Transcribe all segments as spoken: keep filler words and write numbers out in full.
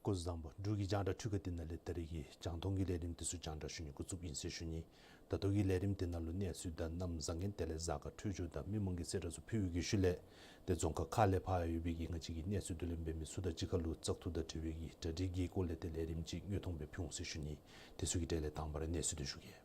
སྐུ་གཟུགས་བཟང་པོ། འབྲུག་གི་རྒྱང་བསྒྲགས་འཕྲུལ་ཁང་འདི་ནང་ལས་ད་རེས་ཀྱི་རྒྱང་མཐོང་གི་ལས་རིམ་འདི་ཚུ་རྒྱང་བསྒྲགས་ཞུ་ནི་འགོ་བཙུགསཔ་ཨིན་ཟེར་ཞུ་ནི། ད་ལྟོ་གི་ལས་རིམ་འདི་ནང་ལུ་གནས་ཚུལ་དང་གནམ་བཟང་ངན་དེ་ལས་གཟའ་སྐར་འཕྲོད་སྦྱོར་དང་མི་མང་གི་གསལ་བསྒྲགས་ཚུ་ཕུལ་བའི་ཤུལ་ལས་ཏེ་རྫོང་ཁག་ཁག་ལས་ཕར་ཡོད་པའི་གི་ང་བཅས་ཀྱི་གནས་ཚུལ་བསྡུ་ལེན་འབད་མི་ཚུ་དང་གཅིག་ཁར་ལུ་བཙག་འཐུ་དང་འབྲེལ་བའི་གི་གྲ་སྒྲིག་གི་སྐོར་ལས་ཏེ་ལས་རིམ་ཅིག་དངོས་མཐོང་སྦེ་ཕུལ་འོང་ཟེར་ཞུ་ནི། དེ་ཚུ་གི་གྲས་ལས་དང་པ་ར་གནས་ཚུལ་འདི་ཞུ་གེ།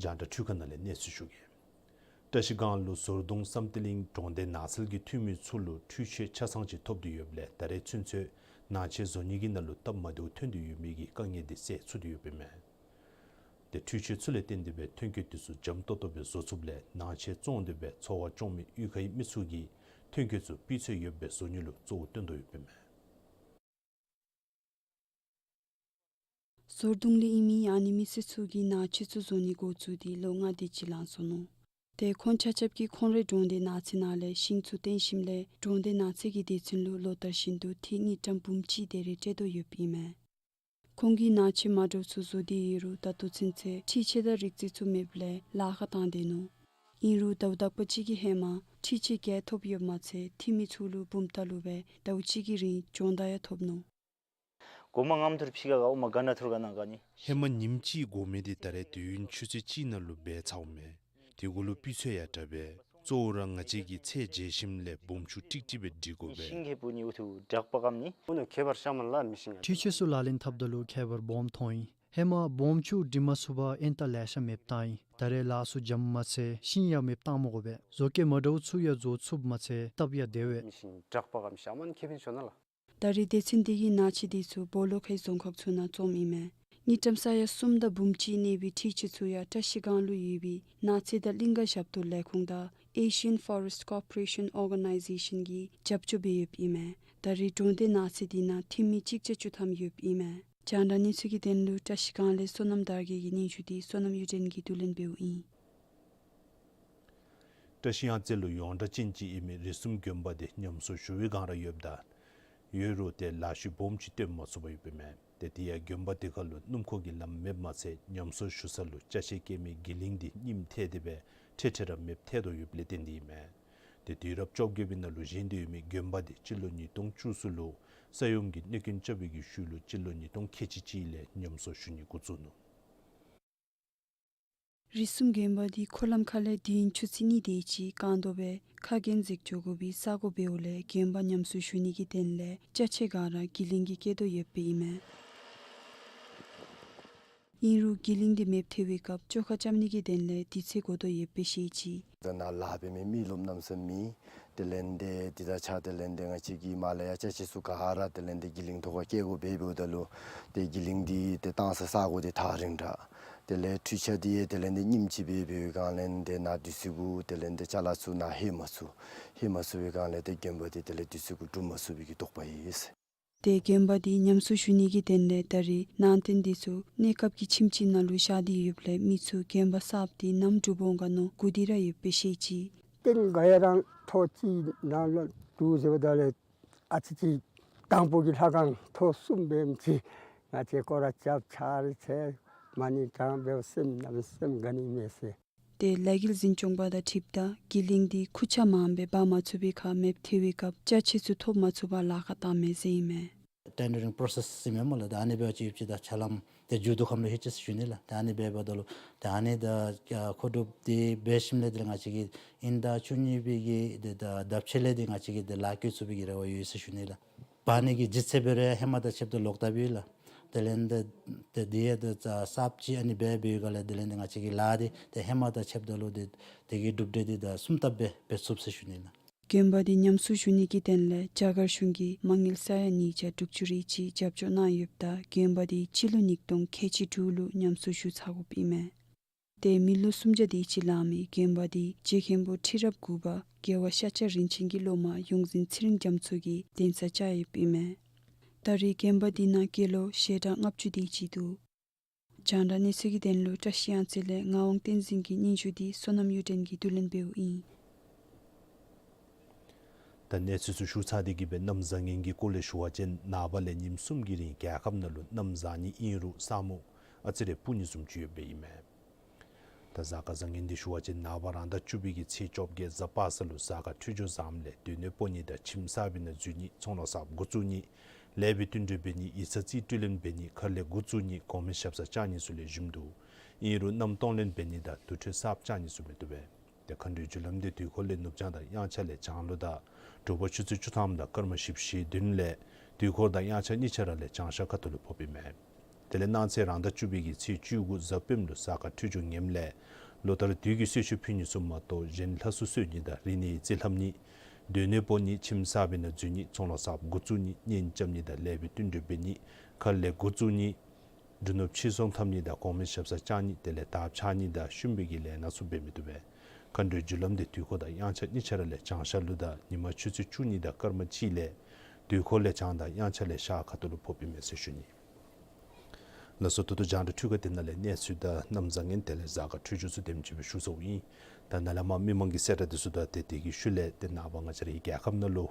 རྒྱང་བསྒྲགས་འཕྲུལ་ཁང་ནང་ལས་གནས་ཚུལ་ཞུ་གེ། བཀྲ་ཤིས་སྒང་ལུ་ཟུར་གདོང་བསམ་གཏན་གླིང་གྲོང་སྡེ་ནགས་ཚལ་གྱི་འཐུས་མི་ཚུ་ལུ་འཕྲུལ་ཆས་ཆ་ཚང་ཅིག་ཐོབ་སྟེ་ཡོདཔ་ལས་ད་རེས་ཚུན་ཚོད་ནང་ཆས་བཟོ་ནི་གི་ནང་ལུ་སྟབས་མ་བདེཝ་ཐོན་ཏེ་ཡོད་མི་གི་དཀའ་ངལ་འདི་སེལ་ཚུགས་ཏེ་ཡོདཔ་ཨིན་མས། ཏེ་འཕྲུལ་ཆས་ཚུ་ལས་བརྟེན་ཏེ་སྦེ་ཐོན་སྐྱེད་འདི་ཚུ་འཇམ་ཏོག་ཏོ་སྦེ་བཟོ་ཚུགསཔ་ལས་ནང་ཆས་བཙོང་སྟེ་སྦེ་འཚོ་བ་སྐྱོང་མི་གཡུས་ཁའི་མི་ཚུ་གིས་ཐོན་སྐྱེད་ཚུ་སྤུས་ཚད་ཡོདཔ་སྦེ་བཟོ་ནི་ལུ་གཙོ་བོ་བཏོན་དོ་ཡོདཔ་ཨིན་མས། ཟུར་གདོང་ལས་ཨིན་མི་ཨ་ནི་མི་སེར་ཚུ་གིས་ནང་ཆས་ཚུ་བཟོ་ནི་འགོ་བཙུགས་ཏེ་ལོ་ལྔ་དེ་ཅིག་ལང་སོ་ནུག། ཏེ་ཁོང་ཆ་ཁྱབ་ཀྱིས་ཁོང་རའི་གྲོང་སྡེ་ནགས་ཚལ་ནང་ལས་ཤིང་ཚུ་བཏོན་ཞིནམ་ལས་གྲོང་སྡེ་ནགས་ཚལ་གྱི་སྡེ་ཚན་ལུ་ལོ་ལྟར་བཞིན་དུ་ཐིག་དངུལ་ཀྲམ་འབུམ་གཅིག་དེ་རེ་སྤྲོད་དོ་ཡོདཔ་ཨིན་མས། ཁོང་གིས་ནང་ཆས་མ་འདྲཝ་ཚུ་བཟོ་སྟེ་ཡོད་རུང་ད་ལྟོ་ཚུན་ཚོད་འཕྲུལ་ཆས་དང་རིག་རྩལ་ཚུ་མེདཔ་ལས་ལཱ་ཁག་བཏང་སྟེ་ནུག། ཨིན་རུང་ཟླཝ་དག་པ་ཅིག་གི་ཧེ་མ་འཕྲུལ་ཆས་བརྒྱད་ཐོབ་ཡོདཔ་མ་ཚད་འཐུས་མི་ཚུ་ལུ་འབུམ་ལྟ་ལུ་སྦེ་ཟླཝ་གཅིག་གི་རིང་སྦྱོང་བརྡར་ཡང་ཐོབ་ནུག། གོ་མ་ངམ་ཐུར་ཕི་ག་ག་འོ་མ་ག་ན་ཐུར་ག་ན་ག་ནི། ཧེ་མ་ཉིནམ་གཅིག་དགོ་མི་འདི་ད་རེས་དུས་ཡུན་ཆུ་ཚོད་གཅིག་ནང་ལུ་འབད་ཚརཝ་མས། དེ་གུ་ལུ་སྤུས་ཚད་ཡང་དྲག་པས། གཙོ་བོ་ར་ང་བཅས་ཀྱིས་ཚད་འཇལ་ཞིནམ་ལས་སྦོམ་ཆུང་ཀྲིག་ཀྲི་སྦེ་སྒྲིག་དགོ་པས། ཤིང་ཁེ་པུ་ནི་འུ་ཐུ་དྲག་པ་གམ་ནི། འུ་ནུ་ཁྱད་པར་ཤ་མ་ལ་མི་ཤིང་ང་། འཕྲུལ་ཆས་ཚུ་ལག་ལེན་འཐབ་ད་ལུ་ཁྱད་པར་སྦོམ་མཐོང་ཡི། ཧེ་མ་སྦོམ་ཆུང་སྒྲིག་མ་ཚུགས་པར་ཨེན་ཏ་ལེ་ཤ་མེདཔ་བཏང་ཡི། ད་རེས་ལཱ་ཚུ་འཇམ་མ་ཚད་ཤིང་ཡང་མེདཔ་བཏང་མ་དགོ་པས། བཟོ་བཀོད་མ་འདྲཝ་ཚུ་ཡང་བཟོ་ཚུགསཔ་མ་ཚད་སྟབས་ཡང་བདེ་བས། མི་ཤིང་དྲག་པ་གམ་ཤ་མན་ཁེ་ཕིན་ཤོ་ན་ལ། ད་རེས་སྡེ་ཚན་འདི་གིས་ནང་ཆས་འདི་ཚུ་སྦོ་ལོགས་ཁའི་རྫོང་ཁག་ཚུ་ནང་བཙོངམ་ཨིན་མས། དངུལ་ཀྲམ་ས་ཡ་གསུམ་དང་འབུམ་གཅིག་གནས་པའི་འཕྲུལ་ཆས་ཚུ་ཡང་བཀྲ་ཤིས་སྒང་ལུ་ཡོད་པའི་ནགས་ཚལ་དང་གླིང་ཀ་ཞབས་ཏོག་ལས་ཁུངས་དང་Asian Forest Cooperation Organization གིས་རྒྱབ་སྐྱོར་འབད་ཡོདཔ་ཨིན་མས། ད་རེས་གྲོང་སྡེ་ནགས་ཚལ་འདི་ནང་འཐུས་མི་གཅིག་བརྒྱ་བཅུ་ཐམ་ཡོདཔ་ཨིན་མས། རྒྱང་བསྒྲགས་གནས་ཚུལ་གྱི་དོན་ལུ་བཀྲ་ཤིས་སྒང་ལས་བསོད་ནམས་དར་རྒྱས་ཀྱི་སྙན་ཞུ་འདི་བསོད་ནམས་གཡུ་སྒྲོན་གྱིས་བསྡུ་ལེན་འབདཝ་ཨིན། བཀྲ་ཤིས་གཡང་རྩེ་ལུ་ཡོངས་གྲགས་ཅན་ཅིག་ཨིན་མི་རིགས་གསུམ་དགོན་པ་འདི་ཉམས་གསོ་ཞུ་བའི་སྒང་ར་ཡོདཔ་ད་ཡོད་རུང་ཏེ་ལཱ་ཤུལ་སྦོམ་ཅིག་སྟོན་མ་ཚུགས་པར་ཡོདཔ་ཨིན་མས། ཏེ་དེ་ཡང་དགོན་པ་དེ་ཁར་ལུ་སྣུམ་འཁོར་གྱི་ལམ་མེདཔ་མ་ཚད་ཉམས་གསོ་ཞུ་ས་ལུ་ཅ་ཆས་སྐྱེལ་མི་གི་ལིང་འདི་རྙིངམ་ཐལ་ཏེ་སྦེ་འཕྲལ་འཕྲལ་ར་མེདཔ་ཐལ་དོ་ཡོདཔ་ལས་བརྟེན་ཏེ་ཨིན་མས། ཏེ་དུས་རབས་བཅོ་བརྒྱད་པའི་ནང་ལུ་བཞེངས་ཏེ་ཡོད་མི་དགོན་པ་འདི་སྤྱི་ལོ་ཉིས་སྟོང་བཅུ་གསུམ་ལུ་ས་ཡོམ་གྱིས་གནོད་སྐྱོན་རྐྱབ་པའི་གི་ཤུལ་ལུ་སྤྱི་ལོ་ཉིས་སྟོང་ཁལ་གཅིག་གཅིག་ལས་ཉམས་གསོ་ཞུ་ནི་འགོ་བཙུགས་ནུག། རིགས་གསུམ་དགོན་པ་འདི་འཁོར་ལམ་ཁ་ལས་དུས་ཡུན་ཆུ་ཚོད་གཉིས་དེ་ཅིག་རྐང་རྡོ་སྦེ་ཁ་གྱོན་འཛེགས་འགྱོ་དགོ་པའི་ས་སྒོ་འབདཝ་ལས་དགོན་པ་ཉམས་གསོ་ཞུ་ནི་གི་དོན་ལས་ཅ་ཆས་ག་ར་གི་ལིང་གིས་སྐྱེལ་དོ་ཡོདཔ་ཨིན་མས། ཨིན་རུང་གི་ལིང་འདི་མེདཔ་ཐལ་བའི་སྐབས་བཅོ་ཁ་རྐྱབ་ནི་གི་དོན་ལས་དུས་ཚོད་འགོར་དོ་ཡོདཔ་སྦེ་བཤད་ཅི། ད་ནཱ་ལཱ་འབད་མི་མི་རློབས་གནམ་མེད་ས་མེད་དེ་ལས་འདི་འདི་དང་ཆ་དེ་ལས་འདི་ང་བཅས་ཀྱི་མ་ལ་ཡ་ཅ་ཆས་ཚུ་ག་ར་དེ་ལས་འདི་གི་ལིང་ཐོག་ཁར་སྐྱེལ་དགོཔ་འབདཝ་ད་ལུ་ཏེ་གི་ལིང་འདི་ཏེ་བཏང་ས་ས་སྒོ་འདི་ཐག་རིང་དྲགས། དེ་ལས་འཕྲུལ་ཆས་འདི་ཡང་དེ་ལས་འདི་རྙིངམ་ཅིག་འབད་འབདཝ་སྒང་ལས་འདི་ནཱ་དུས་ཚོད་གུ་དེ་ལས་འདི་ཅ་ལ་ཚུ་ནཱ་ལྷོད་མ་ཚུགས། ལྷོད་མ་ཚུགས་པའི་སྒང་ལས་ཏེ་དགོན་པ་འདི་དེ་ལས་དུས་ཚོད་གུ་གྲུབ་མ་ཚུགས་པའི་གི་དོགས་པ་ཡོད། ཏེ་དགོན་པ་འདི་ཉམས་གསོ་ཞུ་ནི་གི་དོན་ལས་ད་རེས་ནང་རྟེན་འདི་ཚུ་གནས་སྐབས་ཀྱི་ཁྱིམ་ཅིག་ནང་ལུ་བཞག་སྟེ་ཡོདཔ་ལས་མི་ཚུ་དགོན་པ་གསརཔ་འདི་ནམ་འགྲུབ་འོང་ག་མནོ་སྒུག་སྟེ་ར་ཡོདཔ་སྦེ་བཤད་ཅི། རྟེན་ག་ཡ་རང་ཐོག་ཅིག་ནང་ལུ་འདུག་ཟེརཝ་ད་ལས་ཨ་ཙི་ཅིག་དང་པོ་གི་ལྷ་ཁང་ཐོག་གསུམ་འབདཝ་ཅིག་ང་བཅས་སྐོར་ར་རྐྱབ་ཆ་རེ་ཆེ་མ་ཎི་བགྲང་འབདཝ་སེམས་གནམ་མེད་ས་མེད་དགའ་ནི་མས་ཟེར། ཏེ་ལས་འགུལ་འཛིན་སྐྱོང་པ་དང་འཁྲིལཝ་ད་གི་ལིང་འདི་ཁུར་ཆ་མངམ་སྦེ་འབག་མ་ཚུགས་པའི་ཁར་མེདཔ་ཐལ་བའི་སྐབས་ཅ་ཆས་ཚུ་ཐོབ་མ་ཚུགས་པར་ལཱ་ཁག་བཏངམ་མས་ཟེར་ཨིན་མས། ཊེན་ཌརིང་པོ་རོ་སེསི་ཨིན་མས་སྨོ་ལགས། ད་ཨ་ནི་འབད་བ་ཅིན་ཡུདཔ་ཅིག་ད་ཆ་ལམ་ཏེ་མཇུག་བསྡུ་ཁམས་ལུ་ལྷོད་ཅི་ཟེར་ཞུ་ནི་ལགས། ད་ཨ་ནི་འབདཝ་ད་ལུ་ད་ཨ་ནི་ད་མཁོ་སྒྲུབ་འདི་འབད་ཞིནམ་ལས་འདི་ལས་ང་བཅས་ཀྱིས་དབྱིན་ཟླ་བཅུ་གཉིས་པའི་གི་འདི་ད་ལྡབ་ཕྱེད་ལས་འདི་ང་བཅས་ཀྱིས་འདི་ལཱ་བཀོད་ཚུགས་པའི་གི་རེ་བ་ཡོད་ཟེར་ཞུ་ནི་ལགས། འབག་ནི་གི་ལྗིད་ཚད་འབད་རུང་ཧེ་མ་དང་ཕྱདཔ་ད་ལོག་ལྟབ་ཡོད་ལགས། དེ་ལས་འདི་ཏེ་འདི་ཡང་ཏེ་གསརཔ་ཅིག་ཨ་ནི་འབད་འབདཝ་ལས་དེ་ལས་འདི་ང་བཅས་ཀྱི་ལཱ་འདི་ཏེ་ཧེ་མ་དང་ཕྱདཔ་ད་ལུ་འདི་དེ་གི་གྲུབ་འབྲས་འདི་ད་གསུམ་ལྟབ་སྦེ་འབད་ཚུགས་ཟེར་ཞུ་ནི་ལགས། དགོན་པ་འདི་ཉམས་གསོ་ཞུ་ནི་གི་དོན་ལས་རྒྱ་གར་གཞུང་གིས་མ་དངུལ་ས་ཡ་ཉིས་བརྒྱ་དྲུག་ཅུ་རེ་གཅིག་རྒྱབ་སྐྱོར་གནང་ཡོདཔ་ད་དགོན་པ་འདི་སྤྱི་ལོ་ཉིས་སྟོང་ཁལ་གཅིག་དྲུག་ལུ་ཉམས་གསོ་ཞུ་ཚར་དགོཔ་ཨིན་མས། ཏེ་མི་ལོ་སུམ་བརྒྱ་དེ་ཅིག་ལང་མི་དགོན་པ་འདི་རྗེ་མཁན་པོ་ཁྲི་རབས་དགུ་པ་རྒྱལ་བ་ཤཱཀྱ་རིན་ཆེན་གྱི་སློབ་མ་ཡོངས་འཛིན་ཚེ་རིང་རྒྱ་མཚོ་གིས་གདན་ས་བཅགས་ཡོདཔ་ཨིན་མས། ད་རེས་དགོན་པ་འདི་ནང་དགེ་སློང་ཞལ་གྲངས་ལྔ་བཅུ་དེ་ཅིག་འདུག། རྒྱང་བསྒྲགས་གནས་ཚུལ་གྱི་དོན་ལུ་བཀྲ་ཤིས་གཡང་རྩེ་ལས་ངག་དབང་བསྟན་འཛིན་གྱི་སྙན་ཞུ་འདི་བསོད་ནམས་གཡུ་སྒྲོན་གྱིས་བསྡུ་ལེན་འབདཝ་ཨིན། ད་གནས་ཚུལ་ཚུ་ཞུ་ཚར་ཏེ་གི་སྦེ་གནམ་བཟང་ངན་གྱི་སྐོར་ལས་ཞུ་བ་ཅིན་ནངས་པ་ལས་ཉིནམ་གསུམ་གྱི་རིང་རྒྱལ་ཁབ་ནང་ལུ་གནམ་བཟང་ནི་ཨིན་རུང་ས་སྨུག་ཨ་ཙི་རེ་སྤུབ་ནི་བཟུམ་ཅིག་ཡོདཔ་ཨིན་མས། ད་གཟའ་སྐར་བཟང་ངན་འདི་ཞུ་བ་ཅིན་ནངས་པ་རང་ཟླ་བཅུ་པའི་གི་ཚེས་བཅོ་བརྒྱད་གཟའ་པ་སངས་ལུ་གཟའ་སྐར་འཕྲོད་སྦྱོར་བཟངམ་ལས་སྡོད་གནས་སྤོ་ནི་དང་ཁྱིམ་གསར་པའི་ནང་འཛུལ་ནི་ཚོང་ལཱ་གསརཔ་འགོ་བཙུགས་ནི་ལེགས་པའི་བསྟུན་གྲོས་འབད་ནི་ཡིག་ཚང་རྩིས་སྤྲོད་ལེན་འབད་ནི་ཁ་ལས་འགོ་བཙུགས་ནི་གོང་མའི་ཞབས་སར་བཅར་ནི་ཚུ་ལེགས་ཤོམ་འདུག། ཨིན་རུང་མནའམ་གཏོང་ལེན་འབད་ནི་དང་དུར་ཁྲོད་གསརཔ་བཅག་ནི་ཚུ་མི་བཏུབ་པས། ཏེ་མཁའ་འགྲོའི་རྒྱུ་ལམ་འདི་དུས་འཁོར་ལས་ནུབ་བྱང་དང་དབྱངས་འཆར་ལས་བྱང་ལུ་དང་དྲོ་པ་ཆུ་ཚོད་བཅུ་ཐམ་དང་སྐར་མ་བཞི་བཅུ་ཞེ་བདུན་ལས་དུས་འཁོར་དང་དབྱངས་འཆར་གཉིས་ཆ་ར་ལས་བྱང་ཤར་ཁ་ཐུག་ལུ་ཕོགཔ་ཨིན་མས། དེ་ལས་གནངས་ཚེ་རང་ཟླ་བཅུ་པའི་གི་ཚེས་བཅུ་དགུ་གཟའ་སྤེནམ་ལུ་གཟའ་སྐར་འཕྲོད་སྦྱོར་ངནམ་ལས་ལོ་ལྟར་དུས་ཀྱི་གསོལ་མཆོད་ཕུལ་ནི་ཚུ་མ་གཏོགས་གཞན་ལྷ་སྲུང་གསོལ་ནི་དང་རིག་གནས་ཡིག་རྩིས་ལྷབ་ནི་སྡོད་གནས་སྤོ་ནི་ཁྱིམ་གསར་པའི་ནང་འཛུལ་ནི་ཚོང་ལཱ་གསརཔ་འགོ་བཙུགས་ནི་གཉེན་རྐྱབ་ནི་དང་ལེགས་པའི་བསྟུན་གྲོས་འབད་ནི་ཁ་ལས་འགོ་བཙུགས་ནི་འབྲུ་ནོར་ཕྱིར་ཚོང་འཐབ་ནི་དང་གོང་མའི་ཞབས་སར་བཅར་ནི་དེ་ལས་དར་འཕྱར་ནི་དང་ཤུན་པའི་གི་ལས་སྣ་ཚུ་འབད་མི་བཏུབ་པས། མཁའ་འགྲོའི་རྒྱུ་ལམ་འདི་དུས་འཁོར་དང་དབྱངས་འཆར་གཉིས་ཆ་ར་ལས་བྱང་ཤར་ལུ་དང་ཉིན་མ་ཆུ་ཚོད་བཅུ་གཉིས་དང་སྐར་མ་གཅིག་ལས་དུས་འཁོར་ལས་བྱང་དང་དབྱངས་འཆར་ལས་ཤར་ཁ་ཐུག་ལུ་ཕོགཔ་ཨིན་མས་ཟེར་ཞུ་ནི། ལགས་སོ། ད་ལྟོ་རྒྱང་བསྒྲགས་འཕྲུལ་ཁང་འདི་ནང་ལས་གནས་ཚུལ་དང་གནམ་བཟང་ངན་དེ་ལས་གཟའ་སྐར་འཕྲོད་སྦྱོར་ཚུ་དེམ་ཅིག་སྦེ་ཞུ་ཚརཝ་ཨིན། ད་ནཱ་ལས་མར་མི་མང་གི་གསལ་བསྒྲགས་འདི་ཚུ་དང་ཏེ་དེ་གི་ཤུལ་ལས་ཏེ་ནངས་པ་ང་བཅས་རའི་རྒྱལ་ཁབ་ནང་ལུ་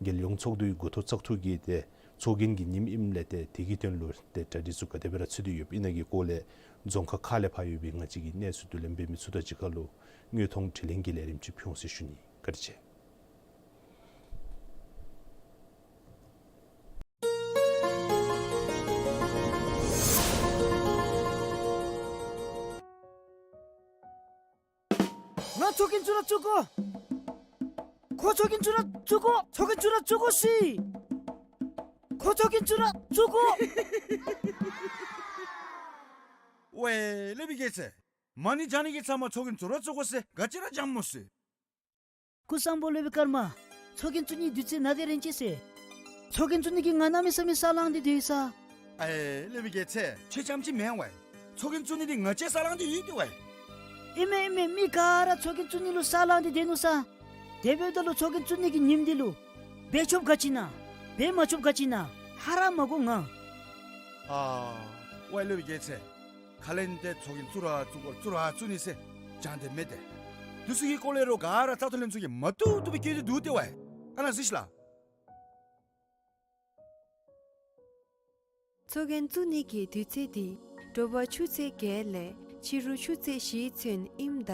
རྒྱལ་ཡོངས་ཚོགས་འདུའི་འགོ་ཐོག་བཙག་འཐུ་གི་ཏེ་ཚོགས་རྒྱན་གྱི་ཉིནམ་ཨིནམ་ལས་ཏེ་དེ་གི་དོན་ལུ་ཏེ་གྲ་སྒྲིག་ཚུ་ག་དེ་སྦེ་ར་ཚུད་དེ་ཡོདཔ་ཨིན་ན་གི་སྐོར་ལས་རྫོང་ཁག་ཁག་ལས་ཕར་ཡོད་པའི་ང་བཅས་ཀྱི་གནས་ཚུལ་བསྡུ་ལེན་འབད་མི་ཚུ་དང་གཅིག་ཁར་ལུ་དངོས་མཐོང་དྲི་ལན་གྱི་ལས་རིམ་ཅིག་ཕུལ་འོང་ཟེར་ཞུ་ནི། བཀའ་དྲིན་ཆེ། ང་ཚོགས་རྒྱན་བཙུགས་ར་བཙུགས་དགོ། ཁོ་ཚོགས་རྒྱན་བཙུགས་ར་བཙུགས་དགོ། ཚོགས་རྒྱན་བཙུགས་ར་བཙུགས་དགོ་ཟེར། ཁོ་ཚོགས་རྒྱན་བཙུགས་ར་བཙུགས་དགོ། ཝའེ་སློབ་དཔོན་རྒྱལ་མཚན། མ་ཎི་བགྱང་ནི་གི་ཚབ་མ་ཚོགས་རྒྱན་བཙུགས་ར་བཙུགས་དགོ་ཟེར་ག་ཅི་ར་བགྱངམ་སྨོ་ཟེར། སྐུ་གསུམ་པོ་སློབ་དཔོན་ཀརྨ། ཚོགས་རྒྱན་བཙུགས་ནིའི་དུས་ཚོད་ནཱ་དེ་རན་ཅི་ཟེར། ཚོགས་རྒྱན་བཙུགས་ནི་གི་ང་གནམ་མེད་ས་མེད་ས་ལངས་ཏེ་སྡོད་ཡི་ས། ཨེ་སློབ་དཔོན་རྒྱལ་མཚན་ཁྱོད་རྐྱངམ་ཅིག་མེན་ཝའེ། ཚོགས་རྒྱན་བཙུགས་ནི་འདི་ང་བཅས་ས་ལངས་ཏེ་ཡོད་དེ་ཝའེ། ཨིན་མས་ཨིན་མས། མི་ག་ར་ཚོགས་རྒྱན་བཙུགས་ནི་ལུ་ས་ལངས་ཏེ་སྡོད་ནུག་ས། དེ་འབདཝ་ད་ལུ་ཚོགས་རྒྱན་བཙུགས་ནི་གི་ཉིནམ་འདི་ལུ་འབད་ཆོགཔ་ག་ཅི་ཨིན་ན། འབད་མ་ཆོགཔ་ག་ཅི་ཨིན་ན། ཧ་ར་མ་གོ་ང་། ཨ་ཝའེ་སློབ་དཔོན་རྒྱལ་མཚན། ཁ་ལས་ཏེ་ཚོགས་རྒྱན་བཙུགས་ར་བཙུགས་དགོ་བཙུགས་ར་བཙུགས་ནི་ཟེར་བགྱང་སྟེ་མེད་དེ། འདི་ཚུ་གི་སྐོར་ལས་རོགས་ག་ར་རྩ་དོན་ལས་ཚུ་གིས་མ་བཏུབ་བཏུབ་སྦེ་བཀོད་དེ་འདུག་སྟེ་ཝའེ། ཨ་ནཱ་གཟིགས་ཤིག་ལགས། ཚོགས་རྒྱན་བཙུགས་ནི་གི་དུས་ཚོད་འདི་དྲོ་པ་ཆུ་ཚོད་བརྒྱད་ལས་ཕྱི་རུ་ཆུ་ཚོད་བཞི་ཚུན་ཨིནམ་ད་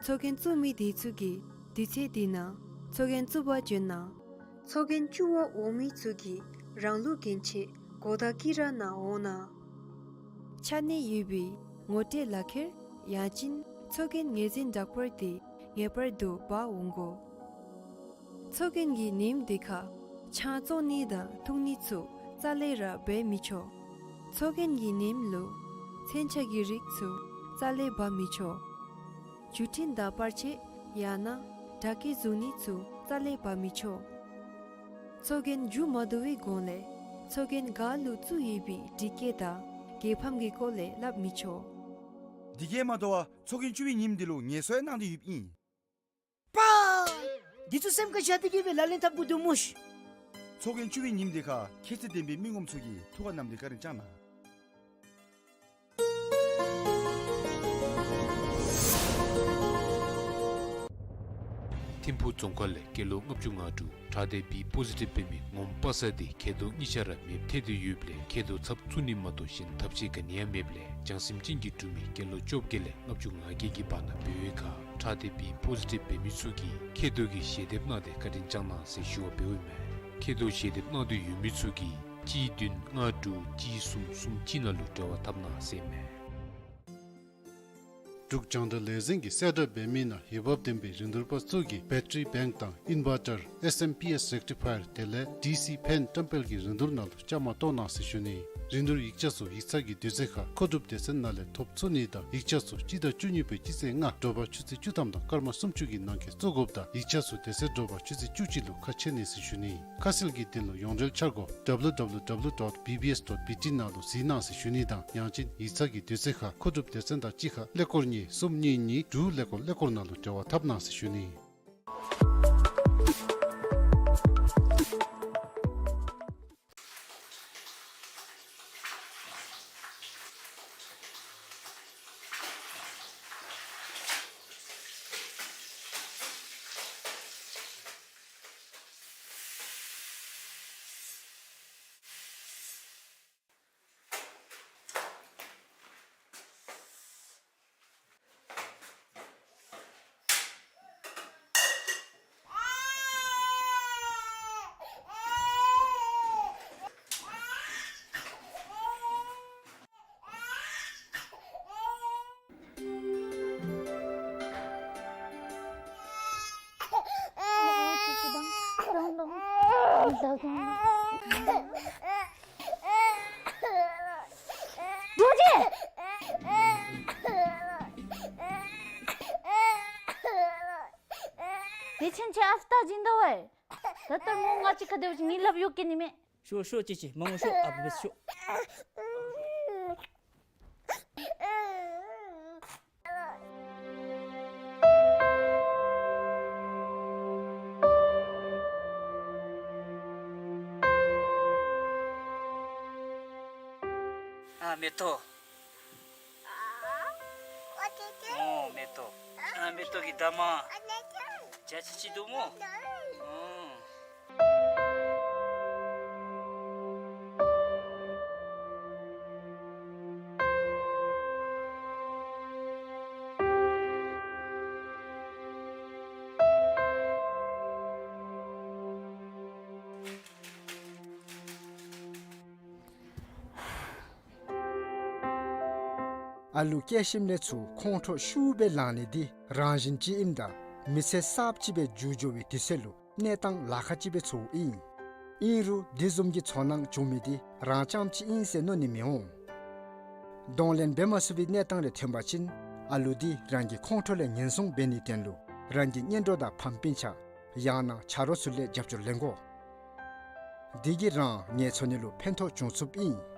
ཚོགས་རྒྱན་བཙུགས་མི་དེ་ཚུ་གིས་དུས་ཚོད་འདི་ནང་ཚོགས་རྒྱན་བཙུགས་པར་འབྱོན་གནང་། ཚོགས་རྒྱན་བཙུགས་པར་འོང་མི་ཚུ་གིས་རང་ལུགས་གྱོན་ཆས་གོ་བརྡ་བཀྱིགས་ར་ནཱ་འོང་གནང་། ཆ་གནས་ཡོད་པའི་ངོ་སྤྲོད་ལག་ཁྱེར་ཡང་ཅིན་ཚོགས་རྒྱན་ངོས་འཛིན་བསྒྲགས་པར་དེ་ངེས་པར་དུ་འབག་འོང་དགོ། ཚོགས་རྒྱན་གྱི་ཉིནམ་དེ་ཁར་ཆང་བཙོང་ནི་དང་འཐུང་ནི་ཚུ་རྩ་ལས་ར་འབད་མི་ཆོག། ཚོགས་རྒྱན་གྱི་ཉིནམ་ལུ་མཚོན་ཆ་གི་རིགས་ཚུ་རྩ་ལས་འབག་མི་ཆོག། བརྒྱུད་འཕྲིན་དང་པར་ཆས་ཡང་ན་དྲ་སྐྱེལ་བཟོ་ནི་ཚུ་རྩ་ལས་འབག་མི་ཆོག། ཚོགས་རྒྱན་མཇུག་མ་བསྡུ་བའི་གོང་ལས་ཚོགས་རྒྱན་ག་ལུ་བཙུགས་ཡོད་པའི་སྒྲིག་བཀོད་དང་རྒྱལ་ཕམ་གྱི་སྐོར་ལས་སླབ་མི་ཆོག། དེ་གིས་མ་དོ་བར་ཚོགས་རྒྱན་བཙུགས་པའི་ཉིནམ་འདི་ལུ་ངལ་གསོ་ཡང་གནང་སྟེ་ཡོདཔ་ཨིན། པ། འདི་ཚུ་སེམས་ཁར་བཞག་སྟེ་གི་སྦེ་ལག་ལེན་འཐབ་དགོ་འདུག་སྨོ་ཤིག། ཚོགས་རྒྱན་བཙུགས་པའི་ཉིནམ་དེ་ཁར་ཁྱད་ཚད་ལྡན་པའི་མི་ངོམ་ཚུ་གིས་ཐུགས་ཁར་བསྣམས་ཏེ་བཀའ་དྲིན་བསྐྱང་གནང་། ཐིམ་ཕུག་རྫོང་ཁག་ལས་སྐྱེས་ལོ་ལྔ་བཅུ་ང་དྲུག་ཁྲག་ལྡན་བི་པོ་ཟི་ཊིབ་འབད་མི་ངོམ་པ་སངས་འདི་མཁལ་རྡོག་གཉིས་ཆ་ར་མེདཔ་ཐལ་ཏེ་ཡོདཔ་ལས་མཁལ་རྡོག་ཚབ་བཙུགས་ནི་མ་གཏོགས་གཞན་ཐབས་ཤེས་ག་ནི་ཡང་མེདཔ་ལས་བྱང་སེམས་ཅན་གྱི་འབྲུག་མི་སྐྱེས་ལོ་བཅོ་བརྒྱད་ལས་ལྔ་བཅུ་ང་བརྒྱད་ཀྱི་བར་ན་འབད་བའི་ཁར་ཁྲག་ལྡན་བི་པོ་ཟི་ཊིབ་འབད་མི་ཚུ་གིས་མཁལ་རྡོག་གི་ཞལ་འདེབས་གནང་སྟེ་བཀའ་དྲིན་བསྐྱང་གནང་ཟེར་ཞུ་བ་འབདཝ་ཨིན་མས། མཁལ་རྡོག་ཞལ་འདེབས་གནང་འདོད་ཡོད་མི་ཚུ་གིས་གཅིག་བདུན་ལྔ་དྲུག་གཅིག་གསུམ་གསུམ་གཅིག་ནང་ལུ་འབྲེལ་བ་འཐབ་གནང་ཟེར་ཨིན་མས། འབྲུག་རྒྱང་བསྒྲགས་ལས་འཛིན་གྱིས་གསལ་བསྒྲགས་འབད་མི་ནང་འོས་འབབ་ལྡན་པའི་རིན་བསྡུར་པ་ཚུ་གིས་བེ་ཊ་རི་བེངཀ་དང་ཨིན་བར་ཊར་ཨེསི་ཨེམ་པི་ཨེསི་རེག་ཊི་ཕ་ཡར་དེ་ལས་ཌི་སི་ཕེན་བཀྲམ་སྤེལ་གྱི་རིན་བསྡུར་ནང་ལུ་བཅའ་མར་གཏོགས་གནང་ཟེར་ཞུ་ནི། རིན་བསྡུར་ཡིག་ཆ་ཚུ་ཡིག་ཚང་གི་དུས་ཚོད་ཁར་མཁོ་སྒྲུབ་སྡེ་ཚན་ནང་ལས་ཐོབ་ཚུགས་ནི་དང་ཡིག་ཆ་ཚུ་སྤྱི་ཟླ་བཅུ་གཉིས་པའི་སྤྱི་ཚེས་ལྔ་དྲོ་པ་ཆུ་ཚོད་བཅུ་ཐམ་དང་སྐར་མ་སུམ་ཅུ་གི་ནང་འཁོད་བཙུགས་དགོཔ་དང་ཡིག་ཆ་ཚུ་དེ་ཚེ་དྲོ་པ་ཆུ་ཚོད་བཅུ་གཅིག་ལུ་ཁ་ཕྱེ་ནི་ཟེར་ཞུ་ནི། ཁ་གསལ་གྱི་དོན་ལུ་ཡོངས་འབྲེལ་འཆར་སྒོ་W W W dot B B S dot B T ནང་ལུ་གཟིགས་གནང་ཟེར་ཞུ་ནི་དང་ཡང་ཅིན་ཡིག་ཚང་གི་དུས་ཚོད་ཁར་མཁོ་སྒྲུབ་སྡེ་ཚན་དང་གཅིག་ཁར་ཀླད་ཀོར་གཉིས་གསུམ་གཉིས་གཉིས་དྲུག་ཀླད་ཀོར་ཀླད་ཀོར་ནང་ལུ་འབྲེལ་བ་འཐབ་གནང་ཟེར་ཞུ་ནི། ད་གང་། རྡོ་རྗེ། དེ་ཕྱིན་ཆད་ཨ་ཕ་ད་སྦྱིན་ད་བས། ད་ལྟ་ངོ་ང་གཅིག་ཁར་སྡོད་ཅིག་ངེ་ལགཔ་གཡོག་གེ་ནི་མས། ཤོག་ཤོག་ཅིག་ཅིག་མ་ངུ་ཤོག། ཨ་ཕ་བས་ཤོག། ཨ་མེ་ཏོག། ཨོ་མེ་ཏོག། ཨ་མེ་ཏོག་གི་འདབ་མ། བྱ་ཅི་ཅི་འདུག་སྨོ། ཨོ། ཨ་ལུ་སྐྱེས་ཞིནམ་ལས་ཚུར་ཁོང་ཁྲོ་ཤུགས་སྦེ་ལངས་ནི་འདི་རང་བཞིན་ཅིག་ཨིནམ་ད་མི་ཚེ་གསརཔ་ཅིག་སྦེ་འགྱོ་འགྱོ་བའི་དུས་ཚོད་ལུ་གནས་སྟངས་ལཱ་ཁག་ཅིག་སྦེ་ཚོརཝ་ཨིན། ཨིན་རུང་འདི་བཟུམ་གྱི་ཚོར་སྣང་བྱུང་མི་འདི་རང་རྐྱངམ་ཅིག་ཨིན་ཟེར་མནོ་ནི་མི་འོང་། གདོང་ལེན་འབད་མ་ཚུགས་པའི་གནས་སྟངས་རེ་ཐོན་པ་ཅིན་ཨ་ལུ་འདི་རང་གི་ཁོང་ཁྲོ་ལས་ཉེན་སྲུང་འབད་ནིའི་དོན་ལུ་རང་གི་གཉེན་གྲོགས་དང་ཕམ་སྤུན་ཆ་ཡང་ན་ཆ་རོགས་ཚུ་ལས་རྒྱབ་སྐྱོར་ལེན་དགོ། འདི་གིས་རང་ངལ་འཚོ་ནི་ལུ་ཕན་ཐོགས་འབྱུང་ཚུགསཔ་ཨིན།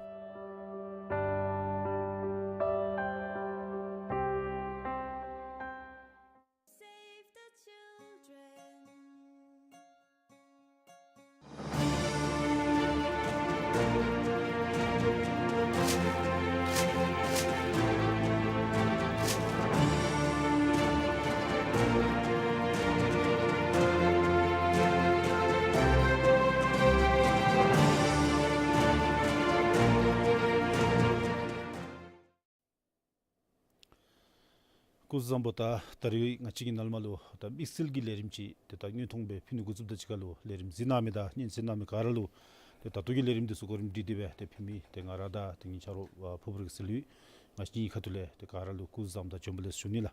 སྐུ་གཟུགས་བཟང་པོ། ད་ད་རིས་ང་བཅས་ཀྱིས་ནཱ་ལས་མར་ལུ་ད་དམིགས་བསལ་གྱི་ལས་རིམ་ཅིག་ཏེ་ད་དངོས་མཐོང་སྦེ་ཕུལ་ནི་འགོ་བཙུགསཔ་ད་གཅིག་ཁར་ལུ་ལས་རིམ་གཟིགས་གནང་མི་དང་སྙན་གསན་གནང་མི་ག་ར་ལུ་ཏེ་ད་ལྟོ་གི་ལས་རིམ་འདི་ཚུ་གོ་རིམ་སྒྲིག་སྟེ་སྦེ་ཏེ་ཕུལ་མི་ཏེ་ང་ར་དང་ཏེ་ངེའི་ཆ་རོགས་ཨ་ཕུརཔ་རི་གི་ཟི་ལུ་ང་བཅས་ཀྱི་ཁ་ཐུག་ལས་ཏེ་ག་ར་ལུ་སྐུ་གཟུགས་བཟང་པོ་དང་བྱོན་པ་ལེགས་ཞུ་ནི་ལགས།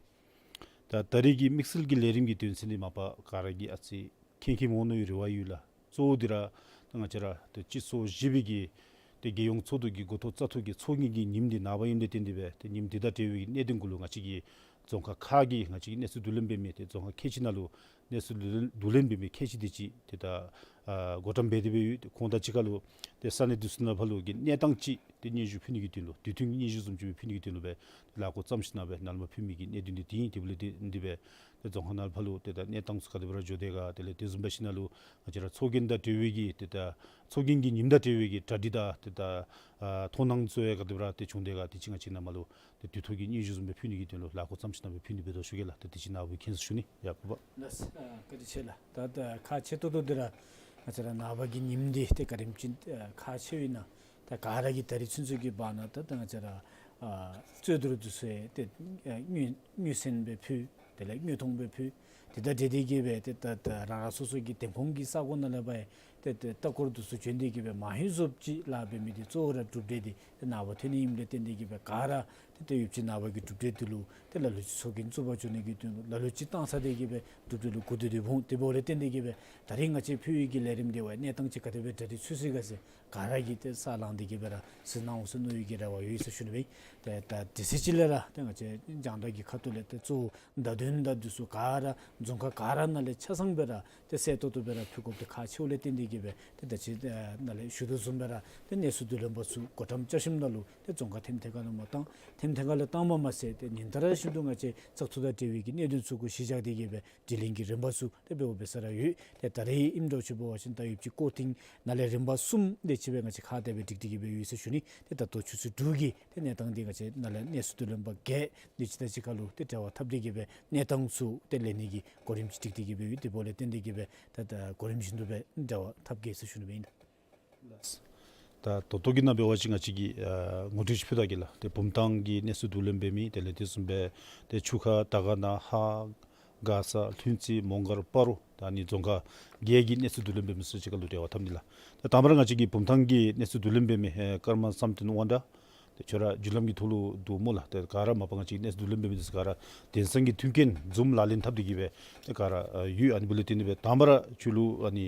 ད་ད་རིས་ཀྱི་དམིགས་བསལ་གྱི་ལས་རིམ་གྱི་དོན་ཚན་འདི་མ་པ་ག་ར་གིས་ཨ་ཙི་མཁྱེན་མཁྱེནམ་འོང་མནོ་བའི་རེ་བ་ཡོད་ལགས། གཙོ་བོ་འདི་ར་ད་ང་བཅས་ར་ཏེ་སྤྱི་ཚོགས་བཞི་པའི་གི་ཏེ་རྒྱལ་ཡོངས་ཚོགས་འདུ་གི་འགོ་ཐོག་བཙག་འཐུ་གི་ཚོགས་རྒྱན་གྱི་ཉིནམ་འདི་ནངས་པ་ཨིནམ་ལས་བརྟེན་ཏེ་སྦེ་ཏེ་ཉིནམ་འདི་དང་འབྲེལ་བའི་གནད་དོན་གུ་ལུ་ང་བཅས་ཀྱི་རྫོང་ཁག་ཁག་གི་ང་བཅས་ཀྱི་གནས་ཚུལ་བསྡུ་ལེན་འབད་མི་ཏེ་རྫོང་ཁག་ཁལ་གཅིག་ནང་ལུ་གནས་ཚུལ་བསྡུ་ལེན་བསྡུ་ལེན་འབད་མི་ཁལ་གཅིག་དེ་ཅིག་ཏེ་ད་ཨ་བགོ་བཀྲམ་འབད་དེ་སྦེ་ཡོད། ཏེ་ཁོང་དང་གཅིག་ཁར་ལུ་ཏེ་ས་གནས་འདི་ཚུ་ནང་ཕར་ལུ་གི་གནས་སྟངས་ཅིག་ཏེ་སྙན་ཞུ་ཕུལ་ནི་གི་དོན་ལུ་དུས་མཐུན་གྱི་སྙན་ཞུ་བཟུམ་ཅིག་སྦེ་ཕུལ་ནི་གི་དོན་ལུ་སྦེ་ལཱ་འགོ་བརྩམས་ཞིནམ་ལས་སྦེ་ནཱ་ལས་མར་ཕུལ་མི་གི་གནད་དོན་འདི་འདི་ཨིན། དེ་འབདཝ་ལས་ཏེ་འདི་སྦེ་ཏེ་རྫོང་ཁག་ནང་ཕར་ལུ་ཏེ་ད་གནས་སྟངས་ཚུ་ག་དེ་སྦེ་ར་འགྱོ་དེས་ག། དེ་ལས་དེ་བཟུམ་འབད་ཞིནམ་ལས་ང་བཅས་ར་ཚོགས་རྒྱན་དང་འབྲེལ་བའི་གི་ཏེ་ད་ཚོགས་རྒྱན་གྱི་ཉིནམ་དང་འབྲེལ་བའི་གི་གྲ་སྒྲིག་དང་ཏེ་ད་ཨ་མཐོང་སྣང་ཚུ་ཡང་ག་དེ་སྦེ་ར་ཏེ་བྱུང་དེས་ག། དེ་ཅིག་ང་བཅས་ནཱ་མར་ལུ་ཏེ་དུས་ཐོག་གི་སྙན་ཞུ་བཟུམ་སྦེ་ཕུལ་ནི་གི་དོན་ལུ་ལཱ་འགོ་བརྩམས་ཞིནམ་ལས་སྦེ་ཕུལ་ནི་འབད་དོ་ཞུ་གེ་ལགས། ཏེ་དེ་ཅིག་ནཱ་འབད་མཁྱེན་ཟེར་ཞུ་ནི། ཡ་བུ་པ། ལགས་སོ། ཨ་བཀའ་དྲིན་ཆེ་ལགས། ད་ད་ཁག་ཆེ་ཏོག་ཏོ་འདི་ར་ང་བཅས་ར་ནངས་པ་གི་ཉིནམ་འདི་ཏེ་ག་དེམ་ཅིག་ཨ་ཁག་ཆེཝ་ཨིན་ན། ད་ག་ར་གིས་ད་རིས་ཚུན་ཚོད་ཀྱི་བར་ན་ད་ད་ང་བཅས་ར་ཨ་རྩོད་བསྡུར་འདི་ཚུ་ཡང་ཏེ་ཨ་དངོས་དངོས་གསན་སྦེ་ཕུལ། དེ་ལས་དངོས་མཐོང་སྦེ་ཕུལ། དེ་དང་འབྲེལ་ཏེ་གིས་སྦེ་ཏེ་ད་ད་རང་རང་སོ་སོ་གི་དེ་ཁོངས་ཀྱི་ས་གོ་ནང་ལས་ཕར་ཡང་ཏེ་ཏེ་ལྟ་སྐོར་འདི་ཚུ་བྱོན་ཏེ་གིས་སྦེ་མང་ཤོས་ཅིག་ལཱ་འབད་མི་འདི་གཙོ་བོ་ར་གྲུབ་འབྲས་འདི་ཏེ་ནངས་པ་ཐོན་ནི་ཨིནམ་ལས་བརྟེན་ཏེ་གིས་སྦེ་ག་ར་ཏེ་ཏེ་ཡོདཔ་ཅིག་ནངས་པ་གི་གྲུབ་འབྲས་འདི་ལུ་ཏེ་ལ་ལུ་ཅིག་ཚོགས་རྒྱན་བཙུགས་པར་འགྱོ་ནི་གི་དོན་ལུ་ལ་ལུ་ཅིག་བཏང་ཚར་ཏེ་གིས་སྦེ་གྲུབ་འབྲས་ལུ་གོ་བསྡུར་འདི་འོང་། དེ་འབདཝ་ལས་བརྟེན་ཏེ་གིས་སྦེ་ད་རིས་ང་བཅས་ཕུལ་བའི་གི་ལས་རིམ་འདི་བ་གནས་སྟངས་ཅིག་ག་དེ་སྦེ་གྲ་སྒྲིག་ཚུད་ཅི་ག་ཟེར་ག་ར་གིས་ཏེ་ས་ལངས་ཏེ་གིས་སྦེ་ར་གཟིགས་གནང་འོང་ཟེར་མནོ་བའི་གི་རེ་བ་ཡོད་ཟེར་ཞུ་ནི་སྦེ། ཏེ་ད་དེ་ཚེ་ཅིག་ལས་ར་ཏེ་ང་བཅས་རྒྱང་བསྒྲགས་ཀྱི་ཁ་ཐུག་ལས་ཏེ་གཙོ་བོ་བརྡ་དོན་དང་འདི་ཚུ་ག་ར་རྫོང་ཁག་ག་ར་ནང་ལས་ཆ་ཚང་སྦེ་ར་ཏེ་གསལ་ཏོག་ཏོ་སྦེ་ར་ཕུལ་དགོཔ་འདི་ཁག་ཆེཝ་ལས་བརྟེན་ཏེ་གིས་སྦེ་ཏེ་ད་ཅི་ནཱ་ལས་ཞུ་དོ་བཟུམ་སྦེ་ར་ཏེ་གནས་ཚུལ་བསྡུ་ལེན་པ་ཚུ་གོ་ཁྲམ་རྐྱབ་ཞིནམ་ལས་ཏེ་རྫོང་ཁག་ཐེམ་ཐེངས་ཁ་ལུ་མར་བཏང་། ཐེམ་ཐེངས་ཁ་ལུ་བཏངམ་མ་ཚད་ཏེ་ཉིན་ལྟར་བཞིན་དུ་ང་བཅས་བཙག་འཐུ་དང་འབྲེལ་བའི་གི་གནད་དོན་ཚུ་གུ་གཞི་བཞག་སྟེ་གིས་སྦེ་དྲི་ལན་གྱི་རིམ་པ་ཚུ་ཏེ་འབདཝ་འབད་ས་ར་ཡོད། ཏེ་ད་རིས་ཨིནམ་འདྲཝ་ཅིག་འབད་བ་ཅིན་ད་ཡོདཔ་ཅིག་སྐོར་ཐེངས་ནཱ་ལས་རིམ་པ་གསུམ་དེ་ཅིག་སྦེ་ང་བཅས་ཁག་དེ་སྦེ་སྒྲིག་སྟེ་གིས་སྦེ་ཡོད་ཟེར་ཞུ་ནི། ཏེ་ད་ལྟོ་ཆུ་ཚོད་དྲུག་གི་ཏེ་གནས་སྟངས་འདི་ང་བཅས་ནཱ་ལས་གནས་ཚུལ་བསྡུ་ལེན་པ་བརྒྱད་དེ་ཅིག་དང་གཅིག་ཁར་ལུ་ཏེ་འབྲེལ་བ་འཐབ་སྟེ་གིས་སྦེ་གནས་སྟངས་ཚུ་ཏེ་ལེན་ནི་གི་གོ་རིམ་ཅིག་སྒྲིག་སྟེ་གིས་སྦེ་ཡོད། དེ་འབདཝ་ལས་བརྟེན་ཏེ་གིས་སྦེ་ད་ད་གོ་རིམ་བཞིན་དུ་སྦེ་འབྲེལ་བ་འཐབ་གེ་ཟེར་ཞུ་ནི་སྦེ་ཨིན། ད་ད་ལྟོ་གི་ནང་འབད་བ་ཅིན་ང་བཅས་ཀྱིས་ཨ་ངོ་སྤྲོད་ཅིག་ཕུལ་ད་གེ་ལགས། ཏེ་བུམ་ཐང་གི་གནས་ཚུལ་བསྡུ་ལེན་འབད་མི་དེ་ལས་དེ་བཟུམ་སྦེ་ཏེ་ཆུ་ཁ་དར་དཀར་ན་ཧཱ་མགར་ས་ལྷུན་རྩེ་མོང་སྒར་སྤ་རོ་ད་ཨ་ནི་རྫོང་ཁག་བརྒྱད་ཀྱི་གནས་ཚུལ་བསྡུ་ལེན་འབད་མི་ཚུ་གཅིག་ཁར་ལུ་འབྲེལ་བ་འཐབ་ནི་ལགས། ཏེ་དང་པ་ར་ང་བཅས་ཀྱིས་བུམ་ཐང་གི་གནས་ཚུལ་བསྡུ་ལེན་འབད་མི་ཨེ་ཀརྨ་བསམ་གཏན་དབང་གྲགས། ཏེ་ཁྱོད་ར་བརྒྱུད་ལམ་གྱི་ཐོག་ལུ་འདུག་སྨོ་ལགས། ཏེ་ག་ར་མ་པ་ང་བཅས་ཀྱིས་གནས་ཚུལ་བསྡུ་ལེན་འབད་མི་འདི་ཚུ་ག་ར་དེང་སང་གི་མཐུན་རྐྱེན་ཛུམ་ལག་ལེན་འཐབ་སྟེ་གི་སྦེ་ཏེ་ག་ར་ཨ་ཡོད། ཨ་ནི་འབདཝ་ལས་བརྟེན་ཏེ་སྦེ་དང་པ་ར་ཁྱོད་ལུ་ཨ་ནི་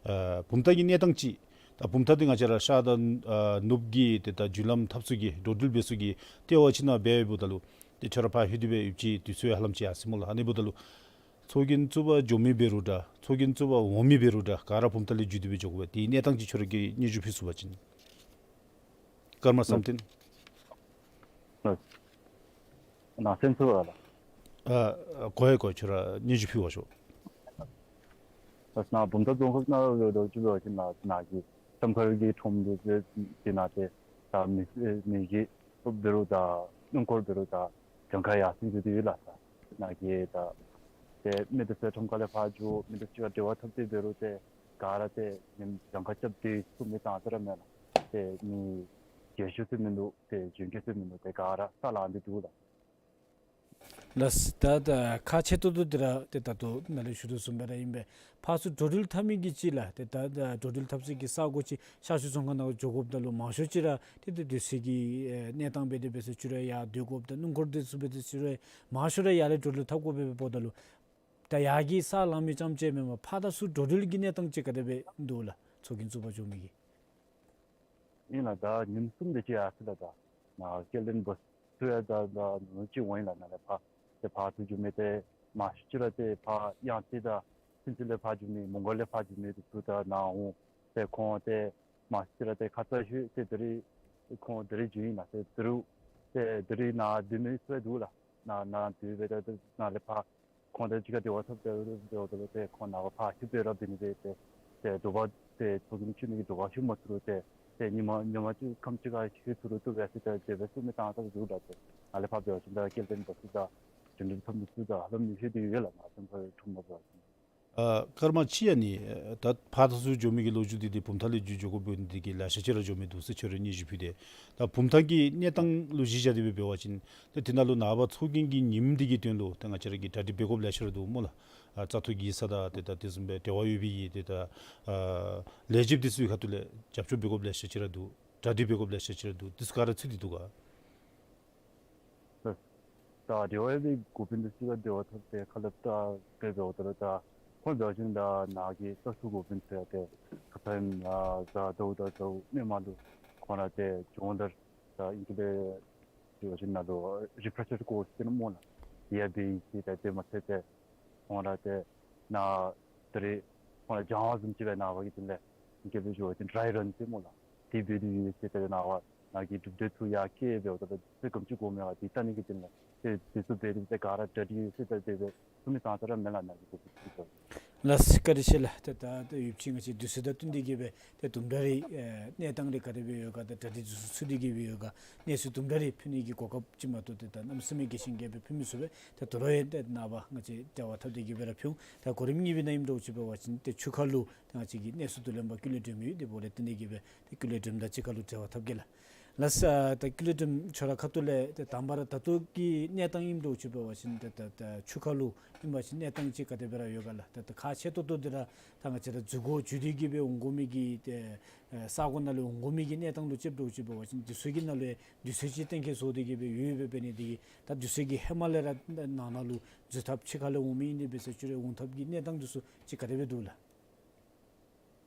ཨ་བུམ་ཐང་གི་གནས་སྟངས་ཅིག། ད་བུམ་ཐང་འདི་ང་བཅས་ར་ཤར་དང་ཨ་ནུབ་ཀྱི་ཏེ་ད་བརྒྱུད་ལམ་འཐབ་ས་གི་འགྲོ་འགྲུལ་འབད་ས་གི་ལྟེ་བ་ཅིག་ནང་འབད་འབདཝ་ད་ལུ་ཏེ་ཁྱོད་ར་ཕར་ལྷོད་དེ་སྦེ་ཡོད་ཅི་དུས་ཚོད་ཧ་ལམ་ཅིག་ཡར་སོ་སྨོ་ལགས། ཨ་ནི་འབདཝ་ད་ལུ་ཚོགས་རྒྱན་བཙུགས་པར་འགྱོ་མི་འབད་རུང་འདྲ་ཚོགས་རྒྱན་བཙུགས་པར་འོང་མི་འབད་རུང་འདྲ་ག་ར་བུམ་ཐང་ལས་བརྒྱུད་དེ་སྦེ་འགྱོ་དགོ་པས། དེའི་གནས་སྟངས་ཅིག་ཁྱོད་ར་གིས་སྙན་ཞུ་ཕུལ་ཚུགས་པ་ཅིན། ཀརྨ་བསམ་གཏན། ལགས། ནཱ་གསན་ཚུགས་པས་ལགས། ཨ་གོ་ཡི་གོ། ཁྱོད་ར་སྙན་ཞུ་ཕུལ་བར་ཤོག། ལགས། ནཱ་བུམ་ཐང་རྫོང་ཁག་ནང་ལུ་འགྱོ་དགོ་པ་ཅིན་ནཱ་ནཱ་གི་ཁྲོམ་ཁར་གྱི་ཁྲོམ་འདི་ཚུ་གི་ནང་ཏེ་ད་མི་མི་གི་འབད་རུང་ད་སྣུམ་འཁོར་འབད་རུང་ད་གྱངས་ཁ་ཡར་སེང་འགྱོ་སྟེ་ཡོད་ལགས། ནཱ་གི་ད་ཏེ་མི་འདི་ཚུ་ཁྲོམ་ཁ་ལས་ཕར་འགྱོ་མི་འདི་ཚུ་གཅིག་ཁར་འབྲེལ་བ་འཐབ་སྟེ་འབད་རུང་ཏེ་ག་ར་ཏེ་གྱངས་ཁ་རྐྱབ་སྟེ་ཚུགས་མི་ཙང་ཙ་ར་མེན་ལགས། ཏེ་མི་རྒྱལ་ཤོས་ཚུ་མིན་འདུག། ཏེ་འཇོན་སྐྱེས་ཚུ་མིན་འདུག། ཏེ་ག་ར་ས་ལངས་ཏེ་འདུག་ལགས། ལགས། ད་ད་ཁག་ཆེ་ཏོག་ཏོ་འདི་ར་ཏེ་ད་ལྟོ་ནཱ་ལས་ཞུ་དོ་བཟུམ་སྦེ་ར་ཨིན་པས། ཕར་ཚུར་འགྲོ་འགྲུལ་འཐབ་མི་གི་ཅིག་ལགས། ཏེ་ད་ད་འགྲོ་འགྲུལ་འཐབ་ས་གི་ས་གོ་ཅིག་ཤར་ཕྱོགས་རྫོང་ཁག་ནང་འགྱོ་དགོཔ་ད་ལུ་མང་ཤོས་ཅིག་ར་ཏེ་ཏེ་དུས་ཚོད་ཀྱི་ཨེ་གནས་སྟངས་འབད་དེ་འབད་ས་ཅིག་ར་ཡར་སྡོད་དགོཔ་ད་སྣུམ་འཁོར་འདི་ཚུ་འབད་དེ་ཅིག་ར་མང་ཤོས་ར་ཡར་ལས་འགྲོ་འགྲུལ་འཐབ་དགོ་པས་འབདཝ་ད་ལུ་ད་ཡར་གྱི་ས་ལང་མི་རྐྱངམ་ཅིག་མེན་པར་ཕར་དང་ཚུར་འགྲོ་འགྲུལ་གྱི་གནས་སྟངས་ཅིག་ག་དེ་སྦེ་འདུག་ལགས། ཚོགས་རྒྱན་བཙུགས་པར་འགྱོ་མི་གི། ཨིན་ལགས། ད་ཉིནམ་གསུམ་དེ་ཅིག་ཡར་སོ་ཡི་ལགས། ད་ནཱ་སྐྱེལ་འདྲེན་འབག་ཚུ་ཡང་ད་ད་ནུབ་ཅིག་འོང་ཡི་ལགས། ནཱ་ལས་ཕར་ཏེ་ཕར་ཚུར་འགྱོ་མི་ཏེ་མང་ཤོས་ཅིག་ར་ཏེ་ཕར་གཡང་རྩེ་དང་ཚུན་ཚོད་ལས་ཕར་འགྱོ་མི་མོང་སྒར་ལས་ཕར་འགྱོ་མི་འདི་ཚུ་ད་ནཱ་འོང་། ཏེ་ཁོང་ཏེ་མང་ཤོས་ཅིག་ར་ཏེ་ཁ་ཙ་ཤོས་ཏེ་ད་རིས་ཁོང་ད་རིས་འགྱོ་ཡི་ལགས། ཏེ་ད་རུང་ཏེ་ད་རིས་ནཱ་སྡོད་མི་ཚུ་ཡང་འདུག་ལགས། ནཱ་ནཱ་སྡོད་སྦེ་ད་ད་ནཱ་ལས་ཕར་ཁོང་དང་གཅིག་ཁར་འབྲེལ་བ་འཐབ་སྟེ་འབདཝ་ད་ལུ་ཏེ་ཁོང་ནཱ་ཕར་ཕྱིར་འབད་ར་འབད་ནི་སྦེ་ཏེ་ཏེ་དྲོ་པ་ཏེ་ཚོགས་རྒྱན་ཞུ་ནི་གི་དྲོ་པ་ཞུ་མ་ཚུགས་རུང་ཏེ་ཏེ་ཉི་མ་ཉི་མ་གཅིག་ཁམས་གཅིག་ཁར་ཞུ་ཚུགས་རུང་བཏུབ་པས་ཟེར་ཏེ་དེ་སྦེ་གསུངས་མི་ཙང་ཙ་ར་འདུག་ལགས། ཏེ་ནཱ་ལས་ཕར་འབད་བ་ཅིན་ད་སྐྱེལ་འདྲེན་འབག་ཚུ་དང་འགྲོ་འགྲུལ་འཐབ་མི་ཚུ་དང་ཧ་ལམ་ནི་ཤེས་ཏེ་ཡོད་ལགས། ནཱ་ཚང་ཁ་ཁྲོམ་ནང་འབད་བ་ཅིན། ཨ་ཀརྨ་ཅིག་ཨ་ནི་ཨ་ད་ཕར་དང་ཚུར་འགྱོ་མི་གི་ལོ་རྒྱུས་འདི་ཏེ་བུམ་ཐང་ལས་བརྒྱུད་འགྱོ་དགོ་པའི་འདི་གིས་ལེ་ཤ་ཅིག་ར་འགྱོ་མི་འདུག་ཟེར་ཁྱོད་ར་སྙན་ཞུ་ཕུལ་ཏེ། ད་བུམ་ཐང་གི་གནས་སྟངས་ལུ་གཞི་བཞག་སྟེ་སྦེ་འབད་བ་ཅིན་ཏེ་དེ་ནང་ལུ་ནངས་པ་ཚོགས་རྒྱན་གྱི་ཉིནམ་འདི་གི་དོན་ལུ་ཏེ་ང་བཅས་ར་གིས་གྲ་སྒྲིག་འབད་དགོཔ་ལེ་ཤ་ར་འདུག་སྨོ་ལགས། ཨ་བཙག་འཐུ་གི་ས་དང་ཏེ་ད་དེ་བཟུམ་སྦེ་འབྲེལ་བ་ཡོད་པའི་གི་ཏེ་ད་ཨ་ལས་བྱེདཔ་འདི་ཚུ་གི་ཁ་ཐུག་ལས་རྒྱབ་སྐྱོར་འབད་དགོཔ་ལེ་ཤ་ཅིག་ར་འདུག། གྲ་སྒྲིག་འབད་དགོཔ་ལེ་ཤ་ཅིག་ར་འདུག། འདི་ཚུ་ག་ར་ཚུད་དེ་འདུག་ག། ད་འབྲེལ་བ་ཡོད་པའི་འགོ་དཔོན་འདི་ཚུ་ག་འབྲེལ་བ་འཐབ་སྟེ་ཁ་སླབ་ད་འབད་འབདཝ་ད་ལུ་ད་ཁོང་འབད་བ་ཅིན་ད་ནཱ་གི་བཙག་འཐུ་འགོ་དཔོན་ཚུ་ཡང་ཏེ་ཁ་ཙ་ཨ་གཟའ་ཟླཝ་དང་ཟླཝ་སྔོན་མ་ལུ་ཁོང་ར་ཏེ་སྦྱོང་བརྡར་ད་ཨིང་སྐད་ལས་འབད་བ་ཅིན་ནཱ་ལུ་རི་ཕེ་རེ་ཤར་ཀོརསི་ཟེར་སྨོ་ལགས། དེ་ཡང་འབད་ཡི་ཟེར། ད་དེ་མ་ཚད་ཏེ་ཁོང་ར་ཏེ་ནཱ་ད་རིས་ཁོང་ར་སྦྱང་བ་བཟུམ་ཅིག་སྦེ་ནངས་པ་གི་དོན་ལས་ཨིང་སྐད་ལས་འབད་བ་ཅིན་ཌྲའི་རན་ཟེར་སྨོ་ལགས། དེ་འབད་དེ་ཡོད་ཟེར། ཏེ་ནངས་པ་ནཱ་གི་གྲུབ་འབྲས་ཚུ་ཡར་བསྐྱལ་འབདཝ་ད་ལུ་ཚེ་གམ་ཅིག་འགོར་མས་པ་དེ་བལྟ་ནི་གི་དོན་ལས་ཏེ་དེ་ཚུ་འབད་དེ་ཏེ་ག་ར་གྲ་སྒྲིག་ཡོད་ཟེར། ད་དེ་སྦེ་ཚུགས་མི་ཙང་ཙ་ར་མེན་ལགས། ནཱ་གི་གོ་སྐབས་ཅིག་ལགས། ལགས་སོ་བཀའ་དྲིན་ཆེ་ལགས། ཏེ་ད་ད་ཡོདཔ་ཅིག་ང་བཅས་དུས་ཚོད་དང་བསྟུན་ཏེ་གི་སྦེ་ཏེ་དུམ་གྲ་རེ་ཨེ་གནས་སྟངས་རེ་ག་དེ་སྦེ་ཡོད་ག་ཏེ་གྲ་སྒྲིག་འདི་ཚུ་ཚུད་དེ་གི་སྦེ་ཡོད་ག་གནས་ཚུལ་དུམ་གྲ་རེ་ཕུལ་ནི་གི་གོ་སྐབས་ཅིག་མ་གཏོགས་ཏེ་ད་གནམ་མེད་ས་མེད་རྒྱས་ཤིང་རྒྱས་སྦེ་ཕུལ་མི་ཚུགས་པས། ཏེ་དོ་རུང་ཡང་ཏེ་ནངས་པ་ང་བཅས་འབྲེལ་བ་འཐབ་སྟེ་གི་སྦེ་ར་ཕུལ། ད་གོ་རིམ་གཉིས་པའི་ནང་ཨིནམ་འདྲཝ་ཅིག་འབད་བ་ཅིན་ཏེ་ཆུ་ཁ་ལུ་ཏེ་ང་བཅས་ཀྱི་གནས་ཚུལ་བསྡུ་ལེན་པ་ཀུན་ལེགས་སྒྲོལ་མ་ཡོད། དེ་འབདཝ་ལས་བརྟེན་ཏེ་གི་སྦེ་ཏེ་ཀུན་ལེགས་སྒྲོལ་མ་དང་གཅིག་ཁར་ལུ་འབྲེལ་བ་འཐབ་གེ་ལགས། ལགས་སོ། ད་ཀུན་ལེགས་སྒྲོལ་མ་ཁྱོད་ར་ཁ་ཐུག་ལས་ཏེ་དང་པ་ར་ད་ལྟོ་གི་གནས་སྟངས་ཨིནམ་འདྲཝ་ཅིག་འབད་བ་ཅིན་ཏེ་ད་ད་ཆུ་ཁ་ལུ་ཨིན་པ་ཅིན་གནས་སྟངས་ཅིག་ག་དེ་སྦེ་ར་ཡོད་ག་ལགས། ད་ད་ཁག་ཆེ་ཏོག་ཏོ་འདི་ར་ད་ང་བཅས་ར་འཛུལ་སྒོ་བརྒྱུད་དེ་གི་སྦེ་འོང་དགོ་མི་གི་ཏེ་ཨེ་ས་གོ་ནང་ལས་འོང་དགོ་མི་གི་གནས་སྟངས་ལུ་ཅིག་འདྲཝ་ཅིག་འབད་བ་ཅིན་དུས་ཚོད་ཀྱི་ནང་ལུ་ཡང་དུས་ཚོད་ཅིག་གཏན་འཁེལ་བཟོ་སྟེ་གི་སྦེ་ཡོད་པས། འབད་ནི་འདི་གིས་ད་དུས་ཚོད་ཀྱི་ཧེ་མ་ལས་ར་ནང་ན་ལུ་འཛུལ་ཐབས་ཕྱི་ཁ་ལས་འོང་མི་ཨིན་ཏེ་འབད་ས་ཅིག་ར་འོང་ཐབས་ཀྱི་གནས་སྟངས་འདི་ཚུ་ཅིག་ག་དེ་སྦེ་འདུག་ལགས།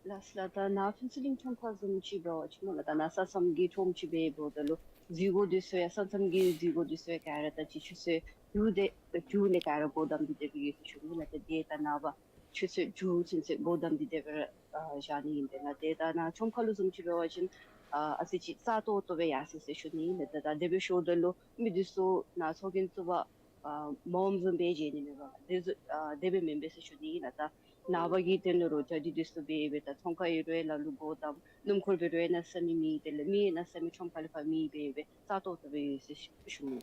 ལགས་སོ་ལགས། ད་ནཱ་ཕུན་ཚོགས་གླིང་ཁྲོམ་ཁ་བཟུམ་ཅིག་འབད་བ་ཅིན་སྨོ་ལགས། ད་ནཱ་ས་མཚམས་ཀྱི་ཁྲོམ་ཅིག་འབདཝ་ད་ལུ་འཛུལ་སྒོ་འདི་ཚུ་ཡང་ས་མཚམས་ཀྱི་འཛུལ་སྒོ་འདི་ཚུ་ཡང་ག་ར་ད་ཅི་ཆུ་ཚོད་དྲུག་དེ་དྲུག་ལས་ག་ར་སྒོ་བསྡམས་ཏེ་དེ་སྦེ་ཡོད་ཟེར་ཞུ་ནི་ལགས། ད་དེ་ད་ནངས་པ་ཆུ་ཚོད་དྲུག་ཚུན་ཚོད་སྒོ་བསྡམས་ཏེ་དེ་སྦེ་ར་ཨ་བཞག་ནི་ཨིན་པས་ལགས། ཏེ་ད་ནཱ་ཁྲོམ་ཁ་ལུ་བཟུམ་ཅིག་འབད་བ་ཅིན་ཨ་ཨ་ཙི་ཅིག་སྲ་ཏོག་ཏོ་སྦེ་ཡར་སོ་ཡི་ཟེར་ཞུ་ནི་ཨིན་ལགས། ད་ད་དེ་སྦེ་ཞུཝ་ད་ལུ་མི་འདི་ཚུ་ནཱ་ཚོགས་རྒྱན་བཙུགས་པར་ཨ་མངམ་བཟུམ་སྦེ་མཇལ་ནི་མས་པ་ལགས། དེ་ཚུ་ཨ་དེ་སྦེ་མེན་པས་ཟེར་ཞུ་ནི་ཨིན་ལགས། ད་ནངས་པ་གི་དོན་ལུ་རོགས་གྲ་སྒྲིག་འདི་ཚུ་འབད་སྦེ་ད་ཚོང་ཁང་འབད་རུང་ལ་ལུ་སྒོ་བསྡམས། སྣུམ་འཁོར་འབད་རུང་གནམ་མེད་ས་མེད་མེད། དེ་ལས་མི་གནམ་མེད་ས་མེད་ཁྲོམ་ཁ་ལས་ཕར་མེད་པས། སྦེ་སྲ་ཏོག་ཏོ་སྦེ་ཡོད་ཟེར་ཞུ་ནི།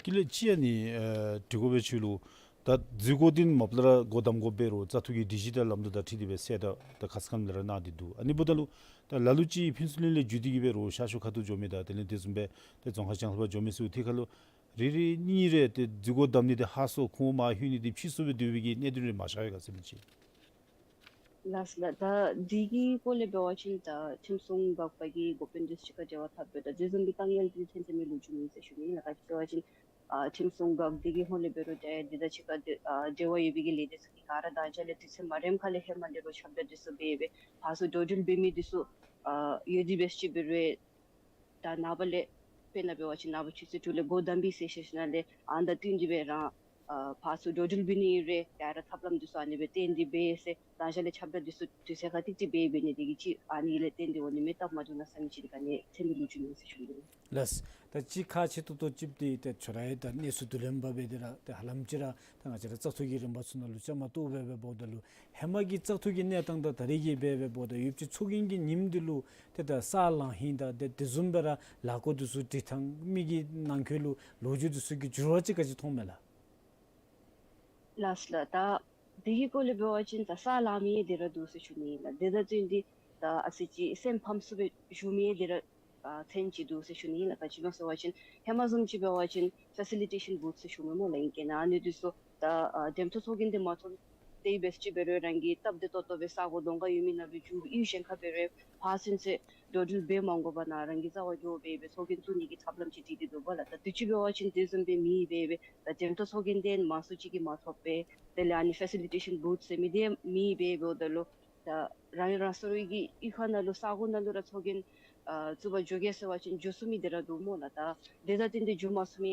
ཀུན་ལེགས་ཅིག་ཨ་ནི་ཨ་དྲི་བཀོད་འབད་ཞུ་ལུ། ད་འཛུལ་སྒོ་འདི་མ་པ་ལས་ར་སྒོ་བསྡམ་དགོཔ་འབད་རུང་བཙག་འཐུ་གི་སྒྲིག་གཞི་དང་ལམ་ལུགས་དང་འཁྲིལ་ཏེ་སྦེ་གསལ་བསྒྲགས་ད་ཁ་ཙ་ཁ་ཉིནམ་ལས་ར་གནང་སྟེ་འདུག། ཨ་ནི་འབདཝ་ད་ལུ་ད་ལ་ལུ་ཅིག་ཕུན་ཚོགས་གླིང་ལས་བརྒྱུད་དེ་གི་སྦེ་རོགས་ཤར་ཕྱོགས་ཁ་ཐུག་འགྱོ་མི་དང་དེ་ལས་དེ་བཟུམ་སྦེ་ཏེ་རྫོང་ཁག་ལྕང་ལྷབ་འགྱོ་མི་ཚུ་ཏེ་ཁ་ལུ་རེ་རེ་གཉིས་རེ་ཏེ་འཛུལ་སྒོ་བསྡམ་ནི་དེ་ཧ་སོ་ཁོང་མར་ལྷོད་ནི་དེ་ཕྱིས་སུ་སྦེ་སྡོད་པའི་གི་གནད་དོན་རེ་མ་ཤར་ཡོད་ག་ཟེར་མི་ཅིག། ལགས་ལགས། ད་འདི་གི་སྐོར་ལས་འབད་བ་ཅིན་ད་ཁྲིམས་སྲུང་འགག་པ་གིས་འགོ་དཔོན་དེ་ཚུ་གཅིག་ཁར་འབྲེལ་བ་འཐབ་སྦེ་ད་དེ་བཟུམ་གྱི་གཏང་ཡུལ་འདི་ཐོན་ཏེ་མེད་ལོ་རྒྱུས་མེད་ཟེར་ཞུ་ནི་ལགས། ག་ཅི་ཟེར་བ་ཅིན་ཨ་ཁྲིམས་སྲུང་འགག་སྡེ་གི་ཧོངས་ལས་འབད་རུང་ད་འདི་དང་གཅིག་ཁར་འབྲེལ་ཨ་འབྲེལ་བ་ཡོད་པའི་གི་ལས་སྡེ་ཚུ་གིས་ག་ར་ད་ཅི་ལས་དུས་ཚོད་མ་རནམ་ཁ་ལས་ཧེ་མ་ལས་ར་ཁྱབ་བསྒྲགས་འདི་ཚུ་འབད་སྦེ་ཕར་ཚུར་འགྲོ་འགྲུལ་འབད་མི་འདི་ཚུ་ཨ་ཡོད་དེ་འབད་ཅི་འབད་རུང་ད་ནངས་པ་ལས་དཔེར་ན་འབད་བ་ཅིན་ནངས་པ་ཆུ་ཚོད་དྲུག་ལས་སྒོ་བསྡམ་པའི་ཟེར་ཞིནམ་ལས་ཨ་ནི་དང་བསྟུན་ཏེ་སྦེ་རང་ཨ་ཕར་ཚུར་འགྲོ་འགྲུལ་འབད་ནི་ཨིན་རུང་ཡར་ཐབས་ལམ་འདི་ཚུ་ཨ་ནི་སྦེ་བཏོན་ཏེ་འབད་ཟེར་ད་ཅི་ལས་ཁྱབ་བསྒྲགས་འདི་ཚུ་དུས་ཚོད་ཁ་ཐུག་ཅིག་འབད་འབད་ནི་དེ་གིས་ཅིག་ཨ་ནི་ལས་བརྟེན་ཏེ་འོང་ནི་མས། སྟབས་མ་བདེཝ་གནམ་མེད་ས་མེད་ཅིག་ག་ནི་ཐོན་མེད་ལོ་རྒྱུས་མེད་ཟེར་ཞུ་ནི། ལགས། ད་ཅིག་ཁག་ཆེ་ཏོག་ཏོ་ཅིག་འདི་ཏེ་ཁྱོད་ར་ཡང་ད་གནས་ཚུལ་བསྡུ་ལེན་པ་འབད་དེ་ར་ཏེ་ཧ་ལམ་ཅིག་ར་ད་ང་བཅས་ར་བཙག་འཐུ་གི་རིམ་པ་ཚུ་ནང་ལུ་བཅའ་མར་གཏོགས་སྦེ་འབདཝ་ད་ལུ་ཧེ་མ་གི་བཙག་འཐུ་གི་གནས་སྟངས་དང་ད་རེས་ཀྱི་འབད་འབདཝ་ད་ཡོདཔ་ཅིག་ཚོགས་རྒྱན་གྱི་ཉིནམ་འདི་ལུ་ཏེ་ད་ས་ལང་ཧིང་དང་ཏེ་དེ་བཟུམ་སྦེ་ར་ལས་སྒོ་འདི་ཚུ་སྒྲིག་ཐངས་མི་གི་ནང་འཁོད་ལུ་ལོ་རྒྱུས་འདི་ཚུ་གི་འགྱུར་བ་ཅིག་ག་ཅི་མཐོངམ་མས་ལགས། ལགས་ལགས། ད་འདི་གི་སྐོར་ལས་འབད་བ་ཅིན་ད་ས་ལང་མི་འདི་ར་འདུག་ཟེར་ཞུ་ནི་ལགས། དེ་དང་བསྟུན་ཏེ་ད་ཨ་ཙི་ཅིག་སེམས་ཕམ་ཚུགས་པའི་བཞུགས་མི་འདི་ར་ཨ་ཚན་ཅིག་འདུག་ཟེར་ཞུ་ནི་ལགས། ག་ཅི་སྨོ་ཟེར་བ་ཅིན་ཧེ་མ་བཟུམ་ཅིག་འབད་བ་ཅིན་ཕེ་སི་ལི་ཊེ་ཤཱན་བུཐ་ཟེར་ཞུ་མི་སྨོ་ལགས། ཨིང་སྐད་ནང་ཨ་ནི་འདི་ཚུ་ད་ཨ་འདེམས་ཐོན་ཚོགས་རྒྱན་འདི་མ་ཐོབ་སྟེ་འབད་ཅི་འབད་རུང་རང་གི་སྟབས་བདེ་ཏོག་ཏོ་སྦེ་ས་གོ་གདོང་ཁར་ཡོད་མི་ནང་ལུ་འགྱོ་ཡི་གཞན་ཁར་འབད་རུང་ཕར་ཚུན་ཚོད་འགྲོ་འགྲུལ་འབད་མ་དགོ་པར་ནཱ་རང་གིས་རྩ་བ་འགྱོ་སྦེ་སྦེ་ཚོགས་རྒྱན་བཙུགས་ནི་གི་ཐབས་ལམ་ཅིག་སྒྲིག་སྟེ་འདུག་པ་ལགས། ད་དུས་ཅི་འབད་བ་ཅིན་དེ་བཟུམ་སྦེ་མེད་པས་སྦེ་ད་འདེམས་ཐོན་ཚོགས་རྒྱན་འདི་མང་སུ་ཅིག་གིས་མ་ཐོབ་པས། དེ་ལས་ཨ་ནི་ཕེ་སི་ལི་ཊེ་ཤཱན་བུཐ་ཟེར་མི་འདི་མེད་པས་འབདཝ་ད་ལུ་ད་རང་རང་སོ་སོའི་གི་གཡུས་ཁ་ནང་ལུ་ས་གོ་ནང་ལུ་ར་ཚོགས་རྒྱན་ཨ་བཙུགས་པར་འགྱོ་གེ་ཟེར་བ་ཅིན་འགྱོ་ཚུགས་མི་འདི་ར་འདུག་སྨོ་ལགས། ད་དེ་དང་བསྟུན་ཏེ་འགྱོ་མ་ཚུགས་མི་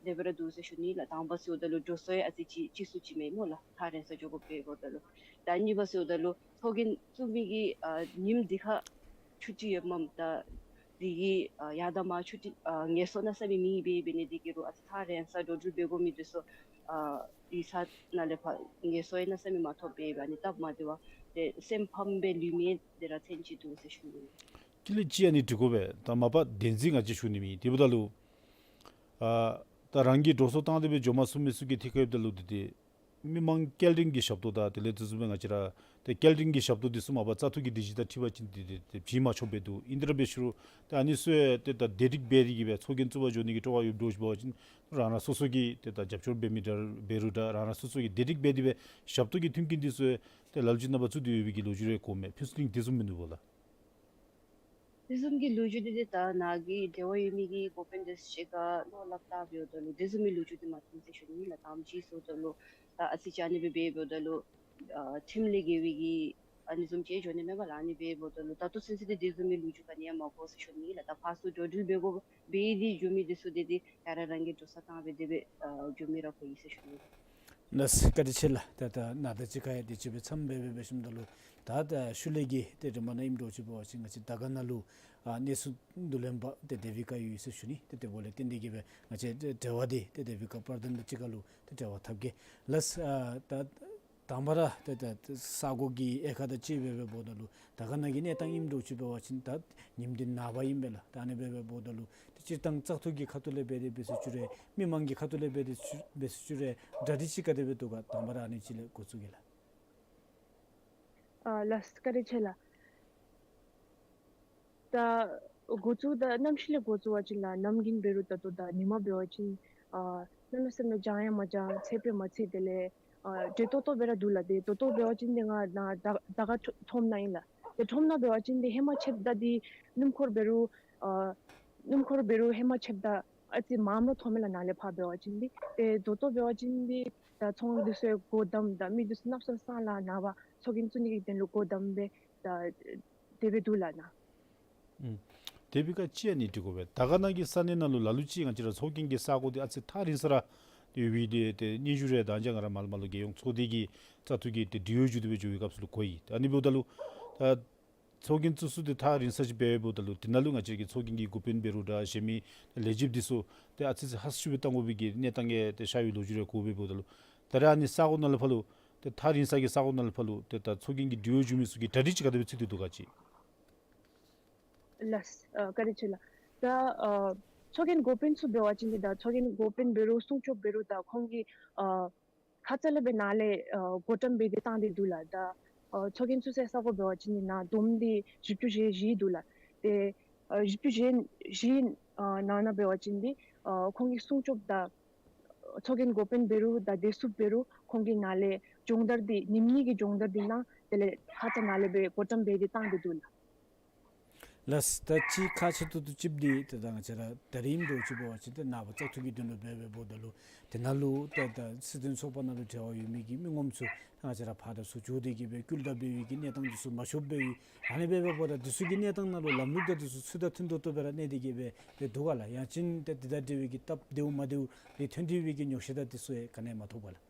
དེ་སྦེ་ར་འདུག་ཟེར་ཞུ་ནི་ལགས། དང་པ་ཟེརཝ་ད་ལུ་འགྲོ་སོང་ཡང་ཨ་ཙི་ཅིག་ཅིག་སུ་ཅིག་མེད་སྨོ་ལགས། ཐག་རིང་ས་འགྱོ་དགོ་པས་འབདཝ་ད་ལུ། ད་གཉིས་པ་ཟེརཝ་ད་ལུ་ཚོགས་རྒྱན་བཙུགས་མི་གི་ཨ་ཉིནམ་འདི་ཁར་ཆུ་ཊི་ཡོདཔ་མས། ད་འདི་གི་ཨ་ཡར་དང་མར་ཆུ་ཊི་ཨ་ངལ་གསོ་གནམ་མེད་ས་མེད་མེད་པས། འབད་ནི་འདི་གིས་རུང་ཨ་ཙི་ཐག་རིང་ས་འགྲོ་འགྲུལ་འབད་དགོ་མི་འདི་ཚུ་ཨ་ཡིག་ཚང་ནང་ལས་ཕར་ངལ་གསོ་ཡང་གནམ་མེད་ས་མེད་མ་ཐོབ་པས། ཨ་ནི་སྟབས་མ་བདེཝ་ཏེ་སེམས་ཕམ་སྦེ་ལུས་མི་འདི་ར་ཚན་ཅིག་འདུག་ཟེར་ཞུ་ནི། དེ་ལས་ཅིག་ཨ་ནི་འདི་གུ་སྦེ་ད་མ་པ་བདེན་རྫུན་ང་བཅས་ཞུ་ནི་མེད། དེ་འབདཝ་ད་ལུ་ཨ་ད་རང་གིས་འགྲོ་སོང་བཏང་སྟེ་སྦེ་འགྱོ་མ་ཚུགས་མི་ཚུ་གི་ཐད་ཁར་འབདཝ་ད་ལུ་འདི་ཏེ་མི་མང་སྐྱེལ་འདྲེན་གྱི་ཞབས་ཏོག་དང་དེ་ལས་དེ་བཟུམ་སྦེ་ང་བཅས་ར་ཏེ་སྐྱེལ་འདྲེན་གྱི་ཞབས་ཏོག་འདི་ཚུ་མ་པ་བཙག་འཐུ་གི་སྒྲིག་གཞི་དང་འཁྲིལ་བ་ཅིན་འདི་ཏེ་ཏེ་བྱིན་མ་ཆོགཔ་སྦེ་འདུག། ཨིན་དེ་ར་འབད་ཞུ་རུང་ཏེ་ཨ་ནི་ཚུ་ཡང་ཏེ་ད་བདེ་སྒྲིག་འབད་དེ་གིས་སྦེ་ཚོགས་རྒྱན་བཙུགས་པར་འགྱོ་ནི་གི་སྤྲོ་བ་ཡོདཔ་འདྲཝ་ཅིག་འབད་བ་ཅིན་རང་རང་སོ་སོ་གིས་ཏེ་ད་རྒྱབ་སྐྱོར་འབད་མི་འདྲ་འབད་རུང་ད་རང་རང་སོ་སོ་གིས་བདེ་སྒྲིག་འབད་དེ་སྦེ་ཞབས་ཏོག་གི་མཐུན་རྐྱེན་འདི་ཚུ་ཡང་ཏེ་ལ་ལུ་ཅིག་ནང་པ་བཙུགས་ཏེ་ཡོད་པའི་གི་ལོ་རྒྱུས་རེ་གོཝ་མས། ཕུན་ཚོགས་གླིང་དེ་བཟུམ་མིན་འདུག་པ་ལགས། དེ་བཟུམ་གྱི་ལོ་རྒྱུས་འདི་ཏེ་ད་ནཱ་གི་འབྲེལ་བ་ཡོད་མི་གི་འགོ་དཔོན་དེ་ཚུ་གཅིག་ཁར་བློ་སླབ་བལྟ་འབདཝ་ད་ལུ་དེ་བཟུམ་མའི་ལོ་རྒྱུས་འདི་མ་མཐོང་ཟེར་ཞུ་ནི་ལགས། དང་པ་ཅིག་ཟེརཝ་ད་ལུ་ད་ཨ་ཙི་ཅིག་ཨ་ནི་སྦེ་འབད་འབདཝ་ད་ལུ་ཨ་ཁྲིམས་ལས་འགལ་བའི་གི་ཨ་ནི་བཟུམ་ཅིག་འགྱོ་ནི་མས་པ་ལགས། ཨ་ནི་སྦེ་འབདཝ་ད་ལུ་ད་ལྟོ་ཚུན་ཚོད་འདི་དེ་བཟུམ་མའི་ལོ་རྒྱུས་ག་ནི་ཡང་མ་གོ་ཟེར་ཞུ་ནི་ལགས། ད་ཕར་ཚུར་འགྲོ་འགྲུལ་འབད་དགོ་པའི་འདི་འགྱོ་མི་འདི་ཚུ་འདི་ཏེ་ཡར་རང་གིས་འགྲོ་སོང་བཏང་སྦེ་དེ་སྦེ་ཨ་འགྱོ་མི་ར་གོ་ཡི་ཟེར་ཞུ་ནི། ལགས་བཀའ་དྲིན་ཆེ་ལགས། ད་ད་ནཱ་དང་གཅིག་ཁར་ཡང་དེ་ཅིག་སྦེ་འཚམས་སྦེ་སྦེ་སྦེ་ཞུཝ་ད་ལུ་ད་ད་ཤུལ་ལས་ཀྱི་ཏེ་རིམ་པ་ནང་ཨིནམ་འདྲཝ་ཅིག་འབད་བ་ཅིན་ང་བཅས་དར་དཀར་ནང་ལུ་ཨ་གནས་ཚུལ་བསྡུ་ལེན་པ་ཏེ་ཌེ་བིཌ་ཀར་ཡོད་ཟེར་ཞུ་ནི། ཏེ་དེ་འབདཝ་ལས་བརྟེན་ཏེ་གིས་སྦེ་ང་བཅས་ཏེ་འབྲེལ་བ་འདི་ཏེ་ཌེ་བིཌ་ཀར་པར་དན་དང་གཅིག་ཁར་ལུ་ཏེ་འབྲེལ་བ་འཐབ་གེ། ལགས། ཨ་ད་དང་པ་ར་ཏེ་ད་ས་གོ་གི་དབྱེ་ཁག་དང་གཅིག་སྦེ་སྦེ་འབདཝ་ད་ལུ་དར་དཀར་ནང་གི་གནས་སྟངས་ཨིནམ་འདྲཝ་ཅིག་འབད་བ་ཅིན་ད་ཉིནམ་འདི་ནངས་པ་ཨིན་པས་ལགས། ད་ཨ་ནི་སྦེ་སྦེ་འབདཝ་ད་ལུ་ཏེ་སྤྱིར་བཏང་བཙག་འཐུ་གི་ཁ་ཐུག་ལས་འབད་དེ་འབད་ཟེར་ཞུ་རུང་མི་མང་གི་ཁ་ཐུག་ལས་འབད་དེ་ཞུ་འབད་ཟེར་ཞུ་རུང་གྲ་སྒྲིག་ཅིག་ག་དེ་སྦེ་འདུག་ག། དང་པ་ར་ཨ་ནི་ཅིག་ལས་འགོ་བཙུགས་གེ་ལགས། ཨ་ལགས་བཀའ་དྲིན་ཆེ་ལགས། ད་འགོ་བཙུགས་ད་གནམ་གཤིས་ལས་འགོ་བཙུགས་པ་ཅིན་ལགས་གནམ་དགུན་འབད་རུང་ད་ལྟོ་ད་ཉིན་མ་འབད་བ་ཅིན་ཨ་གནམ་མེད་ས་མེད་འཇམ་ཡང་མ་འཇམ་ཚད་དཔེ་མ་ཚད། དེ་ལས་ཨ་དྲོད་ཏོག་ཏོ་སྦེ་ར་འདུག་ལགས། ཏེ་ཏོག་ཏོ་འབད་བ་ཅིན་ཏེ་ང་ནཱ་དར་དར་དཀར་ཁྲོམ་ནང་ཨིན་ལགས། ཏེ་ཁྲོམ་ནང་འབད་བ་ཅིན་ཏེ་ཧེ་མ་ཕྱདཔ་ད་འདི་སྣུམ་འཁོར་འབད་རུང་ཨ་སྣུམ་འཁོར་འབད་རུང་ཧེ་མ་ཕྱདཔ་ད་ཨ་ཙི་མངམ་ར་མཐོངམ་མས་ལགས། ནཱ་ལས་ཕར་འབད་བ་ཅིན་འདི་ཏེ་ཏོག་ཏོ་འབད་བ་ཅིན་འདི་ད་ཚོང་འདི་ཚུ་སྒོ་བསྡམས་ད་མི་འདི་ཚུ་ནགས་ཚལ་སྲང་ལ་ནངས་པ་ཚོགས་རྒྱན་བཙུགས་ནི་གི་དོན་ལུ་སྒོ་བསྡམས་སྦེ་ད་དེ་སྦེ་འདུག་ལགས་ནཱ། ཨུམ། དེ་འབདཝ་ད་ཅིག་ཨ་ནི་འདི་གུ་སྦེ་དར་དཀར་ནང་གི་ས་གནས་ནང་ལུ་ལ་ལུ་ཅིག་ང་བཅས་ར་ཚོགས་རྒྱན་གྱི་ས་གོ་འདི་ཨ་ཙི་ཐག་རིང་ས་ར་ཡོད་པའི་འདི་ཏེ་སྙན་ཞུ་རེ་ད་ཅི་ང་ར་མར་ལས་མར་ལུ་རྒྱལ་ཡོངས་ཚོགས་སྡེ་གི་བཙག་འཐུ་གི་ཏེ་དྲི་བ་ཞུ་སྟེ་སྦེ་འགྱོ་བའི་སྐབས་སུ་ལུ་གོ་ཡི། ད་ཨ་ནི་འབདཝ་ད་ལུ་ད་ཚོགས་རྒྱན་བཙུགས་ས་འདི་ཐག་རིང་ས་ཅིག་འབད་འབདཝ་ད་ལུ་དེ་ནང་ལུ་ང་བཅས་ཀྱི་ཚོགས་རྒྱན་གྱི་འགོ་དཔོན་འབད་རུང་ད་གཞན་མི་ལས་བྱེདཔ་འདི་ཚུ་ཏེ་ཨ་ཙི་ཙི་ཧ་སུ་སྦེ་བཏང་དགོ་པའི་གི་གནས་སྟངས་ཀྱི་ཏེ་ཤར་བའི་ལོ་རྒྱུས་རེ་གོཝ་འབདཝ་ད་ལུ་ད་རེས་ཨ་ནི་ས་གོ་ནང་ལས་ཕར་ལུ་ཏེ་ཐག་རིང་ས་གི་ས་གོ་ནང་ལས་ཕར་ལུ་ཏེ་ད་ཚོགས་རྒྱན་གྱི་དྲི་བ་ཞུ་མི་ཚུ་གིས་གྲ་སྒྲིག་ཅིག་ག་དེ་སྦེ་ཚུད་དེ་འདུག་ག་ཅིག། ལགས། ཨ་བཀའ་དྲིན་ཆེ་ལགས། ད་ཨ་ཚོགས་རྒྱན་འགོ་དཔོན་ཚུ་འབད་བ་ཅིན་འདི་ད་ཚོགས་རྒྱན་འགོ་དཔོན་འབད་རུང་སྲུང་སྐྱོབ་འབད་རུང་ད་ཁོང་གིས་ཨ་ཁ་ཙ་ལས་སྦེ་ནཱ་ལས་ཨ་བགོ་བཀྲམ་འབད་དེ་བཏང་སྟེ་འདུག་ལགས། ད་ཨ་ཚོགས་རྒྱན་བཙུགས་སའི་ས་གོ་འབད་བ་ཅིན་ནཱ་བསྡོམས་ཏེ་བཞི་བཅུ་ཞེ་བཞི་འདུག་ལགས། ཏེ་ཨ་བཞི་བཅུ་ཞེ་བཞི་ཨ་ནང་ན་འབད་བ་ཅིན་འདི་ཨ་ཁོང་གི་སྲུང་སྐྱོབ་དང་ཚོགས་རྒྱན་འགོ་དཔོན་འབད་རུང་དང་བདེ་སྲུངཔ་འབད་རུང་ཁོང་གིས་ནཱ་ལས་སྦྱོང་བརྡར་འདི་ཉིནམ་གཉིས་ཀྱི་སྦྱོང་བརྡར་འདི་གནང་ དེ་ལས་ཁ་ཙ་ནང་ལས་སྦེ་བགོ་བཀྲམ་འབད་དེ་བཏང་སྟེ་འདུག་ལགས། ལགས། ད་ཅི་ཁག་ཆེ་ཏོག་ཏོ་ཅིག་འདི་ཏེ་ད་ང་བཅས་ར་ད་རིས་ཨིནམ་འདྲཝ་ཅིག་འབད་བ་ཅིན་ཏེ་ནངས་པ་བཙག་འཐུ་གི་དོན་ལུ་འབད་འབདཝ་ད་ལུ་དེ་ནང་ལུ་ཏེ་ད་སྲིད་དོན་ཚོགས་པ་ནང་ལུ་འབྲེལ་བ་ཡོད་མི་གི་མི་ངོམ་ཚུ་ང་བཅས་ར་ཕར་དང་ཚུར་འགྱོ་སྟེ་གི་སྦེ་བསྐུལ་བརྡ་འབད་བའི་གི་གནས་སྟངས་འདི་ཚུ་མ་ཤོར་བའི་ཨ་ནི་འབད་འབདཝ་ད་འདི་ཚུ་གི་གནས་སྟངས་ནང་ལུ་ལམ་ལུགས་དང་འདི་ཚུ་ཚུ་དང་མཐུན་ཏོག་ཏོ་སྦེ་ར་གནས་ཏེ་གི་སྦེ་ཏེ་འདུག་ག་ལགས། ཡང་ཅིན་ཏེ་འདི་དང་འབྲེལ་བའི་གི་སྟབས་བདེཝ་མ་བདེཝ་འདི་ཐོན་ཏེ་ཡོད་པའི་གི་ཉོགས་བཤད་དང་འདི་ཚུ་ཡང་ག་ནི་ཡང་མ་ཐོབ་ག་ལགས།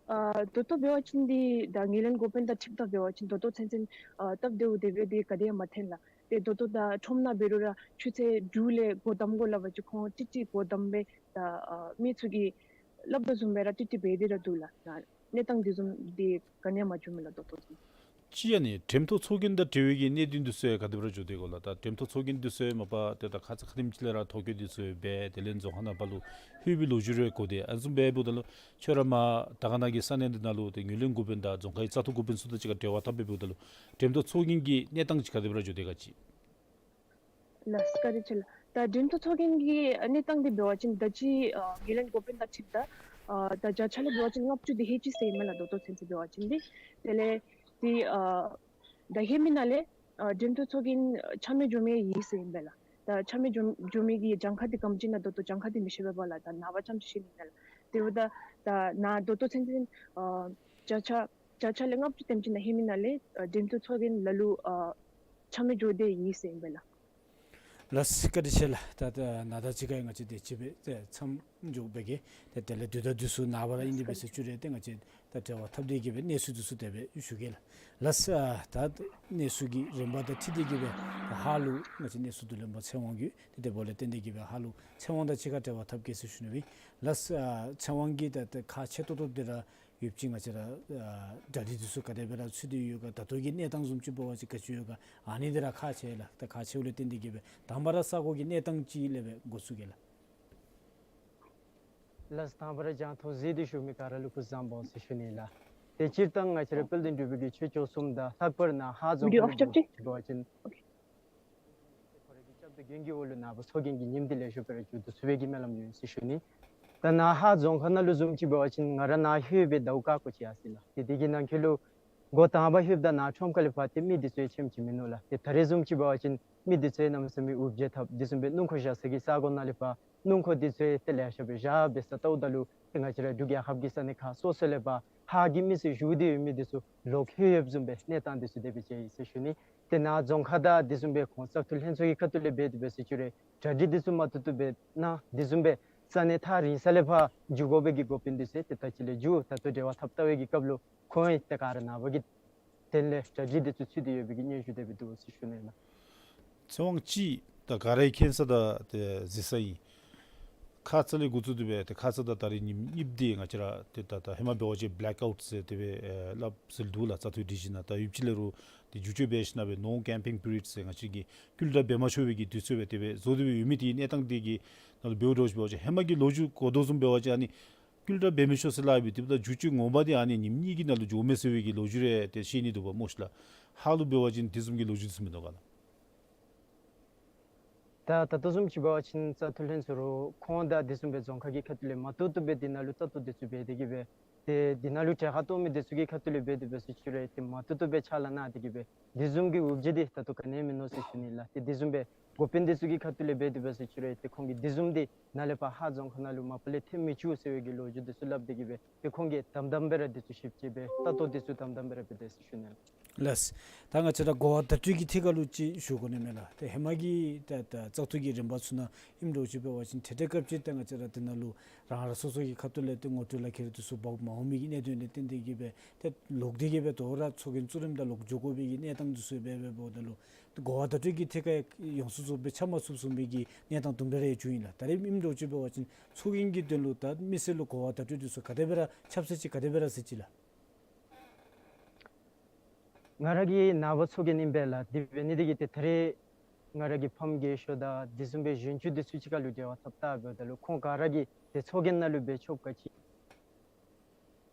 ཨ་ད་ལྟོ་འབད་བ་ཅིན་འདི་ད་ངོས་ལེན་འགོ་དཔོན་དང་འཁྲིལཝ་ད་འབད་བ་ཅིན་ད་ལྟོ་ཚུན་ཚོད་ཨ་སྟབས་བདེཝ་དེ་སྦེ་འདི་ག་དེ་ཡང་མ་ཐོན་ལགས། ཏེ་ད་ལྟོ་ད་ཁྲོམ་ནང་འབད་རུང་ར་ཆུ་ཚོད་དྲུག་ལས་སྒོ་བསྡམ་དགོ་སླབ་པ་ཅིན་ཁོང་ཅིག་ཅིག་སྒོ་བསྡམ་སྦེ་ད་ཨ་མི་ཚུ་གིས་སླབ་དོ་བཟུམ་སྦེ་ར་ཅིག་ཅིག་འབད་དེ་ར་འདུག་ལགས། ད་གནས་སྟངས་འདི་བཟུམ་འདི་ག་ནི་ཡང་མ་བྱུང་མས་ལགས་ད་ལྟོ་ཚུན་ཚོད། ཅིག་ཨ་ནི་འགྲེམས་སྟོན་ཚོགས་རྒྱན་དང་འབྲེལ་བའི་གི་གནད་དོན་འདི་ཚུ་ཡང་ག་དེ་སྦེ་ར་འགྱོ་དོ་ག་ལགས། ད་འགྲེམས་སྟོན་ཚོགས་རྒྱན་འདི་ཚུ་ཡང་མ་པ་ཏེ་ད་ཁ་ཙ་ཁ་ཉིནམ་ཅིག་ལས་ར་ཐོ་བཀོད་འདི་ཚུ་ཡང་འབད་དེ་ལས་རྫོང་ཁག་ནང་ཕར་ལུ་ལྷོད་པའི་ལོ་རྒྱུས་རེ་གོ་སྟེ་ཨ་ནི་བཟུམ་འབད་འབདཝ་ད་ལུ་ཁྱོད་ར་མར་དར་དཀར་ན་གི་ས་གནས་འདི་ནང་ལུ་ཏེ་ངོས་ལེན་འགོ་དཔོན་དང་རྫོང་ཁག་གི་བཙག་འཐུ་འགོ་དཔོན་ཚུ་དང་གཅིག་ཁར་འབྲེལ་བ་འཐབ་སྦེ་འབདཝ་ད་ལུ་འགྲེམས་སྟོན་ཚོགས་རྒྱན་གྱི་གནས་སྟངས་ཅིག་ག་དེ་སྦེ་ར་འགྱོ་དོ་ག་ཅིག། ལགས་བཀའ་དྲིན་ཆེ་ལགས། ད་འགྲེམས་སྟོན་ཚོགས་རྒྱན་གྱི་གནས་སྟངས་འདི་འབད་བ་ཅིན་ད་ཅི་ཨ་ངོས་ལེན་འགོ་དཔོན་དང་འཁྲིལཝ་ད་ཨ་ད་བརྒྱ་ཆ་ལས་འབད་བ་ཅིན་ལྔ་བཅུ་དེ་ཧེ་ཅིག་ཟེར་ཨིན་མས་ལགས་ད་ལྟོ་ཚུན་ཚོད་འབད་བ་ཅིན་འདི། དེ་ལས་འདི་ཨ་ད་ཧེ་མའི་ནང་ལས་ཨ་འགྲེམས་སྟོན་ཚོགས་རྒྱན་ཆ་མེད་འགྱོ་མི་ཡོད་ཟེར་ཨིན་པས་ལགས། ད་ཆ་མེད་འགྱོ་འགྱོ་མི་གི་གྱངས་ཁ་འདི་ག་དེམ་ཅིག་ཨིན་ན་ད་ལྟོ་གྱངས་ཁ་འདི་མི་ཤེས་པས་ལགས། ད་ནངས་པ་ཙམ་ཅིག་ཤེས་ནི་ཨིན་ལགས། དེ་འབདཝ་ད་ད་ནཱ་ད་ལྟོ་ཚུན་ཚོད་ཨ་བརྒྱ་ཆ་བརྒྱ་ཆ་ལས་ལྔ་བཅུ་དེམ་ཅིག་ཨིན་ན་ཧེ་མའི་ནང་ལས་ཨ་འགྲེམས་སྟོན་ཚོགས་རྒྱན་ལ་ལུ་ཨ་ཆ་མེད་འགྱོ་སྟེ་ཡོད་ཟེར་ཨིན་པས་ལགས། ལགས་བཀའ་དྲིན་ཆེ་ལགས། ད་ད་ནཱ་ད་ཅི་ག་ཡང་ང་བཅས་དེ་ཅིག་སྦེ་ཏེ་མཚམས་འཇོག་འབད་གེ། ཏེ་དེ་ལས་དུས་དང་དུས་སུ་ནངས་པ་ར་ཨིན་ཏེ་འབད་ཟེར་བཅུག་རུང་ཏེ་ང་བཅས་ད་འབྲེལ་བ་འཐབ་སྟེ་གི་སྦེ་གནས་ཚུལ་འདི་ཚུ་དེ་སྦེ་ཞུ་གེ་ལགས། ལགས་ཨ་ད་གནས་ཚུལ་གྱི་རིམ་པ་དང་འཁྲིལ་ཏེ་གི་སྦེ་ད་ཧཱ་ལུ་ང་བཅས་གནས་ཚུལ་བསྡུ་ལེན་པ་ཚེ་དབང་གིས་ཏེ་དེ་འབདཝ་ལས་བརྟེན་ཏེ་གི་སྦེ་ཧཱ་ལུ་ཚེ་དབང་དང་གཅིག་ཁར་འབྲེལ་བ་འཐབ་གེ་ཟེར་ཞུ་ནི་ཨིན། ལགས་ཨ་ཚེ་དབང་གིས་ད་ད་ཁག་ཆེ་ཏོག་ཏོ་འདི་ར་ཡོདཔ་ཅིག་ང་བཅས་ར་ཨ་གྲ་སྒྲིག་འདི་ཚུ་ག་དེ་སྦེ་ར་ཚུད་དེ་ཡོད་ག། ད་ལྟོ་གི་གནས་སྟངས་བཟུམ་ཅིག་འབད་བ་ཅིན་ག་ཅི་ཡོད་ག། ཨ་ནི་འདི་ར་ཁག་ཆེ་ལགས། ད་ཁག་ཆེཝ་ལས་བརྟེན་ཏེ་གི་སྦེ་དང་པ་ར་ས་གོ་གི་གནས་སྟངས་ཅིག་ལས་སྦེ་འགོ་བཙུགས་གེ་ལགས། ལགས་དང་པ་ར་རྒྱང་མཐོང་གཟིགས་ཏེ་བཞུགས་མི་ག་ར་ལུ་སྐུ་གཟུགས་བཟང་པོ་ཟེར་ཞུ་ནི་ལགས། ཏེ་སྤྱིར་བཏང་ང་བཅས་ར་དཔལ་ལྡན་འབྲུག་པའི་གི་ཆོས་སྐྱོང་གསུམ་དང་ལྷག་པར་ནཱ་ཧཱ་རྫོང་ཁག་ལུ་འབད་བ་ཅིན་ཁོ་རའི་གི་སྐྱབས་དང་མགོན་གྱི་འོག་ལུ་ནངས་པ་ཚོགས་རྒྱན་གྱི་ཉིནམ་འདི་ལེགས་ཤོམ་སྦེ་ར་འགྱོ་དོ་ཟེར་བའི་གི་སྨོན་ལམ་ཡོད་ཟེར་ཞུ་ནི། ད་ནཱ་ཧཱ་རྫོང་ཁག་ནང་ལུ་བཟུམ་ཅིག་འབད་བ་ཅིན་ང་ར་ནཱ་ལྷོད་པའི་ཟླཝ་ཀ་ཀོ་ཅིག་ཡར་སོ་ཡི་ལགས། ཏེ་དེ་གི་ནང་འཁོད་ལུ་འགོ་དང་པ་ལྷོདཔ་ད་ནཱ་ཁྲོམ་ཁ་ལས་ཕར་ཏེ་མི་འདི་ཚུ་ཡང་ཆེམ་ཅིག་མིན་ནུག་ལགས། ཏེ་ད་རེས་བཟུམ་ཅིག་འབད་བ་ཅིན་མི་འདི་ཚུ་ཡང་གནམ་མེད་ས་མེད་འུབ་བྱེལ་འཐབ་དེ་བཟུམ་སྦེ་སྣུམ་འཁོར་བཞག་ས་གི་ས་གོ་ནང་ལས་ཕར་སྣུམ་འཁོར་འདི་ཚུ་ཡང་ཏེ་ལེ་ཤ་སྦེ་བཞག་སྦེ་ས་བལྟཝ་ད་ལུ་ཏེ་ང་བཅས་ར་འབྲུག་རྒྱལ་ཁབ་ཀྱི་ས་གནས་ཁག་སོ་སོ་ལས་ཕར་ཧཱ་གི་མི་སེར་བཞུགས་ཏེ་ཡོད་མི་འདི་ཚུ་ལོག་ལྷོད་ཡོདཔ་བཟུམ་སྦེ་གནས་སྟངས་འདི་ཚུ་དེ་སྦེ་མཇལ་ཡི་ཟེར་ཞུ་ནི། ཏེ་ནཱ་རྫོང་ཁག་དང་དེ་བཟུམ་སྦེ་ཁོང་བཙག་འཐུ་ལྷན་ཚོགས་ཀྱི་ཁ་ཐུག་ལས་འབད་དེ་འབད་ཟེར་བཅུག་རུང་གྲ་སྒྲིག་འདི་ཚུ་མ་ཐུབ་ཐུབ་སྦེ་ནཱ་དེ་བཟུམ་སྦེ་ས་གནས་ཐག་རིང་ས་ལས་ཕར་འགྱོ་དགོ་པའི་གི་འགོ་དཔོན་འདི་ཚུ་ཏེ་ད་ཅི་ལས་འགྱོ་ད་ལྟོ་འབྲེལ་བ་འཐབ་བལྟ་བའི་གི་སྐབས་ལུ་ཁོང་ཡང་ཏེ་ག་ར་ནངས་པ་གི་དོན་ལས་གྲ་སྒྲིག་འདི་ཚུ་ཚུད་དེ་ཡོད་པའི་གི་སྙན་ཞུ་དེ་སྦེ་འདུག་ཟེར་ཞུ་ནི་ལགས། ཚེ་དབང་ཅིག་ད་ག་རའི་མཁྱེན་ས་དང་ཏེ་གཟིགས་ས་ཨིན། ཁ་ཙ་ལས་འགོ་བཙུགས་ཏེ་སྦེ་ཏེ་ཁ་ཙ་དང་ད་རིས་ཉིནམ་གཉིས་འདི་ང་བཅས་ར་ཏེ་ད་ད་ཧེ་མ་འབད་བ་ཅིན་བེ་ལེཀ་ཨའུཊ་ཟེར་དེ་སྦེ་ཨེ་སླབ་ཟེར་འདུག་ལགས། བཙག་འཐུའི་སྒྲིག་གཞི་ནང་ད་ཡུདཔ་ཅིག་ལས་རུང་ཏེ་བསྒྱུར་བཅོས་འབད་ཞིནམ་སྦེ་ནོ་ཀེམ་པིང་པི་རི་ཡོཌ་ཟེར་ང་བཅས་ཀྱིས་བསྐུལ་བསྒྲགས་འབད་མ་ཆོག་པའི་གི་དུས་ཚོད་སྦེ་དེ་སྦེ་བཟོ་སྟེ་སྦེ་ཡོད་མི་དེའི་གནས་སྟངས་དེ་གི་ནང་ལུ་འབདཝ་འདྲཝ་ཅིག་འབད་བ་ཅིན་ཧེ་མ་གི་ལོ་རྒྱུས་གོ་དོ་བཟུམ་འབད་བ་ཅིན་ཨ་ནི་བསྐུལ་བསྒྲགས་འབད་མི་ཆོག་ཟེར་སླབ་ཡོད་པའི་དེ་འབདཝ་ད་བསྒྱུར་བཅོས་ངོ་མ་འདི་ཨ་ནི་ཉིནམ་གཉིས་ཀྱི་ནང་ལུ་འགྱོཝ་མས་ཟེར་བའི་གི་ལོ་རྒྱུས་རེ་ཏེ་བཤད་ནི་འདུག་པ་སྨོ་ཤིག་ལགས། ཧཱ་ལུ་འབད་བ་ཅིན་དེ་བཟུམ་གྱི་ལོ་རྒྱུས་འདི་ཚུ་མིན་འདུག་ག་ལགས། ད་ད་ལྟོ་བཟུམ་ཅིག་འབད་བ་ཅིན་བཙག་འཐུ་ལྷན་ཚོགས་རུང་ཁོང་དང་དེ་བཟུམ་སྦེ་རྫོང་ཁག་གི་ཁ་ཐུག་ལས་མ་བཏུབ་བཏུབ་སྦེ་དེ་ནང་ལུ་ལྟ་རྟོག་འདི་ཚུ་འབད་དེ་གི་སྦེ་ཏེ་དེ་ནང་ལུ་གྲལ་ཁར་གཏོགས་མི་འདི་ཚུ་གི་ཁ་ཐུག་ལས་འབད་དེ་འབད་ཟེར་བཅུག་རུང་ཏེ་མ་བཏུབ་བཏུབ་སྦེ་ཕྱག་ལཱ་གནང་སྟེ་གི་སྦེ་དེ་བཟུམ་གྱི་འུབ་བྱེལ་འདི་ད་ལྟོ་ག་ནི་ཡང་མིན་ནུག་ཟེར་ཞུ་ནི་ལགས། ཏེ་དེ་བཟུམ་སྦེ་འགོ་དཔོན་འདི་ཚུ་གི་ཁ་ཐུག་ལས་འབད་དེ་འབད་ཟེར་བཅུག་རུང་ཏེ་ཁོང་གིས་དེ་བཟུམ་འདི་ནཱ་ལས་ཕར་ཧཱ་རྫོང་ཁག་ནང་ལུ་མ་པ་ལས་ཐོན་མི་བཅུག་ཟེར་བའི་གི་ལོ་རྒྱུས་འདི་ཚུ་སླབ་སྟེ་གི་སྦེ་ཏེ་ཁོང་གིས་དམ་དམ་སྦེ་ར་འདི་ཚུ་ཞིབ་དཔྱད་འབད་ལྟ་རྟོག་འདི་ཚུ་དམ་དམ་སྦེ་ར་འབད་དེ་ཟེར་ཞུ་ནི་ལགས། ལགས། ད་ང་བཅས་ར་གོ་བ་བརྡ་སྤྲོད་ཀྱི་ཐད་ཁར་ལུ་ཅིག་ཞུ་དགོ་ནི་མས་ལགས། ཏེ་ཧེ་མ་གི་ད་ད་བཙག་འཐུ་གི་རིམ་པ་ཚུ་ནང་ཨིནམ་འདྲཝ་ཅིག་འབད་བ་ཅིན་ཏེ་ཏེ་སྐབས་ཅིག་ཏེ་ང་བཅས་ར་དེ་ནང་ལུ་རང་རང་སོ་སོ་གི་ཁ་ཐུག་ལས་ཏེ་ངོ་སྤྲོད་ལག་ཁྱེར་འདི་ཚུ་འབག་མ་འོང་མི་གི་གནད་དོན་ལས་བརྟེན་ཏེ་གི་སྦེ་ཏེ་ལོག་སྟེ་གི་སྦེ་དོ་རུང་ཚོགས་རྒྱན་གཙོ་རིམ་དང་ལོག་འགྱོ་དགོ་པའི་གི་གནས་སྟངས་འདི་ཚུ་འབད་འབདཝ་ད་ལུ་གོ་བ་བརྡ་སྤྲོད་ཀྱི་ཐད་ཁར་ཡོངས་སུ་རྫོགས་སྦེ་ཁྱབ་མ་ཚུགསཔ་བཟུམ་མའི་གི་གནས་སྟངས་དུམ་གྲ་རེ་བྱུང་ཡི་ལགས། ད་རེས་ཨིནམ་འདྲཝ་ཅིག་འབད་བ་ཅིན་ཚོགས་རྒྱན་གྱི་དོན་ལུ་ད་མི་སེར་ལུ་གོ་བ་བརྡ་སྤྲོད་འདི་ཚུ་ག་དེ་སྦེ་ར་ཁྱབ་ཚད་ཅིག་ག་དེ་སྦེ་ར་ཟེར་ཅི་ལགས། ང་ར་གིས་ནངས་པ་ཚོགས་རྒྱན་ཨིན་པས་ལགས། དེ་འབད་ནི་དེ་གིས་ཏེ་ད་རེས་ང་ར་གི་ཕམ་རྒས་ཤོས་དང་དེ་བཟུམ་སྦེ་གཞོན་བཅུད་འདི་ཚུ་གཅིག་ཁར་ལུ་འབྲེལ་བ་འཐབ་བལྟ་འབདཝ་ད་ལུ་ཁོང་ག་ར་གིས་ཏེ་ཚོགས་རྒྱན་ནང་ལུ་འབད་ཆོགཔ་ག་ཅི་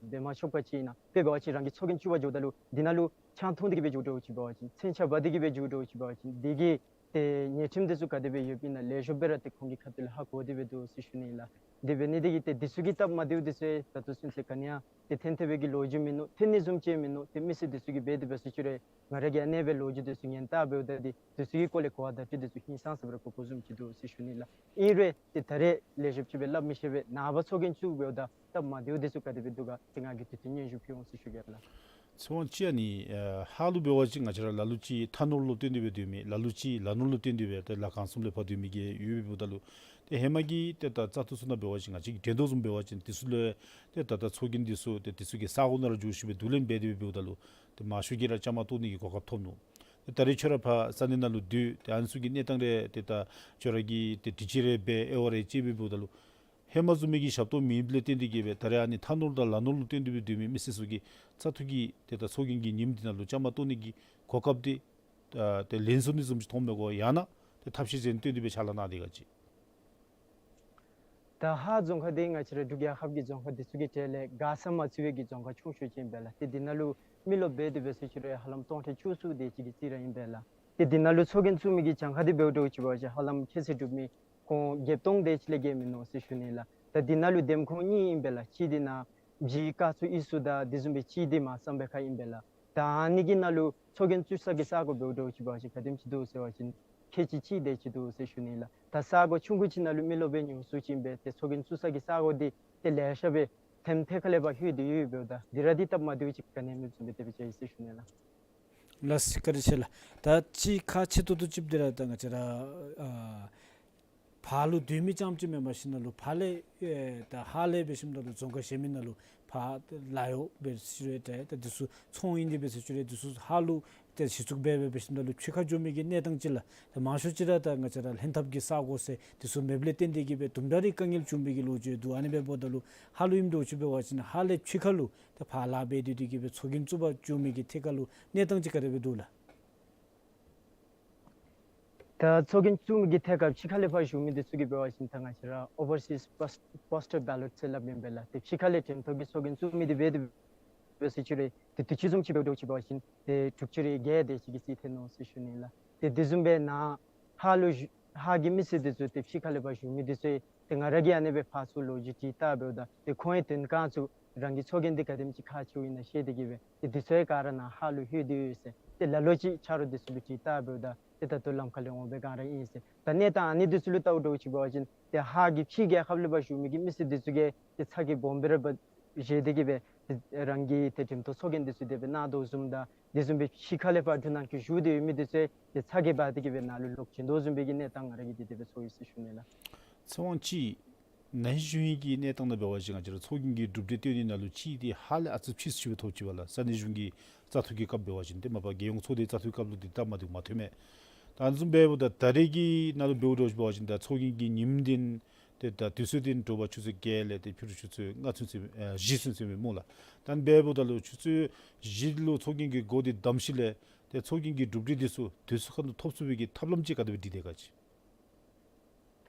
འབད་མ་ཆོགཔ་ག་ཅི་ཨིན་ན། དཔེ་འབད་བ་ཅིན་རང་གི་ཚོགས་རྒྱན་བཙུགས་པར་འགྱོཝ་ད་ལུ་དེ་ནང་ལུ་ཆང་འཐུང་སྟེ་གི་སྦེ་འགྱོ་འདྲཝ་ཅིག་འབད་བ་ཅིན་མཚོན་ཆ་འབག་སྟེ་གི་སྦེ་འགྱོ་འདྲཝ་ཅིག་འབད་བ་ཅིན་དེ་གིས་ ཏེ་ཉེས་ཁྲིམས་འདི་ཚུ་ག་དེ་སྦེ་ཡོདཔ་ཨིན་ན་ལེགས་ཤོམ་སྦེ་ར་ཏེ་ཁོང་གི་ཁ་ཐུག་ལས་ཧ་གོ་སྟེ་སྦེ་འདུག་ཟེར་ཞུ་ནི་ལགས། དེ་འབད་ནི་དེ་གིས་ཏེ་འདི་ཚུ་གི་སྟབས་མ་བདེཝ་འདི་ཚུ་ད་ལྟོ་ཚུན་ཚོད་ག་ནི་ཡང་ཏེ་ཐོན་ཐོན་པའི་གི་ལོ་རྒྱུས་མིན་ནུག། ཐོན་ནི་བཟུམ་ཅིག་མིན་ནུག། ཏེ་མི་སེར་འདི་ཚུ་གིས་འབད་དེ་འབད་ཟེར་ཅི་རུང་ང་ར་གིས་ཨ་ནེ་སྦེ་ལོ་རྒྱུས་འདི་ཚུ་ཉན་བལྟ་འབདཝ་ད་འདི་འདི་ཚུ་གི་སྐོར་ལས་གོ་བ་བརྡ་སྤྲོད་འདི་ཚུ་ཧིང་སངས་ས་སྦེ་ར་གོ་གོ་བཟུམ་ཅིག་འདུག་ཟེར་ཞུ་ནི་ལགས། ཨིན་རུང་ཏེ་ད་རེས་ལེགས་ཤོམ་ཅིག་སྦེ་སླབ་མི་ཤེས་པས། ནངས་པ་ཚོགས་རྒྱན་བཙུགས་འབདཝ་ད་སྟབས་མ་བདེཝ་འདི་ཚུ་ག་དེ་སྦེ་འདུག་ག་ཏེ་ང་གིས་དུས་ཚོད་སྙན་ཞུ་ཕུལ་འོང་ཟེར་ཞུ་གེ་ལགས། ཚེ་དབང་ཅིག་ཨ་ནི་ཨེ་ཧཱ་ལུ་འབད་བ་ཅིན་ང་བཅས་ར་ལ་ལུ་ཅིག་མཐའ་ནོར་ལུ་བརྟེན་ཏེ་སྦེ་སྡོད་མི་ལ་ལུ་ཅིག་ལ་ནོར་ལུ་བརྟེན་ཏེ་སྦེ་ཏེ་ལ་གང་གསུམ་ལས་ཕར་སྡོད་མི་གི་ཡོདཔ་འབདཝ་ད་ལུ་ཏེ་ཧེ་མ་གི་ཏེ་ད་བཙག་འཐུ་ཚུ་ནང་འབད་བ་ཅིན་ང་བཅས་ཀྱི་འགྲན་བསྡུར་བཟུམ་འབད་བ་ཅིན་འདི་ཚུ་ལུ་ཏེ་ད་ད་ཚོགས་རྒྱན་འདི་ཚུ་ཏེ་འདི་ཚུ་གི་ས་གོ་ནང་ར་འགྱོ་ཞིནམ་སྦེ་བསྡུ་ལེན་འབད་དེ་སྦེ་འབདཝ་ད་ལུ་ཏེ་མང་ཤོས་ཀྱིས་ར་བཅའ་མར་གཏོགས་ནི་གི་གོ་སྐབས་ཐོབ་ནུག། ཏེ་ད་རེས་ཁྱོད་ར་ཕར་ས་གནས་ནང་ལུ་སྡོད་ཏེ་ཨ་ནི་ཚུ་གི་གནས་སྟངས་རེ་ཏེ་ད་ཁྱོད་ར་གིས་ཏེ་དྲི་གཅོད་རེ་འབད་ཨེ་ཝ་རེ་ཅིག་འབད་འབདཝ་ད་ལུ་ཧེ་མ་བཟུམ་མའི་གི་ཞབས་ཏོག་མེདཔ་ལས་བརྟེན་ཏེ་གིས་སྦེ་ད་རེས་ཨ་ནི་མཐའ་ནོར་དང་ལ་ནོར་ལུ་བརྟེན་ཏེ་སྦེ་སྡོད་མི་མི་སེར་ཚུ་གིས་བཙག་འཐུ་གི་ཏེ་ད་ཚོགས་རྒྱན་གྱི་ཉིནམ་འདི་ནང་ལུ་བཅའ་མར་གཏོགས་ནི་གི་གོ་སྐབས་འདི་ཨ་ཏེ་ལེན་ཚུགས་ནི་བཟུམ་ཅིག་མཐོངམ་མས་གོ། ཡང་ན་ཏེ་ཐབས་ཤེས་ཅིག་བཏོན་ཏེ་སྦེ་ཕྱག་ལཱ་གནང་དེས་ག་ཅི། ད་ཧཱ་རྫོང་ཁག་འདི་ང་བཅས་ར་འབྲུག་རྒྱལ་ཁབ་ཀྱི་རྫོང་ཁག་འདི་ཚུ་གི་གྲས་ལས་དགའ་ས་མ་ཚུད་པའི་གི་རྫོང་ཁག་ཆུང་ཤོས་ཅིག་ཨིན་པས་ལགས། ཏེ་འདི་ནང་ལུ་མི་རློབས་འབད་དེ་འབད་ཟེར་ཅི་རུང་ཧ་ལམ་སྟོང་ཕྲག་བཅུ་གསུམ་དེ་ཅིག་གི་རྩིས་ར་ཨིན་པས་ལགས། ཏེ་འདི་ནང་ལུ་ཚོགས་རྒྱན་བཙུགས་མི་གི་གྱངས་ཁ་འདི་འབདཝ་འདྲཝ་ཅིག་འབད་བ་ཅིན་ཧ་ལམ་ཁྱད་ཚད་གྲུབ་མི་ཁོང་བརྒྱད་སྟོང་དེ་ཅིག་ལས་བརྒལ་མིན་ནུག་ཟེར་ཞུ་ནི་ལགས། ད་འདི་ནང་ལུ་འདེམས་ཁོངས་གཉིས་ཨིན་པས་ལགས། གཅིག་འདི་ནཱ་གཞི་ཀ་ཚུ་ཨི་སུ་དང་དེ་བཟུམ་སྦེ་གཅིག་འདི་མར་བསམ་འཕེལ་ཁ་ཨིན་པས་ལགས། ད་ཨ་ནི་གི་ནང་ལུ་ཚོགས་རྒྱན་བཙུགས་ས་གི་ས་གོ་འབདཝ་འདྲཝ་ཅིག་འབད་བ་ཅིན་ག་དེམ་ཅིག་འདུག་ཟེར་བ་ཅིན་ཁལ་གཅིག་གཅིག་དེ་ཅིག་འདུག་ཟེར་ཞུ་ནི་ལགས། ད་ས་གོ་ཆུང་ཀུ་ཅིག་ནང་ལུ་མི་རློབས་སྦེ་ཉུང་སུ་ཅིག་ཨིན་པས། ཏེ་ཚོགས་རྒྱན་བཙུགས་ས་གི་ས་གོ་འདི་ཏེ་ལེ་ཤ་སྦེ་ཐེམ་ཐེ་ཁ་ལས་ཕར་ལྷོད་དེ་ཡོདཔ་འབདཝ་ད་འདི་ར་འདི་སྟབས་མ་བདེཝ་ཅིག་ག་ནི་མེདཔ་བཟུམ་སྦེ་དེ་སྦེ་ཅིག་ཨིན་ཟེར་ཞུ་ནི་ལགས། ལགས་སོ་བཀའ་དྲིན་ཆེ་ལགས། ད་ཅིག་ཁག་ཆེ་ཏོག་ཏོ་ཅིག་འདི་ར་ད་ང་བཅས་ར་ཨ་ཕར་ལུ་སྡོད་མི་རྐྱངམ་ཅིག་མེན་པར་ཞིནམ་ལས་ཕར་ལས་ཨེ་ད་ཧཱ་ལས་འབད་ཞིནམ་ལས་རྫོང་ཁག་གཞན་མི་ནང་ལུ་ཕར་ལཱ་གཡོག་འབད་ཟེར་ཅི་རུང་ད་འདི་ཚུ་ཚོང་ཨིན་ཏེ་འབད་ཟེར་ཅི་རུང་འདི་ཚུ་ཧཱ་ལུ་ཏེ་གཞི་བཙུགས་འབད་འབད་འབད་ཞིནམ་ལས་ཕྱི་ཁར་འགྱོ་མི་གི་གནས་སྟངས་ཅིག་ལགས། ད་མང་ཤོས་ཅིག་ར་ད་ང་བཅས་ར་ལྷན་ཐབས་ཀྱི་ས་གོ་ཟེར་འདི་ཚུ་མེདཔ་ལས་བརྟེན་ཏེ་གིས་སྦེ་དུམ་གྲ་རེ་དཀའ་ངལ་བྱུང་བའི་གི་ལོ་རྒྱུས་འདུག། ཨ་ནི་འབདཝ་ད་ལུ་ཧཱ་ལུ་ཨིནམ་འདྲཝ་ཅིག་འབད་བ་ཅིན་ཧཱ་ལས་ཕྱི་ཁར་ལུ་ད་ཕར་ལཱ་འབད་དེ་དེ་གིས་སྦེ་ཚོགས་རྒྱན་བཙུགས་པར་འགྱོ་མི་གི་ཐད་ཁར་ལུ་གནས་སྟངས་ཅིག་ག་དེ་སྦེ་འདུག་ལགས། ད་ཚོགས་རྒྱན་བཙུགས་མི་གི་ཐད་ཁར་ཕྱི་ཁ་ལས་ཕར་བཞུགས་མི་འདི་ཚུ་གིས་འབད་བ་ཅིན་ད་ང་བཅས་ར་ཨོ་བར་སིསི་པོསཊ་པོསཊལ་བེ་ལོཊ་ཟེར་སླབ་ཨིན་པས་ལགས། ཏེ་ཕྱི་ཁ་ལས་འགྲེམས་སྟོན་གྱི་ཚོགས་རྒྱན་བཙུགས་མི་འདི་འབད་དེ་འབད་ཟེར་ཅི་རུང་ཏེ་དུས་ཅི་བཟུམ་ཅིག་འབདཝ་འདྲཝ་ཅིག་འབད་བ་ཅིན་ཏེ་དྲུག་ཅུ་རེ་བརྒྱད་དེ་ཅིག་གི་རྩིས་ཐོན་ནུག་ཟེར་ཞུ་ནི་ལགས། ཏེ་དེ་བཟུམ་སྦེ་ནཱ་ཧཱ་ལུ་བཞུགས་ཧཱ་གི་མི་སེར་འདི་ཚུ་ཏེ་ཕྱི་ཁ་ལས་ཕར་བཞུགས་མི་འདི་ཚུ་ཏེ་ང་ར་གིས་ཨ་ནི་སྦེ་ཕར་ཚུར་ལོ་རྒྱུས་དྲིས་བལྟ་འབདཝ་ད་ཏེ་ཁོང་ཡང་དོན་ཁ་ཚུ་རང་གི་ཚོགས་རྒྱན་འདི་ག་དེམ་ཅིག་ཁག་ཆེཝ་ཨིན་ན་ཤེས་ཏེ་གིས་སྦེ་ཏེ་འདི་ཚུ་ཡང་ག་ར་ནཱ་ཧཱ་ལུ་ལྷོད་དེ་ཡོད་ཟེར། ཏེ་ལ་ལུ་ཅིག་ཆ་རོགས་འདི་ཚུ་ལུ་དྲིས་བལྟ་འབདཝ་ད་ཏེ་ད་ལྟོ་ལམ་ཁ་ལས་འོང་སྦེ་ག་ར་ཨིན་ཟེར། ད་གནས་སྟངས་ཨ་ནི་འདི་ཚུ་ལུ་བལྟཝ་འདྲཝ་ཅིག་འབད་བ་ཅིན་ཏེ་ཧཱ་གི་ཕྱི་རྒྱལ་ཁབ་ལས་ཕར་བཞུགས་མི་གི་མི་སེར་འདི་ཚུ་གིས་ཏེ་ཚ་གྱང་སྦོམ་སྦེ་ར་འབད་བཞེས་ཏེ་གིས་སྦེ་ཏེ་རང་གི་ཏེ་འགྲེམས་སྟོན་ཚོགས་རྒྱན་འདི་ཚུ་དེ་སྦེ་གནང་དོ་བཟུམ་དང་དེ་བཟུམ་སྦེ་ཕྱི་ཁ་ལས་ཕར་འབྲུག་ནང་འཁོད་བཞུགས་ཏེ་ཡོད་མི་འདི་ཚུ་ཡང་ཏེ་ཚ་གྱང་འབག་སྟེ་གིས་སྦེ་ནཱ་ལུ་ལོག་བྱོན་དོ་བཟུམ་སྦེ་གི་གནས་སྟངས་ང་ར་གིས་ཏེ་དེ་སྦེ་ཚོར་ཡི་ཟེར་ཞུ་ནི་ལགས། ཚེ་དབང་ཅིག་ན་ཧིང་གཞེས་ནིང་གི་གནས་སྟངས་ནང་འབད་བ་ཅིན་ང་བཅས་ར་ཚོགས་རྒྱན་གྱི་གྲུབ་འབྲས་བཏོན་ནི་ནང་ལུ་ཅིག་འདི་ཧཱ་ལས་ཨ་ཙི་ཕྱིས་སུ་ཅིག་སྦེ་ཐོབ་ཅི་པས་ལགས། ས་གནས་གཞུང་གི་བཙག་འཐུ་གི་སྐབས་འབད་བ་ཅིན་ཏེ་མ་པ་རྒྱལ་ཡོངས་ཚོགས་སྡེའི་བཙག་འཐུ་སྐབས་ལུ་འདི་སྟབས་མ་བདེཝ་མ་ཐོནམ་མས། ད་ཨ་ནི་བཟུམ་འབདཝ་ད་ད་རེས་ཀྱི་ནང་ལུ་འབདཝ་འདྲཝ་ཅིག་འབད་བ་ཅིན་ད་ཚོགས་རྒྱན་གྱི་ཉིནམ་འདི་ཏེ་ད་དུས་ཚོད་འདི་དྲོ་པ་ཆུ་ཚོད་བརྒྱད་ལས་ཏེ་ཕྱི་རུ་ཆུ་ཚོད་ལྔ་ཚུན་ཚོད་ཨེ་བཞི་ཚུན་ཚོད་མས་སྨོ་ལགས། ད་ཨ་ནི་འབདཝ་ད་ལུ་ཆུ་ཚོད་བཞི་ལུ་ཚོགས་རྒྱན་གྱི་སྒོ་འདི་བསྡམས་ཞིནམ་ལས་ཏེ་ཚོགས་རྒྱན་གྱི་གྲུབ་འབྲས་འདི་ཚུ་དུས་ཚོད་ཁར་ལུ་ཐོབ་ཚུགས་པའི་གི་ཐབས་ལམ་ཅིག་ག་དེ་སྦེ་སྒྲིག་དེས་ག་ཅི།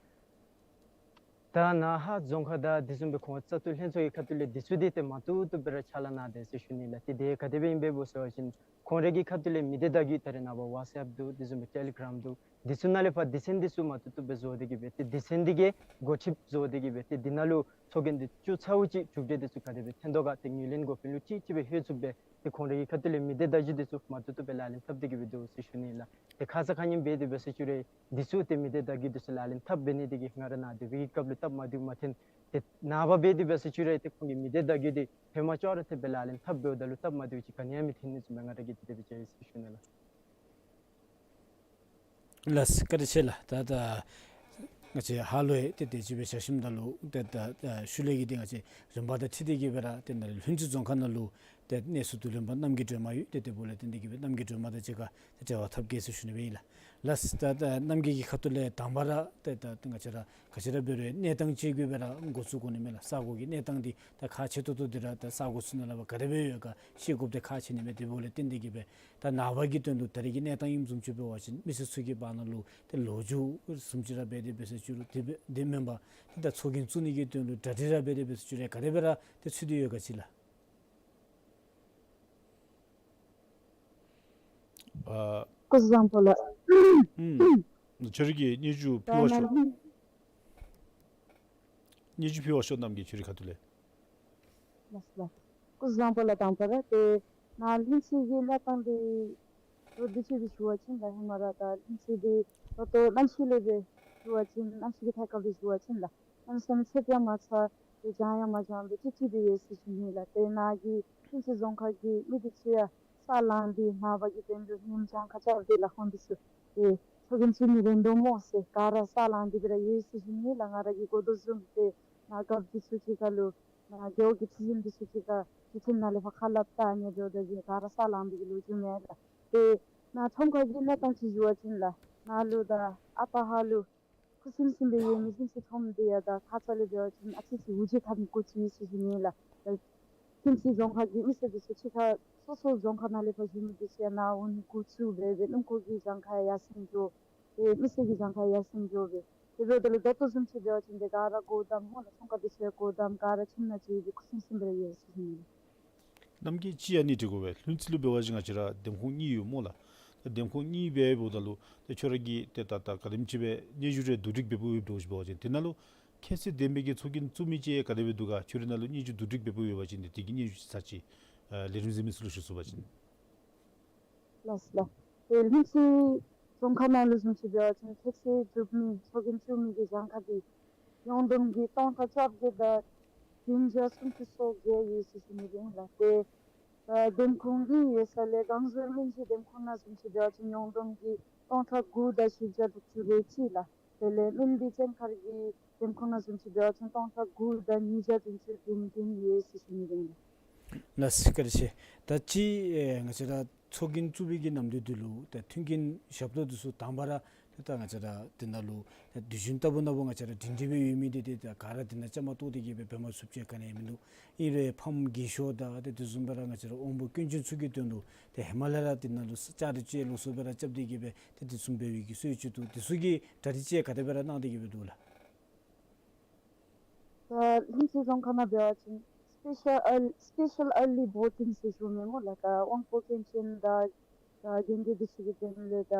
ད་ནཱ་ཧཱ་རྫོང་ཁག་དང་དེ་བཟུམ་སྦེ་ཁོང་བཙག་འཐུ་ལྷན་ཚོགས་ཀྱི་ཁ་ཐུག་ལས་འདི་ཚུ་འདི་ཏེ་མ་བཏུབ་བཏུབ་སྦེ་ར་ཕྱག་ལཱ་གནང་དེས་ཟེར་ཞུ་ནི་ལགས། ཏེ་དེ་ག་དེ་སྦེ་ཨིན་པས་སྦོ་ཟེར་བ་ཅིན་ཁོང་རའི་གི་ཁ་ཐུག་ལས་མི་སྡེ་བརྡ་བརྒྱུད་ད་རེས་ནངས་པ་ཝཊས་ཨེཔ་འདུག། དེ་བཟུམ་སྦེ་ཊེ་ལི་གྲམ་འདུག། འདི་ཚུ་ནང་ལས་ཕར་སྡེ་ཚན་འདི་ཚུ་མ་བཏུབ་བཏུབ་སྦེ་བཟོ་སྟེ་གིས་སྦེ་ཏེ་སྡེ་ཚན་འདི་གིས་འགོ་ཁྲིདཔ་བཟོ་སྟེ་གིས་སྦེ་ཏེ་འདི་ནང་ལུ་ཚོགས་རྒྱན་འདི་བཙུགས་ཚརཝ་ཅིག་གྲུབ་འབྲས་འདི་ཚུ་ག་དེ་སྦེ་ཐོན་དོ་ག་ཏེ་ངོས་ལེན་འགོ་དཔོན་ལུ་ཅིག་ཅིག་སྦེ་ལྷོད་ཚུགསཔ་སྦེ་ཏེ་ཁོང་རའི་གི་ཁ་ཐུག་ལས་མི་སྡེ་བརྡ་བརྒྱུད་འདི་ཚུ་མ་བཏུབ་བཏུབ་སྦེ་ལག་ལེན་འཐབ་སྟེ་གིས་སྦེ་འདུག་ཟེར་ཞུ་ནི་ལགས། ཏེ་ཁ་ཙ་ཁ་ཉིནམ་འབད་དེ་འབད་ཟེར་ཅི་རུང་འདི་ཚུ་ཏེ་མི་སྡེ་བརྡ་བརྒྱུད་འདི་ཚུ་ལག་ལེན་འཐབ་འབད་ནི་དེ་གིས་ང་ར་ནཱ་སྡོད་པའི་སྐབས་ལུ་སྟབས་མ་བདེཝ་མ་ཐོན། ཏེ་ནངས་པ་འབད་དེ་འབད་ཟེར་ཅི་རུང་ཏེ་ཁོང་གི་མི་སྡེ་བརྡ་བརྒྱུད་འདི་ཧེ་མ་ཅོག་ར་འཐདཔ་སྦེ་ལག་ལེན་འཐབ་འབདཝ་ད་ལུ་སྟབས་མ་བདེཝ་ཅིག་ག་ནི་ཡང་མི་ཐོན་ནི་བཟུམ་སྦེ་ང་ར་གིས་ཏེ་དེ་སྦེ་ཅིག་ཨིན་ཟེར་ཞུ་ནི་ལགས། ལགས་སོ་བཀའ་དྲིན་ཆེ་ལགས། ད་ད་ང་བཅས་ཧཱ་ལུ་ཡང་ཏེ་དེ་ཅིག་སྦེ་བཞག་ཞིནམ་ད་ལུ་ཏེ་ད་ད་ཤུལ་ལས་ཀྱི་ཏེ་ང་བཅས་རིམ་པ་དང་འཁྲིལ་ཏེ་གིས་སྦེ་ར་ཏེ་ནཱ་ལྷུན་རྩེ་རྫོང་ཁག་ནང་ལུ་ཏེ་གནས་ཚུལ་བསྡུ་ལེན་པ་རྣམ་རྒྱལ་སྒྲོལ་མ་ཡོད། ཏེ་དེ་འབདཝ་ལས་བརྟེན་ཏེ་གིས་སྦེ་རྣམ་རྒྱལ་སྒྲོལ་མ་དང་གཅིག་ཁར་ཏེ་འབྲེལ་བ་འཐབ་གེ་ཟེར་ཞུ་ནི་སྦེ་ཨིན་ལགས། ལགས་སོ། ད་ད་རྣམ་རྒྱལ་གྱི་ཁ་ཐུག་ལས་དང་པ་ར་ཏེ་ད་ང་བཅས་ར་ག་ཅི་ར་འབད་རུང་གནས་སྟངས་ཅིག་གི་སྦེ་ར་འགོ་བཙུགས་དགོ་ནི་མས་ལགས། ས་གོ་གི་གནས་སྟངས་འདི་ད་ཁག་ཆེ་ཏོག་ཏོ་འདི་ར་ད་ས་གོ་ཚུ་ནང་ལས་ཕར་ག་དེ་སྦེ་ཡོད་ག་ཤེས་དགོཔ་འདི་ཁག་ཆེ་ནི་མས། དེ་འབདཝ་ལས་བརྟེན་ཏེ་གིས་སྦེ་ད་ནངས་པ་གི་དོན་ལུ་ད་རེས་ཀྱི་གནས་སྟངས་ཨིནམ་བཟུམ་ཅིག་འབད་བ་ཅིན་མི་སེར་ཚུ་གི་བར་ན་ལུ་ཏེ་ལོ་རྒྱུས་བཟུམ་ཅིག་ར་འབད་དེ་འབད་ཟེར་ཅི་རུང་དེ་སྦེ་དེ་མེན་པར་ད་ཚོགས་རྒྱན་བཙུགས་ནི་གི་དོན་ལུ་གྲ་སྒྲིག་ར་འབད་དེ་འབད་ཟེར་ཅི་རུང་ག་དེ་སྦེ་ར་ཏེ་ཚུད་དེ་ཡོད་ག་ཅི་ལགས། ཨ་སྐུ་གཟུགས་བཟང་པོ་ལགས། ཨུམ། ཁྱོད་རའི་གི་སྙན་ཞུ་ཕུལ་བར་ཤོག། སྙན་ཞུ་ཕུལ་བར་ཤོག་རྣམ་རྒྱལ། ཁྱོད་རའི་ཁ་ཐུག་ལས། ལགས་ལགས། སྐུ་གཟུགས་བཟང་པོ་ལགས། དང་པ་ར་ཏེ་ནཱ་ལྷུན་རྩེ་གི་གནས་སྟངས་འདི་ལོ་འདི་ཅིག་སྦེ་ཞུ་བ་ཅིན་ལགས། ཧེ་མ་ར་ད་ལྷུན་རྩེ་འདི་ད་ལྟོ་གནམ་གཤིས་ལས་སྦེ་ཞུ་བ་ཅིན་གནམ་གཤིས་ཀྱི་ཐད་ཁར་སྦེ་ཞུ་བ་ཅིན་ལགས། གནམ་ས་ནི་ཚད་ཀྱང་མ་ཚ་ཏེ་གྱང་ཡང་མ་གྱང་སྦེ་ཅིག་ཅིག་སྦེ་ཡོད་ཟེར་ཞུ་ནི་ལགས། ཏེ་ནཱ་གི་ལྷུན་རྩེ་རྫོང་ཁག་གི་མི་འདི་ཚུ་ཡང་ས་ལངས་ཏེ་ནངས་པ་གི་དོན་ལུ་ཉིམ་གྱང་ཁ་རྐྱབ་སྟེ་ལགས་ཁོང་འདི་ཚུ་ཏེ་ཚོགས་རྒྱན་བཙུགས་ནི་རན་དོ་སྨོ་ཟེར་ག་ར་ས་ལངས་ཏེ་སྦེ་ར་ཡོད་ཟེར་ཞུ་ནི་ལགས། ང་ར་གིས་གོ་དོ་བཟུམ་ཏེ་ནཱ་རྒཔོ་འདི་ཚུ་གཅིག་ཁར་ལུ་ནཱ་རྒེད་འོག་གི་ཁྲི་འཛིན་འདི་ཚུ་གཅིག་ཁར་ཁྲི་འཛིན་ནང་ལས་ཕར་ཁ་སླབ་ད་ཨ་ནི་འབདཝ་ད་ག་ར་ས་ལངས་པའི་གི་ལོ་རྒྱུས་མེད་ལགས། ཏེ་ནཱ་ཁྲོམ་ཁ་གི་གནས་སྟངས་ཅིག་ཞུ་བ་ཅིན་ལགས། ནཱ་ལུ་ད་ཨ་པ་ཧ་ལུ་ཁུ་སིམ་སིམ་སྦེ་ཡོད་མི་ལྷུན་རྩེ་ཁྲོམ་འདི་ཡང་ད་ཁ་ཙ་ལས་འབད་བ་ཅིན་ཨ་ཙི་ཙི་འུ་ཅི་ཁ་ནི་འགོ་བཙུགས་ཡི་ཟེར་ཞུ་ནི་ལགས། ད་ལྷུན་རྩེ་རྫོང་ཁག་གི་མི་སེར་འདི་ཚུ་གཅིག་ཁར་སོ་སོ་རྫོང་ཁག་ནང་ལས་ཕར་བཞུགས་མི་འདི་ཚུ་ཡང་ནཱ་འོང་ནི་འགོ་བཙུགས་སྦེ་སྦེ་སྣུམ་འཁོར་གྱི་གྱང་ཁ་ཡར་སེང་འགྱོ། ཏེ་མི་སེར་གྱི་གྱང་ཁ་ཡར་སེང་འགྱོ་སྦེ། དེ་འབདཝ་ད་ལུ་ད་ལྟོ་བཟུམ་ཅིག་འབད་བ་ཅིན་ཏེ་ག་ར་སྒོ་བསྡམས་སྨོ་ལགས། ཚོང་ཁང་འདི་ཚུ་ཡང་སྒོ་བསྡམས་ག་ར་ཁྱིམ་ནང་བཅུག་སྦེ་ཁུ་སིམ་སིམ་སྦེ་ར་ཡོད་ཟེར་ཞུ་ནི་ལགས། རྣམ་རྒྱལ་ཅིག་ཨ་ནི་དྲི་དགོ་པས། ལྷུན་རྩེ་ལུ་འབད་བ་ཅིན་ང་བཅས་ར་འདེམས་ཁོངས་གཉིས་ཡོད་སྨོ་ལགས། ད་འདེམས་ཁོངས་གཉིས་འབདཝ་ད་ལུ་ད་ཁྱོད་ར་གིས་ཏེ་ད་ད་ག་དེམ་ཅིག་སྦེ་སྙན་ཞུ་རེ་བསྡུ་སྒྲིག་འབད་འབདཝ་འདྲཝ་ཅིག་འབད་བ་ཅིན་དེ་ནང་ལུ་ཁྱད་ཚད་ལྡན་པའི་གི་ཚོགས་རྒྱན་བཙུགས་མི་ཅིག་ག་དེ་སྦེ་འདུག་ག། ཁྱོད་རའི་ནང་ལུ་སྙན་ཞུ་བསྡུ་སྒྲིག་འབད་འབདཝ་ཡོད་པ་ཅིན་ཏེ་དེ་གི་སྙན་ཞུ་ཅིག་ཚར་ཅིག་ཨ་ལས་རིམ་གཟིགས་མི་ཚུ་ལུ་ཞུ་ཚུགས་པ་ཅིན། ལགས་ལགས། ཏེ་ལྷུན་རྩེ་རྫོང་ཁག་ནང་ལུ་བཟུམ་ཅིག་འབད་བ་ཅིན་ཁྱད་ཚད་གྲུབ་མི་ཚོགས་རྒྱན་བཙུགས་མི་གི་གྱང་ཁ་འདི་ཡོངས་བསྡོམས་ཀྱིས་སྟོང་ཕྲག་བཅོ་བརྒྱད་དང་བདུན་བརྒྱ་སུམ་ཅུ་སོ་བརྒྱད་ཡོད་ཟེར་ཞུ་ནི་ཨིན་ལགས། ཏེ་ད་འདེམས་ཁོངས་གཉིས་ཡོད་ས་ལས་བསྐང་གསོའི་སྨན་བཅོས་འདེམས་ཁོངས་ནང་བཟུམ་ཅིག་འབད་བ་ཅིན་ཡོངས་བསྡོམས་ཀྱིས་སྟོང་ཕྲག་དགུ་དང་བཞི་བརྒྱ་དྲུག་ཅུ་རེ་གཅིག་ལགས། དེ་ལས་སྨན་སྡེ་བཙན་མཁར་གྱི་འདེམས་ཁོངས་ནང་བཟུམ་ཅིག་འབད་བ་ཅིན་སྟོང་ཕྲག་དགུ་དང་ཉིས་བརྒྱ་བདུན་ཅུ་བདུན་བདུན་ཡོད་ཟེར་ཞུ་ནི་ཨིན་ལགས། ལགས་སོ། བཀའ་དྲིན་ཆེ། ད་ཅི་ཨེ་ང་བཅས་ར་ཚོགས་རྒྱན་བཙུགས་པའི་གི་ནམ་དུས་འདི་ལུ་ད་མཐུན་རྐྱེན་ཞབས་ཏོག་འདི་ཚུ་དང་པ་ར་ད་ང་བཅས་ར་འདི་ནང་ལུ་ད་དུས་རྒྱུན་ལྟ་བུ་ན་བུ་ང་བཅས་ར་སྒྲིང་སྒྲི་སྦེ་ཡོད་མི་འདི་ཏེ་ད་ག་ར་འདི་ནང་བཅའ་མར་གཏོགས་ཏེ་གི་སྦེ་འབད་མ་ཚུགསཔ་ཅིག་ག་ནི་ཡང་མིན་འདུག། ཨིན་རུང་ཕམ་རྒས་ཤོས་དང་ཏེ་དེ་བཟུམ་སྦེ་ར་ང་བཅས་ར་དབང་པོ་སྐྱོན་ཅན་ཚུ་གི་དོན་ལུ་ཏེ་ཧེ་མ་ལས་ར་འདི་ནང་ལུ་ལྕགས་རི་ཅིག་ལོགས་སུ་སྦེ་ར་རྐྱབ་སྟེ་གི་སྦེ་ཏེ་དེ་བཟུམ་འབད་བའི་གི་སྲོལ་ཅིག་འདུག། དེ་ཚུ་གི་གྲ་སྒྲིག་ཅིག་ག་དེ་སྦེ་ར་གནང་སྟེ་གི་སྦེ་འདུག་ལགས། ད་ལྷུན་རྩེ་རྫོང་ཁག་ནང་འབད་བ་ཅིན་སི་པེ་ཤལ་ཨར་སི་པེ་ཤལ་ཨར་ལི་བོ་ཊིང་ཟེར་ཞུཝ་མས་སྨོ་ལགས། ད་དབང་པོ་སྐྱོན་ཅན་དང་ད་རྒན་རྒས་འདི་ཚུ་གི་དོན་ལས་ད་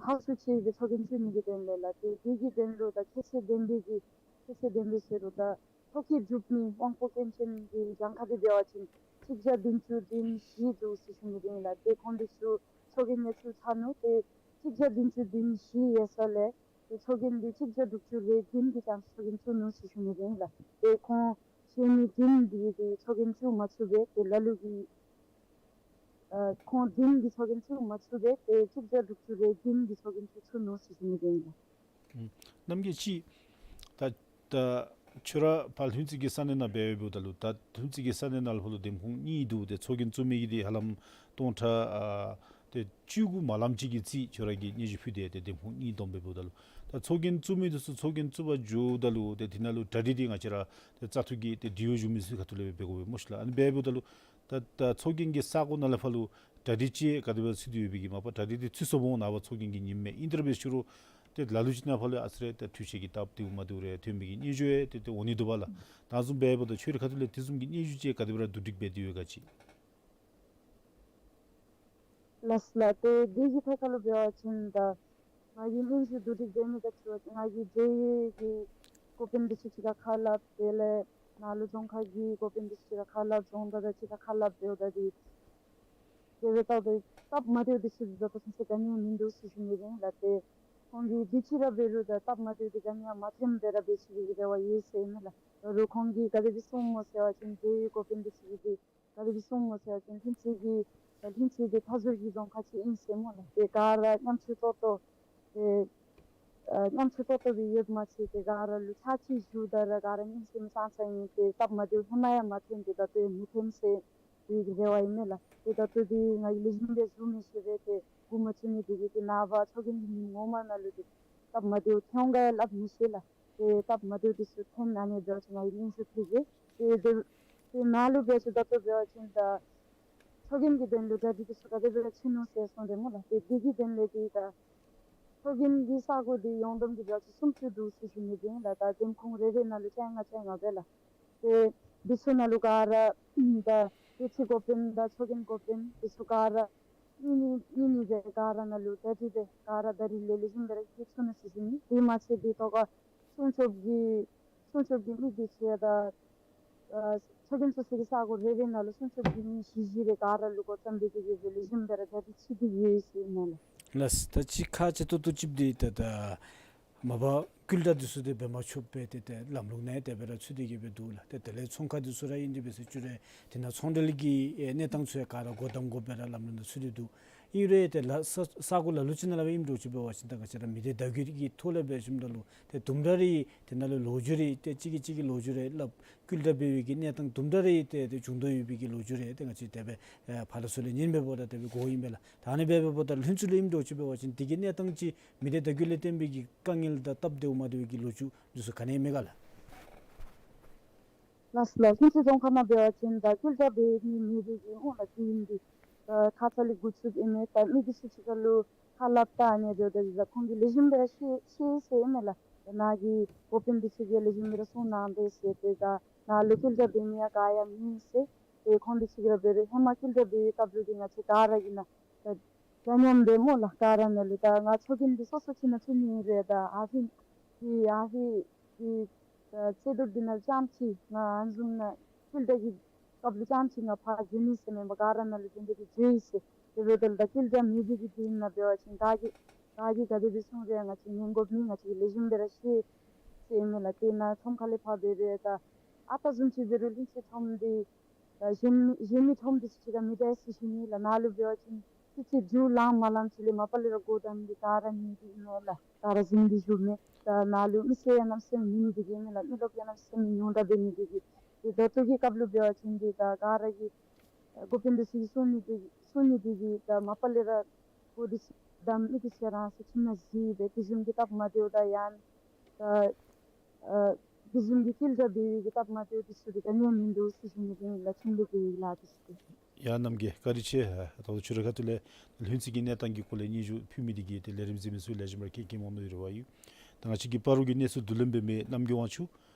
ཧ་སུ་ཅིག་སྦེ་ཚོགས་རྒྱན་བཙུགས་ནི་གི་དོན་ལས་ལགས། ཏེ་དེ་གི་དོན་ལུ་ད་ཁྱད་ཚད་ལྡན་པའི་གི་ཁྱད་ཚད་ལྡན་པའི་ཟེར་རུང་ད་ཐོ་བཀོད་གྲུབ་མི་དབང་པོ་སྐྱོན་ཅན་གྱི་གྱངས་ཁ་འདི་འབད་བ་ཅིན་གཅིག་བརྒྱ་བདུན་ཅུ་དོན་བཞི་འདུག་ཟེར་ཞུ་ནི་ཨིན་ལགས། ཏེ་ཁོང་འདི་ཚུ་ཚོགས་རྒྱན་ཡང་བཙུགས་ཚར་ནུག། ཏེ་གཅིག་བརྒྱ་བདུན་ཅུ་དོན་བཞི་ཡོད་ས་ལས་ཏེ་ཚོགས་རྒྱན་འདི་གཅིག་བརྒྱ་དྲུག་ཅུ་རེ་བདུན་གྱི་གྱངས་ཚོགས་རྒྱན་བཙུགས་ནུག་ཟེར་ཞུ་ནི་ཨིན་ལགས། ཏེ་ཁོང་གཞན་མི་བདུན་འདི་ཏེ་ཚོགས་རྒྱན་བཙུགས་མ་ཚུགས་པས། ཏེ་ལ་ལུ་གིས་ཨ་ཁོང་བདུན་འདི་ཚོགས་རྒྱན་བཙུགས་མ་ཚུགས་པས། ཏེ་གཅིག་བརྒྱ་དྲུག་ཅུ་རེ་བདུན་འདི་ཚོགས་རྒྱན་བཙུགས་ཚུགས་ནུག་ཟེར་ཞུ་ནི་ཨིན་ལགས། ཨུམ། རྣམ་རྒྱལ་ཅིག། ད་ད་ཁྱོད་ར་ཕར་ལྷུན་རྩེ་གི་ས་གནས་ནང་འབད་འབདཝ་ད་ལུ་ད་ལྷུན་རྩེ་གི་ས་གནས་ནང་ལུ་ཕར་ལུ་འདེམས་ཁོངས་གཉིས་འདུག། ཏེ་ཚོགས་རྒྱན་བཙུགས་མི་གི་འདི་ཧ་ལམ་སྟོང་ཕྲག་ཨ་ཏེ་བཅུ་དགུ་མ་ལངམ་ཅིག་གི་རྩིས་ཁྱོད་ར་གིས་སྙན་ཞུ་ཕུལ་ཏེ་ཏེ་འདེམས་ཁོངས་གཉིས་བསྡོམས་འབདཝ་ད་ལུ་ད་ཚོགས་རྒྱན་བཙུགས་མི་འདི་ཚུ་ཚོགས་རྒྱན་བཙུགས་པར་འགྱོཝ་ད་ལུ་ཏེ་དེ་ནང་ལུ་གྲ་སྒྲིག་འདི་ང་བཅས་ར་ཏེ་བཙག་འཐུ་གི་ཏེ་འབྲེལ་ཡོད་བཞུགས་མི་ཚུ་གི་ཁ་ཐུག་ལས་སྦེ་འབད་དགོ་པས་སྨོ་ཤིག་ལགས། ཨ་ནི་འབདཝ་ད་ལུ་ད་ད་ཚོགས་རྒྱན་གྱི་ས་གོ་ནང་ལས་ཕར་ལུ་གྲ་སྒྲིག་ཅིག་ག་དེ་སྦེ་ཚུད་དེ་ཡོད་པའི་གི་མ་པ་གྲ་སྒྲིག་འདི་ཚུད་སོངམ་སྨོ། ནངས་པ་ཚོགས་རྒྱན་གྱི་ཉིནམ་མས། ཨིན་དེ་ར་འབད་ཞུ་རུང་ཏེ་ལ་ལུ་ཅིག་ནང་ཕར་ལུ་ཨ་ཙི་རེ་ད་འཕྲུལ་ཆས་ཀྱི་སྟབས་བདེཝ་མ་བདེཝ་རེ་ཐོན་པའི་གི་སྙན་ཞུ་ཡང་ཏེ་ཏེ་འོང་ནི་འདུག་པ་ལགས། ད་བཟུམ་འབདཝ་ད་ཁྱོད་རའི་ཁ་ཐུག་ལས་དེ་བཟུམ་གྱི་སྙན་ཞུ་ཅིག་ག་དེ་སྦེ་ར་བསྡུ་སྒྲིག་འབད་དེ་ཡོད་ག་ཅིག། ལགས་ལགས། ཏེ་དེ་གི་ཐད་ཁར་ལུ་འབད་བ་ཅིན་ད་ང་གིས་སྙན་ཞུ་བསྡུ་སྒྲིག་འབད་མི་དང་འཁྲིལ་བ་ཅིན་ང་གིས་འབྲེལ་ཡོད་ཀྱི་འགོ་དཔོན་འདི་ཚུ་གཅིག་ཁར་ཁ་སླབ། དེ་ལས་ནཱ་ལུ་རྫོང་ཁག་གི་འགོ་དཔོན་འདི་ཚུ་གཅིག་ཁར་ཁ་སླབ། རྫོང་བདག་དང་གཅིག་ཁར་ཁ་སླབ་འབདཝ་ད་འདི་དེ་སྦེ་ད་ལྟོ་སྟབས་མ་བདེཝ་འདི་ཚུ་ད་ལྟོ་ཚུན་ཚོད་ག་ནི་ཡང་མིན་འདུག་ཟེར་ཞུ་ནི་ཨིན་ལགས། ཏེ་ཁོང་གིས་དུས་ཅི་ར་འབད་རུང་ད་སྟབས་མ་བདེཝ་འདི་ག་ནི་ཡང་མ་ཐོནམ་སྦེ་ར་འབད་ཚུགས་པའི་གི་རེ་བ་ཡོད་ཟེར་ཨིན་མས་ལགས། ད་རུང་ཁོང་གིས་ག་དེ་སྦེ་གསུངམ་སྨོ་ཟེར་བ་ཅིན་འབྲེལ་ཡོད་འགོ་དཔོན་འདི་ཚུ་གིས་འདི་ག་དེ་སྦེ་གསུངམ་སྨོ་ཟེར་བ་ཅིན་ལྷུན་རྩེ་གི་ལྷུན་རྩེ་འདི་མཐའ་ཟུར་གྱི་རྫོང་ཁག་ཅིག་ཨིན་ཟེར་སྨོ་ལགས། ཏེ་ག་ར་མཉམ་ཚུ་ཏོག་ཏོ་ཏེ་ཨ་མཉམ་ཚུ་ཏོག་ཏོ་སྦེ་ཡོདཔ་མ་ཚད་ཏེ་ག་ར་ལུ་ཚར་གཅིག་བཞུགས་ད་ར་ག་ར་མཉམ་ཟེར་མི་ཙང་ཙང་ཨིན། ཏེ་སྟབས་མ་བདེཝ་ཧེ་མ་ཡང་མ་ཐོན་ཏེ་ད་ལྟོ་ཡང་མི་ཐོནམ་ཟེར་དེ་གི་རེ་བ་ཨིན་མས་ལགས། ཏེ་ད་ལྟོ་འདི་ང་གིས་ལེགས་ཤོམ་སྦེ་ཞུ་མི་ཤེས་པས། ཏེ་འགོ་མ་བཙུགས་ནི་འདི་གིས་ཏེ་ནངས་པ་ཚོགས་རྒྱན་གྱི་ཉིནམ་ངོ་མ་ནང་ལུ་ཏེ་སྟབས་མ་བདེཝ་ཐོན་ག་ཡང་སླབ་མི་ཤེས་ལགས། ཏེ་སྟབས་མ་བདེཝ་འདི་ཚུ་ཐོན་ཨ་ནི་འབད་བ་ཅིན་ང་གིས་སྙན་ཞུ་ཕུལ་གེ། ཏེ་དེ་ཏེ་ནཱ་ལུ་འབད་བ་ཅིན་ད་ལྟོ་འབད་བ་ཅིན་ད་ཚོགས་རྒྱན་གྱི་དོན་ལུ་གྲ་སྒྲིག་འདི་ཚུ་ག་དེ་སྦེ་ར་ཚུད་ནུག་ཟེར་གསུངས་ཏེ་སྨོ་ལགས། ཏེ་འདི་གི་དོན་ལས་འདི་ད་ཚོགས་རྒྱན་གྱི་ས་གོ་འདི་ཡོངས་བསྡོམས་ཀྱི་འབད་བ་ཅིན་སུམ་ཅུ་འདུག་ཟེར་ཞུ་ནི་ཨིན་ལགས། ད་འདེམས་ཁོངས་རེ་རེ་ནང་ལུ་བཅོ་ལྔ་བཅོ་ལྔ་སྦེ་ལགས། ཏེ་འདི་ཚུ་ནང་ལུ་ག་ར་ད་སྡེ་ཁྲི་འགོ་དཔོན་དང་ཚོགས་རྒྱན་འགོ་དཔོན་འདི་ཚུ་ག་ར་ ནི་ནི་ནི་ནི་སྦེ་ག་ར་ནང་ལུ་ད་རིས་སྦེ་ག་ར་ད་རིས་ལས་ལེགས་ཤོམ་སྦེ་ར་ཞུ་ཚུགས་ནི་ཟེར་ཞུ་ནི། དེ་མ་ཚད་དེ་ཐོག་ཁར་སྲུང་སྐྱོབ་ཀྱི་སྲུང་སྐྱོབ་ཀྱི་མི་འདི་ཚུ་ཡང་ད་ཨ་ཚོགས་རྒྱན་ཚོགས་ས་གི་ས་གོ་རེ་རེ་ནང་ལུ་སྲུང་སྐྱོབ་ཀྱི་མི་བཞི་བཞི་རེ་ག་ར་ལུ་འགོ་བརྩམས་ཏེ་གི་སྦེ་ལེགས་ཤོམ་སྦེ་ར་ད་རིས་ཚུད་དེ་ཡོད་ཟེར་ཨིན་མས་ལགས། ལགས། ད་ཅི་ཁག་ཆེ་ཏོག་ཏོ་ཅིག་འདི་ད་ད་མ་པ་ཀུན་ཏ་འདི་ཚུ་ཏེ་འབད་མ་ཆོགཔ་སྦེ་ཏེ་ཏེ་ལམ་ལུགས་ནང་དེ་སྦེ་ར་ཚུད་དེ་གི་སྦེ་འདུག་ལགས། ཏེ་དེ་ལས་ཚོང་ཁང་འདི་ཚུ་ར་ཨིན་ཏེ་འབད་ཟེར་ཅི་རེ་དེ་ནང་ཚོང་འབྲེལ་གྱི་ཨེ་གནས་སྟངས་ཚུ་ཡང་ག་ར་སྒོ་བསྡམ་དགོཔ་སྦེ་ར་ལམ་ལུགས་ནང་ཚུད་དེ་འདུག། ཨིན་རུང་ཏེ་ལ་ས་ས་གོ་ལ་ལུ་ཅིག་ནང་ལུ་ཨིནམ་འདྲཝ་ཅིག་འབད་བ་ཅིན་ད་ག་ཅི་ར་མི་སྡེ་བརྡ་བརྒྱུད་ཀྱི་ཐོག་ལས་འབད་ཞིནམ་ད་ལུ་ཏེ་དུམ་གྲ་རེ་དེ་ནང་ལུ་ལོ་རྒྱུས་རེ་ཏེ་གཅིག་གིས་གཅིག་གི་ལོ་རྒྱུས་རེ་སླབ། ཀུན་ཏ་འབད་བའི་གི་གནས་སྟངས་དུམ་གྲ་རེ་ཏེ་ཏེ་བྱུང་དོ་ཡོད་པའི་གི་ལོ་རྒྱུས་རེ་ཏེ་ང་བཅས་དེ་སྦེ་ཨེ་ཕར་ལས་ཚུར་ལས་ཉན་འབདཝ་ད་དེ་སྦེ་གོཝ་ཨིན་པས་ལགས། ད་ཨ་ནི་འབད་འབདཝ་ད་ལྷུན་རྩེ་ལུ་ཨིནམ་འདྲཝ་ཅིག་འབད་བ་ཅིན་དེ་གི་གནས་སྟངས་ཅིག་མི་སྡེ་བརྡ་བརྒྱུད་ལས་བརྟེན་པའི་གི་དཀའ་ངལ་དང་སྟབས་བདེཝ་མ་བདེ་བའི་གི་ལོ་རྒྱུས་འདི་ཚུ་ག་ནི་ཡང་མེད་ག་ལགས། ལགས་སོ་ལགས། ལྷུན་རྩེ་རྫོང་ཁག་ནང་འབད་བ་ཅིན་ད་ཀུན་ཏ་འབད་ནི་མེད་པའི་གི་སྔོན་ལ་དེ་ཨིན་ཏེ་ད་ཁ་ཙ་ལས་འགོ་བཙུགས་ཨིན་མས། ད་མི་འདི་ཚུ་གཅིག་ཁར་ལུ་ཁ་སླབ་ད་ཨ་ནི་འདི་ད་ད་ཁོང་གིས་ལེགས་ཤོམ་སྦེ་ར་ཤེས་ཤེས་ཟེར་ཨིན་མས་ལགས། ད་ནཱ་གི་འགོ་དཔོན་འདི་ཚུ་གིས་ལེགས་ཤོམ་སྦེ་ར་གསུང་གནང་སྦེ་ཟེར་ཏེ་ད་ནཱ་ལུ་ཀུན་ཏ་འབད་མི་ཡང་ག་ཡང་མེད་ཟེར། ཏེ་ཁོང་འདི་ཚུ་གིས་ར་འབད་རུང་ཧེ་མ་ཀུན་ཏ་འབད་བའི་སྐབས་ལུ་འདི་ང་བཅས་ག་ར་གིས་ནཱ་ད་ད་ཉམས་འདི་སྨོ་ལགས། ག་ར་ནང་ལུ་ད་ང་ཚོགས་རྒྱན་འདི་སོ་སོ་ཅིག་ནང་ཚུད་ནི་རེད། ད་ཨ་ཧི་འདི་ཨ་ཧི་འདི་ད་རྩེ་གཏོར་འདི་ནང་རྐྱངམ་ཅིག་ང་ཨ་ནི་བཟུམ་ནང་ཀུན་ཏ་གི་སྐབས་ལུ་རྐྱངམ་ཅིག་ང་ཕར་འཛུལ་ནི་ཟེར་མེན་པར་ག་ར་ནང་ལུ་འདི་འདི་འཛུལ་ཡི་ཟེར། དེ་འབདཝ་ད་ལུ་ད་ཀུན་ཏ་མེད་པའི་གི་དུས་ནང་འབད་བ་ཅིན་ག་གིས་ག་གིས་ག་དེ་སྦེ་གསུང་རུང་ང་བཅས་ཉན་དགོ་མི་ང་བཅས་ཀྱིས་ལེགས་ཤོམ་སྦེ་ར་ཤེས་ཟེར་ཨིན་མས་ལགས། དེ་ནང་ཁྲོམ་ཁ་ལས་ཕར་འབད་རུང་ད་ཨ་རྟག་བཟུམ་ཅིག་འབད་རུང་ལྷུན་རྩེ་ཁྲོམ་འདི་ད་གཞན་མི་གཞན་མི་ཁྲོམ་འདི་ཚུ་ཅིག་ཁར་མི་འདྲ་ཟེར་ཞུ་ནི་ལགས། ནཱ་ལུ་འབད་བ་ཅིན་ཅི་ཅི་རྒྱུ་ལངམ་མ་ལངམ་ཅིག་ལས་མ་པ་ལས་ར་སྒོ་བསྡམས་ཏེ་ག་ར་ཉན་ཏེ་ཨིན་མས་ལགས། ག་ར་འཛིང་སྟེ་བཞུགས་མས། ད་ནཱ་ལུ་མི་སེར་ཡང་གནམ་མེད་ས་མེད་ཉུང་ནི་འདི་གིས་ཨིན་མས་ལགས། མི་རློབས་ཡང་གནམ་མེད་ས་མེད་ཉུང་དྲགས་འབད་ནི་འདི་གིས། ཏེ་ད་ལྟོ་གི་སྐབས་ལུ་འབད་བ་ཅིན་འདི་ད་ག་ར་གིས་འགོ་དཔོན་འདི་ཚུ་གིས་གསུང་ནི་འདི་གསུང་ནི་འདི་གིས་ད་མ་པ་ལས་ར་སྒོ་འདི་ཚུ་བསྡམས་མི་འདི་ཚུ་རང་སོའི་ཁྱིམ་ནང་འཛུལ་སྦེ་དེ་བཟུམ་གྱི་སྟབས་མ་བདེཝ་དང་ཡང་ད་ཨ་དེ་བཟུམ་གྱི་ཀུན་ཏ་འབད་བའི་གི་སྟབས་མ་བདེཝ་འདི་ཚུ་འདི་ག་ནི་ཡང་མིན་འདུག་ཟེར་ཞུ་ནི་འདི་ལགས། ཁྲིམས་ལུགས་ཀྱི་ལཱ་འདི་ཚུ་འདི། ཡ་རྣམ་རྒྱལ་བཀའ་དྲིན་ཆེ། ཨ་ད་ལྟོ་ཁྱོད་རའི་ཁ་ཐུག་ལས་ལྷུན་རྩེ་གི་གནས་སྟངས་ཀྱི་སྐོར་ལས་སྙན་ཞུ་ཕུལ་མི་འདི་གིས་ཏེ་ལས་རིམ་གཟིགས་མི་ཚུ་ལེགས་ཤོམ་ར་མཁྱེན་མཁྱེནམ་འོང་མནོ་བའི་རེ་བ་ཡོད། ད་ང་བཅས་ཀྱི་སྤ་རོ་གི་གནས་ཚུལ་བསྡུ་ལེན་འབད་མི་རྣམ་རྒྱལ་དབང་ཕྱུག།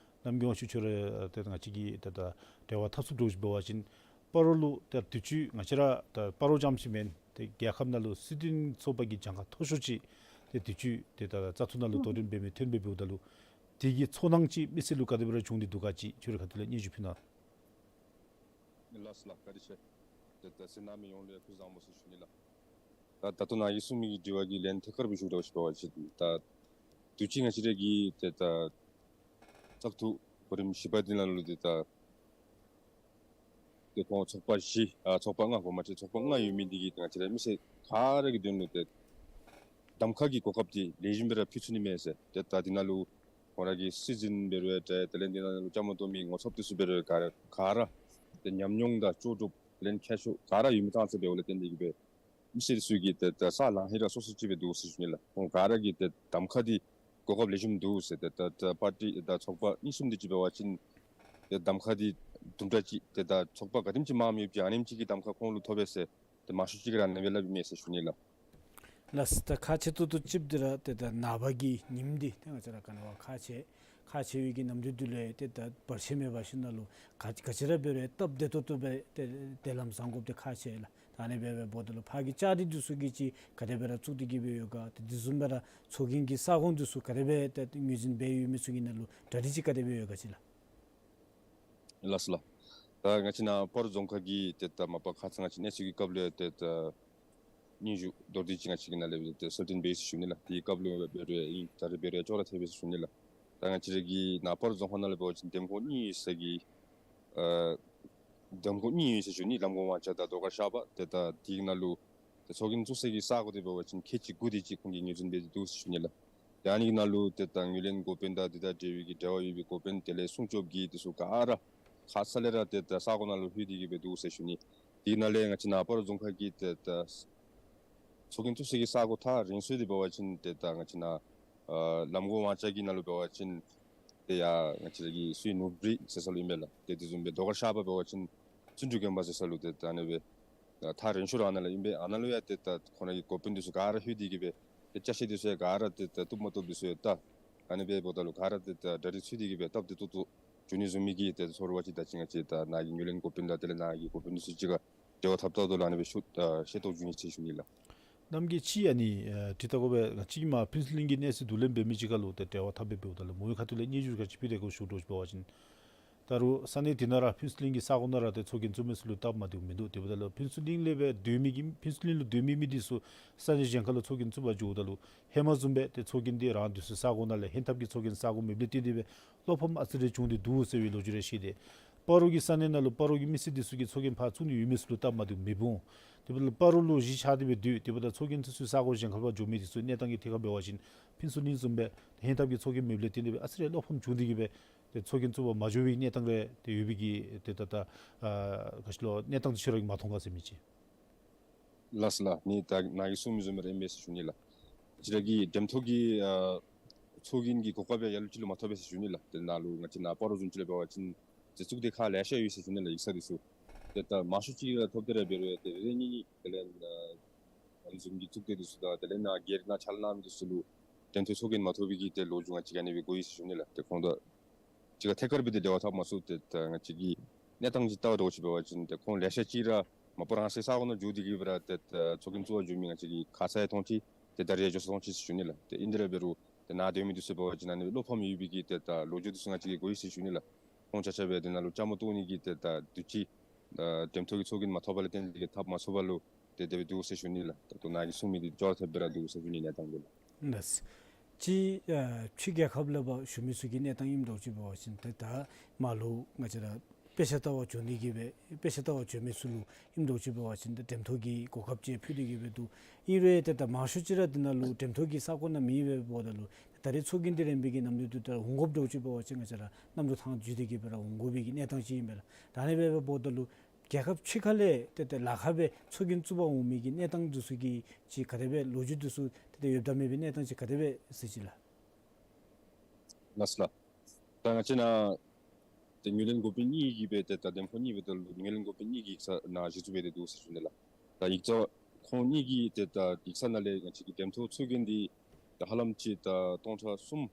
རྣམ་རྒྱལ་དབང་ཕྱུག་ཁྱོད་ར་ཨ་ཏེ་ང་བཅས་ཀྱི་ད་ད་འབྲེལ་བ་འཐབ་ཚུགསཔ་འདྲཝ་ཅིག་འབད་བ་ཅིན་སྤ་རོ་ལུ་ད་དུས་ཅི་ང་བཅས་ར་ད་སྤ་རོ་རྐྱངམ་ཅིག་མེན། ཏེ་རྒྱལ་ཁབ་ནང་ལུ་སྲིད་དོན་ཚོགས་པ་གི་གྱངས་ཁ་མཐོ་ཤོས་ཅིག་ཏེ་དུས་ཅི་ཏེ་ད་བཙག་འཐུ་ནང་ལུ་དོ་འགྲན་འབད་མི་ཐོན་སྦེ་འབདཝ་ད་ལུ་དེ་གི་ཚོར་སྣང་ཅིག་མི་སེར་ལུ་ག་དེ་སྦེ་ར་བྱུང་སྟེ་འདུག་ག་ཅིག་ཁྱོད་རའི་ཁ་ཐུག་ལས་སྙན་ཞུ་ཕུལ་གནང་། ལགས་སོ་ལགས། བཀའ་དྲིན་ཆེ། ཏེ་ད་གསན་མི་ཡོངས་ལུ་ཡང་སྐུ་གཟུགས་བཟང་པོ་ཟེར་ཞུ་ནི་ལགས། ད་ད་ལྟོ་ནཱ་གིས་གསུངས་མི་གི་དྲི་བ་གི་ལན་ཐད་ཀར་སྦེ་ཞུ་དགོཔ་ཅིག་འབད་བ་ཅིན་ད་དུས་ཅི་ང་བཅས་ར་གི་ཏེ་ད་བཙག་འཐུ་གོ་རིམ་བཞི་པ་འདི་ནང་ལུ་ཏེ་ད་ཏེ་ཁོང་ཚོགས་པ་བཞི་ཨ་ཚོགས་པ་ལྔ་འོ་མ་ཏེ་ཚོགས་པ་ལྔ་ཡོད་མི་འདི་གིས་ང་བཅས་ར་མི་སེར་ག་ར་གི་དོན་ལུ་ཏེ་གདམ་ཁ་གི་གོ་སྐབས་འདི་ལེགས་ཤོམ་སྦེ་ར་ཕུལ་ཚུགས་ནི་མས་ཟེར། ཏེ་ད་འདི་ནང་ལུ་ཁོང་ར་གི་སྲིད་འཛིན་འབད་རུང་ཏེ་དེ་ལས་འདི་ནང་ལུ་བཅའ་མར་གཏོགས་མི་ངོ་ཚབ་འདི་ཚུ་འབད་རུང་ག་ར་ག་ར་ཏེ་ཉམས་མྱོང་དང་ལྕོགས་གྲུབ་དེ་ལས་མཁས་མཆོག་ག་ར་ཡོད་མི་ཙང་ཙ་འབདཝ་ལས་བརྟེན་ཏེ་གིས་སྦེ་མི་སེར་ཚུ་གིས་ཏེ་ད་ས་ལང་ཧེ་ར་སོ་སོ་ཅིག་སྦེ་འདུག་ཟེར་ཞུ་ནི་ལགས། ཁོང་ག་ར་གིས་ཏེ་གདམ་ཁ་འདི་གོ་སྐབས་ལེགས་ཤོམ་འདུག་ཟེར། ཏེ་ད་ད་པར་ཊི་ད་ཚོགས་པ་གཉིས་གསུམ་འདི་ཅིག་འབད་བ་ཅིན་ཏེ་གདམ་ཁ་འདི་དུམ་གྲ་ཅིག་ཏེ་ད་ཚོགས་པ་ག་དེམ་ཅིག་མངམ་ཡོདཔ་ཅིག་ཨ་ནེམ་ཅིག་གི་གདམ་ཁ་ཁོང་ལུ་ཐོབ་པས་ཟེར་ཏེ་མང་ཤོས་ཅིག་གིས་ར་ཨ་ནེ་སྦེ་སླབ་ཨིན་མས་ཟེར་ཞུ་ནི་ལགས། ལགས། ད་ཁག་ཆེ་ཏོག་ཏོ་ཅིག་འདི་ར་ཏེ་ད་ནངས་པ་གི་ཉིནམ་འདི་ཏེ་ང་བཅས་ར་ག་ནི་བ་ཁག་ཆེ་ཁག་ཆེ་བའི་གི་ནམ་དུས་འདི་ལུ་ཏེ་ད་བར་ཆད་མེད་པ་ཅིག་ནང་ལུ་ག་ག་ཅི་ར་འབད་རུང་སྟབས་བདེ་ཏོག་ཏོ་སྦེ་ཏེ་ཏེ་ལམ་བཟང་དགོཔ་འདི་ཁག་ཆེ་ལགས། ད་ཨ་ནི་སྦེ་འབདཝ་ད་ལུ་ཕར་གྱི་ལྕགས་རི་འདི་ཚུ་གིས་ཅིག་ག་དེ་སྦེ་ར་བཙུགས་ཏེ་གིས་སྦེ་ཡོད་ག། ཏེ་དེ་བཟུམ་སྦེ་ར་ཚོགས་རྒྱན་གྱི་ས་ཁོངས་འདི་ཚུ་ག་དེ་སྦེ་ཏེ་ངོས་འཛིན་འབད་ཡོད་མི་ཚུ་གི་ནང་ལུ་གྲ་སྒྲིག་ཅིག་ག་དེ་སྦེ་ཡོད་ག་ཅིག་ལགས། ལགས་སོ་ལགས། ད་ང་བཅས་ནཱ་སྤ་རོ་རྫོང་ཁག་གི་ཏེ་ད་མ་པ་ཁ་ཙ་ང་བཅས་གནས་ཚུལ་གྱི་སྐབས་ལུ་ཡང་ཏེ་ད་སྙན་ཞུ་མདོར་བསྡུས་ཅིག་ང་བཅས་ཀྱི་ནང་ལས་ཏེ་གསལ་སྟོན་འབད་ཡི་ཟེར་ཞུ་ནི་ལགས། དེའི་སྐབས་ལུ་འབད་རུང་ཨིན་ད་རེས་འབད་རུང་ཡང་ཅོག་ར་འཐད་པས་ཟེར་ཞུ་ནི་ལགས། ད་ང་བཅས་ར་གི་ནཱ་སྤ་རོ་རྫོང་ཁག་ནང་ལུ་འབད་བ་ཅིན་འདེམས་ཁོངས་གཉིས་ཡོད་ས་གི་ཨ་འདེམས་ཁོངས་གཉིས་ཡོད་ཟེར་ཞུ་ནི། ལམ་གོང་ཝང་ཅ་དང་རྡོ་དཀར་ཤར་པ། ཏེ་ད་དེའི་ནང་ལུ་ཏེ་ཚོགས་རྒྱན་བཙུགས་ས་གི་ས་གོ་འདི་འབད་བ་ཅིན་ཁལ་གཅིག་དགུ་དེ་ཅིག་ཁོང་གིས་ངོས་འཛིན་འབད་དེ་འདུག་ཟེར་ཞུ་ནི་ལགས། ཏེ་ཨ་ནི་གི་ནང་ལུ་ཏེ་ད་ངོས་ལེན་འགོ་དཔོན་དང་དེ་དང་འབྲེལ་བའི་གི་འབྲེལ་བ་ཡོད་པའི་འགོ་དཔོན་དེ་ལས་སྲུང་སྐྱོབ་ཀྱི་འདི་ཚུ་ག་ར་ཁ་ཙ་ལས་ར་ཏེ་ད་ས་གོ་ནང་ལུ་ལྷོད་དེ་གིས་སྦེ་འདུག་ཟེར་ཞུ་ནི། དེའི་ནང་ལས་ང་བཅས་ནཱ་སྤ་རོ་རྫོང་ཁག་གི་ཏེ་ད་ཚོགས་རྒྱན་བཙུགས་ས་གི་ས་གོ་ཐག་རིང་སུ་འདི་འབད་བ་ཅིན་ཏེ་ད་ང་བཅས་ནཱ་ཨ་ལམ་གོང་ཝང་ཅ་གི་ནང་ལུ་འབད་བ་ཅིན་ཏེ་ཡར་ང་བཅས་ར་གི་སུའི་ནུབ་རི་ཟེར་ས་ལུ་ཨིན་པས་ལགས། ཏེ་དེ་བཟུམ་སྦེ་རྡོ་དཀར་ཤར་པ་འབད་བ་ཅིན་བརྩོན་འགྲུས་དགོན་པ་ཟེར་ས་ལུ་ཏེ་ད་ཨ་ནི་སྦེ་ཐག་རིང་ཤོས་ར་ཨ་ནཱ་ལུ་ཨིན་པས། ཨ་ནཱ་ལུ་ཡང་ཏེ་ད་ཁོང་ར་གི་འགོ་དཔོན་འདི་ཚུ་ག་ར་ལྷོད་དེ་གིས་སྦེ་ཏེ་ཅ་ཆས་འདི་ཚུ་ཡང་ག་ར་ཏེ་ད་བཏུབ་མ་བཏུབ་འདི་ཚུ་ཡང་ད་ཨ་ནི་སྦེ་འབདཝ་ད་ལུ་ག་ར་ཏེ་ད་གྲ་སྒྲིག་ཚུད་དེ་གིས་སྦེ་སྟབས་བདེ་ཏོག་ཏོ་འགྱོ་ནི་བཟུམ་མའི་གི་ཏེ་ཚོར་བ་ཅིག་ད་ཅི་ང་བཅས་ད་ནཱ་གི་ངོས་ལེན་འགོ་དཔོན་དང་དེ་ལས་ནཱ་གི་འགོ་དཔོན་འདི་ཚུ་གཅིག་ཁར་ འབྲེལ་བ་འཐབ་འཐབ་དོ་ལགས། ཨ་ནི་སྦེ་ཤུ་ཨ་ཤེས་རྟོགས་བྱུང་ཡི་ཟེར་ཞུ་ནི་ལགས། གནམ་གྱི་ཕྱི་ཨ་ནི་ཨ་དྲི་བལྟ་དགོ་པས། ང་བཅས་ཀྱིས་མར་ཕུན་ཚོགས་གླིང་གི་གནས་ཚུལ་བསྡུ་ལེན་འབད་མི་ཅིག་ཁར་ལུ་ཏེ་འབྲེལ་བ་འཐབ་སྦེ་འབདཝ་ད་ལུ་མོ་ཡི་ཁ་ཐུག་ལས་སྙན་ཞུ་ག་ཅི་ཕུལ་ཏེ་གོ་ཞུ་དོ་ཅིག་འབད་བ་ཅིན། ད་རུང་ས་གནས་དེ་ནང་ར་ཕུན་ཚོགས་གླིང་གི་ས་གོ་ནང་ར་ཏེ་ཚོགས་རྒྱན་བཙུགས་མི་ཚུ་ལུ་སྟབས་མ་བདེཝ་མིན་འདུག། དེ་འབདཝ་ད་ལུ་ཕུན་ཚོགས་གླིང་ལས་སྦེ་སྡོད་མི་གི་ཕུན་ཚོགས་གླིང་ལུ་སྡོད་མི་མི་འདི་ཚུ་ས་གནས་གཞན་ཁར་ལུ་ཚོགས་རྒྱན་བཙུགས་པར་འགྱོཝ་ད་ལུ་ཧེ་མ་བཟུམ་སྦེ་ཏེ་ཚོགས་རྒྱན་འདི་རང་དེ་ཚུ་ས་གོ་ནང་ལས་ཧེང་ཐབས་ཀྱིས་ཚོགས་རྒྱན་ས་གོ་མེདཔ་ལས་བརྟེན་ཏེ་སྦེ་བློ་ཕམ་ཨ་ཙི་རེ་བྱུང་སྟེ་འདུག་ཟེར་བའི་ལོ་རྒྱུས་རེ་བཤད་དེ། སྤ་རོ་གི་ས་གནས་ནང་ལུ་སྤ་རོ་གི་མི་སེར་འདི་ཚུ་གིས་ཚོགས་རྒྱན་ཕར་བཙུགས་ནི་ཡོད་མི་ཚུ་ལུ་སྟབས་མ་བདེཝ་མེདཔ་འོང་། དེ་འབདཝ་ད་ལུ་སྤ་རོ་ལུ་གཞིས་ཆགས་ཏེ་སྦེ་སྡོད། དེ་འབདཝ་ད་ཚོགས་རྒྱན་འདི་ཚུ་ས་གོ་གཞན་ཁར་ཕར་འགྱོ་མི་འདི་ཚུ་གནས་སྟངས་ཀྱི་ཐད་ཁར་འབད་བ་ཅིན་ཕུན་ཚོགས་གླིང་བཟུམ་སྦེ་ཧེང་ཐབས་ཀྱིས་ཚོགས་རྒྱན་མེདཔ་ལས་བརྟེན་ཏེ་སྦེ་ཨ་ཙི་རེ་བློ་ཕམ་བྱུང་སྟེ་གི་སྦེ་ཏེ་ཚོགས་རྒྱན་བཙུགས་པར་མ་འགྱོ་བའི་གནས་སྟངས་རེ་ཏེ་ཡོད་པའི་གི་ཏེ་ད་ད་ཨ་ག་ཅི་ལོ་གནས་སྟངས་འདི་ཁྱོད་ར་གིས་མ་མཐོང་ག་ཟེར་མི་ཅིག། ལགས་སོ་ལགས། ནི་ད་ནཱ་གིས་གསུངས་མི་བཟུམ་སྦེ་ར་ཨིན་པས་ཟེར་ཞུ་ནི་ལགས། ང་བཅས་ར་གི་འགྲེམས་ཐོག་གི་ཨ་ཚོགས་རྒྱན་གྱི་གོ་སྐབས་ཡང་ལ་ལུ་ཅིག་ལུ་མ་ཐོབ་པས་ཟེར་ཞུ་ནི་ལགས། ཏེ་ནཱ་ལུ་ང་བཅས་ནཱ་སྤ་རོ་བཟུམ་ཅིག་ལུ་འབད་བ་ཅིན་ཏེ་བཙུགས་ཏེ་ཁག་ལེ་ཤ་ཡོད་ཟེར་ཞུ་ནི་ལགས། ཡིག་ཚང་འདི་ཚུ། ཏེ་ད་མང་ཤོས་ཅིག་ལུ་ཐོབ་སྟེ་ར་འབད་རུང་ཏེ་རེ་རེ་གཉིས་གཉིས་དེ་ལས་ཨ་ཨ་ནི་བཟུམ་གྱི་བཙུགས་ཏེ་འདི་ཚུ་དང་དེ་ལས་ནཱ་སྒེར་ནང་ཕྱག་ལཱ་གནང་མི་འདི་ཚུ་ལུ་འགྲེམས་ཐོག་ཚོགས་རྒྱན་མ་ཐོབ་པའི་གི་ཏེ་ལོ་རྒྱུས་ང་བཅས་ཀྱིས་ཨ་ནི་སྦེ་གོ་ཡི་ཟེར་ཞུ་ནི་ལགས། ཏེ་ཁོང་དང་གཅིག་ཁར་ཐད་ཀར་སྦེ་ཏེ་འབྲེལ་བ་འཐབ་མ་ཚུགས། ཏེ་ད་ང་བཅས་ཀྱི་གནས་སྟངས་ཅིག་བལྟ་བར་འགྱོ་ཅིག་འབད་བ་ཅིན་ཏེ་ཁོང་ལེ་ཤ་ཅིག་ར་མ་པ་རང་སོའི་ས་གོ་ནང་འགྱོ་སྟེ་གི་སྦེ་ར་ཏེ་ད་ཚོགས་རྒྱན་བཙུགས་པར་འགྱོ་མི་ང་བཅས་ཀྱིས་ཁ་ཙ་ཡང་མཐོང་ཅི། ཏེ་ད་རེས་འགྱོ་ས་མཐོང་ཅི་ཟེར་ཞུ་ནི་ལགས། ཏེ་ཨིན་དེ་ར་འབད་རུང་ཏེ་ནཱ་སྡོད་མི་འདི་ཚུ་འབད་བ་ཅིན་ཨ་ནི་བློ་ཕམ་ཡོད་པའི་གི་ཏེ་ད་ལོ་རྒྱུས་འདི་ཚུ་ང་བཅས་ཀྱིས་གོ་ཡི་ཟེར་ཞུ་ནི་ལགས། ཁོང་ཆ་ཁྱབ་སྦེ་དེ་ནང་ལུ་བཅའ་མར་གཏོགས་ནི་གི་ཏེ་ད་དུས་ཅི་ཨ་འགྲེམས་ཐོག་གི་ཚོགས་རྒྱན་མ་ཐོབ་པ་ལས་བརྟེན་ཏེ་གི་འཐབ་མ་ཚུགས་པར་ལུ་ཏེ་དེ་སྦེ་འདུག་ཟེར་ཞུ་ནི་ལགས། ད་ལྟོ་ནཱ་གིས་གསུངས་མི་འདི་ཅོག་ར་འཐདཔ་སྦེ་ར་འདུག་ཟེར་ཞུ་ནི་གནས་སྟངས་འདི་ལགས། ལགས། ཕྱི་ཨ་ཕྱི་རྒྱལ་ཁབ་ལས་ཕར་བཞུགས་མི་ཚུ་གི་གནས་སྟངས་ཨིནམ་འདྲཝ་ཅིག་འབད་བ་ཅིན་ཏེ་ད་མར་ལུ་ང་བཅས་ར་དཔེ་ཆ་ལྟ་བར་འགྱོ་ནི་གི་སྦེ་དཔེ་ཆ་ལྟ་བར་འགྱོ་མི་ཚུ་ལུ་ཨིནམ་འདྲཝ་ཅིག་འབད་བ་ཅིན་ཏེ་འགྲེམས་ཐོག་གི་གོ་སྐབས་ཅིག་ཕུལ་ཏེ་གི་སྦེ་འདུག། ཨིན་རུང་ཏེ་ད་མང་ཤོས་ཅིག་ར་དེ་ནང་ལུ་འགྲེམས་ཐོག་གི་ས་གོ་ནང་མེད་པས། འབདཝ་ད་ལུ་ད་རེས་ཚོགས་རྒྱན་འདི་རན་པའི་གི་གནམ་དུས་འདི་ད་འོང་དགོཔ་འདྲཝ་ཅིག་འབད་བ་ཅིན་ང་བཅས་ར་གནམ་གྲུ་ཐང་བརྒྱུད་དེ་གི་སྦེ་ར་འོང་དགོ་པའི་གི་གནས་སྟངས་ཅིག་ཨིན་པས་ལགས། ད་ཨ་ནི་སྦེ་འབདཝ་ད་ལུ་རྒྱལ་ཁབ་ཕྱི་ཁ་ལས་ཏེ་ཏེ་ལཱ་ཁག་སྦེ་ཚོགས་རྒྱན་བཙུགས་པར་འོང་མི་གི་གནས་སྟངས་འདི་ཚུ་གི་ཅིག་ག་དེ་སྦེ་ལོ་རྒྱུས་འདི་ཚུ་ཏེ་ཏེ་ཡོདཔ་དང་མེད་པའི་གནས་སྟངས་ཅིག་ག་དེ་སྦེ་གཟིགས་ཅི་ལགས། ལགས་སོ་ལགས། ད་ང་བཅས་ནཱ་ཏེ་ངོས་ལེན་འགོ་དཔོན་གཉིས་ཀྱིས་སྦེ་ཏེ་ད་འདེམས་ཁོངས་གཉིས་འབདཝ་ད་ལུ་ངོས་ལེན་འགོ་དཔོན་གཉིས་ཀྱིས་ཡིག་ཚང་ནང་གཞི་བཙུགས་འབད་དེ་འདུག་ཟེར་ཞུ་ནི་ལགས། ད་ཡིག་ཚང་ཁོང་གཉིས་ཀྱིས་ཏེ་ད་ཡིག་ཚང་ནང་ལས་ང་བཅས་ཀྱི་འགྲེམས་ཐོག་ཚོགས་རྒྱན་འདི་ད་ཧ་ལམ་ཅིག་ད་སྟོང་ཕྲག་གསུམ་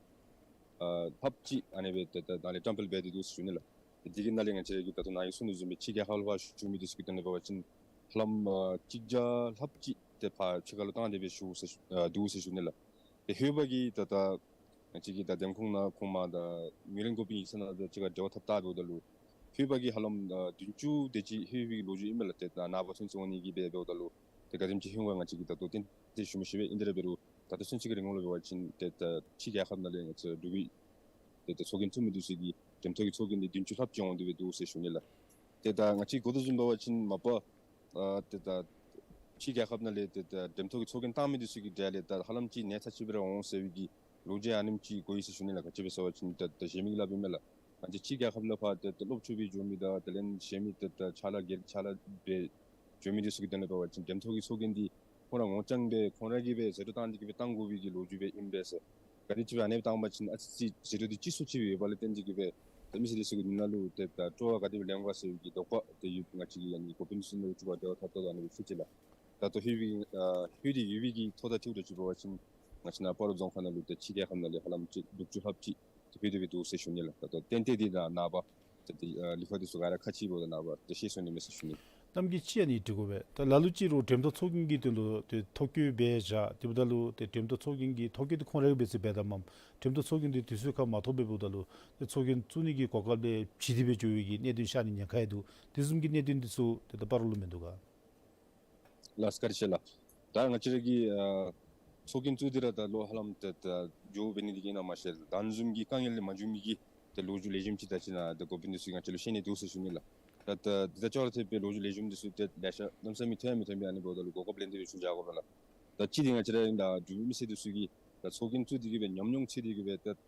ཨ་ལྷགཔ་ཅིག་ཨ་ནི་སྦེ་ཏེ་ད་ནཱ་ལས་བཀྲམ་སྤེལ་འབད་དེ་འདུག་ཟེར་ཞུ་ནི་ལགས། ཏེ་འདི་གི་ནང་ལས་ང་བཅས་ར་གིས་ད་ལྟོ་ནཱ་གིས་གསུངས་དོ་བཟུམ་སྦེ་ཕྱི་རྒྱལ་ཁབ་ལས་ཕར་བཞུགས་མི་འདི་ཚུ་གི་དོན་ལས་འབད་བ་ཅིན་ཧ་ལམ་ཨ་གཅིག་བརྒྱ་ལྷགཔ་ཅིག་ཏེ་ཕར་ཕྱི་ཁ་ལུ་བཏང་སྟེ་སྦེ་བཞུགས་ཟེར་ཞུ་ཨ་འདུག་ཟེར་ཞུ་ནི་ལགས། ཏེ་ལྷོད་པ་གི་ད་ད་ང་བཅས་ཀྱི་ད་འདེམས་ཁོངས་ནང་ཁོང་མར་ད་ངོས་ལེན་འགོ་དཔོན་ཡིག་ཚང་ནང་ད་ཅིག་ཁར་འབྲེལ་བ་འཐབ་འཐབ་འབདཝ་ད་ལུ་ལྷོད་པ་གི་ཧ་ལམ་ཨ་བདུན་ཅུ་དེ་ཅིག་ལྷོད་པའི་ལོ་རྒྱུས་ཨིན་མས་ལགས། ཏེ་ད་ནངས་པ་ཚུན་ཚོད་འོང་ནི་གི་སྦེ་འབདཝ་ད་ལུ་ཏེ་ག་དེམ་ཅིག་ལྷོད་འོང་ག་ང་བཅས་ཀྱིས་ད་ལྟོ་ཏན་ཏན་ཞུ་མི་ཤེས་པས། ཨིན་དེ་ར་འབད་རུང་ད་ལྟོ་ཚུན་ཚོད་ཀྱི་རིང་ལུ་འབད་བ་ཅིན་ཏེ་ད་ཕྱི་རྒྱལ་ཁབ་ནང་ལས་ང་བཅས་འབྲུག་པའི་ཏེ་ད་ཚོགས་རྒྱན་བཙུགས་མི་འདི་ཚུ་གི་འགྲེམས་ཐོག་གི་ཚོགས་རྒྱན་འདི་བདུན་ཅུ་ལྷགཔ་ཅིག་འོང་སྟེ་སྦེ་འདུག་ཟེར་ཞུ་ནི་ལགས། ཏེ་ད་ང་བཅས་གོ་དོ་བཟུམ་འབད་བ་ཅིན་མ་པ་ཨ་ཏེ་ད་ཕྱི་རྒྱལ་ཁབ་ནང་ལས་ཏེ་ད་འགྲེམས་ཐོག་གི་ཚོགས་རྒྱན་བཏང་མི་འདི་ཚུ་གི་གྲས་ལས་ད་ཧ་ལམ་ཅིག་གནས་ཚད་ཅིག་སྦེ་ར་འོང་ཟེར་བའི་གི་ལོ་རྒྱུས་ཨ་ནེམ་ཅིག་གོ་ཡི་ཟེར་ཞུ་ནི་ལགས། ག་ཅི་སྦེ་ཟེར་བ་ཅིན་ད་ད་གཞན་མི་གིས་སླབ་ཨིན་མས་ལགས། ང་བཅས་ཕྱི་རྒྱལ་ཁབ་ལས་ཕར་ཏེ་ད་སློབ་ཕྱི་སྦེ་འགྱོ་མི་དང་དེ་ལས་གཞན་མི་ཏེ་ད་ཕྱག་ལཱ་སྒེར་ཕྱག་ལཱ་སྦེ་འགྱོ་མི་འདི་ཚུ་གི་དོན་ལས་འབད་བ་ཅིན་འགྲེམས་ཐོག་གི་ཚོགས་རྒྱན་འདི་ཁོང་ར་ངོ་རྐྱང་སྦེ་ཁོང་ར་གིས་སྦེ་ཟད་འགྲོ་བཏང་སྟེ་གི་སྦེ་བཏང་དགོ་པའི་གི་ལོ་རྒྱུས་སྦེ་ཨིན་པས་ཟེར། ག་དེམ་ཅིག་སྦེ་ཨ་ནེ་སྦེ་བཏང་པ་ཅིན་ཨ་ཙི་ཅིག་ཟད་འགྲོ་འདི་ཅིག་སུ་ཅིག་སྦེ་ཡོད་པ་ལས་བརྟེན་ཏེ་གི་སྦེ་ད་མི་སེར་འདི་ཚུ་གི་ནང་ལུ་ཏེ་ད་སྤྲོ་བ་ག་དེ་སྦེ་ལེན་ག་ཟེར་བའི་གི་དོགས་པ་ཏེ་ཡོད། ང་བཅས་ཀྱི་ཨ་ནི་འགོ་དཔོན་འདི་ཚུ་ནང་ལུ་ཅིག་ཁར་འབྲེལ་བ་འཐབ་འཐབ་ཨ་ནི་སྦེ་ཞུ་ཅི་ལགས། ད་ལྟོ་ལྷོད་པའི་ཨ་ལྷོད་དེ་ཡོད་པའི་གི་ཐོ་ད་ཐོ་ད་ཅིག་འབད་བ་ཅིན་ང་བཅས་ནཱ་སྤ་རོ་རྫོང་ཁག་ནང་ལུ་ཏེ་ཕྱི་རྒྱལ་ཁབ་ནང་ལས་ཧ་ལམ་ཅིག་དྲུག་ཅུ་ལྷགཔ་ཅིག་ཏེ་ལྷོད་དེ་སྦེ་འདུག་ཟེར་ཞུ་ནི་ལགས། ད་ལྟོ་ཏན་ཏན་འདི་ད་ནངས་པ་ཏེ་ཏེ་ཨ་ལི་ཁ་འདི་ཚུ་ག་ར་ཁ་ཅིག་འབདཝ་ད་ནངས་པ་ཏེ་ཤེས་སོང་ནི་མས་ཟེར་ཞུ་ནི། གནམ་གྱི་ཕྱི་ཨ་ནི་འདྲི་དགོ་པས། ད་ལ་ལུ་ཅིག་རུང་འགྲེམས་ཐོག་ཚོགས་རྒྱན་གྱི་དོན་ལུ་ཏེ་ཐོ་བཀོད་འབད་བཞག། དེ་འབདཝ་ད་ལུ་ཏེ་འགྲེམས་ཐོག་ཚོགས་རྒྱན་གྱི་ཐོ་བཀོད་འདི་ཁོང་ར་གིས་འབད་ཚུགས་པས་དམ་མམ། འགྲེམས་ཐོག་ཚོགས་རྒྱན་འདི་དུས་ཚོད་ཁར་མ་ཐོབ་པས། འབདཝ་ད་ལུ་ཏེ་ཚོགས་རྒྱན་བཙུགས་ནི་གི་གོ་སྐབས་ལས་བྱིང་སྟེ་སྦེ་འགྱོ་བའི་གི་གནད་དོན་ཤར་ནི་ཉེན་ཁ་ཡང་འདུག། དེ་བཟུམ་གྱི་གནད་དོན་འདི་ཚུ་ཏེ་ད་སྤ་རོ་ལུ་མིན་འདུག་ག། ལགས་སོ་བཀའ་དྲིན་ཆེ་ལགས། ད་ང་བཅས་ར་གི་ཨ་ཚོགས་རྒྱན་བཙུགས་ཏེ་ར་ད་ལོ་ཧ་ལམ་ཏེ་ད་འགྱོ་འབད་ནི་འདི་གིས་ཨིན་ན་མ་ཤེས། ད་ཨ་ནི་བཟུམ་གྱི་དཀའ་ངལ་ལས་མ་བྱུང་མི་གི་ཏེ་ལོ་རྒྱུས་ལེགས་ཤོམ་ཅིག་ད་ཅི་ནཱ་ཏེ་འགོ་དཔོན་འདི་ཚུ་ང་བཅས་ལུ་བཤད་ནི་འདུག་ཟེར་ཞུ་ནི་ལགས། ད་ད་འདི་ད་ཅོག་ར་འཐདཔ་སྦེ་ལོ་རྒྱུས་ལེགས་ཤོམ་འདི་ཚུ་ཏེ་ལེ་ཤ་གནམ་མེད་ས་མེད་ཐོན་ཡང་མི་ཐོན་པས། ཨ་ནི་འབདཝ་ད་ལུ་གོ་སྐབས་ལེན་ཏེ་སྦེ་ཞུ་བཞག་དགོ་པས་ལགས། ད་ཅི་འདི་ང་བཅས་ར་ད་འབྲུག་མི་སེར་འདི་ཚུ་གིས་ད་ཚོགས་རྒྱན་བཙུགས་ཏེ་གི་སྦེ་ཉམས་མྱོང་འཚོལ་ཏེ་གི་སྦེ་ད་ད་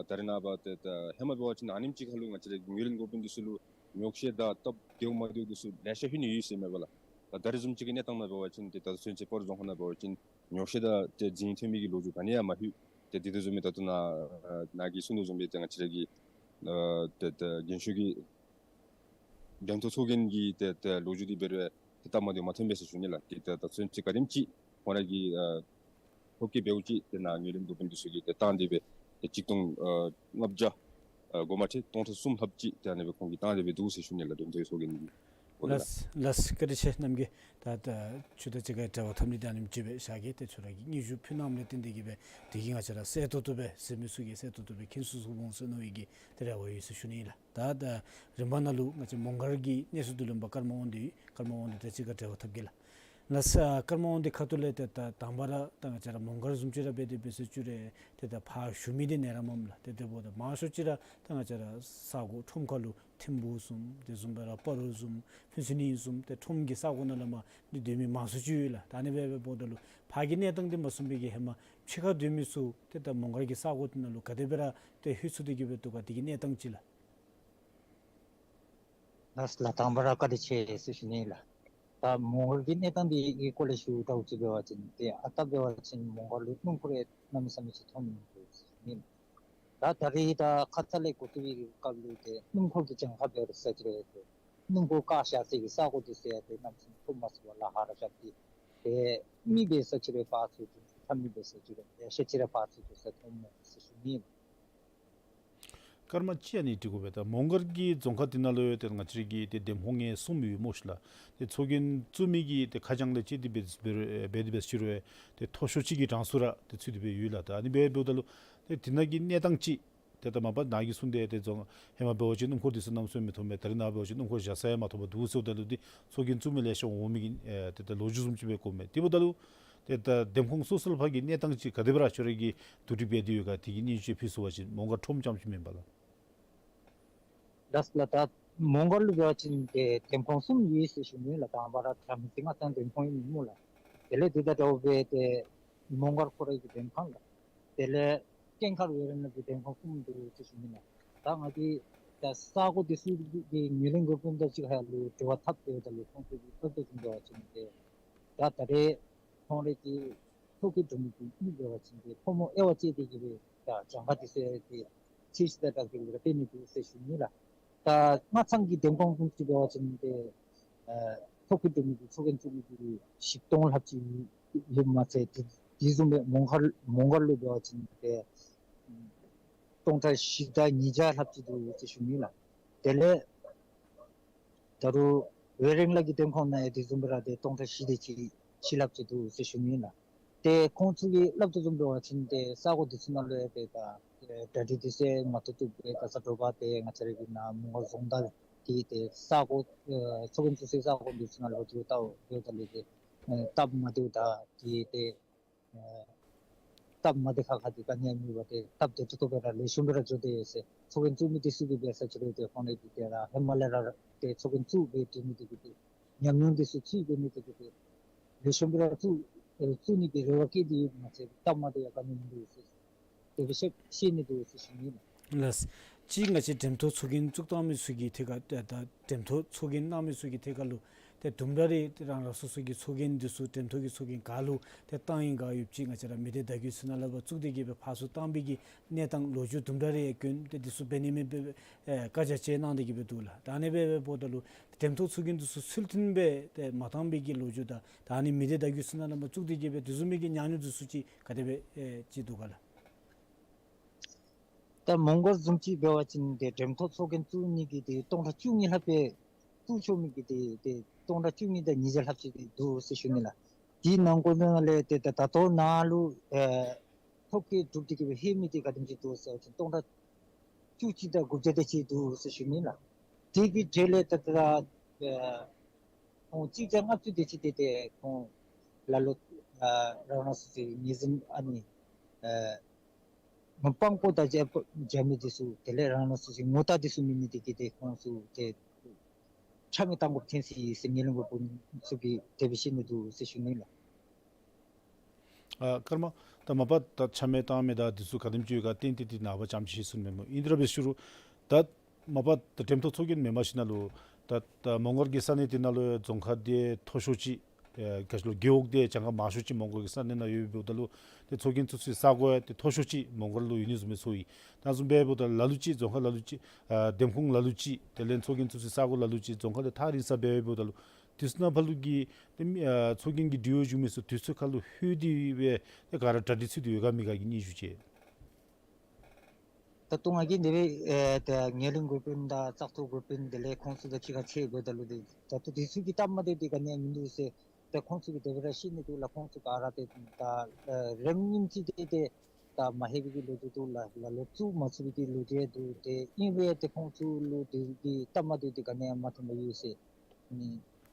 ད་རེས་ནངས་པ་ཏེ་ད་ཧེ་མ་འབད་བ་ཅིན་ཨ་ནེམ་ཅིག་ཁར་ལུ་ང་བཅས་ར་ངོས་ལེན་འགོ་དཔོན་འདི་ཚུ་ལུ་ཉོགས་བཤད་དང་སྟབས་བདེཝ་མ་བདེཝ་འདི་ཚུ་ལེ་ཤ་ལྷོད་ནི་ཡོད་ཟེར་མས་པ་ལགས། ད་ད་རེས་བཟུམ་ཅིག་གི་གནས་སྟངས་ནང་འབད་བ་ཅིན་ཏེ་ད་ཚུན་ཚོད་སྤ་རོ་རྫོང་ཁག་ནང་འབད་བ་ཅིན་ཉོགས་བཤད་དང་ཏེ་རྫུན་ཐོན་མི་གི་ལོ་རྒྱུས་ག་ནི་ཡང་མ་ལྷོད། ཏེ་འདི་དོ་བཟུམ་སྦེ་ད་ལྟོ་ནཱ་ནཱ་གིས་གསུངས་དོ་བཟུམ་སྦེ་ཏེ་ང་བཅས་ར་གི་ཨ་ཏེ་ཏེ་རྒན་ཤོས་ཀྱིས་འགྲེམས་ཐོག་ཚོགས་རྒྱན་གྱི་ཏེ་ཏེ་ལོ་རྒྱུས་འདི་འབད་རུང་ཏེ་སྟབས་མ་བདེཝ་མ་ཐོན་པས་ཟེར་ཞུ་ནི་ལགས། ཏེ་ད་ད་ཚུན་ཚོད་ག་དེམ་ཅིག་ཁོང་ར་གིས་ཨ་ཐོ་བཀོད་འབདཝ་ཅིག་ཏེ་ནཱ་ངོས་ལེན་འགོ་དཔོན་འདི་ཚུ་གིས་ཏེ་བཏང་སྟེ་སྦེ་ཏེ་ཆིག་སྟོང་ཨ་ལྔ་བརྒྱ་ཨ་འགོ་མ་ཁྲིད་སྟོང་ཕྲག་གསུམ་ལྷགཔ་ཅིག་ཏེ་ཨ་ནི་སྦེ་ཁོང་གིས་བཏང་སྟེ་སྦེ་འདུག་ཟེར་ཞུ་ནི་ལགས། འགྲེམས་ཐོག་ཚོགས་རྒྱན་གྱི་ ལགས་ལགས། བཀའ་དྲིན་ཆེ་རྣམ་རྒྱས། ད་ད་ཁྱོད་དང་གཅིག་ཁར་འབྲེལ་བ་འཐབ་ནི་དེ་ཨ་ནེམ་ཅིག་སྦེ་བཞག་གེ། ཏེ་ཁྱོད་ར་གིས་སྙན་ཞུ་ཕུལ་གནངམ་ལས་བརྟེན་ཏེ་གིས་སྦེ་དེ་གིས་ང་བཅས་ར་གསལ་ཏོག་ཏོ་སྦེ་གཟིགས་མི་ཚུ་གིས་གསལ་ཏོག་ཏོ་སྦེ་མཁྱེན་ཚུགས་ཚུགས་འོང་ཟེར་མནོ་བའི་གི་ཏེ་རེ་བ་ཡོད་ཟེར་ཞུ་ནི་ཨིན་ལགས། ད་ད་རིམ་པ་ནང་ལུ་ང་བཅས་མོང་སྒར་གྱི་གནས་ཚུལ་བསྡུ་ལེན་པ་ཀརྨ་དབང་འདུས་ཡོད། ཀརྨ་དབང་འདུས་དང་གཅིག་ཁར་འབྲེལ་བ་འཐབ་གེ་ལགས། ལགས་སོ། ཀརྨ་དབང་འདུས་ཁ་ཐུག་ལས་ཏེ་ད་དང་པ་ར་ད་ང་བཅས་ར་མོང་སྒར་བཟུམ་ཅིག་ར་འབད་དེ་འབད་ཟེར་ཅི་རུང་ཏེ་ད་ཕར་ཞུ་མི་འདི་ནཱ་ར་མས་ལགས། ཏེ་དེ་འབདཝ་ད་མང་ཤོས་ཅིག་ར་ད་ང་བཅས་ར་ས་གོ་ཁྲོམ་ཁ་ལུ་ཐིམ་ཕུག་བཟུམ་དེ་བཟུམ་སྦེ་ར་སྤ་རོ་བཟུམ་ཕུན་ཚོགས་གླིང་བཟུམ་ཏེ་ཁྲོམ་གྱི་ས་གོ་ནང་ལས་མར་འདི་སྡོད་མི་མང་ཤོས་ཅིག་ཡོད་ལགས། ད་ཨ་ནི་སྦེ་འབདཝ་ད་ལུ་ཕར་གྱི་གནས་སྟངས་འདི་མ་གསུངས་པའི་གི་ཧེ་མ་ཕྱི་ཁར་སྡོད་མི་ཚུ་ཏེ་ད་མོང་སྒར་གྱི་ས་གོ་འདི་ནང་ལུ་ག་དེ་སྦེ་ར་ཏེ་ལྷོད་ཚུགས་ཏེ་གིས་སྦེ་འདུག་ག། དེ་གི་གནས་སྟངས་ཅིག་ལགས། ལགས་ལགས། དང་པ་ར་བཀའ་དྲིན་ཆེ་ཟེར་ཞུ་ནི་ལགས། ད་མོང་སྒར་གྱི་གནས་སྟངས་འདི་གི་སྐོར་ལས་ཞུ་དགོཔ་ཅིག་འབད་བ་ཅིན་ཏེ་ཨ་རྟག་འབད་བ་ཅིན་མོང་སྒར་ལུ་སྣུམ་འཁོར་རེ་གནམ་མེད་ས་མེད་ཅིག་ཐོན་མི་འདུག་ཟེར་ཞུ་ནི་ལགས། ད་ད་རེས་ད་ཁ་ཙ་ལས་འགོ་བཙུགས་པའི་སྐབས་ལུ་ཏེ་སྣུམ་འཁོར་གྱི་གྱངས་ཁ་འབད་རུང་ཟེར་ཅི་རུང་ཏེ་སྣུམ་འཁོར་བཀག་བཞག་སའི་གི་ས་གོ་འདི་ཚུ་ཡང་ཏེ་གནམ་མེད་ས་མེད་ཐོབ་མ་ཚུགས་པར་ལཱ་ཁག་ར་རྐྱབ་སྟེ་ཏེ་མི་འབད་ས་ཅི་རུང་ཕར་ཚུར་འགྱོ་ཚུགས་ཁ་མི་འབད་ས་ཅི་རུང་ཡར་ཤ་ཅིག་ར་ཕར་ཚུར་འགྱོ་ས་ཐོབ་མས་ཟེར་ཞུ་ནི་ལགས། ཀརྨ་ཅིག་ཨ་ནི་དྲི་དགོ་པས། ད་མོང་སྒར་གྱི་རྫོང་ཁག་འདི་ནང་ལུ་ཡང་ཏེ་ང་བཅས་ར་གི་ཏེ་འདེམས་ཁོངས་ཡང་གསུམ་ཡོད་སྨོ་ཤིག་ལགས། ཏེ་ཚོགས་རྒྱན་བཙུགས་མི་གི་ཏེ་ཁ་བྱང་ལས་བཅད་དེ་འབད་འབད་འབད་དེ་འབད་ཟེར་ཅི་རུང་ཏེ་མཐོ་ཤོས་ཅིག་གི་གྲངས་སུ་ར་ཏེ་ཚུད་དེ་སྦེ་ཡོད་ལགས། ད་ཨ་ནི་སྦེ་འབདཝ་ད་ལུ་ཏེ་དེ་ནང་གི་གནས་སྟངས་ཅིག་ཏེ་ད་མ་པ་ནཱ་གིས་གསུངས་ཏེ་ཏེ་རྫོང་ཧེ་མ་འབད་བ་ཅིན་སྣུམ་འཁོར་འདི་ཚུ་གནམ་མེད་ས་མེད་ཐོབ་མས། ད་རེས་ནངས་པ་འབད་བ་ཅིན་སྣུམ་འཁོར་བཞག་ས་ཡང་མ་ཐོབ་པར་འདུག་ཟེརཝ་ད་ལུ་ཏེ་ཚོགས་རྒྱན་བཙུགས་མི་ལེ་ཤ་འོང་མི་གི་ཨེ་ཏེ་ད་ལོ་རྒྱུས་བཟུམ་ཅིག་སྦེ་གོཝ་མས། དེ་འབདཝ་ད་ལུ་ཏེ་ད་འདེམས་ཁོངས་སོ་སོ་ལུ་ཕར་གྱི་གནས་སྟངས་ཅིག་ག་དེ་སྦེ་ར་ཁྱོད་ར་གིས་བསྡུ་སྒྲིག་འབད་དེ་ཡོད་ག། དེ་གི་སྙན་ཞུ་ཕུལ་ཚུགས་པ་ཅིན་མོང་སྒར་ཁྲོམ་རྐྱངམ་ཅིག་མེན་པ་ལགས། ལགས་ལགས། ད་མོང་སྒར་ལུ་འབད་བ་ཅིན་ཏེ་འདེམས་ཁོངས་གསུམ་ཡོད་ཟེར་ཞུ་ནི་ལགས། དང་པ་ར་དྷ་རམ་སེ་ང་ཚང་འདེམས་ཁོངས་ཨིན་སྨོ་ལགས། དེ་ལས་དེ་དང་འདྲཝ་སྦེ་ཏེ་མོང་སྒར་ཁོ་རའི་གི་འདེམས་ཁང་ལགས། དེ་ལས་ཀེང་གྷལ་ཝེ་རན་ལ་གི་འདེམས་ཁོངས་གསུམ་འདུག་ཟེར་ཞུ་ནི་ལགས། ད་ང་གིས་ད་ས་གོ་འདི་ཚུ་གི་ངོས་ལེན་འགོ་དཔོན་དང་གཅིག་ཁར་ལུ་འབྲེལ་བ་འཐབ་སྟེ་ད་ལུ་ཁོང་ཚུ་གིས་སླབ་དོ་བཟུམ་འབད་བ་ཅིན་ཏེ་ད་ད་རེས་ཁོང་རའི་གི་ཚོགས་རྒྱན་གྲུབ་མི་གི་མི་འབད་བ་ཅིན་ཏེ་ཕོ་མོ་དབྱེ་བ་བཅད་དེ་གིས་སྦེ་ད་གྱངས་ཁ་འདི་ཚུ་ཡང་ཏེ་ཚད་གཞི་དང་སྦྲགས་ཏེ་གིས་སྦེ་སྤྲོད་ནི་འདུག་ཟེར་ཞུ་ནི་ལགས། ད་ང་ཚང་གི་འདེམས་ཁོངས་ཀུན་ཅིག་འབད་བ་ཅིན་ཏེ་ཨ་ཚོགས་རྒྱན་གྲུབ་མི་གི་ཚོགས་རྒྱན་བཙུགས་མི་གི་བཞི་སྟོང་ལྷགཔ་ཅིག་ཡོདཔ་མ་ཚད་དེ་དེ་བཟུམ་སྦེ་མོང་སྒར་མོང་སྒར་ལུ་འབད་བ་ཅིན་ཏེ་སྟོང་ཕྲག་བཞི་དང་ཉིས་བརྒྱ་ལྷགཔ་ཅིག་འདུག་ཟེར་ཞུ་ནི་ལགས། དེ་ལས་ད་རུང་ཝེ་རན་ལ་གི་འདེམས་ཁོངས་ནང་ཡང་དེ་བཟུམ་སྦེ་ར་ཏེ་སྟོང་ཕྲག་བཞི་དེ་ཅིག་བཞི་ལྷགཔ་ཅིག་འདུག་ཟེར་ཞུ་ནི་ལགས། ཏེ་ཁོང་ཚུ་གིས་སླབ་དོ་བཟུམ་འབད་བ་ཅིན་ཏེ་ས་གོ་འདི་ཚུ་ནང་ལུ་ཡང་ཏེ་ད་གྲ་སྒྲིག་འདི་ཚུ་མ་ཐུབ་ཐུབ་སྦེ་ག་ས་དྲོ་པ་ཏེ་ང་བཅས་རའི་གི་ནཱ་མོང་སྒར་རྫོང་བདག་གིས་ཏེ་ས་གོ་ཨེ་ཚོགས་རྒྱན་བཙུགས་སའི་ས་གོ་འདི་ཚུ་ནང་ལུ་འགྱོ་བལྟཝ་འབདཝ་ད་ལུ་ཏེ་ཨེ་སྟབས་མ་བདེཝ་དང་ཏེ་ཏེ་ཨེ་སྟབས་མ་བདེ་ཁག་ཁ་འདི་ག་ནི་ཡང་མེད་པར་ཏེ་སྟབས་བདེ་ཏོག་ཏོ་སྦེ་ར་ལེགས་ཤོམ་སྦེ་ར་འགྱོ་དེས་ཟེར། ཚོགས་རྒྱན་བཙུགས་མི་འདི་ཚུ་གིས་འབད་ས་ཅི་རུང་ཏེ་ཁོང་རའི་གི་ཏེ་ར་ཧེ་མ་ལས་ར་ཏེ་ཚོགས་རྒྱན་བཙུགས་སྦེ་སྡོད་མི་འདི་གིས་ཏེ་ཉམས་མྱོང་འདི་ཚུ་ཚུད་སྡོད་མི་འདི་གིས་ཏེ་ལེགས་ཤོམ་སྦེ་ར་བཙུགས་ཨེ་བཙུགས་ནི་གི་རེ་བ་བསྐྱེད་དེ་ཡོདཔ་མ་ཚད་སྟབས་མ་བདེཝ་ཡང་ག་ནི་མིན་འདུག་ཟེར་དེ་སྦེ་ཤེས་ཤེས་ནི་འདུག་ཟེར་ཞུ་ནི་ལགས། ལགས། གཅིག་ང་བཅས་འགྲེམས་ཐོག་ཚོགས་རྒྱན་བཙུགས་བཏང་མི་ཚུ་གི་ཐད་ཁར་ད་ད་འགྲེམས་ཐོག་ཚོགས་རྒྱན་གནང་མི་ཚུ་གི་ཐད་ཁར་ལུ་ཏེ་དུམ་གྲ་རེ་རང་རང་སོ་སོ་གི་ཚོགས་རྒྱན་འདི་ཚུ་འགྲེམས་ཐོག་གི་ཚོགས་རྒྱན་ག་ལུ་ཏེ་བཏང་ཡི་ག་ཡོདཔ་ཅིག་ང་བཅས་ར་མི་སྡེ་བརྡ་བརྒྱུད་ཚུ་ནང་ལས་ཕར་བཙུགས་ཏེ་གིས་སྦེ་ཕར་ཚུར་བཏང་པའི་གི་གནས་སྟངས་ལོ་རྒྱུས་དུམ་གྲ་རེ་ཡང་བཀོད་དེ་འདི་ཚུ་འབད་ནི་མེད་པའི་ཨེ་བཀའ་རྒྱ་བཅས་གནང་སྟེ་གིས་སྦེ་འདུག་ལགས། ད་ཨ་ནི་སྦེ་འབདཝ་ད་ལུ་འགྲེམས་ཐོག་ཚོགས་རྒྱན་འདི་ཚུ་ཚུལ་མཐུན་སྦེ་ཏེ་མ་བཏང་པའི་གི་ལོ་རྒྱུས་དང་ད་ཨ་ནི་མི་སྡེ་བརྡ་བརྒྱུད་ཚུ་ནང་ལས་ཕར་བཙུགས་ཏེ་གིས་སྦེ་དེ་བཟུམ་མའི་གི་ཉམས་མྱོང་འདི་ཚུ་ཅིག་ག་དེ་སྦེ་ཨེ་ཅིག་འདུག་ག་ལགས། ད་མོང་སྒར་བཟུམ་ཅིག་འབད་བ་ཅིན་ཏེ་འགྲེམས་ཐོག་ཚོགས་རྒྱན་བཙུགས་ནི་གི་ཏེ་སྟོང་ཕྲག་བཅུ་གཉིས་ལྷགཔ་སྦེ་བཙུགས་ཆོག་མི་གི་ཏེ་ཏེ་སྟོང་ཕྲག་བཅུ་གཉིས་དང་ཉིས་བརྒྱ་ལྷགཔ་ཅིག་ཏེ་འདུག་ཟེར་ཞུ་ནི་ལགས། དེའི་ནང་འཁོད་ནང་ལས་ཏེ་ད་ད་ལྟོ་ནཱ་ལུ་ཨེ་ཐོ་བཀོད་གྲུབ་སྟེ་གིས་སྦེ་ལྷོད་མི་འདི་ག་དེམ་ཅིག་འདུག་ཟེར་བ་ཅིན་སྟོང་ཕྲག་བཅུ་གཅིག་དང་དགུ་བརྒྱ་དེ་ཅིག་འདུག་ཟེར་ཞུ་ནི་ལགས། དེ་གི་གྲས་ལས་ད་ད་ཨེ་ཁོང་གཅིག་བརྒྱ་ལྔ་བཅུ་དེ་ཅིག་ཏེ་ཏེ་ཁོང་ལ་ལུ་ཨ་རང་རང་སོ་སོའི་ངོས་འཛིན་ཨ་ནི་ཨེ་དཔང་པོ་དང་བཅས་པ་བྱ་མི་འདི་ཚུ་དེ་ལས་རང་རང་སོ་སོའི་ངོ་རྟགས་འདི་ཚུ་མེད་ནི་དེ་གིས་ཏེ་ཁོང་ཚུ་ཏེ་ཕྱ་མིག་བཏང་དགོཔ་ཐོན་ཅི་ཟེར་ངོས་ལེན་འགོ་དཔོན་ཚུ་གིས་དེ་སྦེ་བཤད་ནི་འདུག་ཟེར་ཞུ་ནི་ལགས། ཨ་ཀརྨ་ད་མ་པ་ད་ཕྱ་མིག་བཏང་མི་དང་འདི་ཚུ་ག་དེམ་ཅིག་ཡོད་ག་བསྟན་ཏེ་ཏེ་ནངས་པ་ཙམ་ཅིག་ཞུ་ནི་མེན་སྨོ། ཨིན་ཏེ་ར་འབད་ཞུ་རུང་ད་མ་པ་ད་འགྲེམས་ཐོག་ཚོགས་རྒྱན་མེན་པར་ཞིནམ་ལས་ད་ད་མོང་སྒར་གྱི་ས་གནས་འདི་ནང་ལུ་རྫོང་ཁག་འདི་མཐོ་ཤོས་ཅིག་ཨེ་ག་ཅི་ལོ་རྒེད་འོག་འདི་གྱངས་ཁ་མང་ཤོས་ཅིག་མོང་སྒར་གྱི་ས་གནས་ནང་ཡོདཔ་འབདཝ་ད་ལུ་ཏེ་ཚོགས་རྒྱན་བཙུགས་སའི་ས་གོ་ཡང་ཏེ་མཐོ་ཤོས་ཅིག་མོང་སྒར་ལུ་ཡོད་ནི་བཟུམ་སྦེ་ཚོར་ཡི། ད་བཟུམ་སྦེ་འབདཝ་ད་ལ་ལུ་ཅིག་རྫོང་ཁག་ལ་ལུ་ཅིག་ཨ་འདེམས་ཁོངས་ལ་ལུ་ཅིག་དེ་ལས་ཚོགས་རྒྱན་བཙུགས་སའི་ས་གོ་ལ་ལུ་ཅིག་རྫོང་ཁག་ལས་ཐག་རིང་ས་སྦེ་འབདཝ་ད་ལུ་དུས་ཚོད་ནང་ཕར་ལུ་གི་ཏེ་མི་ཨ་ཚོགས་རྒྱན་གྱི་འབྲེལ་ཡོད་བྱུང་མི་ཚུ་དུས་ཚོད་ཁར་ལུ་ལྷོད་དེ་སྦེ་ཏེ་ག་ར་གྲ་སྒྲིག་ཚུད་དེ་ཡོད་ག་མེད་ག་གི་སྙན་ཞུ་ཅིག། ད་ལྟོ་ང་གིས་འདི་སྦེ་ཨེ་ད་ངན་ལྷད་འགོ་དཔོན་དང་བཙག་འཐུ་འགོ་དཔོན་དེ་ལས་ཁོང་ཚུ་དང་གཅིག་ཁར་འཕྱད་འབདཝ་ད་ལུ་འདི་ད་ལྟོ་འདི་ཚུ་གིས་སྟབས་མ་བདེཝ་འདི་ག་ནི་ཡང་མིན་འདུག་ཟེར། ད་ཁོང་ཚུ་གིས་དེ་སྦེ་ར་བཤད་ནི་འདུག་ལགས། ཁོང་ཚུ་ག་ར་ཏེ་ད་ཨེ་རིམ་ཉིནམ་ཅིག་ཏེ་ཏེ་ད་མ་ལྷོད་པའི་གི་ལོ་རྒྱུས་འདུག་ལགས། ལ་ལོ་བཙུགས་མ་ཚུགས་པའི་གི་ལོ་རྒྱུས་འདུག། ཏེ་ཨིན་རུང་ཏེ་ཁོང་ཚུ་ལུ་དེ་གི་སྟབས་མ་བདེཝ་འདི་ག་ནི་ཡང་མ་ཐོན་པར་ཡོད་ཟེར་ནི་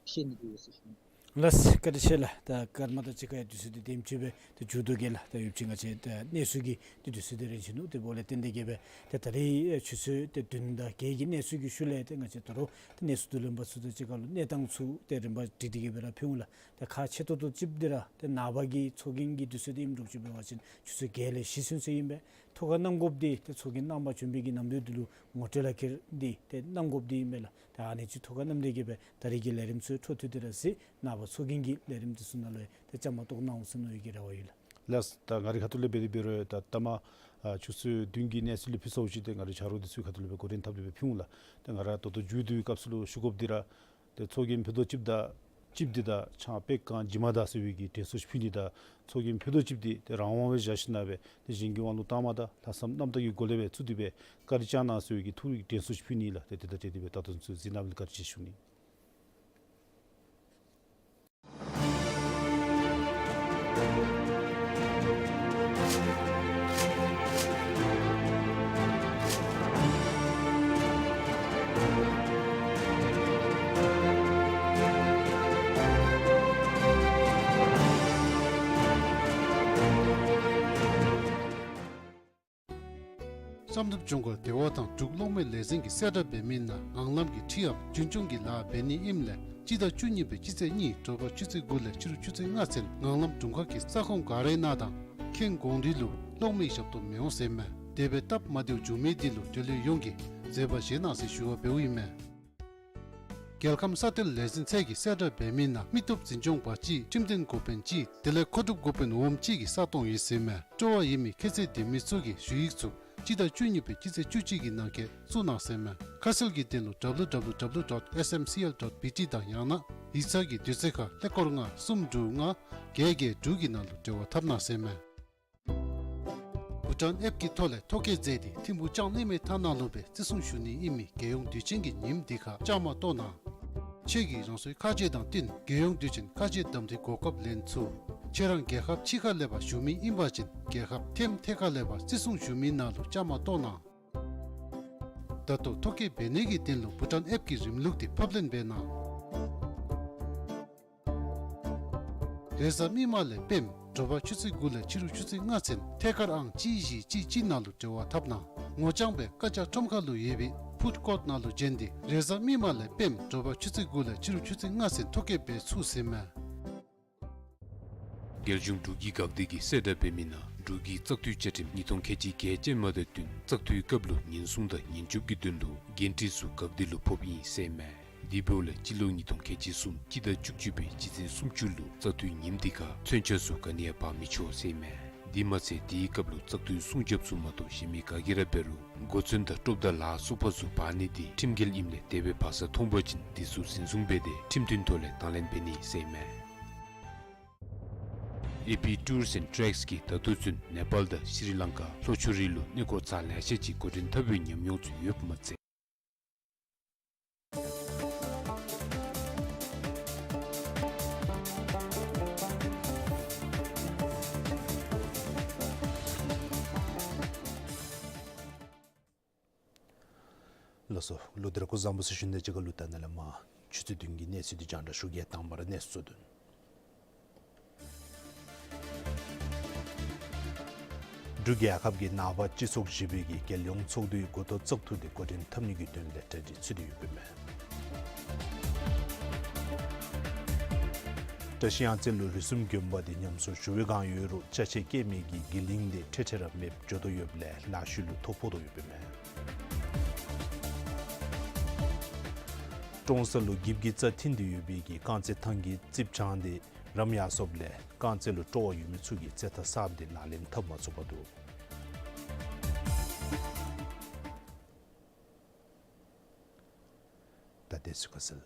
བཤད་ནི་འདུག་ཟེར་ཞུ་ནི། ལགས་བཀའ་དྲིན་ཆེ་ལགས། ད་སྐར་མ་དང་གཅིག་ཁར་ཡང་དུས་ཚོད་འདི་དེམ་ཅིག་སྦེ་ཏེ་མཇུག་བསྡུ་གེ་ལགས། ད་ཡོདཔ་ཅིག་ང་བཅས་ད་གནས་ཚུལ་གྱི་ཏེ་དུས་ཚོད་འདི་རན་ཅི་ནུག། དེ་འབདཝ་ལས་བརྟེན་ཏེ་གིས་སྦེ་ཏེ་ད་རིས་ཨེ་ཆུ་ཚོད་ཏེ་བདུན་དང་བརྒྱད་ཀྱི་གནས་ཚུལ་གྱི་ཤུལ་ལས་ཏེ་ང་བཅས་ད་རུང་ཏེ་གནས་ཚུལ་བསྡུ་ལེན་པ་ཚུ་དང་གཅིག་ཁར་ལུ་གནས་སྟངས་ཚུ་ཏེ་རིམ་པ་སྒྲིག་སྟེ་གིས་སྦེ་ར་ཕུལ་འོང་ལགས། ད་ཁག་ཆེ་ཏོག་ཏོ་ཅིག་འདི་ར་ཏེ་ནངས་པ་གི་ཚོགས་རྒྱན་གྱི་དུས་ཚོད་འདི་ཨིནམ་འདྲཝ་ཅིག་འབད་བ་ཅིན་ཆུ་ཚོད་བརྒྱད་ལས་བཞི་ཚུན་ཚོད་ཨིན་པས། ཐུགས་ཁར་བསྣམ་དགོཔ་འདི་ཏེ་ཚོགས་རྒྱན་གནང་པར་བྱོན་པའི་གི་ནམ་དུས་འདི་ལུ་ངོ་སྤྲོད་ལག་ཁྱེར་འདི་ཏེ་གནང་དགོཔ་འདི་ཨིན་པས་ལགས། ད་ཨ་ནི་ཚུ་ཐུགས་ཁར་བསྣམས་ཏེ་གིས་སྦེ་ད་རིས་ཀྱི་ལས་རིམ་ཚུ་འཕྲོ་མཐུད་དེ་ར་གཟིགས། ནངས་པ་ཚོགས་རྒྱན་གྱི་ལས་རིམ་འདི་ཚུ་ནང་ལུ་ཡང་ཏེ་བཅའ་མར་གཏོགས་གནང་འོང་ཟེར་མནོ་བའི་གི་རེ་བ་ཡོད་ལགས། ལགས། ད་ང་རའི་ཁ་ཐུག་ལས་འབད་དེ་འབད་རུང་ད་ལྟ་མ་ཨ་ཆུ་ཚོད་བདུན་གྱི་གནས་ཚུལ་ལས་ཕུལ་ཚརཝ་ཅིག་ཏེ་ང་རའི་ཆ་རོགས་འདི་ཚུ་གི་ཁ་ཐུག་ལས་སྦེ་འགོ་འདྲེན་འཐབ་སྟེ་སྦེ་ཕུལ་འོང་ལགས། ཏེ་ང་ར་ད་ལྟོ་མཇུག་བསྡུའི་སྐབས་སུ་ལུ་ཞུ་དགོཔ་འདི་ར་ཏེ་ཚོགས་རྒྱན་ཕུད་རྡོག་གཅིགཔོ་དང་གཅིགཔོ་འདི་དང་ཆང་པེག་གང་ཇི་མ་དང་ཟེར་བའི་གི་དྲན་གསོ་ཅིག་ཕུལ་ནི་དང་ཚོགས་རྒྱན་ཕུད་རྡོག་གཅིགཔོ་འདི་ཏེ་རང་དབང་སྦེ་བཞག་ཞིནམ་ལས་སྦེ་ཏེ་གཞན་གྱི་དབང་ལུ་བཏང་མ་ད་ལྷག་བསམ་རྣམ་དག་གི་སྒོ་ལས་སྦེ་བཙུགས་ཏེ་སྦེ་བཀའ་དྲིན་བསྐྱང་གནང་ཟེར་བའི་གི་ཐུགས་རིག་དྲན་གསོ་ཅིག་ཕུལ་ནི་ལགས། ཏེ་དེ་དང་འབྲེལ་ཏེ་སྦེ་ད་ལྟོ་ཚུན་ཚོད་གཟིགས་གནང་མི་ལུ་བཀའ་དྲིན་ཆེ་ཞུ་ནི། བསམ་གྲུབ་ལྗོངས་མཁར་སྡེ་བ་དང་འབྲུག་གློག་མེ་ལས་འཛིན་གྱིས་གསལ་བསྒྲགས་འབད་མི་ནང་ངང་ལམ་གྱི་འཁྲིསམ་རྒྱུན་སྐྱོང་གི་ལཱ་འབད་ནི་ཨིནམ་ལས་སྤྱི་ཟླ་བཅུ་གཉིས་པའི་སྤྱི་ཚེས་གཉིས་དྲོ་པ་ཆུ་ཚོད་དགུ་ལས་ཕྱི་རུ་ཆུ་ཚོད་ལྔ་ཚུན་ངང་ལམ་དྲུང་ཁག་གི་ས་ཁོངས་ག་རའི་ནང་དང་ཁེངས་དགོངས་འདུས་ལུ་གློག་མེའི་ཞབས་ཏོག་མི་འོང་ཟེར་མས། དེ་སྦེ་སྟབས་མ་བདེཝ་བྱུང་མི་འདི་ལུ་འབྲེལ་ཡོད་ཡོངས་ཀྱིས་མཛད་པ་བཞེས་གནང་ཟེར་ཞུ་བ་འབདཝ་ཨིན་མས། རྒྱལ་ཁམས་ས་གཏེར་ལས་འཛིན་ཚད་ཀྱིས་གསལ་བསྒྲགས་འབད་མི་ནང་མི་སྟོབས་འཛིན་སྐྱོང་པ་གཅིག་ཁྲིམས་དོན་འགོ་དཔོན་གཅིག་དེ་ལས་མཁོ་སྒྲུབ་འགོ་དཔོན་འོགམ་གཅིག་གི་ས་སྟོང་ཡོད་ཟེར་མས། སྤྲོ་བ་ཡོད་མི་ཁྱད་ཚད་ལྡན་མི་ཚུ་གིས་ཞུ་ཡིག་ཚུ་སྤྱི་ཟླ་བཅུ་གཉིས་པའི་སྤྱི་ཚེས་བཅུ་གཅིག་གི་ནང་འཁོད་བཙུགས་གནང་ཟེར་མས། ཁ་གསལ་གྱི་དོན་ལུ་W W W dot S M C L dot B T དང་ཡང་ན་ཡིག་ཚང་གི་དུས་ཚོད་ཁར་ཀླད་ཀོར་ལྔ་གསུམ་དྲུག་ལྔ་བརྒྱད་བརྒྱད་དྲུག་གི་ནང་ལུ་འབྲེལ་བ་འཐབ་གནང་ཟེར་མས། བྷུ་ཊཱན་ཨེཔ་ཀྱི་ཐོག་ལས་ཐོ་བཀོད་མཛད་དེ་ཐིམ་ཕུག་ལྕང་གླིང་མའི་ཐ་ནང་ལུ་སྦེ་བརྩི་སྲུང་ཞུ་ནི་ཨིན་མི་རྒྱལ་ཡོངས་དུས་ཆེན་གྱི་ཉིནམ་འདི་ཁར་བཅའ་མར་གཏོགས་གནང་། ཁྱེད་ཀྱིས་རང་སོའི་ཁ་རྗེ་དང་བསྟུན་རྒྱལ་ཡོངས་དུས་ཆེན་ཁ་རྗེ་གདམ་འཐུའི་གོ་སྐབས་ལེན་ཚུགས། ཁྱེད་རང་རྒྱལ་ཁབ་ཕྱི་ཁར་ལས་ཕར་བཞུགས་མི་ཨིན་པ་ཅིན་རྒྱལ་ཁབ་ཐེམ་ཐད་ཁར་ལས་ཕར་བརྩི་སྲུང་ཞུ་མི་ནང་ལུ་བཅའ་མར་གཏོགས་གནང་། ད་ལྟོ་ཐོ་བཀོད་འབད་ནི་གི་དོན་ལུ་བྷུ་ཊཱན་ཨེཔ་ཀྱི་རིམ་ལུགས་འདི་ཕབ་ལེན་འབད་གནང་། རེས་གཟའ་མིག་དམར་ལས་སྤེནམ་དྲོ་པ་ཆུ་ཚོད་དགུ་ལས་ཕྱི་རུ་ཆུ་ཚོད་ལྔ་ཚུན་ཐད་ཀར་ཨང་གཅིག་བཞི་གཅིག་གཅིག་ནང་ལུ་འབྲེལ་བ་འཐབ་གནང་། ངོ་རྐྱང་སྦེ་བཀའ་རྒྱ་ཁྲོམ་ཁ་ལུ་ཡོད་པའི་ཕུཌ་ཀོརཊ་ནང་ལུ་བྱོན་ཏེ་རེས་གཟའ་མིག་དམར་ལས་སྤེནམ་དྲོ་པ་ཆུ་ཚོད་དགུ་ལས་ཕྱི་རུ་ཆུ་ཚོད་ལྔ་ཚུན་ཐོ་བཀོད་འབད་ཚུགས་ཟེར་མས། རྒྱལ་གཞུང་འབྲུག་གི་འགག་སྡེ་གིས་གསལ་བསྒྲགས་འབད་མི་ནང་འབྲུག་གི་བཙག་འཐུའི་བཅའ་ཁྲིམས་ཉིས་སྟོང་ཁལ་གཅིག་བརྒྱད་ཅན་མ་དང་བསྟུན་བཙག་འཐུའི་སྐབས་ལུ་ཉེན་སྲུང་དང་ཉེན་སྐྱོབ་ཀྱི་དོན་ལུ་འགན་འཁྲི་ཚུ་འགག་སྡེ་ལུ་ཕོགཔ་ཨིན་ཟེར་མས། དེ་འབདཝ་ལས་སྤྱི་ལོ་ཉིས་སྟོང་ཁལ་གཅིག་གསུམ་སྤྱི་ཟླ་བཅུ་གཅིག་པའི་སྤྱི་ཚེས་སུམ་ཅུ་ལུ་བཙག་འཐུའི་ཉིནམ་འདི་ཁར་མཚོན་ཆ་ཚུ་ག་ནི་ཡང་འབག་མི་ཆོག་ཟེར་མས། དེ་མ་ཚད་དེའི་སྐབས་ལུ་བཙག་འཐུའི་སྲུང་རྒྱབ་ཚུ་མ་གཏོགས་གཞན་མི་ག་གིས་ར་འབད་རུང་གོ་མཚོན་དང་ཊོབ་དང་ལ་སོགས་པ་ཚུ་འབག་ནི་འདི་ཁྲིམས་འགལ་ཨིནམ་ལས་དེ་སྦེ་འབག་ས་མཐོང་པ་ཅིན་དེ་ཚུ་འཛིན་བཟུང་འབད་དེ་ཁྲིམས་མཐུན་ཐོག་ལས་དང་ལེན་འབད་ནི་ཟེར་མས། ཨེ་པི་ཊུརསི་ཨེནཌ་ཊེགསི་གིས་ད་ལྟོ་ཚུན་ནེ་པཱལ་དང་ཤྲི་ལང་ཀ་ལྷོ་ཕྱོགས་རིགས་ལུ་གནས་སྐོར་ཚར་ལེ་ཤ་ཅིག་འགོ་འདྲེན་འཐབ་པའི་ཉམས་མྱོང་ཚུ་ཡོདཔ་མ་ཚད། ལགས་སོ། ལོ་འདི་ར་སྐུ་གཟུགས་བཟང་པོ་ཟེར་ཞུ་ནི་དང་གཅིག་ཁར་ལུ་ད་ནཱ་ལས་མར་ཆུ་ཚོད་བདུན་གྱི་གནས་ཚུལ་འདི་རྒྱང་བསྒྲགས་ཞུ་གེ། དང་པ་ར་གནས་ཚུལ་གཙོ་དོན། འབྲུག་རྒྱལ་ཁབ་ཀྱི་ནངས་པ་སྤྱི་ཚོགས་བཞི་པའི་གི་རྒྱལ་ཡོངས་ཚོགས་འདུའི་འགོ་ཐོག་བཙག་འཐུ་འདི་འགོ་འདྲེན་འཐབ་ནི་གི་དོན་ལས་གྲ་སྒྲིག་ཚུད་དེ་ཡོདཔ་ཨིན་མས། བཀྲིས་གཡང་རྩེ་ལུ་རིགས་གསུམ་དགོན་པ་འདི་ཉམས་གསོ་ཞུ་བའི་བསྒང་ཡོད་རུང་ཅ་ཆས་བཀལ་མི་གི་གི་ལིང་འདི་འཕྲལ་འཕྲལ་ར་མེདཔ་འགྱོ་དོ་ཡོདཔ་ལས་ལཱ་ཤུལ་ལུ་ཐོ་ཕོག་དོ་ཡོདཔ་ཨིན་མས། ཀྲོང་གསར་ལུ་འགྱིབ་ཀྱི་རྩྭ་འཐིང་སྟེ་ཡོད་པའི་གི་རྐང་རྩེད་ཐང་གི་རྩིགཔ་བྱང་འདི་རམ་ཡར་སོཔ་ལས་རྐང་རྩེད་ལུ་སྤྲོ་བ་ཡོད་མི་ཚུ་གིས་རྩེད་ཐང་གསརཔ་འདི་ལག་ལེན་འཐབ་མ་ཚུགས་པར་འདུག། ད་དེ་ཚུ་ཁ་གསལ།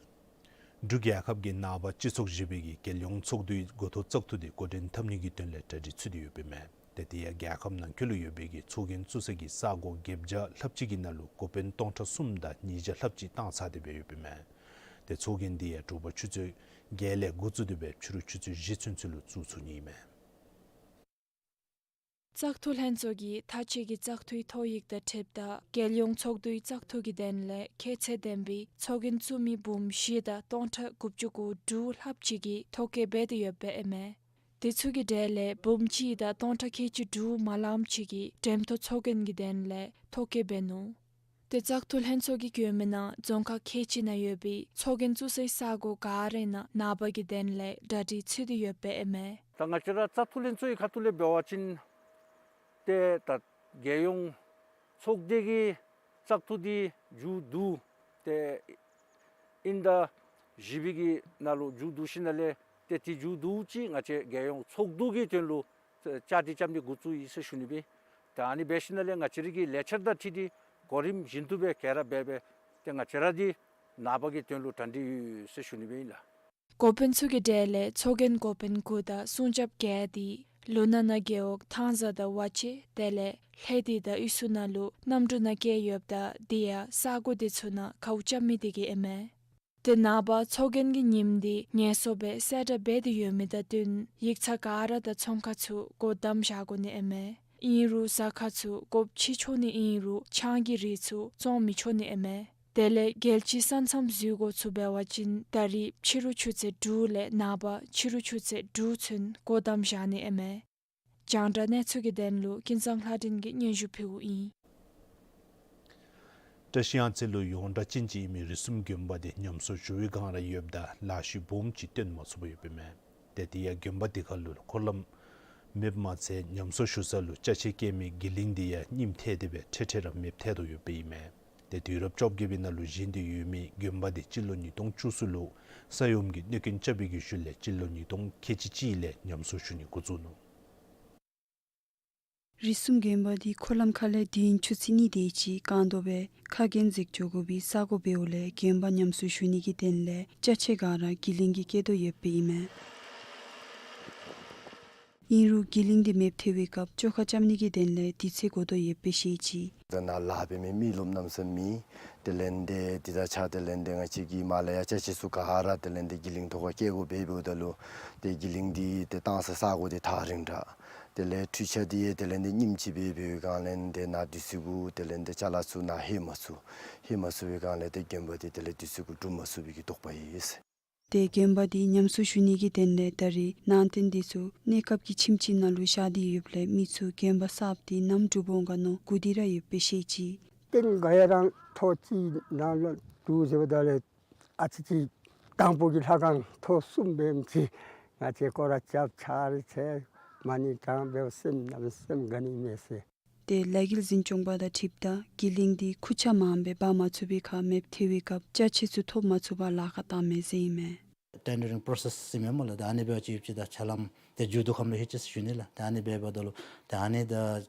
འབྲུག་རྒྱལ་ཁབ་ཀྱི་ནངས་པ་སྤྱི་ཚོགས་བཞི་པའི་གི་རྒྱལ་ཡོངས་ཚོགས་འདུའི་འགོ་ཐོག་བཙག་འཐུ་འདི་འགོ་འདྲེན་འཐབ་ནི་གི་དོན་ལས་གྲ་སྒྲིག་ཚུད་དེ་ཡོདཔ་ཨིན་མས། ཏེ་དེ་ཡང་རྒྱལ་ཁབ་ནང་འཁོད་ལུ་ཡོད་པའི་གི་ཚོགས་རྒྱན་བཙུགས་ས་གི་ས་གོ་བརྒྱད་བརྒྱ་ལྷགཔ་ཅིག་གི་ནང་ལུ་འགོ་དཔོན་སྟོང་ཕྲག་གསུམ་དང་ཉིས་བརྒྱ་ལྷགཔ་ཅིག་བཏང་ཚར་ཏེ་སྦེ་ཡོདཔ་ཨིན་མས། ཏེ་ཚོགས་རྒྱན་དེ་ཡང་དྲོ་པ་ཆུ་ཚོད་བརྒྱད་ལས་འགོ་བཙུགས་ཏེ་སྦེ་ཕྱི་རུ་ཆུ་ཚོད་བཞི་ཚུན་ཚོད་ལུ་བཙུགས་ཚུགས་ནི་ཨིན་མས། བཙག་འཐུ་ལྷན་ཚོགས་ཀྱིས་ད་ཅི་གི་བཙག་འཐུའི་ཐོ་ཡིག་དང་འཁྲིལཝ་ད་རྒྱལ་ཡོངས་ཚོགས་འདུའི་བཙག་འཐུ་གི་དོན་ལས་ཁྱད་ཚད་ལྡན་པའི་ཚོགས་རྒྱན་བཙུགས་མི་འབུམ་བཞི་དང་སྟོང་ཕྲག་དགུ་བཅུ་གོ་དྲུག་ལྷགཔ་ཅིག་གིས་ཐོ་བཀོད་འབད་དེ་ཡོདཔ་ཨིན་མས། དེ་ཚུ་གི་གྲས་ལས་འབུམ་གཅིག་དང་སྟོང་ཕྲག་ཁལ་གཅིག་དྲུག་མ་ལངམ་ཅིག་གིས་འགྲེམས་སྟོན་ཚོགས་རྒྱན་གྱི་དོན་ལས་ཐོ་བཀོད་འབད་ནུག། ཏེ་བཙག་འཐུ་ལྷན་ཚོགས་ཀྱིས་བཀོད་མི་ནང་རྫོང་ཁག་ཁལ་གཅིག་ནང་ཡོད་པའི་ཚོགས་རྒྱན་བཙུགས་སའི་ས་གོ་ག་རའི་ནང་ནངས་པ་གི་དོན་ལས་གྲ་སྒྲིག་ཚུད་དེ་ཡོདཔ་ཨིན་མས། ད་ང་བཅས་ར་བཙག་འཐུ་ལྷན་ཚོགས་ཀྱི་ཁ་ཐུག་ལས་འབད་བ་ཅིན་ཏེ་ད་རྒྱལ་ཡོངས་ཚོགས་སྡེ་གི་བཙག་འཐུ་འདི་མཇུག་བསྡུ་ཏེ་ཨིན་ཟླ་བཞི་པའི་གི་ནང་ལུ་མཇུག་བསྡུ་ཞིནམ་ལས་ཏེ་དེ་མཇུག་བསྡུཝ་ཅིག་ང་བཅས་རྒྱལ་ཡོངས་ཚོགས་འདུ་གི་དོན་ལུ་བཅའ་སྒྲིག་རྐྱབ་ནི་འགོ་བཙུགས་ཡི་ཟེར་ཞུ་ནི་སྦེ། ད་ཨ་ནི་འབད་ཞིནམ་ལས་ང་བཅས་རའི་གི་ལས་འཆར་དང་འཁྲིལ་ཏེ་གོ་རིམ་བཞིན་དུ་སྦེ་ག་ར་འབད་འབད་ཏེ་ང་བཅས་ར་འདི་ནངས་པ་གི་དོན་ལུ་གྲ་སྒྲིག་ཡོད་ཟེར་ཞུ་ནི་སྦེ་ཨིན་ལགས། འགོ་དཔོན་ཚུ་གི་གྲས་ལས་ཚོགས་རྒྱན་འགོ་དཔོན་དགུ་དང་སྲུང་སྐྱོབ་བརྒྱད་དེ་ལུ་ནང་ན་རྒེད་འོག་ཐང་བཟའ་དང་ཝ་ཅན་དེ་ལས་ལྷ་སྡེ་དང་གཡུས་ཚུ་ནང་ལུ་གནམ་གྲུ་ནང་བསྐྱལ་ཡོདཔ་ད་དེ་ཡང་ས་གོ་དེ་ཚུ་ནང་ཁཝ་རྐྱབ་མི་དེ་གིས་ཨིན་མས། ཏེ་ནངས་པ་ཚོགས་རྒྱན་གྱི་ཉིནམ་དེ་ངལ་གསོ་སྦེ་གསལ་བསྒྲགས་འབད་དེ་ཡོད་མི་དང་བསྟུན་ཡིག་ཚང་ག་ར་དང་ཚོང་ཁང་ཚུ་སྒོ་བསྡམས་བཞག་དགོ་ནི་ཨིན་མས། ཨིན་རུང་ཟ་ཁང་ཚུ་སྒོ་ཕྱེ་ཆོག་ནི་ཨིན་རུང་ཆང་གི་རིགས་ཚུ་བཙོང་མི་ཆོག་ནི་ཨིན་མས། དེ་ལས་རྒྱལ་སྤྱིའི་ས་མཚམས་འཛུལ་སྒོ་ཚུ་འབད་བ་ཅིན་ད་རིས་ཕྱི་རུ་ཆུ་ཚོད་དྲུག་ལས་ནངས་པ་ཕྱི་རུ་ཆུ་ཚོད་དྲུག་ཚུན་སྒོ་བསྡམས་བཞག་ནི་ཨིན་མས། རྒྱང་བསྒྲགས་གནས་ཚུལ་གྱི་དོན་ལུ་ཀུན་བཟང་ལྷ་སྒྲོན་གྱིས་སྙན་ཞུ་ཕུལཝ་ཨིན། བཀྲིས་གཡང་རྩེ་ལུ་ཡོངས་གྲགས་ཅན་ཅིག་ཨིན་མི་རིགས་གསུམ་དགོན་པ་དེ་ཉམས་གསོ་ཞུ་བའི་སྒང་ར་ཡོདཔ་ད་ལཱ་གཞི་སྦོམ་ཅིག་བཏོན་མ་ཚུགས་པར་ཡོདཔ་ཨིན་མས། ཏེ་དེ་ཡང་དགོན་པ་དེ་ཁར་ལུ་འཁོར་ལམ་མེདཔ་མ་ཚད་ཉམས་གསོ་ཞུ་ས་ལུ་ཅ་ཆས་བཀལ་མི་གི་ལིང་དེ་ཡང་རྙིངམ་ཐལ་ཏེ་སྦེ་འཕྲལ་འཕྲལ་ར་མེདཔ་ཐལ་དོ་ཡོདཔ་ཨིན་མས། ཏེ་དུས་རབས་བཅོ་བརྒྱད་པའི་ནང་ལུ་བཞེངས་ཏེ་ཡོད་མི་དགོན་པ་དེ་སྤྱི་ལོ་ཉིས་སྟོང་བཅུ་གསུམ་ལུ་ས་ཡོམ་གྱི་གནོད་སྐྱོན་རྐྱབ་པའི་གི་ཤུལ་ལས་སྤྱི་ལོ་ཉིས་སྟོང་ཁལ་གཅིག་གཅིག་ལས་ཉམས་གསོ་ཞུ་ནི་འགོ་བཙུགས་ནུག། རིགས་གསུམ་དགོན་པ་དེ་འཁོར་ལམ་ཁ་ལས་དུས་ཡུན་ཆུ་ཚོད་གཉིས་དེ་ཅིག་བཀག་དོ་སྦེ་ཁ་གྱོན་འཛེགས་འགྱོ་དགོ་པའི་ས་གོ་འབདཝ་ལས་དགོན་པ་ཉམས་གསོ་ཞུ་ནི་གི་དོན་ལས་ཅ་ཆས་ག་ར་གི་ལིང་གིས་བཀལ་དོ་ཡོདཔ་ཨིན་མས། ཨིན་རུང་གི་ལིང་དེ་མེདཔ་ཐལ་བའི་སྐབས་བཅོ་ཁ་རྐྱབ་ནི་གི་དོན་ལས་དུས་ཚོད་འགོར་དོ་ཡོདཔ་སྦེ་བཤད་ཅི། ད་ནཱ་ལཱ་འབད་མི་མི་རློབས་རྣམ་གསུམ་མི་དེ་ལས་ཏེ་དེ་དང་ཕྱག་དེ་ལས་ཏེ་ང་བཅས་ཀྱི་མར་ལས་ཡར་ཅ་ཆས་ཚུ་ག་ར་དེ་ལས་ཏེ་གི་ལིང་ཐོག་ཁར་བཀལ་དགོཔ་འབད་འབདཝ་ད་ལུ་ཏེ་གི་ལིང་དེ་ཏེ་བཏང་ས་ས་གོ་དེ་ཐག་རིང་དྲགས། དེ་ལས་འཕྲུལ་ཆས་དེ་ཡང་དེ་ལས་ཏེ་རྙིངམ་ཅིག་སྦེ་འབད་བའི་སྒང་ལས་ཏེ་ནཱ་དུས་ཚོད་གུ་དེ་ལས་ཏེ་ཅ་ལ་ཚུ་ནཱ་ལྷོད་མ་ཚུགས། ལྷོད་མ་ཚུགས་པའི་སྒང་ལས་ཏེ་དགོན་པ་དེ་དེ་ལས་དུས་ཚོད་གུ་གྲུབ་མ་ཚུགས་པའི་གི་དོགས་པ་ཡོད། ཏེ་དགོན་པ་དེ་ཉམས་གསོ་ཞུ་ནི་གི་དོན་ལས་ད་རིས་ནང་རྟེན་དེ་ཚུ་གནས་སྐབས་ཀྱི་ཁྱིམ་ཅིག་ནང་ལུ་བཞག་སྟེ་ཡོདཔ་ལས་མི་ཚུ་དགོན་པ་གསརཔ་དེ་ནམ་འགྲུབ་འོང་ག་མནོ་སྒུག་སྟེ་ར་ཡོདཔ་སྦེ་བཤད་ཅི། རྟེན་ག་ཡ་རང་ཐོག་གཅིག་ནང་ལུ་འདུག་ཟེརཝ་ད་ལས་ཨ་ཙི་ཅིག་དང་པོ་གི་ལྷ་ཁང་ཐོག་གསུམ་འབདཝ་ཅིག་ང་བཅས་སྐོར་ར་རྐྱབ་ཚར་ཚེ་མ་ཎི་བགྲངས་འབདཝ་སེམས་ནང་སེམས་དགའ་ནི་མས་ཟེར། ཏེ་ལས་འགུལ་འཛིན་སྐྱོང་པ་དང་འཁྲིལཝ་ད་གི་ལིང་དེ་ཁུར་ཆ་མངམ་སྦེ་འབག་མ་ཚུགས་པའི་ཁར་མེདཔ་ཐལ་བའི་སྐབས་ཅ་ཆས་ཚུ་ཐོབ་མ་ཚུགས་པར་ལཱ་ཁག་བཏངམ་མས་ཟེར་ཨིན་མས། ཊེན་ཌརིང་པོ་རོ་སེསི་ཟེར་མས་སྨོ་ལགས། ད་ཨ་ནི་འབད་བ་ཅིན་ཡོདཔ་ཅིག་ད་ཆ་ལམ་དེ་མཇུག་བསྡུ་ཁམས་ལུ་ལྷོད་ཅི་ཟེར་ཞུ་ནི་ལགས། ད་ཨ་ནི་འབདཝ་ད་ལུ་ད་ཨ་ནི་ད་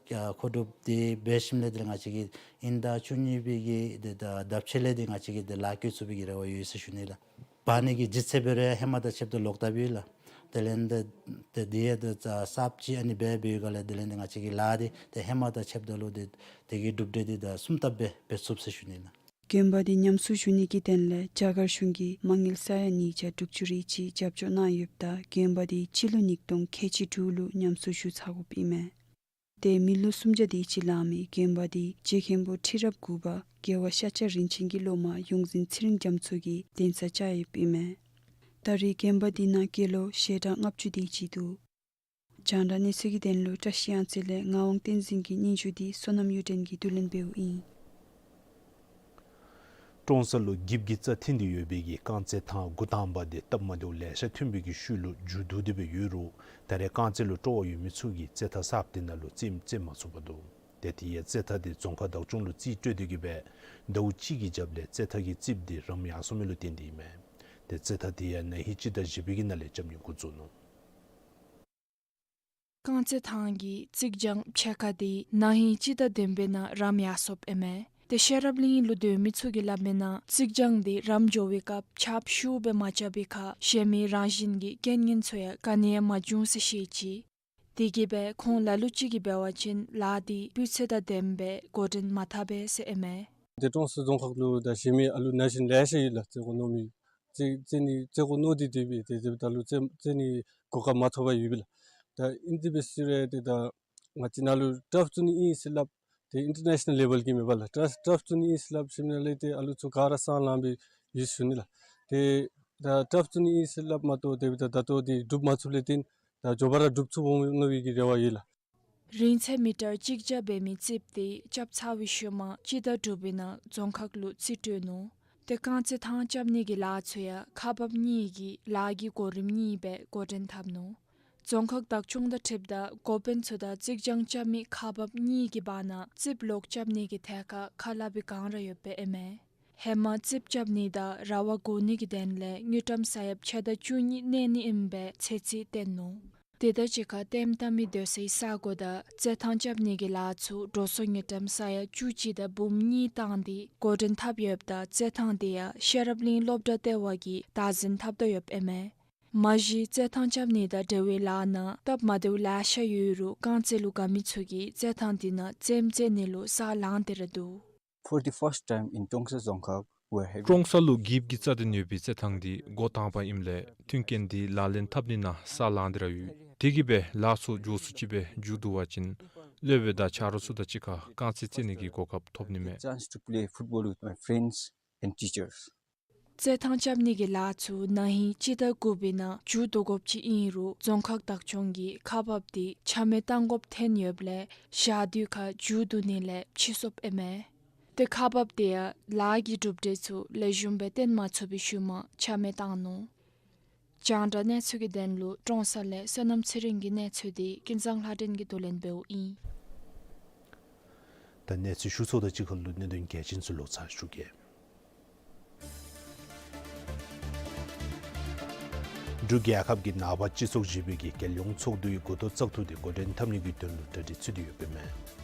མཁོ་སྒྲུབ་དེ་འབད་ཞིནམ་ལས་དེ་ལས་ང་བཅས་ཀྱིས་ཨིན་ཟླ་བཅུ་གཉིས་པའི་གི་དེ་ད་ལྡབ་ཕྱེད་ལས་དེ་ང་བཅས་ཀྱིས་དེ་ལཱ་བཀོད་ཚུགས་པའི་གི་རེ་བ་ཡོད་ཟེར་ཞུ་ནི་ལགས། འབག་ནི་གི་ལྗིད་ཚད་འབད་རུང་ཧེ་མ་དང་ཕྱདཔ་ད་ལོག་ལྟབ་ཡོད་ལགས། དེ་ལས་ཏེ་ཏེ་དེ་ཡང་ཏེ་གསརཔ་ཅིག་ཨ་ནི་འབད་འབདཝ་ལས་དེ་ལས་ཏེ་ང་བཅས་ཀྱི་ལཱ་དེ་ཏེ་ཧེ་མ་དང་ཕྱདཔ་ད་ལུ་ཏེ་དེ་གི་གྲུབ་འབྲས་དེ་ད་གསུམ་ལྟབ་སྦེ་འབད་ཚུགས་ཟེར་ཞུ་ནི་ལགས། དགོན་པ་དེ་ཉམས་གསོ་ཞུ་ནི་གི་དོན་ལས་རྒྱ་གར་གཞུང་གིས་མ་དངུལ་ས་ཡ་ཉིས་བརྒྱ་དྲུག་ཅུ་རེ་གཅིག་རྒྱབ་སྐྱོར་གནང་ཡོདཔ་ད་དགོན་པ་དེ་སྤྱི་ལོ་ཉིས་སྟོང་ཁལ་གཅིག་དྲུག་ལུ་ཉམས་གསོ་ཞུ་ཚར་དགོཔ་ཨིན་མས། ཏེ་མི་ལོ་སུམ་བརྒྱ་དེ་ཅིག་ལང་མི་དགོན་པ་དེ་རྗེ་མཁན་པོ་ཁྲི་རབས་དགུ་པ་རྒྱལ་བ་ཤཱཀྱ་རིན་ཆེན་གྱི་སློབ་མ་ཡོངས་འཛིན་ཚེ་རིང་རྒྱ་མཚོ་གིས་གདན་ས་བཅགས་ཡོདཔ་ཨིན་མས། ད་རེས་དགོན་པ་དེ་ནང་དགེ་སློང་ཞལ་གྲངས་ལྔ་བཅུ་དེ་ཅིག་འདུག། རྒྱང་བསྒྲགས་གནས་ཚུལ་གྱི་དོན་ལུ་བཀྲིས་གཡང་རྩེ་ལས་ངག་དབང་བསྟན་འཛིན་གྱི་སྙན་ཞུ་དེ་བསོད་ནམས་གཡུ་སྒྲོན་གྱིས་བསྡུ་ལེན་འབདཝ་ཨིན། ཀྲོང་གསར་ལུ་འགྱིབ་ཀྱི་རྩྭ་ཐིང་སྟེ་ཡོད་པའི་གི་རྐང་རྩེད་ཐང་འགོ་དང་པ་དེ་སྟབས་མ་བདེཝ་ལེ་ཤ་ཐོན་པའི་གི་ཤུལ་ལུ་མཇུག་བསྡུ་སྟེ་སྦེ་ཡོད་རུང་ད་རེས་རྐང་རྩེད་ལུ་སྤྲོ་བ་ཡོད་མི་ཚུ་གིས་རྩེད་ཐང་གསརཔ་དེ་ནང་ལུ་རྩེདམོ་རྩེད་མ་ཚུགས་པར་འདུག། ཏེ་དེ་ཡང་རྩེད་ཐང་དེ་རྫོང་ཁག་བདག་སྐྱོང་ལུ་རྩིས་སྤྲོད་དེ་གི་སྦེ་ཟླཝ་གཅིག་གི་རྒྱབ་ལས་རྩེད་ཐང་གི་རྩིགཔ་དེ་རམ་ཡར་སོང་མི་ལུ་བརྟེན་ཏེ་ཨིན་མས། ཏེ་རྩེད་ཐང་དེ་ཡང་ན་ཧིང་སྤྱི་ཟླ་བཞི་པའི་གི་ནང་ལས་རྐྱབ་ནི་འགོ་བཙུགས་ནུག། རྐང་རྩེད་ཐང་གི་རྩིག་གྱང་ཕྱེད་ཀ་དེ་ན་ཧིང་སྤྱི་ཟླ་བདུན་པའི་ནང་རམ་ཡར་སོངཔ་ཨིན་མས། ཏེ་ཤེས་རབ་གླིང་ལུ་སྡོད་མི་ཚུ་གིས་སླབ་མི་ནང་རྩིག་གྱང་དེ་རམ་འགྱོ་བའི་སྐབས་ཆརཔ་ཤུགས་སྦེ་མ་རྐྱབ་པའི་ཁར་ཞལ་མེད་རང་བཞིན་གྱི་རྐྱེན་ངན་ཚུ་ཡང་ག་ནི་ཡང་མ་བྱུང་ཟེར་བཤད་ཅི། དེ་གིས་སྦེ་ཁོང་ལ་ལུ་ཅིག་གིས་འབད་བ་ཅིན་ལཱ་འདི་སྤུས་ཚད་དང་ལྡནམ་སྦེ་འགོ་འདྲེན་མ་འཐབ་པས་ཟེར་ཨིན་མས། ཏེ་ཀྲོང་གསར་རྫོང་ཁག་ལུ་ད་གཞན་མི་ཨ་ལུ་ན་གཞོན་ལེ་ཤ་ཡོད་ལགས། རྩེད་འགོ་མནོ་མི་རྩེད་རྩེད་ནི་རྩེད་འགོ་མནོ་སྟེ་སྡོད་པའི་ཏེ་ཏེ་ད་ལུ་རྩེད་རྩེད་ནི་གོ་སྐབས་མ་ཐོབ་པར་ཡོད་པས་ལགས། ད་ཨིན་ཏེ་འབད་ཟེར་རུང་ཏེ་ད་ང་བཅས་ནཱ་ལུ་ཊརཕ་བཙུགས་ནི་ཨིན་ཟེར་སླབ་ཏེ་ཨིན་ཊར་ནེ་ཤ་ནཱལ་ལེ་ཝཱལ་གྱི་མེན་པ་ལགས། ཊརཕ་ཊརཕ་བཙུགས་ནི་ཨིན་ཟེར་སླབ་ཞིནམ་ལས་ཏེ་ཨ་ལུ་ཚུ་ག་ར་སྲང་ལངས་སྦེ་ཡོད་ཟེར་ཞུ་ནི་ལགས། ཏེ་ད་ཊརཕ་བཙུགས་ནི་ཨིན་ཟེར་སླབ་མ་གཏོགས་ཏེ་ད་ད་ལྟོ་འདི་སྒྲུབ་མ་ཚུགསཔ་ལས་བརྟེན་ད་མགྱོགས་པ་ར་སྒྲུབ་ཚུགསཔ་འོང་མནོ་བའི་གི་རེ་བ་ཡོད་ལགས། རིང་ཚད་མི་ཊར་གཅིག་བརྒྱ་འབད་མི་རྩིགཔ་དེ་རྐྱབ་ཚར་བའི་ཤུལ་མ་སྤྱི་ཟླ་དྲུག་པའི་ནང་རྫོང་ཁག་ལུ་རྩིས་སྤྲོད་ནུག། ཏེ་རྐང་རྩེད་ཐང་རྐྱབ་ནི་གི་ལཱ་ཚུ་ཡང་ཁག་འབགཔ་གཉིས་ཀྱིས་ལཱ་གི་གོ་རིམ་གཉིས་སྦེ་འགོ་འདྲེན་འཐབ་ནུག། རྫོང་ཁག་བདག་སྐྱོང་དང་འཁྲིལཝ་ད་འགོ་དཔོན་ཚུ་དང་རྩིག་གྱང་རྐྱབ་མི་ཁག་འབགཔ་གཉིས་ཀྱི་བར་ན་རྩིགཔ་ལོག་རྐྱབ་ནི་གི་ཐད་ཁར་ཁ་སླབ་པའི་སྒང་ར་ཡོདཔ་སྦེ་ཨིན་མས། ཧེ་མ་རྩིགཔ་རྐྱབ་ནི་དང་ར་བ་བསྒོར་ནི་གི་དོན་ལས་དངུལ་ཀྲམ་ས་ཡ་ཕྱེད་དང་བཅུ་གཉིས་གནས་ནི་ཨིནམ་སྦེ་ཚོད་རྩིས་བཏོན་ནུག། དེ་དང་གཅིག་ཁར་ལྟདམོ་བལྟ་མི་སྡོད་སའི་ས་གོ་དང་རྩེད་ཐང་རྐྱབ་ནི་གི་ལཱ་ཚུ་འགྲོ་སོང་དངུལ་ཀྲམ་ས་ཡ་བཅུ་གཅིག་དང་འབུམ་གཉིས་བཏང་སྟེ་འགོ་འདྲེན་འཐབ་ཡོདཔ་ད་རྩེད་ཐང་དེ་ཡང་ཤེས་རབ་གླིང་སློབ་གྲྭ་ལྟེ་བ་གིས་བདག་འཛིན་འཐབ་དོ་ཡོདཔ་ཨིན་མས། མ་གཞི་རྩེད་ཐང་རྐྱབ་ནི་དང་འབྲེལ་བའི་ལཱ་ནང་སྟབས་མ་བདེཝ་ལེ་ཤ་ཡོད་རུང་རྐང་རྩེད་ལུ་དགའ་མི་ཚུ་གིས་རྩེད་ཐང་དེ་ནང་རྩེདམོ་རྩེ་ནི་ལུ་ས་ལང་སྟེ་ར་འདུག། For the first time in Trongsa Dzongkhag, we're having ཀྲོང་གསར་ལུ་འགྱིབ་ཀྱི་རྩ་དོན་ཡོད་པའི་རྩེད་ཐང་འདི་འགོ་དང་པ་ཨིནམ་ལས་མཐུན་རྐྱེན་འདི་ལག་ལེན་འཐབ་ནི་ནང་ས་ལང་སྟེ་ར་ཡོད། དེ་གིས་སྦེ་ལཱ་ཚུ་མགྱོགས་སུ་ཅིག་སྦེ་མཇུག་བསྡུ་བ་ཅིན་སློབ་དཔོན་དང་ཆ་རོགས་ཚུ་དང་གཅིག་ཁར་རྐང་རྩེད་རྩེ་ནི་གི་གོ་སྐབས་ཐོབ་ནི་མས། Chance to play football with my friends and teachers. རྩེད་ཐང་རྐྱབ་ནི་གི་ལཱ་ཚུ་ན་ཧིང་སྤྱི་ཟླ་དགུ་པའི་ནང་མཇུག་བསྡུ་དགོཔ་ཅིག་ཨིན་རུང་རྫོང་ཁག་བདག་སྐྱོང་གིས་ཁག་འབགཔ་དེ་ཆ་མེད་བཏང་དགོཔ་ཐོན་ཡོདཔ་ལས་ཞག་དུས་ཁར་མཇུག་བསྡུ་ནི་ལས་ཕྱིས་སོཔ་ཨིན་མས། ཏེ་ཁག་འབགཔ་དེ་ཡང་ལཱ་གི་གྲུབ་འབྲས་ཚུ་ལེགས་ཤོམ་སྦེ་སྟོན་མ་ཚུགས་པའི་ཤུལ་མ་ཆ་མེད་བཏང་ནུག། རྒྱང་བསྒྲགས་གནས་ཚུལ་གྱི་དོན་ལུ་ཀྲོང་གསར་ལས་བསོད་ནམས་ཚེ་རིང་གི་གནས་ཚུལ་དེ་ཀུན་བཟང་ལྷ་སྒྲོན་གྱིས་བསྡུ་ལེན་འབདཝ་ཨིན། ད་གནས་ཚུལ་ཞུ་ཚརཝ་དང་གཅིག་ཁར་ལུ་གནད་དོན་གལ་ཆེན་ཚུ་ལོག་ཚར་ཞུ་གེ། འབྲུག་རྒྱལ་ཁབ་ཀྱི་ནངས་པ་སྤྱི་ཚོགས་བཞི་པའི་གི་རྒྱལ་ཡོངས་ཚོགས་འདུའི་འགོ་ཐོག་བཙག་འཐུ་དེ་འགོ་འདྲེན་འཐབ་ནི་གི་དོན་ལུ་གྲ་སྒྲིག་ཚུད་དེ་ཡོདཔ་ཨིན་མས།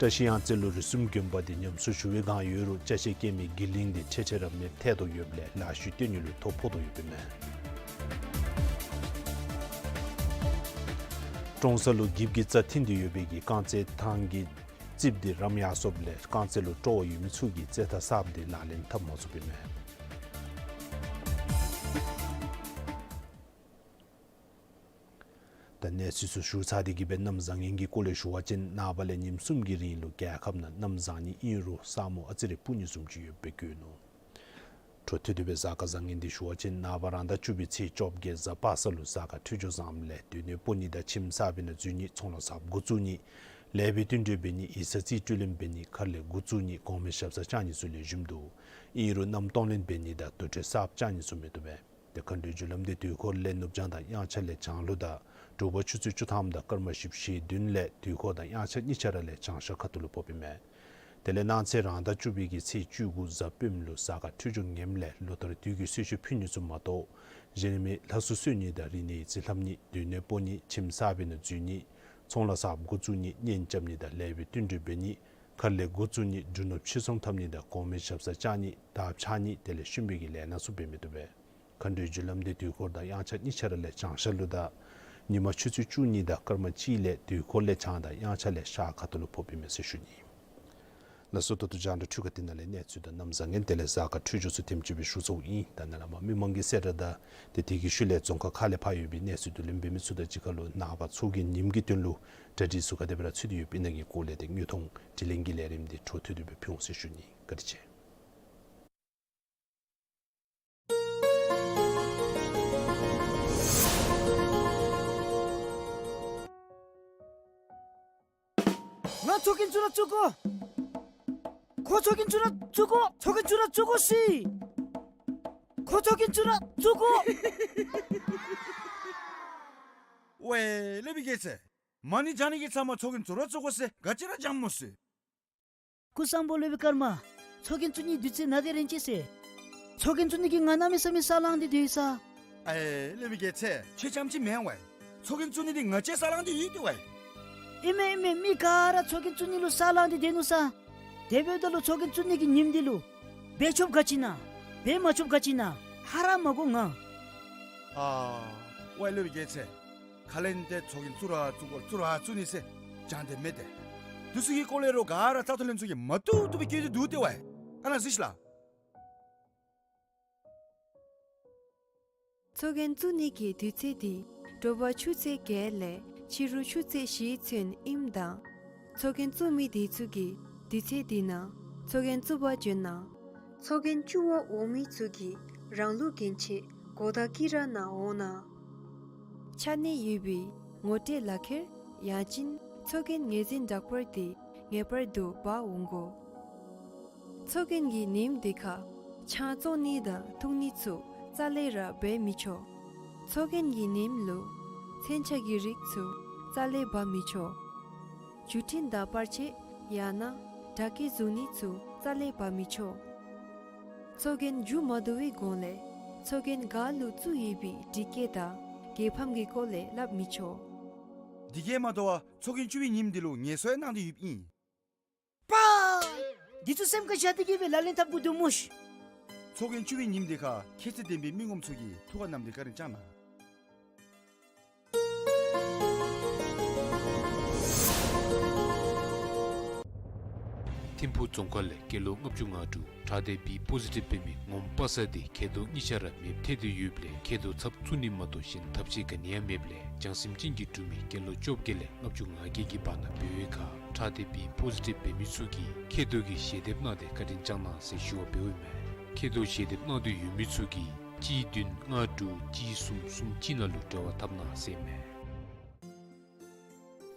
བཀྲིས་གཡང་རྩེ་ལུ་རིགས་གསུམ་དགོན་པ་དེ་ཉམས་གསོ་ཞུ་བའི་བསྒང་ཡོད་རུང་ཅ་ཆས་སྐྱེལ་མི་གི་ལིང་དེ་ཁྲེ་ཁྲེ་ར་མེདཔ་ཐལ་དོ་ཡོདཔ་ལས་ལཱ་ཤུལ་བཏོན་ནི་ལུ་ཐོ་ཕོག་དོ་ཡོདཔ་ཨིན་མས། ཀྲོང་གསར་ལུ་འགྱིབ་ཀྱི་རྩ་འཐིང་སྟེ་ཡོད་པའི་གི་རྐང་རྩེད་ཐང་གི་རྩིགཔ་དེ་རམ་ཡར་སོཔ་ལས་རྐང་རྩེད་ལུ་སྤྲོ་བ་ཡོད་མི་ཚུ་གིས་རྩེད་ཐང་གསརཔ་དེ་ལག་ལེན་འཐབ་མ་ཚུགསཔ་ཨིན་མས། ད་གནས་ཚུལ་ཚུ་ཞུ་ཚར་ཏེ་གི་སྦེ་གནམ་བཟང་ངན་གྱི་སྐོར་ལས་ཞུ་བ་ཅིན་ནངས་པ་ལས་ཉིནམ་གསུམ་གྱི་རིང་ལུ་རྒྱལ་ཁབ་ནང་གནམ་བཟང་ནི་ཨིན་རུང་ས་སྨུག་ཨ་ཙི་རེ་སྤུབ་ནི་བཟུམ་ཅིག་ཡོདཔ་སྦེ་བཀོད་ནུག། འཕྲོ་མཐུད་དེ་སྦེ་གཟའ་སྐར་བཟང་ངན་འདི་ཞུ་བ་ཅིན་ནངས་པ་རང་ཟླ་བཅུ་པའི་ཚེས་བཅོ་བརྒྱད་གཟའ་པ་སངས་ལུ་གཟའ་སྐར་འཕྲོད་སྦྱོར་བཟངམ་ལས་སྡོད་གནས་སྤོ་ནི་དང་ཁྱིམ་གསར་པའི་ནང་འཛུལ་ནི་ཚོང་ལཱ་གསརཔ་འགོ་བཙུགས་ནི་ལེགས་པའི་བསྟུན་གྲོས་འབད་ནི་ཡིག་ཚང་རྩིས་སྤྲོད་ལེན་འབད་ནི་མཁར་ལས་འགོ་བཙུགས་ནི་གོང་མའི་ཞབས་སར་བཅར་ནི་ཚུ་ལེགས་ཤོམ་འདུག། ཨིན་རུང་གནམ་སྟོང་ལེན་འབད་ནི་དང་དུར་ཁྲོད་གསརཔ་བཅར་ནི་ཚུ་མི་བཏུབ་པས། ཏེ་མཁའ་འགྲོའི་རྒྱུ་ལམ་འདི་དུས་འཁོར་ལས་ནུབ་བྱང་དང་དབྱངས་འཆར་ལས་བྱང་ལུ་དང་དྲོ་པ་ཆུ་ཚོད་བཅུ་ཐམ་དང་སྐར་མ་བཞི་བཅུ་ཞེ་བདུན་ལས་དུས་འཁོར་དང་དབྱངས་འཆར་གཉིས་ཆ་ར་ལས་བྱང་ཤར་ཁ་ཐུག་ལུ་ཕོགཔ་ཨིན་མས། དེ་ལས་གནངས་ཚེ་རང་ཟླ་བཅུ་པའི་གི་ཚེས་བཅུ་དགུ་གཟའ་སྤེནམ་ལུ་གཟའ་སྐར་འཕྲོད་སྦྱོར་ངནམ་ལས་ལོ་ལྟར་དུས་ཀྱི་གསོལ་མཆོད་ཕུལ་ནི་ཚུ་མ་གཏོགས་གཞན་མི་ལྷ་གསོལ་གསོལ་ནི་དང་རིག་གནས་ཡིག་རྩིས་ལྷབ་ནི་སྡོད་གནས་སྤོ་ནི་ཁྱིམ་གསར་པའི་ནང་འཛུལ་ནི་ཚོང་ལཱ་གསརཔ་འགོ་བཙུགས་ནི་གཉེན་རྐྱབ་ནི་དང་ལེགས་པའི་བསྟུན་གྲོས་འབད་ནི་མཁར་ལས་འགོ་བཙུགས་ནི་འབྲུ་ནོར་ཕྱིར་ཚོང་འཐབ་ནི་དང་གོང་མའི་ཞབས་སར་བཅར་ནི་དར་འཕྱར་ནི་དེ་ལས་ཤུམ་པའི་གི་ལས་སྣ་ཚུ་འབད་མི་བཏུབ་པས། མཁའ་འགྲོའི་རྒྱུ་ལམ་འདི་དུས་འཁོར་དང་དབྱངས་འཆར་གཉིས་ཆ་ར་ལས་བྱང་ཤར་ལུ་དང་ཉིན་མ་ཆུ་ཚོད་བཅུ་གཉིས་དང་སྐར་མ་གཅིག་ལས་དུས་འཁོར་ལས་བྱང་དང་དབྱངས་འཆར་ལས་ཤར་ཁ་ཐུག་ལུ་ཕོགཔ་ཨིན་མས་ཟེར་ཞུ་ནི། ལགས་སོ། ད་ལྟོ་རྒྱང་བསྒྲགས་འཕྲུལ་ཁང་འདི་ནང་ལས་གནས་ཚུལ་དང་གནམ་བཟང་ངན་དེ་ལས་གཟའ་སྐར་འཕྲོད་སྦྱོར་ཚུ་དེམ་ཅིག་སྦེ་ཞུ་ཚརཝ་ཨིན། ད་ནཱ་ལས་མར་མི་མང་གི་གསལ་བསྒྲགས་དང་ཏེ་དེ་གི་ཤུལ་ལས་རྫོང་ཁག་ཁག་ལས་ཕར་ཡོད་པའི་གནས་ཚུལ་བསྡུ་ལེན་འབད་མི་ཚུ་དང་གཅིག་ཁར་ལུ་ནངས་པ་ཚོགས་ཀྱི་ཉིནམ་གྱི་དོན་ལུ་གྲ་སྒྲིག་ཚུ་ག་དེ་སྦེ་ར་ཚུད་དེ་ཡོདཔ་ཨིན་ན་གི་སྐོར་ལས་ཏེ་དངོས་མཐོང་དྲི་ལན་གྱི་ལས་རིམ་འདི་འཕྲོ་མཐུད་དེ་སྦེ་ཕུལ་འོང་ཟེར་ཞུ་ནི། བཀའ་དྲིན་ཆེ། ང་ཚོགས་རྒྱན་བཙུགས་ར་བཙུགས་དགོ། ཁོ་ཚོགས་རྒྱན་བཙུགས་ར་བཙུགས་དགོ། ཚོགས་རྒྱན་བཙུགས་ར་བཙུགས་དགོ་ཟེར། ཁོ་ཚོགས་རྒྱན་བཙུགས་ར་བཙུགས་དགོ། ཝའེ་སློབ་དཔོན་རྒྱལ་མཚན། མ་ཎི་བགྱང་ནི་གི་ཚབ་མ་ཚོགས་རྒྱན་བཙུགས་ར་བཙུགས་དགོ་ཟེར་ག་ཅི་ར་བགྱངམ་སྨོ་ཟེར། སྐུ་གསུམ་པོ་སློབ་དཔོན་ཀརྨ། ཚོགས་རྒྱན་བཙུགས་ནི་དུས་ཚོད་ནཱ་དེ་རན་ཅི་ཟེར། ཚོགས་རྒྱན་བཙུགས་ནི་གི་ང་གནམ་མེད་ས་མེད་ས་ལང་སྟེ་སྡོད་ས། ཨེ་སློབ་དཔོན་རྒྱལ་མཚན། ཁྱོད་རྐྱངམ་ཅིག་མེན་ཝའེ། ཚོགས་རྒྱན་བཙུགས་ནི་འདི་ང་བཅས་ས་ལང་སྟེ་ཡོད་དེ་ཝའེ། ཨིན་མས་ཨིན་མས། མི་ག་ར་ཚོགས་རྒྱན་བཙུགས་ནི་ལུ་ས་ལང་སྟེ་སྡོད་ནུག་ས། དེ་འབདཝ་ད་ལུ་ཚོགས་རྒྱན་བཙུགས་ནི་གི་ཉིནམ་འདི་ལུ་འབད་ཆོགཔ་ག་ཅི་ཨིན་ན། འབད་མ་ཆོགཔ་ག་ཅི་ཨིན་ན། ཧ་ར་མ་གོ་ང་། ཨ་ ཝའི་ལོ་བི་གེ་ཚེ། ཁ་ལན་ཏེ་ཚོགས་རྒྱན་བཙུགས་ར་བཙུགས་དགོ་བཙུགས་ར་བཙུགས་ནི་ཟེར་སྦྱང་དེ་མེད་དེ། དེ་ཚུ་གི་སྐོར་ལས་རོགས་ག་ར་རྩ་ཐོ་ལེན་ཚུ་གིས་མ་བཏུབ་བཏུབ་སྦེ་བཀོད་དེ་འདུག་སྟེ་ཝའི། ཨ་ནཱ་གཟིགས་ཤིག་ལགས། ཚོགས་རྒྱན་བཙུགས་ནི་གི་དུས་ཚོད་འདི་དྲོ་པ་ཆུ་ཚོད་བརྒྱད་ལས་ཕྱི་རུ་ཆུ་ཚོད་བཞི་ཚུན་ཨིནམ་ད་ཚོགས་རྒྱན་བཙུགས་མི་དེ་ཚུ་གིས་དུས་ཚོད་འདི་ནང་ཚོགས་རྒྱན་བཙུགས་པར་འབྱོན་གནང་། ཚོགས་རྒྱན་བཙུགས་པར་འོང་མི་ཚུ་གིས་རང་ལུགས་གྱོན་ཆས་གོ་བརྡ་བཀོད་ར་ནང་འོང་གནང་། ཆ་གནས་ཡོད་པའི་ངོ་སྤྲོད་ལག་ཁྱེར་ཡང་ཅིན་ཚོགས་རྒྱན་ངོས་འཛིན་བསྒྲགས་པར་དེ་ངེས་པར་དུ་འབག་འོང་དགོ། ཚོགས་རྒྱན་གྱི་ཉིནམ་དེ་ཁར་ཆང་བཙོང་ནི་དང་འཐུང་ནི་ཚུ་རྩ་ལས་ར་འབད་མི་ཆོག། ཚོགས་རྒྱན་གྱི་ཉིནམ་ལུ་མཚོན་ཆ་གི་རིགས་ཚུ་རྩ་ལས་འབག་མི་ཆོག། བརྒྱུད་འཕྲིན་དང་པར་ཆས་ཡང་ན་དྲ་སྐྱེལ་བཟོ་ནི་ཚུ་རྩ་ལས་འབག་མི་ཆོག། ཚོགས་རྒྱན་མཇུག་མ་བསྡུ་བའི་གོང་ལས་ཚོགས་རྒྱན་ག་ལུ་བཙུགས་ཡོད་པའི་སྒྲིག་ཆས་དང་རྒྱལ་ཕམ་གྱི་སྐོར་ལས་སླབ་མི་ཆོག། དེ་གིས་མ་དོ་བར་ཚོགས་རྒྱན་བཙུགས་པའི་ཉིནམ་དེ་ལུ་ངལ་གསོ་ཡང་གནང་སྟེ་ཡོདཔ་ཨིན། པཱ། འདི་ཚུ་སེམས་ཁར་བཞག་སྟེ་གི་སྦེ་ལག་ལེན་འཐབ་དགོ་དོ་མོ་ཤིག། ཚོགས་རྒྱན་བཙུགས་པའི་ཉིནམ་དེ་ཁར་ཁྱད་ཚད་ལྡན་པའི་མི་ངོམ་ཚུ་གིས་ཐུགས་ཁར་བསྣམས་ཏེ་བཀའ་དྲིན་བསྐྱང་གནང་། ཐིམ་ཕུག་རྫོང་ཁག་ལས་སྐྱེས་ལོ་ལྔ་བཅུ་ང་དྲུག་ཁྲག་ལྡན་བི་པོ་ཟི་ཊིབ་འབད་མི་ངོམ་པ་སངས་དེ་མཁལ་རྡོག་གཉིས་ཆ་ར་མེདཔ་ཐལ་ཏེ་ཡོདཔ་ལས་མཁལ་རྡོག་ཚབ་བཙུགས་ནི་མ་གཏོགས་གཞན་ཐབས་ཤེས་ག་ནི་ཡང་མེདཔ་ལས་བྱང་སེམས་ཅན་གྱི་འབྲུག་མི་སྐྱེས་ལོ་བཅོ་བརྒྱད་ལས་ལྔ་བཅུ་ང་བརྒྱད་ཀྱི་བར་ན་འབད་བའི་ཁར་ཁྲག་ལྡན་བི་པོ་ཟི་ཊིབ་འབད་མི་ཚུ་གིས་མཁལ་རྡོག་གི་ཞལ་འདེབས་གནང་སྟེ་བཀའ་དྲིན་བསྐྱང་གནང་ཟེར་ཞུ་བ་འབདཝ་ཨིན་མས། མཁལ་རྡོག་ཞལ་འདེབས་གནང་འདོད་ཡོད་མི་ཚུ་གིས་གཅིག་བདུན་ལྔ་དྲུག་གཅིག་གསུམ་གསུམ་གཅིག་ནང་ལུ་འབྲེལ་བ་འཐབ་གནང་ཟེར་ཨིན་མས།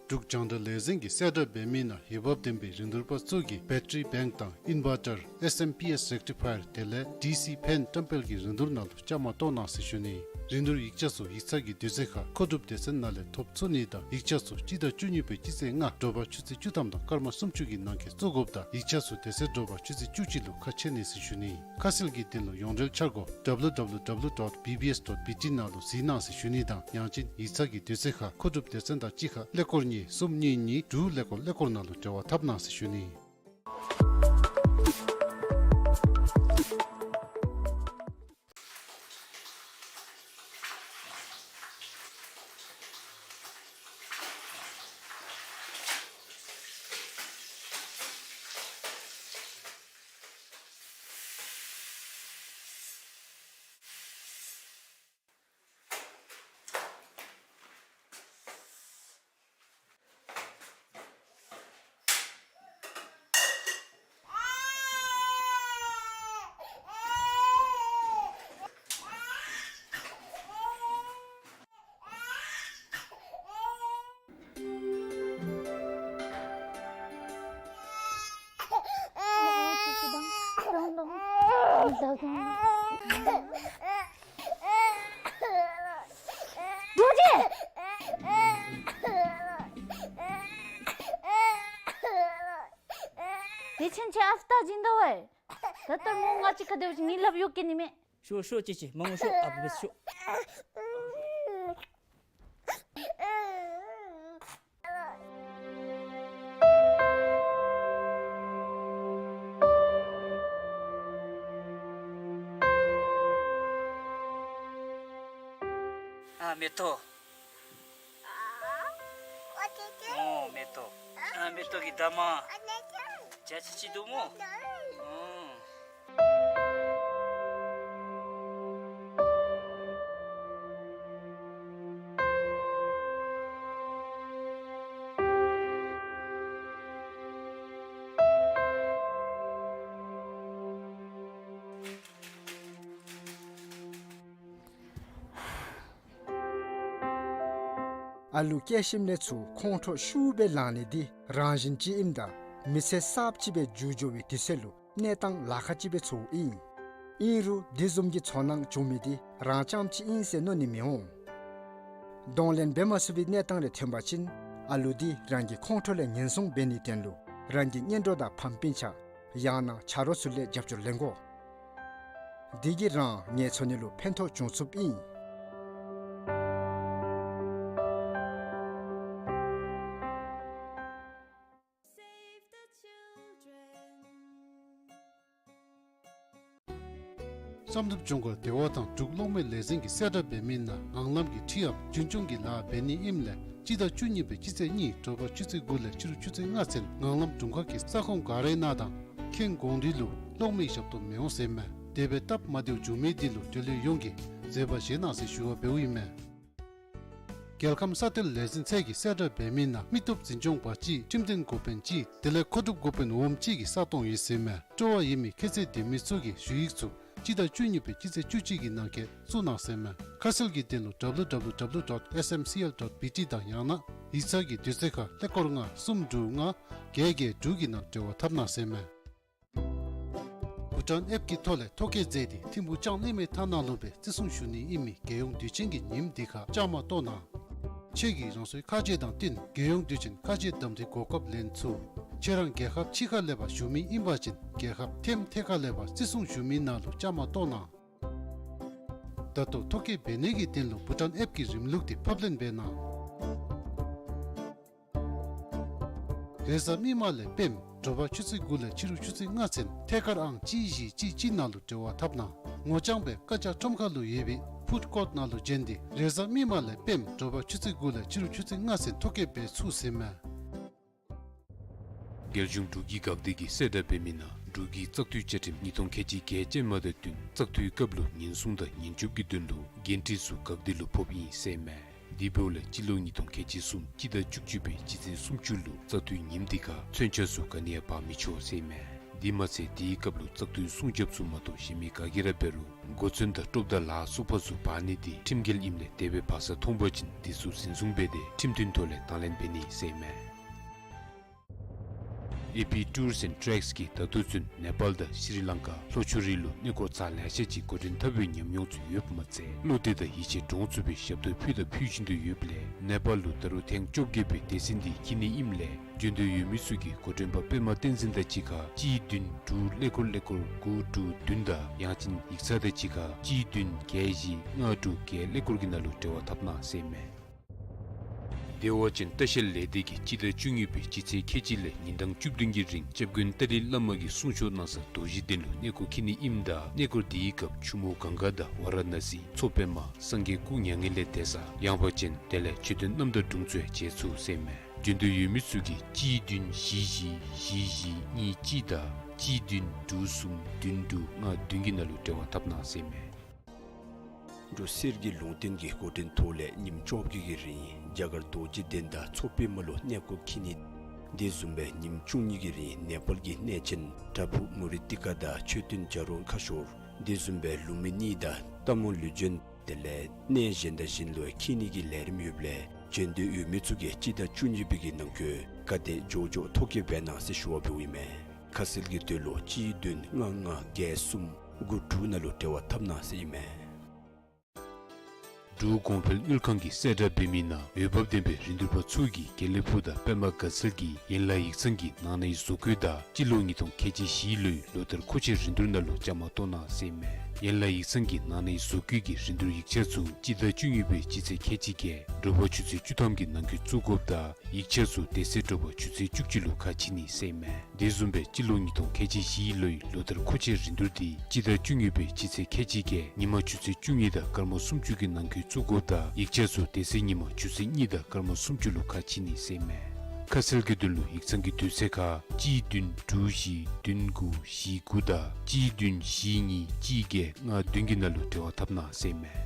འབྲུག་རྒྱང་བསྒྲགས་ལས་འཛིན་གྱིས་གསལ་བསྒྲགས་འབད་མི་ནང་འོས་འབབ་ལྡན་པའི་རིན་བསྡུར་པ་ཚུ་གིས་བེ་ཊ་རི་བེངཀ་དང་ཨིན་བར་ཊར་ཨེསི་ཨེམ་པི་ཨེསི་རེག་ཊི་ཕ་ཡར་དེ་ལས་ཌི་སི་ཕེན་བཀྲམ་སྤེལ་གྱི་རིན་བསྡུར་ནང་ལུ་བཅའ་མར་གཏོགས་གནང་ཟེར་ཞུ་ནི། རིན་བསྡུར་ཡིག་ཆ་ཚུ་ཡིག་ཚང་གི་དུས་ཚོད་ཁར་མཁོ་སྒྲུབ་སྡེ་ཚན་ནང་ལས་ཐོབ་ཚུགས་ནི་དང་ཡིག་ཆ་ཚུ་སྤྱི་ཟླ་བཅུ་གཉིས་པའི་སྤྱི་ཚེས་ལྔ་དྲོ་པ་ཆུ་ཚོད་བཅུ་ཐམ་དང་སྐར་མ་སུམ་ཅུ་གི་ནང་འཁོད་བཙུགས་དགོཔ་དང་ཡིག་ཆ་ཚུ་དེ་ཚེ་དྲོ་པ་ཆུ་ཚོད་བཅུ་གཅིག་ལུ་ཁ་ཕྱེ་ནི་ཟེར་ཞུ་ནི། ཁ་གསལ་གྱི་དོན་ལུ་ཡོངས་འབྲེལ་འཆར་སྒོ་W W W dot B B S dot B T ནང་ལུ་གཟིགས་གནང་ཟེར་ཞུ་ནི་དང་ཡང་ཅིན་ཡིག་ཚང་གི་དུས་ཚོད་ཁར་མཁོ་སྒྲུབ་སྡེ་ཚན་དང་གཅིག་ཁར་ཀླད་ཀོར་གཉིས་གསུམ་གཉིས་གཉིས་དྲུག་ཀླད་ཀོར་ཀླད་ཀོར་ནང་ལུ་འབྲེལ་བ་འཐབ་གནང་ཟེར་ཞུ་ནི། རྡོ་རྗེ། དེ་ཕྱིན་ཆད་ཨ་ཕ་ད་སྦྱིན་དོ་བས། ད་ལྟོ་མོ་ང་གཅིག་ཁར་སྡོད་ཅི། ངེའི་ལགཔ་གཡུག་གེ་ནི་མས། ཤོག་ཤོག་ཅི་ཅི་མ་ངུ་ཤོག། ཨ་ཕ་འབད་ཤོག། ཨ་མེ་ཏོག། ཨོ་མེ་ཏོག། ཨ་མེ་ཏོག་གི་འདབ་མ། བྱ་ཅི་ཅི་འདུག་མོ། ཨོ། ཨ་ལུ་སྐྱེ་ཞིནམ་ལས་ཚུར་ཁོང་ཁྲོ་ཤུགས་སྦེ་ལངས་ནི་འདི་རང་བཞིན་ཅིག་ཨིནམ་ད་མི་ཚེ་གསརཔ་ཅིག་སྦེ་འགྱུར་འགྱོ་བའི་དུས་ཚོད་ལུ་གནས་སྟངས་ལཱ་ཁག་ཅིག་སྦེ་ཚོརཝ་ཨིན། ཨིན་རུང་འདི་བཟུམ་གྱི་ཚོར་སྣང་བྱུང་མི་འདི་རང་རྐྱངམ་ཅིག་ཨིན་ཟེར་མནོ་ནི་མི་འོང་། གདོང་ལེན་འབད་མ་ཚུགས་པའི་གནས་སྟངས་རེ་ཐོན་པ་ཅིན་ཨ་ལུ་འདི་རང་གི་ཁོང་ཁྲོ་ལས་ཉེན་སྲུང་འབད་ནིའི་དོན་ལུ་རང་གི་གཉེན་གྲོགས་དང་ཕམ་སྤུན་ཆ་ཡང་ན་ཆ་རོགས་ཚུ་ལས་རྒྱབ་སྐྱོར་ལེན་དགོ། དེ་གིས་རང་ངལ་འཚོ་ནི་ལུ་ཕན་ཐོགས་འབྱུང་ཚུགསཔ་ཨིན། བསམ་གྲུབ་ལྗོངས་མཁར་སྡེ་བ་དང་འབྲུག་གློག་མེ་ལས་འཛིན་གྱིས་གསལ་བསྒྲགས་འབད་མི་ནང་ངང་ལམ་གྱི་འཁྲིས་འམ་རྒྱུན་སྐྱོང་གི་ལཱ་འབད་ནི་ཨིནམ་ལས་སྤྱི་ཟླ་བཅུ་གཉིས་པའི་སྤྱི་ཚེས་གཉིས་དྲོ་པ་ཆུ་ཚོད་དགུ་ལས་ཕྱི་རུ་ཆུ་ཚོད་ལྔ་ཚུན་ངང་ལམ་དྲུང་ཁག་གིས་ས་ཁོངས་ག་རའི་ནང་དང་ཁེངས་གོང་རི་ལུ་གློག་མེའི་ཞབས་ཏོག་མི་འོང་ཟེར་ཨིན་མས། དེ་སྦེ་སྟབས་མ་བདེཝ་བྱུང་མི་དེ་ལུ་འབྲེལ་ཡོད་ཡོངས་ཀྱིས་བཟོད་པ་བཞེས་གནང་ཟེར་ཞུ་བ་འབདཝ་ཨིན་མས། རྒྱལ་ཁམས་ས་དོན་ལས་འཛིན་ཚད་ཀྱིས་གསལ་བསྒྲགས་འབད་མི་ནང་མི་སྟོབས་འཛིན་སྐྱོང་པ་གཅིག་ཁྲིམས་དོན་འགོ་དཔོན་གཅིག་དེ་ལས་མཁོ་སྒྲུབ་འགོ་དཔོན་འོགམ་གཅིག་གི་ས་སྟོང་ཡོད་ཟེར་ཨིན་མས། སྤྲོ་བ་ཡོད་མི་ཁྱད་ཚད་ལྡན་མི་ཚུ་གིས་ཞུ་ཡིག་ཚུ་སྤྱི་ཟླ་བཅུ་གཉིས་པའི་སྤྱི་ཚེས་བཅུ་གཅིག་གི་ནང་འཁོད་བཙུགས་གནང་ཟེར་ཨིན་མས། ཁ་གསལ་གྱི་དོན་ལུ་W W W dot S M C L dot B T དང་ཡང་ན་ཡིག་ཚང་གི་དུས་ཚོད་ཁར་ཀླད་ཀོར་ལྔ་གསུམ་དྲུག་ལྔ་བརྒྱད་བརྒྱད་དྲུག་གི་ནང་འབྲེལ་བ་འཐབ་གནང་ཟེར་ཨིན་མས། བྷུ་ཊཱན་ཨེཔ་ཀྱི་ཐོག་ལས་ཐོ་བཀོད་མཛད་དེ་ཐིམ་ཕུག་ལྕང་གླིང་མའི་ཐ་ནག་ལུ་སྦེ་བརྩི་སྲུང་ཞུ་ནི་ཨིན་མི་རྒྱལ་ཡོངས་དུས་ཆེན་གྱི་ཉིནམ་འདི་ཁར་བཅའ་མར་གཏོགས་གནང་། ཁྱོད་ཀྱིས་རང་སོའི་ཁ་རྗེ་དང་བསྟུན་རྒྱལ་ཡོངས་དུས་ཆེན་ཁ་རྗེ་གདམ་འཐུའི་གོ་སྐབས་ལེན་ཚུགས། ཁྱོད་རང་རྒྱལ་ཁབ་ཕྱི་ཁར་ལས་ཕར་བཞུགས་མི་ཨིན་པ་ཅིན་རྒྱལ་ཁབ་ཐེམ་ཐེ་ཁ་ལས་ཕར་བརྩི་སྲུང་ཞུ་མི་ནང་ལུ་བཅའ་མར་གཏོགས་གནང་། ད་ལྟོ་ཐོ་བཀོད་འབད་ནི་གི་དོན་ལུ་བྷུ་ཊཱན་ཨེཔ་ཀྱི་རིམ་ལུགས་དེ་ཕབ་ལེན་འབད་གནང་། རེས་གཟའ་མིག་དམར་ལས་སྤེནམ་དྲོ་པ་ཆུ་ཚོད་དགུ་ལས་ཕྱི་རུ་ཆུ་ཚོད་ལྔ་ཚུན་ཐད་ཀར་ཨང་གཅིག་བཞི་གཅིག་གཅིག་ནང་ལུ་འབྲེལ་བ་འཐབ་གནང་། ངོ་རྐྱང་སྦེ་ཀ་ཅ་ཁྲོམ་ཁ་ལུ་ཡོད་པའི་ཕུཌ་ཀོརཊ་ནང་ལུ་བྱོན་ཏེ་རེས་གཟའ་མིག་དམར་ལས་སྤེནམ་དྲོ་པ་ཆུ་ཚོད་དགུ་ལས་ཕྱི་རུ་ཆུ་ཚོད་ལྔ་ཚུན་ཐོ་བཀོད་འབད་ཚུགས་ཟེར་ཨིན་མས། རྒྱལ་གཞུང་འབྲུག་གི་འགག་སྡེ་གིས་གསལ་བསྒྲགས་འབད་མི་ནང་འབྲུག་གི་བཙག་འཐུའི་བཅའ་ཁྲིམས་ཉིས་སྟོང་ཁལ་གཅིག་བརྒྱད་ཅན་མ་དང་བསྟུན་བཙག་འཐུའི་སྐབས་ལུ་ཉེན་སྲུང་དང་ཉེན་སྐྱོབ་ཀྱི་དོན་ལུ་འགན་འཁྲི་ཚུ་འགག་སྡེ་ལུ་ཕོགཔ་ཨིན་ཟེར་ཨིན་མས། དེ་འབདཝ་ལས་སྤྱི་ལོ་ཉིས་སྟོང་ཁལ་གཅིག་གསུམ་སྤྱི་ཟླ་བཅུ་གཅིག་པའི་སྤྱི་ཚེས་སུམ་ཅུ་ལུ་བཙག་འཐུའི་ཉིནམ་འདི་ཁར་མཚོན་ཆ་ཚུ་ག་ནི་ཡང་འབག་མི་ཆོག་ཟེར་ཨིན་མས། དེ་མ་ཚད་དེའི་སྐབས་ལུ་བཙག་འཐུའི་སྲུང་རྒྱབ་ཚུ་མ་གཏོགས་གཞན་མི་ག་གིས་ར་འབད་རུང་གོ་མཚོན་དང་ཀྲོབ་དང་ལ་སོགས་པ་ཚུ་འབག་ནི་དེ་ཁྲིམས་འགལ་ཨིནམ་ལས་དེ་སྦེ་འབག་ས་མཐོང་པ་ཅིན་དེ་ཚུ་འཛིན་བཟུང་འབད་དེ་ཁྲིམས་མཐུན་ཐོག་ལས་དང་ལེན་འབད་ནི་ཟེར་ཨིན་མས། ཨེ་པི་ཊུརསི་ཨེནཌ་ཊེགསི་གིས་ད་ལྟོ་ཚུན་ནེ་པཱལ་དང་ཤྲི་ལང་ཀ་ལྷོ་ཕྱོགས་རིགས་ལུ་གནས་སྐོར་ཚར་ལེ་ཤ་ཅིག་འགོ་འདྲེན་འཐབ་པའི་ཉམས་མྱོང་ཚུ་ཡོདཔ་མ་ཚད་བློ་གཏད་དང་ཡིད་ཆེས་འདྲོངས་ཚུགས་པའི་ཞབས་ཏོག་ཕུལ་དང་ཕུལ་བཞིན་དུ་ཡོདཔ་ལས་ནེ་པཱལ་ལུ་ད་རུང་ཐེངས་བཅོ་བརྒྱད་པའི་སྡེ་ཚན་འདི་འཁྱིད་ནི་ཨིནམ་ལས་འབྱོན་འདོད་ཡོད་མི་ཚུ་གིས་འགོ་འདྲེན་པ་པདྨ་བསྟན་འཛིན་དང་གཅིག་ཁར་གཅིག་བདུན་དྲུག་ཀླད་ཀོར་ཀླད་ཀོར་དགུ་དྲུག་བདུན་དང་ཡང་ཅིན་ཡིག་ཚང་དང་གཅིག་ཁར་གཅིག་བདུན་བརྒྱད་བཞི་ལྔ་དྲུག་བརྒྱད་ཀླད་ཀོར་གྱི་ནང་ལུ་འབྲེལ་བ་འཐབ་གནང་ཟེར་ཨིན་མས། བདེ་བ་ཅན་ལྟ་བཤལ་ལས་སྡེ་གིས་སྤྱི་ཟླ་བཅུ་གཉིས་པའི་སྤྱི་ཚེས་ཁལ་གཅིག་ལས་ཉིན་གྲངས་བཅུ་བདུན་གྱི་རིང་སྐྱབས་མགོན་ཏཱ་ལའི་བླ་མ་གི་གསུང་ཆོག་གནང་ས་རྡོ་རྗེ་གདན་ལུ་གནས་སྐོར་འཁྱིད་ནི་ཨིནམ་ད་གནས་སྐོར་དེའི་སྐབས་ཆུ་མོ་གངྒཱ་དང་ཝཱ་ར་ཎ་སི་མཚོ་པདྨ་སངས་རྒྱས་སྐུ་མྱ་ངན་ལས་འདས་ས་ཡངས་པ་ཅན་དེ་ལས་མཆོད་རྟེན་རྣམ་དག་སྒྲུང་ཚུ་ཡང་མཇལ་ཚུགས་ཟེར་ཨིན་མས། འབྱོན་འདོད་ཡོད་མི་ཚུ་གིས་གཅིག་བདུན་བཞི་བཞི་བཞི་བཞི་གཉིས་གཅིག་དང་གཅིག་བདུན་དྲུག་གསུམ་བདུན་དྲུག་ལྔ་བདུན་གྱི་ནང་ལུ་འབྲེལ་བ་འཐབ་གནང་ཟེར་ཨིན་མས། འབྲུག་གསེར་གྱི་ལུང་བསྟན་གྱི་འགོ་འདྲེན་ཐོག་ལས་ཉིནམ་བཅོ་བརྒྱད་ཀྱི་རིང་རྒྱ་གར་རྡོ་རྗེ་གདན་དང་མཚོ་པདྨ་ལུ་གནས་སྐོར་འཁྱིད་ནི། དེ་བཟུམ་སྦེ་ཉིནམ་བཅུ་གཉིས་ཀྱི་རིང་ནེ་པཱལ་གྱི་གནས་ཆེན་པྲ་བྷུ་མུ་རི་ཏི་ཀ་དང་མཆོད་རྟེན་བྱ་རོག་ཁ་ཤོར། དེ་བཟུམ་སྦེ་ལུམ་བི་ནི་དང་སྟག་མོ་ལུས་སྦྱིན་དེ་ལས་གནས་གཞན་དང་གཞན་ལུ་འཁྱིད་ནི་གི་ལས་རིམ་ཡོདཔ་ལས་འབྱོན་འདོད་ཡོད་མི་ཚུ་གིས་སྤྱི་ཟླ་བཅུ་གཉིས་པའི་གི་ནང་འཁོད་ག་དེ་མགྱོགས་མགྱོགས་ཐོ་བཀོད་འབད་གནང་ཟེར་ཞུ་བ་འབདཝ་ཨིན་མས། ཁ་གསལ་གྱི་དོན་ལུ་གཅིག་བདུན་ལྔ་ལྔ་བརྒྱད་གསུམ་དགུ་དྲུག་ནང་ལུ་འབྲེལ་བ་འཐབ་གནང་ཟེར་ཨིན་མས། འབྲུག་གོང་འཕེལ་དངུལ་ཁང་གིས་གསལ་བསྒྲགས་འབད་མི་ནང་འོས་འབབ་ལྡན་པའི་རིན་བསྡུར་པ་ཚུ་གིས་དགེ་ལེགས་ཕུག་དང་པདྨ་དགའ་ཚལ་གྱི་ཡན་ལག་ཡིག་ཚང་གི་ནང་ནའི་བཟོ་བཀོད་དང་སྤྱི་ལོ་ཉིས་སྟོང་ཁལ་གཅིག་བཞི་ལོའི་ལོ་ལྟར་མཁོ་ཆས་རིན་བསྡུར་ནང་ལུ་བཅའ་མར་གཏོགས་གནང་ཟེར་ཨིན་མས། ཡན་ལག་ཡིག་ཚང་གི་ནང་ནའི་བཟོ་བཀོད་ཀྱི་རིན་བསྡུར་ཡིག་ཆ་ཚུ་སྤྱི་ཟླ་བཅུ་གཉིས་པའི་སྤྱི་ཚེས་ཁལ་གཅིག་བརྒྱད་དྲོ་པ་ཆུ་ཚོད་བཅུ་ཐམ་གྱི་ནང་འཁོད་བཙུགས་དགོཔ་དང་ཡིག་ཆ་ཚུ་དེ་ཚེ་དྲོ་པ་ཆུ་ཚོད་བཅུ་གཅིག་ལུ་ཁ་ཕྱེ་ནི་ཟེར་ཨིན་མས། དེ་བཟུམ་སྦེ་སྤྱི་ལོ་ཉིས་སྟོང་ཁལ་གཅིག་བཞི་ལོའི་ལོ་ལྟར་མཁོ་ཆས་རིན་བསྡུར་འདི་སྤྱི་ཟླ་བཅུ་གཉིས་པའི་སྤྱི་ཚེས་ཁལ་གཅིག་བརྒྱད་ཉིན་མ་ཆུ་ཚོད་བཅུ་གཉིས་དང་སྐར་མ་སུམ་ཅུ་གི་ནང་འཁོད་བཙུགས་དགོཔ་དང་ཡིག་ཆ་ཚུ་དེ་ཚེ་ཉིན་མ་ཆུ་ཚོད་གཉིས་དང་སྐར་མ་སུམ་ཅུ་ལུ་ཁ་ཕྱེ་ནི་ཟེར་ཨིན་མས། ཁ་གསལ་གྱི་དོན་ལུ་ཡིག་ཚང་གི་དུས་ཚོད་ཁར་གཅིག་བདུན་དྲུག་བཞི་བདུན་དགུ་བཞི་དགུ་དང་གཅིག་བདུན་བཞི་གཉིས་གཅིག་བརྒྱད་ལྔ་བདུན་གྱི་ནང་ལུ་འབྲེལ་བ་འཐབ་གནང་ཟེར་ཨིན་མས།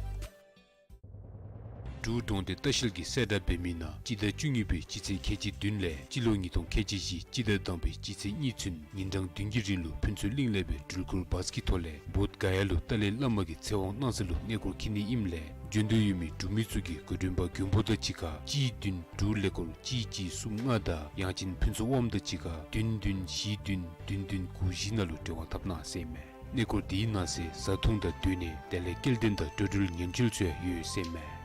འབྲུག་གྲོང་སྡེ་ལྟ་བཤལ་གྱིས་གསལ་བསྒྲགས་འབད་མི་ནང་སྤྱི་ཟླ་བཅུ་གཉིས་པའི་སྤྱི་ཚེས་ཁལ་གཅིག་བདུན་ལས་སྤྱི་ལོ་ཉིས་སྟོང་ཁལ་གཅིག་བཞི་སྤྱི་ཟླ་དང་པའི་སྤྱི་ཚེས་གཉིས་ཚུན་ཉིན་གྲངས་བདུན་གྱི་རིང་ལུ་ཕུན་ཚོགས་གླིང་ལས་སྦེ་འགྲུལ་འཁོར་བཱས་ཀྱི་ཐོག་ལས་བོདྷ་ག་ཡ་ལུ་ཏཱ་ལའི་བླ་མ་གི་ཚེ་དབང་གནང་ས་ལུ་གནས་སྐོར་འཁྱིད་ནི་ཨིནམ་ལས་འབྱོན་འདོད་ཡོད་མི་འབྲུག་མི་ཚུ་གིས་འགོ་འདྲེན་པ་མགོན་པོ་དང་གཅིག་ཁར་གཅིག་བདུན་དྲུག་ཀླད་ཀོར་གཅིག་གཅིག་གསུམ་ལྔ་དང་ཡང་ཅིན་ཕུན་ཚོགས་དབངམོ་དང་གཅིག་ཁར་བདུན་བདུན་བཞི་བདུན་བདུན་བདུན་དགུ་བཞི་ནང་ལུ་འབྲེལ་བ་འཐབ་གནང་ཟེར་ཨིན་མས། གནས་སྐོར་དེའི་ནང་གསེས་བཟའ་འཐུང་དང་སྡོད་གནས་དེ་ལས་སྐྱེལ་འདྲེན་དང་འགྲོ་འགྲུལ་ཉེན་བཅོལ་ཚུ་ཡང་ཡོད་ཟེར་ཨིན་མས།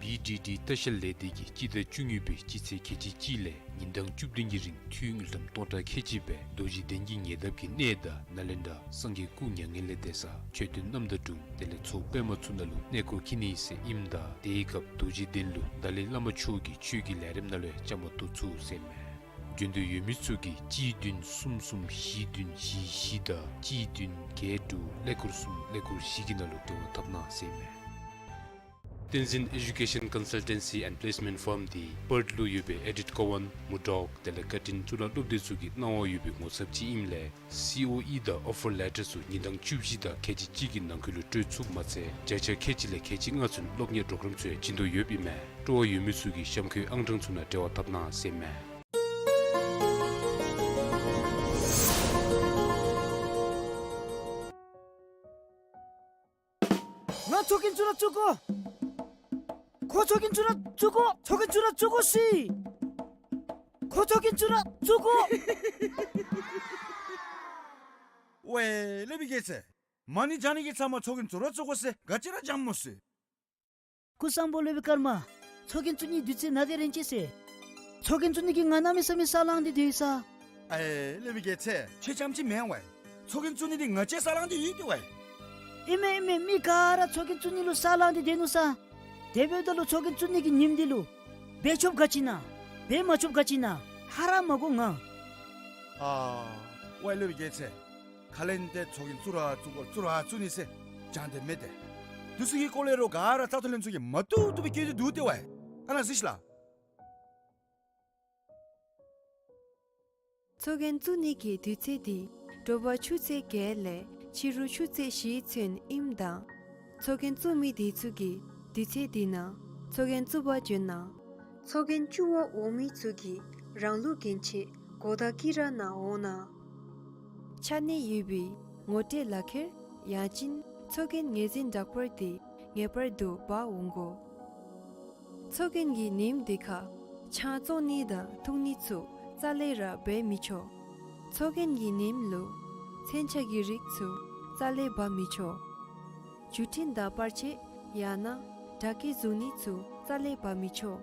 བི་ཌི་ཌི་ལྟ་བཤལ་ལས་སྡེ་གིས་སྤྱི་ཟླ་བཅུ་གཉིས་པའི་སྤྱི་ཚེས་ཁལ་གཅིག་གཅིག་ལས་ཉིན་གྲངས་བཅུ་བདུན་གྱི་རིང་འཐུས་དངུལ་ཀྲམ་སྟོང་ཕྲག་ཁལ་གཅིག་སྦེ་རྡོ་རྗེ་གདན་གྱི་ཉེ་འདབས་ཀྱི་གནས་དང་ནཱ་ལེནྡྲ་སངས་རྒྱས་སྐུ་མྱ་ངན་ལས་འདས་ས་མཆོད་རྟེན་རྣམ་དག་སྒྲུང་དེ་ལས་མཚོ་པདྨ་ཚུ་ནང་ལུ་གནས་སྐོར་འཁྱིད་ནི་ཟེར་ཨིནམ་ད་དེའི་སྐབས་རྡོ་རྗེ་གདན་ལུ་ཏཱ་ལའི་བླ་མ་མཆོག་གི་ཆོས་ཀྱི་ལས་རིམ་ནང་ལུ་ཡང་བཅའ་མར་གཏོགས་ཚུགས་ཟེར་ཨིན་མས། འཇོན་ཐང་ཡོད་མི་ཚུ་གིས་གཅིག་བདུན་གསུམ་གསུམ་བཞི་བདུན་བཞི་བཞི་དང་གཅིག་བདུན་བརྒྱད་དྲུག་ཀླད་ཀོར་གསུམ་ཀླད་ཀོར་བཞི་གི་ནང་ལུ་འབྲེལ་བ་འཐབ་གནང་ཟེར་ཨིན་མས། བསྟན་འཛིན་Education Consultancy and Placement Firm འདི་པརཐ་ལུ་ཡོད་པའི་ཨེ་ཌིཐ་ཀོ་ཝཱན་མུར་ཌོག་དེ་ལས་ཀར་ཊིན་གཙུག་ལག་སློབ་སྡེ་ཚུ་གིས་གནང་བ་ཡོད་པའི་ངོ་ཚབ་ཅིག་ཨིནམ་ལས་སི་ཨོ་ཨི་དང་ཨོ་ཕར་ལེ་ཊར་ཚུ་ཉིན་གྲངས་བཅུ་བཞི་དང་ཁལ་གཅིག་གཅིག་གི་ནང་འཁོད་ལུ་སྤྲོད་ཚུགསཔ་མ་ཚད་བརྒྱ་ཆ་ཁལ་གཅིག་ལས་ཁལ་གཅིག་ལྔ་ཚུན་སློབ་གཉེར་པོརོ་གརམ་ཚུ་ཡང་བྱིན་དོ་ཡོདཔ་ཨིན་མས། སྤྲོ་བ་ཡོད་མི་ཚུ་གིས་གཤམ་འཁོད་ཨང་གྲངས་ཚུ་ནང་འབྲེལ་བ་འཐབ་གནང་ཟེར་ཨིན་མས། ང་ཚོགས་རྒྱན་བཙུགས་ར་བཙུགས་དགོ། ཁོ་ཚོགས་རྒྱན་བཙུགས་ར་བཙུགས་དགོ། ཚོགས་རྒྱན་བཙུགས་ར་བཙུགས་དགོ་ཟེར། ཁོ་ཚོགས་རྒྱན་བཙུགས་ར་བཙུགས་དགོ། ཝའེ་སློབ་དཔོན་རྒྱལ་མཚན། མ་ཎི་བགྱང་ནི་གི་ཚབ་མ་ཚོགས་རྒྱན་བཙུགས་ར་བཙུགས་དགོ་ཟེར་ག་ཅི་ར་བགྱངམ་སྨོ་ཟེར། སྐུ་གསུམ་པོ་སློབ་དཔོན་ཀརྨ། ཚོགས་རྒྱན་བཙུགས་ནིའི་དུས་ཚོད་ནཱ་དེ་རན་ཅི་ཟེར། ཚོགས་རྒྱན་བཙུགས་ནི་གི་ང་གནམ་མེད་ས་མེད་ས་ལངས་ཏེ་སྡོད་ཡི་ས། ཨའེ་སློབ་དཔོན་རྒྱལ་མཚན། ཁྱོད་རྐྱངམ་ཅིག་མེན་ཝའེ། ཚོགས་རྒྱན་བཙུགས་ནི་འདི་ང་བཅས་ས་ལངས་ཏེ་ཡོད་དེ་ཝའེ། ཨིན་མས་ཨིན་མས། མི་ག་ར་ཚོགས་རྒྱན་བཙུགས་ནི་ལུ་ས་ལངས་ཏེ་སྡོད་ནུག་ས། དེ་འབདཝ་ད་ལུ་ཚོགས་རྒྱན་བཙུགས་ནི་གི་ཉིནམ་འདི་ལུ་འབད་ཆོགཔ་ག་ཅི་ཨིན་ན། འབད་མ་ཆོགཔ་ག་ཅི་ཨིན་ན། ཧ་ར་མ་གོ་ང་། ཨ་ཝའེ་སློབ་དཔོན་རྒྱལ་མཚན། ཁ་ལས་ཏེ་ཚོགས་རྒྱན་བཙུགས་ར་བཙུགས་དགོ་བཙུགས་ར་བཙུགས་ནི་ཟེར་བགྱང་སྟེ་མེད་དེ། དེ་ཚུ་གི་སྐོར་ལས་རོགས་ག་ར་རྩ་དོན་ལྷན་ཚོགས་ཀྱིས་མ་བཏུབ་བཏུབ་སྦེ་བཀོད་དེ་འདུག་སྟེ་ཝའེ། ཨ་ནཱ་གཟིགས་ཤིག་ལགས། ཚོགས་རྒྱན་བཙུགས་ནི་གི་དུས་ཚོད་འདི་དྲོ་པ་ཆུ་ཚོད་བརྒྱད་ལས་ཕྱི་རུ་ཆུ་ཚོད་བཞི་ཚུན་ཨིནམ་ད་ཚོགས་རྒྱན་བཙུགས་མི་དེ་ཚུ་གིས་དུས་ཚོད་འདི་ནང་ཚོགས་རྒྱན་བཙུགས་པར་བྱོན་གནང་། ཚོགས་རྒྱན་བཙུགས་པར་འོང་མི་ཚུ་གིས་རང་ལུགས་གྱོན་ཆས་གོ་བརྡ་བཀོད་ར་ནཱ་འོང་གནང་། ཆ་གནས་ཡོད་པའི་ངོ་སྤྲོད་ལག་ཁྱེར་ཡང་ཅིན་ཚོགས་རྒྱན་ངོས་འཛིན་བསྒྲགས་པར་དེ་ངེས་པར་དུ་འབག་འོང་དགོ། ཚོགས་རྒྱན་གྱི་ཉིནམ་དེ་ཁར་ཆང་བཙོང་ནི་དང་འཐུང་ནི་ཚུ་རྩ་ལས་ར་འབད་མི་ཆོག། ཚོགས་རྒྱན་གྱི་ཉིནམ་ལུ་མཚོན་ཆ་གི་རིགས་ཚུ་རྩ་ལས་འབག་མི་ཆོག། བརྒྱུད་འཕྲིན་དང་པར་ཆས་ཡང་ན་དྲ་རྒྱའི་བཟོ་ནི་ཚུ་རྩ་ལས་འབག་མི་ཆོག།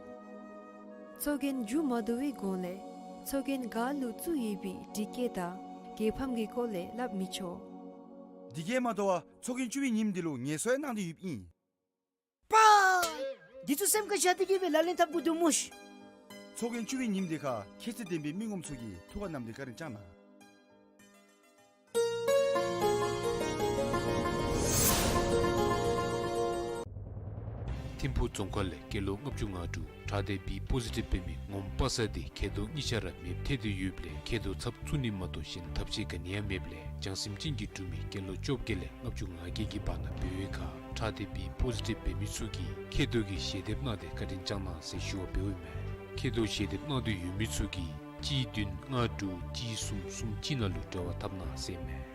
ཚོགས་རྒྱན་མཇུག་མ་བསྡུ་བའི་གོང་ལས་ཚོགས་རྒྱན་ག་ལུ་བཙུགས་ཡོད་པའི་སྒྲིག་བཀོད་དང་རྒྱལ་ཕམ་གྱི་སྐོར་ལས་སླབ་མི་ཆོག། སྒྲིག་བཀོད་མ་བསྡུ་བར་ཚོགས་རྒྱན་བཙུགས་པའི་ཉིནམ་དེ་ལུ་ངལ་གསོ་ཡང་གནང་སྟེ་ཡོདཔ་ཨིན། པ། འདི་ཚུ་སེམས་ཁར་བཞག་སྟེ་གི་སྦེ་ལག་ལེན་འཐབ་དགོ་འདུག་སྨོ་ཤིག། ཚོགས་རྒྱན་བཙུགས་པའི་ཉིནམ་དེ་ཁར་ཁྱད་ཚད་ལྡན་པའི་མི་ངོམ་ཚུ་གིས་ཐུགས་ཁར་བསྣམས་ཏེ་བཀའ་དྲིན་བསྐྱང་གནང་། ཐིམ་ཕུག་རྫོང་ཁག་ལས་སྐྱེས་ལོ་ལྔ་བཅུ་ང་དྲུག་ཁྲག་སྡེ་བི་པོ་ཟི་ཊིབ་འབད་མི་ངོམ་པ་སངས་འདི་མཁལ་རྡོག་གཉིས་ཆ་ར་མེདཔ་ཐལ་ཏེ་ཡོདཔ་ལས་མཁལ་རྡོག་ཚབ་བཙུགས་ནི་མ་གཏོགས་གཞན་ཐབས་ཤེས་ག་ནི་ཡང་མེདཔ་ལས་བྱང་སེམས་ཅན་གྱིས་སྒྲུབ་མི་སྐྱེས་ལོ་བཅོ་བརྒྱད་ལས་ལྔ་བཅུ་ང་བརྒྱད་ཀྱི་བར་ན་འབད་བའི་ཁར་ཁྲག་སྡེ་བི་པོ་ཟི་ཊིབ་འབད་མི་ཚུ་གིས་མཁལ་རྡོག་གི་ཞལ་འདེབས་གནང་སྟེ་བཀའ་དྲིན་བསྐྱང་གནང་ཟེར་ཞུ་བ་འབདཝ་ཨིན་མས། མཁལ་རྡོག་ཞལ་འདེབས་གནང་འདོད་ཡོད་མི་ཚུ་གིས་གཅིག་བདུན་ལྔ་དྲུག་གཅིག་གསུམ་གསུམ་གཅིག་ནང་ལུ་འབྲེལ་བ་འཐབ་གནང་ཟེར་ཨིན་མས།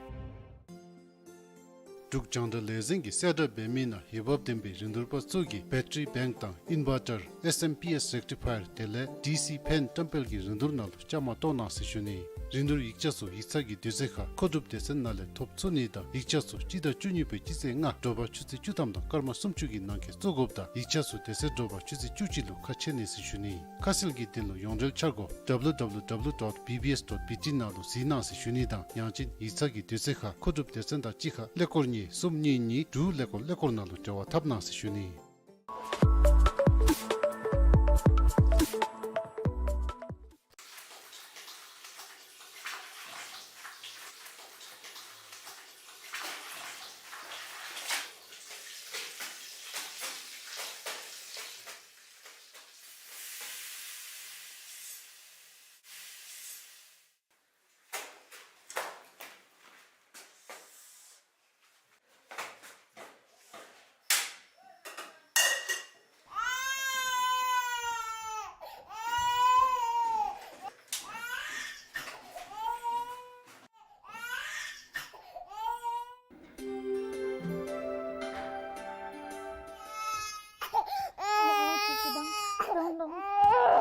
འབྲུག་རྒྱང་བསྒྲགས་ལས་འཛིན་གྱིས་གསལ་བསྒྲགས་འབད་མི་ནང་འོས་འབབ་ལྡན་པའི་རིན་བསྡུར་པ་ཚུ་གིས་བེ་ཊ་རི་བེངཀ་དང་ཨིན་ཝར་ཊར་ཨེསི་ཨེམ་པི་ཨེསི་རེག་ཊི་ཕ་ཡར་དེ་ལས་ཌི་སི་ཕེན་བཀྲམ་སྤེལ་གྱི་རིན་བསྡུར་ནང་ལུ་བཅའ་མར་གཏོགས་གནང་ཟེར་ཞུ་ནི། རིན་བསྡུར་ཡིག་ཆ་ཚུ་ཡིག་ཚང་གི་དུས་ཚོད་ཁར་མཁོ་སྒྲུབ་སྡེ་ཚན་ནང་ལས་ཐོབ་ཚུགས་ནི་དང་ཡིག་ཆ་ཚུ་སྤྱི་ཟླ་བཅུ་གཉིས་པའི་སྤྱི་ཚེས་ལྔ་དྲོ་པ་ཆུ་ཚོད་བཅུ་ཐམ་དང་སྐར་མ་སུམ་ཅུ་གི་ནང་འཁོད་བཙུགས་དགོཔ་དང་ཡིག་ཆ་ཚུ་དེ་ཚེ་དྲོ་པ་ཆུ་ཚོད་བཅུ་གཅིག་ལུ་ཁ་ཕྱེ་ནི་ཟེར་ཞུ་ནི། ཁ་གསལ་གྱི་དོན་ལུ་ཡོངས་འབྲེལ་འཆར་སྒོ་ཌབ་ལུ་ཌབ་ལུ་ཌབ་ལུ་ཌོཊ་བི་བི་ཨེསི་ཌོཊ་བི་ཊི་ནང་ལུ་གཟིགས་གནང་ཟེར་ཞུ་ནི་དང་ཡང་ཅིན་ཡིག་ཚང་གི་དུས་ཚོད་ཁར་མཁོ་སྒྲུབ་སྡེ་ཚན་དང་གཅིག་ཁར་ཀླད་ཀོར་གཉིས་གསུམ་གཉིས་གཉིས་དྲུག་ཀླད་ཀོར་ཀླད་ཀོར་ནང་ལུ་འབྲེལ་བ་འཐབ་གནང་ཟེར་ཞུ་ནི།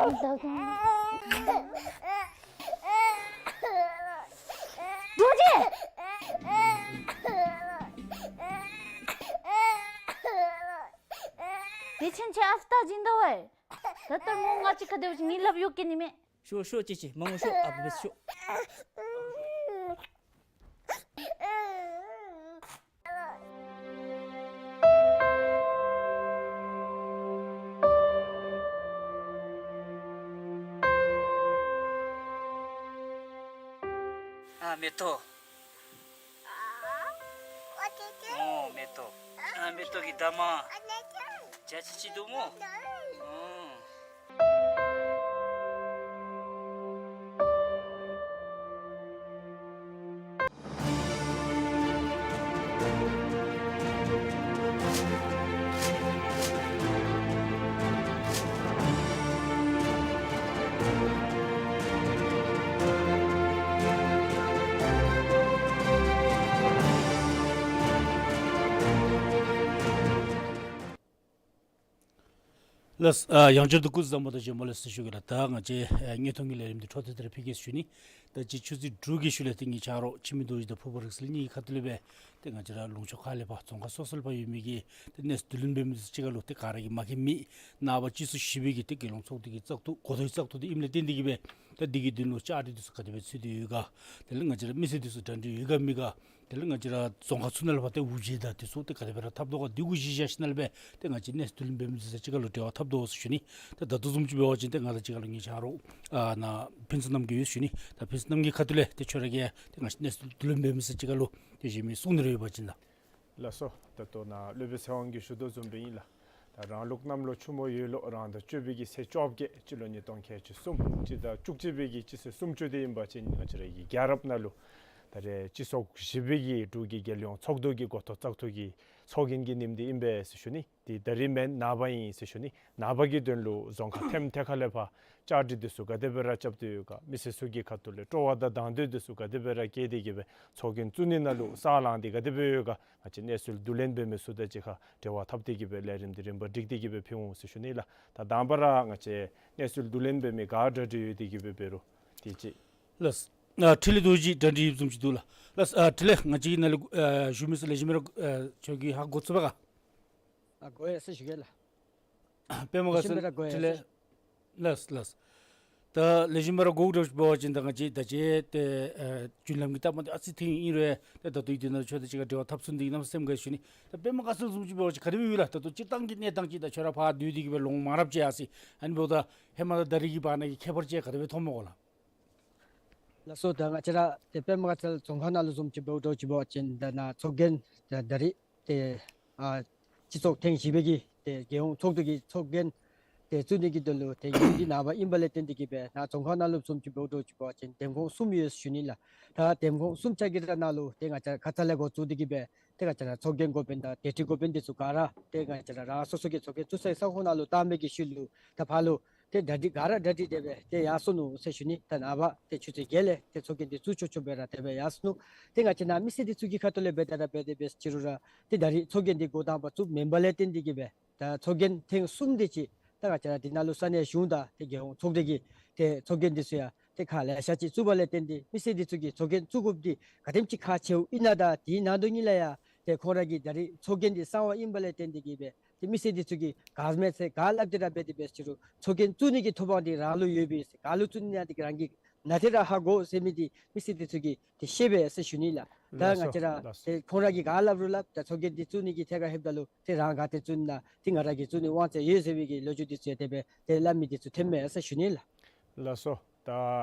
རྡོ་རྗེ། དེ་ཕྱིན་ཆད་ཨ་རྟག་བྱིན་དོ་ཝའེ། ད་ལྟོ་མོ་ང་བཅས་ཁ་སྡོད་ཅིན་ངེའི་ལགཔ་གཡུག་གེ་ནི་མས། ཤོག་ཤོག་ཅིག་ཅིག་མ་ངུ་ཤོག། ཨ་བུ་བེས་ཤོག། ཨ་མེ་ཏོག། ཨོ་མེ་ཏོག། ཨ་མེ་ཏོག་གི་འདབ་མ། བྱ་ཅི་ཅི་འདུག་སྨོ། ཨོ། ལགས། ཨ་ཡང་བསྐྱར་དུ་སྐུ་གཟུགས་བཟང་པོ་དང་བྱོན་པ་ལེགས་ཟེར་ཞུ་གེ་ལགས། ད་ང་བཅས་ཨ་དངོས་མཐོང་གི་ལས་རིམ་འདི་འཕྲོ་མཐུད་དེ་ར་ཕུལ་གེ་ཟེར་ཞུ་ནི། ད་ཅི་ཆུ་ཚོད་དྲུག་གི་ཤུལ་ལས་ཏེ་ངེའི་ཆ་རོགས་འཆི་མེད་རྡོ་རྗེ་དང་ཕུར་པ་རིག་གསལ་གཉིས་ཀྱི་ཁ་ཐུག་ལས་སྦེ་ཏེ་ང་བཅས་ར་ལུང་ཕྱོགས་ཁ་ལས་ཕར་རྫོང་ཁག་སོ་སོ་ལས་ཕར་ཡོད་མི་གི་ཏེ་གནས་ཚུལ་བསྡུ་ལེན་འབད་མི་ཚུ་གཅིག་ཁར་ལུ་ཏེ་ག་ར་གིས་མ་མཁྱེན་མི་ནངས་པ་སྤྱི་ཚོགས་བཞི་པའི་གི་ཏེ་རྒྱལ་ཡོངས་ཚོགས་འདུ་གི་བཙག་འཐུ་འགོ་ཐོག་བཙག་འཐུ་འདི་ཨིནམ་ལས་བརྟེན་ཏེ་གིས་སྦེ་ད་འདི་གི་དོན་ལུ་བཅའ་སྒྲིག་འདི་ཚུ་ག་དེ་སྦེ་ཚུད་དེ་ཡོད་ག། དེ་ལས་ང་བཅས་ར་མི་སེར་འདི་ཚུ་གྲ་སྒྲིག་ཡོད་ག་མེད་ག། དེ་ལས་ང་བཅས་ར་རྫོང་ཁག་ཚུ་ནང་ལས་ཕར་ཏེ་དབུ་འབྱེད་དང་འདི་ཚུ་ཏེ་ག་དེ་སྦེ་ར་འཐབ་དོ་ག། འདི་གུ་གཞི་བཞག་ཞིནམ་ལས་སྦེ་ཏེ་ང་བཅས་གནས་ཚུལ་བསྡུ་ལེན་འབད་མི་ཚུ་གཅིག་ཁར་ལུ་འབྲེལ་བ་འཐབ་དོ་ཟེར་ཞུ་ནི། ད་ད་ལྟོ་བཟུམ་ཅིག་འབད་བ་ཅིན་ཏེ་ང་དང་གཅིག་ཁར་ལུ་ངེའི་ཆ་རོགས་ཨ་ནཱ་ཕུན་ཚོགས་རྣམ་རྒྱལ་ཡོད་ཟེར་ཞུ་ནི། ད་ཕུན་ཚོགས་རྣམ་རྒྱལ་ཁ་ཐུག་ལས་ཏེ་ཁྱོད་ར་གིས་ཏེ་ང་བཅས་གནས་ཚུལ་བསྡུ་ལེན་འབད་མི་ཚུ་གཅིག་ཁར་ལུ་ཏེ་གཞན་མི་གསུང་ནི་རེ་ཡོད་པ་ཅིན་ད། ལགས་སོ། ད་ལྟོ་ནཱ་སློབ་དཔོན་ཚེ་དབང་གིས་ཞུ་དོ་བཟུམ་སྦེ་ཨིན་ལགས། ད་རང་ལུགས་གནམ་ལོ་ཆུ་མོ་ཡོས་ལོ་རང་ཟླ་བཅུ་པའི་གི་ཚེས་བཅོ་བརྒྱད་སྤྱི་ལོ་ཉིས་སྟོང་ཁལ་གཅིག་གསུམ་སྤྱི་ཟླ་བཅུ་གཅིག་པའི་གི་སྤྱི་ཚེས་སུམ་ཅུ་འདི་ཨིན་པ་ཅིན་ང་བཅས་ར་གི་རྒྱལ་རབས་ནང་ལུ་ད་རེས་སྤྱི་ཚོགས་བཞི་པའི་གི་འབྲུག་གི་རྒྱལ་ཡོངས་ཚོགས་འདུ་གི་འགོ་ཐོག་བཙག་འཐུ་གི་ཚོགས་རྒྱན་གྱི་ཉིནམ་འདི་ཨིན་པས་ཟེར་ཞུ་ནི། ཏེ་ད་རིས་མེན་ནངས་པ་ཨིན་ཟེར་ཞུ་ནི། ནངས་པ་གི་དོན་ལུ་རྫོང་ཁག་ཐེམ་ཐེ་ཁ་ལས་ཕར་བཅའ་སྒྲིག་འདི་ཚུ་ག་དེ་སྦེ་ར་རྐྱབ་སྟེ་ཡོད་ག། མི་སེར་ཚུ་གི་ཁ་ཐུག་ལས་སྤྲོ་བ་དང་དང་འདོད་འདི་ཚུ་ག་དེ་སྦེ་ར་བསྐྱེད་དེ་གིས་སྦེ་ཚོགས་རྒྱན་བཙུགས་ནི་ནང་ལུ་ས་ལངས་ཏེ་ག་དེ་སྦེ་ཡོད་ག། ང་བཅས་གནས་ཚུལ་བསྡུ་ལེན་འབད་མི་ཚུ་དང་གཅིག་ཁར་འབྲེལ་བ་འཐབ་སྟེ་གིས་སྦེ་ལས་རིམ་འདི་རིམ་པ་སྒྲིག་སྟེ་གིས་སྦེ་ཕུལ་འོང་ཟེར་ཞུ་ནི་ལགས། ད་དང་པ་ར་ང་བཅས་གནས་ཚུལ་བསྡུ་ལེན་འབད་མི་ག་གྲ་སྒྲིག་ཡོད་དེ་གིས་སྦེ་འབད་རུང་དེ་ཅིག། ལགས། ཨ་འཕྲིན་ལས་རྡོ་རྗེ་གྲ་སྒྲིག་ཡོདཔ་བཟུམ་ཅིག་འདུག་ལགས། ལགས། ཨ་འཕྲིན་ལས་ང་བཅས་ཀྱི་ནང་ལས་ཨ་བཞུགས་མི་ཚུ་ལེགས་ཤོམ་སྦེ་ར་ཨ་ཁྱོད་ཀྱིས་ཧ་གོ་ཚུགས་པས་ག། ཨ་གོ་ཡི་ཟེར་ཞུ་གེ་ལགས། པདྨ་དགའ་ཚལ་ལེགས་ཤོམ་སྦེ་ར་གོ་ཡི་འཕྲིན་ལས། ཟེར། ལགས་ལགས། ད་ལེགས་ཤོམ་སྦེ་ར་གོ་དགོཔ་འབད་བ་ཅིན་ད་ང་བཅས་ད་ཅི་ཏེ་ཨ་རྒྱུན་ལམ་གྱི་སྟབས་མ་བདེཝ་ཨ་ཙི་ཐོན་ཨིན་རུང་ཏེ་ད་ལྟོ་འདི་ནང་ཁྱོད་དང་གཅིག་ཁར་འབྲེལ་བ་འཐབ་ཚུགས་ནི་འདི་གནམ་མེད་ས་མེད་དགའ་ཞུ་ནི། ད་པདྨ་དགའ་ཚལ་བཟུམ་ཅིག་འབད་བ་ཅིན་ག་དེ་སྦེ་ཡོད་ལགས། ད་ལྟོ་སྤྱིར་བཏང་གི་གནས་སྟངས་ཅིག་ད་ཁྱོད་ར་ཕར་སྡོད་དེ་གིས་སྦེ་ལོ་ངོ་མང་རབས་ཅིག་ཡར་སོ་ཡི། ཨ་ནི་འབདཝ་ད་ཧེ་མ་དང་ད་རེས་ཀྱི་བར་ན་གི་ཁྱད་པར་ཅིག་ག་དེ་སྦེ་མཐོངམ་སྨོ་གོ་ལགས། ལགས་སོ། ད་ང་བཅས་ར་ཏེ་པདྨ་དགའ་ཚལ་རྫོང་ཁག་ནང་ལུ་བཟུམ་ཅིག་འབདཝ་འདྲཝ་ཅིག་འབད་བ་ཅིན་ད་ནཱ་ཚོགས་རྒྱན་ད་ད་རེས་ཏེ་ཨ་སྤྱི་ཚོགས་ཐེངས་བཞི་པའི་གི་ཏེ་རྒྱལ་ཡོངས་ཚོགས་འདུ་གི་ཚོགས་རྒྱན་ཏེ་བཙུགས་ནི་གི་དོན་ལུ་ཏེ་ཉིནམ་འདི་ནངས་པ་ཨིན་པ་ལས་བརྟེན་ཏེ་གིས་སྦེ་ནཱ་རྫོང་ཁག་ནང་ལུ་བཟུམ་ཅིག་འབདཝ་འདྲཝ་ཅིག་འབད་བ་ཅིན་འདེམས་ཁོངས་གསུམ་ཡོད་ཟེར་ཞུ་ནི་ལགས། ད་འདེམས་ཁོངས་གསུམ་ཆ་གི་ར་ནང་ལུ་ཏེ་ང་བཅས་ཁ་ཙ་ལས་འགོ་བཙུགས་ཏེ་གིས་སྦེ་ཏེ་ང་བཅས་ར་ཚོགས་རྒྱན་འགོ་དཔོན་དང་སྡེ་ཁྲི་འགོ་དཔོན་འདི་ཚུ་ག་ར་ཏེ་ང་བཅས་ར་རང་སོ་སོ་གི་ཚོགས་རྒྱན་བཙུགས་སའི་ས་ཁོངས་ནང་ལུ་བཏང་མི་གི་ཤུལ་ལུ་ད་ཕར་ལུ་ཏེ་གྲ་སྒྲིག་ག་ར་གྲ་སྒྲིག་དེ་སྦེ་ཏེ་ཡར་སོ་ནུག་ཟེར་ཞུ་ནི། ད་ནངས་པ་ཏེ་ཆུ་ཚོད་བརྒྱད་ལས་ཏེ་ཚོགས་རྒྱན་འདི་བཙུགས་ཆོག་ཆོག་སྦེ་ར་དེ་སྦེ་ཡར་སོ་ནུག། ཏེ་ང་བཅས་ནཱ་མི་སེར་འདི་ཚུ་གི་ཁ་ཐུག་ལས་འབད་ད་ར་འབད་དེ་འབད་ཟེར་ཅི་རུང་ར་ཏེ་ད་རེས་ཚོགས་རྒྱན་འདི་འགོ་དང་པ་བཙུགསཔ་མེན་པ་ལས་བརྟེན་ཏེ་གིས་སྦེ་ད་ཚོགས་རྒྱན་ཐེངས་གསུམ་དེ་ཅིག་ད་ང་བཅས་ར་འདི་ནང་ལུ་ས་གནས་གཞུང་དང་ཏེ་རྒྱལ་ཡོངས་ཚོགས་སྡེ་གི་ཏེ་ཚོགས་རྒྱན་འདི་ཚུ་ཡང་ཏེ་ཁག་ལེ་ཤ་ཅིག་བཙུགས་པ་ལས་བརྟེན་ཏེ་མི་སེར་འདི་ཚུ་གིས་ཚོགས་རྒྱན་བཙུགས་དགོཔ་འདི་ག་དེམ་ཅིག་ཁག་ཆེཝ་ཨིན་ན་དང་དེའི་ནང་དོན་ཉིད་ལུ་ཡང་ཏེ་ཁོང་ར་གིས་ད་རེས་ཚོགས་རྒྱན་འདི་གསང་བ་ཨིན་པ་ལས་བརྟེན་ཏེ་གིས་སྦེ་ཏེ་མི་སེར་འདི་ཚུ་གིས་ག་མེད་ཚེ་ག་སླབ་སྟེ་ར་འབད་དེ་འབད་ཟེར་ཅི་རུང་ཚོགས་རྒྱན་བཙུགས་ནི་གི་ཐོབ་ཐང་འདི་རང་ལུ་ཡོད་པས་ཟེར། ག་ལུ་བཙུགས་ནི་ཡང་འདི་རང་གིས་ནཱ་ཏེ་ར་ཧ་གོ་ཟེར་མི་འདི་མི་སེར་འདི་ཚུ་གིས་ཏེ་ཤེས་པས་ཟེར་ཞུ་ནི་ལགས། ད་ལགས་ང་སོ་བཅས་ར་ལགས་སོ། ཏེ་ཁོང་ར་གིས་ག་སླབ་རུང་སླབ་ད་ཚོགས་རྒྱན་འདི་བཙུགས་ནི་གི་ཐད་ཁར་ལྷོདཔ་ད་ལུ་ཏེ་རང་ག་ཏེ་བཙུགས་ནི་ན་ཏེ་ང་ར་གིས་བཙུགས་ནི་དབང་ཚད་ཡོད་ཟེར་བའི་གི་ལོ་རྒྱུས་འདི་ཚུ་ཡང་དེ་སྦེ་ཏེ་སླབ་མི་འདི་ཚུ་ཐོནམ་མས་ཟེར་ཞུ་ནི་ལགས། ལགས་སོ། ད་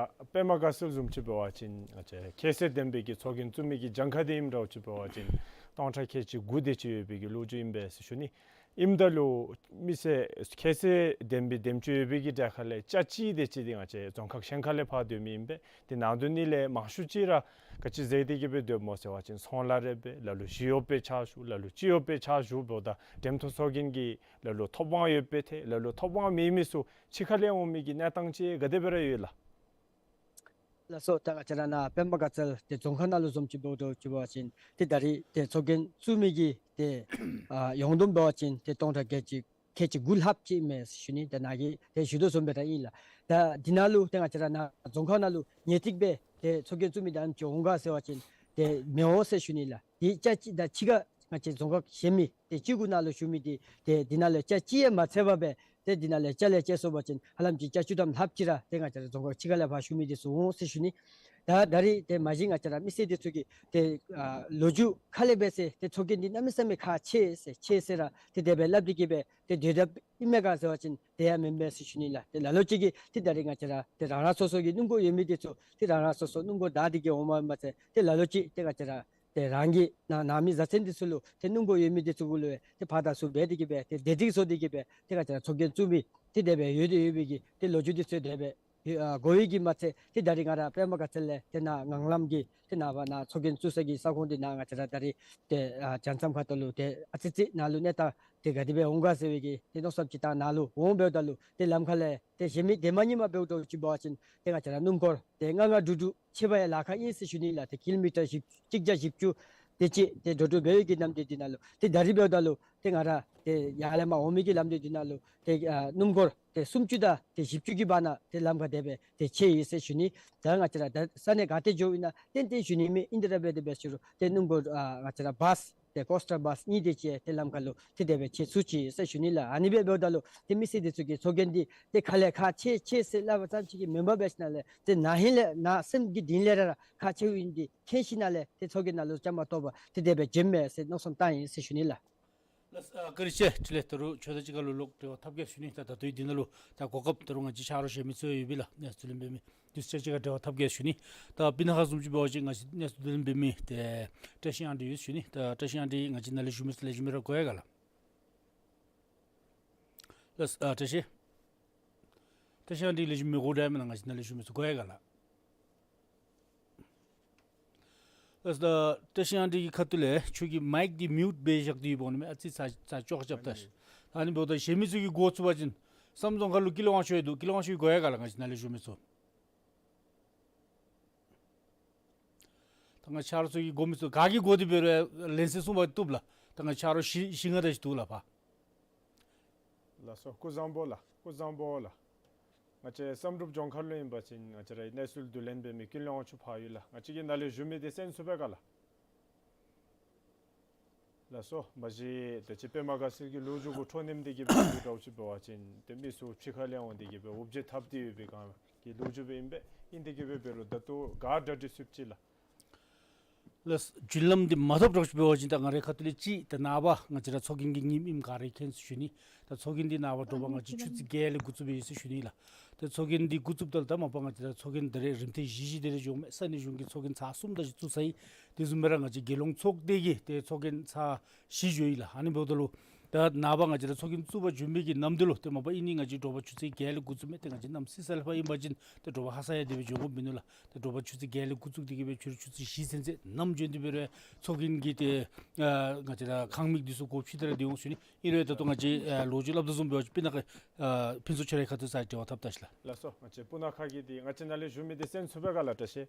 པདྨ་དགའ་ཚལ་བཟུམ་ཅིག་འབད་བ་ཅིན་ང་བཅས་ཁྱད་ཚད་ལྡན་པའི་གི་ཚོགས་རྒྱན་བཙུགས་མི་གི་གྱངས་ཁ་འདི་ཨིནམ་འདྲཝ་ཅིག་འབད་བ་ཅིན་སྟོང་ཕྲག་ཁལ་གཅིག་དགུ་དེ་ཅིག་ཡོད་པའི་གི་ལོ་རྒྱུས་ཨིན་པས་ཟེར་ཞུ་ནི། ཨིནམ་ད་ལུ་མི་སེར་ཁྱད་ཚད་ལྡན་པའི་འདེམས་སྤྱོད་ཡོད་པའི་གི་གྲས་ཁ་ལས་བརྒྱ་ཅིག་དེ་ཅིག་འདི་ང་བཅས་རྫོང་ཁག་གཞན་ཁ་ལས་ཕར་སྡོད་མི་ཨིན་པས། དེ་ནང་དོན་ཉིད་ལས་མང་ཤོས་ཅིག་ར་ག་ཅི་ཟེར་ཏེ་གིས་སྦེ་སྡོདཔ་སྨོ་ཟེར་བ་ཅིན་ཚོང་ལཱ་རེ་འབད་ལ་ལུ་ཞི་གཡོགཔ་སྦེ་ཕྱག་ཞུ་ལ་ལུ་སྤྱི་གཡོགཔ་སྦེ་ཕྱག་ཞུཝ་ད་འགྲེམས་སྟོན་ཚོགས་རྒྱན་གྱི་ལ་ལུ་ཐོབ་དབང་ཡོདཔ་སྦེ་ཏེ་ལ་ལུ་ཐོབ་དབང་མེད་མི་ཚུ་ཕྱི་ཁ་ལས་འོང་མི་གི་གནས་སྟངས་ཅིག་ག་དེ་སྦེ་ར་ཡོད་ལགས། ལགས་སོ། ད་ང་བཅས་ར་ནཱ་པདྨ་དགའ་ཚལ་ཏེ་རྫོང་ཁག་ནང་ལུ་བཟུམ་ཅིག་འབདཝ་འདྲཝ་ཅིག་འབད་བ་ཅིན་ཏེ་ད་རེས་ཏེ་ཚོགས་རྒྱན་བཙུགས་མི་གི་ཏེ་ཨ་ཡོངས་བསྡོམས་འབད་བ་ཅིན་ཏེ་སྟོང་ཕྲག་བརྒྱད་ཅིག་ཁལ་གཅིག་དགུ་ལྷགཔ་ཅིག་མས་ཞུ་ནི། ད་ནཱ་གིས་ཏེ་ཞུ་དོ་བཟུམ་སྦེ་ར་ཨིན་ལགས། ད་འདི་ནང་ལུ་ཏེ་ང་བཅས་ར་ནཱ་རྫོང་ཁག་ནང་ལུ་ངེས་ཏིག་སྦེ་ཏེ་ཚོགས་རྒྱན་བཙུགས་མི་འདི་ཨ་ནེམ་ཅིག་འོང་ག་ཟེར་བ་ཅིན་ཏེ་མི་འོང་ཟེར་ཞུ་ནི་ལགས། ཏེ་བརྒྱ་ཅིག་དང་ཕྱི་ཁར་ང་བཅས་རྫོང་ཁག་གཞན་མི་ཏེ་སྤྱི་གུ་ནང་ལུ་བཞུགས་མི་འདི་ཏེ་འདི་ནང་ལུ་བརྒྱ་ཅིག་ཡང་མ་ཚད་པར་སྦེ་ ཏེ་འདི་ནང་ལས་ཅ་ལས་ཅ་སོང་པ་ཅིན་ཧ་ལམ་ཅིག་ཅ་བཅུ་ཐམ་ལྷགཔ་ཅིག་ར་ཏེ་ང་བཅས་ར་རྫོང་ཁག་ཕྱི་ཁ་ལས་ཕར་ཞུ་མི་འདི་ཚུ་འོང་ཟེར་ཞུ་ནི། ད་ད་རིས་ཏེ་མ་གཞི་ང་བཅས་ར་མི་སེར་འདི་ཚུ་གིས་ཏེ་ཨ་ལོ་རྒྱུས་ཁ་ལས་འབད་ཟེར་ཏེ་ཚོགས་རྒྱན་འདི་གནམ་མེད་ས་མེད་ཁག་ཆེ་ཟེར་ཆེ་ཟེར་ར་ཏེ་དེ་སྦེ་སླབ་སྟེ་གིས་སྦེ་ཏེ་སྡོད་དཔ་ཨིན་མས་ག་ཟེར་བ་ཅིན་དེ་ཡང་མེན་མས་ཟེར་ཞུ་ནི་ལགས། ཏེ་ལ་ལུ་ཅིག་གིས་ཏེ་ད་རིས་ང་བཅས་ར་ཏེ་རང་རང་སོ་སོ་གི་སྣུམ་འཁོར་ཡོད་མི་འདི་ཚུ་ཏེ་རང་རང་སོ་སོ་སྣུམ་འཁོར་བདའ་སྟེ་གིས་འོངམ་མ་ཚད་ཏེ་ལ་ལུ་ཅིག་ཏེ་ང་བཅས་ར་ཏེ་རང་གི་ནང་ནང་མི་བཟའ་ཚང་འདི་ཚུ་ལུ་ཏེ་སྣུམ་འཁོར་ཡོད་མི་འདི་ཚུ་གུ་ལུ་ཏེ་ཕར་དང་ཚུར་འབད་དེ་གིས་སྦེ་ཏེ་བདེ་སྒྲིག་བཟོ་སྟེ་གིས་སྦེ་ཏེ་ང་བཅས་ར་ཚོགས་རྒྱན་བཙུགས་མི་ཏེ་དེ་སྦེ་ཡོད་དེ་ཡོད་པའི་གི་ཏེ་ལོ་རྒྱུས་འདི་ཚུ་དེ་སྦེ་ཨ་གོ་བའི་གི་མ་ཚད་ཏེ་ད་རིས་ང་ར་པདྨ་དགའ་ཚལ་ལས་ཏེ་ནཱ་ངང་ལམ་གྱི་ཏེ་ནངས་པ་ནཱ་ཚོགས་རྒྱན་བཙུགས་ས་གི་ས་ཁོངས་འདི་ནང་ང་བཅས་ར་ད་རིས་ཏེ་ཨ་བྱང་མཚམས་ཁ་ཐུག་ལུ་ཏེ་ཨ་ཙི་ཙི་ནཱ་ལུ་གནས་སྟངས་ཏེ་ག་དེ་སྦེ་འོང་ག་ཟེར་བའི་གི་ཏེ་མནོ་བསམ་ཅིག་བཏང་ནཱ་ལུ་འོང་འབདཝ་ད་ལུ་ཏེ་ལམ་ཁ་ལས་ཏེ་གཞན་མི་ཏེ་མ་ཉིནམ་འབདཝ་ད་ཅིག་འབད་བ་ཅིན་ཏེ་ང་བཅས་ར་སྣུམ་འཁོར་ཏེ་ལྔ་ལྔ་དྲུག་དྲུག་ཆད་པ་ཡང་ལཱ་ཁག་ཨིན་ཟེར་ཞུ་ནི་ལགས། ཏེ་ཀི་ལོ་མི་ཊར་བཞི་གཅིག་བརྒྱ་བཞི་བཅུ་དེ་ཅིག་ཏེ་འགྲོ་འགྲུལ་འབད་བའི་གི་ནམ་དུས་འདི་ནང་ལུ་ཏེ་ད་རིས་འབདཝ་ད་ལུ་ཏེ་ང་ར་ཏེ་ཡར་ལས་མར་འོང་མི་གི་ལམ་འདི་འདི་ནང་ལུ་ཏེ་ཨ་སྣུམ་འཁོར་ཏེ་སུམ་ཅུ་དང་ཏེ་བཞི་བཅུ་གི་བར་ན་ཏེ་ལམ་ཁར་དེ་སྦེ་ཏེ་ཆད་ཡི་ཟེར་ཞུ་ནི། ད་ང་བཅས་ར་ད་ས་གནས་ག་ཏེ་འགྱོཝ་ཨིན་ན་ཏན་ཏན་ཞུ་ནི་མེད། ཨིན་དེ་ར་འབད་དེ་འབད་ཞུ་རུང་ཏེ་སྣུམ་འཁོར་ཨ་ང་བཅས་ར་བཱས་ཏེ་ཀོ་སི་ཊར་བཱས་གཉིས་དེ་ཅིག་ཏེ་ལམ་ཁར་ལུ་ཏེ་དེ་སྦེ་ཆད་ཚུགས་ཅི་ཟེར་ཞུ་ནི་ལགས། ཨ་ནི་སྦེ་འབདཝ་ད་ལུ་ཏེ་མི་སེར་འདི་ཚུ་གིས་ཚོགས་རྒྱན་འདི་ཏེ་ཁ་ལས་ཁག་ཆེ་ཆེ་ཟེར་སླབ་པ་ཙམ་ཅིག་གིས་མེན་པར་འབད་ཞིནམ་ལས་ཏེ་ནཱ་ཧིང་ལས་ནཱ་སེམས་ཀྱི་གཏིང་ལས་ར་ར་ཁག་ཆེཝ་ཨིན་འདི་མཁྱེན་ཞིནམ་ལས་ཏེ་ཚོགས་རྒྱན་ནང་ལུ་བཅའ་མར་གཏོགས་པར་ཏེ་དེ་སྦེ་བྱོན་མས་ཟེར་མནོ་བསམ་བཏང་ཡི་ཟེར་ཞུ་ནི་ལགས། ལགས་སོ། ཨ་བཀའ་དྲིན་ཆེ། དེ་ལས་ད་རུང་ཆོས་དང་གཅིག་ཁར་ལུ་ལོག་འབྲེལ་བ་འཐབ་གེ་ཞུ་ནི། ད་ད་ལྟོ་འདི་ནང་ལུ་ད་གོ་སྐབས་ད་རུང་ང་བཅས་ཆ་རོགས་གཞན་མི་ཚུ་ཡོད་པས་ལགས། གནས་ཚུལ་བསྡུ་ལེན་འབད་མི་དེ་ཚུ་གཅིག་ཁར་འབྲེལ་བ་འཐབ་གེ་ཞུ་ནི། ད་སྤུ་ན་ཁ་བཟུམ་ཅིག་འབད་བ་ཅིན་ང་བཅས་གནས་ཚུལ་བསྡུ་ལེན་འབད་མི་ཏེ་བཀྲ་ཤིས་དབང་འདུས་ཡོད་ཞུ་ནི། ད་བཀྲ་ཤིས་དབང་འདུས་ང་བཅས་ནཱ་ལས་ཞུ་མི་ཚུ་ལེགས་ཤོམ་སྦེ་ར་གོ་ཡི་ག་ལགས། ལགས་སོ། ཨ་བཀྲ་ཤིས། བཀྲ་ཤིས་དབང་འདུས་ལེགས་ཤོམ་སྦེ་གོ་དྲགས་མེན་ན། ང་བཅས་ནཱ་ལས་ཞུ་མི་ཚུ་གོ་ཡི་ག་ལགས། ལགས་སོ། ད་བཀྲ་ཤིས་དབང་འདུས་ཀྱི་ཁ་ཐུག་ལས་ཁྱོད་ཀྱི་མའིཀ་འདི་མིའུཊ་འབད་བཞག་སྟེ་ཡོདཔ་འོང་ནི་མས། ཨ་ཙི་ཚ་ཚ་ཅོག་རྐྱབ་ད་ཤིག། ཨ་ནི་འབདཝ་ད་གཞན་མི་ཚུ་གིས་གོ་ཚུགས་པ་ཅིན་བསམ་རྫོང་ཁག་ལུ་ཀུན་ལེགས་དབང་ཕྱུག་ཡོད་འདུག། ཀུན་ལེགས་དབང་ཕྱུག་གིས་གོ་ཡི་ག་ལགས། ང་བཅས་ནཱ་ལས་ཞུ་མི་ཚུ། ད་ང་ཆ་རོགས་ཚུ་གིས་གོ་མི་ཚུགས། ག་གིས་གོ་སྟེ་འབད་རུང་ལན་གསལ་གསུང་མ་བཏུབ་ལགས། ད་ང་ཆ་རོགས་བཞི་བཞི་ལྔ་དེ་ཅིག་འདུག་ལགས་ཕར། ལགས་སོ། སྐུ་གཟུགས་བཟང་པོ་ལགས། སྐུ་གཟུགས་བཟང་པོ་ལགས། ང་བཅས་བསམ་གྲུབ་ལྗོངས་མཁར་ལུ་ཨིན་པ་ཅིན་ང་བཅས་རའི་གནས་ཚུལ་བསྡུ་ལེན་འབད་མི་ཀུན་ལེགས་དབང་ཕྱུག་ཕར་ཡོད་ལགས། ང་བཅས་ཀྱིས་ནཱ་ལས་ཞུ་མི་དེ་གསན་ཚུགས་པས་ག་ལགས། ལགས་སོ། མ་གཞི་ད་ཅི་པདྨ་དགའ་ཚལ་གྱི་ལོ་རྒྱུས་གུ་འཕྲོ་མཐུད་དེ་གིས་འབད་ཞུ་དྲགས་ཅིག་འབད་བ་ཅིན་ཏེ་མི་ཚུ་ཕྱི་ཁ་ལས་འོང་སྟེ་གིས་འབད་འུབ་བརྗིད་འཐབ་སྟེ་ཡོད་པའི་སྒང་གི་ལོ་རྒྱུས་སྦེ་ཨིན་པས། ཨིན་ཏེ་གིས་འབད་འབད་རུང་ད་ལྟོ་ག་གྲ་སྒྲིག་ཚུགསཔ་ཅིག་ལགས། ལགས། རྒྱུན་ལམ་འདི་མ་འཐབ་དྲགས་ཅིག་འབད་བ་ཅིན་ད་ང་རའི་ཁ་ཐུག་ལས་ཅིག་ད་ནངས་པ་ང་བཅས་ར་ཚོགས་རྒྱན་གྱི་ཉིནམ་ཨིནམ་ག་ར་མཁྱེན་ཟེར་ཞུ་ནི། ད་ཚོགས་རྒྱན་འདི་ནངས་པ་དྲོ་པ་ང་བཅས་ཆུ་ཚོད་བརྒྱད་ལས་འགོ་བཙུགས་འབད་ཡི་ཟེར་ཞུ་ནི་ལགས། ད་ཚོགས་རྒྱན་འདི་འགོ་བཙུགསཔ་ད་ལུ་ད་མ་པ་ང་བཅས་ར་ཚོགས་རྒྱན་ད་རེས་རིམ་ཐེངས་བཞི་བཞི་དེ་རེ་འགྱོཝ་མས། ས་གནས་གཞུང་གིས་ཚོགས་རྒྱན་ཚར་གསུམ་དེ་ཅིག་བཙུགས་ཚར་ཡི། དེ་བཟུམ་སྦེ་ར་ང་བཅས་རྒྱལ་ཡོངས་ཚོགས་སྡེ་གིས་ཏེ་ཚོགས་རྒྱན་ཚར་བཞི་འགྱོ་ཡི་ལགས། ཨ་ནི་འབདཝ་ད་ལུ་ད་ནངས་པ་ང་བཅས་ར་ཚོགས་རྒྱན་བཙུགས་པར་འགྱོ་མི་གི་ནམ་དུས་ལུ་ཏེ་མ་པ་ཨིན་ནི་ང་བཅས་དྲོ་པ་ཆུ་ཚོད་བརྒྱད་ལས་འགོ་བཙུགསཔ་མས། ཏེ་ང་བཅས་གནམ་སྲིབ་ས་ལས་ཕར་ཨིན་པ་ཅིན་ཏེ་དྲོ་པ་ཧ་སག་ཡང་དེ་སྦེ་འགྱོ་དགོཔ་མིན་ནུག་ལགས། ཏེ་དྲོ་པ་ཆུ་ཚོད་བརྒྱད་ལས་འགོ་བཙུགས་ཏེ་གིས་འབད་ཕྱི་རུ་ཆུ་ཚོད་བཞི་ཚུན་ཚོད་ནམ་བྱོན་ཏེ་འབད་རུང་ཚོགས་རྒྱན་གྱི་ཏེ་ཨ་ང་བཅས་ར་ཁང་མིག་འདི་ཚུ་སྒོ་ཕྱེ་སྟེ་ར་སྡོད་འོང་ཟེར་ཞུ་ནི། ཨིན་རུང་ད་ལྟོ་ང་བཅས་ཨ་ལོ་རྒྱུས་སླབ་དོ་བཟུམ་འབད་བ་ཅིན་སྤུ་ན་ཁ་ཨ་ཕུན་ཚོགས་ཁྱོད་རའི་ཁ་ཐུག་ས་འབྲེལ་བ་འཐབ་ད་ཤིག་ལགས། ལགས་སོ། ང་བཅས་སྤུ་ན་ཁ་གི་འདི་ང་བཅས་ནཱ་ལས་ཞུ་མི་འདི་གསན་ཚུགས་པས་ག་ལགས་བཀྲ་ཤིས།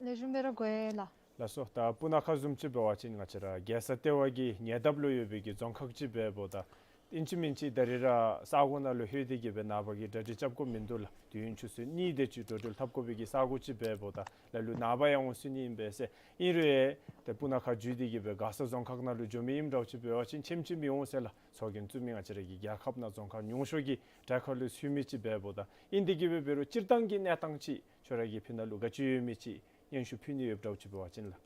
ལེགས་ཤོམ་སྦེ་ར་གོ་ཡི་ལགས། ལགས་སོ། ད་སྤུ་ན་ཁ་བཟུམ་ཅིག་འབད་བ་ཅིན་ང་བཅས་ར་རྒྱལ་ས་ལྟེ་བ་གི་ཉེ་འདབས་ལུ་ཡོད་པའི་གི་རྫོང་ཁག་ཅིག་འབདཝ་ད་ཨིན་ཅི་མིན་ཅི་ད་རིས་ར་ས་གོ་ནང་ལུ་ལྷོད་དེ་གིས་འབད་ནངས་པ་གི་གྲ་སྒྲིག་རྐྱབ་དགོཔ་མིན་འདུག་ལགས། དུས་ཡུན་ཆུ་ཚོད་གཉིས་དེ་ཅིག་འགྲོ་འགྲུལ་འཐབ་དགོ་པའི་གི་ས་གོ་ཅིག་འབདཝ་ད་ལ་ལུ་ནངས་པ་ཡང་འོང་ཚུགས་ནི་ཨིན་པས་ཟེར། ཨིན་རུང་ཡང་ཏེ་སྤུ་ན་ཁ་བརྒྱུད་དེ་གིས་འབད་མགར་ས་རྫོང་ཁག་ནང་ལུ་འགྱོ་མི་ཨིནམ་འདྲཝ་ཅིག་འབད་བ་ཅིན་ཆེམ་ཆེམ་སྦེ་འོང་ཟེར་ལགས། ཚོགས་རྒྱན་བཙུགས་མི་ང་བཅས་ར་གི་རྒྱལ་ཁབ་ནང་རྫོང་ཁག་ཉུང་ཤོས་ཀྱི་གྲལ་ཁར་ལུ་ཚུད་མི་ཅིག་འབདཝ་ད་ཨིན་ཏེ་གིས་འབད་འབད་རུང་སྤྱིར་བཏང་གི་གནས་སྟངས་ཅིག་ཁྱོད་ར་གི་ཕི་ནང་ལུ་ག་ཅི་ཡོད་མི་ཅིག་སྙན་ཞུ་ཕུལ་ནི་ཡོདཔ་འདྲཝ་ཅིག་འབད་བ་ཅིན་ལགས།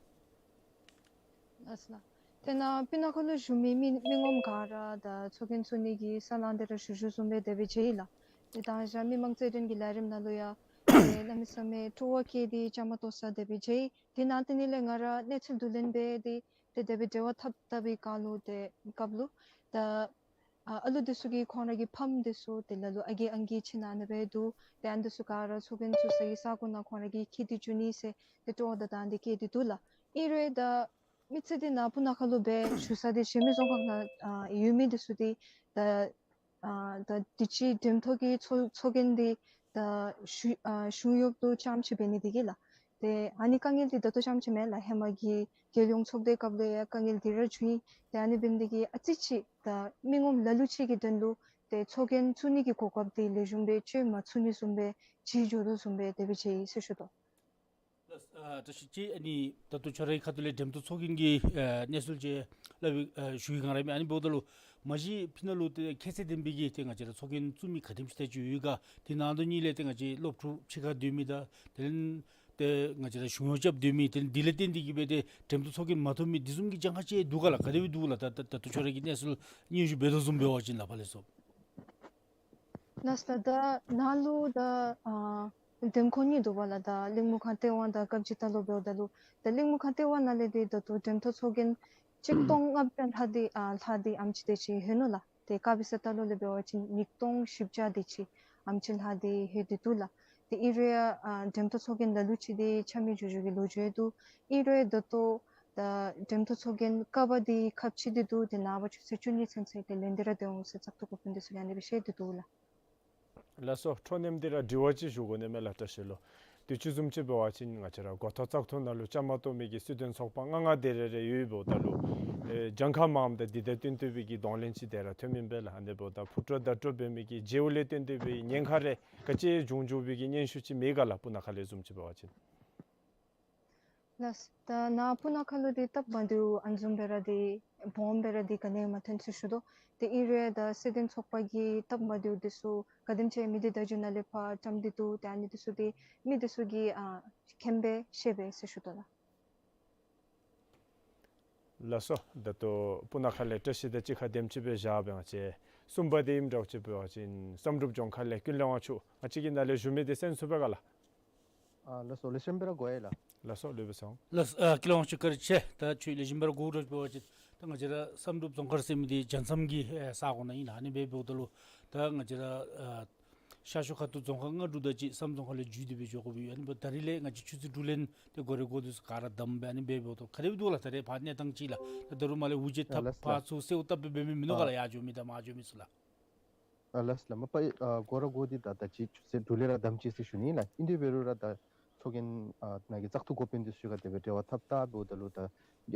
ལགས་སོ་ལགས། དེ་ནང་སྤུ་ན་ཁ་ལུ་བཞུགས་མི་མི་མི་ངོམ་ག་ར་ད་ཚོགས་རྒྱན་བཙུགས་ནི་གི་ས་ལང་དེ་ར་ཞུ་ཞུཝ་བཟུམ་སྦེ་དེ་སྦེ་མཇལ་ཡི་ལགས། ཏེ་ད་ཞག་མི་མང་རྩེད་འགྲན་གྱི་ལས་རིམ་ནང་ལུ་ཡང་ཏེ་གནམ་མེད་ས་མེད་སྤྲོ་བ་བསྐྱེད་དེ་བཅའ་མར་གཏོགས་ས་དེ་སྦེ་མཇལ་ཡི། དེ་ནང་དེ་ནང་ལས་ང་ར་གནས་ཚུལ་བསྡུ་ལེན་འབད་དེ་ཏེ་དེ་སྦེ་འབྲེལ་བ་འཐབ་འཐབ་པའི་སྐབས་ལུ་ཏེ་སྐབས་ལུ་ད་ཨ་ཨ་ལུ་འདི་ཚུ་གིས་ཁོང་ར་གི་ཕམ་འདི་ཚུ་ཏེ་ལ་ལུ་ཨ་རྒས་ཨང་རྒས་ཅིག་ནང་ན་སྦེ་འདུག། ཏེ་ཨ་ནི་འདི་ཚུ་ག་ར་ཚོགས་རྒྱན་བཙུགས་ས་གི་ས་གོ་ནང་ཁོང་ར་གིས་འཁྱིད་དེ་འགྱོ་ནི་ཟེར་ཏེ་སྤྲོ་བ་དང་ལྡན་ཏེ་བསྐྱེད་དེ་འདུག་ལགས། ཨིན་རུང་ད་མི་ཚུ་འདི་ནཱ་སྤུ་ན་ཁ་ལུ་སྦེ་བཞུགས་ས་འདི་གཞན་མི་རྫོང་ཁག་ནང་ཨ་ཡོད་མི་འདི་ཚུ་འདི་ད་ཨ་ད་དུས་ཅི་འགྲེམས་ཐོག་གི་ཚོགས་ཚོགས་རྒྱན་འདི་ད་གཞུང་ཨ་གཞུང་གཡོགཔ་ལུ་རྐྱངམ་ཅིག་འབད་ནི་འདི་གིས་ལགས། ཏེ་ཨ་ནི་དཀའ་ངལ་འདི་ད་ལྟོ་རྐྱངམ་ཅིག་མེན་ལགས། ཧེ་མ་གི་རྒྱལ་ཡོངས་ཚོགས་སྡེ་སྐབས་ལུ་ཡང་དཀའ་ངལ་འདི་ར་བྱུང་ཡི། ཏེ་ཨ་ནི་འབད་ནི་འདི་གིས་ཨ་ཙི་ཅིག་ད་མི་ངོམ་ལ་ལུ་ཅིག་གི་དོན་ལུ་ཏེ་ཚོགས་རྒྱན་བཙུགས་ནི་གི་གོ་སྐབས་འདི་ལེགས་ཤོམ་སྦེ་སྤྱོད་མ་ཚུགས་ནི་བཟུམ་སྦེ་བརྗེད་འགྱོ་དོ་བཟུམ་སྦེ་དེ་སྦེ་མཇལ་ཡི་ཟེར་ཞུ་དོ། ལགས། ཨ་ ཨ་བཀྲ་ཤིས་ཅིག། ཨ་ནི་ད་ལྟོ་ཁྱོད་རའི་ཁ་ཐུག་ལས་འགྲེམས་སྟོན་ཚོགས་རྒྱན་གྱི་ཨ་གནས་ཚུལ་ཅིག་སླབ་པའི་ཨ་ཞུ་བའི་སྒང་ར་ཨིན་མས། ཨ་ནི་འབདཝ་ད་ལུ་མ་གཞི་ཕི་ནང་ལུ་ཏེ་ཁྱད་ཚད་ལྡན་པའི་གི་ཏེ་ང་བཅས་ར་ཚོགས་རྒྱན་བཙུགས་མི་ག་དེམ་ཅིག་ཏེ་ཅིག་ཡོད་ག། དེ་ནང་དོན་གཉིས་ལས་ཏེ་ང་བཅས་སློབ་ཕྲུག་ཕྱི་ཁར་སྡོད་མི་དང་དེ་ལས་ཏེ་ང་བཅས་ར་གཞུང་གཡོག་རྐྱབ་སྡོད་མི་དེ་ལས་འདི་ལས་བརྟེན་ཏེ་གིས་སྦེ་ཏེ་འགྲེམས་སྟོན་ཚོགས་རྒྱན་མ་ཐོབ་མི་དེ་བཟུམ་གྱི་གྱངས་ཁ་ཅིག་འདུག་ག་ལགས། ག་དེ་སྦེ་འདུག་ལགས། ད་ད་ད་ལྟོ་ཁྱོད་རའི་གི་གནས་ཚུལ་སྙན་ཞུ་འབད་དོ་བཟུམ་འབད་བ་ཅིན་ལགས། ཕར་ལས་སོ། ལགས་སོ། ད་ནཱ་ལུ་ད་ཨ་འགྲེམས་ཁང་གཉིས་འདུག་པ་ལགས། ད་གླིང་མུ་ཁང་ལྟེ་བ་དང་དཀར་སྦྱིས་རྟ་ལོག་འབདཝ་ད་ལུ་ད་གླིང་མུ་ཁང་ལྟེ་བ་ནང་ལས་འདི་ད་ལྟོ་འགྲེམས་སྟོན་ཚོགས་རྒྱན་གཅིག་སྟོང་ལྔ་བརྒྱ་ལྷག་འདི་ཨ་ལྷག་འདི་ཨེམ་ཅིག་དེ་ཅིག་ཡོད་ནུག་ལགས། ཏེ་དཀར་སྦྱིས་རྟ་ལོག་ལས་འབད་བ་ཅིན་ཉིས་སྟོང་བཞི་བརྒྱ་དེ་ཅིག་ཨེམ་ཅིག་ལྷག་འདི་ཡོད་དེ་འདུག་ལགས། ཏེ་ཨིན་རུང་ཡང་ཨ་འགྲེམས་སྟོན་ཚོགས་རྒྱན་ལ་ལུ་ཅིག་འདི་ཆ་མེད་འགྱོ་འགྱོ་གི་ལོ་རྒྱུས་འདུག། ཨིན་རུང་ཡང་ད་ལྟོ་ད་འགྲེམས་སྟོན་ཚོགས་རྒྱན་ཀ་བ་འདི་ཁ་ཕྱེ་སྟེ་འདུག། ཏེ་ནངས་པ་ཆུ་ཚོད་བཅུ་གཉིས་ཚུན་ཚོད་ཏེ་ལན་འདི་ར་སྡོད་འོང་ཟེར་བཙག་འཐུ་འགོ་དཔོན་འདི་ཚུ་གིས་ཨ་ནི་སྦེ་བཤད་དེ་འདུག་ལགས། ལགས་སོ། འཕྲོ་མཉམ་འདི་ར་དྲི་བ་ཅིག་ཞུ་དགོ་ནི་མས་ལགས། བཀྲ་ཤིས་ལུ། དུས་ཅི་བཟུམ་ཅིག་འབད་བ་ཅིན་ང་བཅས་ར་འགོ་ཐོག་བཙག་འཐུ་ནང་ལུ་བཅའ་མར་གཏོགས་མི་གི་སྲིད་དོན་ཚོགས་པ་ལྔ་ལྔ་དེ་རེ་རེ་ཡོདཔ་ད་ལུ་ཨེ་གྱངས་ཁ་མངམ་དང་འདི་དང་བསྟུན་ཏེ་སྦེ་གི་གདོང་ལེན་ཅིག་དེ་ར་ཐོནམ་ཨིན་པས་ལགས། ཨ་ནི་འབདཝ་ད་ཕུ་དཀྲོག་བརྡ་དཀྲོག་འབད་མི་གི་བརྗེ་པོ་ལས་བརྟེན་ཏེ་སྦེ་ཉེན་ཁ་རེ་ག་ཅི་བྱུང་བྱུངམ་གི་སྙན་ཞུ་ཅིག་མེད་ག་ལགས། སྤུ་ན་ཁ་ལས་བཟུམ་ཅིག་འབད་བ་ཅིན། ལགས། ད་ནཱ་སྤུ་ན་ཁ་ལུ་འདི་སྟབས་མ་བདེཝ་ཨ་ནི་བཟུམ་སྦེ་ར་འདི་སྦོམ་སྦེ་ར་འདི་ག་ནི་ཡང་མ་ཐོན་ཟེར་ཞུ་དོ། ཏེ་ཨིན་རུང་ཡང་ད་སྲིད་དོན་ཚོགས་པ་གི་སྟབས་མ་བདེཝ་འདི་ཚུ་ག་དེམ་ཅིག་མི་སྡེ་བརྡ་བརྒྱུད་ནང་ལས་ཕར་བཀྲམ་སྟེ་འདུག། ཏེ་ཨ་ནི་འདི་ཚུ་འདི་མི་འདི་ཚུ་གིས་ཨ་མཁྱེན་པས་ཤེས་པས་ཟེར་ཞུ་དོ་ལགས། ལགས་སོ། ད་ལྟོ་སྤུ་ན་ཁ་ལས་བཀྲ་ཤིས་དང་གཅིག་ཁར་དེམ་ཅིག་སྦེ་བཞག་སྦེ་ང་བཅས་གསུམ་པ་འདི་ཨིནམ་འདྲཝ་ཅིག་འབད་བ་ཅིན་བསམ་གྲུབ་ལྗོངས་མཁར་ལས་ཀུན་ལེགས་དབང་ཕྱུག་ང་བཅས་ཀྱིས་ནཱ་ལས་ཞུ་མི་འདི་གསན་ཚུགས་པས་ག་ལགས། ཨ་ལགས་སོ། ལེགས་ཤོམ་སྦེ་ར་གོ་ཡི་ལགས། ལགས་སོ། ལེགས་པར་སོང་། ལགས། ཨ་ཀུན་ལེགས་དབང་ཕྱུག་བཀའ་དྲིན་ཆེ། ད་ཁྱོད་ལེགས་ཤོམ་སྦེ་ར་གོཝ་འདྲཝ་ཅིག་འབད་བ་ཅིན་ད་ང་བཅས་ར་བསམ་གྲུབ་རྫོང་མཁར་ཟེར་མི་འདི་རྒྱ་མཚམས་ཀྱི་ཨེ་ས་གོ་ནང་ཨིན་ལགས། ཨ་ནི་སྦེ་འབདཝ་ད་ལུ་ད་ང་བཅས་ར་ཨ་ཤར་ཕྱོགས་ཁ་ཐུག་རྫོང་ཁག་ལྔ་དྲུག་དེ་ཅིག་བསམ་རྫོང་ཁག་ལས་བརྒྱུད་དེ་སྦེ་འགྱོ་དགོཔ་ཡོད། ཨ་ནི་འབདཝ་ད་རིས་ལས་ང་བཅས་ཆུ་ཚོད་དྲུག་ལས་ཏེ་སྒོ་ར་སྒོ་འདི་ཚུ་ག་ར་བསྡམས་སྦེ་ཨ་ནི་སྦེ་འབདཝ་ད་ག་དེ་སྦེ་འདུག་ལགས། ད་རེས་ཕར་གནས་སྟངས་ཅིག་ལགས། ད་ད་རུང་མར་ལས་འུར་བརྗེད་ཨ་འཐབ་ལགས་ལགས། ཕར་ཚུར་གསོལཝ་བཏབ་སྦེ་འབད་མི་མིན་ནུག་ག་ལགས། ཨ་ཡར་འགྱོ་མི་དང་མར་འགྱོ་མི་ཚུ་ལགས། ཨ་ལགས་ལགས། མ་པ་ཨ་སྒོ་ར་སྒོ་འདི་ད་ད་ཅི་ཆུ་ཚོད་དྲུག་ལས་ར་བསྡམས་ཅི་ཟེར་ཞུ་ནི་ལགས། ཨིན་དེ་འབད་རུང་ར་ད་ཚོགས་རྒྱན་ཨ་ནང་གི་བཙག་འཐུ་འགོ་དཔོན་འདི་ཚུ་ག་དེ་སྦེ་འབྲེལ་བ་འཐབ་ད་འབདཝ་ད་ལུ་ད་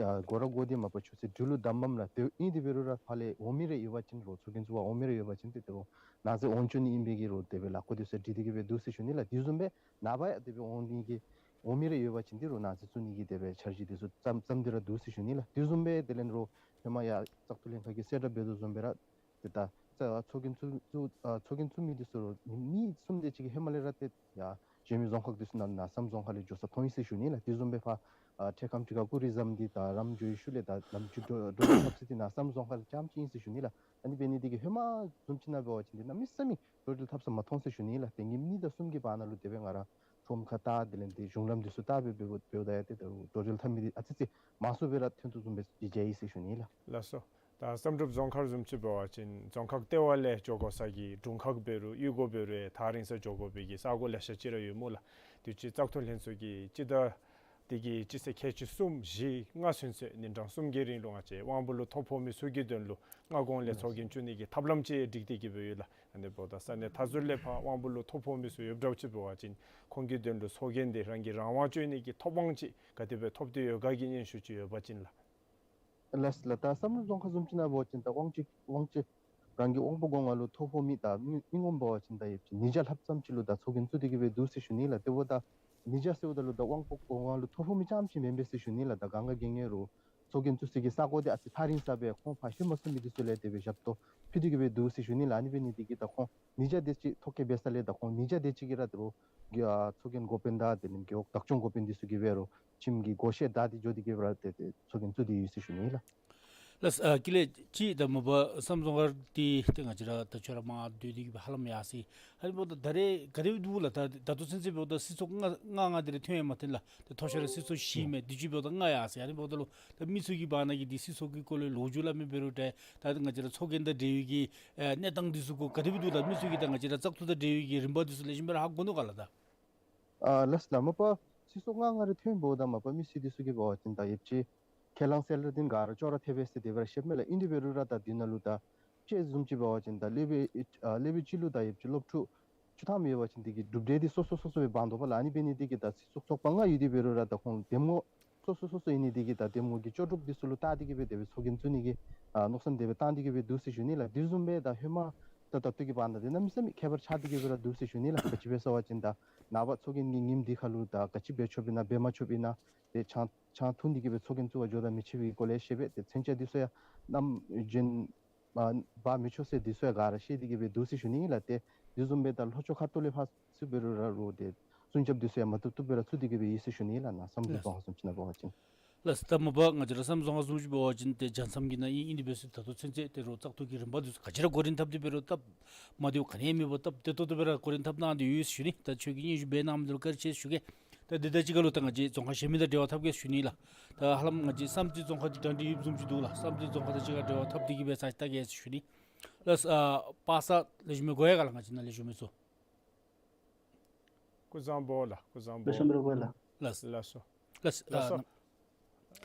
ཨ་སྒོ་ར་སྒོ་འདི་མ་པ་ཆུ་ཚོད་དྲུག་ལུ་བསྡམ་མས་ལགས། ཏེ་ཨིན་དེ་འབད་རུང་ར་ཕར་ལས་འོང་མི་རེ་ཡོད་པ་ཅིན་རོགས་ཚོགས་རྒྱན་བཙུགས་པར་འོང་མི་རེ་ཡོད་པ་ཅིན་ཏེ་ཏེ་རོགས་ནཱ་ཚུ་འོང་བཅུག་ནི་ཨིན་པའི་གི་རོགས་དེ་སྦེ་ལཱ་ཁག་འདི་ཚུ་སྒྲིག་སྟེ་གི་སྦེ་འདུག་ཟེར་ཞུ་ནི་ལགས། དེ་བཟུམ་སྦེ་ནངས་པ་ཡང་དེ་སྦེ་འོང་ནི་གི་འོང་མི་རེ་ཡོད་པ་ཅིན་ཏེ་རོགས་ནཱ་ཚུ་བཙུགས་ནི་གི་དེ་སྦེ་འཆར་གཞི་འདི་ཚུ་བརྩམས་བརྩམས་ཏེ་ར་འདུག་ཟེར་ཞུ་ནི་ལགས། དེ་བཟུམ་སྦེ་དེ་ལས་རོགས་ཧེ་མ་ཡར་བཙག་འཐུ་ལྷན་ཁག་གིས་གསལ་བསྒྲགས་འབད་དོ་བཟུམ་སྦེ་ར་ཏེ་ད་ཚོགས་རྒྱན་བཙུགས་ཨ་ཚོགས་རྒྱན་བཙུགས་མི་འདི་ཚུ་རོགས་གཉིས་གསུམ་དེ་ཅིག་གིས་ཧེ་མ་ལས་ར་ཏེ་ཡར་གཞན་མི་རྫོང་ཁག་འདི་ཚུ་ནང་ནཱ་བསམ་རྫོང་ཁག་ལས་འགྱོ་ས་མཐོང་ཡི་ཟེར་ཞུ་ནི་ལགས། དེ་བཟུམ་སྦེ་ཕར་ཨ་འཕྲལ་ཁམས་ཅིག་ཁར་སྐུ་རིམ་བཟུམ་འདི་ད་རམ་འགྱོ་བའི་ཤུལ་ལས་ད་ལམ་འགྱོ་འགྲོ་འགྲོ་འཐབ་ས་འདི་ནཱ་བསམ་རྫོང་ཁག་ལས་རྐྱངམ་ཅིག་ཨིན་ཟེར་ཞུ་ནི་ལགས། ཨ་ནི་འབད་ནི་འདི་གིས་ཧེ་མ་བཟུམ་ཅིག་ནང་འབད་བ་ཅིན་འདི་གནམ་མེད་ས་མེད་འགྲོ་འགྲུལ་འཐབ་ས་མ་མཐོང་ཟེར་ཞུ་ནི་ལགས། ཏེ་ཉིནམ་གཉིས་དང་གསུམ་གྱི་བར་ན་ལུ་དེ་སྦེ་ང་ར་ཁྲོམ་ཁར་བལྟ་དེ་ལས་ཏེ་གཞུང་ལམ་འདི་ཚུ་བལྟ་སྦེ་འབདཝ་འབདཝ་ད་ཡང་ཏེ་ད་འགྲོ་འགྲུལ་འཐབ་མི་འདི་ཨ་ཙི་ཙི་མང་སུ་སྦེ་ར་ཐོན་དོ་བཟུམ་སྦེ་མཇལ་ཡི་ཟེར་ཞུ་ནི་ལགས། ལགས་སོ། ད་བསམ་གྲུབ་རྫོང་མཁར་བཟུམ་ཅིག་འབད་བ་ཅིན་རྫོང་ཁག་ལྟེ་བ་ལས་འགྱོ་དགོ་ས་གི་དྲུང་ཁག་འབད་རུང་གཡུས་སྒོ་འབད་རུང་ཡང་ཐག་རིང་ས་འགྱོ་དགོ་པའི་གི་ས་གོ་ལེ་ཤ་ཅིག་ར་ཡོད་སྨོ་ལགས། དུས་ཅི་བཙག་འཐུ་ལྷན་ཚོགས་ཀྱིས་སྤྱི་ཟླ་འདི་གི་སྤྱི་ཚེས་ཁལ་གཅིག་གསུམ་བཞི་ལྔ་ཚུན་ཚོད་ཉིན་གྲངས་གསུམ་གྱི་རིང་ལུ་ང་བཅས་དབང་པོ་ལུ་ཐོ་ཕོག་མི་ཚུ་གི་དོན་ལུ་སྔ་གོང་ལས་ཚོགས་རྒྱན་བཙུགས་ནི་གི་ཐབས་ལམ་ཅིག་སྒྲིག་སྟེ་གི་སྦེ་ཡོད་ལགས། ཨ་ནི་འབདཝ་ད་ས་གནས་མཐའ་ཟུར་ལས་ཕར་དབང་པོ་ལུ་ཐོ་ཕོག་མི་ཚུ་ཡོདཔ་འདྲཝ་ཅིག་འབད་བ་ཅིན་ཁོང་གི་དོན་ལུ་ཚོགས་རྒྱན་འདི་རང་གི་རང་དབང་སྤྱོད་ནི་གི་ཐོབ་དབང་ཅིག་ག་དེ་སྦེ་ཐོབ་སྟེ་ཡོད་ག་གི་སྙན་ཞུ་ཅིག་ཡོད་པ་ཅིན་ལགས། ལགས་ལགས། ད་བསམ་གྲུབ་རྫོང་ཁག་བཟུམ་ཅིག་ནང་འབད་བ་ཅིན་ད་དབང་ཅིག་དབང་ཅིག་རང་གི་དབང་པོ་སྒོ་ང་ལུ་ཐོ་ཕོག་མི་དང་མི་མི་ངོམ་འབད་བ་ཅིན་ད་ཡོདཔ་ཅིག་ཉིས་བརྒྱ་ལྷགཔ་ཙམ་ཅིག་ལུ་ད་ཚོགས་རྒྱན་བཙུགས་ཏེ་གི་སྦེ་འདུག་ཟེར་ཞུ་ནི་ལགས། དེ་འབདཝ་ད་ཉིས་བརྒྱ་ཟེརཝ་ད་ལུ་ད་དབང་པོ་སྒོ་ང་ལུ་ཐོ་ཕོག་མི་རྐྱངམ་ཅིག་མེན་པས་ཟེར་ཞུ་ནི་ལགས། ད་གང་ག་གལ་ངེས་རུང་ཚོགས་རྒྱན་བཙུགས་ས་གི་ས་གོ་འདི་ཨ་ཙི་ཐག་རིང་ས་སྦེ་ཁོང་ཕར་ལྷོད་མ་ཚུགས་མི་འདི་ཚུ་ལས་དེ་སྦེ་ཞབས་ཏོག་ཕུལ་ཏེ་གི་སྦེ་འདུག་ཟེར་ཞུ་ནི་ལགས། ཨ་ནི་འབད་ནི་འདི་གིས་ད་ཁོང་ཉིས་བརྒྱ་དེ་ཅིག་ཐོ་བཀོད་འབད་ས་ལས་ད་ཁོང་ཉིས་བརྒྱ་དེ་ཅིག་གིས་ར་ད་རུང་གི་ཨ་ཚོགས་རྒྱན་འགོ་དཔོན་དང་དེ་ལས་རྒེད་འོག་བདག་སྐྱོང་འགོ་དཔོན་འདི་ཚུ་གིས་འབད་རུང་ཁྱིམ་གྱི་སྒོ་ཤེད་བདའ་སྟེ་འགྱོ་སྟེ་གི་སྦེ་ར་ཏེ་ཏེ་ཚོགས་རྒྱན་བཙུགས་ཏེ་ཡོད་ཟེར་ཞུ་ནི་ལགས། ལགས། ཨ་ཀུན་ལེགས་ཅིག། ད་མ་པ་བསམ་རྫོང་ཁག་འདི་ཏེ་ང་བཅས་ར་ད་ཁྱོད་ར་མར་སྡོད་དེ་གི་སྦེ་ཧ་ལམ་ཡར་སོ་ཡི། ཨ་ནི་འབདཝ་ད་ད་རེས་ག་དེ་སྦེ་འདུག་ལགས། ད་ད་ལྟོ་ཚུན་ཚོད་འབདཝ་ད་སྲིད་ཚོགས་ལྔ་ལྔ་ལྔ་དེ་ར་ཐོན་ཡང་མ་ཐོན་ལགས། ད་མཐོ་ཤོས་ར་སྲིད་ཚོགས་བཞི་མས། དུས་ཅི་འབདཝ་ད་ལྔ་ཡར་སོ་ཡི། ཨ་ནི་འབདཝ་ད་ལུ་ད་མི་ཚུ་གི་བར་ན་གི་འདི་སྲིད་ཚོགས་ཀྱི་སྐོར་ལས་ལོ་རྒྱུས་སླབ་མི་འབད་རུང་ཏེ་ད་ང་བཅས་ར་ཚོགས་རྒྱན་དང་འབྲེལ་བའི་གི་ཨེ་གནས་སྟངས་འདི་ཚུ་གུ་ག་དེ་སྦེ་འདུག་ལགས། མི་ཚུ་གིས་ད་ང་བཅས་ར་བཙག་འཐུ་དང་འབྲེལ་བའི་གི་རིམ་པ་འདི་ཚུ་ལེགས་ཤོམ་སྦེ་ར་ཧ་གོ་ནུག་ག་ལགས། ད་ཨ་ལགས་ལགས། མ་པ་སྲིད་ཚོགས་ལྔ་ལྔ་རེ་ཐོན་འབདཝ་ད་མ་པ་མི་སེར་འདི་ཚུ་གིས་འབད་བ་ཅིན་ད་ཡོདཔ་ཅིག་ཁས་བླངས་གསལ་བསྒྲགས་འདི་ག་ར་ཅོག་ར་འཐད་པས་ཟེར་དེ་སྦེ་ར་བཤདཔ་མས་ལགས། ཨིན་དེ་འབད་རུང་ར་ད་འདི་ནང་ལུ་ད་དཔྱེ་བཟུམ་ཅིག་འབད་བ་ཅིན་ད་སློབ་དཔོན་ཨ་སློབ་དཔོན་ཅིག་ལུ་ད་ཡོདཔ་ཅིག་སློབ་ཕྲུག་བཅུ་ཐམ་ཡོད་པ་ཅིན་དེ་གི་གྲུབ་འབྲས་འདི་སོ་སོ་སོ་སོ་སྦེ་འབག་དོ་བ་ལགས། ཨ་ནི་འབད་ནི་འདི་གིས་ད་སྲིད་ཚོགས་ཚོགས་པ་ལྔ་ཡོད་དེ་འབད་རུང་ར་ད་ཁོང་འདེམས་ངོ་སོ་སོ་སོ་སོ་ཨིན་ནི་འདི་གིས་ད་འདེམས་ངོ་གི་ལྕོགས་གྲུབ་འདི་ཚུ་ལུ་བལྟ་སྟེ་གི་སྦེ་དེ་སྦེ་ཚོགས་རྒྱན་བཙུགས་ནི་གི་ཨ་མནོ་བསམ་དེ་སྦེ་བཏང་སྟེ་གི་སྦེ་འདུག་ཟེར་ཞུ་ནི་ལགས། དེ་བཟུམ་སྦེ་ད་ཧེ་མ་ ད་ད་ལྟོ་གི་བར་ན་འདི་གནམ་མེད་ས་མེད་ཁྱད་པར་ཆགས་ཏེ་གི་སྦེ་ར་འདུག་ཟེར་ཞུ་ནི་ལགས། ག་ཅི་སྦེ་ཟེར་བ་ཅིན་ད་ནངས་པ་ཚོགས་རྒྱན་གྱི་ཉིནམ་འདི་ཁ་ལུ་ད་ག་ཅི་འབད་ཆོགཔ་ཨིན་ན་འབད་མ་ཆོགཔ་ཨིན་ན་ཏེ་ཆང་ཆང་འཐུང་སྟེ་གི་སྦེ་ཚོགས་རྒྱན་བཙུགས་པར་འགྱོ་དང་མི་ཆོག་པའི་སྐོར་ལས་བཤད་པས། ཏེ་མཚོན་ཆ་འདི་ཚུ་ཡང་གནམ་རྒྱུན་མ་འབག་མི་ཆོག་ཟེར་འདི་ཚུ་ཡང་ག་ར་བཤད་དེ་གི་སྦེ་འདུག་ཟེར་ཞུ་ནི་ཨིན་ལགས། ཏེ་འདི་བཟུམ་སྦེ་ད་ལྷོ་ཕྱོགས་ཁ་ཐུག་ལས་ཕར་ཚུར་འབད་རུང་ར་ལུ་ཏེ་བཙུགས་རྐྱབ་འདི་ཚུ་ཡང་མ་བཏུབ་བཏུབ་སྦེ་ར་བཙུགས་ཏེ་གི་སྦེ་ཡོད་ཟེར་ཞུ་ནི་ཨིན་ལགས། ནཱ་བསམ་རྩེ་རྫོང་ཁག་བཟུམ་ཅིག་ནང་འབད་བ་ཅིན། ལགས། ད་མ་པ་ང་བཅས་ར་བསམ་རྩེ་རྫོང་ཁག་བཟུམ་ཅིག་འབད་བ་ཅིན་ཏེ་རྒྱ་མཚམས་ཀྱི་ནང་ཨིན་ཨིན་དེ་སྦེ་ཟེར་ད་ལྟོ་ཚུན་ཚོད་ཏེ་རོགས་བཙག་འཐུ་གི་རིམ་པ་འདི་ཚུ་ག་ཅི་ར་འགོ་འདྲེན་འཐབ་སྟེ་འབད་རུང་སྟབས་མ་བདེཝ་ག་ནི་ཡང་མེད་པར་སྟབས་བདེ་ཏོག་ཏོ་སྦེ་ར་འགོ་འདྲེན་འཐབ་གནང་སྟེ་ཡོད་ཟེར་ཞུ་ནི། ད་ཁྱོད་ཀྱིས་སྙན་ཞུ་འབད་གནང་མི་འདི་ལུ་བཀའ་དྲིན་ཆེ་ཞུ་གེ། ད་འདི་དང་གཅིག་ཁར་ལུ་ད་ང་བཅས་རྫོང་ཁག་གཞན་མི་དང་འབྲེལ་བ་འཐབ་གེ་ཞུ་ནི་ལགས། ད་ཧ་ལམ་ང་བཅས་བསམ་རྩེ་རྫོང་ཁག་འདི་གྲ་སྒྲིག་ཡོདཔ་བཟུམ་ཅིག་འདུག་ལགས། བསམ་རྩེ་རྫོང་ཁག་དང་གཅིག་ཁར་འབྲེལ་བ་འཐབ་སྟེ་གི་སྦེ་ས་ལྟ་གེ་ཟེར་ཞུ་ནི། ལགས། ཨ་པ་སངས་ལེགས་ཤོམ་སྦེ་གོ་ཡི་ག་ལགས། ང་བཅས་ནཱ་ལས་ཞུ་མི་ཚུ། སྐུ་གཟུགས་བཟང་པོ་ལགས། སྐུ་གཟུགས་བཟང་པོ། ལེགས་ཤོམ་སྦེ་ར་གོ་ཡི་ལགས། ལགས། ལགས་སོ། ལགས། ལགས་སོ།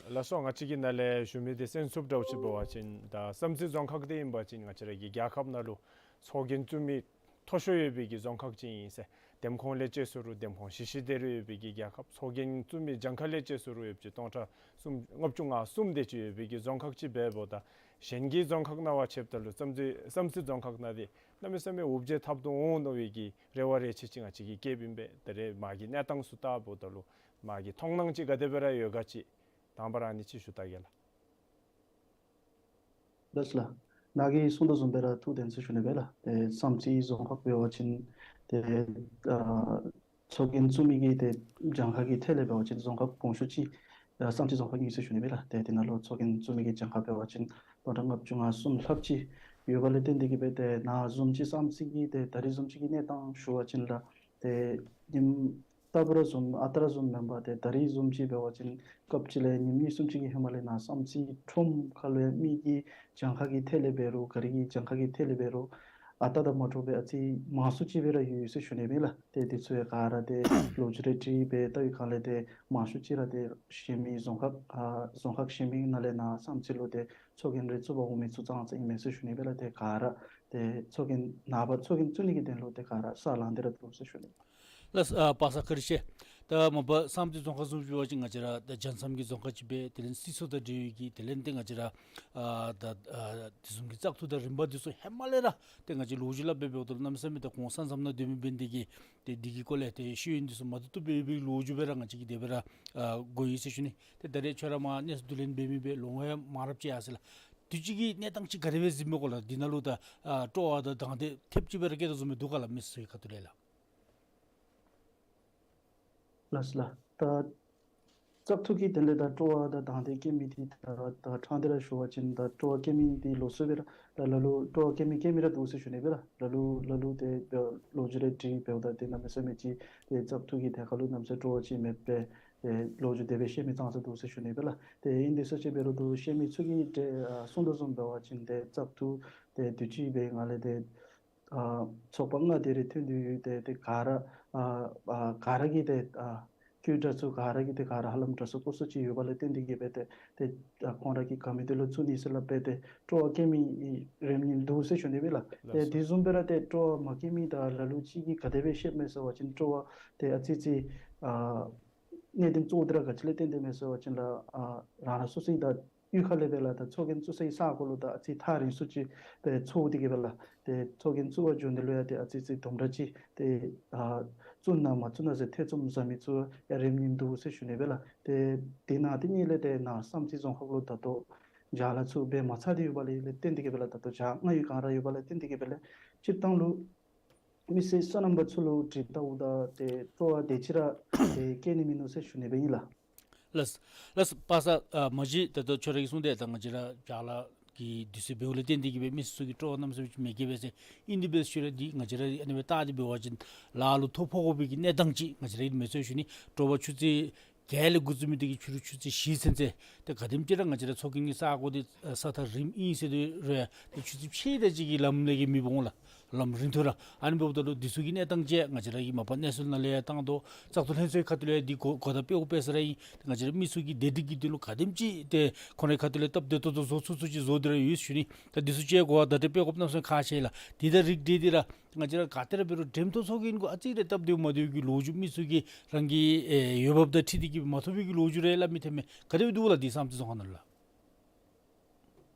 ཨ་ལགས་སོ། ང་བཅས་ཀྱིས་ནཱ་ལས་ཞུ་མི་འདི་གསན་ཚུགསཔ་འདྲཝ་ཅིག་འབད་བ་ཅིན་ད་བསམ་རྩེ་རྫོང་ཁག་འདི་ཨིན་པ་ཅིན་ང་བཅས་ར་གི་རྒྱལ་ཁབ་ནང་ལུ་ཚོགས་རྒྱན་བཙུགས་མི་མཐོ་ཤོས་ཡོད་པའི་གི་རྫོང་ཁག་ཅིག་ཨིན་ཟེར། འདེམས་ཁོངས་ལས་བཅད་སོང་རུང་འདེམས་ཁོངས་བཞི་བཞི་དེ་རུང་ཡོད་པའི་གི་རྒྱལ་ཁབ། ཚོགས་རྒྱན་བཙུགས་མི་གྱངས་ཁ་ལས་བཅད་སོང་རུང་ཡོདཔ་ཅིག་སྟོང་ཕྲག་གསུམ་ལྔ་བཅུ་ང་གསུམ་དེ་ཅིག་ཡོད་པའི་གི་རྫོང་ཁག་ཅིག་འབདཝ་ད་གཞན་གྱི་རྫོང་ཁག་ནང་བ་ཕྱདཔ་ད་ལུ་བསམ་རྩེ་བསམ་རྩེ་རྫོང་ཁག་ནང་འདི་གནམ་མེད་ས་མེད་འོ་བརྒྱལ་འཐབ་དོ་འོང་མནོ་བའི་གི་རེ་བ་རེ་ཆེ་ཅིག་ང་བཅས་ཀྱིས་བསྐྱེདཔ་ཨིན་པས། ད་རེས་མ་གི་གནས་སྟངས་ཚུ་བལྟཝ་ད་ལུ་མ་གི་མཐོང་སྣང་ཅིག་ག་དེ་སྦེ་ར་ཡོད་ག་ཅིག་དང་པ་ར་ཨ་ནི་ཅིག་ཞུ་ད་གེ་ལགས། ལགས་ལགས། ནཱ་གིས་གསུངས་དོ་བཟུམ་སྦེ་ར་ཐུགས་བདེན་ཟེར་ཞུ་ནི་སྦེ་ལགས། ཏེ་བསམ་རྩེ་རྫོང་ཁག་འབད་བ་ཅིན་ཏེ་ཨ་ཚོགས་རྒྱན་བཙུགས་མི་གི་ཏེ་གྱངས་ཁ་གི་ཐད་ལས་འབད་བ་ཅིན་རྫོང་ཁག་གོང་ཤོས་ཅིག་ཨ་བསམ་རྩེ་རྫོང་ཁག་ཨིན་ཟེར་ཞུ་ནི་སྦེ་ལགས། ཏེ་དེ་ནང་ལུ་ཚོགས་རྒྱན་བཙུགས་མི་གི་གྱངས་ཁ་འབད་བ་ཅིན་སྟོང་ཕྲག་ལྔ་བཅུ་ང་གསུམ་ལྷགཔ་ཅིག་ཡོད་པ་ལས་བརྟེན་ཏེ་གི་སྦེ་ཏེ་ནཱ་བཟུམ་ཅིག་བསམ་རྩེ་གི་ཏེ་ད་རེས་བཟུམ་ཅིག་གི་གནས་སྟངས་ཞུ་བ་ཅིན་ལགས། ཏེ་ཉིནམ་རྟག་བུ་ར་བཟུམ་ཨ་རྟག་ར་བཟུམ་མེན་པར་ཏེ་ད་རེས་བཟུམ་ཅིག་འབད་བ་ཅིན་སྐབས་ཅིག་ལས་ཉིནམ་གཉིས་གསུམ་ཅིག་གི་ཧེ་མ་ལས་ནཱ་བསམ་རྩེ་ཁྲོམ་ཁ་ལུ་ཡང་མི་གི་གྱངས་ཁ་གི་ཐད་ལས་འབད་རུང་ག་རི་གི་གྱངས་ཁ་གི་ཐད་ལས་འབད་རུང་ཨ་རྟག་དང་མ་འདྲཝ་སྦེ་ཨ་ཙི་མང་སུ་ཅིག་སྦེ་ར་ཡོད་ཟེར་ཞུ་ནི་སྦེ་ལགས། ཏེ་དེ་ཚུ་ཡང་ག་ར་ཏེ་ལོ་རྒྱུས་རེ་དྲི་སྦེ་བལྟ་བའི་སྒང་ལས་ཏེ་མང་ཤོས་ཅིག་ར་ཏེ་གཞན་མི་རྫོང་ཁག་ཨ་རྫོང་ཁག་གཞན་མི་ནང་ལས་ནཱ་བསམ་རྩེ་ལུ་ཏེ་ཚོགས་རྒྱན་རེ་བཙུགས་པར་འོང་མི་ཚུ་ཙང་ཙང་ཨིན་མས་ཟེར་ཞུ་ནི་སྦེ་ལགས། ཏེ་ག་ར་ཏེ་ཚོགས་རྒྱན་ནངས་པ་ཚོགས་རྒྱན་བཙུགས་ནི་གི་དོན་ལུ་ཏེ་ག་ར་ས་ལང་སྟེ་ར་འདུག་ཟེར་ཞུ་ནི། ལགས། ཨ་པ་སངས་བཀའ་དྲིན་ཆེ། ད་མ་པ་བསམ་རྩེ་རྫོང་ཁག་བཟུམ་ཅིག་འབད་བ་ཅིན་ང་བཅས་ར་ད་རྒྱལ་མཚམས་ཀྱི་རྫོང་ཁག་ཅིག་སྦེ་དེ་ལས་སྲིད་ཚོགས་དང་འབྲེལ་བའི་གི་དེ་ལས་ཏེ་ང་བཅས་ར་ཨ་ད་ཨ་དེ་བཟུམ་གྱི་བཙག་འཐུ་དང་རིམ་པ་འདི་ཚུ་ཧེ་མ་ལས་ར་ཏེ་ང་བཅས་ལོ་རྒྱུས་སླབ་སྦེ་འབདཝ་ད་གནམ་མེད་ས་མེད་ད་གོང་ས་མཚམས་ནང་སྡོད་མི་འབད་ནི་དེ་གིས་ཏེ་འདི་གི་སྐོར་ལས་ཏེ་ཤེས་ཡོན་འདི་ཚུ་མ་བཏུབ་བཏུབ་སྦེ་ཡོད་པའི་ལོ་རྒྱུས་སྦེ་ར་ང་བཅས་ཀྱིས་དེ་སྦེ་ར་ཨ་གོ་ཡི་ཟེར་ཞུ་ནི། ཏེ་ད་རེས་ཁྱོད་ར་མར་གནས་ཚུལ་བསྡུ་ལེན་འབད་མི་སྦེ་ལོ་ངོ་ཡང་མང་རབས་ཅིག་ཡར་སོ་ཡི་ལགས། དུས་ཅི་གི་གནས་སྟངས་ཅིག་ག་དེ་སྦེ་གཟིགས་མི་གོ་ལགས། འདི་ནང་ལུ་ད་ཨ་སྤྲོ་བ་དང་དང་འདོད་ཐེབས་ཅིག་སྦེ་ར་སྐྱེ་དོ་བཟུམ་སྦེ་འདུག་ག་ལགས། མི་སེར་ཚུ་གི་ཁ་ཐུག་ལས་ལགས། ལགས་ལགས། ད་བཙག་འཐུ་གི་དོན་ལས་ད་སྤྲོ་བ་དང་དང་འདོད་སྐྱེ་མི་འདི་ད་ད་ཕྲང་སྟེ་ར་ཞུ་བ་ཅིན་ད་སྤྲོ་བ་སྐྱེ་མི་འདི་ལོགས་སུ་སྦེ་ར་ད་ལ་ལུ་སྤྲོ་བ་སྐྱེ་མི་སྐྱེ་མི་ར་འདུག་ཟེར་ཞུ་ནི་སྦེ་ལགས། ལ་ལུ་ལ་ལུ་ཏེ་ལོ་རྒྱུས་རེ་དྲི་འབདཝ་ད་ཏེ་གནམ་མེད་ས་མེད་ཅིག་ཏེ་བཙག་འཐུ་གི་ཐད་ཁར་ལུ་གནམ་མེད་ས་མེད་སྤྲོ་བ་ཅིག་མེད་པས། ཏེ་ལོ་རྒྱུས་དེ་སྦེ་བཤད་མི་ཙང་ཙང་འདུག་ཟེར་ཞུ་ནི་སྦེ་ལགས། ཏེ་ཨིན་དེ་ཟེར་ཅིག་འབད་རུང་འདུག་བཤད་མི་ཚུ་གིས་ཏེ་ཨ་གསུང་དོ་བཟུམ་འབད་བ་ཅིན་ཏེ་བཙག་འཐུ་ཏེ་དུས་ཅི་འབད་བའི་སྒང་ལས་ཏེ་ཨ་ཚོགས་པ་ལྔ་དེ་རེ་ཐོན་ཏེ་ཡོད། ཏེ་ཏེ་ག་ར་ཨ་ཨ་ག་ར་གིས་ཏེ་ཨ་སྐྱོ་དྲགས་ཚུ་ག་ར་གིས་ཏེ་ག་ར་ཧ་ལམ་དྲག་སུ་སྐྱོ་སུ་ཅིག་ཡོད་པ་ལས་བརྟེན་ཏེ་གི་སྦེ་ཏེ་ཏེ་ཨ་ཁོང་ར་གིས་ག་མི་དེ་ལུ་བཙུགས་ནི་ཟེར་སླབ་སྦེ་ཏེ་སྤྲོ་བ་སྐྱེ་མི་རེ་གཉིས་འདུག་ཟེར་ཞུ་ནི་སྦེ་ལགས། ཏེ་དེ་བཟུམ་སྦེ་ར་ཏེ་སྤྲོ་བ་མ་སྐྱེ་མི་དང་ལ་ལུ་ཅིག་གིས་ག་དེ་སྦེ་བཤདཔ་མས་ཟེར་བ་ཅིན་སྤྲོ་བ་ཏེ་ཨ་ཙི་ཙི་ཨ་གནད་དོན་གཙོ་བོ་འདི་ར་ག་ཅི་ལས་བརྟེན་ཏེ་མས་ཟེར་བ་ཅིན་ལགས་ཨ་རང་རང་སོ་སོའི་ད་གཡུས་ཁ་ལས་སྦེ་ལགས་ད་ཚོགས་རྒྱན་བཙུགས་སའི་ས་གོ་ལུ་ད་ཨ་ཙི་ཐག་རིང་སུ་ཅིག་སྦེ་ཚོར་ཏེ་གི་སྦེ་ལགས། ཏེ་ཚོགས་རྒྱན་བཙུགས་པར་འགྱོ་ནི་ལུ་ཡང་ཏེ་ཨ་ཙི་ཙི་དུམ་གྲ་ཅིག་ཏེ་ཨ་བཙུགས་ན་མ་བཙུགས་ན་ཟེར་ཐེ་ཚོམ་ཟ་མི་ཚུ་ཡང་རེ་གཉིས་འདུག་ཟེར་ཞུ་ནི་སྦེ་ལགས། ཏེ་དེ་ནང་དེ་གཉིས་ལས་ཏེ་ནཱ་བསམ་རྩེ་རྫོང་ཁག་ལུ་ད་ལྟོ་བྱཱ་ལཱ་ཚུ་འབད་མ་ཚར་ཏེ་ཡོད་པ་ལས་ལས་བརྟེན་ཏེ་གི་སྦེ་ལགས། ད་ལྟོ་བྱཱ་ལྔ་ཡོད་གང་ར་ཡོད་པ་ལས་བརྟེན་ཏེ་གི་སྦེ་ལགས་སྤྱིར་བཏང་ལུ་མི་སེར་སོ་ནམ་པ་ཚུ་ལུ་དྲི་བལྟཝ་ད་ཏེ་སྤྲོ་བ་དེ་ཅིག་ར་ཏེ་སྐྱེ་ནི་མིན་ནུག་ཟེར་ཞུ་ནི་སྦེ་ཨིན་ལགས། ལགས་ལགས། པ་སངས་ཨ་མ་གཞི་ད་ལྟོ་ཁྱོད་ར་གིས་གསུངས་ཏེ་ད་ང་བཅས་ར་བྱཱ་ལཱ་གི་དུས་ཚོད་འབདཝ་ལས་བརྟེན་ཏེ་གི་སྦེ་མི་སེར་ཚུ་གི་སྤྲོ་བ་གནམ་མེད་ས་མེད་ཅིག་མེད་གི་སྦེ་ཟེར་ཨིན་དེ་སྦེ་ཞུ་ར། འདི་ང་བཅས་ར་ཨ་ནི་སྦེ་བལྟ་སྟེ་འབད་བ་ཅིན་ལཱ་ལུ་ཐོ་ཕོག་དགོ་པའི་གི་གནས་སྟངས་ཅིག་ང་བཅས་ར་གིས་མི་ཚོར་ཞུ་ནི། དྲོ་པ་ཆུ་ཚོད་བརྒྱད་ལས་འགོ་བཙུགས་མི་འདི་གིས་ཕྱི་རུ་ཆུ་ཚོད་བཞི་ཚུན་ཚོད་ཏེ་ག་དེམ་ཅིག་ར་ང་བཅས་ར་ཚོགས་རྒྱན་གྱི་ས་གོ་འདི་ཨ་ས་ཐག་རིངམོ་ཨིན་ཟེར་དེ་རུང་ཡང་ཏེ་ཆུ་ཚོད་ཕྱེད་དེ་ཅིག་གི་ལམ་ལས་ཀྱི་མི་འོང་ལགས། ལམ་རིང་ཐུང་ར། ཨ་ནི་འབདཝ་ད་ལུ་འདི་ཚུ་གི་གནས་སྟངས་ཅིག་ང་བཅས་ར་གིས་མ་པ་གནས་ཚུལ་ནང་ལས་ཡང་བཏང་དོ། བཙག་འཐུ་ལྷན་ཚོགས་ཁ་ཐུག་ལས་ཡང་འདི་གོ་གོ་བརྡ་སྤེལ་དགོ་པས་ཟེར་ར་ཨིན། ཏེ་ང་བཅས་ར་མི་ཚུ་གི་བདེ་སྡུག་གི་དོན་ལུ་ག་དེམ་ཅིག་ཏེ་ཁོང་རའི་ཁ་ཐུག་ལས་སྟབས་བདེ་ཏོག་ཏོ་བཟོ་ཚུགས་ཚུགས་ཅིག་བཟོ་སྟེ་ར་ཡོད་ཞུ་ནི། ད་འདི་ཚུ་ཅིག་གོ་བརྡ་འདི་སྤེལ་དགོཔ་གནམ་མེད་ས་མེད་ཁག་ཆེ་ལགས། དེ་དང་རིགས་བསྒྲེས་ཏེ་ར་ང་བཅས་ར་ག་ཏེ་ར་འབད་རུང་འགྲེམས་སྟོན་ཚོགས་རྒྱན་གུ་ཨ་ཙི་རེ་སྟབས་བདེཝ་མ་བདེཝ་གི་ལོ་རྒྱུས་མི་ཚུ་གིས་རང་གི་ཨེ་འོས་འབབ་དང་འཁྲིལ་ཏེ་གི་མ་ཐོབ་པའི་གི་ལོ་རྒྱུས་རེ་སླབ་མི་ཐོན་མས། ག་དེ་སྦེ་འདུག་ལགས་འདི་བསམ་རྩེ་རྫོང་ཁག་ནང་ལུ་ལགས།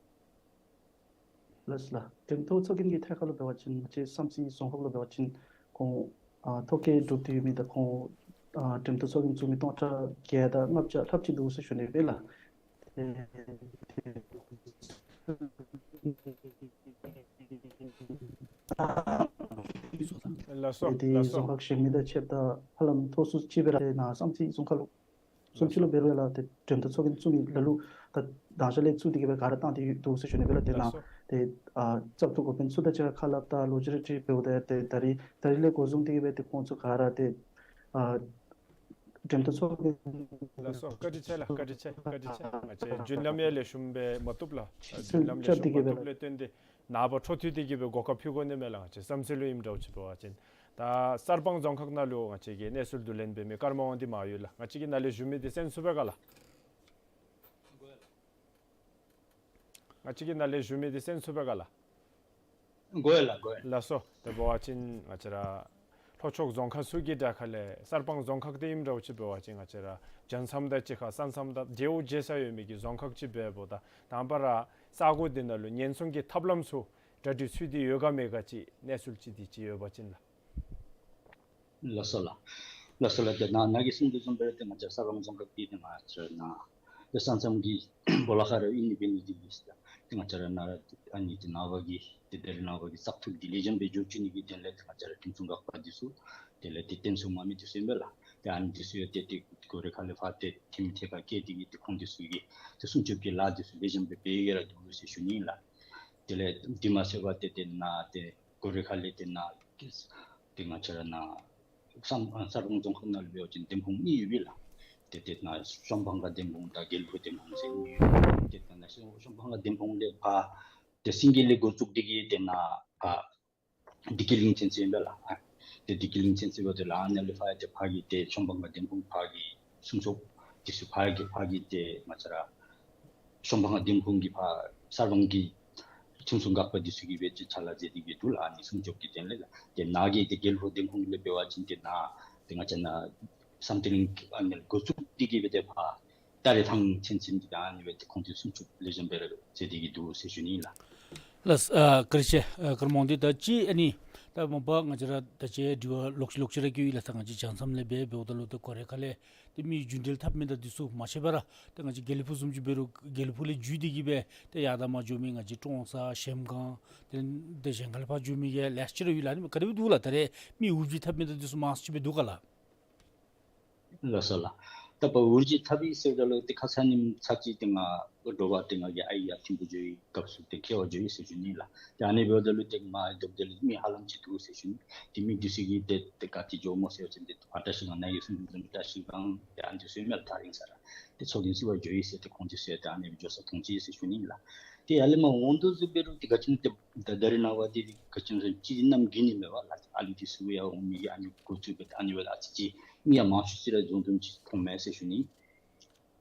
ལགས་ལགས། འགྲེམས་སྟོན་ཚོགས་རྒྱན་གྱི་ཐད་ཁར་ལུ་འབད་བ་ཅིན་ང་བཅས་བསམ་རྩེ་རྫོང་ཁག་ལུ་འབད་བ་ཅིན་ཁོང་ཨ་ཐོ་བཀོད་གྲུབ་སྟེ་ཡོད་མི་དང་ཁོང་ཨ་འགྲེམས་སྟོན་ཚོགས་རྒྱན་བཙུགས་མི་སྟོང་ཕྲག་བརྒྱད་དང་ལྔ་བརྒྱ་ལྷགཔ་ཅིག་འདུག་ཟེར་ཞུ་ནི་ཨིན་པས་ལགས། ལགས་སོ། དེ་ལགས་སོ། རྫོང་ཁག་གཞན་མི་དང་ཕྱདཔ་ད་ཧ་ལམ་མཐོ་སུ་ཅིག་སྦེ་ར་ཏེ་ནཱ་བསམ་རྩེ་རྫོང་ཁག་ལུ་སུམ་ཅུ་ལུ་འབད་རུང་ལགས་ཏེ་འགྲེམས་སྟོན་ཚོགས་རྒྱན་བཙུགས་མི་ལ་ལུ་ད་དང་ཞག་ལས་བཙུགས་ཏེ་གི་སྦེ་ག་ར་བཏང་སྟེ་འདུག་ཟེར་ཞུ་ནི་ཨིན་པས་ལགས། ཏེ་ནཱ་ལགས་སོ། ཏེ་ཨ་བཙག་འཐུ་འགོ་དཔོན་ཚུ་དང་གཅིག་ཁར་ཁ་སླབ་ད་ལོ་རྒྱུས་རེ་དྲི་འབདཝ་ད་ཏེ་ད་རིས་ད་རིས་ལས་འགོ་བཟུང་སྟེ་གི་སྦེ་ཏེ་ཁོང་ཚུ་ག་ར་ཏེ་ཨ་འགྲེམས་སྟོན་ཚོགས་རྒྱན། ལགས་སོ། བཀའ་དྲིན་ཆེ་ལགས། བཀའ་དྲིན་ཆེ། བཀའ་དྲིན་ཆེ། ང་བཅས་རྒྱུན་ལམ་ཡང་ལེགས་ཤོམ་སྦེ་མ་བཏུབ་ལགས། རྒྱུན་ལམ་ལེགས་ཤོམ་མ་བཏུབ་ལས་བརྟེན་ཏེ་ནངས་པ་འཕྲོ་མཐུད་དེ་གི་སྦེ་གོ་སྐབས་ཕུལ་དགོ་ནི་མས་ལགས། ང་བཅས་བསམ་རྩེ་ལུ་ཨིནམ་འདྲཝ་ཅིག་འབད་བ་ཅིན། ད་གསར་སྤང་རྫོང་ཁག་ནང་ལུ་ང་བཅས་ཀྱི་གནས་ཚུལ་བསྡུ་ལེན་འབད་མི་ཀརྨ་དབང་འདུས་མ་ཡོད་ལགས། ང་བཅས་ཀྱི་ནཱ་ལས་ཞུ་མི་འདི་གསན་ཚུགས་པས་ག་ལགས། ང་བཅས་ཀྱི་ནཱ་ལས་ཞུ་མི་འདི་གསན་ཚུགས་པས་ག་ལགས། གོ་ཡི་ལགས། གོ་ཡི། ལགས་སོ། དེ་འབད་བ་ཅིན་ང་བཅས་ར་ལྷོ་ཕྱོགས་རྫོང་ཁག་ཚུ་གི་གྲས་ཁ་ལས་གསར་སྤང་རྫོང་ཁག་འདི་ཨིནམ་འདྲཝ་ཅིག་འབད་བ་ཅིན་ང་བཅས་ར་རྒྱལ་མཚམས་དང་གཅིག་ཁར་ས་མཚམས་དང་མཇལ་བར་མཇལ་ས་ཡོད་མི་གི་རྫོང་ཁག་ཅིག་འབདཝ་ད་དང་པ་ར་ས་གོ་འདི་ནང་ལུ་ཉེན་སྲུང་གི་ཐབས་ལམ་ཚུ་གྲ་སྒྲིག་ཚུད་དེ་ཡོད་ག་མེད་ག་ཅིག་གནས་ཚུལ་ཅིག་འདི་ཅིག་ཡོད་པ་ཅིན་ལགས། ལགས་སོ་ལགས། ལགས་སོ་ལགས། ཏེ་ནཱ་ནཱ་གིས་གསུངས་དོ་བཟུམ་སྦེ་ཏེ་ང་བཅས་གསར་སྤང་རྫོང་ཁག་འདི་ཏེ་ང་བཅས་ནཱ་ཏེ་ས་མཚམས་ཀྱི་སྦོ་ལོགས་ཁར་ཨིན་ནི་འབད་ནི་འདི་གིས་ཏེ་ང་བཅས་ར་ནཱ་ཨ་ནི་ཏེ་ནངས་པ་གི་ཏེ་ད་རིས་ནངས་པ་གི་བཙག་འཐུ་འདི་ལེགས་ཤོམ་སྦེ་འགྱོ་བཅུག་ནི་གི་དོན་ལས་ཏེ་ང་བཅས་ར་ཁྲིམས་སྲུང་འགག་པ་འདི་ཚུ་དེ་ལས་ཏེ་བརྟན་སྲུང་དམག་མི་འདི་ཚུ་ཨིན་པས་ལགས། ཏེ་ཨ་ནི་འདི་ཚུ་ཡང་ཏེ་ཏེ་སྒོ་རའི་ཁ་ལས་ཕར་ཏེ་ཐེམ་ཐད་ཁར་བཀལ་ཏེ་གི་ཏེ་ཁོང་འདི་ཚུ་གིས་ཏེ་སྲུང་སྐྱོབ་ཀྱི་ལཱ་འདི་ཚུ་ལེགས་ཤོམ་སྦེ་འབད་ཡི་ག་ར་འདུག་ཟེར་ཞུ་ནི་ལགས། དེ་ལས་འདི་མ་ཚད་པར་ཏེ་ཏེ་ནཱ་ཏེ་སྒོ་རའི་ཁ་ལས་ཏེ་ནཱ་ཏེ་ང་བཅས་ར་ནཱ་གསར་གསར་སྤང་རྫོང་ཁག་ནང་ལུ་འབད་བ་ཅིན་འདེམས་ཁོངས་གཉིས་ཡོད་པས་ལགས། ཏེ་ཏེ་ནཱ་གཤམ་བང་ཁ་འདེམས་ཁོངས་དང་དགེ་ལེགས་ཕུག་འདེམས་ཁོངས་ཟེར་གཉིས་ཡོད། ཏེ་ད་ནཱ་གཤམ་བང་ཁ་འདེམས་ཁོངས་ལས་ཕར་ཏེ་སེང་གེ་གླིང་འགོ་བཙུགས་ཏེ་གི་ཏེ་ནཱ་ཕར་བདེ་སྐྱིད་གླིང་ཚུན་ཚོད་ཨིན་པས་ལགས། ཨ་ཏེ་བདེ་སྐྱིད་གླིང་ཚུན་ཚོད་འབདཝ་ད་ལུ་ཨ་ནཱ་ལས་ཕར་ཏེ་ཕར་གྱི་ཏེ་གཤམ་བང་ཁ་འདེམས་ཁོངས་ཕར་གྱི་སྲུང་སྐྱོབ་འདི་ཚུ་ཕར་གྱི་ཕར་གྱི་ཏེ་ང་བཅས་ར་གཤམ་བང་ཁ་འདེམས་ཁོངས་ཀྱི་ཕར་གསར་སྤང་གི་ཁྲིམས་སྲུང་འགག་པ་འདི་ཚུ་གིས་སྦེ་ཏེ་ཕྱག་ལཱ་མཛད་དེ་གི་འདུག་ལགས། ཨ་ནི་སྲུང་སྐྱོབ་ཀྱི་དོན་ལས་ལགས། ཏེ་ནཱ་གི་ཏེ་དགེ་ལེགས་ཕུག་འདེམས་ཁོངས་ལས་འབད་བ་ཅིན་ཏེ་ནཱ་ཏེ་ང་བཅས་ནཱ་བསམ་གཏན་གླིང་ཨ་ནི་འགོ་བཙུགས་ཏེ་གི་སྦེ་ཏེ་ཕར་སྟ་རེ་ཐང་ཚུན་ཚོད་ཏེ་ཨ་ནི་སྦེ་ཏེ་ཁོང་ཚུ་སྲུང་སྐྱོབ་ལེགས་ཤོམ་སྦེ་ར་མཛད་དེ་གི་འདུག་ཟེར་ཞུ་ནི་ལགས། ལགས། ཨ་བཀའ་དྲིན་ཆེ། ཨ་ཀརྨ་དབང་འདུས། ད་ཅི་ཨ་ནི་ད་མ་པ་ང་བཅས་ར་ད་ཅི་དྲི་བ་ལོག་ཅི་ལོག་ཅི་ར་བཀོད་ཡི་ལགས། ད་ང་བཅས་རྒྱལ་མཚམས་ལས་འབད་འབདཝ་ད་ལུ་ཏེ་སྒོ་རའི་ཁ་ལས་ཏེ་མི་རྒྱུན་འགྲུལ་འཐབ་མི་དང་འདི་ཚུ་མ་ཆད་པར་ཏེ་ང་བཅས་དགེ་ལེགས་ཕུག་བཟུམ་ཅིག་འབད་རུང་དགེ་ལེགས་ཕུག་ལས་བརྒྱུད་དེ་གི་སྦེ་ཏེ་ཡར་དང་མར་འགྱོ་མི་ང་བཅས་ཀྲོང་གསར་གཞལམ་སྒང་ཏེ་ཏེ་གཞལམ་སྒང་ལས་ཕར་འགྱོ་མི་གི་ལེ་ཤ་ཅིག་ར་ཡོད་ལགས། ཨ་ནི་ག་དེ་སྦེ་འདུག་ལགས། ད་རེས་མི་འུར་བརྗིད་འཐབ་མི་དང་འདི་ཚུ་མང་སུ་ཅིག་སྦེ་འདུག་ག་ལགས། ལགས་སོ་ལགས། ད་པ་འུར་བརྗིད་འཐབ་ཡི་ཟེརཝ་ད་ལུ་ཏེ་ཁ་ཙ་ཉིནམ་ཚར་གཅིག་ཏེ་ང་དྲོ་པ་ཏེ་ང་གི་ཨའི་ཡར་ཐིམ་ཕུག་འགྱོ་བའི་སྐབས་སུ་ཏེ་འཁྱིད་པར་འགྱོ་ཡི་ཟེར་ཞུ་ནི་ལགས། ཏེ་ཨ་ནི་འབདཝ་ད་ལུ་ཏེ་མར་སྡོདཔ་ད་ལུ་མི་ཧ་ལམ་ཅིག་འདུག་ཟེར་ཞུ་ནི། ཏེ་མི་འདི་ཚུ་གིས་ཏེ་ཏེ་ག་ཏེ་འགྱོཝ་སྨོ་ཟེར་བ་ཅིན་ཏེ་ཕར་བཀྲ་ཤིས་སྒང་ནཱ་ཡར་སོང་སྟེ་བཀྲ་ཤིས་སྒང་ཏེ་ཨ་ནི་འདི་ཚུ་ཨིན་མས་ལགས། ཐག་རིང་ས་ར་ཏེ་ཚོགས་རྒྱན་བཙུགས་པར་འགྱོ་ཡི་ཟེར་ཏེ་ཁོང་འདི་ཚུ་ཡང་ཏེ་ཨ་ནི་སྦེ་འགྱོ་ས་མཐོང་ཅི་ཟེར་ཞུ་ནི་ལགས། ཏེ་ཡར་ལས་མར་འོང་དོ་བཟུམ་འབད་རུང་ཏེ་ག་ཅི་སྨོ་ཏེ་ད་ད་རེས་ནངས་པ་འདི་ག་ཅི་སྨོ་ཟེར་ཅིག་གནམ་དགུན་ཨིན་མས་པ་ལགས། ཨ་ལུ་འདི་ཚུ་ཡར་འོང་མི་གི་ཨ་ནི་འགོ་བཙུགས་སྦེ་ཨ་ནི་སྦེ་ཨ་ཙི་ཅིག་མི་ཡང་མང་ཤོས་ཅིག་ར་འཛོམས་འཛོམསམ་ཅིག་མཐོང་མས་ཟེར་ཞུ་ནི།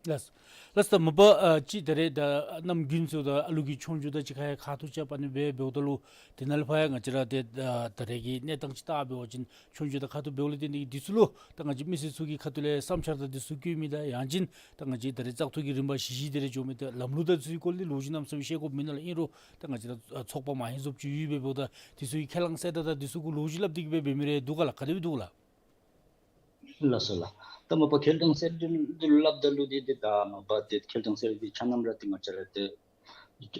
ལགས། ལགས་ད་མ་པ་ཨ་ཅིག་ད་རེས་ད་གནམ་དགུན་ཚུ་ད་ཨ་ལུ་གི་ཆོས་རྒྱུགས་དང་གཅིག་ཁར་ཡང་ཁ་ཐུག་རྐྱབ་ཨ་ནི་སྦེ་འབདཝ་ད་ལུ་དེ་ནང་ལས་ཕར་ཡང་ང་བཅས་ར་ཏེ་ད་ད་རེས་ཀྱི་གནས་སྟངས་ཅིག་བལྟ་འབད་བ་ཅིན་ཆོས་རྒྱུགས་དང་ཁ་ཐུག་འབདཝ་ལས་བརྟེན་ཏེ་འདི་ཚུ་ལུ་ད་ང་བཅས་མི་སེར་ཚུ་གི་ཁ་ཐུག་ལས་བསམ་འཆར་དང་འདི་ཚུ་བཀོད་མི་དང་ཡང་ཅིན་ད་ང་བཅས་ད་རེས་བཙག་འཐུ་གི་རིམ་པ་བཞི་བཞི་དེ་རེ་འགྱོ་མི་དེ་ལམ་ལུགས་དང་འདི་ཚུ་གི་སྐོར་ལས་ལོ་རྒྱུས་གནམ་མེད་ས་མེད་བཤད་དགོཔ་མེན་ན་ལགས། ཨིན་རུང་ད་ང་བཅས་ད་ཚོགས་པ་མ་ཧེང་སོཔ་ཅིག་ཡོད་པའི་འབདཝ་ད་འདི་ཚུ་གི་ཁས་བླངས་གསལ་བསྒྲགས་དང་འདི་ཚུ་གུ་ལོ་རྒྱུས་སླབ་སྟེ་གི་སྦེ་འབད་མི་རེ་འདུག་ག་ལགས། ག་དེ་སྦེ་འདུག་ག་ལགས། ལགས་སོ་ལགས། ད་མ་པ་ཁས་བླངས་གསལ་བསྒྲགས་འདི་སླབ་ད་ལུ་འདི་ཏེ་ད་མ་པ་ཏེ་ཁས་བླངས་གསལ་བསྒྲགས་འདི་ཆ་མཉམ་ར་ཏེ་ང་བཅས་ར་ཏེ་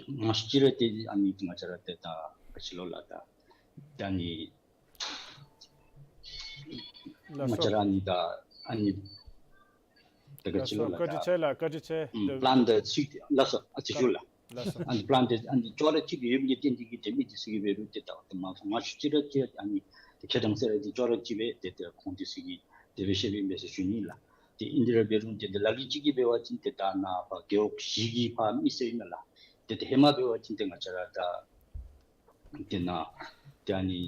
མང་ཤོས་ཅིག་ར་ཏེ་ཨ་ནི་ཏེ་ང་བཅས་ར་ཏེ་ད་ག་ཅི་ལོ་ལགས་ད་ད་ཨ་ནི་ང་བཅས་ར་ཨ་ནི་ད་ཨ་ནི་ད་ག་ཅི་ལོ་ལགས་ད་བཀའ་དྲིན་ཆེ་ལགས། བཀའ་དྲིན་ཆེ། ཨུམ་པ་ལན་འདི་ཚིག་ལགས་སོ། ཨ་ཙི་ཞུ་ལགས། ལགས་སོ། ཨ་ནི་པ་ལན་འདི་ཨ་ནི་ཅོག་ར་གཅིག་ཡོདཔ་ལས་བརྟེན་ཏེ་གི་ཏེ་མི་འདི་ཚུ་གིས་འབད་རུང་ཏེ་ད་ད་མ་མང་ཤོས་ཅིག་ར་ཏེ་ཨ་ནི་ཏེ་ཁས་བླངས་གསལ་བསྒྲགས་འདི་ཅོག་ར་གཅིག་སྦེ་ཏེ་ཏེ་ཁོང་འདི་ཚུ་གིས་དེ་སྦེ་བཤད་པའི་མས་ཟེར་ཞུ་ནི་ལགས། ཏེ་ཨིན་དེ་ར་འབད་རུང་ཏེ་ཏེ་ལ་ལུ་ཅིག་གིས་འབད་བ་ཅིན་ཏེ་ད་ནཱ་ཕར་རྒེད་འོག་བཞི་གི་ཕར་མི་སེར་ཨིན་མས་ལགས། ཏེ་ཏེ་ཧེ་མ་འབད་བ་ཅིན་ཏེ་ང་བཅས་ར་ད་ཏེ་ནཱ་ཏེ་ཨ་ནི་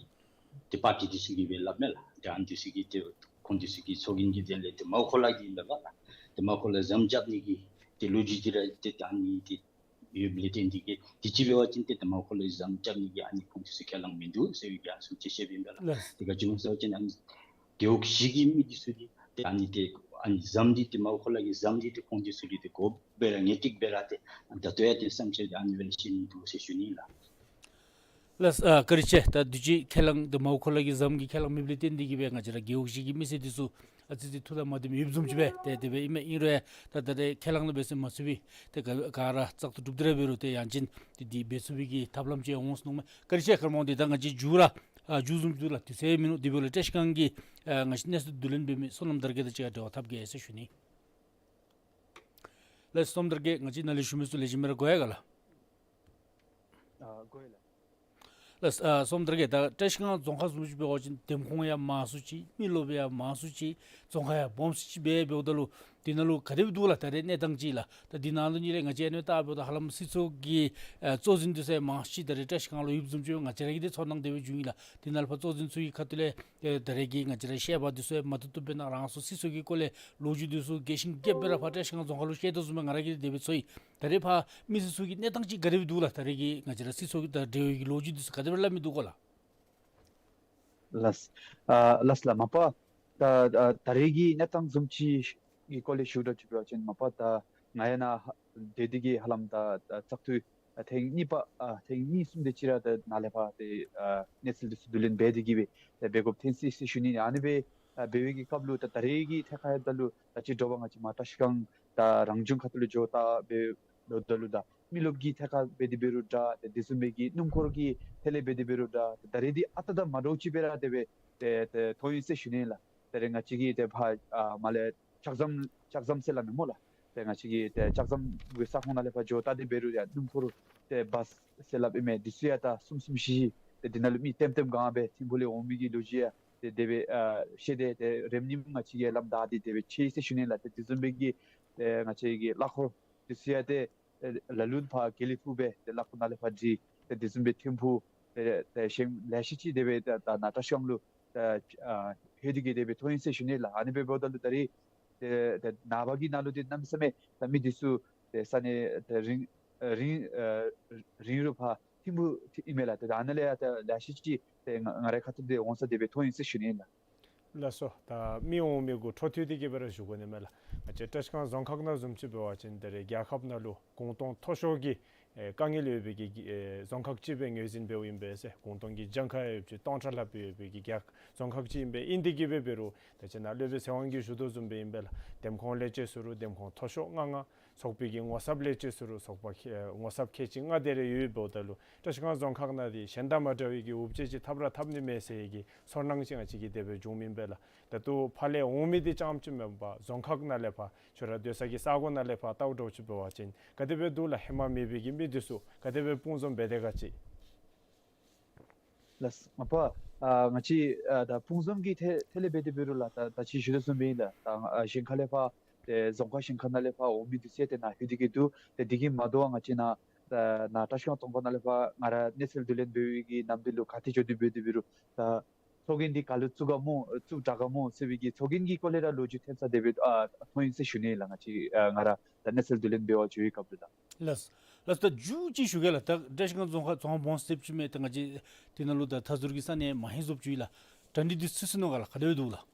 ཏེ་པར་ཊི་འདི་ཚུ་གིས་སྦེ་སླབ་མས་ལགས། ཏེ་ཨ་ནི་འདི་ཚུ་གིས་ཏེ་ཁོང་འདི་ཚུ་གི་ཚོགས་རྒྱན་གྱི་དོན་ལས་ཏེ་མའོ་ཁོ་ལ་གི་ཨིན་པས་ལགས། ཏེ་མའོ་ཁོ་ལ་ཟམ་རྐྱབ་ནི་གི་ཏེ་ལོ་རྒྱུས་འདི་ར་ཏེ་ཏེ་ཨ་ནི་ཏེ་ཡོདཔ་ལས་བརྟེན་ཏེ་གི་ཏེ་ཅིག་འབད་བ་ཅིན་ཏེ་ཏེ་མའོ་ཁོ་ལ་ཟམ་རྐྱབ་ནི་གི་ཨ་ནི་ཁོང་འདི་ཚུ་ཁས་བླངས་མིན་འདུག་ཟེར་བའི་གི་ཨ་ནི་ཚུ་ཅིག་བཤད་པའི་ཨིན་པས་ལགས། ལགས། ཏེ་ག་ཅི་སྨོ་ཟེར་བ་ཅིན་ཨ་ནི་རྒེད་འོག་བཞི་གི་མི་འདི་ཚུ་གིས་ཏེ་ཨ་ནི་ཏེ་ཨ་ནི་ཟམ་འདི་ཏེ་མའོ་ཁོ་ལ་གི་ཟམ་འདི་ཏེ་ཁོང་འདི་ཚུ་ལུ་ཏེ་དགོཔ་སྦེ་ར་ངེས་ཏིག་སྦེ་ར་ཏེ་ད་ལྟོ་ཡང་ཏེ་བསམ་འཆར་འདི་ཨ་ནི་སྦེ་ར་བཤད་ནི་འདུག་ཟེར་ཞུ་ནི་ལགས། ལགས། ཨ་བཀའ་དྲིན་ཆེ། ད་དུས་ཅི་ཁས་བླངས་ཏེ་མའོ་ཁོ་ལ་གི་ཟམ་གྱི་ཁས་བླངས་མེདཔ་ལས་བརྟེན་ཏེ་གིས་སྦེ་ང་བཅས་ར་རྒེད་འོག་བཞི་གི་མི་སེར་འདི་ཚུ་ཨ་ཙི་ཙི་ཐུགས་དང་མ་བདེཝ་ཡོདཔ་བཟུམ་ཅིག་སྦེ་ཏེ་དེ་སྦེ་ཨིན་མས། ཨིན་རུང་ཡང་ད་ད་རེས་ཁས་བླངས་ནང་འབད་ཟེར་མ་ཚུད་པའི་ཏེ་ག་ག་ར་བཙག་འཐུ་གྲུབ་སྟེ་ར་འབད་རུང་ཏེ་ཡང་ཅིན་ཏེ་འདི་འབད་ཚུགས་པའི་གི་ཐབས་ལམ་ཅིག་འོང་སོང་ནུག་མས། བཀའ་དྲིན་ཆེ། ཁར་མོ་འདི་ད་ང་བཅས་མཇུག་ར་ཨ་མཇུག་བཟུམ་ཅིག་འདུག་ལགས། དུས་ཚོད་མིན་ནུག། དེ་འབདཝ་ལས་བཀྲ་ཤིས་སྒང་གི་ཨ་ང་བཅས་གནས་ཚུལ་བསྡུ་ལེན་འབད་མི་བསོད་ནམས་དར་རྒྱས་དང་གཅིག་ཁར་འབྲེལ་བ་འཐབ་གེ་ཟེར་ཞུ་ནི། ལགས་བསོད་ནམས་དར་རྒྱས། ང་བཅས་ནཱ་ལས་ཞུ་མི་ཚུ་ལེགས་ཤོམ་སྦེ་ར་གོ་ཡི་ག་ལགས། ཨ་གོ་ཡི་ལགས། ལགས། ཨ་བསོད་ནམས་དར་རྒྱས། ད་བཀྲ་ཤིས་སྒང་རྫོང་ཁག་བཟུམ་ཅིག་འབད་བ་ཅིན་འདེམས་ཁོངས་ཡང་མང་སུ་ཅིག་མི་རློབས་ཡང་མང་སུ་ཅིག་རྫོང་ཁག་ཡང་སྦོམ་སུ་ཅིག་སྦེ་འབདཝ་ད་ལུ་དེ་ནང་ལུ་ག་དེ་སྦེ་འདུག་ལགས། ད་རེས་གནས་སྟངས་ཅིག་ལགས། ད་དེ་ནང་ལུ་ནི་ལས་ང་བཅས་ཨ་ནི་བལྟཝ་ད་ཧ་ལམ་སྲིད་ཚོགས་ཀྱི་ཨ་གཙོ་འཛིན་འདི་ཚུ་ཡང་མང་སུ་ཅིག་ད་རེས་བཀྲ་ཤིས་སྒང་ལུ་ཡོདཔ་བཟུམ་ཅིག་ང་བཅས་ར་གིས་ཏེ་ཚོར་སྣང་དེ་སྦེ་བྱུང་ཡི་ལགས། དེ་ནང་ལུ་ཕར་གཙོ་འཛིན་ཚུ་གི་ཁ་ཐུག་ལས་ཨེ་ད་རེས་ཀྱི་ང་བཅས་ར་བཤད་པ་འདི་ཚུ་ཡང་མ་བཏུབ་བཏུབ་སྦེ་ནཱ་རང་སོའི་སྲིད་ཚོགས་ཀྱི་སྐོར་ལས་ལོ་རྒྱུས་འདི་ཚུ་རྒྱས་ཤིང་རྒྱསཔ་སྦེ་ར་ཕར་བཀྲ་ཤིས་སྒང་རྫོང་ཁག་ལུ་བཤད་དོ་བཟུམ་སྦེ་ང་ར་གིས་དེ་སྦེ་ཚོར་ཡི། ད་རེས་ཕར་མི་སེར་ཚུ་གི་གནས་སྟངས་ཅིག་ག་དེ་སྦེ་འདུག་ལགས། ད་རེས་ཀྱི་ང་བཅས་ར་སྲིད་ཚོགས་ཀྱི་ད་འབྲེལ་བའི་གི་ལོ་རྒྱུས་འདི་ཚུ་ག་དེ་སྦེ་སླབ་མི་འདུག་གོ་ལགས། ལགས། ཨ་ལགས་ལགས། མ་པ་ད་ཨ་ད་རེས་ཀྱི་གནས་སྟངས་བཟུམ་ཅིག་གི་སྐོར་ལས་ཞུ་དགོཔ་ཅིག་འབད་བ་ཅིན་མ་པ་ད་ང་ཡང་ནཱ་སྡོད་དེ་གིས་ཧ་ལམ་ད་ད་བཙག་འཐུ་ཨ་ཐེངས་གཉིས་པ་ཨ་ཐེངས་གཉིས་གསུམ་དེ་ཅིག་ར་ད་ནཱ་ལས་ཕར་ཏེ་ཨ་གནས་ཚུལ་འདི་ཚུ་བསྡུ་ལེན་འབད་དེ་གིས་སྦེ་ཏེ་འབད་དགོཔ་ཐོན་ཅི་ཟེར་ཞུ་ནི། ཨ་ནི་སྦེ་ཨ་འབད་བའི་གི་སྐབས་ལུ་ད་ད་རེས་ཀྱི་ཐད་ཁར་ཡོདཔ་ད་ལུ་ད་ཅི་དྲོ་པ་ང་བཅས་མར་བཀྲ་ཤིས་སྒང་ད་རང་བྱུང་ཁ་ཐུག་ལུ་འགྱོ་བལྟ་འབདཝ་ད་ལུ་ད་མི་རློབས་ཀྱི་ཐད་ཁར་འབད་དེ་འབད་རུང་འདྲ་ཏེ་དེ་བཟུམ་སྦེ་གི་སྣུམ་འཁོར་གྱི་ཐད་ལས་འབད་དེ་འབད་རུང་འདྲ་ད་རེས་འདི་ཨ་རྟག་དང་མ་འདྲཝ་ཅིག་སྦེ་ར་དེ་སྦེ་ཏེ་ཏེ་མཐོང་ཡི་ཟེར་ཞུ་ནི་ལགས། ད་རེས་ང་བཅས་ཀྱིས་ཏེ་ཕར་ཨ་མར་ལས་ལྕགས་ཟམ་ལྕགས་ཟམ་ཟེར་སླབ་མས་སྨོ་ལགས། ཏེ་ང་བཅས་ཀྱིས་ཏེ་ལྕགས་ཟམ་གྱི་ས་ཁོངས་ནང་ལས་ཕར་འགྱོ་བལྟ་སྟེ་འབད་རུང་ཡང་སྣུམ་འཁོར་ཏེ་བཱསི་ཟེར་སླབ་ཨིན་མས། འདི་ཚུ་ཡང་ད་གསུམ་གསུམ་བཞི་བཞི་ཏེ་འདི་ནང་ལུ་མི་ལྟེམ་ལྟེམ་གང་སྦེ་ཐིམ་ཕུག་ལས་འོང་མི་གི་ལོ་རྒྱུས་ཡང་ཏེ་དེ་སྦེ་ཨ་བཤད་དེ་ཏེ་རེམ་ཉིམ་ང་བཅས་ཀྱིས་ལམ་བདའ་སྟེ་དེ་སྦེ་ཆས་ཡི་ཟེར་ཞུ་ནི་ལགས། ཏེ་དེ་བཟུམ་སྦེ་གི་ཏེ་ང་བཅས་ཀྱི་གླ་འཁོར་འདི་ཚུ་ཡང་ཏེ་ཨེ་ལ་ལུ་ཕར་དགེ་ལེགས་ཕུག་སྦེ་ཏེ་གླ་འཁོར་ནང་ལས་ཕར་སྒྲིག་ཏེ་དེ་བཟུམ་སྦེ་ཐིམ་ཕུག་ཏེ་ཏེ་གཞན་ལེ་ཤ་ཅིག་དེ་སྦེ་ད་ད་ནཱ་བཀྲ་ཤིས་སྒང་ལུ་ད་ཨ་ལྷོད་དེ་གིས་དེ་སྦེ་མཐོང་ཡི་ཟེར་ཞུ་ནི་ལགས། ཨ་ནི་སྦེ་འབདཝ་ད་ལུ་ད་རེས་ཏེ་ཏེ་ནངས་པ་གི་ནང་ལུ་ཏེ་གནམ་མེད་ས་མེད་ད་མི་འདི་ཚུ་ཏེ་ས་གནས་ཏེ་རིང་ཨ་རིང་ཨ་རིང་རུ་ཕར་ཐིམ་ཕུག་ཨིན་མས་ལགས། ཏེ་ད་ཨ་ནཱ་ལས་ཡང་ད་ལེ་ཤ་ཅིག་ཏེ་ང་ང་རའི་ཁ་ཐུག་ཏེ་འོང་ས་དེ་སྦེ་མཐོང་ཡི་ཟེར་ཞུ་ནི་ལགས། ལགས་སོ། ད་མི་འོང་མི་གུ་འཕྲོ་མཐུད་དེ་གིས་སྦེ་ར་ཞུ་དགོ་ནི་མས་ལགས། ང་བཅས་བཀྲ་ཤིས་སྒང་རྫོང་ཁག་ནང་བཟུམ་ཅིག་འབད་བ་ཅིན་ད་རེས་རྒྱལ་ཁབ་ནང་ལུ་གུང་སྟོང་མཐོ་ཤོས་ཀྱི་ཨེ་དཀའ་ངལ་ཡོད་པའི་གི་ཨེ་རྫོང་ཁག་ཅིག་སྦེ་ངོས་འཛིན་འབདཝ་ཨིན་པས་ཟེར། གུང་སྟོང་གི་གྱངས་ཁ་ཡང་ཡོདཔ་ཅིག་སྟོང་ཕྲག་ལྷགཔ་ཡོད་པའི་གི་རྒྱལ་རྫོང་ཁག་ཅིག་ཨིན་པས། ཨིན་དེ་གིས་སྦེ་འབད་རུང་ད་ཅི་ནཱ་སློབ་དཔོན་ཚེ་དབང་གིས་ཞུ་དོ་བཟུམ་སྦེ་ཨིན་པས་ལགས། འདེམས་ཁོངས་ལས་བཅད་ཟེར་རུང་འདེམས་ཁོངས་མཐོ་ཤོས་ལྔ་ལྔ། ཚོགས་པའི་གི་ངོ་ཚབ་ལས་བཅད་ཟེར་རུང་ཚོགས་པ་ཁེ་ངོ་ཚབ་ཁལ་གཅིག་ལྔ་དེ་རེ་ཡོདཔ་འབདཝ་ད་ལུ་བཀྲ་ཤིས་སྒང་རྫོང་ཁག་ནང་འདི་གཞན་དང་མ་འདྲ་བའི་གི་འུབ་བཅས་ཅིག་འཐབ་ར་འཐབ་ནི་མས་ཟེར་གྱི་ཚོར་སྣང་ཅིག་ང་བཅས་ཀྱིས་དེ་སྦེ་བྱུངམ་ཨིན་པས་ལགས། ད་ལྟོ་ཕར་ལས་འོང་མི་འདི་རྐྱངམ་ཅིག་མེན་པར་རྫོང་ཁག་ནང་ལས་ཕར་ཁྱོད་ར་སྡོད་ས་གི་ས་གོ་ནང་ལས་ཕར་བལྟཝ་འདྲཝ་ཅིག་འབད་བ་ཅིན་ག་དེ་སྦེ་འདུག་ལགས། ཧེ་མ་མེད་པའི་གི་མི་འདི་ཚུ་ག་དེ་སྦེ་དཔུང་འཛོམས་འབད་དེ་ག་ཅི། ལགས། མ་པ་ཨ་ང་བཅས་ཨ་ད་དཔུང་འཛོམས་ཀྱི་ཐད་ཐད་ལས་འབད་དེ་འབད་རུང་ལགས། ད་ད་ཅི་ཞུ་དོ་བཟུམ་སྦེ་ཨིན་ལགས། ད་ཨ་གཞན་ཁ་ལས་ཕར་ཏེ་རྫོང་ཁག་གཞན་ཁ་ནང་ལས་ཕར་འོང་མི་འདི་ཚུ་ཡང་ཏེ་ནཱ་ལྷོད་དེ་གིས་འདུག། ཏེ་འདི་གིས་མ་དོ་བར་ང་བཅས་ནཱ་ད་ནཱ་བཀྲ་ཤིས་སྒང་རྫོང་ཁག་ནང་ལས་ཕར་ང་ར་གནས་ཚུལ་བསྡུ་ལེན་འབད་བའི་གི་ནམ་དུས་ལུ་ག་ཏེ་འགྱོ་དེ་འབད་དེ་འབད་རུང་ད་ཚོགས་རྒྱན་འདི་ག་ལུ་བཙུགས་ག་སྨོ་བཙུགས་དྲག་ག་སྨོ་ཟེར་བའི་གི་ཚོགས་རྒྱན་གྱི་སྐོར་ལས་ར་ལོ་རྒྱུས་ཐོན་ས་དེ་སྦེ་ཨ་མཐོང་ཡི་ཟེར་ཞུ་ནི་ལགས། ང་བཅས་ཨ་ང་ར་ད་གནས་ཚུལ་བསྡུ་ལེན་འབད་བར་འགྱོ་བའི་སྐབས་ལུ་ད། ལགས། ལགས། ད་མཇུག་ཅིག་ཞུ་གེ་ལགས། ད་བཀྲ་ཤིས་སྒང་རྫོང་ཁག་རྫོང་ཁག་སྦོམ་སུ་ཅིག་མས། ད་ང་བཅས་དེ་ནང་ལུ་ད་མཐའ་ཟུར་གྱི་ས་གནས་མང་ཧེང་བཟུམ་ཅིག་ཨིན་ལགས། གྲ་སྒྲིག་འདི་ཚུད་སོ་ནུག་ག་ལགས། ག་དེ་སྦེ་འདུག་ལགས།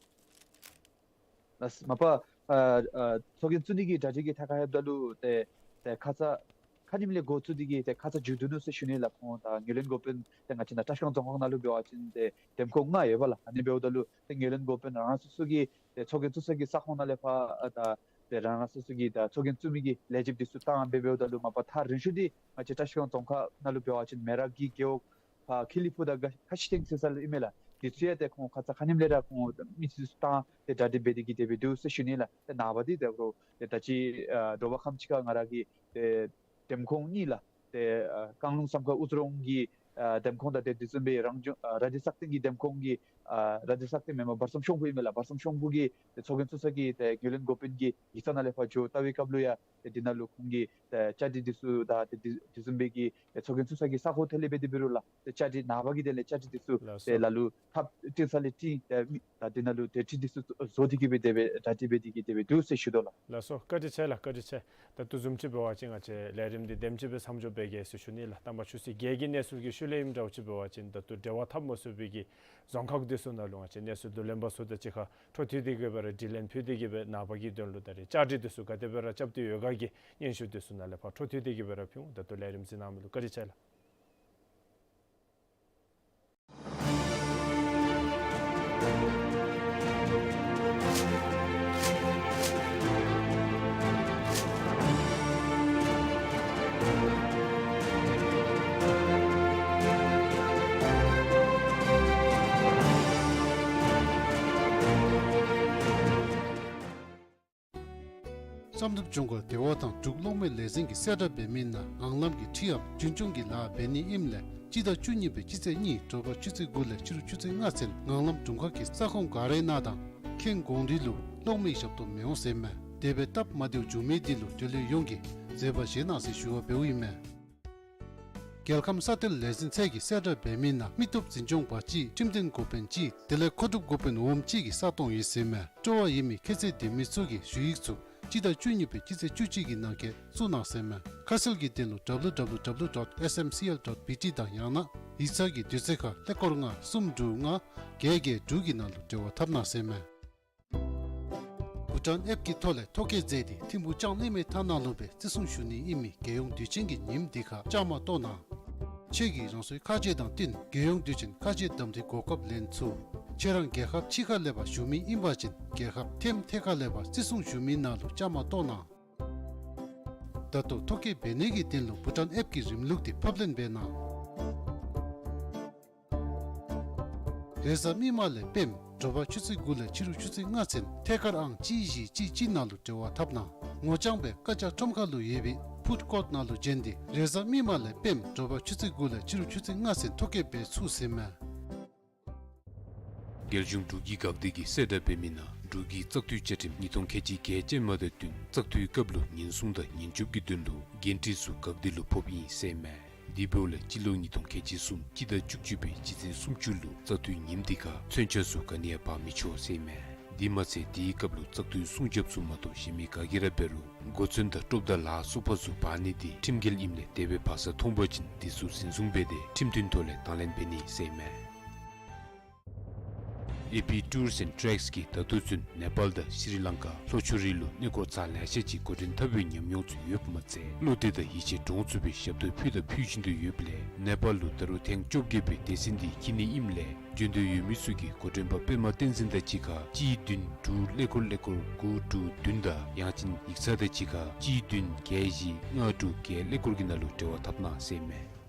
ལགས། མ་པ་ཨ་ཨ་ཚོགས་རྒྱན་བཙུགས་ནི་གི་གྲ་སྒྲིག་གི་ཐད་ཁར་ལྷོདཔ་ད་ལུ་ཏེ་ཏེ་ཁ་ཙ་ཁ་ཉིནམ་ལས་འགོ་བཙུགས་ཏེ་གིས་ཏེ་ཁ་ཙ་མཇུག་བསྡུ་ནུག་ཟེར་ཞུ་ནི་ལགས། ཁོང་ད་ངོས་ལེན་འགོ་དཔོན་ཏེ་ང་བཅས་ནཱ་བཀྲ་ཤིས་སྒང་རྫོང་ཁག་ནང་ལུ་འབད་བ་ཅིན་ཏེ་འདེམས་ཁོངས་ལྔ་ཡོད་པས་ལགས། ཨ་ནི་འབདཝ་ད་ལུ་ཏེ་ངོས་ལེན་འགོ་དཔོན་རང་སོ་སོ་གི་ཏེ་ཚོགས་རྒྱན་བཙུགས་ས་གི་ས་ཁོངས་ནང་ལས་ཕར་ཨ་ད་ཏེ་རང་རང་སོ་སོ་གི་ད་ཚོགས་རྒྱན་བཙུགས་མི་གི་ལས་བྱེདཔ་འདི་ཚུ་བཏང་སྦེ་འབདཝ་ད་ལུ་མ་པ་ཐག་རིང་ཤོས་འདི་ང་བཅས་བཀྲ་ཤིས་སྒང་རྫོང་ཁག་ནང་ལུ་འབད་བ་ཅིན་མེ་རག་གི་རྒེད་འོག་ཕར་ཁི་ལི་ཕུག་དང་ཁ་ཤི་ཐེང་ཟེར་ས་ལུ་ཨིན་མས་ལགས། འདི་ཚུ་ཡང་ཏེ་ཁོང་ཁ་ཙ་ཁ་ཉིནམ་ལས་ར་ཁོང་མི་ཚུ་བཏང་སྟེ་གྲ་སྒྲིག་འབད་དེ་གིས་དེ་སྦེ་འདུག་ཟེར་ཞུ་ནི་ལགས། ཏེ་ནངས་པ་འདི་ཏེ་ཁོ་ཏེ་ད་ཅི་ཨ་དྲོ་པ་ཁམས་ཅིག་ཁར་ང་ར་གི་ཏེ་འདེམས་ཁོངས་གཉིས་ལགས། ཏེ་ཨ་བཀང་ལུང་བསམ་ཁ་དབུ་རྫོང་གི་ཨ་འདེམས་ཁོངས་དང་ཏེ་དེ་བཟུམ་སྦེ་རང་སྐྱོང་ཨ་ར་རྫི་སག་སྟེང་གི་འདེམས་ཁོངས་ཀྱི་ཨ་ར་རྫི་སག་སྟེང་མེན་པར་བར་གསུམ་ཤོང་ཁུག་ཨིན་མས་ལགས། བར་གསུམ་ཤོང་ཁུག་གི་ཏེ་ཚོགས་རྒྱན་བཙུགས་ས་གི་ཏེ་ངོས་ལེན་འགོ་དཔོན་གྱི་ཡིག་ཚང་ནང་ལས་ཕར་འགྱོ་བལྟ་བའི་སྐབས་ལུ་ཡང་ཏེ་འདི་ནང་ལུ་ཁོང་གིས་ཏེ་བཅའ་སྒྲིག་འདི་ཚུ་དང་ཏེ་དེ་དེ་བཟུམ་སྦེ་གི་ཏེ་ཚོགས་རྒྱན་བཙུགས་ས་གི་ས་གོ་ཐད་ལས་འབད་དེ་འབད་རུང་ལགས། ཏེ་བཅའ་སྒྲིག་ནངས་པ་གི་དེ་ལས་བཅའ་སྒྲིག་འདི་ཚུ་ལགས་ཏེ་སོ། ལ་ལུ་ཐགཔ་བཏིང་ས་ལས་བཏིང་ཏེ་མི་ད་འདི་ནང་ལུ་ཏེ་ཁྲིད་འདི་ཚུ་བཟོ་སྟེ་གིས་སྦེ་དེ་སྦེ་གྲ་སྒྲིག་འབད་དེ་གིས་དེ་སྦེ་འདུག་ཟེར་ཞུ་དོ་ལགས། ལགས་སོ། བཀའ་དྲིན་ཆེ་ལགས། བཀའ་དྲིན་ཆེ། ད་ལྟོ་བཟུམ་ཅིག་འབད་བ་ཅིན་ང་བཅས་ལས་རིམ་འདི་དེམ་ཅིག་སྦེ་མཚམས་འཇོག་འབད་གེ་ཟེར་ཞུ་ནི་ལགས། དང་པ་ཆུ་ཚོད་བརྒྱད་ཀྱི་གནས་ཚུལ་གྱི་ཤུལ་ལས་ཨིནམ་འདྲཝ་ཅིག་འབད་བ་ཅིན་ད་ལྟོ་འབྲེལ་བ་འཐབ་མ་ཚུགས་པའི་གི་རྫོང་ཁག་འདི་ཚུ་ནང་ལུ་ང་བཅས་གནས་ཚུལ་བསྡུ་ལེན་པ་ཚུ་དང་གཅིག་ཁར་འཕྲོ་མཐུད་དེ་གིས་སྦེ་ར་དྲི་ལན་ཕུལ་ཏེ་གིས་སྦེ་ནངས་པ་གི་དོན་ལུ་ད་རེས་བཅའ་སྒྲིག་འདི་ཚུ་ག་དེ་སྦེ་ར་རྐྱབ་སྟེ་ཡོད་ག་གི་སྙན་ཞུ་འདི་ཚུ་ནཱ་ལས་ཕར་འཕྲོ་མཐུད་དེ་གིས་སྦེ་ར་ཕུལ་འོང་། ད་ལྟོ་ལས་རིམ་གཟིགས་གནང་མི་ལུ་བཀའ་དྲིན་ཆེ་ལགས། རྟ་མདོ་ལྗོངས་མཁར་སྡེ་བ་དང་འབྲུག་གློག་མེ་ལས་འཛིན་གྱིས་གསལ་བསྒྲགས་འབད་མི་ནང་ངང་ལམ་གྱི་འཁྲིས་འམ་རྒྱུན་སྐྱོང་གི་ལཱ་འབད་ནི་ཨིནམ་ལས་སྤྱི་ཟླ་བཅུ་གཉིས་པའི་སྤྱི་ཚེས་གཉིས་དྲོ་པ་ཆུ་ཚོད་དགུ་ལས་ཕྱི་རུ་ཆུ་ཚོད་ལྔ་ཚུན་ངང་ལམ་དྲུང་ཁག་གིས་ས་ཁོངས་ག་རའི་ནང་དང་ཁེངས་གོང་རི་ལུ་གློག་མེའི་ཞབས་ཏོག་མི་འོང་ཟེར་མས། དེ་སྦེ་སྟབས་མ་བདེཝ་བྱུང་མི་དེ་ལུ་འབྲེལ་ཡོད་ཡོངས་ཀྱིས་མཛད་པ་བཞེས་གནང་ཟེར་ཞུ་བ་འབདཝ་ཨིན་མས། རྒྱལ་ཁམས་ས་མཐོའི་ལས་འཛིན་ཚད་ཀྱིས་གསལ་བསྒྲགས་འབད་མི་ནང་མི་སྟོབས་འཛིན་སྐྱོང་པ་གཅིག་ཁྲིམས་དོན་འགོ་དཔོན་གཅིག་དེ་ལས་མཁོ་སྒྲུབ་འགོ་དཔོན་འོགམ་གཅིག་གི་ས་སྟོང་ཡོད་ཟེར་མས། སྤྲོ་བ་ཡོད་མི་ཁྱད་ཚད་ལྡན་མི་ཚུ་གིས་ཞུ་ཡིག་ཚུ་སྤྱི་ཟླ་བཅུ་གཉིས་པའི་སྤྱི་ཚེས་བཅུ་གཅིག་གི་ནང་འཁོད་བཙུགས་གནང་ཟེར་མས། ཁ་གསལ་གྱི་དོན་ལུ་W W W dot S M C L dot B T དང་ཡང་ན་ཡིག་ཚང་གི་དུས་ཚོད་ཁར་ཀླད་ཀོར་ལྔ་གསུམ་དྲུག་ལྔ་བརྒྱད་བརྒྱད་དྲུག་གི་ནང་ལུ་འབྲེལ་བ་འཐབ་གནང་ཟེར་མས། བྷུ་ཊཱན་ཨེཔ་ཀྱི་ཐོག་ལས་ཐོ་བཀོད་མཛད་དེ་ཐིམ་ཕུག་ལྕང་གླིང་མའི་ཐ་ནག་ལུ་སྦེ་བརྩི་སྲུང་ཞུ་ནི་ཨིན་མི་རྒྱལ་ཡོངས་དུས་ཆེན་གྱི་ཉིནམ་འདི་ཁར་བཅའ་མར་གཏོགས་གནང་། ཁྱོད་ཀྱིས་རང་སོའི་ཁ་རྗེ་དང་བསྟུན་རྒྱལ་ཡོངས་དུས་ཆེན་ཁ་རྗེ་གདམ་འཐུའི་གོ་སྐབས་ལེན་ཚུགས། ཁྱོད་རང་རྒྱལ་ཁབ་ཕྱི་ཁ་ལས་ཕར་བཞུགས་མི་ཨིན་པ་ཅིན་རྒྱལ་ཁབ་ཐེམ་ཐེ་ཁ་ལས་ཕར་བརྩི་སྲུང་ཞུ་མི་ནང་ལུ་བཅའ་མར་གཏོགས་གནང་། ད་ལྟོ་ཐོ་བཀོད་འབད་ནི་གི་དོན་ལུ་བྷུ་ཊཱན་ཨེཔ་ཀྱི་རིམ་ལུགས་དེ་ཕབ་ལེན་འབད་གནང་། རེས་གཟའ་མིག་དམར་ལས་སྤེནམ་དྲོ་པ་ཆུ་ཚོད་དགུ་ལས་ཕྱི་རུ་ཆུ་ཚོད་ལྔ་ཚུན་ཐད་ཀར་ཨང་གཅིག་བཞི་གཅིག་གཅིག་ནང་ལུ་འབྲེལ་བ་འཐབ་གནང་། ངོ་རྐྱང་སྦེ་ཀ་ཅ་ཁྲོམ་ཁ་ལུ་ཡོད་པའི་ཕུཌ་ཀོརཊ་ནང་ལུ་བྱོན་ཏེ་རེས་གཟའ་མིག་དམར་ལས་སྤེནམ་དྲོ་པ་ཆུ་ཚོད་དགུ་ལས་ཕྱི་རུ་ཆུ་ཚོད་ལྔ་ཚུན་ཐོ་བཀོད་འབད་ཚུགས་ཟེར་མས། རྒྱལ་གཞུང་འབྲུག་གི་འགག་སྡེ་གིས་གསལ་བསྒྲགས་འབད་མི་ནང་འབྲུག་གི་བཙག་འཐུའི་བཅའ་ཁྲིམས་ཉིས་སྟོང་ཁལ་གཅིག་བརྒྱད་ཅན་མ་དང་བསྟུན་བཙག་འཐུའི་སྐབས་ལུ་ཉེན་སྲུང་དང་ཉེན་སྐྱོབ་ཀྱི་དོན་ལུ་འགན་འཁྲི་ཚུ་འགག་སྡེ་ལུ་ཕོགཔ་ཨིན་ཟེར་མས། དེ་འབདཝ་ལས་སྤྱི་ལོ་ཉིས་སྟོང་ཁལ་གཅིག་གསུམ་སྤྱི་ཟླ་བཅུ་གཅིག་པའི་སྤྱི་ཚེས་སུམ་ཅུ་ལུ་བཙག་འཐུའི་ཉིནམ་འདི་ཁར་མཚོན་ཆ་ཚུ་ག་ནི་ཡང་འབག་མི་ཆོག་ཟེར་མས། དེ་མ་ཚད་དེའི་སྐབས་ལུ་བཙག་འཐུའི་སྲུང་རྒྱབ་ཚུ་མ་གཏོགས་གཞན་མི་ག་གིས་ར་འབད་རུང་གོ་མཚོན་དང་ཀྲོབ་དང་ལཱ་སོགས་པ་ཚུ་འབག་ནི་དེ་ཁྲིམས་འགལ་ཨིནམ་ལས་དེ་སྦེ་འབག་ས་མཐོང་པ་ཅིན་དེ་ཚུ་འཛིན་བཟུང་འབད་དེ་ཁྲིམས་མཐུན་ཐོག་ལས་དང་ལེན་འབད་ནི་ཟེར་མས། ཨེ་པི་ཊུརསི་ཨེནཌ་ཊེགསི་གིས་ད་ལྟོ་ཚུན་ནེ་པཱལ་དང་ཤྲི་ལང་ཀ་ལྷོ་ཕྱོགས་རིགས་ལུ་གནས་སྐོར་ཚར་ལེ་ཤ་ཅིག་འགོ་འདྲེན་འཐབ་པའི་ཉམས་མྱོང་ཚུ་ཡོདཔ་མ་ཚད་བློ་གཏད་དང་ཡིད་ཆེས་འདྲོངས་ཚུགས་པའི་ཞབས་ཏོག་ཕུལ་དང་ཕུལ་བཞིན་དུ་ཡོདཔ་ལས་ནེ་པཱལ་ལུ་ད་རུང་ཐེངས་བཅོ་བརྒྱད་པའི་སྡེ་ཚན་འདི་འཁྱིད་ནི་ཨིནམ་ལས་བྱོན་འདོད་ཡོད་མི་ཚུ་གིས་འགོ་འདྲེན་པ་པདྨ་བསྟན་འཛིན་དང་གཅིག་ཁར་གཅིག་བདུན་དྲུག་ཀླད་ཀོར་ཀླད་ཀོར་དགུ་དྲུག་བདུན་དང་ཡང་ཅིན་ཡིག་ཚང་དང་གཅིག་ཁར་གཅིག་བདུན་བརྒྱད་བཞི་ལྔ་དྲུག་བརྒྱད་ཀླད་ཀོར་གྱི་ནང་ལུ་འབྲེལ་བ་འཐབ་གནང་ཟེར་མས།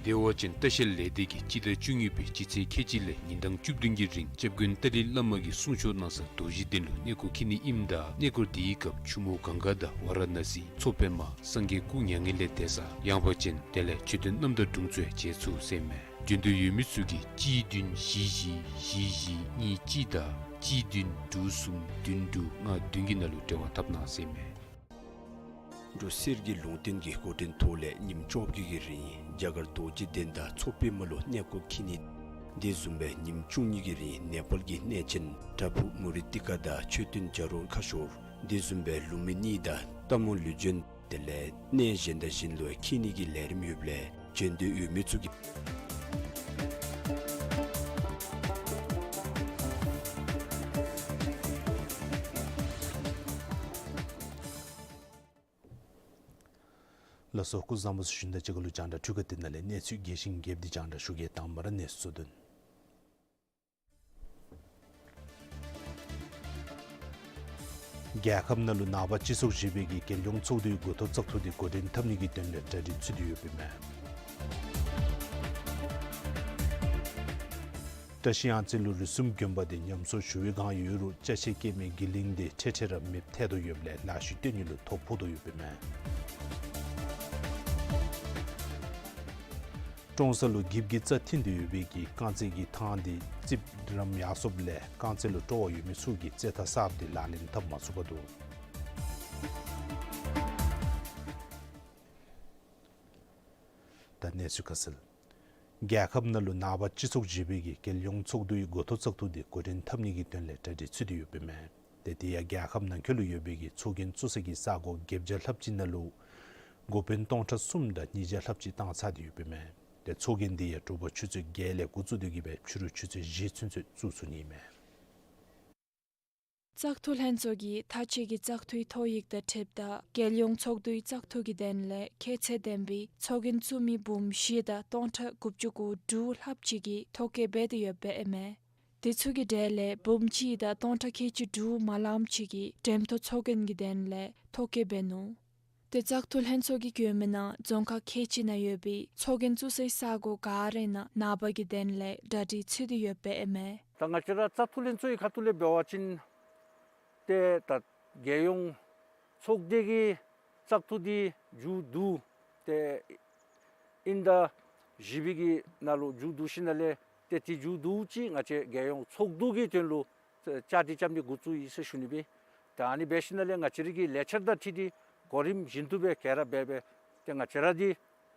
བདེ་བ་ཅན་ལྟ་བཤལ་ལས་སྡེ་གིས་སྤྱི་ཟླ་བཅུ་གཉིས་པའི་སྤྱི་ཚེས་ཁལ་གཅིག་ལས་ཉིན་གྲངས་བཅུ་བདུན་གྱི་རིང་སྐྱབས་མགོན་ཏཱ་ལའི་བླ་མ་གིས་གསུང་ཆོག་གནང་ས་རྡོ་རྗེ་གདན་ལུ་གནས་སྐོར་འཁྱིད་ནི་ཨིནམ་ད་གནས་སྐོར་དེའི་སྐབས་ཆུ་མོ་གངྒཱ་དང་ཝཱ་ར་ཎཱ་སི་མཚོ་པདྨ་སངས་རྒྱས་སྐུ་མྱ་ངན་ལས་འདས་ས་ཡངས་པ་ཅན་དེ་ལས་མཆོད་རྟེན་རྣམ་དག་དྲུང་ཚུ་ཡང་མཇལ་ཚུགས་ཟེར་མས། བྱོན་འདོད་ཡོད་མི་ཚུ་གིས་གཅིག་བདུན་བཞི་བཞི་བཞི་བཞི་གཉིས་གཅིག་དང་གཅིག་བདུན་དྲུག་གསུམ་བདུན་དྲུག་ལྔ་བདུན་གྱི་ནང་ལུ་འབྲེལ་བ་འཐབ་གནང་ཟེར་མས། འབྲུག་གསེར་གྱི་ལུང་བསྟན་གྱི་འགོ་འདྲེན་ཐོག་ལས་ཉིནམ་བཅོ་བརྒྱད་ཀྱི་རིང་རྒྱ་གར་རྡོ་རྗེ་གདན་དང་མཚོ་པདྨ་ལུ་གནས་སྐོར་འཁྱིད་ནི། དེ་བཟུམ་སྦེ་ཉིནམ་བཅུ་གཉིས་ཀྱི་རིང་ནེ་པཱལ་གྱི་གནས་ཆེན་པྲ་བྷུ་མུ་རི་ཏི་ཀ་དང་མཆོད་རྟེན་བྱ་རོག་ཁ་ཤོར། དེ་བཟུམ་སྦེ་ལུམ་བི་ནི་དང་སྟག་མོ་ལུས་སྦྱིན་དེ་ལས་གནས་གཞན་དང་གཞན་ལུ་འཁྱིད་ནི་གི་ལས་རིམ་ཡོདཔ་ལས་བྱོན་འདོད་ཡོད་མི་ཚུ་གིས། ལགས་སོ། སྐུ་གཟུགས་བཟང་པོ་ཟེར་ཞུ་ནི་དང་གཅིག་ཁར་ལུ་རྒྱང་བསྒྲགས་འཕྲུལ་ཁང་འདི་ནང་ལས་གནས་ཚུལ་རྒྱས་ཤིང་རྒྱསཔ་འདི་རྒྱང་བསྒྲགས་ཞུ་གེ། དང་པ་ར་གནས་ཚུལ་གཙོ་དོན། རྒྱལ་ཁབ་ནང་ལུ་ནངས་པ་སྤྱི་ཚོགས་བཞི་པའི་གི་རྒྱལ་ཡོངས་ཚོགས་འདུའི་འགོ་ཐོག་བཙག་འཐུ་འདི་འགོ་འདྲེན་འཐབ་ནི་གི་དོན་ལས་གྲ་སྒྲིག་ཚུད་དེ་ཡོདཔ་ཨིན་མས། བཀྲ་ཤིས་གཡང་རྩེ་ལུ་རིགས་གསུམ་དགོན་པ་འདི་ཉམས་གསོ་ཞུ་བའི་བསྒང་ཡོད་རུང་ཅ་ཆས་སྐྱེལ་མི་གི་གླིང་འདི་འཕྲལ་འཕྲལ་ར་མེདཔ་ཐལ་དོ་ཡོདཔ་ལས་ལཱ་ཤུལ་བཏོན་ནི་ལུ་ཐོ་ཕོག་དོ་ཡོདཔ་ཨིན་མས། ཀྲོང་གསར་ལུ་འགྱིབ་ཀྱི་རྩ་འཐིང་སྟེ་ཡོད་པའི་གི་རྐང་རྩེད་ཀྱི་ཐང་འདི་རྩིགཔ་རམ་ཡར་སོངམ་ལས་རྐང་རྩེད་ལུ་སྤྲོ་བ་ཡོད་མི་ཚུ་གིས་རྩེད་ཐང་གསརཔ་འདི་ལག་ལེན་འཐབ་མ་ཚུགས་པར་འདུག། ད་གནས་ཚུལ་ཁ་གསལ། རྒྱལ་ཁབ་ནང་ལུ་ནངས་པ་སྤྱི་ཚོགས་བཞི་པའི་གི་རྒྱལ་ཡོངས་ཚོགས་འདུའི་འགོ་ཐོག་བཙག་འཐུ་འདི་འགོ་འདྲེན་འཐབ་ནི་གི་དོན་ལས་གྲ་སྒྲིག་ཚུད་དེ་ཡོདཔ་ཨིན་མས། ཏེ་དེ་ཡང་རྒྱལ་ཁབ་ནང་འཁོད་ལུ་ཡོད་པའི་གི་ཚོགས་རྒྱན་བཙུགས་ས་གི་ས་གོ་བརྒྱད་བརྒྱ་ལྷགཔ་ཅིག་ནང་ལུ་འགོ་དཔོན་སྟོང་ཕྲག་གསུམ་དང་ཉིས་བརྒྱ་ལྷགཔ་ཅིག་བཏང་ཚར་ཏེ་ཡོདཔ་ཨིན་མས། ཏེ་ཚོགས་རྒྱན་འདི་ཡང་དྲོ་པ་ཆུ་ཚོད་བརྒྱད་ལས་འགོ་བཙུགས་ཏེ་གི་སྦེ་ཕྱི་རུ་ཆུ་ཚོད་བཞི་ཚུན་ཚོད་བཙུགས་ཚུགས་ནི་ཨིན་མས། བཙག་འཐུ་ལྷན་ཚོགས་ཀྱིས་མཐའ་དཔྱད་ཀྱི་བཙག་འཐུའི་ཐོ་ཡིག་དང་འཁྲིལཝ་ད་རྒྱལ་ཡོངས་ཚོགས་འདུའི་བཙག་འཐུ་གི་དོན་ལས་ཁྱད་ཚད་ལྡན་པའི་ཚོགས་རྒྱན་བཙུགས་མི་འབུམ་བཞི་དང་སྟོང་ཕྲག་དགུ་བཅུ་གོ་དྲུག་ལྷགཔ་ཅིག་གིས་ཐོ་བཀོད་འབད་དེ་ཡོདཔ་ཨིན་མས། དེ་ཚུ་གི་གྲས་ལས་འབུམ་གཅིག་དང་སྟོང་ཕྲག་ཁལ་གཅིག་དྲུག་མ་ལངམ་ཅིག་གིས་འགྲེམས་སྟོན་ཚོགས་རྒྱན་གྱི་དོན་ལས་ཐོ་བཀོད་འབད་ནུག། ཏེ་བཙག་འཐུ་ལྷན་ཚོགས་ཀྱིས་བཀོད་མི་ནང་རྫོང་ཁག་ཁལ་གཅིག་ནང་ཡོད་པའི་ཚོགས་རྒྱན་བཙུགས་སའི་ས་གོ་ག་ར་ནང་ནངས་པ་གི་དོན་ལས་གྲ་སྒྲིག་ཚུད་དེ་ཡོདཔ་ཨིན་མས། ད་ང་བཅས་ར་བཙག་འཐུ་ལྷན་ཚོགས་ཀྱི་ཁ་ཐུག་ལས་འབད་བ་ཅིན་ཏེ་ད་རྒྱལ་ཡོངས་ ཚོགས་སྡེ་གི་བཙག་འཐུ་འདི་མཇུག་བསྡུ་སྟེ་ཨིན་ཟླ་བཞི་པའི་གི་ནང་ལུ་མཇུག་བསྡུ་ཞིནམ་ལས་ཏེ་དེ་མཇུག་བསྡུ་ཅིག་ང་བཅས་རྒྱལ་ཡོངས་ཚོགས་འདུ་གི་དོན་ལུ་བཅའ་སྒྲིག་རྐྱབ་ནི་འགོ་བཙུགས་ཡི་ཟེར་ཞུ་ནི་སྦེ། ད་ཨ་ནི་འབད་ཞིནམ་ལས་ང་བཅས་རའི་གི་ལས་འཆར་དང་འཁྲིལ་ཏེ་གོ་རིམ་བཞིན་དུ་སྦེ་ག་ར་འབད་སྦེ་ཏེ་ང་བཅས་ར་འདི་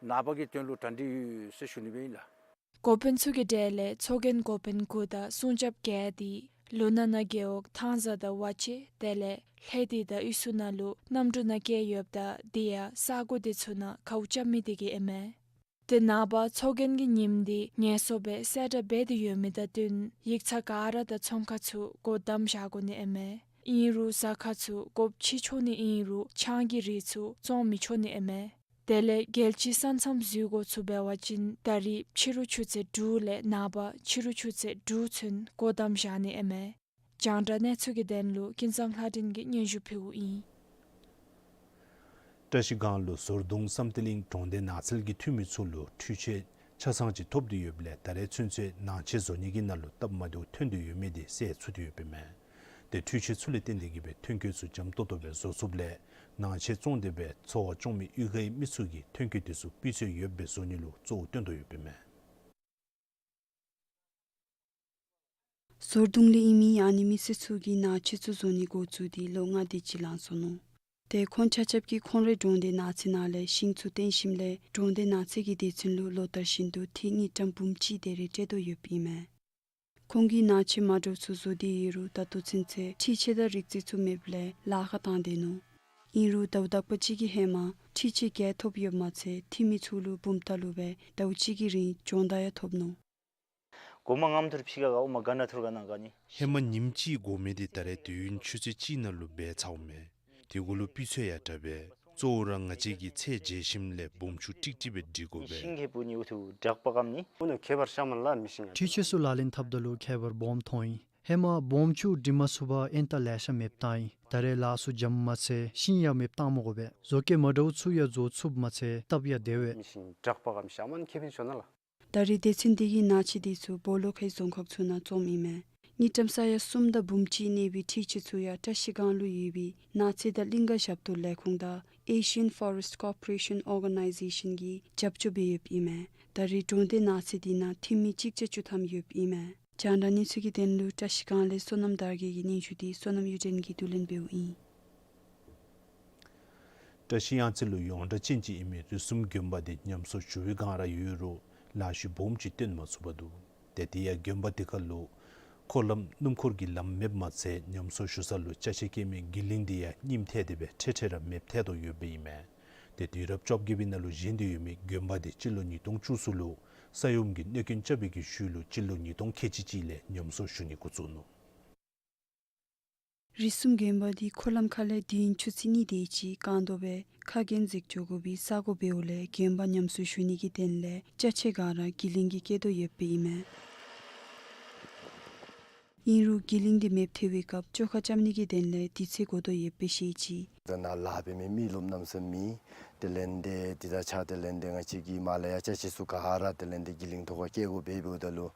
ནངས་པ་གི་དོན་ལུ་གྲ་སྒྲིག་ཡོད་ཟེར་ཞུ་ནི་སྦེ་ཨིན་ལགས། འགོ་དཔོན་ཚུ་གི་གྲས་ལས་ཚོགས་རྒྱན་འགོ་དཔོན་དགུ་དང་སྲུང་སྐྱོབ་བརྒྱད་འདི་ལུ་ན་ན་རྒེད་འོག་ཐང་བཟའ་དང་ཝ་ཆེ་དེ་ལས་ལྷེ་སྡེ་དང་གཡུས་ཚུ་ནང་ལུ་གནམ་གྲུ་ནང་བསྐྱལ་ཡོདཔ་ད་དེ་ཡང་ས་གོ་དེ་ཚུ་ནང་གའུ་རྐྱབ་མི་དེ་གིས་ཨིན་མས། ཏེ་ནངས་པ་ཚོགས་རྒྱན་གྱི་ཉིནམ་འདི་ངལ་གསོ་སྦེ་གསལ་བསྒྲགས་འབད་དེ་ཡོད་མི་དང་བསྟུན་ཡིག་ཚང་ག་ར་དང་ཚོང་ཁང་ཚུ་སྒོ་བསྡམས་བཞག་དགོ་ནི་ཨིན་མས། ཨིན་རུང་ཟ་ཁང་ཚུ་སྒོ་ཕྱེ་ཆོག་ནི་ཨིན་རུང་ཆང་གི་རིགས་ཚུ་བཙོང་མི་ཆོག་ནི་ཨིན་མས། དེ་ལས་རྒྱལ་སྤྱིའི་ས་མཚམས་འཛུལ་སྒོ་ཚུ་འབད་བ་ཅིན་ད་རིས་ཕྱི་རུ་ཆུ་ཚོད་དྲུག་ལས་ནངས་པ་ཕྱི་རུ་ཆུ་ཚོད་དྲུག་ཚུན་སྒོ་བསྡམས་བཞག་ནི་ཨིན་མས། རྒྱང་བསྒྲགས་གནས་ཚུལ་གྱི་དོན་ལུ་ཀུན་བཟང་ལྷ་སྒྲོན་གྱིས་སྙན་ཞུ་ཕུལཝ་ཨིན། བཀྲ་ཤིས་སྒང་ལུ་ཟུར་གདོང་བསམ་གཏན་གླིང་གྲོང་སྡེ་ནགས་ཚལ་གྱི་འཐུས་མི་ཚུ་ལུ་འཕྲུལ་ཆས་ཆ་ཚང་ཅིག་ཐོབ་སྟེ་ཡོདཔ་ལས་ད་རེས་ཚུན་ཚོད་ནང་ཆས་བཟོ་ནི་གི་ནང་ལུ་སྟབས་མ་བདེཝ་ཐོན་ཏེ་ཡོད་མི་དེ་སེལ་ཚུགས་ཏེ་ཡོདཔ་ཨིན་མས། ཏེ་འཕྲུལ་ཆས་ཚུ་ལས་བརྟེན་ཏེ་གིས་སྦེ་ཐོན་སྐྱེད་ཚུ་འཇམ་ཏོང་ཏོ་སྦེ་བཟོ་ཚུགསཔ་ལས་ནང་ཆས་བཙོང་སྟེ་སྦེ་འཚོ་བ་སྐྱོང་མི་གཡུས་ཁའི་མི་ཚུ་གི་ཐོན་སྐྱེད་དེ་ཚུ་སྤུས་ཚད་ཡོདཔ་སྦེ་བཟོ་ནི་ལུ་གཙོ་བོ་བཏོན་དོ་ཡོདཔ་ཨིན་མས། ཟུར་གདོང་ལས་ཨིན་མི་ཨ་ནི་མི་སེར་ཚུ་གིས་ནང་ཆས་ཚུ་བཟོ་ནི་འགོ་བཙུགས་ཏེ་ལོ་ལྔ་དེ་ཅིག་ལང་སོ་ནུག། ཏེ་ཁོང་ཆ་ཁྱབ་ཀྱིས་ཁོང་རའི་གྲོང་སྡེ་ནགས་ཚལ་ནང་ལས་ཤིང་ཚུ་བཏོན་ཞིནམ་ལས་གྲོང་སྡེ་ནགས་ཚལ་གྱི་སྡེ་ཚན་ལུ་ལོ་ལྟར་བཞིན་དུ་ཐིག་དངུལ་ཀྲམ་འབུམ་གཅིག་དེ་རེ་སྤྲོད་དོ་ཡོདཔ་ཨིན་མས། ཁོང་གིས་ནང་ཆས་མ་འདྲཝ་ཚུ་བཟོ་སྟེ་ཡོད་རུང་ད་ལྟོ་ཚུན་ཚོད་འཕྲུལ་ཆས་དང་རིག་རྩལ་ཚུ་མེདཔ་ལས་ལཱ་ཁག་བཏང་སྡོད་ནུག། ཨིན་རུང་ཟླཝ་དག་པ་ཅིག་གི་ཧེ་མ་འཕྲུལ་ཆས་བརྒྱད་ཐོབ་ཡོདཔ་མ་ཚད་འཐུས་མི་ཚུ་ལུ་བུམ་ཐང་ལུ་སྦེ་ཟླཝ་གཅིག་གི་རིང་སྦྱོང་བརྡར་ཡང་ཐོབ་ནུག། གོ་མ་ངམ་ཐུར་ཕྱི་ཁ་ག་ཨོ་མ་ག་ན་ཐུར་ག་ན་ག་ནི། ཧེ་མ་ཉིནམ་གཅིག་དགོ་མི་དེ་ད་རེས་དུས་ཡུན་ཆུ་ཚོད་གཅིག་ནང་ལུ་འབད་ཚརཝ་མས། དེ་གུ་ལུ་སྤུས་ཚད་ཡང་དྲག་པས། གཙོ་བོ་ར་ང་བཅས་ཀྱིས་ཚད་འཇལ་ཞིནམ་ལས་སྦོམ་ཆུང་ཀྲིག་ཀྲི་སྦེ་སྒྲིག་དགོ་པས། ཤིང་ཁེ་པུ་ནི་འུ་ཐུ་དྲག་པ་གམ་ནི། འུ་ནུ་ཁྱད་པར་ཤ་མ་ལ་མི་ཤིང་། འཕྲུལ་ཆས་ཚུ་ལག་ལེན་འཐབ་ད་ལུ་ཁྱད་པར་སྦོམ་མཐོང་ཡི། ཧེ་མ་སྦོམ་ཆུང་སྒྲིག་མ་ཚུགས་པར་ཨེན་ཏ་ལེ་ཤ་མེདཔ་བཏང་ཡི། ད་རེས་ལཱ་ཚུ་འཇམ་མ་ཚད་ཤིང་ཡང་མེདཔ་བཏངམ་དགོ་པས། བཟོ་བཀོད་མ་འདྲཝ་ཚུ་ཡང་བཟོ་ཚུགསཔ་མ་ཚད་སྟབས་ཡང་བདེ་བས། མི་ཤིང་དྲག་པ་གམ་ཤ་མ་ནི་ཁེ་ཕན་ཤོར་ན་ལ། ད་རེས་སྡེ་ཚན་དེ་གིས་ནང་ཆས་དེ་ཚུ་སྦོ་ལོགས་ཁའི་རྫོང་ཁག་ཚུ་ནང་བཙོངམ་ཨིན་མས། དངུལ་ཀྲམ་ས་ཡ་གསུམ་དང་འབུམ་གཅིག་གནས་པའི་འཕྲུལ་ཆས་ཚུ་ཡང་བཀྲ་ཤིས་སྒང་ལུ་ཡོད་པའི་ནགས་ཚལ་དང་གླིང་ཀ་ཞབས་ཏོག་ལས་ཁུངས་དང་Asian Forest Cooperation Organization གིས་རྒྱབ་སྐྱོར་འབད་ཡོདཔ་ཨིན་མས། ད་རེས་གྲོང་སྡེ་ནགས་ཚལ་དེ་ནང་འཐུས་མི་གཅིག་བརྒྱ་བཅུ་ཐམ་ཡོདཔ་ཨིན་མས། རྒྱང་བསྒྲགས་གནས་ཚུལ་གྱི་དོན་ལུ་བཀྲ་ཤིས་སྒང་ལས་བསོད་ནམས་དར་རྒྱས་ཀྱི་སྙན་ཞུ་དེ་བསོད་ནམས་གཡུ་སྒྲོན་གྱིས་བསྡུ་ལེན་འབདཝ་ཨིན། བཀྲ་ཤིས་གཡང་རྩེ་ལུ་ཡོངས་གྲགས་ཅན་ཅིག་ཨིན་མི་རི་གསུམ་དགོན་པ་དེ་ཉམས་གསོ་ཞུ་བའི་བསྒང་ར་ཡོད་རུང་ལཱ་ཤུལ་སྦོམ་ཅིག་སྟོན་མ་ཚུགས་པར་འདུག། ཏེ་དེ་ཡང་དགོན་པ་དེ་ཁར་ལུ་འཁོར་ལམ་སྣུམ་འཁོར་གྱི་ལམ་མེདཔ་མ་ཚད་ཉམས་གསོ་ཞུ་ས་ལུ་ཅ་ཆས་སྐྱེལ་མི་གི་ལིང་དེ་ཡང་རྙིངམ་ཐལ་ཏེ་སྦེ་འཕྲལ་འཕྲལ་ར་མེདཔ་ཐལ་དོ་ཡོདཔ་ཨིན་མས། ཏེ་དུས་རབས་བཅོ་བརྒྱད་པའི་ནང་ལུ་བཞེངས་ཏེ་ཡོད་མི་དགོན་པ་དེ་སྤྱི་ལོ་ཉིས་སྟོང་བཅུ་གསུམ་ལུ་ས་ཡོམ་གྱི་གནོད་སྐྱོན་རྐྱབ་པའི་གི་ཤུལ་ལུ་སྤྱི་ལོ་ཉིས་སྟོང་ཁལ་གཅིག་གཅིག་ལས་ཉམས་གསོ་ཞུ་ནི་འགོ་བཙུགས་ནུག། རི་གསུམ་དགོན་པ་འདི་འཁོར་ལམ་ཁ་ལས་དུས་ཡུན་ཆུ་ཚོད་གཉིས་དེ་ཅིག་རྐང་རྡོ་སྦེ་ཁ་གྱོན་འཛེགས་འགྱོ་དགོ་པའི་ས་གོ་འབདཝ་ལས་དགོན་པ་ཉམས་གསོ་ཞུ་ནི་གི་དོན་ལས་ཅ་ཆས་ག་ར་གི་ལིང་གིས་སྐྱེལ་དོ་ཡོདཔ་ཨིན་མས། ཨིན་རུང་གི་ལིང་འདི་མེདཔ་ཐལ་བའི་སྐབས་བཅོ་ཁ་རྐྱབ་ནི་གི་དོན་ལས་དུས་ཚོད་འགོར་དོ་ཡོདཔ་སྦེ་བཤད་ཅི། ད་ནཱ་ལཱ་འབད་མི་མི་རློབས་རྣམ་གསུམ་མེད། དེ་ལས་ཏེ་དེ་དང་ཆ་དེ་ལས་ཏེ་ང་བཅས་ཀྱི་མར་ལས་ཡར་ཅ་ཆས་ཚུ་ག་ར་དེ་ལས་ཏེ་གི་ལིང་ཐོག་ཁར་སྐྱེལ་དགོ་པས། འབདཝ་ད་ལུ་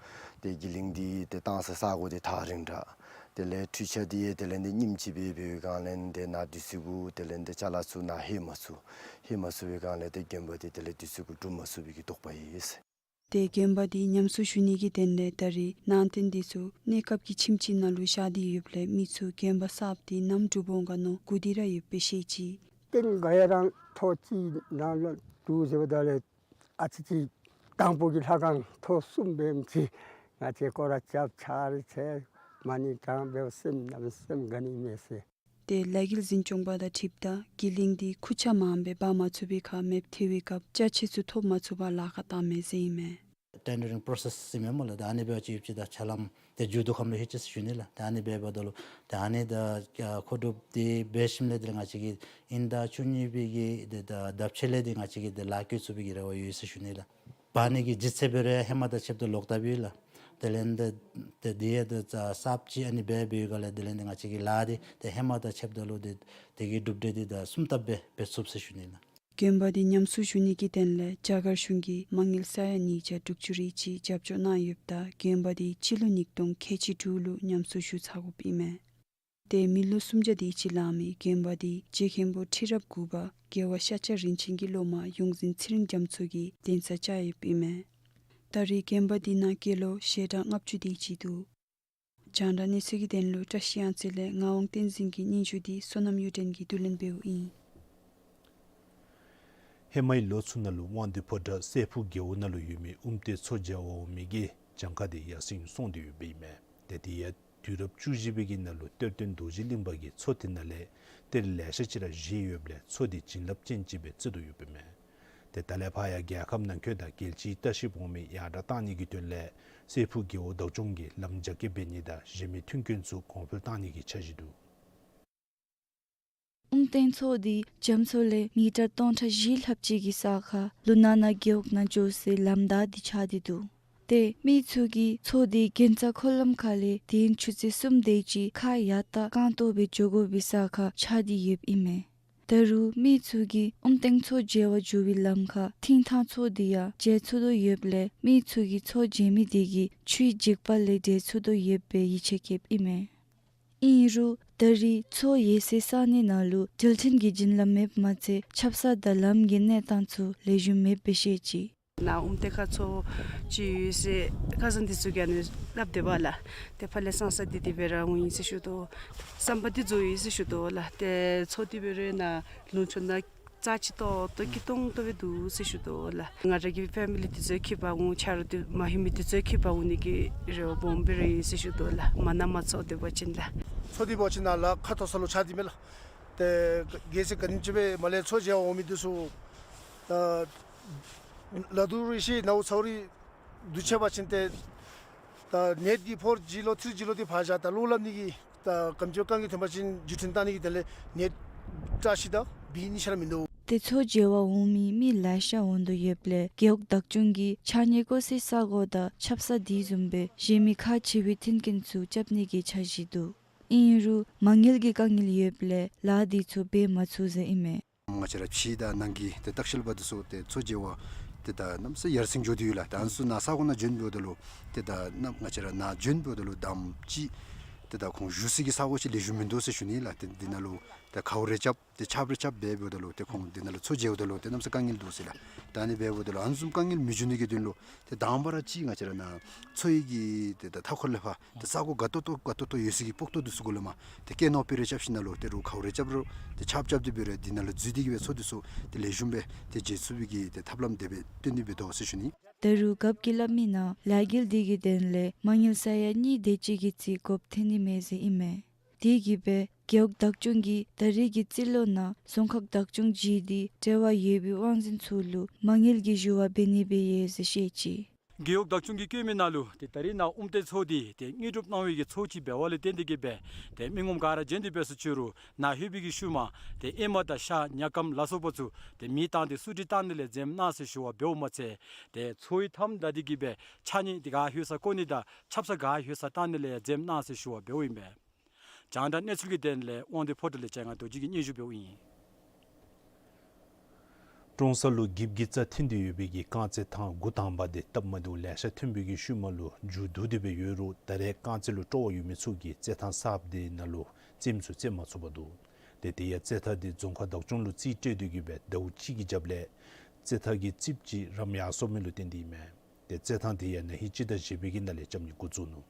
ཏེ་གི་ལིང་འདི་ཏེ་བཏང་ས་ས་གོ་འདི་ཐག་རིང་དྲགས། དེ་ལས་འཕྲུལ་ཆས་འདི་ཡང་དེ་ལས་ཏེ་རྙིངམ་ཅིག་སྦེ་འབད་བའི་སྒང་ལས་ཏེ་ནཱ་དུས་ཚོད་གུ་དེ་ལས་ཏེ་ཅ་ལ་ཚུ་ནཱ་ལྷོད་མ་ཚུགས། ལྷོད་མ་ཚུགས་པའི་སྒང་ལས་ཏེ་དགོན་པ་འདི་དེ་ལས་དུས་ཚོད་གུ་གྲུབ་མ་ཚུགས་པའི་གི་དོགས་པ་ཡོད་ཟེར། ཏེ་དགོན་པ་འདི་ཉམས་གསོ་ཞུ་ནི་གི་དོན་ལས་ད་རེས་ནང་རྟེན་འདི་ཚུ་གནས་སྐབས་ཀྱི་ཁྱིམ་ཅིག་ནང་ལུ་བཞག་སྟེ་ཡོདཔ་ལས་མི་ཚུ་དགོན་པ་གསརཔ་འདི་ནམ་འགྲུབ་འོང་ག་མནོ་སྒུག་སྟེ་ར་ཡོདཔ་སྦེ་བཤད་ཅི། རྟེན་འགའ་ཡང་རང་ཐོག་གཅིག་ནང་ལུ་འདུག་ཟེརཝ་ད་ལས་ཨ་ཙི་ཅིག་དང་པོ་གི་ལྷ་ཁང་ཐོག་གསུམ་འབདཝ་ཅིག་ང་བཅས་སྐོར་ར་རྐྱབ་ཆ་རེ་བྱས་མ་ཎི་བགྲངས་འབདཝ་སེམས་ནང་སེམས་དགའ་ནི་མས་ཟེར། ཏེ་ལས་འགུལ་འཛིན་སྐྱོང་པ་དང་འཁྲིལཝ་ད་གི་ལིང་འདི་ཁུར་ཆ་མངམ་སྦེ་འབག་མ་ཚུགས་པའི་ཁར་མེདཔ་ཐལ་བའི་སྐབས་ཅ་ཆས་ཚུ་ཐོབ་མ་ཚུགས་པར་ལཱ་ཁག་བཏངམ་མས་ཟེར་ཨིན་མས། ཊེན་ཌརིང་པོརོ་སེསི་ཟེར་མས་སྨོ་ལགས། ད་ཨ་ནི་འབད་བ་ཅིན་ཡོདཔ་ཅིག་ད་ཆ་ལམ་ཏེ་མཇུག་བསྡུ་ཁམས་ལུ་ལྷོད་ཅི་ཟེར་ཞུ་ནི་ལགས། ད་ཨ་ནི་འབདཝ་ད་ལུ་ད་ཨ་ནི་ད་མཁོ་སྒྲུབ་འདི་འབད་ཞིནམ་ལས་ཏེ་ང་བཅས་ཀྱིས་དབྱིན་ཟླ་བཅུ་གཉིས་པའི་གི་ཏེ་ད་ལྡབ་ཕྱེད་ལས་ཏེ་ང་བཅས་ཀྱིས་ཏེ་ལཱ་བཀོད་ཚུགས་པའི་གི་རེ་བ་ཡོད་ཟེར་ཞུ་ནི་ལགས། འབག་ནི་གི་ལྗིད་ཚད་འབད་རུང་ཧེ་མ་དང་ཕྱདཔ་ད་ལོག་ལྟབ་ཡོད་ལགས། དེ་ལས་ཏེ་ཏེ་དེ་ཡང་ཏེ་ཙ་གསརཔ་ཅིག་ཨ་ནི་འབད་འབདཝ་ལས་དེ་ལས་ཏེ་ང་བཅས་ཀྱི་ལཱ་འདི་ཏེ་ཧེ་མ་དང་ཕྱདཔ་ད་ལུ་ཏེ་དེ་གི་གྲུབ་འབྲས་འདི་ད་གསུམ་ལྟབ་སྦེ་འབད་ཚུགས་ཟེར་ཞུ་ནི་ལགས། དགོན་པ་འདི་ཉམས་གསོ་ཞུ་ནི་གི་དོན་ལས་རྒྱ་གར་གཞུང་གིས་མ་དངུལ་ས་ཡ་ཉིས་བརྒྱ་དྲུག་ཅུ་རེ་གཅིག་རྒྱབ་སྐྱོར་གནང་ཡོདཔ་ད་དགོན་པ་འདི་སྤྱི་ལོ་ཉིས་སྟོང་ཁལ་གཅིག་དྲུག་ལུ་ཉམས་གསོ་ཞུ་ཚར་དགོཔ་ཨིན་མས། ཏེ་མི་ལོ་སུམ་བརྒྱ་དེ་ཅིག་ལང་མི་དགོན་པ་འདི་རྗེ་མཁན་པོ་ཁྲི་རབས་དགུ་པ་རྒྱལ་བ་ཤཱཀྱ་རིན་ཆེན་གྱི་སློབ་མ་ཡོངས་འཛིན་ཚེ་རིང་རྒྱ་མཚོ་གིས་གདན་ས་བཅགས་ཡོདཔ་ཨིན་མས། ད་རེས་དགོན་པ་འདི་ནང་དགེ་སློང་ཞལ་གྲངས་ལྔ་བཅུ་དེ་ཅིག་འདུག། རྒྱང་བསྒྲགས་གནས་ཚུལ་གྱི་དོན་ལུ་བཀྲ་ཤིས་གཡང་རྩེ་ལས་ངག་དབང་བསྟན་འཛིན་གྱི་སྙན་ཞུ་འདི་བསོད་ནམས་གཡུ་སྒྲོན་གྱིས་བསྡུ་ལེན་འབདཝ་ཨིན། ཧེ་མའི་ལོ་ཚུ་ནང་ལུ་དབང་འདུས་ཕོ་བྲང་སྲས་ཕུག་རྒེད་འོག་ནང་ལུ་ཡོད་མི་དབུ་མཐའི་མཚོ་མཇལ་བར་འོང་མི་གི་གྱངས་ཁ་དེ་ཡར་སེང་སོང་སྟེ་ཡོདཔ་ཨིན་མས། ཏེ་དེ་ཡང་དུས་རབས་བཅུ་བཞི་པའི་གི་ནང་ལུ་གཏེར་སྟོན་རྡོ་རྗེ་གླིང་པ་གིས་མཚོ་དེ་ནང་ལས་གཏེར་ལེ་ཤ་ཅིག་ར་བཞེས་ཡོདཔ་ལས་མཚོ་དེ་བྱིན་རླབས་ཅན་ཅིག་སྦེ་བརྩི་དོ་ཡོདཔ་ཨིན་མས། ཏེ་ད་ལས་ཕར་ཡང་རྒྱལ་ཁབ་ནང་འཁོད་དང་རྒྱལ་སྤྱིའི་ལྟ་བཤལཔ་འོང་མི་ཡར་དྲགས་གཏང་ནི་གི་དོན་ལས་སྲས་ཕུག་རྒེད་འོག་བདག་སྐྱོང་གིས་ལམ་རྒྱ་སྐྱེད་འབད་ནི་དང་གཞན་མི་མཐུན་རྐྱེན་ཚུ་གོང་འཕེལ་གཏང་ནི་གི་འཆར་གཞི་འདུག། དབུ་མཐའི་མཚོ་འདི་རྒྱ་མཚོ་ལས་མི་ཊར་སྟོང་ཕྲག་བཞི་ལྷགཔ་ཅིག་གི་ས་ཁར་ལུ་ན་ན་རྒེད་འོག་ནང་འགྱོ་སའི་ལམ་བདའ་སྟེ་ཆགས་ཏེ་འདུག། ཏེ་མི་ཚུ་གིས་མཚོ་འདི་གྱེན་རྩ་འཁོར་ལམ་ཁ་ལས་དེ་ཡང་ཆུ་ཚོད་གསུམ་དེ་ཅིག་ཁ་ཡར་ལྟ་རྐང་སྟོང་སྦེ་འགྱོ་དགོ་པའི་ས་ཁར་ཆགས་ཏེ་ཡོདཔ་ཨིན་མས། ད་རུང་མི་ཚུ་གིས་དབུ་མཐའི་མཚོ་མཇལ་བར་འགྱོ་བའི་ལམ་ཁར་ཐིང་ཐང་མཚོ་འདི་ཡང་མཇལ་ཚུགས་དོ་ཡོདཔ་ལས་མི་ཚུ་གིས་མཚོ་མཇལ་མི་དེ་གིས་ཆུའི་འཇིགས་པ་ལས་འདྲེན་ཚུགས་དོ་ཡོད་པའི་ཡིད་ཆེས་བསྐྱེདཔ་ཨིན་མས། ཨིན་རུང་ད་རེས་མཚོ་ཡོད་སའི་ས་གནས་ནང་ལུ་འགྲུལ་འཕྲིན་གྱི་བྱིན་རླབས་མེདཔ་མ་ཚད་ཆབ་གསང་དང་ལམ་གྱི་གནས་སྟངས་ཚུ་ལེགས་ཤོམ་མེདཔ་སྦེ་བཤད་ཅི། ནཱ་དབུ་མཐའི་ཁར་མཚོ་ཅིག་ཡོད་ཟེར་ཁ་སང་འདི་ཚུ་གིས་ཨ་ནི་སླབ་སྡོདཔ་ལགས། ཏེ་ཕར་ལས་སང་ས་འདི་འདི་སྦེ་ར་འོང་ཡི་ཟེར་ཞུ་དོ། ཟམ་པ་འདི་བཟོ་ཡི་ཟེར་ཞུ་དོ་ལགས། ཏེ་མཚོ་འདི་སྦེ་ར་ནཱ་ལུང་ཕྱོགས་ནང་རྩ་ཆེ་ཏོག་ཏོ་སྐྱིད་ཏོང་ཏོ་སྦེ་འདུག་ཟེར་ཞུ་དོ་ལགས། ང་ར་གི་ཕེ་མི་ལི་འདི་ཚུ་ཁྱིད་པར་འོང་། ཆ་རོགས་འདི་མ་ཧེ་མི་འདི་ཚུ་ཁྱིད་པར་འོང་ནི་གི་རེ་བ་སྦོམ་སྦེ་ར་ཡོད་ཟེར་ཞུ་དོ་ལགས། མ་ན་མ་ཚོགས་སྡོད་པ་ཅིན་ལགས། མཚོ་འདི་འབད་བ་ཅིན་ནཱ་ལ་ཁ་མཐོ་ས་ལུ་ཆགས་ཏེ་མས་ལགས། ཏེ་གལ་སྲིད་ག་ནི་ཅིག་སྦེ་མར་ལས་མཚོ་མཇལ་བར་འོང་མི་འདི་ཚུ་ད་ལ་དུ་རི་ཤི་ནཝ་ཚཝ་རི་འདུ་ཆེ་བ་ཅིན་ཏེ་ད་ནེཊ་འདི་ཕོར་ཇི་ལོ་ཐིར་ཇི་ལོ་འདི་ཕར་བཞག། ད་གློག་ལམ་ནི་གི་ད་གམ་ཅོ་རྐང་གི་ཐོན་པ་ཅིན་བརྒྱུད་འཕྲིན་གཏང་ནི་གི་དོན་ལས་ནེཊ་བཀྲ་ཤིས་དང་བི་གཉིས་ཆ་ར་མིན་འདུག། ཏེ་མཚོ་མཇལ་བར་འོང་མི་མི་ལེ་ཤ་འོང་དོ་ཡོདཔ་ལས་རྒེད་འོག་བདག་སྐྱོང་གིས་ཕྱགས་སྙིགས་བཀོ་སའི་ས་གོ་དང་ཆབ་གསང་འདི་བཟུམ་སྦེ་གཞན་མི་ཁག་ཆེ་བའི་མཐུན་རྐྱེན་ཚུ་རྐྱབ་ནི་གི་འཆར་གཞི་འདུག། ཨིན་རུང་མ་དངུལ་གྱི་དཀའ་ངལ་ཡོདཔ་ལས་ལཱ་འདི་ཚུ་འབད་མ་ཚུགས་ཟེར་ཨིན་མས། ང་བཅས་ར་ཕྱི་དང་ནང་གི་ཏེ་ལྟ་བཤལ་པ་འདི་ཚུ་ཏེ་མཚོ་མཇལ་བར་ཏེ་ད་གནམ་ས་ཡར་སེང་འགྱོ་སྟེ་ཡོད་ལགས། ད་ཨ་ནི་ཚུ་ནཱ་ས་གོ་ནང་བྱོན་འབདཝ་ད་ལུ་ཏེ་ད་གནམ་ང་བཅས་ར་ནཱ་བྱོན་འབདཝ་ད་ལུ་དང་པ་ཅིག་ཏེ་ད་ཁོང་བཞུགས་སའི་གི་ས་གོ་ཅིག་ལེགས་ཤོམ་མིན་འདུག་ཟེར་ཞུ་ནི་ལགས། ཏེ་འདི་ནང་ལུ་ཏེ་གཝ་རེ་རྐྱབ་ཏེ་ཆརཔ་རེ་རྐྱབ་འབད་འབདཝ་ད་ལུ་ཏེ་ཁོང་འདི་ནང་ལུ་མཚོ་མཇལཝ་ད་ལུ་ཏེ་གནམ་ས་དཀའ་ངལ་འདུག་ཟེར་ལགས། ད་ཨ་ནི་འབད་འབདཝ་ད་ལུ་ཨ་ནི་བཟུམ་དཀའ་ངལ་མི་འབྱུང་ནི་གི་དོན་ལུ་ཏེ་དང་པ་ར་ཅིག་ང་བཅས་ར་ནཱ་མཚོ་ཡི་གི་ཏེ་ད་མཐའ་འཁོར་ལས་ཕར་ཏེ་ས་གོ་དགའ་ཏོག་ཏོ་དགའ་ཏོག་ཏོ་ཡོད་སའི་གི་སྤོག་ཏོ་འདི་ཚུ་གུ་ལས་མར་ཏེ་ཀེ་ནོ་པི་རེ་རྐྱབ་ཞིནམ་ལས་ཏེ་རུ་གཝ་རེ་རྐྱབ་རུང་ཏེ་ཆརཔ་རྐྱབ་སྟེ་འབད་རུང་འདི་ནང་ལུ་འཛུལ་ཏེ་གི་སྦེ་མཚོ་འདི་ཚུ་ཏེ་ལེགས་ཤོམ་སྦེ་ཏེ་མཇལ་ཚུགས་པའི་གི་ཏེ་ཐབས་ལམ་དེ་སྦེ་སྟོན་ཏེ་འབད་དོ་ཟེར་ཞུ་ནི། ད་རུང་རྒཔོ་གིས་སླབ་མི་ནང་ལས་འགུལ་འདི་གི་དོན་ལས་མ་དངུལ་ས་ཡ་གཉིས་དེ་ཅིག་གི་རྩིས་དགོཔ་ཐོན་ནི་མས་ཟེར་ཨིན་མས། དེ་གིས་སྦེ་རྒེད་འོག་བདག་སྐྱོང་གིས་ད་རེས་ཀྱི་རྩིས་ལོ་ནང་རྫོང་ཁག་བདག་སྐྱོང་བརྒྱུད་དེ་འབྲེལ་བ་ཡོད་པའི་དབང་འཛིན་ཚུ་ལུ་མ་དངུལ་གྱི་ཞུ་བ་འབད་ནི་སྦེ་ཡོད་ཟེར་བཤད་ཅི། རྒེད་འོག་བདག་སྐྱོང་གིས་བཀོད་མི་ནང་ལུ་ཏེ་ད་རེས་ནཱ་དབུ་མཐའི་མཚོ་འདི་ཏེ་དངོས་གྲུབ་གནང་བའི་གི་མཚོ་ཅིག་འབད་བ་ལས་བརྟེན་ཏེ་གི་སྦེ་ཏེ་མི་ངོམ་ག་ར་བྱོན་ཏེ་འབད་སོང་ཅི་རུང་ནཱ་ལྷོད་པའི་གི་ཤུལ་མ་ཏེ་ཨེ་མ་དང་ཤ་ཉ་སྐམ་ལ་སོགས་པ་ཚུ་ཏེ་མེ་བཏང་སྟེ་སུ་འདྲི་བཏང་ནི་ལས་འཛེམ་གནང་ཟེར་ཞུ་བ་འབདཝ་མ་ཚད་ཏེ་མཚོའི་མཐའམ་བདའ་སྟེ་གི་སྦེ་ཕྱགས་སྙིགས་འདི་ག་ལྷོད་ས་བཀོ་ནི་དང་ཆབ་གསང་ག་ལྷོད་ས་བཏང་ནི་ལས་འཛེམ་གནང་ཟེར་ཞུ་བ་འབདཝ་ཨིན་པས། རྒྱང་བསྒྲགས་གནས་ཚུལ་གྱི་དོན་ལས་དབང་འདུས་ཕོ་བྲང་ལས་བྱང་ང་རྡོ་རྗེ་གིས་སྙན་ཞུ་འབདཝ་ཨིན། ཀྲོང་གསར་ལུ་འགྱིབ་ཀྱི་རྩ་ཐིམ་སྟེ་ཡོད་པའི་གི་རྐང་རྩེད་ཐང་འགོ་དང་པ་དེ་སྟབས་མ་བདེཝ་ལེ་ཤ་ཐོན་པའི་གི་ཤུལ་མ་ལུ་མཇུག་བསྡུ་སྟེ་སྦེ་ཡོད་རུང་ད་རེས་རྐང་རྩེད་ལུ་སྤྲོ་བ་ཡོད་མི་ཚུ་གིས་རྩེད་ཐང་གསརཔ་དེ་ནང་ལུ་རྩེདམོ་ཚུ་རྩེད་མ་ཚུགས་པར་འདུག། ཏེ་དེ་ཡང་རྩེད་ཐང་དེ་རྫོང་ཁག་བདག་སྐྱོང་ལུ་རྩིས་སྤྲོད་དེ་གི་སྦེ་ཟླཝ་གཅིག་གི་རྒྱབ་ལས་རྩེད་ཐང་གི་རྩིགཔ་ཅིག་རམ་ཡར་སོང་མི་ལུ་བརྟེན་ཏེ་ཨིན་མས། ཏེ་རྩེད་ཐང་དེ་ཡང་ན་ཧིང་སྤྱི་ཟླ་བཞི་པའི་གི་ནང་ལས་རྐྱབ་ནི་འགོ་བཙུགས་ནུག།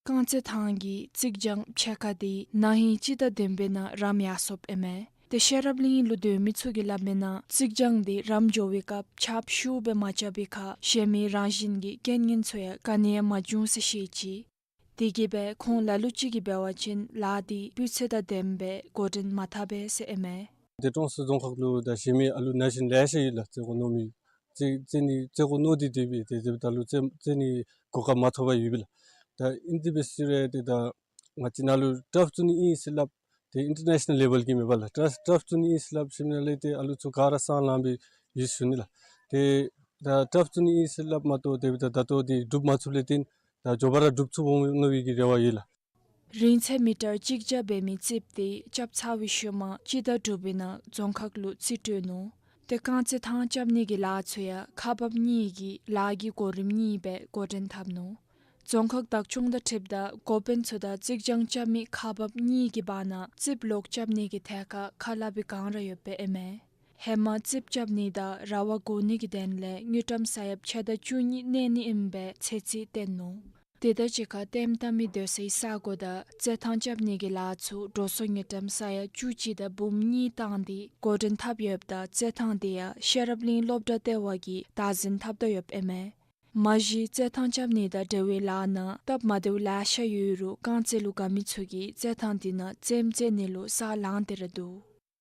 རྐང་རྩེད་ཐང་གི་རྩིག་གྱང་ཕྱེད་ཀ་དེ་ན་ཧིང་སྤྱི་ཟླ་བདུན་པའི་ནང་རམ་ཡར་སོངཔ་ཨིན་མས། ཏེ་ཤེས་རབ་གླིང་ལུ་སྡོད་མི་ཚུ་གིས་སླབ་མི་ནང་རྩིག་གྱང་དེ་རམ་འགྱོ་བའི་སྐབས་ཆརཔ་ཤུགས་སྦེ་མ་རྐྱབ་པའི་ཁར་གཞན་མི་རང་བཞིན་གྱི་རྐྱེན་ངན་ཚུ་ཡང་ག་ནི་ཡང་མ་བྱུང་ཟེར་བཤད་ཅི། དེ་གིས་སྦེ་ཁོང་ལ་ལུ་ཅིག་གིས་འབད་བ་ཅིན་ལཱ་དེ་སྤུས་ཚད་དང་ལྡནམ་སྦེ་འགོ་འདྲེན་མ་འཐབ་པས་ཟེར་ཨིན་མས། ཏེ་ཀྲོང་གསར་རྫོང་ཁག་ལུ་ད་གཞན་མི་ཨ་ལུ་ན་གཞོན་ལེ་ཤ་ཡོད་ལགས། རྩེད་འགོ་གནོན་མི་རྩེད་རྩེད་ནི་རྩེད་འགོ་གནོན་ཏེ་སྡོད་པའི་ཏེ་དེ་ད་ལུ་རྩེད་རྩེད་ནི་གོ་སྐབས་མ་ཐོབ་པར་ཡོད་པས་ལགས། ད་ཨིན་ཏེ་འབད་ཟེར་རུང་ཏེ་ད་ང་བཅས་ནཱ་ལུ་ཊརཕ་བཙུགས་ནི་ཨིན་ཟེར་སླབ། ཏེ་ཨིན་ཊར་ནེ་ཤ་ནཱལ་ལེ་བཱལ་གྱི་མེན་པས་ལགས། ཊརཕ་ཊརཕ་བཙུགས་ནི་ཨིན་ཟེར་སླབ་ཞིནམ་ལས་ཏེ་ཨ་ལུ་ཚུ་ག་ར་སང་ལངས་པའི་ཡོད་ཟེར་ཞུ་ནི་ལགས། ཏེ་ད་ཊརཕ་བཙུགས་ནི་ཨིན་ཟེར་སླབ་མ་གཏོགས་ཏེ་ད་ད་ལྟོ་འདི་སྒྲུབ་མ་ཚུགསཔ་ལས་བརྟེན་ད་མགྱོགས་པ་ར་སྒྲུབ་ཚུགསཔ་འོང་མནོ་བའི་གི་རེ་བ་ཡོད་ལགས། རིང་ཚད་མི་ཊར་གཅིག་བརྒྱ་འབད་མི་རྩིགཔ་དེ་རྐྱབ་ཚར་བའི་ཤུལ་མ་སྤྱི་ཟླ་དྲུག་པའི་ནང་རྫོང་ཁག་ལུ་རྩིས་སྤྲོད་ནུག། ཏེ་རྐང་རྩེད་ཐང་རྐྱབ་ནི་གི་ལཱ་ཚུ་ཡང་ཁག་འབགཔ་གཉིས་ཀྱིས་ལཱ་གི་གོ་རིམ་གཉིས་སྦེ་འགོ་འདྲེན་འཐབ་ནུག། རྫོང་ཁག་བདག་སྐྱོང་དང་འཁྲིལཝ་ད་འགོ་དཔོན་ཚུ་དང་རྩིག་གྱང་རྐྱབ་མི་ཁག་འབགཔ་གཉིས་ཀྱི་བར་ན་རྩིགཔ་ལོག་རྐྱབ་ནི་གི་ཐད་ཁར་ཁ་སླབ་པའི་བསྒང་ར་ཡོདཔ་ཨིན་མས། ཧེ་མ་རྩིགཔ་རྐྱབ་ནི་དང་ར་བ་བགོ་ནི་གི་དོན་ལས་དངུལ་ཀྲམ་ས་ཡ་ཕྱེད་དང་བཅུ་གཉིས་གནས་ནི་ཨིན་པའི་ཚོད་རྩིས་བཏོན་ནུག། དེ་དང་གཅིག་ཁར་ལྟདམོ་བལྟ་མི་སྡོད་སའི་ས་གོ་དང་རྩེད་ཐང་རྐྱབ་ནི་གི་ལཱ་ཚུ་འགྲོ་སོང་དངུལ་ཀྲམ་ས་ཡ་བཅུ་གཅིག་དང་འབུམ་གཉིས་བཏང་སྟེ་འགོ་འདྲེན་འཐབ་ཡོདཔ་ད་རྩེད་ཐང་དེ་ཡང་ཤེས་རབ་གླིང་སློབ་གྲྭ་ལྟེ་བ་གིས་བདག་འཛིན་འཐབ་དོ་ཡོདཔ་ཨིན་མས། མ་གཞི་རྩེད་ཐང་རྐྱབ་ནི་དང་འབྲེལ་བའི་ལཱ་ནང་སྟབས་མ་བདེཝ་ལེ་ཤ་ཡོད་རུང་རྐང་རྩེད་ལུ་དགའ་མི་ཚུ་གིས་རྩེད་ཐང་དེ་ནང་རྩེདམོ་རྩེ་ནི་ལུ་ས་ལངས་ཏེ་ར་འདུག།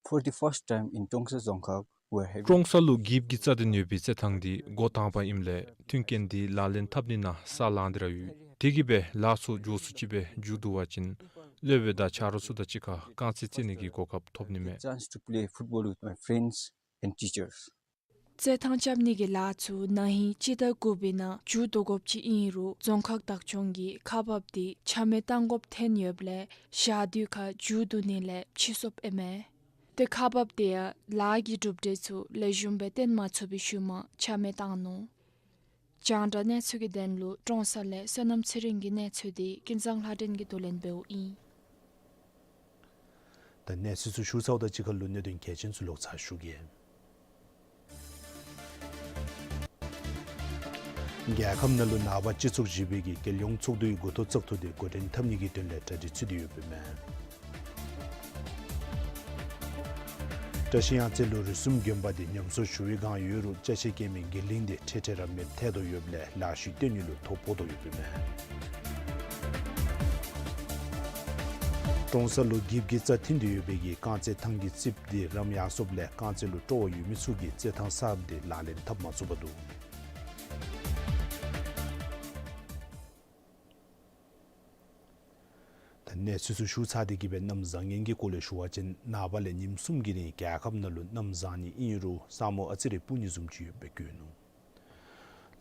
For the first time in Trongsa Dzongkhag, we are having ཀྲོང་གསར་ལུ་འགྱིབ་ཀྱི་རྩ་དོན་ཡོད་པའི་རྩེད་ཐང་འདི་འགོ་དང་པ་ཨིནམ་ལས་མཐུན་རྐྱེན་འདི་ལག་ལེན་འཐབ་ནི་ནང་ས་ལངས་ཏེ་ར་ཡོད། དེ་གིས་སྦེ་ལཱ་ཚུ་མགྱོགས་སུ་ཅིག་སྦེ་མཇུག་བསྡུ་བ་ཅིན་སློབ་དཔོན་དང་ཆ་རོགས་ཚུ་དང་གཅིག་ཁར་རྐང་རྩེད་རྩེ་ནི་གི་གོ་སྐབས་ཐོབ་ནི་མས། Chance to play football with my friends and teachers. རྩེད་ཐང་རྐྱབ་ནི་གི་ལཱ་ཚུ་ན་ཧིང་སྤྱི་ཟླ་དགུ་པའི་ནང་མཇུག་བསྡུ་དགོཔ་ཅིག་ཨིན་རུང་རྫོང་ཁག་བདག་སྐྱོང་གིས་ཁག་འབགཔ་དེ་ཆ་མེད་གཏང་དགོཔ་ཐོན་ཡོདཔ་ལས་ཞག་དུས་ཁར་མཇུག་བསྡུ་ནི་ལས་ཕྱིས་སོཔ་ཨིན་མས། དེ་ཁག་འབགཔ་དེ་ཡང་ལཱ་གི་གྲུབ་འབྲས་ཚུ་ལེགས་ཤོམ་སྦེ་སྟོན་མ་ཚུགས་པའི་ཤུལ་མ་ཆ་མེད་བཏང་ནུག། རྒྱང་བསྒྲགས་གནས་ཚུལ་གྱི་དོན་ལུ་ཀྲོང་གསར་ལས་བསོད་ནམས་ཚེ་རིང་གི་གནས་ཚུལ་འདི་ཀུན་བཟང་ལྷ་སྒྲོན་གྱིས་བསྡུ་ལེན་འབདཝ་ཨིན། ད་གནས་ཚུལ་ཚུ་ཞུ་ཚརཝ་དང་གཅིག་ཁར་ལུ་གནད་དོན་གལ་ཆེན་ཚུ་ལོག་ཚར་ཞུ་གེ། རྒྱལ་ཁབ་ནང་ལུ་ནངས་པ་སྤྱི་ཚོགས་བཞི་པའི་གི་རྒྱལ་ཡོངས་ཚོགས་འདུའི་འགོ་ཐོག་བཙག་འཐུ་དེ་འགོ་འདྲེན་འཐབ་ནི་གི་དོན་ལས་གྲ་སྒྲིག་ཚུད་དེ་ཡོདཔ་ཨིན་མས། བཀྲ་ཤིས་གཡང་རྩེ་ལུ་རིགས་གསུམ་དགོན་པ་དེ་ཉམས་གསོ་ཞུ་བའི་བསྒང་ཡོད་རུང་ཅ་ཆས་སྐྱེལ་མི་གི་གླིང་དེ་འཕྲལ་འཕྲལ་ར་མེདཔ་ཐལ་དོ་ཡོདཔ་ལས་ལཱ་ཤུལ་བཏོན་ནི་ལུ་ཐོ་ཕོག་དོ་ཡོདཔ་ཨིན་མས། ཀྲོང་གསར་ལུ་འགྱིབ་ཀྱི་རྩ་ཐིམ་སྟེ་ཡོད་པའི་གི་རྐང་རྩེད་ཐང་གི་རྩིགཔ་དེ་རམ་ཡར་སོཔ་ལས་རྐང་རྩེད་ལུ་སྤྲོ་བ་ཡོད་མི་ཚུ་གིས་རྩེད་ཐང་གསརཔ་དེ་ལག་ལེན་འཐབ་མ་ཚུགས་པར་འདུག། ད་གནས་ཚུལ་ཚུ་ཞུ་ཚར་ཏེ་གི་སྦེ་གནམ་བཟང་ངན་གྱི་སྐོར་ལས་ཞུ་བ་ཅིན་ནངས་པ་ལས་ཉིནམ་གསུམ་གྱི་རིང་རྒྱལ་ཁབ་ནང་ལུ་གནམ་བཟང་ནི་ཨིན་རུང་ས་སྨུག་ཨ་ཙི་རེ་སྤུབ་ནི་བཟུམ་ཅིག་ཡོདཔ་སྦེ་བཀོད་ནུག།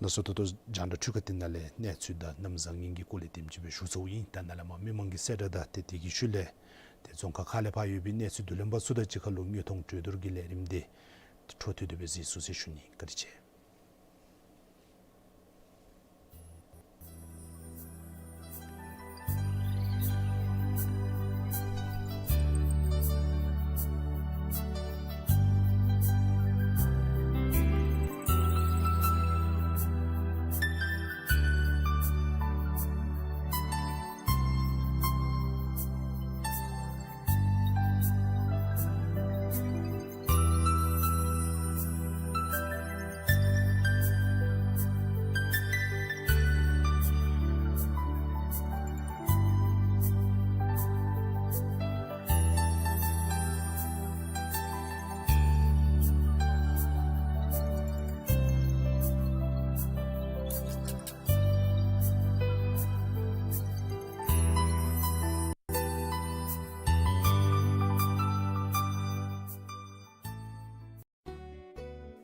ལགས་སོ། ད་ལྟོ་རྒྱང་བསྒྲགས་འཕྲུལ་ཁང་འདི་ནང་ལས་གནས་ཚུལ་དང་གནམ་བཟང་ངན་གྱི་སྐོར་ལས་དེམ་ཅིག་སྦེ་ཞུ་ཚརཝ་ཨིན། ད་ནཱ་ལས་མར་མི་མང་གི་གསལ་བསྒྲགས་དང་ཏེ་དེ་གི་ཤུལ་ལས་ཏེ་རྫོང་ཁག་ཁག་ལས་ཕར་ཡོད་པའི་གནས་ཚུལ་བསྡུ་ལེན་པ་ཚུ་དང་གཅིག་ཁར་ལུ་དངོས་མཐོང་གྲོས་བསྡུར་གྱི་ལས་རིམ་དེ་འཕྲོ་མཐུད་དེ་སྦེ་གཟིགས་ཚུགས་ཟེར་ཞུ་ནི། བཀའ་དྲིན་ཆེ།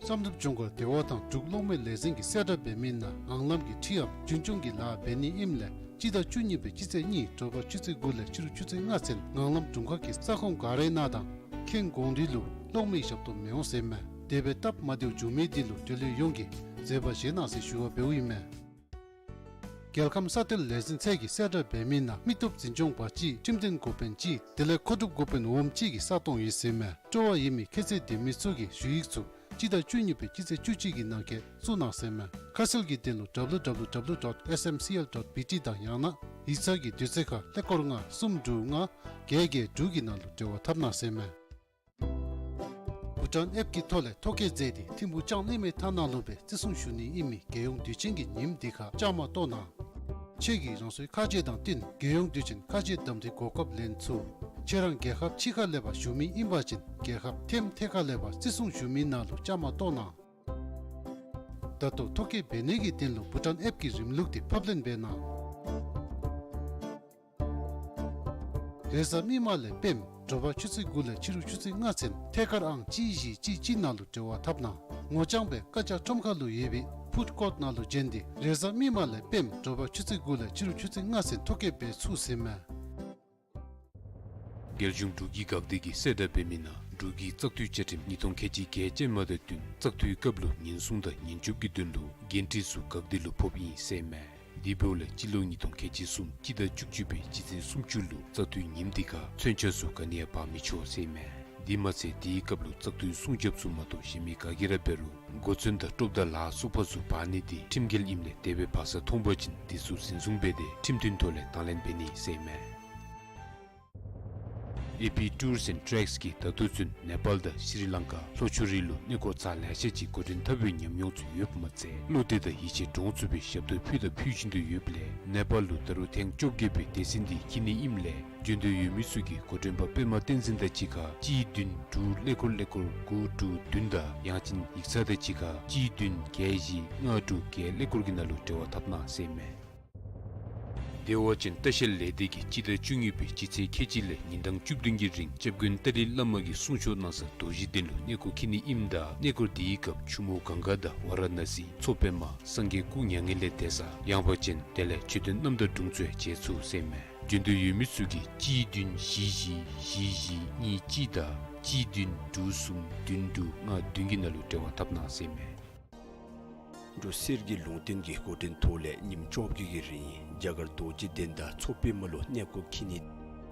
བསམ་གྲུབ་ལྗོངས་མཁར་སྡེ་བ་དང་འབྲུག་གློག་མེ་ལས་འཛིན་གྱི་གསལ་བསྒྲགས་འབད་མི་ནང་ངང་ལམ་གྱི་འཕྲིནམ་རྒྱུན་སྐྱོང་གི་ལཱ་འབད་ནི་ཨིནམ་ལས་སྤྱི་ཟླ་བཅུ་གཉིས་པའི་སྤྱི་ཚེས་གཉིས་དྲོ་པ་ཆུ་ཚོད་དགུ་ལས་ཕྱི་རུ་ཆུ་ཚོད་ལྔ་ཚུན་ངང་ལམ་དྲུང་ཁག་གི་ས་ཁོངས་ག་རའི་ནང་དང་ཁེངས་གོང་རི་ལུ་གློག་མེའི་ཞབས་ཏོག་མི་འོང་ཟེར་མས། དེ་སྦེ་སྟབས་མ་བདེཝ་བྱུང་མི་དེ་ལུ་འབྲེལ་ཡོད་ཡོངས་ཀྱིས་བཟོད་པ་བཞེས་གནང་ཟེར་ཞུ་བ་འབདཝ་ཨིན་མས། རྒྱལ་ཁམས་ས་མཐོའི་ལས་འཛིན་ཚད་ཀྱི་གསལ་བསྒྲགས་འབད་མི་ནང་མི་སྟོབས་འཛིན་སྐྱོང་པ་གཅིག་ཁྲིམས་དོན་འགོ་དཔོན་གཅིག་དེ་ལས་མཁོ་སྒྲུབ་འགོ་དཔོན་འོགམ་གཅིག་གི་ས་སྟོང་ཡོད་ཟེར་མས། སྤྲོ་བ་ཡོད་མི་ཁྱད་ཚད་ལྡན་མི་ཚུ་གིས་ཞུ་ཡིག་ཚུ་སྤྱི་ཟླ་བཅུ་གཉིས་པའི་སྤྱི་ཚེས་བཅུ་གཅིག་གི་ནང་འཁོད་བཙུགས་གནང་ཟེར་མས། ཁ་གསལ་གྱི་དོན་ལུ་W W W dot S M C L dot B T དང་ཡང་ན་ཡིག་ཚང་གི་དུས་ཚོད་ཁར་ཀླད་ཀོར་ལྔ་གསུམ་དྲུག་ལྔ་བརྒྱད་བརྒྱད་དྲུག་གི་ནང་ལུ་འབྲེལ་བ་འཐབ་གནང་ཟེར་མས། བྷུ་ཊཱན་ཨེཔ་ཀྱི་ཐོག་ལས་ཐོ་བཀོད་མཛད་དེ་ཐིམ་ཕུག་ལྕང་གླིང་མའི་ཐ་ནག་ལུ་སྦེ་བརྩི་སྲུང་ཞུ་ནི་ཨིན་མི་རྒྱལ་ཡོངས་དུས་ཆེན་གྱི་ཉིནམ་འདི་ཁར་བཅའ་མར་གཏོགས་གནང་། ཁྱེད་ཀྱིས་རང་སོའི་ཁ་རྗེ་དང་བསྟུན་རྒྱལ་ཡོངས་དུས་ཆེན་ཁ་རྗེ་གདམ་འཐུའི་གོ་སྐབས་ལེན་ཚུགས། ཁྱེད་རང་རྒྱལ་ཁབ་ཕྱི་ཁ་ལས་ཕར་བཞུགས་མི་ཨིན་པ་ཅིན་རྒྱལ་ཁབ་ཐེམ་ཐེ་ཁ་ལས་ཕར་བརྩི་སྲུང་ཞུ་མི་ནང་ལུ་བཅའ་མར་གཏོགས་གནང་། ད་ལྟོ་ཐོ་བཀོད་འབད་ནི་གི་དོན་ལུ་བྷུ་ཊཱན་ཨེཔ་ཀྱི་རིམ་ལུགས་དེ་ཕབ་ལེན་འབད་གནང་། རེས་གཟའ་མིག་དམར་ལས་སྤེནམ་དྲོ་པ་ཆུ་ཚོད་དགུ་ལས་ཕྱི་རུ་ཆུ་ཚོད་ལྔ་ཚུན་ཐད་ཀར་ཨང་གཅིག་བཞི་གཅིག་གཅིག་ནང་ལུ་འབྲེལ་བ་འཐབ་གནང་། ངོ་རྐྱང་སྦེ་བཀའ་རྒྱ་ཁྲོམ་ཁ་ལུ་ཡོད་པའི་ཕུཌ་ཀོརཊ་ནང་ལུ་བྱོན་ཏེ་རེས་གཟའ་མིག་དམར་ལས་སྤེནམ་དྲོ་པ་ཆུ་ཚོད་དགུ་ལས་ཕྱི་རུ་ཆུ་ཚོད་ལྔ་ཚུན་ཐོ་བཀོད་འབད་ཚུགས་ཟེར་མས། རྒྱལ་གཞུང་འབྲུག་གི་འགག་སྡེ་གི་གསལ་བསྒྲགས་འབད་མི་ནང་འབྲུག་གི་བཙག་འཐུའི་བཅའ་ཁྲིམས་ཉིས་སྟོང་ཁལ་གཅིག་བརྒྱད་ཅན་མ་དང་བསྟུན་བཙག་འཐུའི་སྐབས་ལུ་ཉེན་སྲུང་དང་ཉེན་སྐྱོབ་ཀྱི་དོན་ལུ་འགན་འཁྲི་ཚུ་འགག་སྡེ་ལུ་ཕོགཔ་ཨིན་ཟེར་མས། དེ་འབདཝ་ལས་སྤྱི་ལོ་ཉིས་སྟོང་ཁལ་གཅིག་གསུམ་སྤྱི་ཟླ་བཅུ་གཅིག་པའི་སྤྱི་ཚེས་སུམ་ཅུ་ལུ་བཙག་འཐུའི་ཉིནམ་དེ་ཁར་མཚོན་ཆ་ཚུ་ག་ནི་ཡང་འབག་མི་ཆོག་ཟེར་ཨིན་མས། དེ་མ་ཚད་དེའི་སྐབས་ལུ་བཙག་འཐུའི་སྲུང་སྐྱོབ་ཚུ་མ་གཏོགས་གཞན་མི་ག་གིས་ར་འབད་རུང་གོ་མཚོན་དང་ཀྲོབ་དང་ལ་སོགས་པ་ཚུ་འབག་ནི་དེ་ཁྲིམས་འགལ་ཨིནམ་ལས་དེ་སྦེ་འབག་ས་མཐོང་པ་ཅིན་དེ་ཚུ་འཛིན་བཟུང་འབད་དེ་ཁྲིམས་མཐུན་ཐོག་ལས་དང་ལེན་འབད་ནི་ཟེར་ཨིན་མས། ཨེ་པི་Tours and Treks གིས་ད་ལྟོ་ཚུན་ནེ་པཱལ་དང་ཤྲི་ལང་ཀ་ལྷོ་ཕྱོགས་རིགས་ལུ་གནས་སྐོར་ཚར་ལེ་ཤ་ཅིག་འགོ་འདྲེན་འཐབ་པའི་ཉམས་མྱོང་ཚུ་ཡོདཔ་མ་ཚད་བློ་གཏད་དང་ཡིད་ཆེས་འདྲོངས་ཚུགས་པའི་ཞབས་ཏོག་ཕུལ་དང་ཕུལ་བཞིན་དུ་ཡོདཔ་ལས་ནེ་པཱལ་ལུ་ད་རུང་ཐེངས་བཅོ་བརྒྱད་པའི་སྡེ་ཚན་འདི་འཁྱིད་ནི་ཨིནམ་ལས་འབྱོན་འདོད་ཡོད་མི་ཚུ་གིས་འགོ་འདྲེན་པ་པདྨ་བསྟན་འཛིན་དང་གཅིག་ཁར་གཅིག་བདུན་དྲུག་ཀླད་ཀོར་ཀླད་ཀོར་དགུ་དྲུག་བདུན་དང་ཡང་ཅིན་ཡིག་ཚང་དང་གཅིག་ཁར་གཅིག་བདུན་བརྒྱད་བཞི་ལྔ་དྲུག་བརྒྱད་ཀླད་ཀོར་གྱི་ནང་ལུ་འབྲེལ་བ་འཐབ་གནང་ཟེར་ཨིན་མས། བདེ་བ་ཅན་ལྟ་བཤལ་ལས་སྡེ་གིས་སྤྱི་ཟླ་བཅུ་གཉིས་པའི་སྤྱི་ཚེས་ཁལ་གཅིག་ལས་ཉིན་གྲངས་བཅུ་བདུན་གྱི་རིང་སྐྱབས་མགོན་ཏཱ་ལའི་བླ་མ་གིས་གསུང་ཆོག་གནང་ས་རྡོ་རྗེ་གདན་ལུ་གནས་སྐོར་འཁྱིད་ནི་ཨིནམ་ད་གནས་སྐོར་དེའི་སྐབས་ཆུ་མོ་གངྒཱ་དང་ཝཱ་ར་ཎ་སི་མཚོ་པདྨ་སངས་རྒྱས་སྐུ་མྱ་ངན་ལས་འདས་ས་ཡངས་པ་ཅན་དེ་ལས་མཆོད་རྟེན་རྣམ་དག་དྲུང་ཚུ་ཡང་མཇལ་ཚུགས་ཟེར་ཨིན་མས། འབྱོན་འདོད་ཡོད་མི་ཚུ་གིས་གཅིག་བདུན་བཞི་བཞི་བཞི་བཞི་གཉིས་གཅིག་དང་གཅིག་བདུན་དྲུག་གསུམ་བདུན་དྲུག་ལྔ་བདུན་གྱི་ནང་ལུ་འབྲེལ་བ་འཐབ་གནང་ཟེར་ཨིན་མས། འབྲུག་གསེར་གྱི་ལུང་བསྟན་གྱི་འགོ་འདྲེན་ཐོག་ལས་ཉིནམ་བཅོ་བརྒྱད་ཀྱི་རིང་རྒྱ་གར་རྡོ་རྗེ་གདན་དང་མཚོ་པདྨ་ལུ་གནས་སྐོར་འཁྱིད་ནི།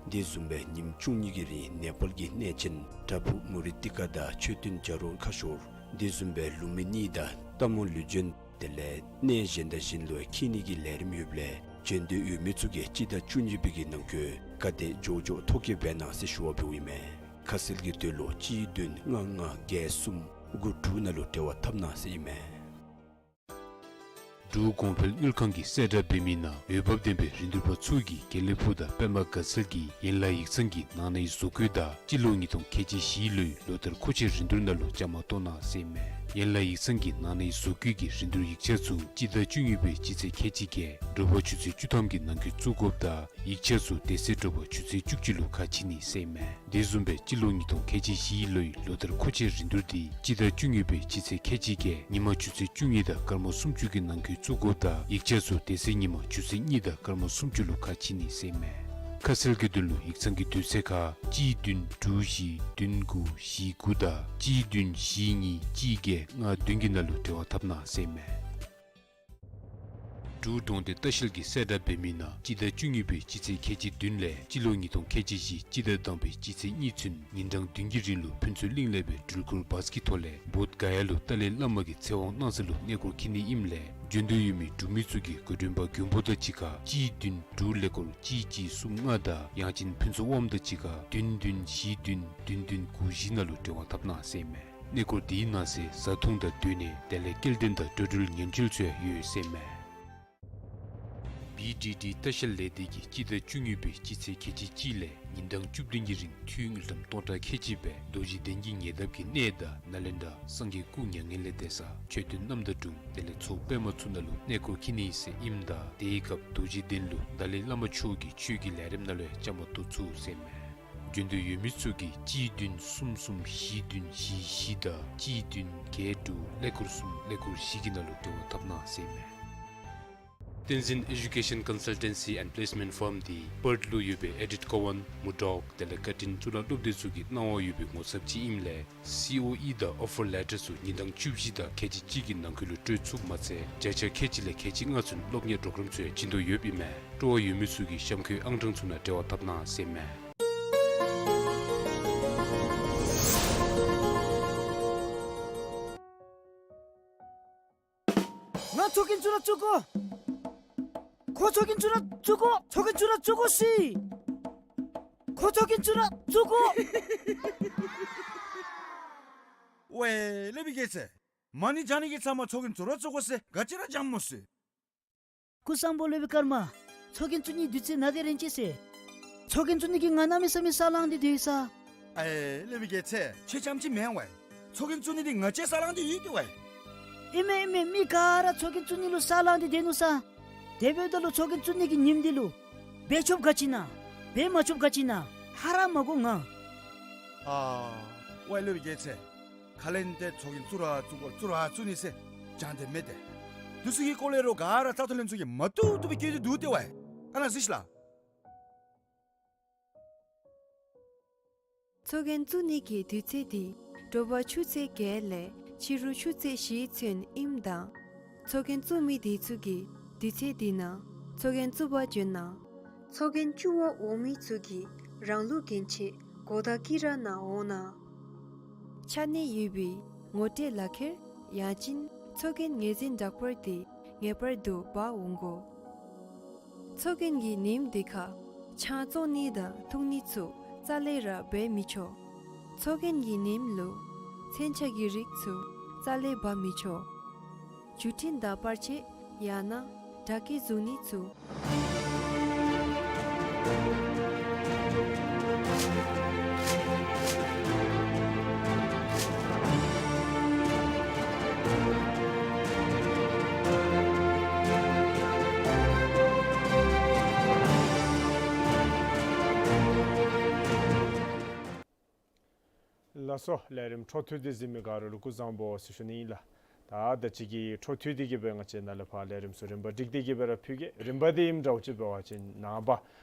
དེ་བཟུམ་སྦེ་ཉིནམ་བཅུ་གཉིས་ཀྱི་རིང་ནེ་པཱལ་གྱི་གནས་ཆེན་བྲག་ཕུག་མུ་རི་ཏི་ཀ་དང་མཆོད་རྟེན་བྱ་རུང་ཁ་ཤོར། དེ་བཟུམ་སྦེ་ལུམ་བི་ནི་དང་རྟ་མོ་ལུས་སྦྱིན་དེ་ལས་གནས་གཞན་དང་གཞན་ལུ་འཁྱིད་ནི་གི་ལས་རིམ་ཡོདཔ་ལས་འབྱོན་འདོད་ཡོད་མི་ཚུ་གིས་སྤྱི་ཟླ་བཅུ་གཉིས་པའི་གི་ནང་འཁོད་ག་དེ་མགྱོགས་མགྱོགས་ཐོ་བཀོད་འབད་གནང་ཟེར་ཞུ་བ་འབདཝ་ཨིན་མས། ཁ་གསལ་གྱི་དོན་ལུ་གཅིག་བདུན་ལྔ་ལྔ་བརྒྱད་གསུམ་དགུ་དྲུག་ནང་ལུ་འབྲེལ་བ་འཐབ་གནང་ཟེར་ཨིན་མས། འབྲུག་གོང་འཕེལ་དངུལ་ཁང་གིས་གསལ་བསྒྲགས་འབད་མི་ནང་འོས་འབབ་ལྡན་པའི་རིན་བསྡུར་པ་ཚུ་གིས་དགེ་ལེགས་ཕུག་དང་པདྨ་དགའ་ཚལ་གྱི་ཡན་ལག་ཡིག་ཚང་གི་ནང་ནའི་བཟོ་བཀོད་དང་སྤྱི་ལོ་ཉིས་སྟོང་ཁལ་གཅིག་བཞི་ལོའི་ལོ་ལྟར་མཁོ་ཆས་རིན་བསྡུར་ནང་ལུ་བཅའ་མར་གཏོགས་གནང་ཟེར་ཨིན་མས། ཡན་ལག་ཡིག་ཚང་གི་ནང་ནའི་བཟོ་བཀོད་ཀྱི་རིན་བསྡུར་ཡིག་ཆ་ཚུ་སྤྱི་ཟླ་བཅུ་གཉིས་པའི་སྤྱི་ཚེས་ཁལ་གཅིག་བརྒྱད་དྲོ་པ་ཆུ་ཚོད་བཅུ་ཐམ་གྱི་ནང་འཁོད་བཙུགས་དགོཔ་དང་ཡིག་ཆ་ཚུ་དེ་ཚེ་དྲོ་པ་ཆུ་ཚོད་བཅུ་གཅིག་ལུ་ཁ་ཕྱེ་ནི་ཟེར་ཨིན་མས། དེ་བཟུམ་སྦེ་སྤྱི་ལོ་ཉིས་སྟོང་ཁལ་གཅིག་བཞི་ལོའི་ལོ་ལྟར་མཁོ་ཆས་རིན་བསྡུར་དེ་སྤྱི་ཟླ་བཅུ་གཉིས་པའི་སྤྱི་ཚེས་ཁལ་གཅིག་བརྒྱད་ཉིན་མ་ཆུ་ཚོད་བཅུ་གཉིས་དང་སྐར་མ་སུམ་ཅུ་གི་ནང་འཁོད་བཙུགས་དགོཔ་དང་ཡིག་ཆ་ཚུ་དེ་ཚེ་ཉིན་མ་ཆུ་ཚོད་གཉིས་དང་སྐར་མ་སུམ་ཅུ་ལུ་ཁ་ཕྱེ་ནི་ཟེར་ཨིན་མས། ཁ་གསལ་གྱི་དོན་ལུ་ཡིག་ཚང་གི་དུས་ཚོད་ཁར་གཅིག་བདུན་དྲུག་བཞི་བདུན་དགུ་བཞི་དགུ་དང་གཅིག་བདུན་བཞི་གཉིས་གཅིག་བརྒྱད་ལྔ་བདུན་གྱི་ནང་ལུ་འབྲེལ་བ་འཐབ་གནང་ཟེར་ཨིན་མས། འབྲུག་གྲོང་སྡེ་ལྟ་བཤལ་གྱིས་གསལ་བསྒྲགས་འབད་མི་ནང་སྤྱི་ཟླ་བཅུ་གཉིས་པའི་སྤྱི་ཚེས་ཁལ་གཅིག་བདུན་ལས་སྤྱི་ལོ་ཉིས་སྟོང་ཁལ་གཅིག་བཞི་སྤྱི་ཟླ་དང་པའི་སྤྱི་ཚེས་གཉིས་ཚུན་ཉིན་གྲངས་བདུན་གྱི་རིང་ལུ་ཕུན་ཚོགས་གླིང་ལས་སྦེ་འགྲུལ་འཁོར་བཱས་ཀྱི་ཐོག་ལས་བོདྷ་ག་ཡ་ལུ་ཏཱ་ལའི་བླ་མ་གི་ཚེ་དབང་གནང་ས་ལུ་གནས་སྐོར་འཁྱིད་ནི་ཨིནམ་ལས་འབྱོན་འདོད་ཡོད་མི་འབྲུག་མི་ཚུ་གིས་འགོ་འདྲེན་པ་མགོན་པོ་དང་གཅིག་ཁར་གཅིག་བདུན་དྲུག་ཀླད་ཀོར་གཅིག་གཅིག་གསུམ་ལྔ་དང་ཡང་ཅིན་ཕུན་ཚོགས་དབངམོ་དང་གཅིག་ཁར་བདུན་བདུན་བཞི་བདུན་བདུན་བདུན་དགུ་བཞི་ནང་ལུ་འབྲེལ་བ་འཐབ་གནང་ཟེར་ཨིན་མས། གནས་སྐོར་དེའི་ནང་གསེས་བཟའ་འཐུང་དང་སྡོད་གནས་དེ་ལས་སྐྱེལ་འདྲེན་དང་འགྲོ་འགྲུལ་ཉེན་བཅོལ་ཚུ་ཡང་ཡོད་ཟེར་ཨིན་མས། བི་ཌི་ཌི་ལྟ་བཤལ་ལས་སྡེ་གིས་སྤྱི་ཟླ་བཅུ་གཉིས་པའི་སྤྱི་ཚེས་ཁལ་གཅིག་གཅིག་ལས་ཉིན་གྲངས་བཅུ་བདུན་གྱི་རིང་འཐུས་དངུལ་ཀྲམ་སྟོང་ཕྲག་ཁལ་གཅིག་སྦེ་རྡོ་རྗེ་གདན་གྱི་ཉེ་འདབས་ཀྱི་གནས་དང་ནཱ་ལེནྡྲ་སངས་རྒྱས་སྐུ་མྱ་ངན་ལས་འདས་ས་མཆོད་རྟེན་རྣམ་དག་དྲུང་དེ་ལས་མཚོ་པདྨ་ཚུ་ནང་ལུ་གནས་སྐོར་འཁྱིད་ནི་ཟེར་ཨིནམ་ད་དེའི་སྐབས་རྡོ་རྗེ་གདན་ལུ་ཏཱ་ལའི་བླ་མ་མཆོག་གི་ཆོས་ཀྱི་ལས་རིམ་ནང་ལུ་ཡང་བཅའ་མར་གཏོགས་ཚུགས་ཟེར་ཨིན་མས། འབྱོན་འདོད་ཡོད་མི་ཚུ་གིས་གཅིག་བདུན་གསུམ་གསུམ་བཞི་བདུན་བཞི་བཞི་དང་གཅིག་བདུན་བརྒྱད་དྲུག་ཀླད་ཀོར་གསུམ་ཀླད་ཀོར་བཞི་གི་ནང་ལུ་འབྲེལ་བ་འཐབ་གནང་ཟེར་ཨིན་མས། བསྟན་འཛིན་Education Consultancy and Placement Firm འདི་པརཐ་ལུ་ཡོད་པའི་ཨེ་ཌིཐ་ཀོ་ཝན་མུར་ཌོག་དེ་ལས་ཀར་ཊིན་གཙུག་ལག་སློབ་སྡེ་ཚུ་གི་གནང་བ་ཡོད་པའི་ངོ་ཚབ་ཅིག་ཨིནམ་ལས་སི་ཨོ་ཨི་དང་ཨོ་ཕར་ལེ་ཊར་ཚུ་ཉིན་གྲངས་བཅུ་བཞི་དང་ཁལ་གཅིག་གཅིག་གི་ནང་འཁོད་ལུ་སྤྲོད་ཚུགསཔ་མ་ཚད་བརྒྱ་ཆ་ཁལ་གཅིག་ལས་ཁལ་གཅིག་ལྔ་ཚུན་སློབ་གཉེར་པོརོ་གརམ་ཚུ་ཡང་བྱིན་དོ་ཡོདཔ་ཨིན་མས། སྤྲོ་བ་ཡོད་མི་ཚུ་གིས་གཤམ་འཁོད་ཨང་གྲངས་ཚུ་ནང་འབྲེལ་བ་འཐབ་གནང་ཟེར་ཨིན་མས། ང་ཚོགས་རྒྱན་བཙུགས་ར་བཙུགས་དགོ། ཁོ་ཚོགས་རྒྱན་བཙུགས་ར་བཙུགས་དགོ། ཚོགས་རྒྱན་བཙུགས་ར་བཙུགས་དགོ་ཟེར། ཁོ་ཚོགས་རྒྱན་བཙུགས་ར་བཙུགས་དགོ། ཝའེ་སློབ་དཔོན་རྒྱལ་མཚན། མ་ཎི་བགྱང་ནི་གི་ཚབ་མ་ཚོགས་རྒྱན་བཙུགས་ར་བཙུགས་དགོ་ཟེར་ག་ཅི་ར་བགྱངམ་སྨོ་ཟེར། སྐུ་གཟུགས་བཟང་པོ་སློབ་དཔོན་ཀརྨ། ཚོགས་རྒྱན་བཙུགས་ནིའི་དུས་ཚོད་ནཱ་གི་རན་ཅི་ཟེར། ཚོགས་རྒྱན་བཙུགས་ནི་གི་ང་གནམ་མེད་ས་མེད་ས་ལངས་ཏེ་སྡོད་ཡི་ས། ཨའེ་སློབ་དཔོན་རྒྱལ་མཚན་ཁྱོད་རྐྱངམ་ཅིག་མེན་ཝའེ། ཚོགས་རྒྱན་བཙུགས་ནི་འདི་ང་བཅས་ས་ལངས་ཏེ་ཡོད་ཏེ་ཝའེ། ཨིན་མས་ཨིན་མས། མི་ག་ར་ཚོགས་རྒྱན་བཙུགས་ནི་ལུ་ས་ལངས་ཏེ་སྡོད་ནུག་ས། དེ་འབདཝ་ད་ལུ་ཚོགས་རྒྱན་བཙུགས་ནི་གི་ཉིནམ་འདི་ལུ་འབད་ཆོགཔ་ག་ཅི་ཨིན་ན། འབད་མ་ཆོགཔ་ག་ཅི་ཨིན་ན། ཧ་ར་མ་གོ་ང་། ཨ་ཝའེ་སློབ་དཔོན་རྒྱལ་མཚན། ཁ་ལས་ཏེ་ཚོགས་རྒྱན་བཙུགས་ར་བཙུགས་དགོ་བཙུགས་ར་བཙུགས་ནི་ཟེར་བགྱང་སྟེ་མེད་དེ། དེ་ཚུ་གི་སྐོར་ལས་རོགས་ག་ར་རྩ་དོན་ལྷན་ཚོགས་ཀྱིས་མ་བཏུབ་བཏུབ་སྦེ་བཀོད་དེ་འདུག་ཏེ་ཝའེ། ཨ་ནཱ་གཟིགས་ཤིག་ལགས། ཚོགས་རྒྱན་བཙུགས་ནི་གི་དུས་ཚོད་འདི་དྲོ་པ་ཆུ་ཚོད་བརྒྱད་ལས་ཕྱི་རུ་ཆུ་ཚོད་བཞི་ཚུན་ཨིནམ་ད་ཚོགས་རྒྱན་བཙུགས་མི་དེ་ཚུ་གིས་ དུས་ཚོད་འདི་ནང་ཚོགས་རྒྱན་བཙུགས་པར་འབྱོན་གནང་། ཚོགས་རྒྱན་བཙུགས་པར་འོང་མི་ཚུ་གིས་རང་ལུགས་རྒྱན་ཆས་གོ་བརྡ་བསྐྱི་ར་ནང་འོང་གནང་། ཆ་གནས་ཡོད་པའི་ངོ་སྤྲོད་ལག་ཁྱེར་ཡང་ཅིན་ཚོགས་རྒྱན་ངོས་འཛིན་འདྲ་པར་དེ་ངེས་པར་དུ་འབག་འོང་དགོ། ཚོགས་རྒྱན་གྱི་ཉིནམ་དེ་ཁར་ཆང་བཙོང་ནི་དང་འཐུང་ནི་ཚུ་རྩ་ལས་ར་འབད་མི་ཆོག། ཚོགས་རྒྱན་གྱི་ཉིནམ་ལུ་མཚོན་ཆ་གི་རིགས་ཚུ་རྩ་ལས་འབག་མི་ཆོག། བརྒྱུད་འཕྲིན་དང་པར་ཆས་ཡང་ན་དྲ་སྐྱེལ་བཟོ་ནི་ཚུ། ལགས་སོ། ལས་རིམ་འཕྲོ་མཐུད་དེ་གཟིགས་མི་ག་ར་ལུ་སྐུ་གཟུགས་བཟང་པོ་ཟེར་ཞུ་ནི་ཨིན་ལགས། ད་ད་ཅི་གི་འཕྲོ་མཐུད་དེ་གི་སྦེ་ང་བཅས་ནཱ་ལས་ཕར་ལས་རིམ་ཚུ་རིམ་པ་སྒྲིག་སྟེ་གི་སྦེ་ར་ཕུལ་གེ། རིམ་པ་དེ་ཨིནམ་འདྲཝ་ཅིག་འབད་བ་ཅིན་ནངས་པ་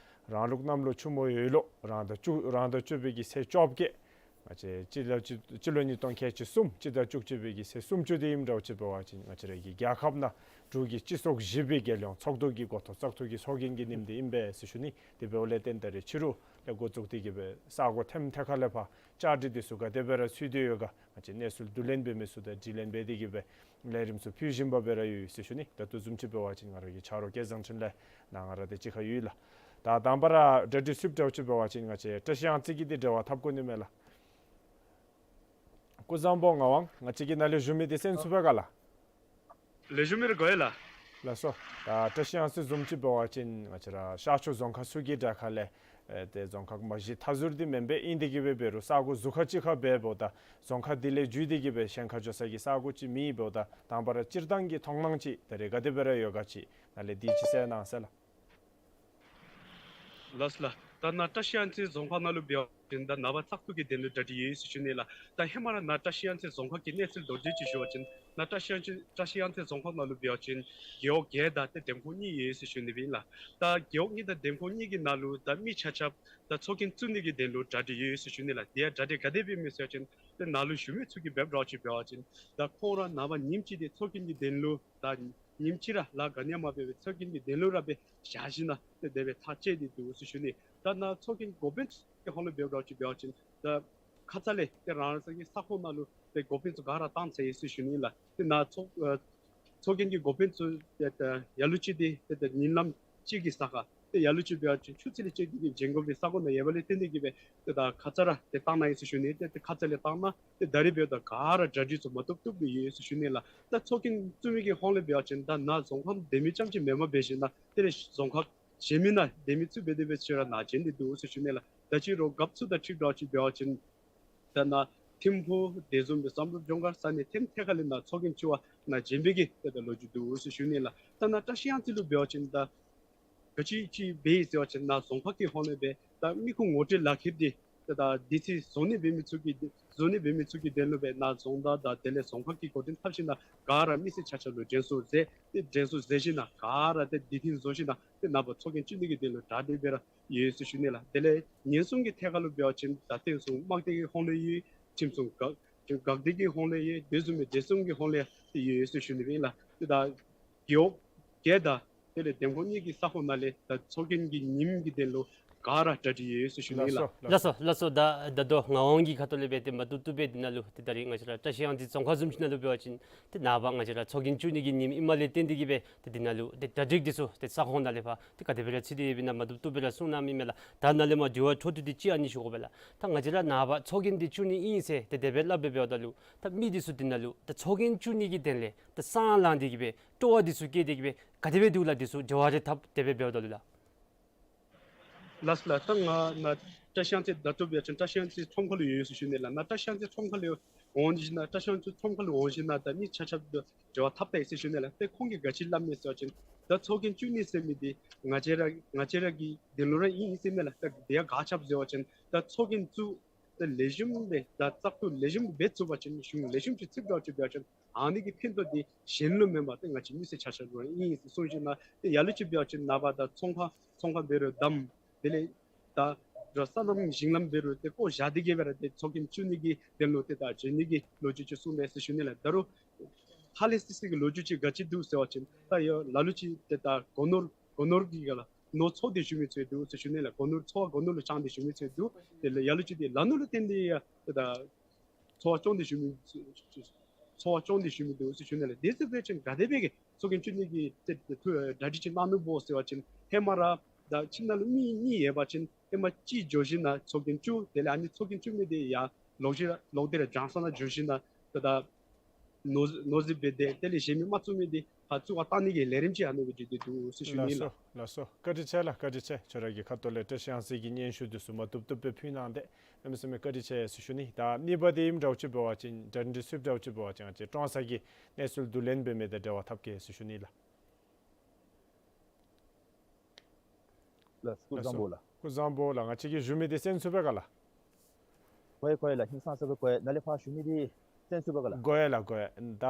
རང་ལུག་གནམ་ལོ་ཆུ་མོ་ཡོས་ལོ་རང་ཟླ་བཅུ་རང་ཟླ་བཅུ་པའི་གི་ཚེས་བཅོ་བརྒྱད། ང་བཅས་སྤྱི་ལོ་སྤྱི་སྤྱི་ལོ་ཉིས་སྟོང་ཁལ་གཅིག་གསུམ་སྤྱི་ཟླ་བཅུ་གཅིག་པའི་གི་ཚེས་སུམ་ཅུ་དེ་ཨིནམ་འདྲཝ་ཅིག་འབད་བ་ཅིན་ང་བཅས་ར་གི་རྒྱལ་ཁབ་ནང་འབྲུག་གི་སྤྱི་ཚོགས་བཞི་པའི་རྒྱལ་ཡོངས་ཚོགས་འདུ་གི་འགོ་ཐོག་བཙག་འཐུ་གི་ཚོགས་རྒྱན་གྱི་ཉིནམ་དེ་ཨིན་པས་ཟེར་ཞུ་ནི། དེ་འབདཝ་ལས་བརྟེན་ད་རེས་ཕྱི་རུ་ལས་འགོ་བཙུགས་ཏེ་གི་སྦེ་ས་གོ་ཐེམ་ཐེ་ཁ་ལས་ཕར་བཅའ་སྒྲིག་དེ་ཚུ་ག་དེ་སྦེ་ར་ཚུད་དེ་ཡོད་ག། ང་བཅས་གནས་ཚུལ་བསྡུ་ལེན་འབད་མི་ཚུ་དང་དྲི་ལན་འབད་དེ་གི་སྦེ་ལས་རིམ་ཚུ་ཕུལ་བཞིན་པ་སྦེ་ར་ཡོད་ཟེར་ཞུ་ནི། ད་ལྟོ་བཟུམ་ཅིག་འབད་བ་ཅིན་ང་ར་གི་ཆ་རོགས་སྐལ་བཟང་འཕྲིན་ལས་ནཱ་ང་ར་དང་གཅིག་ཁར་ཡོད་ལགས། ད་དང་པ་ར་གྲ་སྒྲིག་ཚུ་འདྲཝ་ཅིག་འབད་བ་ཅིན་ང་བཅས་བཀྲ་ཤིས་གཡང་རྩེ་གི་དེ་འབྲེལ་བ་འཐབ་དགོ་ནི་མས་ལགས། སྐུ་གཟུགས་བཟང་པོ་ངག་དབང་། ང་བཅས་ཀྱིས་ནཱ་ལས་ཞུ་མི་དེ་གསན་ཚུགས་པས་ག་ལགས། ལེགས་ཤོམ་སྦེ་ར་གོ་ཡི་ལགས། ལགས་སོ། ད་བཀྲ་ཤིས་གཡང་རྩེ་བཟུམ་ཅིག་འབད་བ་ཅིན་ང་བཅས་ར་ཤར་ཕྱོགས་རྫོང་ཁག་ཚུ་གི་དྲ་ཁ་ལས་ཨེ་ཏེ་རྫོང་ཁག་མ་གཞི་མཐའ་ཟུར་དེ་མེན་པས། ཨིན་དེ་གི་སྦེ་འབད་རུང་ས་གོ་ཟུར་ཁ་ཅིག་ཁར་འབདཝ་ད་རྫོང་ཁག་དེ་ལས་བརྒྱུད་དེ་གི་སྦེ་གཞན་ཁར་འགྱོ་ས་གི་ས་གོ་ཅིག་མེདཔ་ད་དང་པ་ར་སྤྱིར་བཏང་གི་མཐོང་སྣང་ཅིག་ད་རེས་ག་དེ་སྦེ་ར་ཡོད་ག་ཅིག་ནཱ་ལས་དེ་ཅིག་གསལ་གནང་ཟེར་ལགས། ལགས་སོ་ལགས། ད་ནཱ་བཀྲ་ཤིས་གཡང་རྩེ་རྫོང་ཁག་ནང་ལུ་འབད་བ་ཅིན་ད་ནངས་པ་བཙག་འཐུ་གི་དོན་ལུ་གྲ་སྒྲིག་ཡོད་ཟེར་ཞུ་ནི་ལགས། ད་ཧེ་མ་ར་ནཱ་བཀྲ་ཤིས་གཡང་རྩེ་རྫོང་ཁག་གི་གནས་ཚུལ་མདོར་བསྡུས་ཅིག་ཞུ་བ་ཅིན་ནཱ་བཀྲ་ཤིས་གཡང་རྩེ་བཀྲ་ཤིས་གཡང་རྩེ་རྫོང་ཁག་ནང་ལུ་འབད་བ་ཅིན་རྒེད་འོག་བརྒྱད་དང་ཏེ་འདེམས་ཁོངས་གཉིས་ཡོད་ཟེར་ཞུ་ནི་སྦེ་ཨིན་ལགས། ད་རྒེད་འོག་གཉིས་དང་འདེམས་ཁོངས་གཉིས་ཀྱི་ནང་ལུ་ད་མི་ཆ་ཁྱབ་ད་ཚོགས་རྒྱན་བཙུགས་ནི་གི་དོན་ལུ་གྲ་སྒྲིག་ཡོད་ཟེར་ཞུ་ནི་ལགས། དེ་ཡང་གྲ་སྒྲིག་ག་དེ་སྦེ་ཨིན་མས་ཟེར་བ་ཅིན་ཏེ་ནཱ་ལུ་བཞུགས་མི་ཚུ་གིས་འབདཝ་འདྲཝ་ཅིག་འབད་བ་ཅིན་ད་ཁོང་ར་ནངས་པ་ཉིནམ་གཅིག་དེ་ཚོགས་རྒྱན་གྱི་དོན་ལུ་ད་ཉིནམ་གཅིག་ར་ལཱ་ག་ནི་ཡང་མ་འབད་བར་ཚོགས་རྒྱན་གྱི་དོན་ལུ་ར་སྦེ་བཞག་ཞིན་ན་ཏེ་དེ་སྦེ་ཐག་བཅད་དེ་འདུག་ཟེར་ཞུ་ནི། ད་ནཱ་ཚོགས་རྒྱན་འགོ་དཔོན་ཚུ་གི་ཧོང་ལུ་འབདཝ་འདྲཝ་ཅིག་འབད་བ་ཅིན་ད་ཁ་ཙ་ལས་ཏེ་རང་རང་སོའི་ས་ཁོངས་ནང་ལུ་ཏེ་འགོ་དཔོན་ཚུ་ག་ར་བཏང་ཚར་ཡི་ཟེར་ཞུ་ནི་ལགས། ཏེ་ནཱ་ཚོགས་ཨ་ཚོགས་རྒྱན་གྱི་འགོ་དཔོན་ཚུ་ཏེ་ད་ལ་ལུ་ཅིག་དེ་ཏེ་ད་ཉིན་ལམ་གཅིག་གི་ས་ཁར་ཏེ་ལ་ལུ་ཅིག་འབད་བ་ཅིན་ཆུ་ཚོད་ལས་བཅད་དེ་གི་བྱོན་དགོ་པའི་ས་གོ་ནང་ཡོདཔ་ལས་བརྟེན་ཏེ་གི་སྦེ་ཏེ་ད་ཁ་ཙ་ར་ཏེ་བཏང་གནང་ཡི་ཟེར་ཞུ་ནི། ཏེ་ཏེ་ཁ་ཙ་ལས་བཏང་གནང་། ཏེ་ད་རེས་འབདཝ་ད་ག་ར་གྲ་སྒྲིག་ཚུ་མ་བཏུབ་བཏུབ་སྦེ་ཡོད་ཟེར་ཞུ་ནི་ལགས། ད་ཚོགས་རྒྱན་བཙུགས་མི་གི་ཧོང་ལས་འབད་བ་ཅིན་ད་ནཱ་རྫོང་ཁག་འདི་མི་རྐྱངམ་ཅིག་མེནམ་འབད་ཞིན་ན་ཏེ་རྫོང་ཁག་གཞན་མི་ནང་འདི་མི་ཚུ་འབད་དེ་འབད་ཞིན་ར་ནཱ་བྱོན་ཏེ་འདུག་ཟེར་ཞུ་ནི་ལགས། ད་ཅི་རུང་རྒཔོ་ཚུ་དང་འཁྲིལཝ་འདྲཝ་ཅིག་འབད་བ་ཅིན་ད་ནཱ་ཐིམ་ཕུག་དེ་བཟུམ་སྦེ་བསམ་གྲུབ་ལྗོངས་མཁར་ས་གནས་ཐེམ་ཐེ་ཁ་ལས་ནཱ་ཚོགས་རྒྱན་བཙུགས་པར་ནཱ་བྱོན་པའི་གི་ཏེ་ད་ལོ་རྒྱུས་འདུག་ཟེར་ཞུ་ནི་ལགས། ད་ནཱ་བཀྲ་ཤིས་གཡང་རྩེ་ལུ་འབད་བ་ཅིན་ད་ག་ཅི་ཅིག་འབད་ཡི་ཟེར་བ་ཅིན་ནཱ་རྫོང་ཁག་གི་ཧོང་ལས་སྦེ་ད་མི་ཁུངས་ངོ་སྤྲོད་ལག་ཁྱེར་འདི་ཏེ་ད་དུས་ཚོད་བཟོ་ནི་འབད་མི་ཚུ་གི་བཟོ་ནི་འབད་མི་ཚུ་གི་དོན་ལུ་སྦེ་ནཱ་རྫོང་བདག་དང་དེ་ལས་རྫོང་ཁག་གི་འགོ་འདྲེན་འཐབ་ཞིན་ན་ག་ར་མི་སེར་ཆ་ཁྱབ་ལུ་དྲན་གསོ་མཛད། ཏེ་དྲན་གསོ་མཛད་ཞིན་ན་ག་ར་ཏེ་དུས་མཐུན་བཟོ་ཞིན་ན་ཏེ་ནངས་པ་ཚོགས་རྒྱན་བཙུགས་ནི་གི་དོན་ལུ་གྲ་སྒྲིག་སྦེ་ར་ཡོད་ཟེར་ཞུ་ནི་ལགས། དེ་ལས་ཉེན་སྲུང་གི་ཐད་ཁར་ལུ་འབད་བ་ཅིན་ད་བསྟན་སྲུང་དམག་སྡེ་གི་ཧོང་ལས་ཡོད། ཁྲིམས་སྲུང་འགག་འགག་སྡེ་གི་ཧོང་ལས་ཡོད། དེ་བཟུམ་སྦེ་བདེ་སྲུང་གི་ཧོང་ལས་ཡོད་ཟེར་ཞུ་ནི་སྦེ་ཨིན་ལགས། ཏེ་ད་རྒེད་འོག་བརྒྱད་དང་དེ་ལས་འདེམས་ཁོངས་གཉིས་ཀྱི་ས་ཁོངས་ནང་ལས་ད་ཚོགས་རྒྱན་གྱི་ཉིནམ་གྱི་དོན་ལུ་ག་ར་གྲ་སྒྲིག་ཡོད་ཟེར་ཞུ་ནི་ཨིན་ལགས། ལགས་སོ་ལགས་སོ། ད་ད་ལྟོ་ངག་དབང་གི་ཁ་ཐུག་ལས་སྦེ་ཏེ་མ་བཏུབ་བཏུབ་སྦེ་འདི་ནང་ལུ་ཏེ་ད་རེས་ང་བཅས་ར་བཀྲ་ཤིས་གཡང་རྩེ་རྫོང་ཁག་བཟུམ་ཅིག་ནང་ལུ་འབད་བ་ཅིན་ཏེ་ནངས་པ་ང་བཅས་ར་ཚོགས་རྒྱན་བཙུགས་ནི་གི་ཉིནམ་ཨིནམ་ལས་བརྟེན་ཏེ་གི་སྦེ་ཏེ་འདི་ནང་ལུ་ཏེ་གྲ་སྒྲིག་འདི་ཚུ་ཏེ་ས་ཁོངས་ནང་ལས་ཕར་ཏེ་ག་དེ་སྦེ་ར་ཚུད་དེ་ཡོདཔ་ཨིན་ན་མ་བཏུབ་བཏུབ་སྦེ་ར་གསུང་གནང་མི་མས་ལགས། ད་ནཱ་ལས་མར་དྲི་བ་འཕྲོ་མཐུད་དེ་ཅིག་ཨ་ནི་ཞུ་དགོ་པས་ལགས། ད་ང་བཅས་ར་ནངས་པ་ཚོགས་རྒྱན་འདི་བཙུགས་ནི་ཨིན་ཟེར་ཏེ་དེ་སྦེ་སླབ་སྦེ་འབདཝ་ད་ལུ་ད་མི་འདི་ཚུ་འདི་ནང་ལུ་ད་ཚོགས་རྒྱན་བཙུགས་ནི་གི་དོན་ལས་ད་སང་ལངས་ཏེ་གི་སྦེ་སྤྲོ་བ་འདི་ཚུ་བསྐྱེད་དེ་གི་སྦེ་ག་དེ་སྦེ་འདུག་ལགས། འདི་ཚུ་དྲི་བ་རེ་འཐབ་དེ་སྦེ་འབདཝ་ད་ལུ་ལགས། ལགས་སོ་ལགས། ད་ང་ནཱ་བཀྲ་ཤིས་གཡང་རྩེ་ད་ལྟོ་འབད་བ་ཅིན་བཀྲ་ཤིས་གཡང་རྩེ་ཁྲོམ་ཁ་ལུ་ཡོད་ཟེར་ཞུ་ནི་ལགས། ནཱ་བཀྲ་ཤིས་གཡང་རྩེ་ཁྲོམ་ཁ་ལུ་འོང་ཞིན་ན་བཀྲ་ཤིས་གཡང་རྩེ་ཁྲོམ་ཁ་ལུ་འོང་ཞིན་ན་ད་མི་ཆ་ཁྱབ་ཏུ་དྲི་བ་འཐབ་ད་ཡི་ཟེར་ཞུ་ནི་ལགས། ཏེ་ཁོང་གིས་ག་ཅི་སླབ་མས་ཟེར་བ་ཅིན་ད་ཚོགས་རྒྱན་བཙུགས་ནི་ཟེར་མི་འདི་ང་བཅས་ར་ང་བཅས་ར་གི་དོན་ལུ་ར་ཨིན་ཨིན་ཟེར་མས་ལགས། ད་དེ་ཡང་ག་ཅི་སྦེ་ཟེར་བ་ཅིན་ད་ཚོགས་རྒྱན་བཙུགས་ད་ལེགས་ཤོམ་སྦེ་ད་བཙག་འཐུ་ལེགས་ཤོམ་སྦེ་བཙུགས་པ་ཅིན་གཞུང་ལེགས་ཤོམ་ཅིག་ཚུད་འདྲཝ་ཅིག་འབད་བ་ཅིན་ཨ་ནི་གི་ཕན་ཐོགས་འདི་གཞན་ལུ་མེན་པར་ཏེ་ང་བཅས་མི་སེར་ཆ་ཁྱབ་ལུ་ཨིན་ཟེར་གསུངས་ཞིན་ན་ཏེ་ལ་ལུ་ཅིག་འབད་བ་ཅིན་ནངས་པ་ད་ཚོང་ཁང་ཚོང་ཁང་འབད་རུང་བསྡམ། དེ་ལས་ད་ར་སོ་ནམ་ཞིང་ལམ་འབད་རུང་ཏེ་བཀོ་བཞག་སྟེ་གི་སྦེ་ར་ཏེ་ཚོགས་རྒྱན་བཙུགས་ནི་གི་དོན་ལུ་ཏེ་ད་བྱོན་ནི་གི་ལོ་རྒྱུས་ཅིག་གསུངས་པས་ཟེར་ཞུ་ནི་ལགས། ད་རུང་ ཧ་ལས་ཏེ་ཟེར་གྱི་ལོ་རྒྱུས་ཅིག་ག་ཅི་འདུག་ཟེར་བ་ཅིན་ད་ཡ་ལ་ལུ་ཅིག་ཏེ་ད་སྒོ་ནོར་སྒོ་ནོར་གྱི་ག་ལ་ནོར་འཚོ་སྟེ་བཞུགས་མི་ཚུ་འདུག་ཟེར་ཞུ་ནི་ལགས། སྒོ་ནོར་འཚོ་བ་སྒོ་ནོར་ལུ་བཅངས་ཏེ་བཞུགས་མི་ཚུ་འདུག། དེ་ལས་ལ་ལུ་ཅིག་ཏེ་ལ་ནོར་ལུ་བརྟེན་ཏེ་ཡ་ཏེ་ད་འཚོ་བ་སྐྱོང་སྟེ་བཞུགས་མི་འཚོ་བ་སྐྱོང་སྟེ་བཞུགས་མི་འདུག་ཟེར་ཞུ་ནི་ལགས། དེ་ཚུ་འབད་བ་ཅིན་ག་དེ་སྦེ་གི་ཚོགས་རྒྱན་བཙུགས་ནི་གི་ཏེ་ཏེ་ཐུ་གྲ་སྒྲིག་ཅིག་གནང་ནུག་གོ་ཟེར་བ་ཅིན་ཧེ་མ་ར་ད་ཁྱིམ་ནང་ལུ་མི་གཉིས་ཡོད་པ་ཅིན་ཧེ་མ་གཅིག་འགྱོ་ཞིནམ་ལས་ཚོགས་རྒྱན་བཙུགས། དེ་ལས་ཨ་ནི་ཚོགས་རྒྱན་བཙུགས་མི་དེ་ཡར་ལོག་ཞིནམ་ལས་ལོག་སྟེ་ར་བྱང་ས་ནང་འགྱོ་ཞིནམ་ལས་ད་ད་ནོར་ནོར་རྫི་འབད་དེ་དེ་ལས་གཞན་མི་མ་བཙུགས་མི་དེ་ཕར་བཙུགས་པར་བཏང་ནི་གི་ལས་རིམ་ཅིག་ཨ་ནི་སྦེ་བྱུང་སྟེ་འདུག་ཟེར་ཞུ་ནི་ལགས། ལགས་སོ་ལགས་སོ། བཀའ་དྲིན་ཆེ་ལགས། བཀའ་དྲིན་ཆེ། ཁྱོད་ར་གི་ཁ་ཐུག་ལས་བཀྲིས་གཡང་གཟིགས་ཀྱི་སྙན་ཞུ་འདི་ཚུ་མ་བཏུབ་བཏུབ་སྦེ་ཕུལ་གནང་སྟེ་གནམ་མེད་ས་མེད་བཀའ་དྲིན་ཆེ་ཟེར་ཞུ་ནི། ད་གཉིས་པ་དེ་ཨིནམ་འདྲཝ་ཅིག་འབད་བ་ཅིན་གྲ་སྒྲིག་ཚུ་འདྲཝ་ཅིག་འབད་བ་ཅིན་ང་བཅས་ཀྲོང་གསར་གྱི་གནས་ཚུལ་བསྡུ་ལེན་འབད་མི་དང་འབྲེལ་བ་འཐབ་གེ་ཟེར་ཞུ་ནི་ལགས། ལགས་སོ། སྐུ་གཟུགས་བཟང་པོ་ལགས། སྐུ་གཟུགས་བཟང་པོ་ལགས། ང་བཅས་ཀྱིས་ཞུ་མི་དེ་གསན་ཚུགས་པས་ག་ལགས། གོ་ཡི་གོ་ཡི་ལགས། ཧིང་སངས་ས་སྦེ་གོ་ཡི། ནཱ་ལས་ཕར་ཞུ་མི་དེ་གསན་ཚུགས་པས་ག་ལགས། གོ་ཡི་ལགས་གོ་ཡི། ད་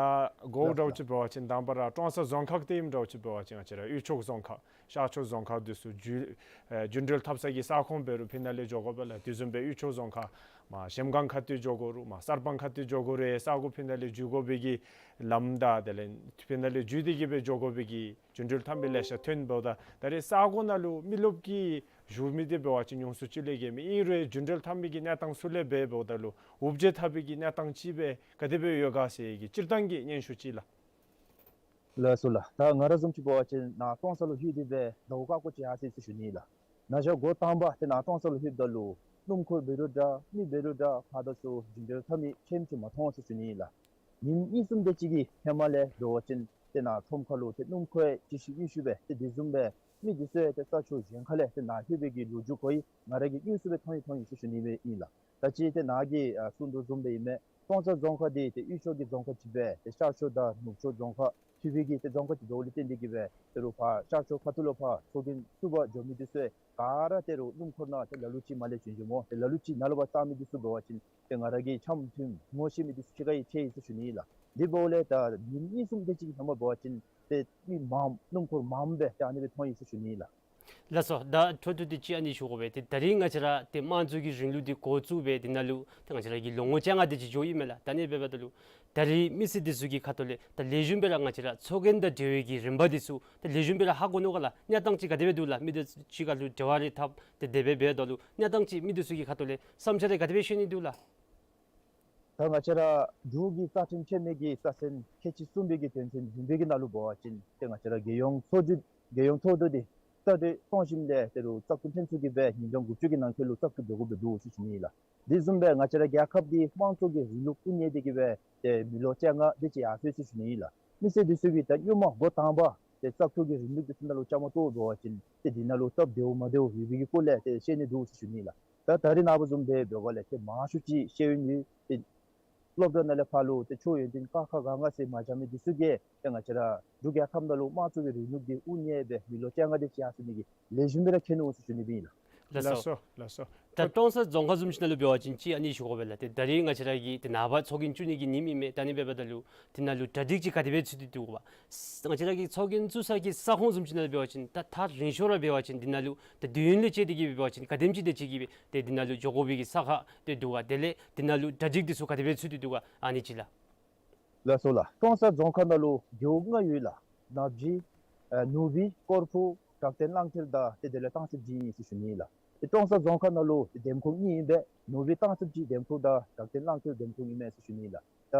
གོཝ་འདྲཝ་ཅིག་འབད་བ་ཅིན་དང་པ་ར་ཀྲོང་གསར་རྫོང་ཁག་དེ་ཨིནམ་འདྲཝ་ཅིག་འབད་བ་ཅིན་ང་བཅས་ར་དབུས་ཕྱོགས་རྫོང་ཁག་ཤར་ཕྱོགས་རྫོང་ཁག་འདི་ཚུ་རྒྱུན་ཨེ་རྒྱུན་འགྲུལ་འཐབ་ས་གི་ས་ཁོངས་འབད་རུང་ཕི་ནཱ་ལས་འགྱོ་དགོ་པས་ལགས། དེ་བཟུམ་སྦེ་དབུས་ཕྱོགས་རྫོང་ཁག་མར་གཞལམ་སྒང་ཁ་ཐུག་འགྱོ་དགོ་རུང་མར་གསར་སྤང་ཁ་ཐུག་འགྱོ་དགོ་རུང་ས་གོ་ཕི་ནཱ་ལས་འཛུལ་དགོ་པའི་གི་ལམ་དང་དེ་ལས་ཕི་ནཱ་ལས་འཛུལ་ཏེ་གི་སྦེ་འགྱོ་དགོ་པའི་གི་རྒྱུན་འགྲུལ་འཐབ་མི་ལེ་ཤ་ཐོན་འབདཝ་ད་ད་རེས་ས་གོ་ནང་ལུ་མི་རློབས་ཀྱིས་བཞུགས་མི་དེ་འབད་བ་ཅིན་ཉུང་སུ་ཅིག་ལས་བརྒལ་མེད། ཨིན་རུང་རྒྱུན་འགྲུལ་འཐབ་མི་གི་གནས་སྟངས་ཚུ་ལས་འབད་འབདཝ་ད་ལུ་འུབ་བརྗེད་འཐབ་པའི་གི་གནས་སྟངས་ཅིག་སྦེ་ག་དེ་སྦེ་ཡོད་ག་ཟེར་གྱི་སྤྱིར་བཏང་གི་སྙན་ཞུ་ཅིག་ལགས། ལགས་སོ་ལགས། ད་ང་ར་བཟུམ་ཅིག་འབད་བ་ཅིན་ནཱ་ཀྲོང་གསར་ལུ་ལྷོད་དེ་སྦེ་ཟླཝ་ཁ་སྐོར་ཅིག་ཡར་སོ་ཡི་ཟེར་ཞུ་ནི་ལགས། ནཱ་ཞག་འགོ་དང་པ་ཏེ་ནཱ་ཀྲོང་གསར་ལུ་ལྷོདཔ་ད་ལུ་སྣུམ་འཁོར་འབད་རུང་འདྲ་མི་འབད་རུང་འདྲ་ཕར་དང་ཚུར་རྒྱུན་འགྲུལ་འཐབ་མི་ཁྱད་ཅིག་མ་མཐོང་ཟེར་ཞུ་ནི་ལགས། ཉིནམ་གཉིས་གསུམ་དེ་ཅིག་གི་ཧེ་མ་ལས་འབད་བ་ཅིན་ཏེ་ནཱ་ཁྲོམ་ཁ་ལུ་ཏེ་སྣུམ་འཁོར་ཅིག་ཤུལ་ཨིན་ཤུལ་སྦེ་ཏེ་དེ་བཟུམ་སྦེ་མི་དེ་ཚུ་ཡང་ཏེ་ས་ཕྱོགས་གཞན་ཁ་ལས་ཏེ་ནཱ་ལྷོད་པའི་གི་ལོ་རྒྱུས་གོ་ཡི། ང་ར་གིས་དངོས་སུ་སྦེ་མཐོང་ཡི་མཐོང་ཡི་ཟེར་ཞུ་ནི་སྦེ་ཨིན་ལགས། ད་ཅི་ཏེ་ནཱ་གིས་ཨ་གསུང་དོ་བཟུམ་སྦེ་ཨིན་མས། ཀྲོང་གསར་རྫོང་ཁག་འདི་ཏེ་དབུས་ཕྱོགས་ཀྱི་རྫོང་ཁག་ཅིག་སྦེ་ཏེ་ཤར་ཕྱོགས་དང་ནུབ་ཕྱོགས་རྫོང་ཁག་ཕྱི་པའི་གི་ཏེ་རྫོང་ཁག་ཅིག་འབདཝ་ལས་བརྟེན་ཏེ་གི་སྦེ་ཏེ་རུང་ཕར་ཤར་ཕྱོགས་ཁ་ཐུག་ལུ་ཕར་ཚོགས་རྒྱན་བཙུགས་པར་འགྱོ་མི་དེ་ཚུ་ག་ར་ཏེ་རུང་སྣུམ་འཁོར་ནང་ཏེ་ལ་ལུ་ཅིག་མར་ལས་བྱོན་བྱོནམ་སྨོ། ཏེ་ལ་ལུ་ཅིག་ནཱ་ལུ་ཕར་བཅར་མི་དེ་ཚུ་འབད་བ་ཅིན་ཏེ་ང་ར་གི་འཆམ་མཐུན་ངོ་ཤེས་མི་དེ་ཚུ་ཕྱི་ཁར་ཡང་ཕྱད་ཡི་ཟེར་ཞུ་ནི་ལགས། དེ་འབདཝ་ལས་ད་ཉིནམ་གཉིས་གསུམ་དེ་ཅིག་གི་ཧེ་མ་འབད་བ་ཅིན་ཏེ་མི་མངམ་སྣུམ་འཁོར་མངམ་སྦེ་ཏེ་ཨ་ནི་སྦེ་མཐོང་ཡི་ཟེར་ཞུ་ནི་ལགས། ལགས་སོ། ད་འཕྲོ་མཐུད་དེ་ཅིག་ཨ་ནི་ཞུ་དགོ་པས། ཏེ་ད་རིས་ང་བཅས་ར་ཏེ་དམངས་གཙོ་གི་རིང་ལུགས་འདི་འགོ་བཙུགས་སྦེ་དེ་ནང་ལུ་ཏེ་ང་བཅས་ར་གི་ལོ་ངོ་བཅོ་ལྔ་དེ་ཅིག་འགྱོཝ་ཨིན་མས་ལགས། ད་ཨ་ནི་འབདཝ་ད་ལུ་ད་རིས་མི་སེར་དེ་ཚུ་གི་ཁ་ཐུག་ལས་ད་ལེགས་ཤོམ་སྦེ་ར་ང་བཅས་ར་ཚོགས་རྒྱན་དང་འབྲེལ་བའི་གི་རིམ་པ་དེ་ཚུ་ད་ལེགས་ཤོམ་སྦེ་ར་ཧ་གོ་ནུག་ག་ལགས། གནས་སྟངས་ཅིག་ག་དེ་སྦེ་འདུག་ལགས། མི་དེ་ཚུ་གཅིག་ཁར་ལུ་འབྲེལ་བ་རེ་འཐབ་སྟེ་དེ་སྦེ་འབདཝ་ད་ལུ་གནས་སྟངས་ཅིག་མི་དེ་ཚུ་གི་ཁ་ཐུག་ལས་བསམ་འཆར་རེ་ག་དེ་སྦེ་ཤེས་ནི་འདུག་ལགས། ད་ང་བཅས་ར་འབྲུག་གི་རྩ་ཁྲིམས་ཆེན་མོའི་གི་རྩ་ཚན་ཁལ་གཅིག་གསུམ་པའི་གི་དོན་ཚན་བདུན་པའི་གི་ནང་ལུ་འབད་བ་ཅིན་ཏེ་ང་བཅས་ར་རྒྱལ་ཡོངས་ཚོགས་སྡེ་རྒྱལ་ཡོངས་ཚོགས་འདུ་འདི་རྩ་འགྲེལ་གཏང་ཞིནམ་ལས་ཏེ་རུང་བཙག་འཐུ་ཐོན་ཚུགས་ཀྱི་སྦེ་ཉིན་གྲངས་དགུ་བཅུ་གི་ནང་འཁོད་ལུ་བཙག་འཐུ་འབད་དགོཔ་སྦེ་འདུག་ཟེར་ཞུ་ནི་ལགས། དེ་བཟུམ་སྦེ་ང་བཅས་ར་རྒྱལ་ཁབ་འདི་དམངས་གཙོ་གི་རིང་ལུགས་དབུ་བརྙེས་ཏེ་གི་སྦེ་ཏེ་མི་ལོ་བཅོ་ལྔ་དེ་ཅིག་ཡར་སོ་ཡི་ཟེར་ཞུ་ནི་ལགས། མི་སེར་དེ་ཚུ་གིས་ད་སྔོན་མ་འགོ་དང་པ་ཏེ་བཙག་འཐུ་གི་རིང་ལུགས་དེ་ཚུ་ནང་ལུ་བཅའ་མར་གཏོགས་འབད་བ་ཅིན་ཏེ་དེ་ནང་ལུ་སྟབས་བདེཝ་མ་བདེཝ་ཡོད་པའི་གི་སྐོར་ལས་ཏེ་ཤེས་ནི་འདུག་ཟེར་ཞུ་ནི་ལགས། ད་ད་རིས་ནངས་པ་བཟུམ་སྦེ་འབདཝ་ལས་ཏེ་མང་ཤོས་ཅིག་ཤེས་ཡོན་ཡོད་ཏེ་སློབ་གྲྭ་ནང་ལས་ཕར་ལུ་ཏེ་ཆོས་ཡོན་ཏན་ཀ་ཁ་ག་ང་ཟེར་མ་བྱང་མི་དེ་ཚུ་གིས་ཏེ་ང་བཅས་ར་འབྲུག་རྒྱལ་ཁབ་ནང་ལུ་དམངས་གཙོ་གི་རིང་ལུགས་འདི་དབུ་བརྙེས་སྦེ་མི་ལོ་བཅོ་ལྔ་དེ་ཅིག་ཡར་སོ་ནི་གི་ལེགས་ཤོམ་སྦེ་ར་མཁྱེན་ནུག་ཟེར་ཞུ་ནི་སྦེ་ཨིན་ལགས། ལགས་སོ། ལགས་སོ། ད་ཀྲོང་གསར་རྫོང་ཁག་བཟུམ་ཅིག་ནང་ལུ་འབད་བ་ཅིན་ཅིག་ཨ་ནི་ཞུ་དགོ་པས་ལགས། ཏེ་ད་རིས་ང་བཅས་ར་གི་ཏེ་ནངས་པ་ཚོགས་རྒྱན་བཙུགས་ནི་གི་ཉིནམ་ཨིན་མས། ད་ཨ་ནི་འབདཝ་ད་ལུ་དེ་ནང་ལུ་གྲ་སྒྲིག་ཅིག་ག་དེ་སྦེ་ཚུད་དེ་འདུག་ག། ང་བཅས་ར་གི་ཚོགས་རྒྱན་བཙུགས་ས་གི་ས་ཁོངས་བཟུམ་ཅིག་ནང་ལུ་འབད་བ་ཅིན་ད་ཐག་རིང་ཤོས་ར་འབད་བ་ཅིན་དེ་ནང་ལུ་ད་དུས་ཡུན་ལས་བཅད་དེ་གི་འབད་བ་ཅིན་ག་དེམ་ཅིག་དེ་ཅིག་གི་སྦེ་ཏེ་དེ་ནང་ལུ་འགྱོ་དགོ་པའི་གི་ས་ཁར་ཏེ་འདུག་ག། དེ་ལས་དེ་ནང་ལུ་གྲ་སྒྲིག་དེ་ཚུ་ག་དེ་སྦེ་ཚུད་དེ་འདུག་ག། ཨ་ནི་ཅིག་ལགས། ལགས་སོ་ལགས། ཀྲོང་གསར་རྫོང་ཁག་ནང་ལུ་རྒེད་འོག་ལྔ་ཡོད་ལགས། ནག་ཇི་ཨ་ནུ་སྦིས་ཀོར་ཕུ་བྲག་སྟེང་གླང་མཁར་དང་ཏེ་དེ་ལས་སྟང་སེར་སྦྱིན་ཨིན་ཟེར་ཞུ་ནི་ལགས། ཏེ་ཀྲོང་གསར་རྫོང་ཁག་ནང་ལུ་ཏེ་འདེམས་ཁོངས་གཉིས་ཨིན་པས། ནུ་སྦིས་སྟང་སེར་སྦྱིན་འདེམས་ཁོངས་དང་བྲག་སྟེང་གླང་མཁར་འདེམས་ཁོངས་ཨིན་མས་ཟེར་ཞུ་ནི་ལགས། ད་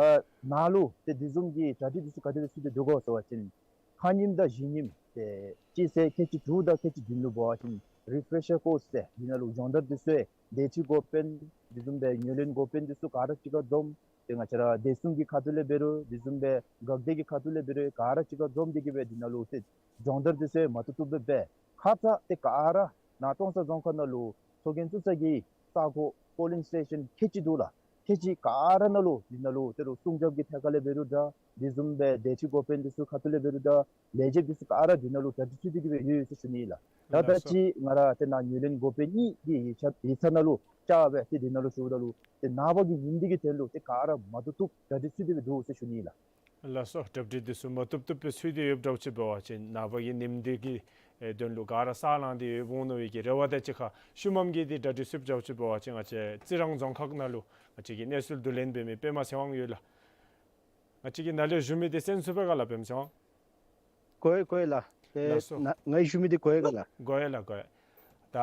ནཱ་ལུ་ཏེ་དེ་བཟུམ་གྱི་གྲ་སྒྲིག་དེ་ཚུ་ག་དེ་སྦེ་ཚུད་དེ་འདུག་ག་ཟེར་བ་ཅིན་ཁ་ཉིནམ་དང་གཞེས་ནིནམ་ཏེ་སྤྱི་ཚེས་ཁལ་གཅིག་དྲུག་དང་ཁལ་གཅིག་བདུན་ལུ་འབད་བ་ཅིན་རི་ཕེ་རེ་ཤར་ཀོརསི་ཟེར་དེ་ནང་ལུ་སྦྱོང་བརྡར་དེ་ཚུ་སྡེ་སྲིད་འགོ་དཔོན་དེ་བཟུམ་སྦེ་ངོས་ལེན་འགོ་དཔོན་དེ་ཚུ་ག་ར་གཅིག་ཁར་འཛོམས། ཏེ་ང་བཅས་ར་བདེ་སྲུང་གི་ཁ་ཐུག་ལས་འབད་རུང་དེ་བཟུམ་སྦེ་འགག་སྡེ་གི་ཁ་ཐུག་ལས་འབད་རུང་ག་ར་གཅིག་ཁར་འཛོམས་ཏེ་གི་སྦེ་དེ་ནང་ལུ་ཏེ་སྦྱོང་བརྡར་དེ་ཚུ་མ་བཏུབ་བཏུབ་སྦེ་འབད། ཁ་ཙ་ཏེ་ག་ར་ནཱ་ཀྲོང་གསར་རྫོང་ཁག་ནང་ལུ་ཚོགས་རྒྱན་བཙུགས་ས་གི་ས་གོ་པོ་ལིང་སི་ཊེ་ཤཱན་ཁལ་གཅིག་འདུག་ལགས། ཁལ་གཅིག་ག་ར་ནང་ལུ་དེ་ནང་ལུ་ཏེ་རུང་སྲུང་སྐྱོབ་ཀྱི་ཐད་ཁར་ལས་འབད་རུང་འདྲ་དེ་བཟུམ་སྦེ་སྡེ་སྲིད་འགོ་དཔོན་དེ་ཚུ་ཁ་ཐུག་ལས་འབད་རུང་འདྲ་ལས་བྱེདཔ་དེ་ཚུ་ག་ར་དེ་ནང་ལུ་གྲ་སྒྲིག་ཚུད་དེ་གི་སྦེ་ཡོད་ཟེར་ཞུ་ནི་ལགས། ད་ལགས་ད་སོ། ཅི་ང་ར་ཏེ་ནཱ་ངོས་ལེན་འགོ་དཔོན་གཉིས་ཀྱི་ཡིག་ཆ་ཡིག་ཚང་ནང་ལུ་བཅར་སྦེ་ཏེ་དེ་ནང་ལུ་ཞུཝ་ད་ལུ་ཏེ་ནངས་པ་གི་ཉིནམ་འདི་གི་དོན་ལུ་ཏེ་ག་ར་མ་བཏུབ་བཏུབ་གྲ་སྒྲིག་ཚུད་དེ་སྦེ་འདུག་ཟེར་ཞུ་ནི་ལགས། ལགས་སོ། གྲ་སྒྲིག་དེ་ཚུ་མ་བཏུབ་བཏུབ་སྦེ་ཚུད་དེ་ཡོདཔ་འདྲཝ་ཅིག་འབད་བ་ཅིན་ནངས་པ་གི་ཉིནམ་འདི་གི་ཨེ་དོན་ལུ་ག་ར་ས་ལང་སྟེ་ཡོདཔ་འོང་ནི་བའི་གི་རེ་བ་དང་གཅིག་ཁར་ཤུལ་མམ་གྱི་ཏེ་གྲ་སྒྲིག་ཚུདཔ་འདྲཝ་ཅིག་འབད་བ་ཅིན་ང་བཅས་རྩི་རང་རྫོང་ཁག་ནང་ལུ་ང་བཅས་ཀྱི་གནས་ཚུལ་བསྡུ་ལེན་འབད་མི་པདྨ་ཚེ་དབང་ཡོད་ལགས། ང་བཅས་ཀྱིས་ནཱ་ལས་ཞུ་མི་འདི་གསན་ཚུགས་པས་ག་ལགས་པདྨ་ཚེ་དབང་། གོ་ཡི་གོ་ཡི་ལགས། ཏེ་ལགས་སོ། ང་ངའི་ཞུ་མི་འདི་གོ་ཡི་ག་ལགས། གོ་ཡི་ལགས་གོ་ཡི། ད་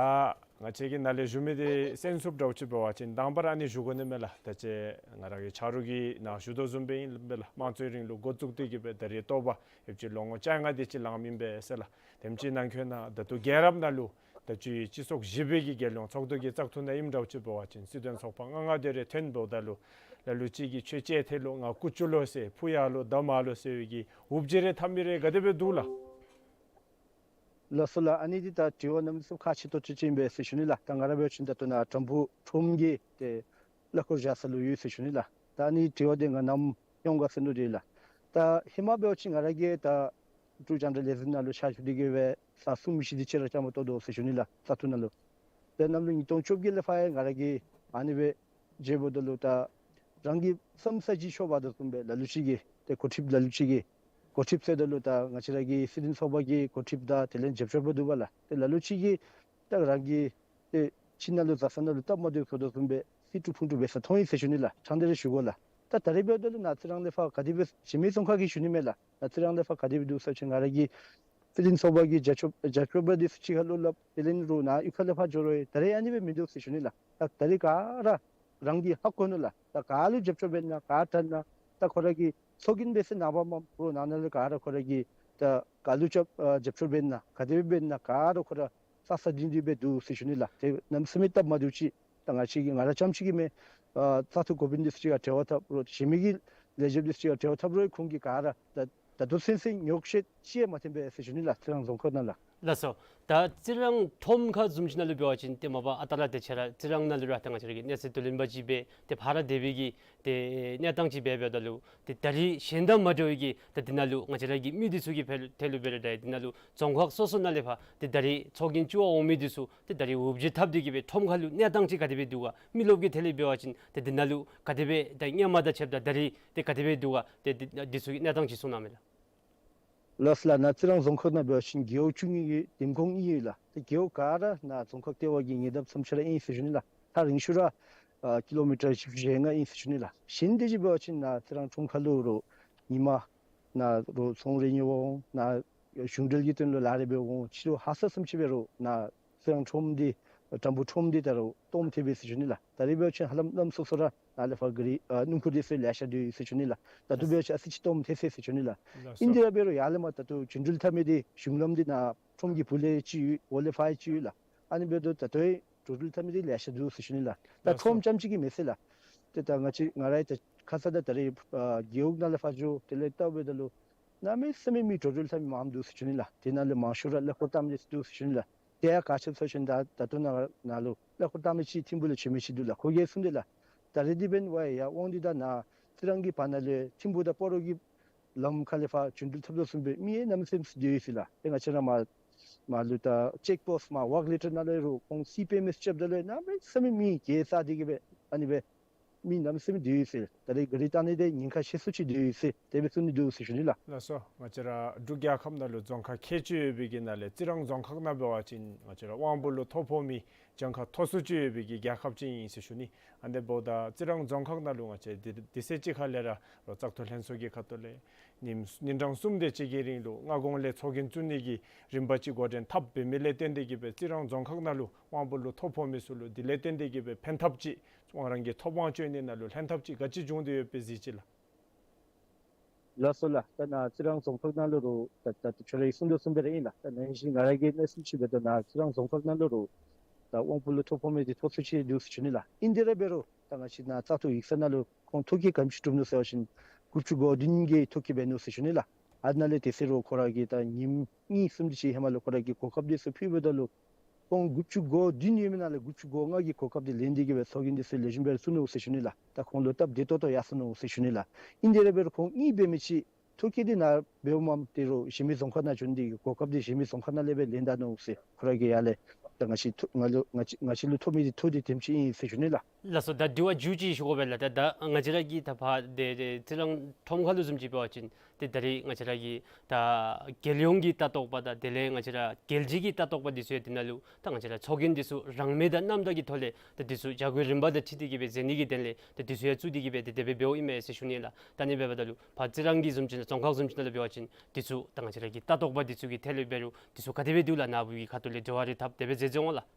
ང་བཅས་ཀྱིས་ནཱ་ལས་ཞུ་མི་འདི་གསན་ཚུགསཔ་འདྲཝ་ཅིག་འབད་བ་ཅིན་དང་པ་ར་ཨ་ནི་ཞུ་དགོ་ནི་མས་ལགས། ད་ཅི་ང་ར་གི་ཆ་རོགས་ཀྱིས་ནཱ་ཞུ་དོ་བཟུམ་སྦེ་ཨིན་པས་ལགས། དམངས་གཙོའི་རིང་ལུགས་འགོ་བཙུགས་ཏེ་གི་སྦེ་ད་རིས་ཐོག་པ་ཡོདཔ་ཅིག་ལོ་ངོ་བཅོ་ལྔ་དེ་ཅིག་ལང་མི་ཨིན་པས་ཟེར་ལགས། དེམ་ཅིག་ནང་འཁོད་ནང་ད་ལྟོ་རྒྱལ་རབས་ནང་ལུ་ད་ཅི་སྤྱི་ཚོགས་བཞི་པའི་གི་རྒྱལ་ཡོངས་ཚོགས་འདུ་གི་བཙག་འཐུ་ནང་ཨིནམ་འདྲཝ་ཅིག་འབད་བ་ཅིན་སྲིད་དོན་ཚོགས་པ་ལྔ་ལྔ་དེ་རེ་ཐོན་འབདཝ་ད་ལུ་ལ་ལུ་ཅིག་གིས་ཁྱོད་ཅིག་ཐལ་ལོ་ང་ཀུ་ཅོ་ལོ་ཟེར་ཕུ་ཡར་ལོ་མདའ་མར་ལོ་ཟེར་བའི་གི་འུབ་བརྗིད་རེ་འཐབ་མི་རེ་ག་དེ་སྦེ་འདུག་ལགས། ལགས་སོ་ལགས། ཨ་ནི་འདི་ད་དྲི་བ་གནམ་མེད་ས་མེད་ཁག་ཆེ་ཏོག་ཏོ་ཅིག་ཨིན་པས་ཟེར་ཞུ་ནི་ལགས། ད་ང་ར་འབད་བ་ཅིན་ད་ལྟོ་ནཱ་དྲམ་ཕུག་ཁྲོམ་གྱི་ཏེ་གླ་འཁོར་བཞག་ས་ལུ་ཡོད་ཟེར་ཞུ་ནི་ལགས། ད་ཨ་ནི་དྲི་བ་འདི་ང་ནམ་ཡོང་ག་ཟེར་མནོ་སྟེ་ལགས། ད་ཧེ་མ་འབད་བ་ཅིན་ང་ར་གིས་ད་འབྲུག་རྒྱང་བསྒྲགས་ལས་འཛིན་ནང་ལུ་ཕྱག་ཞུ་སྟེ་གི་སྦེ་ཟླཝ་གསུམ་བཞི་དེ་ཅིག་ར་བཅའ་མར་གཏོགས་དོ་ཟེར་ཞུ་ནི་ལགས། བཙག་འཐུ་ནང་ལུ། ཏེ་གནམ་ལོ་ཉིས་སྟོང་བཅོ་བརྒྱད་ལས་ཕར་ཡང་ང་ར་གིས་ཨ་ནི་སྦེ་མཇལཝ་ད་ལུ་ད་རང་གི་བསམ་ས་ཅིག་ཤོར་བ་དོ་བཟུམ་སྦེ་ལ་ལུ་ཅིག་གིས་ཏེ་འགོ་ཁྲིདཔ་ལ་ལུ་ཅིག་གིས་འགོ་ཁྲིདཔ་ཟེརཝ་ད་ལུ་ད་ང་བཅས་ར་གི་སྲིད་དོན་ཚོགས་པ་གི་འགོ་ཁྲིདཔ་དང་དེ་ལས་རྒྱབ་སྐྱོར་པ་འདུག་པ་ལགས། ཏེ་ལ་ལུ་ཅིག་གིས་ད་རང་གི་ཏེ་ཁྱིམ་ནང་ལུ་བཟའ་ས་ནང་ལུ་སྟབས་མ་བདེཝ་བཟོ་དོ་བཟུམ་སྦེ་སི་ཀྲུ་ཕུང་ཀྲུ་འབད་ས་མཐོང་ཡི་ཟེར་ཞུ་ནི་ལགས། ཕྲང་སྟེ་ར་ཞུ་དགོ་ལགས། ད་ད་རིས་འབདཝ་ད་ལུ་ནཱ་རྩི་རང་ལས་ཕར་ག་དེ་སྦེ་གཞན་མི་རྫོང་ཁག་གིས་ཞུ་ནི་མས་ལགས། ནཱ་རྩི་རང་ལས་ཕར་ག་དེ་སྦེ་འདུག་ཟེར་བ་ཅིན་ང་ར་གི་སྲིད་དོན་ཚོགས་པ་གི་རྒྱབ་སྐྱོར་རྒྱབ་སྐྱོར་པ་འདི་ཚུ་ཅིག་ཁར་ལུ་སླབ། དེ་ལས་རོགས་ནཱ་གཡུས་ཁ་ལས་ཕར་འགྱོ་རུང་ད་རིས་ཨ་ནི་སྦེ་མིན་འདུག་ཟེར་ཞུ་ནི་ལགས། ད་ད་རིས་ག་ར་རང་གིས་ཧ་གོ་ནུག་ལགས། ད་ག་ལུ་རྒྱབ་སྐྱོར་འབད་ན་ག་དྲག་ན་ད་ཁོ་ར་གི་ཚོགས་རྒྱན་འབད་ས་ནངས་པ་མ་རོགས་ནང་ན་ལུ་ག་ར་ཁོ་ར་གིས་ད་ག་ལུ་རྒྱབ་ཨ་རྒྱབ་སྐྱོར་འབད་ན་ག་དེ་སྦེ་འབད་ན་ག་ར་ཁོ་ར་ས་ས་འདི་འདི་སྦེ་འདུག་ཟེར་ཞུ་ནི་ལགས། ཏེ་གནམ་མེད་ས་མེད་སྟབས་མ་བདེཝ་ཅིག་ད་ང་བཅས་ཀྱིས་ང་ར་རྐྱངམ་ཅིག་གིས་མེན། ཨ་བཙག་འཐུ་འགོ་དཔོན་འདི་ཚུ་ཅིག་ཁར་འབྲེལ་བ་འཐབ་རུང་གཞན་མི་གི་ལས་བྱེདཔ་འདི་ཚུ་ཅིག་ཁར་འབྲེལ་བ་འཐབ་རུང་ཁོང་གིས་ག་ར་ད་ད་ལྟོ་ཚུན་ཚོད་ཉོགས་བཤད་ཅིག་ཡང་མ་ཐོན་པས་ཟེར་ཞུ་ནི་ལགས། རྩི་རང་རྫོང་ཁག་ནང་ལགས། ལགས་སོ། ད་རྩི་རང་ཁྲོམ་ཁ་བཟུམ་ཅིག་ནང་ལུ་འབད་བ་ཅིན་ཏེ་མ་པ་ཨ་རྟག་ར་ཏེ་ཁྱེད་ར་རྩི་རང་ནང་ལུ་ར་ད་ང་བཅས་ར་གི་གནས་ཚད་དུ་ལེན་པ་ཅིག་སྦེ་ཏེ་ཕར་ར་སྡོད་པའི་གི་ཏེ་གནས་སྟངས་ཅིག་འབད་འབདཝ་ད་ལུ་ཏེ་ད་རིས་གཞན་དང་མ་འདྲ་བའི་གི་ད་འདི་ནང་ལུ་ང་བཅས་ར་གི་མི་འདི་ཚུ་གི་ཕལ་ཐལ་ལུ་འབད་རུང་ད་འདི་ནང་ལུ་རྫོང་ཁག་སོ་སོ་ནང་ལས་ཕར་ཏེ་ད་རིས་ཚོགས་རྒྱན་བཙུགས་པར་འོང་མི་འདི་ཚུ་ཏེ་ད་རིས་འུབ་བརྗིད་འཐབ་སྟེ་གི་སྦེ་ཁྲོམ་ཁ་ལུ་གནས་སྟངས་ཅིག་ག་དེ་སྦེ་འདུག་ག། མི་རློབས་ཀྱི་ཐད་ལས་འབད་བ་ཅིན་ཏེ་འདི་ནང་ལུ་ག་དེ་སྦེ་ད་སྔོན་མ་དང་ཕྱདཔ་ད་ད་རིས་ཏེ་ག་དེ་སྦེ་འདུག་ག། ཏེ་འདི་འདི་ཚུ་གི་གནས་སྟངས་ཅིག་གསུང་གནང་མས་ལགས། ལགས་སོ་ལགས། ནཱ་རྩི་རང་རྫོང་ཁག་ནང་འབད་བ་ཅིན་རྒེད་འོག་བཅུ་གཉིས་ཀྱི་འདེམས་ཁོངས་གཉིས་ཡོད་ལགས། ཏེ་རྒེད་འོག་ག་ར་ནཱ་རྫོང་ཁག་ལྟེ་བ་གི་ཉེ་འདབས་ཙམ་ཅིག་ར་ཨིན་ཟེར་ཞུ་ནི་ལགས། ཐག་རིང་ཤོས་ར་ཨ་ཀི་ལོ་མི་ཊར་བཞི་བཅུ་ཞེ་ལྔ་ཨིན་ཟེར་ཞུ་ནི་ལགས། གཞན་དེ་ཅིག་འབད་བ་ཅིན་ནཱ་རྩི་རང་ཁྲོམ་ཁ་ལུ་རོགས་ཉིན་མ་ནཱ་རོགས་ཚོང་རེ་ཉོ་བར་འོང་། ནཱ་གཞུང་འབྲེལ་གྱི་དོན་ལུ་ལཱ་རེ་འབད་བར་འོང་། ཕྱི་རུ་ཧ་སག་ཙམ་ཅིག་འབད་རུང་ནཱ་རྩི་རང་ཁྲོམ་འདི་དྲམ་ཕུག་ཁྲོམ་འདི་ད་རུང་སྟོངམ་ཐལ་བས་ཟེར་ཞུ་ནི་ལགས། ད་རིས་འབད་བ་ཅིན་ཧ་ལམ་གནམ་སོ་སོ་ར་ནཱ་ལས་ཕར་ག་རི་ཨ་སྣུམ་འཁོར་འདི་ཚུ་ལེ་ཤ་སྡོད་ཡི་ཟེར་ཞུ་ནི་ལགས། ད་ལྟོ་འབད་བ་ཅིན་ཨ་ཙི་ཅིག་སྟོངམ་ཐལ་ཟེར་ཟེར་ཞུ་ནི་ལགས། ལགས་སོ། ཨིན་དེ་ར་འབད་རུང་ཡར་ལས་མར་ད་ལྟོ་རྒྱུན་འགྲུལ་འཐབ་མི་འདི་གཞུང་ལམ་འདི་ནཱ་ཁྲོམ་གྱི་སྦུག་ལས་ཅིག་ཡོད། འོག་ལས་ཕར་ཅིག་ཡོད་ལགས། ཨ་ནི་འབདཝ་ད་ད་ལྟོ་རྒྱུན་འགྲུལ་འཐབ་མི་འདི་ལེ་ཤ་འདུག་ཟེར་ཞུ་ནི་ལགས། ད་ལགས་སོ། ཁྲོམ་རྐྱངམ་ཅིག་གི་མེན་ཟེར་ལགས། ཏེ་ད་ང་བཅས་ང་ར་ད་ཁ་ཙ་ད་ད་རིས་ཨ་རྒེད་འོག་ནང་ལས་ཕར་འགྱོ་དེ་ལས་བལྟཝ་ད་ལུ་གནམ་མེད་ས་མེད་མི་རྒྱུན་འགྲུལ་འཐབ་མི་མངམ་འདུག་ཟེར་ཞུ་ནི་ལགས། དེ་ནང་ལས་མང་ཤོས་ར་གླ་འཁོར་བཏང་མི་འདི་ཚུ་འདུག་ཟེར་ཞུ་ནི་ལགས། དེ་ཡང་ག་ཅི་སྨོ་ཟེར་བ་ཅིན་ད་ད་ལྟོ་ནཱ་ནཱ་ལུ་གླ་འཁོར་བཏང་མི་ཅིག་ཐིམ་ཕུག་ལས་བྱོན་མི་ཅིག་འདུག་ལགས། ཁོ་གིས་གསུངས་དེས་ལགས། ད་རིས་འདི་འབདན་ཝའི་ཡར་དབང་འདུས་དང་ནཱ་རྩི་རང་གི་བར་ན་ལས་ཐིམ་ཕུག་དང་སྤ་རོ་གི་ལམ་ཁ་ལས་ཕར་རྒྱུན་འགྲུལ་འཐབ་དོ་བཟུམ་སྦེ་མི་ཡང་གནམ་མེད་ས་མེད་ཅིག་སྡོད་ཡི་ཟེར་ལགས། ཏེ་ང་བཅས་ར་མར་མར་ལུ་ད་ཅེཀ་པོསཊ་མར་ཝརཀ་ལེ་ཊར་ནང་ལས་རོགས་ཁོང་སི་པེ་མེནཊ་རྐྱབ་ད་ལུ་གནམ་མེད་ས་མེད་མི་གེ་བཙག་སྟེ་གི་སྦེ་ཨ་ནི་སྦེ་མི་གནམ་མེད་ས་མེད་སྡོད་ཡི་ཟེར། ད་རིས་ག་རི་བཏང་ནི་འདི་ཉེན་ཁ་ཆེ་སུ་ཅིག་སྡོད་ཡི་ཟེར་དེ་སྦེ་གསུང་ནི་འདུག་ཟེར་ཞུ་ནི་ལགས། ལགས་སོ། ང་བཅས་ར་འབྲུག་རྒྱལ་ཁབ་ནང་ལུ་རྫོང་ཁག་ཁལ་གཅིག་ཡོད་པའི་གི་ནང་ལས་རྩི་རང་རྫོང་ཁག་ནང་འབད་བ་ཅིན་ང་བཅས་ར་དབང་པོ་ལུ་ཐོ་ཕོག་མི་གྱངས་ཁ་མཐོ་སུ་ཅིག་ཡོད་པའི་གི་རྒྱལ་ཁབ་ཅིག་ཨིན་ཟེར་ཞུ་ནི། ཨ་ནི་འབདཝ་ད་རྩི་རང་རྫོང་ཁག་ནང་ལུ་ང་བཅས་དེ་དེ་ཚེ་གཅིག་ཁ་ལས་ར་རོགས་བཙག་འཐུ་ལྷན་ཚོགས་ཀྱི་ཁ་ཐུག་ལས་ཉིནམ་ཉིན་གྲངས་གསུམ་དེ་ཅིག་གི་རིང་ལུ་སྔ་གོང་ལས་ཚོགས་རྒྱན་བཙུགས་ནི་གི་རིམ་པ་ཅིག་འགོ་འདྲེན་འཐབ་འབད་མི་ལས་བརྟེན་ཏེ་གི་སྦེ་རྩི་རང་རྫོང་ཁག་ནང་ལུ་དབང་པོ་ལུ་ཐོ་ཕོག་མི་ཚུ་ལུ་དེ་ལས་བརྟེན་ཏེ་གི་སྦེ་ཕན་ཐབས་ཅིག་དབང་རང་གི་ཐོབ་དབང་སྤྱོད་ནི་ནང་ལུ་ལྷན་ཐབས་ཅིག་ག་ཅི་བྱུང་སྟེ་ཡོད་པས་གཟིགས་ཅི་ལགས། ལགས་སོ་ལགས། ད་ནཱ་རྩི་རང་རྫོང་ཁག་ནང་ལུ་རོགས་ད་ད་ད་ཁྱོད་ར་གིས་གསུང་དོ་བཟུམ་སྦེ་ར་ཨིན་ལགས། ད་ནང་བཞིན་ང་ར་གི་གནས་ཚུལ་ཅིག་འབདཝ་ད་ནཱ་རྩི་རང་རྫོང་ཁག་ནང་ལུ་རོགས་ད་དབང་པོ་ལུ་ཐོ་ཕོག་མི་འདི་མཐོ་སུ་ཅིག་འདུག་ཟེར་ཞུ་ནི་ལགས། ཨིན་དེ་ར་འབད་རུང་ད་ང་བཅས་ནཱ་བཙག་འཐུ་ཡིག་ཚང་ནང་ལུ་ཁོང་ཐོ་བཀོད་ག་དེམ་ཅིག་གྲུབ་ནུག་ཟེར་བ་ཅིན་དགུ་བཅུ་གོ་བདུན་གྱི་ཐོ་བཀོད་འབད་ནུག་ཟེར་ཞུ་ནི་ལགས། ཨ་ནཱ་ལས་དེ་ཚེ་རོགས་ཁོ་ར་གིས་ད་ཉིནམ་གཉིས་གསུམ་དེ་ཅིག་ཧེ་མ་ལུ་ཁོ་ར་གི་གོ་སྐབས་འདི་ཚུ་ཕུལཝ་ད་ལུ་ཁོང་དགུ་བཅུ་གོ་བདུན་ཡོད་མི་ནང་ལས་དགུ་བཅུ་གོ་ལྔ་གི་གོ་སྐབས་འདི་ལེན་ཏེ་གི་སྦེ་ཚོགས་རྒྱན་འདི་ཚུ་ལེགས་ཤོམ་སྦེ་བཙུགས་ནུག་ཟེར་ཞུ་ནི་ལགས། ད་ཁོང་ལུ་སྟབས་བདེ་ཏོག་ཏོ་ཡར་སོང་ནུག་ཟེར་ཞུ་ནི་ལགས། ཨིན་དེ་ར་འབད་རུང་ཁོང་གཉིས་འབད་མི་ཅིག་ཐོ་བཀོད་འདི་ནཱ་འབདཝ་མས། དེ་རོགས་གཞན་མི་རྫོང་ཁག་ནང་བྱོན་ཏེ་གོ་སྐབས་འདི་གཞན་མི་རྫོང་ཁག་ནང་ལས་སྦེ་ལེན་ད་ནུག་ཟེར། ཁོ་ར་གིས་ཡར་ལས་ད་ང་བཅས་ཐོ་ང་ལུ་ང་བཅས་ང་བཅས་ལུ་ཐོབ་མི་འདི་ཐོ་འདི་དེམ་ཅིག་ཨིན་ཟེར་ཞུ་ནི་ལགས། ལགས་སོ། ད་དྲི་བ་མཇུག་ཅིག་ཞུ་དགོ་པས་ལགས། ད་ད་ང་བཅས་ར་གི་ད་ཕར་དེ་དེ་རྩི་རང་ཁྲོམ་ཁ་ལུ་བཟུམ་ཅིག་འབད་བ་ཅིན་ཏེ་ད་རེས་ང་བཅས་ར་གི་ད་རྒྱལ་ཡོངས་ཀྱི་ལྟ་རྟོག་པ་དང་དེ་ལས་ང་བཅས་ར་རྒྱལ་སྤྱི་གི་ལྟ་རྟོག་པ་འདི་ཚུ་ཡང་འདི་ནང་ལུ་ད་ང་བཅས་ར་ཚོགས་རྒྱན་འདི་ཚུ་རང་མོས་དང་རྣམ་དག་གི་ཐོག་ལས་ད་འདི་ཚུ་བྱ་སྒོའི་རིམ་པ་དང་འཁྲིལ་ཏེ་གི་སྦེ་མཛད་ནི་གི་དོན་ལས་ད་འདི་ཚུ་ཡང་བཙུགས་ཏེ་གི་སྦེ་ཏེ་དེ་སྦེ་འབདཝ་ཨིན་མས་ཟེར་ཞུ་ནི་ལགས། ད་ཨ་ནི་འབདཝ་ད་ལུ་ཕར་རྩི་རང་གི་བཟུམ་ཅིག་ནང་རྫོང་ཁག་བཟུམ་ཅིག་ནང་ལུ་འབད་བ་ཅིན་འདི་ཚུ་ད་ང་བཅས་ར་གི་ལྟ་རྟོག་པ་འདི་ཚུ་གི་ཐད་ལས་འབད་རུང་འདི་ཚུ་ག་དེ་སྦེ་འདུག་ལགས། ནཱ་བུ་གི་ཁ་ཐུག་ལས་དྲི་བ་རེ་འཐབ་དེ་སྦེ་མཛད་མཛད་འོང་ལགས།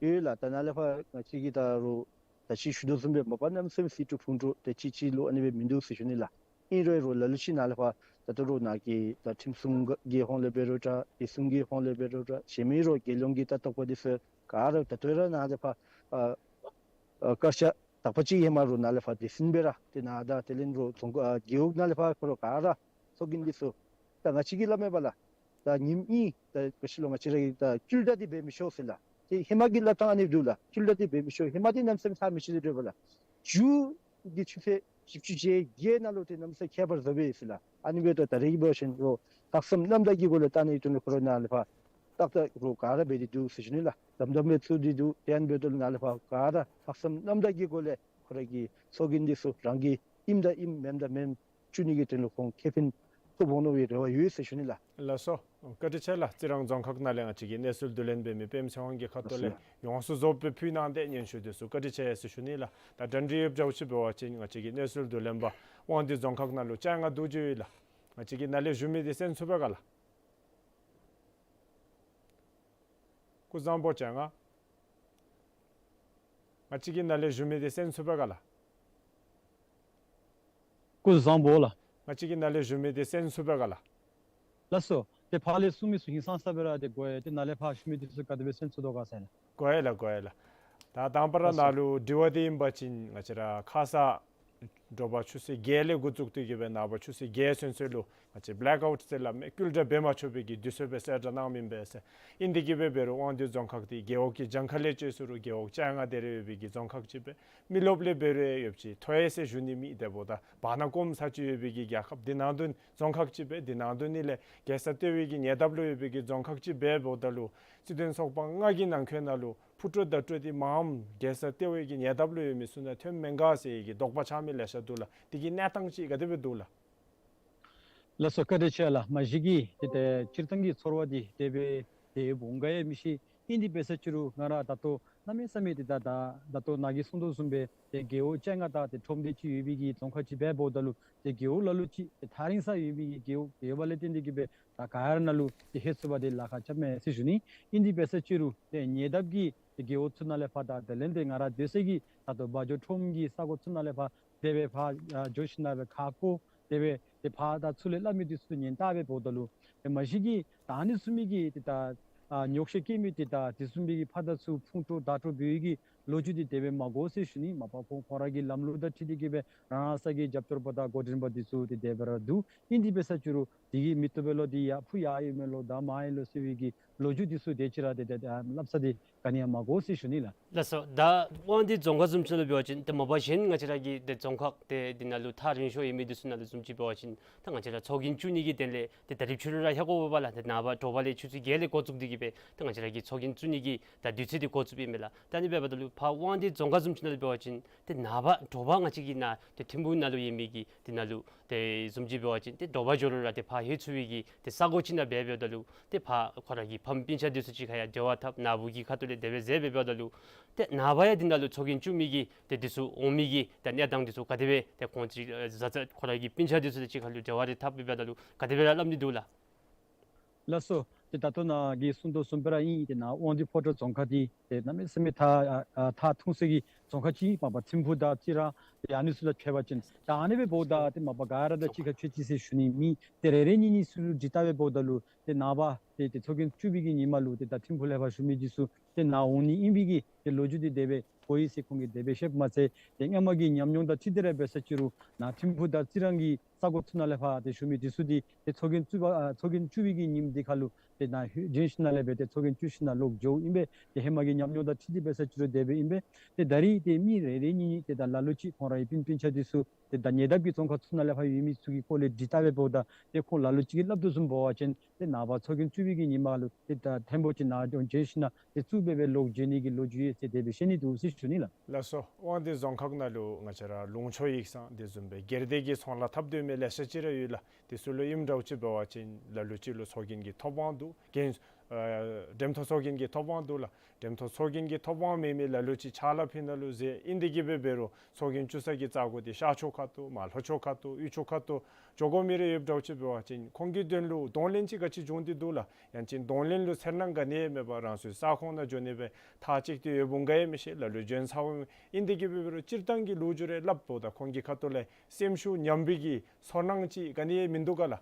ཡོད་ལགས། ད་ནཱ་ལས་ཕར་ང་བཅས་ཀྱིས་ད་རུང་ད་ཅི་ཞུ་དོ་བཟུམ་སྦེ་མ་པ་གནམ་མེད་ས་མེད་སི་ཀྲུག་ཕུང་ཀྲུག་ཏེ་གཅིག་གཅིག་ལུ་ཨ་ནི་སྦེ་མིན་འདུག་ཟེར་ཞུ་ནི་ལགས། ཨིན་རུང་རུང་ལ་ལུ་ཅིག་ནཱ་ལས་ཕར་ད་ལྟོ་ར་ནཱ་གི་ད་ཁྲིམས་སྲུང་གི་ཧོང་ལས་འབད་རུང་འདྲ་དེ་སྲུང་གི་ཧོང་ལས་འབད་རུང་འདྲ་གཞན་མི་རུང་རྒྱལ་ཡོངས་ཀྱི་ལྟ་རྟོག་པ་འདི་ཚུ་ག་ར་ད་ལྟོ་ར་ནཱ་ལས་ཕར་ཨ་ཨ་བཀའ་ཤག་དག་པ་ཅིག་ཧེ་མ་རུང་ནཱ་ལས་ཕར་སྡེ་ཚན་སྦེ་ར་ཏེ་ནཱ་ད་དེ་ལས་རུང་རྫོང་ཁག་ཨ་རྒེད་འོག་ནང་ལས་ཕར་ཁོ་ར་ག་ར་ཚོགས་རྒྱན་འདི་ཚུ་ད་ང་བཅས་ཀྱིས་སླབ་མས་པ་ལགས། ད་ཉིནམ་གཉིས་ད་ག་ཅི་ལོ་ང་བཅས་ར་གིས་ད་བཅུད་ད་འདི་འབད་མི་ཆོག་ཟེར་ལགས། ཏེ་ཧེ་མ་གི་སླབ་ཐངས་ཨ་ནི་འདུག་ལགས། བཅུད་ད་འདི་འབད་མི་ཆོག། ཧེ་མ་འདི་གནམ་མེད་ས་མེད་ཚར་མི་ཆོག་ཟེར་འདྲ་བ་ལགས། མཇུག་གི་ཆུ་ཚོད་བཞི་བཅུ་ཞེ་བརྒྱད་ནང་ལུ་ཏེ་གནམ་མེད་ས་མེད་ཁྱད་པར་བཟོ་བས་ཟེར་ལགས། ཨ་ནི་འབདཝ་ད་ད་རེས་ཀྱི་འབད་བ་ཅིན་རུང་ལྷག་བསམ་རྣམ་དག་གི་སྒོ་ལས་ལྟ་ནིའི་དོན་ལུ་ཁོ་ར་ནཱ་ལས་ཕར་ཏག་ཏག་རུང་ག་ར་འབད་དེ་འདུག་ཟེར་ཞུ་ནི་ལགས། དམ་དམ་སྦེ་ཚུད་དེ་འདུག། དེ་ཨ་ནི་འབདཝ་ད་ལུ་ནཱ་ལས་ཕར་ག་ར་ལྷག་བསམ་རྣམ་དག་གི་སྒོ་ལས་ཁོ་ར་གི་ཚོགས་རྒྱན་འདི་ཚུ་རང་གིས་ཨིནམ་ད་ཨིནམ་མེནམ་ད་མེནམ་བཙུགས་ནི་གི་དོན་ལུ་ཁོང་ཁེ་ཕན་ཐོབ་འོང་མནོ་བའི་རེ་བ་ཡོད་ཟེར་ཞུ་ནི་ལགས། ལགས་སོ། བཀའ་དྲིན་ཆེ་ལགས། རྩི་རང་རྫོང་ཁག་ནང་ལས་ང་བཅས་ཀྱི་གནས་ཚུལ་བསྡུ་ལེན་འབད་མི་པདྨ་ཚེ་དབང་གི་ཁ་ཐུག་ལས་ཡོངས་སུ་རྫོགསཔ་སྦེ་ཕུལ་གནང་སྟེ་སྙན་ཞུ་འདི་ཚུ་བཀའ་དྲིན་ཆེ་ཟེར་ཞུ་ནི་ལགས། ད་དྲན་རིག་ཡོདཔ་ཅིག་འབད་བ་ཅིན་ང་བཅས་ཀྱི་གནས་ཚུལ་བསྡུ་ལེན་པ་དབང་འདུས་རྫོང་ཁག་ནང་ལུ་བཅོ་ལྔ་འདུག་ཅི་ཡོད་ལགས། ང་བཅས་ཀྱིས་ནཱ་ལས་ཞུ་མི་འདི་གསན་ཚུགས་པས་ག་ལགས། སྐུ་གཟུགས་བཟང་པོ་བཅོ་ལྔ། ང་བཅས་ཀྱིས་ནཱ་ལས་ཞུ་མི་འདི་གསན་ཚུགས་པས་ག་ལགས། སྐུ་གཟུགས་བཟང་པོ་ལགས། ང་བཅས་ཀྱིས་ནཱ་ལས་ཞུ་མི་འདི་གསན་ཚུགས་པས་ག་ལགས། ལགས་སོ། ཏེ་ཕར་ལས་གསུང་མི་ཚུ་ཧིང་སངས་ས་སྦེ་ར་ཏེ་གོ་ཡི། ཏེ་ནཱ་ལས་ཕར་ཞུ་མི་འདི་ཚུ་ག་དེ་སྦེ་གསན་ཚུགས་དོ་ག་ཟེར་ན། གོ་ཡི་ལགས། གོ་ཡི་ལགས། ད་དང་པ་ར་ལགས་སོ། ནཱ་ལུ་དྲི་བ་འདི་ཨིན་པ་ཅིན་ང་བཅས་ར་ཁ་ཙ་དྲོ་པ་ཆུ་ཚོད་བརྒྱད་ལས་འགོ་བཙུགས་ཏེ་གི་སྦེ་ནངས་པ་ཆུ་ཚོད་བརྒྱད་ཚུན་ཚོད་ལུ་ང་བཅས་བེ་ལེཀ་ཨའུཊ་ཟེར་སླབ་མི་སྐུལ་ཀྲོལ་འབད་མ་ཆོག་པའི་གི་དུས་ཚོད་སྦེ་གསལ་བསྒྲགས་གནང་མི་ཨིན་པས་ཟེར། ཨིན་དེ་གི་སྦེ་འབད་རུང་དབང་འདུས་རྫོང་ཁག་འདི་རྒེད་འོག་གི་གྱངས་ཁ་ལས་བཅད་ཚུགས་རུང་རྒེད་འོག་བཅོ་ལྔ་དེ་རེ་ཡོད་པའི་གི་རྫོང་ཁག་ཅིག་སྦེ། མི་རློབས་ལས་འབད་རུང་ཡོདཔ་ཅིག་མཐོ་ཡི་ཟེར་ཞུ་ནི་མེད། དེ་འབདཝ་ད་བར་ན་གོམ་ས་ཅིག་ཡོད་པའི་གི་རྒྱལ་ཁབ་འདི་ནང་དོན་རྫོང་ཁག་ཅིག་སྦེ། འདི་ནང་དོན་ནི་ལས་རྒྱལ་ས་ལྟེ་བའི་གི་ཉེ་འདབས་ལུ་ཡོད་པའི་གི་རྫོང་ཁག་ཅིག་སྦེ་འབདཝ་ད་ལུ་སྲིད་དོན་ཚོགས་པ་ལྔ་གི་ནང་འཁོད་ནང་ལུ་ཕུ་ཀྲོ་བརྡ་སྤྲོད་འདི་མངམ་རྒྱལ་ས་ལྟེ་བའི་གི་ཉེ་འདབས་ལུ་ཡོད་མི་ཚུ་ནང་ཐོནམ་མེན་ག་ཟེར་གྱི་དོགས་པ་ཆགས་མི་ལེ་ཤ་འདུག་ལགས། འདི་གི་གནས་སྟངས་ཅིག་ག་དེ་སྦེ་འདུག་ལགས། ལགས་སོ། བཀའ་དྲིན་ཆེ་ལགས། མ་གཞི་གིས་ཏེ་ཏེ་སྤྱིར་བཏང་གི་ཚོར་བ་འདི་དེ་སྦེ་ཏེ་འོང་ག་ཡང་མི་ཤེས། ཨིན་དེ་འབད་ས་ཅིག་རུང་ང་ར་ད་ལྟོ་གནམ་མེད་ས་མེད་ཏེ་ད་ད་ད་ལྟོ་ནཱ་གིས་གསུང་དོ་བཟུམ་སྦེ་ཏེ་རྒེད་འོག་བཅོ་ལྔ་དང་ཏེ་ཁྲོམ་སྡེ་ཅིག་ཡོད་པའི་གི་རྫོང་ཁག་ཅིག་སྦེ་འབདཝ་ད་ལུ་ཏེ་རྒེད་འོག་ལ་ལུ་ཅིག་ཏེ་ཐག་རིང་ས་ཡོད་པའི་གི་རྒེད་འོག་ཡོདཔ་ལས་བརྟེན་ཏེ་གི་སྦེ་ད་ག་ར་ནང་ལུ་ཏེ་ཧེ་ཚུགས་པ་དེ་ལཱ་ཁག་རྐྱབ་མས་ཟེར་ཞུ་ནི། ཨིན་དེ་འབད་ས་ཅིག་རུང་ཏེ་ཉེ་འདབས་ཀྱི་ཏེ་རྒེད་འོག་ཚུ་ནང་ལས་ཕར་ད་དེ་ལས་ཏེ་ང་ར་སྡོད་སའི་གི་ད་ལྟོ་བ་འཇོ་ཁྲོམ་གྱི་ས་གོ་ཚུ་ནང་ལས་ཕར་དེ་སྦེ་ཕར་ཨ་འགྱོ་ཞིནམ་ལས་ཁ་སྐོང་དེ་སྦེ་ཏེ་ཕར་དང་ཚུར་ལས་སླབ་མི་འདི་ཚུ་ཉན་བལྟ་སྦེ་འབདཝ་ད་ལུ་ཏེ་མ་གཞི་གིས་ད་ཨ་ནི་ཚུ་མི་གིས་ཏེ་ད་ཨ་ཉོགས་བཤད་བཀོད་མི་ཏེ་ད་དེ་བཟུམ་སྦེ་གི་ཕར་དང་ཚུར་ཕུང་ཀྲོལ་བརྡ་སྤྲོད་འབད་བའི་གི་ལོ་རྒྱུས་འདི་དེ་སྦེ་མ་གོ་ཟེར་ཞུ་ནི། མ་པ་ཁོང་ཁོང་ར་གི་ལམ་ལུགས་དང་འཁྲིལ་ཏེ་གི་སྦེ་རང་རང་སོའི་གི་རྒྱབ་སྐྱོར་པ་དང་འགོ་འདྲེན་པ་འདི་ཚུ་ཏེ་དེ་སྦེ་ར་འདུག། ཨིན་དེ་འབད་ས་ཅིག་རུང་དེ་གིས་མི་བཏུབ་པས་ལོ། དེ་ཡར་ཕུ་ཡར་ཡོད་མས་ལོ། ད་མར་ཡོད་ལོ་ཟེར་བའི་གི་ལོ་རྒྱུས་འདི་ཚུ་དེ་ཅིག་ར་ཏེ་ཏེ་ཏེ་སླབ་ས་འདི་ག་ནི་ཡང་མ་གོ་ཟེར་ཞུ་ནི་ལགས། ལགས་སོ། ད་དབང་འདུས་རྫོང་ཁག་བཟུམ་ཅིག་ལུ་འབད་བ་ཅིན་ཏེ་མ་པ་གཞན་ང་བཅས་ར་གི་ཏེ་རྫོང་ཁག་ཏེ་འདི་ནང་ལུ་ཐག་རིང་ཤོས་ཡོད་མི་འདི་ཚུ་ནང་ལུ་བཟུམ་ཅིག་འབད་བ་ཅིན་ད་ང་བཅས་ར་ཚོགས་རྒྱན་བཙུགས་ནི་གི་དོན་ལས་ཏེ་ད་རིས་ཕྱི་རུ་ར་ཧེ་གོ་བ་ལགས། ཏེ་ནངས་པ་དྲོ་པ་ལས་ཆུ་ཚོད་བརྒྱད་ལས་འགོ་བཙུགས་ཏེ་གི་སྦེ་ཏེ་ང་བཅས་ར་གི་ཚོགས་རྒྱན་བཙུགས་ནི་གི་ད་དུས་ཚོད་འདི་འགོ་བཙུགསཔ་ཨིན་མས་ལགས། ད་ཨ་ནི་འབདཝ་ད་ལུ་ཕར་དབང་འདུས་རྫོང་ཁག་བཟུམ་ཅིག་ནང་ལུ་འབད་བ་ཅིན་ཏེ་ནངས་པ་དྲོ་པ་ང་བཅས་ཀྱི་ནཱ་ཏེ་ཐིམ་ཕུག་ནང་ལུ་ཡོད་མི་གི་འདི་ནང་ལུ་ཏེ་བཟུམ་ཅིག་འབད་བ་ཅིན་ཏེ་དྲོ་པ་འགྱོ་རུང་ར་ཏེ་ཕར་ལྷོད་ཚུགས་པའི་གི་ཏེ་ས་གོ་ཅིག་ནང་འབད་འབདཝ་ད་ལུ་ཏེ་ཕར་ཁོ་ར་གི་ཕམ་སྤུན་ཆ་འདི་ཚུ་གཅིག་ཁར་ཡང་འབྲེལ་བ་འཐབ་ནཱ་བུ་གི་ཁ་ཐུག་ལས་དེ་སྦེ་མཛད་འབདཝ་ད་ལུ་ཏེ་ནངས་པ་ཡང་འདི་ནང་ལུ་ཚོགས་རྒྱན་བཙུགས་མི་གི་ཏེ་འདི་ཚུ་འོང་མི་གི་ཏེ་གནས་སྟངས་འདི་ཚུ་ག་དེ་སྦེ་ཏེ་ཁོང་ཅིག་ཨ་བཟའ་ཚང་ཁོ་ར་གི་སྤུན་ཆ་འདི་ཚུ་དང་གཅིག་ཁར་ལུ་འབྲེལ་བ་རེ་འཐབ་འབདཝ་ད་ལུ་ག་དེ་སྦེ་ར་སླབ་ནི་འདུག་ལགས། ལགས་སོ། ཏེ་ད་ལྟོ་ནཱ་གིས་གསུང་དོ་བཟུམ་སྦེ་ར་ཨིན། ཏེ་ནཱ་དབང་འདུས་ཕོ་བྲང་རྫོང་ཁག་འདི་ཏེ་གནམ་མེད་ས་མེད་ཐག་ཨ་ཨ་ཐག་ཐུང་སའི་གི་རྫོང་ཁག་ཅིག་མ་པ་ཐིམ་ཕུག་དང་རྩི་རང་ཏེ་ཨ་ནི་ཚུ་དང་ཕྱད་པ་ཅིན། ད་ཨ་ནི་སྦེ་འབདཝ་ད་ཏེ་མ་པ་ག་ར་དང་གཅིག་ཁར་ཕྱད་ཅི་ཟེར་ཞུ་ནི་མེད། ཏེ་རེ་རེ་གཉིས་གཉིས་ཚུ་ལུ་དྲི་བལྟ་སྦེ་འབདཝ་ད་ལུ་ཏེ་ནངས་པ་ཏེ་ཏེ་ཚོགས་རྒྱན་བཙུགས་པའི་གི་ཉིནམ་ལུ་ཏེ་ད་ཐིམ་ཕུག་ལས་ཕར་ཞུ་མི་འདི་ཚུ་ཏེ་ནཱ་འོང་ནི་ཨིན་པའི་གི་ཏེ་ལོ་རྒྱུས་འདི་དེ་སྦེ་གོ་ཡི་ཟེར་ཁོང་གིས་དེ་སྦེ་བཤདཔ་མ་ཚད་ཏེ་སྔོན་མ་གི་ཉམས་མྱོང་དང་འཁྲིལ་ཏེ་ར་འབད་ས་ཅིག་རུང་ནཱ་ཐིམ་ཕུག་དང་རྩི་རང་གི་ ས་གོ་ཚུ་ནང་ལས་ཕར་ཏེ་ཞུ་མི་འདི་ཚུ་འདི་ཏེ་ཚོགས་རྒྱན་བཙུགས་པ་ཨ་ཚོགས་རྒྱན་བཙུགས་པའི་གི་ཉིནམ་འདི་ཁར་ལུ་ཏེ་ནཱ་ལྷོད་བྱོན་ཞིནམ་ལས་སྦེ་ཏེ་ཚོགས་རྒྱན་བཙུགས་ཞིནམ་ལོག་འགྱོཝ་ཨིན་པས། ཏེ་ཧེ་མ་གི་ཉམས་མྱོང་དང་འཁྲིལ་ཏེ་འབད་ས་ཅིག་རུང་དེ་སྦེ་ཨིན་པས། ཏེ་ད་རིས་ཏེ་མི་རེ་རེ་གཉིས་གཉིས་ཏེ་ད་ལ་ལུ་ཅིག་ཁོང་རའི་སྤུན་སྤུན་ཆ་འདི་ཚུ་ཏེ་ད་ཉེ་འདབས་ཀྱི་རྫོང་ཁག་ཚུ་ནང་ལས་ཕར་ཡོད་མི་ཚུ་གི་སྐོར་ལས་འདྲི་བལྟ་བའི་འབདཝ་ད་ཏེ་ཁོང་ལ་ལུ་ཅིག་གིས་སླབ་དོ་བཟུམ་འབད་བ་ཅིན་ཏེ་ནངས་པ་ཚོགས་རྒྱན་བཙུགས་པའི་གི་ཉིནམ་ལུ་ཏེ་ད་ཐེངས་པོ་ཅིག་ནཱ་འགྱོ་བྱོན་ཞིནམ་ཏེ་བཙུགས་སྦེ་སྦེ་ལོག་འགྱོ་ནི་གི་ལོ་རྒྱུས་ཡོད་ཟེར་དེ་སྦེ་བཤད་ནི་འདུག་ཟེར་ཞུ་ནི་ལགས། ལགས་སོ། དབང་འདུས་རྫོང་ཁག་ནང་ལུ་ང་བཅས་ར་ལུང་ཕྱོགས་ཡིག་ཚང་དེ་བཟུམ་སྦེ་སྒེར་སྡེ་གི་ཚོང་ལཱ་འཐབ་སྡོད་མི་ལེ་ཤ་ཅིག་ར་ཡོད་ལགས། དེ་ཚུ་ལུ་ཨིནམ་འདྲཝ་ཅིག་འབད་བ་ཅིན་ལ་ལུ་ཅིག་ལུ་ཚོགས་རྒྱན་གྱི་ཐོབ་དབང་འདུག། རྒྱན་ཨ་འགྲེམས་ཐོག་ཚོགས་རྒྱན་གྱི་ཐོབ་དབང་འདུག་ལགས། འགྲེམས་ཐོག་ཚོགས་རྒྱན་གྱི་ཐོབ་དབང་མེད་མི་ལ་ལུ་ཅིག་ཕྱག་ལཱ་ཕུལ་ནཱ་ལུ་ཟེར་ཨིན་དེ་གིས་སྦེ་འབད་རུང་ཚོགས་རྒྱན་བཙུགས་ས་གི་ས་གོ་འདི་ཤར་ཕྱོགས་ཁ་ཐུག་མར་ལྷོ་ཕྱོགས་ཁ་ཐུག་དབུས་ཕྱོགས་ཁ་ཐུག་འགྱོ་དགོ་མི་རེ་ཡོདཔ་འདྲཝ་ཅིག་འབད་བ་ཅིན་ཁོང་གི་དོན་ལུ་གདོང་ལེན་ཅིག་ག་ཅི་འབྱུང་སྟེ་འདུག་ལགས། ཡང་ཅིན་གདོང་ལེན་ལུ་འཚེར་སྣང་ག་ནི་ཡང་མེད་པར་རང་སོའི་ས་ཁོངས་ནང་འགྱོ་ནི་སྦེ་ཐག་བཅད་དེ་ཡོདཔ་འོང་ག་ཡང་མི་ཤེས། ལ་ལུ་འབྱོན་ཚརཝ་ཨིན་དེ་གིས་སྦེ་འབད་རུང་སྤྱིར་བཏང་གི་ལོ་རྒྱུས་རེ་སླབ་འབདཝ་ད་ཁོང་གི་ཁ་ཐུག་ལས་སེམས་ཤུགས་ཉམས་པའི་གི་ཚོར་སྣང་ཅིག་ག་ནི་ཡང་མིན་འདུག་ག་ལགས།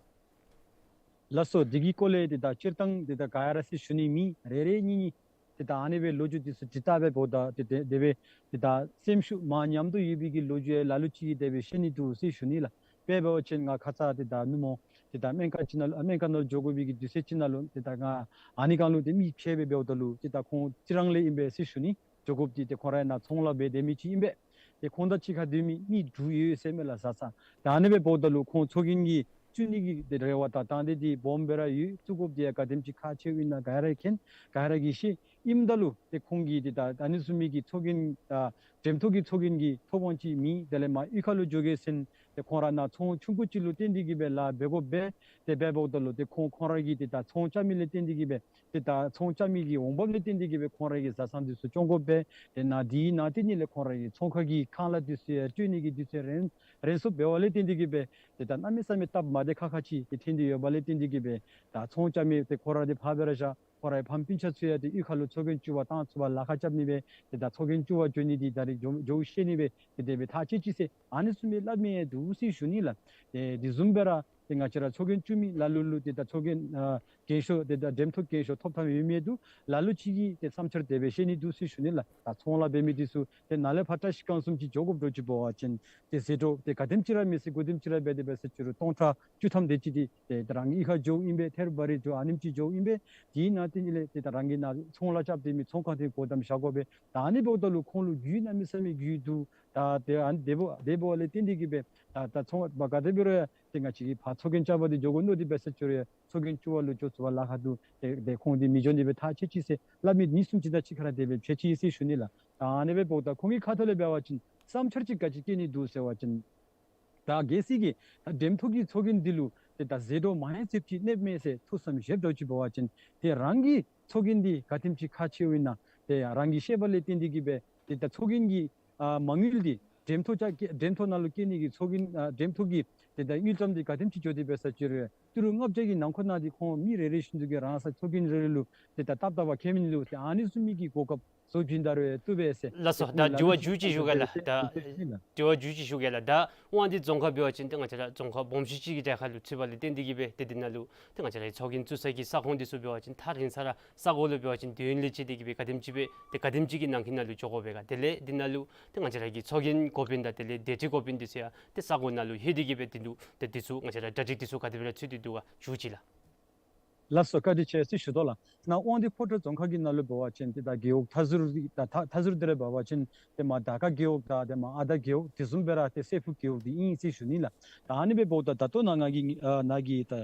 ལགས་སོ། འདི་གི་སྐོར་ལས་ཏེ་ད་སྤྱིར་བཏང་ཏེ་ད་ག་ར་ཟེར་ཞུ་ནི་མེད། རེ་རེ་གཉིས་གཉིས་ཏེ་ད་ཨ་ནི་སྦེ་ལོ་རྒྱུས་འདི་ཚུ་འདྲི་བལྟ་བའི་འབདཝ་ད་ཏེ་དེ་དེ་སྦེ་ཏེ་ད་སེམས་ཤུགས་མར་ཉམས་དོ་ཡོད་པའི་གི་ལོ་རྒྱུས་ཡང་ལ་ལུ་ཅིག་གིས་དེ་སྦེ་བཤད་ནི་འདུག་ཟེར་ཞུ་ནི་ལགས། དཔེ་འབད་བ་ཅིན་ང་ཁ་ཙ་ཏེ་ད་ནུབ་མོ་ཏེ་ད་སྨན་ཁང་ཅིག་ནང་ལུ་སྨན་ཁང་ནང་ལུ་འགྱོ་དགོ་པའི་གི་དུས་ཚོད་ཅིག་ནང་ལུ་ཏེ་ད་ང་ཨ་ནི་སྒང་ལུ་ཏེ་མི་ཕྱད་སྦེ་འབདཝ་ད་ལུ་ཏེ་ད་ཁོང་རྩི་རང་ལས་ཨིན་པས་ཟེར་ཞུ་ནི། འགྱོ་དགོཔ་འདི་ཏེ་ཁོང་ར་ནཱ་ཚོང་ལཱ་འབད་སྡོད་མི་ཅིག་ཨིན་པས། ཏེ་ཁོང་དང་གཅིག་ཁར་སྡོད་མི་མི་དྲུག་ཡོད་ཟེར་མས་ལགས་བཟའ་ཚང་། ད་ཨ་ནི་སྦེ་འབདཝ་ད་ལུ་ཁོང་ཚོགས་རྒྱན་གྱི་བཙུགས་ནི་གི་ཏེ་རེ་བ་དང་དང་འདོད་འདི་སྦོམ་སྦེ་ར་ཡོད། བཙུགས་དགོཔ་འདི་ཡང་ག་དེམ་ཅིག་ཁག་ཆེཝ་ཨིན་ན་ག་ར་མཁྱེན། ག་ར་གིས་ཤེས། ཨིནམ་ད་ལུ་ཏེ་ཁོང་གིས་ཏེ་ད་ཨ་ནི་བཟུམ་མའི་གི་ཚོགས་རྒྱན་ད་འགྲེམས་ཐོག་གི་ཚོགས་རྒྱན་གྱི་ཐོབ་དབང་ཅིག་མེད། དེ་ལས་མར་གཡུས་ཁ་ལུ་འགྱོ་གེ་ཟེར་ཏེ་ཁོང་ར་ནཱ་ཚོང་ཆུང་ཀུ་ཅིག་ལུ་བརྟེན་ཏེ་གིས་སྦེ་ལཱ་འབད་དགོ་པས། དེ་སྦེ་འབདཝ་ད་ལུ་ཏེ་ཁོང་ཁོང་ར་གིས་ཏེ་ད་ཚོང་རྐྱབ་མི་ལས་བརྟེན་ཏེ་གིས་སྦེ་ཏེ་ད་ཚོང་རྐྱབ་མི་གི་འོང་འབབ་ལས་བརྟེན་ཏེ་གིས་སྦེ་ཁོང་ར་གི་བཟའ་ཚང་འདི་ཚུ་སྐྱོང་དགོ་པས། ཏེ་ནཱ་འདི་ནང་ཏེ་ནི་ལས་ཁོང་ར་གི་ཚོང་ཁང་གི་ཁང་གླ་འདི་ཚུ་ཡང་སྤྲོད་ནི་གི་དུས་ཚོད་རན་རན་སོངམ་འབད་བ་ལས་བརྟེན་ཏེ་གིས་སྦེ་ཏེ་ད་གནམ་མེད་ས་མེད་སྟབས་མ་བདེ་ཁག་ཁ་ཅིག་ཏེ་ཐོན་ཏེ་ཡོད་པ་ལས་བརྟེན་ཏེ་གིས་སྦེ་ད་ཚོང་རྐྱབ་མི་ཏེ་ཁོང་ར་འདི་ཕར་སྦེ་ར་བཞག། ཁོང་རའི་ཕམ་སྤུན་ཆ་ཚུ་ཡང་ཏེ་གཡུས་ཁ་ལུ་ཚོགས་རྒྱན་བཙུགས་པར་བཏང་ཚུགས་པར་ལཱ་ཁག་རྐྱབ་ནི་སྦེ་ཏེ་ད་ཚོགས་རྒྱན་བཙུགས་པར་འགྱོ་ནི་འདི་ད་རིས་འགྱོ་འགྱོ་ཤེས་ནི་སྦེ་ཏེ་དེ་སྦེ་ཐག་བཅད་ཅི་ཟེར་ཨ་ནི་བཟུམ་སྦེ་སླབ་མི་ཡང་འདུག་ཟེར་ཞུ་ནི་ལགས། ཏེ་དེ་བཟུམ་སྦེ་ར་ཏེ་ང་བཅས་ར་ཚོགས་རྒྱན་བཙུགས་མི་ལ་ལུ་ལུ་ཏེ་ད་ཚོགས་རྒྱན་ཨ་རྒྱན་ཤོག་ཏེ་ད་འགྲེམས་ཐོག་རྒྱན་ཤོག་ཐོབ་ཐངས་ཡོད་མི་འདུག། ལ་ལུ་ཅིག་གིས་ཏེ་བསམ་འཆར་དེ་སྦེ་བཤད་ནི་འདུག་ཟེར་ཞུ་ནི་ལགས། ད་ཚོང་ལཱ་འབད་མི་འདི་ཚུ་ཏེ་ནཱ་ལས་ཕར་བཀྲ་ཤིས་སྒང་གསུམ་ཅིག་འགྱོ་དགོཔ་འདྲཝ་ཅིག་འབད་བ་ཅིན་ཏེ་ཟད་འགྲོ་ཏེ་ག་དེམ་ཅིག་ར་མེད་ཟེར་གོ་དེམ་ཅིག་ར་འབད་དེ་འབད་ས་ཅིག་རུང་སྟོང་ཕྲག་བཅུ་ཐམ་དེ་ཅིག་འདི་ཏེ་ད་རང་གི་གཡུས་ཁར་འགྱོཝ་ཨིན་པས། ཐེར་བ་རི་འགྱོ་ཨ་ནེམ་ཅིག་འགྱོཝ་ཨིན་པས། དེ་ནང་ཏེ་ནི་ལས་ཏེ་ད་རང་གི་ནཱ་ཚོང་ལཱ་རྐྱབ་སྡོད་མི་ཚོང་ཁང་དེ་སྒོ་བསྡམ་བཞག་དགོ་པས། ད་ཨ་ནི་འབདཝ་ད་ལུ་ཁོང་ལུ་རྒུད་གནམ་མེད་ས་མེད་རྒུད་འདུག། ད་ཏེ་ཨ་ནི་དེ་འབདཝ་དེ་འབདཝ་ལས་བརྟེན་ཏེ་གིས་སྦེ་ད་ད་ཚོང་པ་ག་དེ་འབད་རུང་ཡང་ཏེ་ང་བཅས་ཀྱིས་ཕར་ཚོགས་རྒྱན་རྐྱབ་པར་འདི་འགྱོ་དགོ་མནོ་སྟེ་འབད་ས་ཅིག་རུང་ཡང་ཚོགས་རྒྱན་བཙུགས་པར་ལུ་འགྱོ་ཚུགས་པར་ལཱ་ཁག་འདུག། ཏེ་ཏེ་ཁོང་འདི་མི་འགྱོ་ནི་སྦེ་ཐག་བཅད་ཅི་ཟེར་སླབ་མི་གཉིས་གསུམ་ཅིག་དང་གཅིག་ཁར་དེ་སྦེ་ཕྱད་ཅི་ཟེར་ཞུ་ནི་ལགས། ད་ཨ་ནི་སྦེ་འབདཝ་ད་ཁོང་གི་ཁ་ཐུག་ལས་འབད་བ་ཅིན་བསམ་འཆར་ཅིག་ག་ཅི་བསྐྱེད་ནི་འདུག་ཟེར་བ་ཅིན་ད་གལ་སྲིད་ཀྱི་ད་འགྲེམས་ཐོག་གི་ཚོགས་རྒྱན་འདི་ལུ་ཏེ་ད་ཟད་འགྲོ་མང་ཡང་ཙིགཔ་ཅིག་གནསཔ་མས་ཟེར་ཐུགས་བསམ་བཞེསཔ་འདྲཝ་ཅིག་འབད་བ་ཅིན་ཏེ་རང་གི་ཚོགས་རྒྱན་འདི་ག་དེམ་ཅིག་ཁག་ཆེཝ་ཨིན་ན་ཏེ་རང་གིས་ཤེས་པ་ལས་བརྟེན་ཏེ་གིས་སྦེ་ཏེ་ད་ཚོགས་རྒྱན་གྱི་ཨ་མ་དངུལ་འདི་འགྲེམས་ཐོག་ཅིག་འགྲེམས་ཐོག་ནང་ལུ་བསྐྱལ་ནི་གི་ཚོགས་རྒྱན་ཨ་འགྲེམས་ཐོག་གི་ཏེ་ད་དངུལ་ཀྲམ་འདི་ག་དེམ་ཅིག་འགྱོ་སྟེ་འབད་ས་ཅིག་རུང་ཏི་རུ་ལྔ་བརྒྱ་གི་ནང་འཁོད་ནང་འདི་ཁོང་མི་རེ་རེ་བཞིན་དུ་གིས་རང་སོའི་ཚོགས་རྒྱན་རེ་རེ་ལུ་ཏེ་ད་བཏབ་བཏབ་པར་ཁྱད་མིན་ལུ་ཏེ་ཨ་ནི་བཟུམ་མའི་གི་གོ་སྐབས་བཟོ་བྱིན་ད་རུང་བཏུབ་པས་ཟེར། ལགས་སོ། ད་དྲི་བ་མཇུག་ཅིག་ཞུ་གེ་ལགས། ད་དྲི་བ་མཇུག་ཅིག་ཞུ་གེ་ལགས། ད་དབང་འདུས་རྫོང་ཁག་འབད་བ་ཅིན་ཏེ་ང་བཅས་ར་རྫོང་ཁག་སྦོམ་ཤོས་ཅིག་གི་གྲས་ཁར་ལུ་ཚུད་པ་ལས་བརྟེན་ཏེ་གིས་སྦེ་ཏེ་འདི་ནང་ལུ་ཏེ་ང་བཅས་རའི་ཚོགས་རྒྱན་བཙུགས་ས་གི་ས་ཁོངས་འདི་ཚུ་འབད་བ་ཅིན་ཐག་རིང་ས་ར་ས་གོ་ལུ་འབད་བ་ཅིན་དུས་ཡུན་ལས་བཅད་དེ་གིས་སྦེ་ག་དེམ་ཅིག་སྦེ་ཏེ་ག་དེམ་ཅིག་གི་ནང་འཁོད་ནང་ལུ་འགྱོ་དགོ་པས་ག། དེ་ལས་འདི་ནང་ལུ་ཏེ་ང་བཅས་ར་གི་ཚོགས་རྒྱན་འགོ་དཔོན་དང་དེ་ལས་སྡེ་ཁྲི་འགོ་དཔོན་འདི་ཚུ་ཡང་ཏེ་ས་གོ་ནང་ལུ་ལྷོད་དེ་གིས་སྦེ་ཏེ་འདུག། ཏེ་འདི་ཚུ་ང་བཅས་ར་གྲ་སྒྲིག་འདི་ཚུ་ག་དེ་སྦེ་ར་ཚུད་དེ་འདུག་ག་མཇུག་ཅིག་ལགས། ལགས་སོ། བཀའ་དྲིན་ཆེ་ཟེར་ཞུ་དོ་ལགས། ནཱ་དབང་འདུས་ཕོ་བྲང་རྫོང་ཁག་གི་ནང་ལུ་འབད་བ་ཅིན་ཏེ་ད་རྒེད་འོག་མཐའ་ཟུར་ད་མཐའ་མཐའ་ཟུར་འདི་ར་འབད་བ་ཅིན་ཏེ་མར་དར་དཀར་རྒེད་འོག་དང་ཏེ་མར་ཨ་དར་རྒེད་འོག་དེ་བཟུམ་སྦེ་ར་ཏེ་སྲད་ཕུག་རྒེད་འོག་འདི་ཨིན་ཟེར་ཞུ་ནི་ལགས། ད་ཨ་ནི་སྦེ་འབདཝ་ད་ད་ལྟོ་ནཱ་ང་གིས་ཨ་ནཱ་གི་ད་ཨ་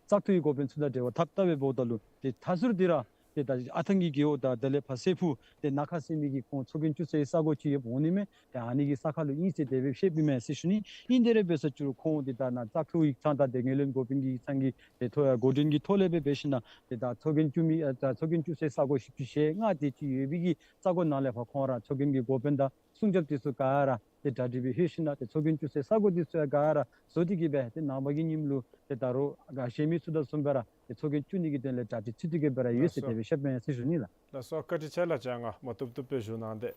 བཙག་འཐུའི་འགོ་དཔོན་ཚུ་དང་འབྲེལ་བ་འཐབ་འཐབ་སྦེ་འབདཝ་ད་ལུ་ཏེ་མཐའ་ཟུར་འདི་ར་ཏེ་ད་ཨ་ཐང་གི་རྒེད་འོག་དང་དེ་ལས་ཕར་སྲད་ཕུག་ཏེ་ནང་ཁ་ཟེར་མི་གི་ཁོང་ཚོགས་རྒྱན་བཙུགས་སའི་ས་གོ་ཅིག་ཡོདཔ་འོང་ནི་མས། ཏེ་ཨ་ནི་གི་ས་ཁར་ལུ་ཨིན་ཟེར་དེ་སྦེ་བཤདཔ་ཨིན་མས་ཟེར་ཞུ་ནི། ཨིན་དེ་ར་འབད་ས་ཅིག་རུང་ཁོང་འདི་ད་ནཱ་བཙག་འཐུ་ཡིག་ཚང་དང་ཏེ་ངོས་ལེན་འགོ་དཔོན་གྱི་ཡིག་ཚང་གི་ཏེ་ཐོག་ཡང་འགོ་འདྲེན་གྱི་ཐོག་ལས་སྦེ་འབད་ཞིནམ་ཏེ་ད་ཚོགས་རྒྱན་བཙུགས་མི་ཨ་ད་ཚོགས་རྒྱན་བཙུགས་སའི་ས་གོ་བཞི་བཅུ་ཞེ་ལྔ་དེ་ཅིག་ཡོད་པའི་གི་ས་གོ་ནང་ལས་ཕར་ཁོང་ར་ཚོགས་རྒྱན་གྱི་འགོ་དཔོན་དང་སྲུང་སྐྱོབ་དེ་ཚུ་ག་ར་ཏེ་གྲ་སྒྲིག་སྦེ་ལྷོད་ཞིནམ་ཏེ་ཚོགས་རྒྱན་བཙུགས་སའི་ས་གོ་དེ་ཚུ་ཡང་ག་ར་བཟོ་སྟེ་གིས་སྦེ་ཏེ་ནངས་པ་གི་ཉིནམ་ལུ་ཏེ་ད་རུང་ག་གཞན་མི་ཚུ་དང་བཟུམ་སྦེ་ར་ཏེ་ཚོགས་རྒྱན་བཙུགས་ནི་གི་དོན་ལས་གྲ་སྒྲིག་ཚུད་དེ་གིས་སྦེ་ར་ཡོད་ཟེར་ལགས་སོ། དེ་སྦེ་བཤདཔ་ཨིན་མས་ཟེར་ཞུ་ནི་ལགས། ལགས་སོ། བཀའ་དྲིན་ཆེ་ལགས། ཅ་ང་མ་བཏུབ་བཏུབ་སྦེ་ཞུ་གནང་སྟེ།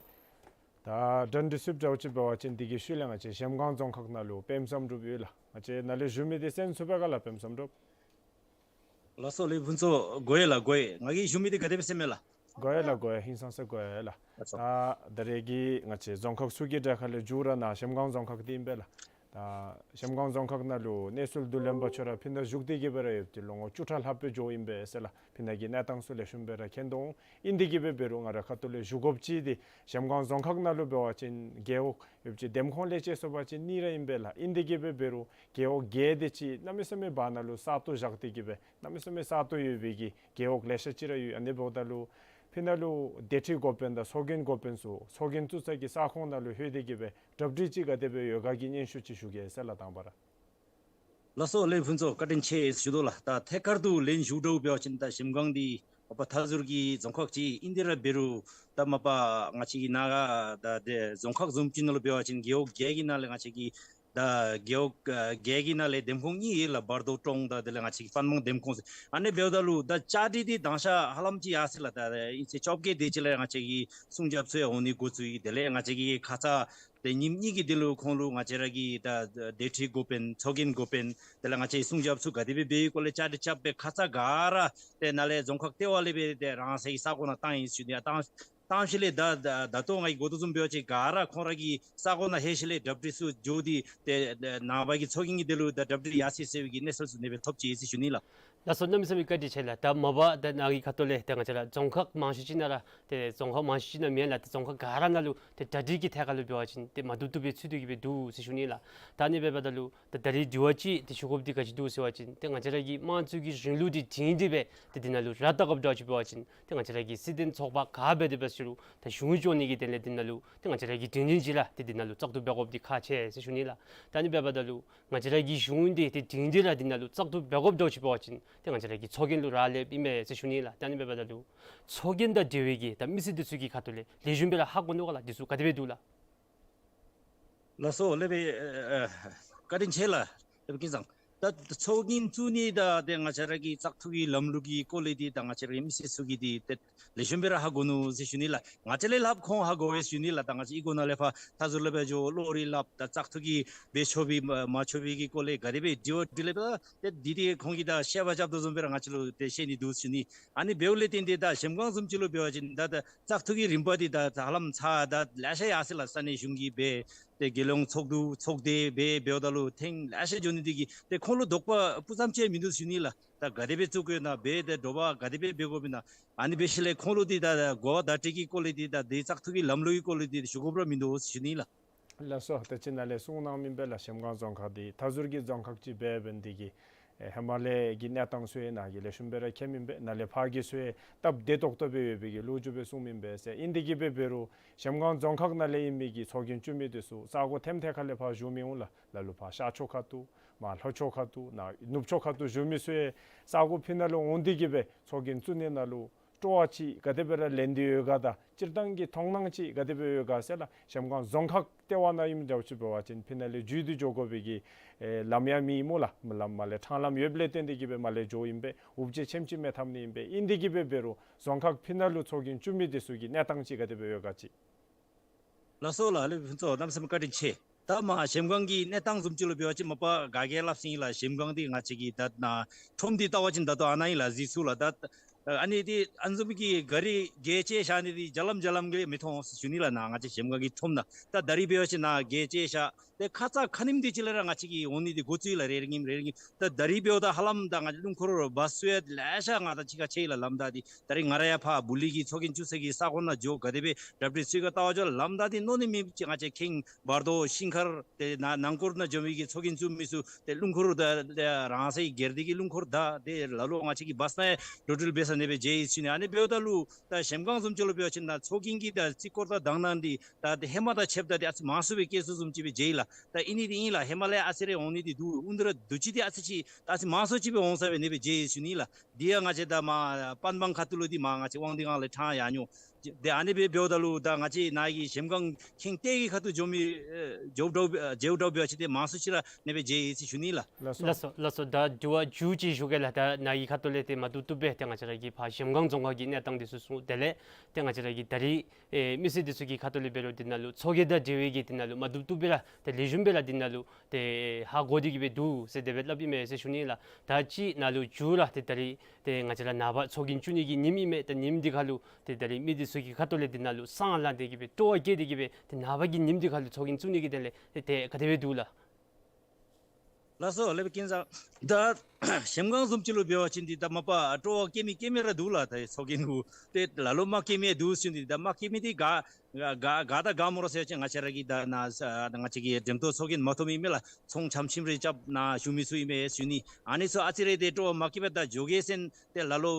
ད་གྲ་སྒྲིག་ཚུདཔ་འདྲཝ་ཅིག་འབད་བ་ཅིན་དེ་གི་ཤུལ་ལས་ང་བཅས་གཞལམ་སྒང་རྫོང་ཁག་ནང་ལུ་དཔལམོ་བསམ་གྲུབ་ཡོད་ལགས། ང་བཅས་ནཱ་ལས་ཞུ་མི་འདི་གསན་ཚུགས་པས་ག་ལགས་དཔལམོ་བསམ་གྲུབ། ལགས་སོ་ལས་ཕུན་ཚོགས་གོ་ཡི་ལགས་གོ་ཡི། ང་གིས་ཞུ་མི་འདི་ག་དེ་སྦེ་གསན་མས་ལགས། གོ་ཡི་ལགས་གོ་ཡི། ཧིང་སངས་ས་གོ་ཡི་ལགས། ལགས་སོ། ད་ད་རེས་ཀྱི་ང་བཅས་རྫོང་ཁག་ཚུ་གི་གྲས་ཁར་ལས་མཇུག་ར་ནཱ་གཞལམ་སྒང་རྫོང་ཁག་འདི་ཨིན་པས་ལགས། ད་གཞལམ་སྒང་རྫོང་ཁག་ནང་ལུ་གནས་ཚུལ་བསྡུ་ལེན་པ་ཚུ་ར་ཕི་ནང་བཞུགས་ཏེ་གི་སྦེ་ར་ཡོདཔ་ཏེ་ལོ་ངོ་བཅུ་ཕྲག་ལྷགཔ་སྦེ་འགྱོཝ་ཨིན་པས་ཟེར་ལགས། ཕི་ནང་གི་གནས་སྟངས་ཚུ་ལེགས་ཤོམ་སྦེ་ར་མཁྱེན་དོ་འོང་། ཨིན་དེ་གི་སྦེ་འབད་རུང་ང་ར་ཁ་ཐུག་ལས་ཞུ་དགོཔ་ཅིག་འདི་གཞལམ་སྒང་རྫོང་ཁག་ནང་ལུ་འབད་བ་ཅིན་རྒེད་འོག་ཡོདཔ་ཅིག་འདེམས་ཁོངས་ལས་བྱེད་ཚོགས་པ་ཅིག་གཉིས་ར་ཨིན་པས་ལགས། ཨིན་དེ་གི་སྦེ་འབད་རུང་རྒེད་འོག་བརྒྱད་དེ་ཅིག་གནམ་མེད་ས་མེད་བར་ན་ལུ་ས་སྟོང་བཞག་སྟེ་གི་སྦེ་གནམ་མེད་ས་མེད་ས་སྟོང་ཡོད་པའི་གི་རྒེད་འོག་ལེ་ཤ་ཅིག་ར་ཡོད། ཨ་ནི་འབདཝ་ད་ལུ་ཕི་ནང་ལུ་སྡེ་ཁྲི་འགོ་དཔོན་དང་ཚོགས་རྒྱན་འགོ་དཔོན་ཚུ་ཚོགས་རྒྱན་བཙུགས་ས་གི་ས་ཁོངས་ནང་ལུ་ལྷོད་དེ་གི་སྦེ་གྲ་སྒྲིག་ཅིག་ག་དེ་སྦེ་ཡོད་ག་གི་སྙན་ཞུ་ཅིག་ཞུ་གེ་ཟེར་ལགས། དང་པ་ར། ལགས་སོ་ལས་ཕུན་ཚོགས་བཀའ་དྲིན་ཆེ་ཞུ་དོ་ལགས། ད་ཐད་ཀར་དུ་ལན་ཞུ་འདྲཝ་འབད་བ་ཅིན་ད་གཞལམ་སྒང་འདི་མ་པ་མཐའ་ཟུར་གྱི་རྫོང་ཁག་ཅིག་ཨིན་དེ་ར་འབད་རུང་ད་མ་པ་ང་བཅས་ཀྱི་ནཱ་ག་ད་དེ་རྫོང་ཁག་བཟུམ་ཅིག་ནང་ལུ་འབད་བ་ཅིན་རྒེད་འོག་བརྒྱད་ཀྱི་ནང་ལས་ང་བཅས་ཀྱི་ད་རྒེད་འོག་ཨ་བརྒྱད་ཀྱི་ནང་ལས་འདེམས་ཁོངས་གཉིས་ཡོད་ལགས། བར་དོ་ཀྲོང་དང་དེ་ལས་ང་བཅས་ཀྱི་ཧྥན་མང་འདེམས་ཁོངས་ཟེར། ཨ་ནི་འབདཝ་ད་ལུ་ད་བཅའ་སྒྲིག་འདི་དང་ཤ་ཧ་ལམ་ཅིག་ཡར་སོ་ཡི་ལགས། ད་ཨིན་ཚེས་བཅོ་བརྒྱད་དེ་ཅིག་ལས་ང་བཅས་ཀྱི་སྲུང་སྐྱོབ་ཚུ་ཡང་འོང་ནི་འགོ་བཙུགས་ཡི། དེ་ལས་ང་བཅས་ཀྱི་ཁ་ཙ་ཏེ་ཉིནམ་གཉིས་ཀྱི་དེ་ལུ་ཁོང་ལུ་ང་བཅས་ར་གི་ད་སྡེ་ཁྲི་འགོ་དཔོན་ཚོགས་རྒྱན་འགོ་དཔོན་དེ་ལས་ང་བཅས་སྲུང་སྐྱོབ་ཚུ་ག་དེ་སྦེ་འབད་བའི་སྐོར་ལས་བཅའ་སྒྲིག་རྐྱབ་སྦེ་ཁ་ཙ་ག་ར་ཏེ་ནཱ་ལས་རྫོང་ཁག་ལྟེ་བ་ལས་སྦེ་ཏེ་རང་སོའི་ས་གོ་ནང་བཏང་ཡི་ཟེར་ཞུ་ནི། ཨ་བཏང་བཏང་ཞིནམ་ལས་ད་ད་ད་ལྟོ་ང་གིས་གོ་དོ་བཟུམ་འབད་བ་ཅིན་ག་ར་ཁོང་ར་གི་ས་གོ་ནང་ལྷོད་ཞིནམ་ལས་གྲ་སྒྲིག་ཚུ་འགྱོ་སྟེ་ཏེ་ནངས་པ་གི་ཚོགས་རྒྱན་གྱི་དེ་ལུ་ད་གྲ་སྒྲིག་ཡར་སོ་ཡི་ཟེར་བའི་གི་གནས་ཚུལ་ཚུ་ཨ་ནི་སྦེ་ཐོབ་ཅི་ཟེར་ཞུ་ནི་ལགས། ལགས་སོ། གནམ་མེད་ས་མེད་བཀའ་དྲིན་ཆེ་ལགས། ད་མ་པ་ད་ནཱ་གི་ཁ་ཐུག་ལས་ཏེ་ང་བཅས་ར་རྫོང་ཁག་མང་ཤོས་ཅིག་ནང་ར་ཏེ་རྫོང་ཁག་མང་ཤོས་ཅིག་ནང་མེན་ལགས། ཏེ་རྫོང་ཁག་ག་ར་ནང་ལུ་ཏེ་གྲ་སྒྲིག་གི་ཐད་ཁར་ལུ་འབད་བ་ཅིན་ཏེ་མ་བཏུབ་བཏུབ་སྦེ་ཚུད་དེ་གི་སྦེ་འདུག་ཟེར་ཞུ་ནི་ལགས། ད་ཨ་ནི་འབདཝ་ད་ལུ་ད་ད་རིས་དྲི་བ་ཅིག་ཏེ་ཞུ་དགོཔ་འདི་ག་ཅི་འདུག་ཟེར་བ་ཅིན་ཏེ་ང་བཅས་ར་གི་དམངས་གཙོ་གི་གཞུང་ལུགས་འདི་སྒྲིང་སྒྲི་སྦེ་ཏེ་འདི་ནང་ལུ་ར་བཏགས་དགོཔ་འདྲཝ་ཅིག་འབད་བ་ཅིན་ཏེ་ང་བཅས་ར་གི་སྲིད་དོན་ཚོགས་པ་ག་འབད་དེ་འབད་ཟེར་རུང་ད་གཞུང་སྐྱོང་ནི་གི་དོན་ལས་འདི་ནང་ལུ་ཏེ་ང་བཅས་ར་གིས་སྒྲིང་སྒྲིང་ཅིག་ར་ཏེ་འདི་ནང་ལུ་བཙག་འཐུ་འབད་དགོཔ་འདི་ཁག་ཆེ་ཟེར་ཞུ་ནི་ལགས། ད་ཨ་ནི་འབདཝ་ད་ལུ་ང་བཅས་ར་གི་གཞུང་འདི་ཏེ་སྒྲིང་སྒྲི་ར་འདི་ནང་ལུ་བཙག་འཐུ་འབད་དགོཔ་འདྲཝ་ཅིག་འབད་བ་ཅིན་ཏེ་ང་བཅས་ར་གི་ཚོགས་རྒྱན་ལུ་རག་ལསཔ་ཨིན་མས་ཟེར་ཞུ་ནི་ལགས། ད་ཨ་ནི་འབདཝ་ད་ལུ་ཚོགས་རྒྱན་དང་འབྲེལ་བའི་གི་ད་མི་སེར་འདི་ཚུ་གི་ཁ་ཐུག་ལས་ལེགས་ཤོམ་སྦེ་ར་ཧ་གོ་ནུག་ག་ལགས། འདི་ཚུ་ག་དེ་སྦེ་འདུག་ལགས། ལགས་སོ་ལས་སྦེ་ཨ་ཨ་བཀའ་དྲིན་ཆེ་ལགས། ལས་སྦེ་ཀུན་བཟང་། ད་ཚོགས་རྒྱན་བཙུགས་ནི་དང་ཏེ་ང་བཅས་ར་གི་བཙག་འཐུ་གི་ལམ་ལུགས་ཀྱི་སྐོར་ལས་འདི་ད་ང་བཅས་ར་གི་མི་སེར་ཚུ་གིས་འདི་ཏེ་ལེགས་ཤོམ་སྦེ་ར་ཧ་གོ་ནུག་ཟེར་ཞུ་ནི་ལགས། ང་བཅས་ལས་ལྷགཔ་ཁོང་ཧ་གོ་བས་ཞུ་ནི་ལགས། ད་ང་བཅས་ཨི་ཁུག་ནང་ལས་ཕར་མཐའ་ཟུར་ལས་ཕར་འགྱོ་བློ་རིག་སླབ་ད་བཙག་འཐུ་གི་འབད་ཆོག་པའི་མ་མ་ཆོག་པའི་གི་སྐོར་ལས་ག་དེ་སྦེ་དྲི་བ་དྲིས་ལས་ད་ཏེ་འདི་ཏེ་ཁོང་གིས་ད་བཤད་པ་རྐྱབ་དོ་བཟུམ་སྦེ་ར་ང་བཅས་ལུ་ཏེ་བཤད་ནི་འདུག་ཞུ་ནི། ཨ་ནི་འབདཝ་ལས་བརྟེན་ཏེ་ད་གཞལམ་སྒང་བཟུམ་ཅིག་ལུ་འབད་བ་ཅིན་ད་ད་བཙག་འཐུ་གི་རིམ་པ་འདི་ད་ད་ཧ་ལམ་ཚར་ད་ལེ་ཤ་ཡར་སོ་ཡི་ལགས། ས་གནས་གཞུང་གིས་འབད་ཏེ་རྒྱལ་ཡོངས་ཚོགས་འདུ་ཚོགས་སྡེ་འབད་འབདཝ་ད་ལུ་ཐེངས་ལེ་ཤ་འགྱོ་ནི་འདི་གིས་ཏེ་ཁོང་ལུ་དོགས་པ་སྤུ་ཙམ་ཅིག་མིན་འདུག་ཞུ་ནི་ལགས། ད་ག་དེ་སྦེ་བཙུགས་དགོ་ན་འབད་ཏེ་དྲོ་པ་ག་དེ་སྦེ་འབད་དགོཔ་ཨིན་ན། ཨ་ནི་འབད་ཞིནམ་ལས་ཁོང་ལུ་འདི་ད་གོ་བ་བརྡ་སྤྲོད་ཀྱི་སྐོར་ལས་འདི་ད་འདི་བཙག་འཐུ་གི་ལམ་ལུགས་ཀྱི་སྐོར་ལས་འདི་ཞུ་དགོཔ་ར་མིན་འདུག་ཞུ་ནི་ལགས། ལགས་སོ། ད་ཅི་ནཱ་ལས་གསུངས་གནངམ་ཨིན་པས་ལགས། གཞལམ་སྒང་རྫོང་ཁག་འདི་མཐའ་ཟུར་གྱི་རྫོང་ཁག་ཅིག་འབད་འབདཝ་འདི་གིས་ཨེ་ཧེ་མ་ལས་ཀྱི་གནས་སྟངས་ཚུ་ཡང་ནཱ་གིས་ལེགས་ཤོམ་སྦེ་ར་མཁྱེནམ་ཨིན་པས། ནཱ་ལས་ཕར་གྱི་ཚུ་ཡང་སྟབས་བདེ་ཏོག་ཏོ་སྦེ་ཡོད་པའི་གི་ལོ་རྒྱུས་སྦེ་གསུངམ་ཨིན་པས་ཟེར། ཨིན་དེ་གི་སྦེ་འབད་རུང་གཞལམ་སྒང་རྫོང་ཁག་ནང་ལས་ཨིན་མི་གི་ཚོགས་རྒྱན་བཙུགས་མི་འདི་ཚུ་ས་གོ་ཐེམ་ཐད་ཁ་ལས་ཕར་བཞུགས་མི་འོང་ལགས། ལ་ལུ་ཕར་ཤར་ཕྱོགས་ཁ་ཐུག་མར་ལྷོ་ཕྱོགས་ཁ་ཐུག་ནཱ་ནུབ་ཕྱོགས་ཁ་ཐུག་བཞུགས་མི་ཚུ་ཡང་ས་གོ་ཕི་ནང་ལུ་འོང་སྟེ་གི་སྦེ་ཚོགས་རྒྱན་བཙུགས་ནི་ནང་ལུ་སྤྲོ་བ་ཅིག་ག་དེ་སྦེ་ར་ལེན་ཏེ་ཡོད་ག་དང་སྤྱིར་བཏང་གི་མཐོང་སྣང་ཅིག་ག་དེ་སྦེ་ཡོད་ག་ཟེར་ལགས། གཞལམ་སྒང་རྫོང་ཁག་ལྟེ་བ་ནང་ཨིནམ་འདྲཝ་ཅིག་འབད་བ་ཅིན་ཕི་ནང་ལས་བརྒྱུད་དེ་འགྱོ་དགོ་པའི་གི་ཨེ་ལམ་ཡང་མེད་སྨོ་ལགས། མ་ལམ་མར་ལས་ཕྲང་ལམ་ཡོདཔ་ལས་བརྟེན་ཏེ་གི་སྦེ་མར་ལས་འགྱོཝ་ཨིན་པས། འུབ་ཇེ་ཆེམ་ཅིག་མས་འཐབ་ནི་ཨིན་པས། ཨིན་དེ་གི་སྦེ་འབད་རུང་རྫོང་ཁག་ཕི་ནང་ལུ་ཚོགས་རྒྱན་བཙུགས་མི་འདི་ཚུ་གི་གནས་སྟངས་ཅིག་ག་དེ་སྦེ་ཡོད་ག་ཅིག། ལགས་སོ་ལགས། ལས་སྦེ་ཕུན་ཚོགས་གནམ་མེད་ས་མེད་བཀའ་དྲིན་ཆེ། ད་མར་གཞལམ་སྒང་གི་གནས་སྟངས་བཟུམ་ཅིག་ལུ་འབད་བ་ཅིན་མ་པ་ག་གིས་སླབ་ཅི་ལགས། གཞལམ་སྒང་འདི་ང་བཅས་ཀྱི་ད་ནཱ་ཁྲོམ་འདི་བལྟ་བ་ཅིན་ད་ལྟོ་ཨ་ནཱ་ཨིན་ལགས། གཟིགས་ཚུགས་ལགས། ད་ཨ་ནི་འདི་ཨ་ནི་བཟུམ་གྱི་ག་རི་ག་ཅི་བཞག་ནི་འདི་རྒྱ་ལམ་རྒྱ་ལམ་གྱིས་མི་མཐོང་ཟེར་ཞུ་ནི་ལགས། ནཱ་ང་བཅས་གཞལམ་སྒང་གི་ཁྲོམ་ནང་ད་ད་རིས་འབད་བ་ཅིན་ནཱ་ག་ཅི་བཞག་ཏེ་ཁ་ཙ་ཁ་ཉིནམ་དེ་ཅིག་ལས་ར་ང་བཅས་ཀྱི་འོང་ནི་འདི་འགོ་བཙུགས་ཡི་ལགས། རེ་རེ་གཉིསམ་རེ་རེ་གཉིསམ། ད་ད་རིས་འབདཝ་ད་ཧ་ལམ་ད་ང་བཅས་རླུང་འཁོར་བཱས་ཚུ་ཡང་ལེ་ཤ་ང་དང་གཅིག་ཁར་ཕྱད་ཡི་ལགས། ལམ་བདའ་སྟེ་ད་རིས་ང་ར་ཡང་ཕར་བུ་ལི་གི་ཚོགས་རྒྱན་བཙུགས་ས་གི་ས་གོ་ནང་འགྱོ་ག་དེ་སྦེ་གྲ་སྒྲིག་ཚུ་ག་བལྟ་བར་འགྱོ། ལམ་བདའ་སྟེ་མནོ་ནི་མེདཔ་ཅིག་ང་བཅས་ཁེངས་བར་དོ་ཤིང་མཁར་ཏེ་ནཱ་ནང་འཁོར་ནང་འགྱོ་མི་གི་ཚོགས་རྒྱན་བཙུགས་མི་ཚུ་ཏེ་རླུང་འཁོར་ད་ད་རང་སོའི་སྒེར་སྡེ་གི་རླུང་འཁོར་བདའ་སྟེ་ལ་ལུ་ང་བཅས་ཀྱི་བཱས་ནང་ཡང་འགྲོ་འགྲུལ་འབད་ས་ཨ་ནི་སྦེ་མཇལ་ཡི་ཟེར་ཞུ་ནི། ཨ་ནི་འབདཝ་ད་ལུ་ད་གཞལམ་སྒང་བཟུམ་ཅིག་ལུ་འབད་བ་ཅིན་ད་ཚོགས་རྒྱན་གྱི་ད་རྩིས་སྐོར་དང་གདམ་ནང་འདི་ད་ད་ཧེ་མ་དང་ཕྱདཔ་ད་ཏེ་ཨ་ཙི་མང་སུ་སྦེ་བཀལ་སོང་བཟུམ་ཅིག་སྦེ་མཇལ་ཡི་ལགས། ད་ཨིན་ནི་འདི་ཨིན་ལགས། ཧེ་མ་ལས་ཨ་ཙི་རེ་འོང་ནི་འདི་འདུག། འོང་དོ་ར་འདུག་ཅི་འདི་ཨ་ཙི་ཅིག་ད་ཨ་ཙི་མང་སུ་ཅིག་སྦེ་འོང་ས་སྦེ་ཨ་ནི་སྦེ་མཇལ་ཡི་ཟེར་ཞུ་ནི་ལགས། འདི་ཡང་ང་བཅས་ད་མར་པན་སྦང་ཁ་ཐུག་ལུ་འདི་མར་ང་བཅས་དབང་འདུས་སྒང་ལས་ཕྲང་ཡར་འགྱོ། ཏེ་ཨ་ནི་སྦེ་འབདཝ་ད་ལུ་ད་ང་བཅས་ནཱ་གི་གཞལམ་སྒང་ཁེངས་ཏེ་གི་ཁ་ཐུག་འགྱོ་མི་ཨེ་འགྱོཝ་འདྲཝ་ཨེ་མཇལཝ་འདྲཝ་འབད་བ་ཅིན་ཏེ་མང་སུ་ཅིག་ར་ཨ་ནི་སྦེ་མཇལ་ཡི་ཟེར་ཞུ་ནི་ལགས། ལགས་སོ། ལགས་སོ་ལགས་སོ། ད་དྲི་བ་མཇུག་ཅིག་ཞུ་གེ་ལགས། ད་ནཱ་གི་ཁ་ཐུག་ལས་ཏེ་མ་བཏུབ་བཏུབ་སྦེ་ཏེ་ང་བཅས་ར་གི་ཕར་གཞལམ་སྒང་རྫོང་ཁག་གི་གནས་སྟངས་འདི་ཚུ་གསུངས། དེ་ལས་ཏེ་ང་བཅས་ར་གི་ད་རིས་ཨེ་མི་སེར་འདི་ཚུ་གི་ཁ་ཐུག་ལས་འབད་རུང་འདི་ནང་ལུ་ཚོགས་རྒྱན་དང་འབྲེལ་བའི་གི་འདི་ནང་ལུ་མ་བཏུབ་བཏུབ་སྦེ་ར་ཏེ་ལེགས་ཤོམ་སྦེ་ར་འདི་ནང་ལུ་ཏེ་ཧ་གོ་སྟེ་གི་སྦེ་འདུག་ཟེར་དེ་སྦེ་སླབ་ཨིན་མས་ཟེར་ཞུ་ནི་ལགས། ད་ཅི་ནཱ་ལུ་མཇུག་ར་ཏེ་ད་རིས་ཏེ་ང་བཅས་ར་ནངས་པ་ཚོགས་རྒྱན་བཙུགས་ནི་གི་ཉིནམ་ཨིན་མས། ད་ཉིནམ་འདི་ཁར་ལུ་ཏེ་ད་རིས་མི་འདི་ཚུ་གི་ཁ་ཐུག་ལས་འདི་ནང་ལུ་སེམས་ལང་སྟེ་གི་སྦེ་སྤྲོ་བ་བསྐྱེད་དེ་གི་སྦེ་ཏེ་ནངས་པ་གི་ཉིནམ་འདི་ཁར་ལུ་ཚོགས་རྒྱན་བཙུགས་ནི་གི་དོན་ལས་ཏེ་ག་དེ་སྦེ་འདུག་ལགས། ལགས་སོ། ལེགས་པའི་རྐྱེན་བཟང་། ད་གཞལམ་སྒང་བཟུམ་ཅིག་ལུ་འབད་བ་ཅིན་འདི་ད་མ་པ་སྤྲོ་བ་སྐྱེ་མི་སྐྱེ་མི་ར་འདུག་ལགས། ད་ཚོགས་རྒྱན་གུ་ཏེ་ལ་ལུ་མ་སྐྱེ་མི་འདུག་ཟེར་ཞུ་ནི། ད་མ་སྐྱེ་མི་འདི་ག་ག་ག་ད་ག་སྨོ་ར་ཟེར་བ་ཅིན་ང་བཅས་ར་གི་ད་ན་ས་ང་བཅས་ཀྱི་འགྲེམས་སྟོན་ཚོགས་རྒྱན་མ་ཐོབ་མི་མས་ལགས། ཚོང་ཆམ་ཆིམ་རེ་རྐྱབ་ནཱ་བཞུགས་མི་ཚུ་ཨིན་མས་ཟེར་ཞུ་ནི། ཨ་ནི་ཚུ་ཨ་ཙི་རེ་ཏེ་སྤྲོ་བ་མ་སྐྱེ་བར་ད་འགྱོ་གེ་ཟེར་ཏེ་ལ་ལུ་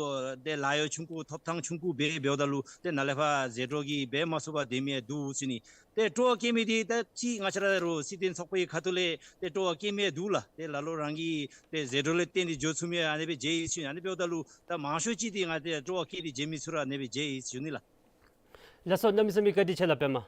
ཏེ་ལཱ་གཡོག་ཆུང་ཀུ་ཐོབ་ཐང་ཆུང་ཀུ་འབད་འབདཝ་ད་ལུ་ཏེ་ནཱ་ལས་ཕར་ཟད་འགྲོ་གི་འབད་མ་ཚུགས་པར་སྡོད་མི་འདུག་ཟེར་ཞུ་ནི། ཏེ་སྤྲོ་བ་སྐྱེ་མི་འདི་ད་ཅི་ང་བཅས་ར་རུང་སྲིད་དོན་ཚོགས་པའི་ཁ་ཐུག་ལས་ཏེ་སྤྲོ་བ་སྐྱེ་མི་འདུག་ལགས། ཏེ་ལ་ལུ་རང་གི་ཏེ་ཟད་འགྲོ་ལས་བརྟེན་ཏེ་འགྱོ་ཚུགས་མི་ཨ་ནི་སྦེ་མཇལ་ཡི་ཟེར་ཞུ་ནི། ཨ་ནི་འབདཝ་ད་ལུ་ད་མང་ཤོས་ཅིག་འདི་ང་ཏེ་སྤྲོ་བ་སྐྱེ་སྟེ་མཇལ་མི་ཚུ་ར་ཨ་ནི་སྦེ་མཇལ་ཡི་ཟེར་ཞུ་ནི་ལགས། ལགས་སོ། གནམ་མེད་ས་མེད་བཀའ་དྲིན་ཆེ་ལགས་པདྨ།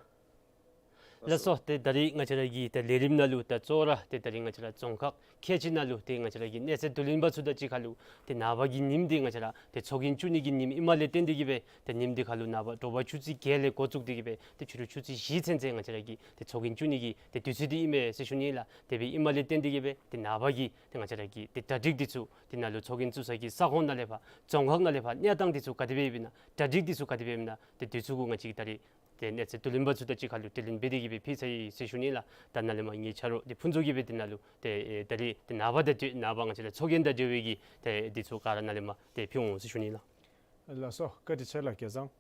ལགས་སོ། ཏེ་ད་རིས་ང་བཅས་ར་གི་ཏེ་ལས་རིམ་ནང་ལུ་ད་གཙོ་བོ་ར་ཏེ་ད་རིས་ང་བཅས་ར་རྫོང་ཁག་ཁལ་གཅིག་ནང་ལུ་ཏེ་ང་བཅས་ར་གི་གནས་ཚུལ་བསྡུ་ལེན་པ་ཚུ་དང་གཅིག་ཁར་ལུ་ཏེ་ནངས་པ་གི་ཉིནམ་འདི་ང་བཅས་ར་ཏེ་ཚོགས་རྒྱན་བཙུགས་ནི་གི་ཉིནམ་ཨིནམ་ལས་བརྟེན་ཏེ་གིས་སྦེ་ཏེ་ཉིནམ་འདི་ཁར་ལུ་ནངས་པ་དྲོ་པ་ཆུ་ཚོད་བརྒྱད་ལས་འགོ་བཙུགས་ཏེ་གིས་སྦེ་ཏེ་ཕྱི་རུ་ཆུ་ཚོད་བཞི་ཚུན་ཚོད་ང་བཅས་ར་གི་ཏེ་ཚོགས་རྒྱན་བཙུགས་ནི་གི་ཏེ་དུས་ཚོད་འདི་ཨིན་མས་ཟེར་ཞུ་ནི་ལགས། དེ་སྦེ་ཨིནམ་ལས་བརྟེན་ཏེ་གིས་སྦེ་ཏེ་ནངས་པ་གི་ཏེ་ང་བཅས་ར་གི་ཏེ་གྲ་སྒྲིག་འདི་ཚུ་ཏེ་ནཱ་ལུ་ཚོགས་རྒྱན་བཙུགས་ས་གི་ས་ཁོངས་ནང་ལས་ཕར་རྫོང་ཁག་ནང་ལས་ཕར་གནས་སྟངས་འདི་ཚུ་ག་དེ་སྦེ་ཡོདཔ་ཨིན་ན་གྲ་སྒྲིག་འདི་ཚུ་ག་དེ་སྦེ་ཡོདཔ་ཨིན་ན་ཏེ་འདི་ཚུ་གུ་ང་བཅས་ཀྱིས་ད་རིས་ཏེ་གནས་ཚུལ་བསྡུ་ལེན་པ་ཚུ་དང་གཅིག་ཁར་ལུ་དྲི་ལན་འབད་དེ་གིས་སྦེ་ཕུལ་ཚར་ཡི་ཟེར་ཞུ་ནི་ལགས། ད་ནཱ་ལས་མར་ངེའི་ཆ་རོགས་ཏེ་ཕུན་ཚོགས་ཀྱིས་སྦེ་ཏེ་ནཱ་ལུ་ཏེ་ཨེ་ད་རིས་ཏེ་ནངས་པ་དང་འབྲེལ་ནངས་པ་ང་བཅས་ར་ཚོགས་རྒྱན་དང་འབྲེལ་བའི་གི་ཏེ་འདི་ཚུ་ག་ར་ནཱ་ལས་མར་ཏེ་ཕུལ་འོང་ཟེར་ཞུ་ནི་ལགས། ལགས་སོ། བཀའ་དྲིན་ཆེ་ལགས་རྒྱལ་བཟང་།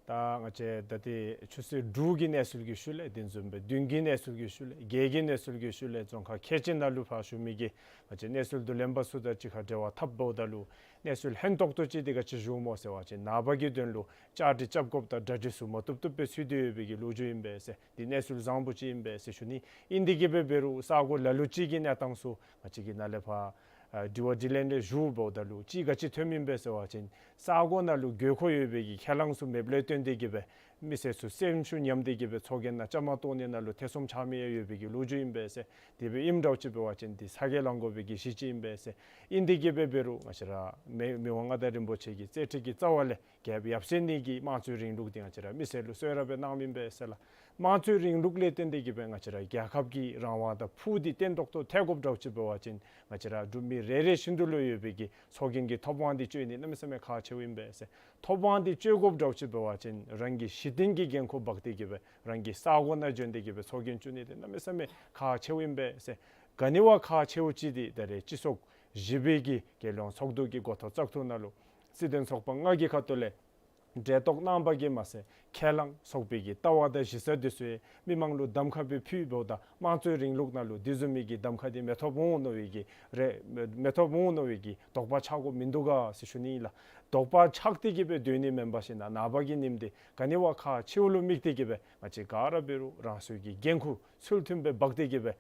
ད་ང་བཅས་ད་ཏེ་ཆུ་ཚོད་དྲུག་གི་གནས་ཚུལ་གྱི་ཤུལ་ལས་དེ་བཟུམ་སྦེ་བདུན་གྱི་གནས་ཚུལ་གྱི་ཤུལ་ལས་བརྒྱད་ཀྱི་གནས་ཚུལ་གྱི་ཤུལ་ལས་རྫོང་ཁག་ཁལ་གཅིག་ནང་ལུ་ཕར་བཞུགས་མི་གི་ང་བཅས་གནས་ཚུལ་བསྡུ་ལེན་པ་ཚུ་དང་གཅིག་ཁར་འབྲེལ་བ་འཐབ་འབདཝ་ད་ལུ་གནས་ཚུལ་ཧན་ཏོག་ཏོ་ཅིག་འདི་ག་ཅི་བཞུགས་སྨོ་ཟེར་བ་ཅིན་ནངས་པ་གི་དོན་ལུ་བཅའ་སྒྲིག་རྐྱབ་དགོཔ་དང་གྲ་སྒྲིག་ཚུ་མ་བཏུབ་བཏུབ་སྦེ་ཚུད་དེ་ཡོད་པའི་གི་ལོ་རྒྱུས་ཨིན་པས་ཟེར། འདི་གནས་ཚུལ་བཟང་པོ་ཅིག་ཨིན་པས་ཟེར་ཞུ་ནི། ཨིན་དེ་གིས་སྦེ་འབད་རུང་ས་གོ་ལ་ལུ་ཅིག་གི་གནས་སྟངས་ཚུ་ང་བཅས་ཀྱིས་ནཱ་ལས་ཕར་ཨ་དྲི་བ་དྲིས་ལན་ལས་ཞུ་འབདཝ་ད་ལུ་ཅིག་ག་ཅི་ཐོནམ་ཨིན་པས་ཟེར་བ་ཅིན་ས་གོ་ནང་ལུ་དགོས་མཁོ་ཡོད་པའི་གི་ཁས་བླངས་ཚུ་མེདཔ་ལས་བརྟེན་ཏེ་གིས་སྦེ་མི་སེར་ཚུ་སེམས་ཤུགས་ཉམས་ཏེ་གིས་སྦེ་ཚོགས་རྒྱན་ནང་བཅའ་མར་གཏོགས་ནི་ནང་ལུ་ཐེ་ཚོམ་ཆགས་མི་ཡང་ཡོད་པའི་གི་ལོ་རྒྱུས་ཨིན་པས་ཟེར། དེ་སྦེ་ཨིནམ་འདྲཝ་ཅིག་འབད་བ་ཅིན་འདི་ཚ་གྱང་ལང་དགོ་པའི་གི་གཞི་ཅིག་ཨིན་པས་ཟེར། ཨིན་དེ་གིས་སྦེ་འབད་རུང་ང་བཅས་ར་མི་མི་དབང་མངའ་བདག་རིན་པོ་ཆེ་གི་བཙན་ཁྲིད་ཀྱི་རྩ་བ་ལས་རྒྱལ་ཁབ་ཡབ་སྲས་གཉིས་ཀྱིས་དམངས་གཙོའི་རིང་ལུགས་འདི་ང་བཅས་ར་མི་སེར་ལུ་གསོལ་རས་སྦེ་གནངམ་ཨིན་པས་ཟེར་ལགས། དམངས་གཙོའི་རིང་ལུགས་ལས་བརྟེན་ཏེ་གིས་སྦེ་ང་བཅས་ར་རྒྱལ་ཁབ་ཀྱི་རང་དབང་དང་ཕུགས་འདི་བརྟན་ཏོག་ཏོ་ཐལ་དགོཔ་འདྲཝ་ཅིག་འབད་བ་ཅིན་ང་བཅས་ར་འབྲུག་མི་རེ་རེ་བཞིན་དུ་ལུ་ཡོད་པའི་གི་ཚོགས་རྒྱན་གྱི་ཐོབ་དབང་འདི་སྤྱོད་ནི་གནམ་མེད་ས་མེད་ཁག་ཆེཝ་ཨིན་པས་ཟེར། ཐོབ་དབང་འདི་སྤྱོད་དགོཔ་འདྲཝ་ཅིག་འབད་བ་ཅིན་རང་གི་གཞི་རྟེན་གྱི་འགན་ཁུར་འབག་སྟེ་གིས་སྦེ་རང་གི་ས་གོ་ནང་བྱོན་ཏེ་གིས་སྦེ་ཚོགས་རྒྱན་བཙུགས་ནི་འདི་གནམ་མེད་ས་མེད་ཁག་ཆེཝ་ཨིན་པས་ཟེར། ག་ནི་བ་ཁག་ཆེཝ་ཅིག་འདི་ད་རེས་སྤྱི་ཚོགས་བཞི་པའི་གི་རྒྱལ་ཡོངས་ཚོགས་འདུ་གི་འགོ་ཐོག་བཙག་འཐུ་ནང་ལུ་སྲིད་དོན་ཚོགས་པ་ལྔ་གི་ཁ་ཐུག་ལས་འབྲེལ་གཏོགས་གནང་བ་གིས་མ་ཚད་ཁས་བླངས་ཚོགས་པའི་གི་ལྟ་བ་དང་གཞི་རྩ་འདི་ཚུ་མི་མང་ལུ་གདམ་ཁ་སྦེ་ཕུལ་འབདཝ་ད་དམངས་གཙོའི་རིང་ལུགས་ནང་ལུ་དེ་བཟུམ་མའི་གི་གདམ་ཁ་འདི་མི་ཐོབ་འོང་མནོ་བའི་གི་རེ་མི་མི་ཐོབ་འོང་མནོ་བའི་གི་དོགས་པ་ཆགས་དགོཔ་མིན་འདུག་ག་ཟེར་ཞུ་ནི་ཨིན་ལགས། དོགས་པ་ཆགས་ཏེ་གིས་སྦེ་སྡོད་ནི་མེན་པར་ཞིན་ན་ནངས་པ་གི་ཉིནམ་འདི་ག་ནི་བ་ཁག་ཆེཝ་ལུ་དམིགས་ཏེ་གིས་སྦེ་ང་བཅས་ག་ར་འབད་རུང་རང་སོའི་གི་འགན་ཁུར་ཚུལ་མཐུན་སྦེ་འབག་སྟེ་གིས་སྦེ་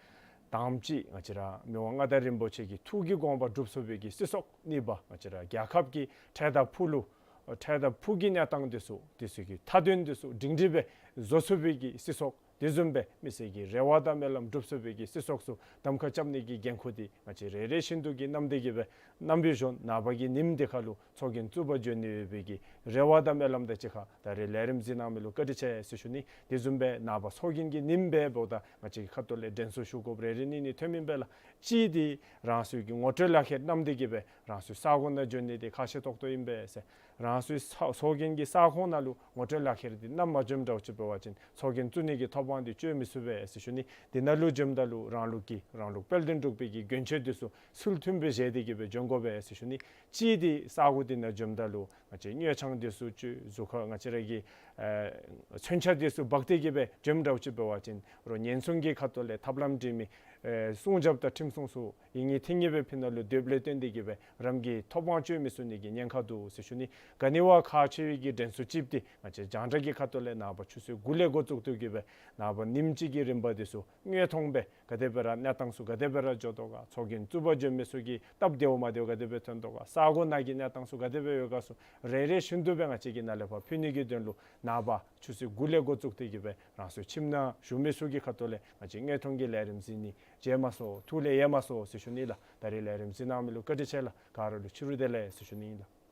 དང་པ་ཅིག་ང་བཅས་ར་མི་དབང་མངའ་བདག་རིན་པོ་ཆེ་གི་ཐུགས་ཀྱི་དགོངས་པ་སྒྲུབ་ཚུགས་པའི་གི་སྲིད་ཚོགས། གཉིས་པ་ང་བཅས་ར་རྒྱལ་ཁབ་ཀྱི་འཕྲལ་དང་ཕུགས་ལུ་འཕྲལ་དང་ཕུགས་ཀྱི་གནས་སྟངས་འདི་ཚུ་འདི་ཚུ་གི་མཐའ་དོན་འདི་ཚུ་སྒྲིང་སྒྲིང་སྦེ་བཟོ་ཚུགས་པའི་གི་སྲིད་ཚོགས། དེ་བཟུམ་སྦེ་མི་སེར་གྱི་རེ་བ་དང་སྨོན་ལམ་སྒྲུབ་ཚུགས་པའི་གི་སྲིད་ཚོགས་ཚུ་གདམ་ཁ་རྐྱབ་ནི་གི་འགན་ཁུར་འདི་ང་བཅས་རེ་རེ་བཞིན་དུ་གིས་བསྣམས་ཏེ་གིས་སྦེ་བསྣམས་པའི་བཞིན་ནངས་པ་གི་ཉིནམ་འདི་ཁར་ལུ་ཚོགས་རྒྱན་བཙུགས་པར་འབྱོན་ནི་ཡོད་པའི་གི་རེ་བ་དང་སྨོན་ལམ་དང་གཅིག་ཁར་ད་རེས་ལས་རིམ་གཟིགས་གནང་མི་ལུ་བཀའ་དྲིན་ཆེ་ཟེར་ཞུ་ནི། དེ་བཟུམ་སྦེ་ནངས་པ་ཚོགས་རྒྱན་གྱི་ཉིནམ་འབདཝ་ད་ང་བཅས་ཀྱི་ཁ་ཐུག་ལས་དྲན་གསོ་ཞུ་དགོཔ་རེ་རེ་གཉིས་གཉིས་ཐོནམ་ཨིན་པས་ལགས། གཅིག་འདི་རང་སོའི་གི་ངོ་སྤྲོད་ལག་ཁྱེར་བསྣམས་ཏེ་གིས་སྦེ་རང་སོའི་ས་གོ་ནང་བྱོན་ནི་འདི་ཁག་ཆེ་ཏོག་ཏོ་ཨིན་པས་ཟེར། རང་སོའི་ས་ཚོགས་རྒྱན་གྱི་ས་ཁོངས་ནང་ལུ་ངོ་སྤྲོད་ལག་ཁྱེར་འདི་བསྣམས་མ་བྱོནམ་འདྲཝ་ཅིག་འབད་བ་ཅིན་ཚོགས་རྒྱན་བཙུགས་ནི་གི་ཐོབ་དབང་འདི་སྤྱོད་མི་ཚུགས་པས་ཟེར་ཞུ་ནི། འདི་ནང་ལུ་བྱོནམ་ད་ལུ་རང་ལུགས་ཀྱི་རང་ལུགས་དཔལ་ལྡན་འབྲུག་པའི་གི་གྱོན་ཆས་འདི་ཚུ་ཚུལ་མཐུན་སྦེ་བཞེས་ཏེ་གིས་སྦེ་བྱོན་དགོ་པས་ཟེར་ཞུ་ནི། གཅིག་འདི་ས་གོ་འདི་ནང་བྱོནམ་ད་ལུ་ང་བཅས་དངུལ་ཆང་འདི་ཚུ་སྤྱོད་གཟུགས་ཁར་ང་བཅས་ར་གི་ཨེ་མཚོན་ཆ་འདི་ཚུ་འབག་སྟེ་གིས་སྦེ་བྱོནམ་འདྲཝ་ཅིག་འབད་བ་ཅིན་རོགས་ཉེན་སྲུང་གི་ཁ་ཐུག་ལས་ཐབས་ལམ་འདྲེས་མི་ཨེ་སྲུང་སྐྱོབ་དང་ཁྲིམས་སྲུང་ཚུ་ཡིན་ངེས་ཐིང་ངེས་སྦེ་ཕི་ནང་ལུ་སྡོདཔ་ལས་བརྟེན་ཏེ་གིས་སྦེ་རང་གི་ཐོབ་དབང་སྤྱོད་མི་ཚུགས་ནི་གི་ཉེན་ཁ་འདུག་ཟེར་ཞུ་ནི། ག་ནི་བ་ཁག་ཆེ་བའི་གི་དྲན་གསོ་ཅིག་འདི་ང་བཅས་རྒྱང་བསྒྲགས་ཀྱི་ཁ་ཐུག་ལས་ནངས་པ་ཆུ་ཚོད་དགུ་ལས་འགོ་བཙུགས་ཏེ་གིས་སྦེ་ནངས་པ་ཉིནམ་གཅིག་གི་རིམ་པ་འདི་ཚུ་དངོས་མཐོང་སྦེ་ག་དེ་སྦེ་ར་གནས་སྟངས་ཚུ་ག་དེ་སྦེ་ར་འགྱོ་དོ་ག། ཚོགས་རྒྱན་བཙུགས་པར་བྱོན་མི་ཚུ་གི་སྟབས་བདེཝ་མ་བདེཝ་ག་དེ་སྦེ་ཐོན་དོ་ག། ས་གོ་ནང་གི་གནས་སྟངས་ཚུ་ག་དེ་སྦེ་ཡོད་ག་ཚུ་རེ་རེ་བཞིན་དུ་སྦེ་ང་བཅས་ཀྱིས་ནཱ་ལས་ཕར་ཕུལ་ནི་གི་དོན་ལུ་ནངས་པ་ཆུ་ཚོད་དགུ་ལས་འགོ་བཙུགས་ཏེ་གིས་སྦེ་རང་སོའི་ཁྱིམ་ནང་བཞུགས་མི་ཚུ་གི་ཁ་ཐུག་ལས་ང་བཅས་དངོས་མཐོང་གི་ལས་རིམ་གཟིགས་ནི་མཇལ་མ་ཚུགས་ཐུགས་ལས་ཡལ་མ་ཚུགས་ཟེར་ཞུ་ནི་ལགས། ད་རེས་ལས་རིམ་གཟིགས་གནང་མི་ལུ་བཀའ་དྲིན་ཆེ་ལགས། ག་ར་ལུ་ཕྱི་རུ་བདེ་ལེགས་ཟེར་ཞུ་ནི་ཨིན་ལགས།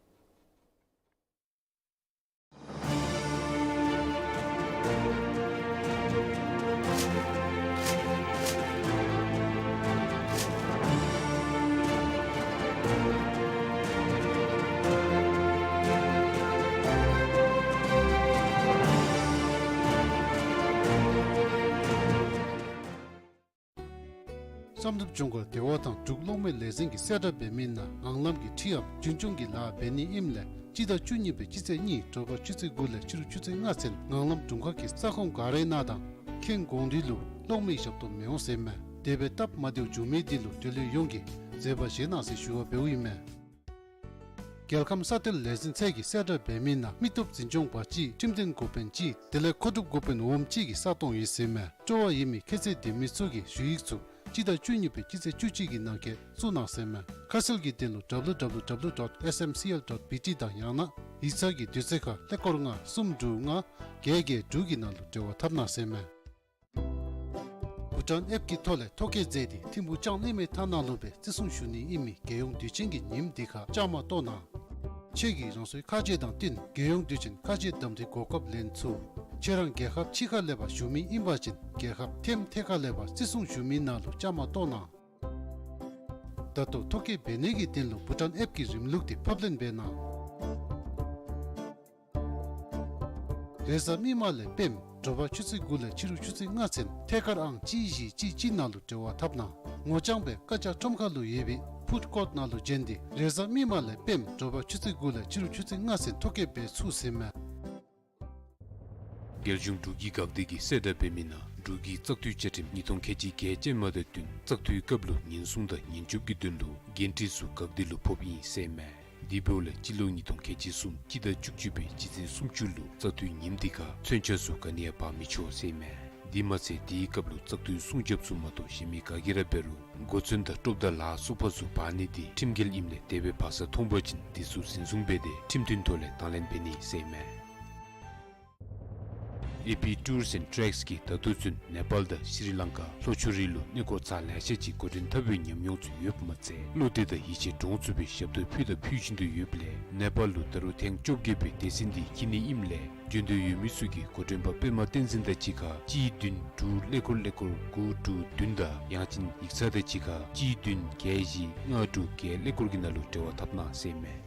བསམ་གྲུབ་ལྗོངས་མཁར་སྡེ་བ་དང་འབྲུག་གློག་མེ་ལས་འཛིན་གྱིས་གསལ་བསྒྲགས་འབད་མི་ནང་ངང་ལམ་གྱི་འཁྲིད་ཡངམ་རྒྱུན་སྐྱོང་གི་ལཱ་འབད་ནི་ཨིནམ་ལས་སྤྱི་ཟླ་བཅུ་གཉིས་པའི་སྤྱི་ཚེས་གཉིས་དྲོ་པ་ཆུ་ཚོད་དགུ་ལས་ཕྱི་རུ་ཆུ་ཚོད་ལྔ་ཚུན་ངང་ལམ་དྲུང་ཁག་གིས་ས་ཁོངས་ག་ར་ནང་དང་ཁེངས་དགོངས་འདུས་ལུ་གློག་མེ་ཞབས་ཏོག་མི་འོང་ཟེར་མས། དེ་སྦེ་སྟབས་མ་བདེཝ་བྱུང་མི་དེ་ལུ་འབྲེལ་ཡོད་ཡོངས་ཀྱིས་བཟོད་པ་བཞེས་གནང་ཟེར་ཞུ་བ་འབདཝ་ཨིན་མས། རྒྱལ་ཁམས་ས་གཏེར་ལས་འཛིན་ཚད་ཀྱིས་གསལ་བསྒྲགས་འབད་མི་ནང་མི་སྟོབས་འཛིན་སྐྱོང་པ་གཅིག་ཁྲིམས་དོན་འགོ་དཔོན་གཅིག་དེ་ལས་མཁོ་སྒྲུབ་འགོ་དཔོན་འོགམ་གཅིག་གི་ས་སྟོང་ཡོད་ཟེར་མས། སྤྲོ་བ་ཡོད་མི་ཁྱད་ཚད་ལྡན་མི་ཚུ་གིས་ཞུ་ཡིག་ཚུ་སྤྱི་ཟླ་བཅུ་གཉིས་པའི་སྤྱི་ཚེས་བཅུ་གཅིག་གི་ནང་འཁོད་བཙུགས་གནང་ཟེར་མས། ཁ་གསལ་གྱི་དོན་ལུ་W W W dot S M C L dot B T དང་ཡང་ན་ཡིག་ཚང་གི་དུས་ཚོད་ཁར་ཀླད་ཀོར་ལྔ་གསུམ་དྲུག་ལྔ་བརྒྱད་བརྒྱད་དྲུག་གི་ནང་ལུ་འབྲེལ་བ་འཐབ་གནང་ཟེར་མས། བྷུ་ཊཱན་ཨེཔ་ཀྱི་ཐོག་ལས་ཐོ་བཀོད་མཛད་དེ་ཐིམ་ཕུག་ལྕང་གླིང་མའི་ཐང་ནང་ལུ་སྦེ་བརྩི་སྲུང་ཞུ་ནི་ཨིན་མི་རྒྱལ་ཡོངས་དུས་ཆེན་གྱི་ཉིནམ་དེ་ཁར་བཅའ་མར་གཏོགས་གནང་། ཁྱེད་ཀྱིས་རང་སོའི་ཁ་རྗེ་དང་བསྟུན་རྒྱལ་ཡོངས་དུས་ཆེན་ཁ་རྗེ་གདམ་འཐུའི་གོ་སྐབས་ལེན་ཚུགས། ཁྱེད་རང་རྒྱལ་ཁབ་ཕྱི་ཁ་ལས་ཕར་བཞུགས་མི་ཨིན་པ་ཅིན་རྒྱལ་ཁབ་ཐེམ་ཐེ་ཁ་ལས་ཕར་བརྩི་སྲུང་ཞུ་མི་ནང་ལུ་བཅའ་མར་གཏོགས་གནང་། ད་ལྟོ་ཐོ་བཀོད་འབད་ནི་གི་དོན་ལུ་བྷུ་ཊཱན་ཨེཔ་ཀྱི་རིམ་ལུགས་དེ་ཕབ་ལེན་འབད་གནང་། རེས་གཟའ་མིག་དམར་ལས་སྤེནམ་དྲོ་པ་ཆུ་ཚོད་དགུ་ལས་ཕྱི་རུ་ཆུ་ཚོད་ལྔ་ཚུན་ཐད་ཀར་ཨང་གཅིག་བཞི་གཅིག་གཅིག་ནང་ལུ་འབྲེལ་བ་འཐབ་གནང་། ངོ་རྐྱང་སྦེ་བཀའ་རྒྱ་ཁྲོམ་ཁ་ལུ་ཡོད་པའི་ཕུཌ་ཀོརཊ་ནང་ལུ་བྱོན་ཏེ་རེས་གཟའ་མིག་དམར་ལས་སྤེནམ་དྲོ་པ་ཆུ་ཚོད་དགུ་ལས་ཕྱི་རུ་ཆུ་ཚོད་ལྔ་ཚུན་ཐོ་བཀོད་འབད་ཚུགས་ཟེར་མས། རྒྱལ་གཞུང་འབྲུག་གི་འགག་སྡེ་གིས་གསལ་བསྒྲགས་འབད་མི་ནང་འབྲུག་གི་བཙག་འཐུའི་བཅའ་ཁྲིམས་ཉིས་སྟོང་ཁལ་གཅིག་བརྒྱད་ཅན་མ་དང་བསྟུན་བཙག་འཐུའི་སྐབས་ལུ་ཉེན་སྲུང་དང་ཉེན་སྐྱོབ་ཀྱི་དོན་ལུ་འགན་འཁྲི་ཚུ་འགག་སྡེ་ལུ་ཕོགཔ་ཨིན་ཟེར་མས། དེ་འབདཝ་ལས་སྤྱི་ལོ་ཉིས་སྟོང་ཁལ་གཅིག་གསུམ་སྤྱི་ཟླ་བཅུ་གཅིག་པའི་སྤྱི་ཚེས་སུམ་ཅུ་ལུ་བཙག་འཐུའི་ཉིནམ་དེ་ཁར་མཚོན་ཆ་ཚུ་ག་ནི་ཡང་འབག་མི་ཆོག་ཟེར་མས། དེ་མ་ཚད་དེའི་སྐབས་ལུ་བཙག་འཐུའི་སྲུང་རྒྱབ་ཚུ་མ་གཏོགས་གཞན་མི་ག་གིས་ར་འབད་རུང་གོ་མཚོན་དང་ཀྲོབ་དང་ལ་སོགས་པ་ཚུ་འབག་ནི་དེ་ཁྲིམས་འགལ་ཨིནམ་ལས་དེ་སྦེ་འབག་ས་མཐོང་པ་ཅིན་དེ་ཚུ་འཛིན་བཟུང་འབད་དེ་ཁྲིམས་མཐུན་ཐོག་ལས་དང་ལེན་འབད་ནི་ཟེར་མས། ཨེ་པི་ཊུརསི་ཨེནཌ་ཊེགསི་གིས་ད་ལྟོ་ཚུན་ནེ་པཱལ་དང་ཤྲི་ལང་ཀ་ལྷོ་ཕྱོགས་རིགས་ལུ་གནས་སྐོར་ཚར་ལེ་ཤ་ཅིག་འགོ་འདྲེན་འཐབ་པའི་ཉམས་མྱོང་ཚུ་ཡོདཔ་མ་ཚད་བློ་གཏད་དང་ཡིད་ཆེས་འདྲོངས་ཚུགས་པའི་ཞབས་ཏོག་ཕུལ་དང་ཕུལ་བཞིན་དུ་ཡོདཔ་ལས་ནེ་པཱལ་ལུ་ད་རུང་ཐེངས་བཅོ་བརྒྱད་པའི་སྡེ་ཚན་འདི་འཁྱིད་ནི་ཨིནམ་ལས་འབྱོན་འདོད་ཡོད་མི་ཚུ་གིས་འགོ་འདྲེན་པ་པདྨ་བསྟན་འཛིན་དང་གཅིག་ཁར་གཅིག་བདུན་དྲུག་ཀླད་ཀོར་ཀླད་ཀོར་དགུ་དྲུག་བདུན་དང་ཡང་ཅིན་ཡིག་ཚང་དང་གཅིག་ཁར་གཅིག་བདུན་བརྒྱད་བཞི་ལྔ་དྲུག་བརྒྱད་ཀླད་ཀོར་གྱི་ནང་ལུ་འབྲེལ་བ་འཐབ་གནང་ཟེར་མས།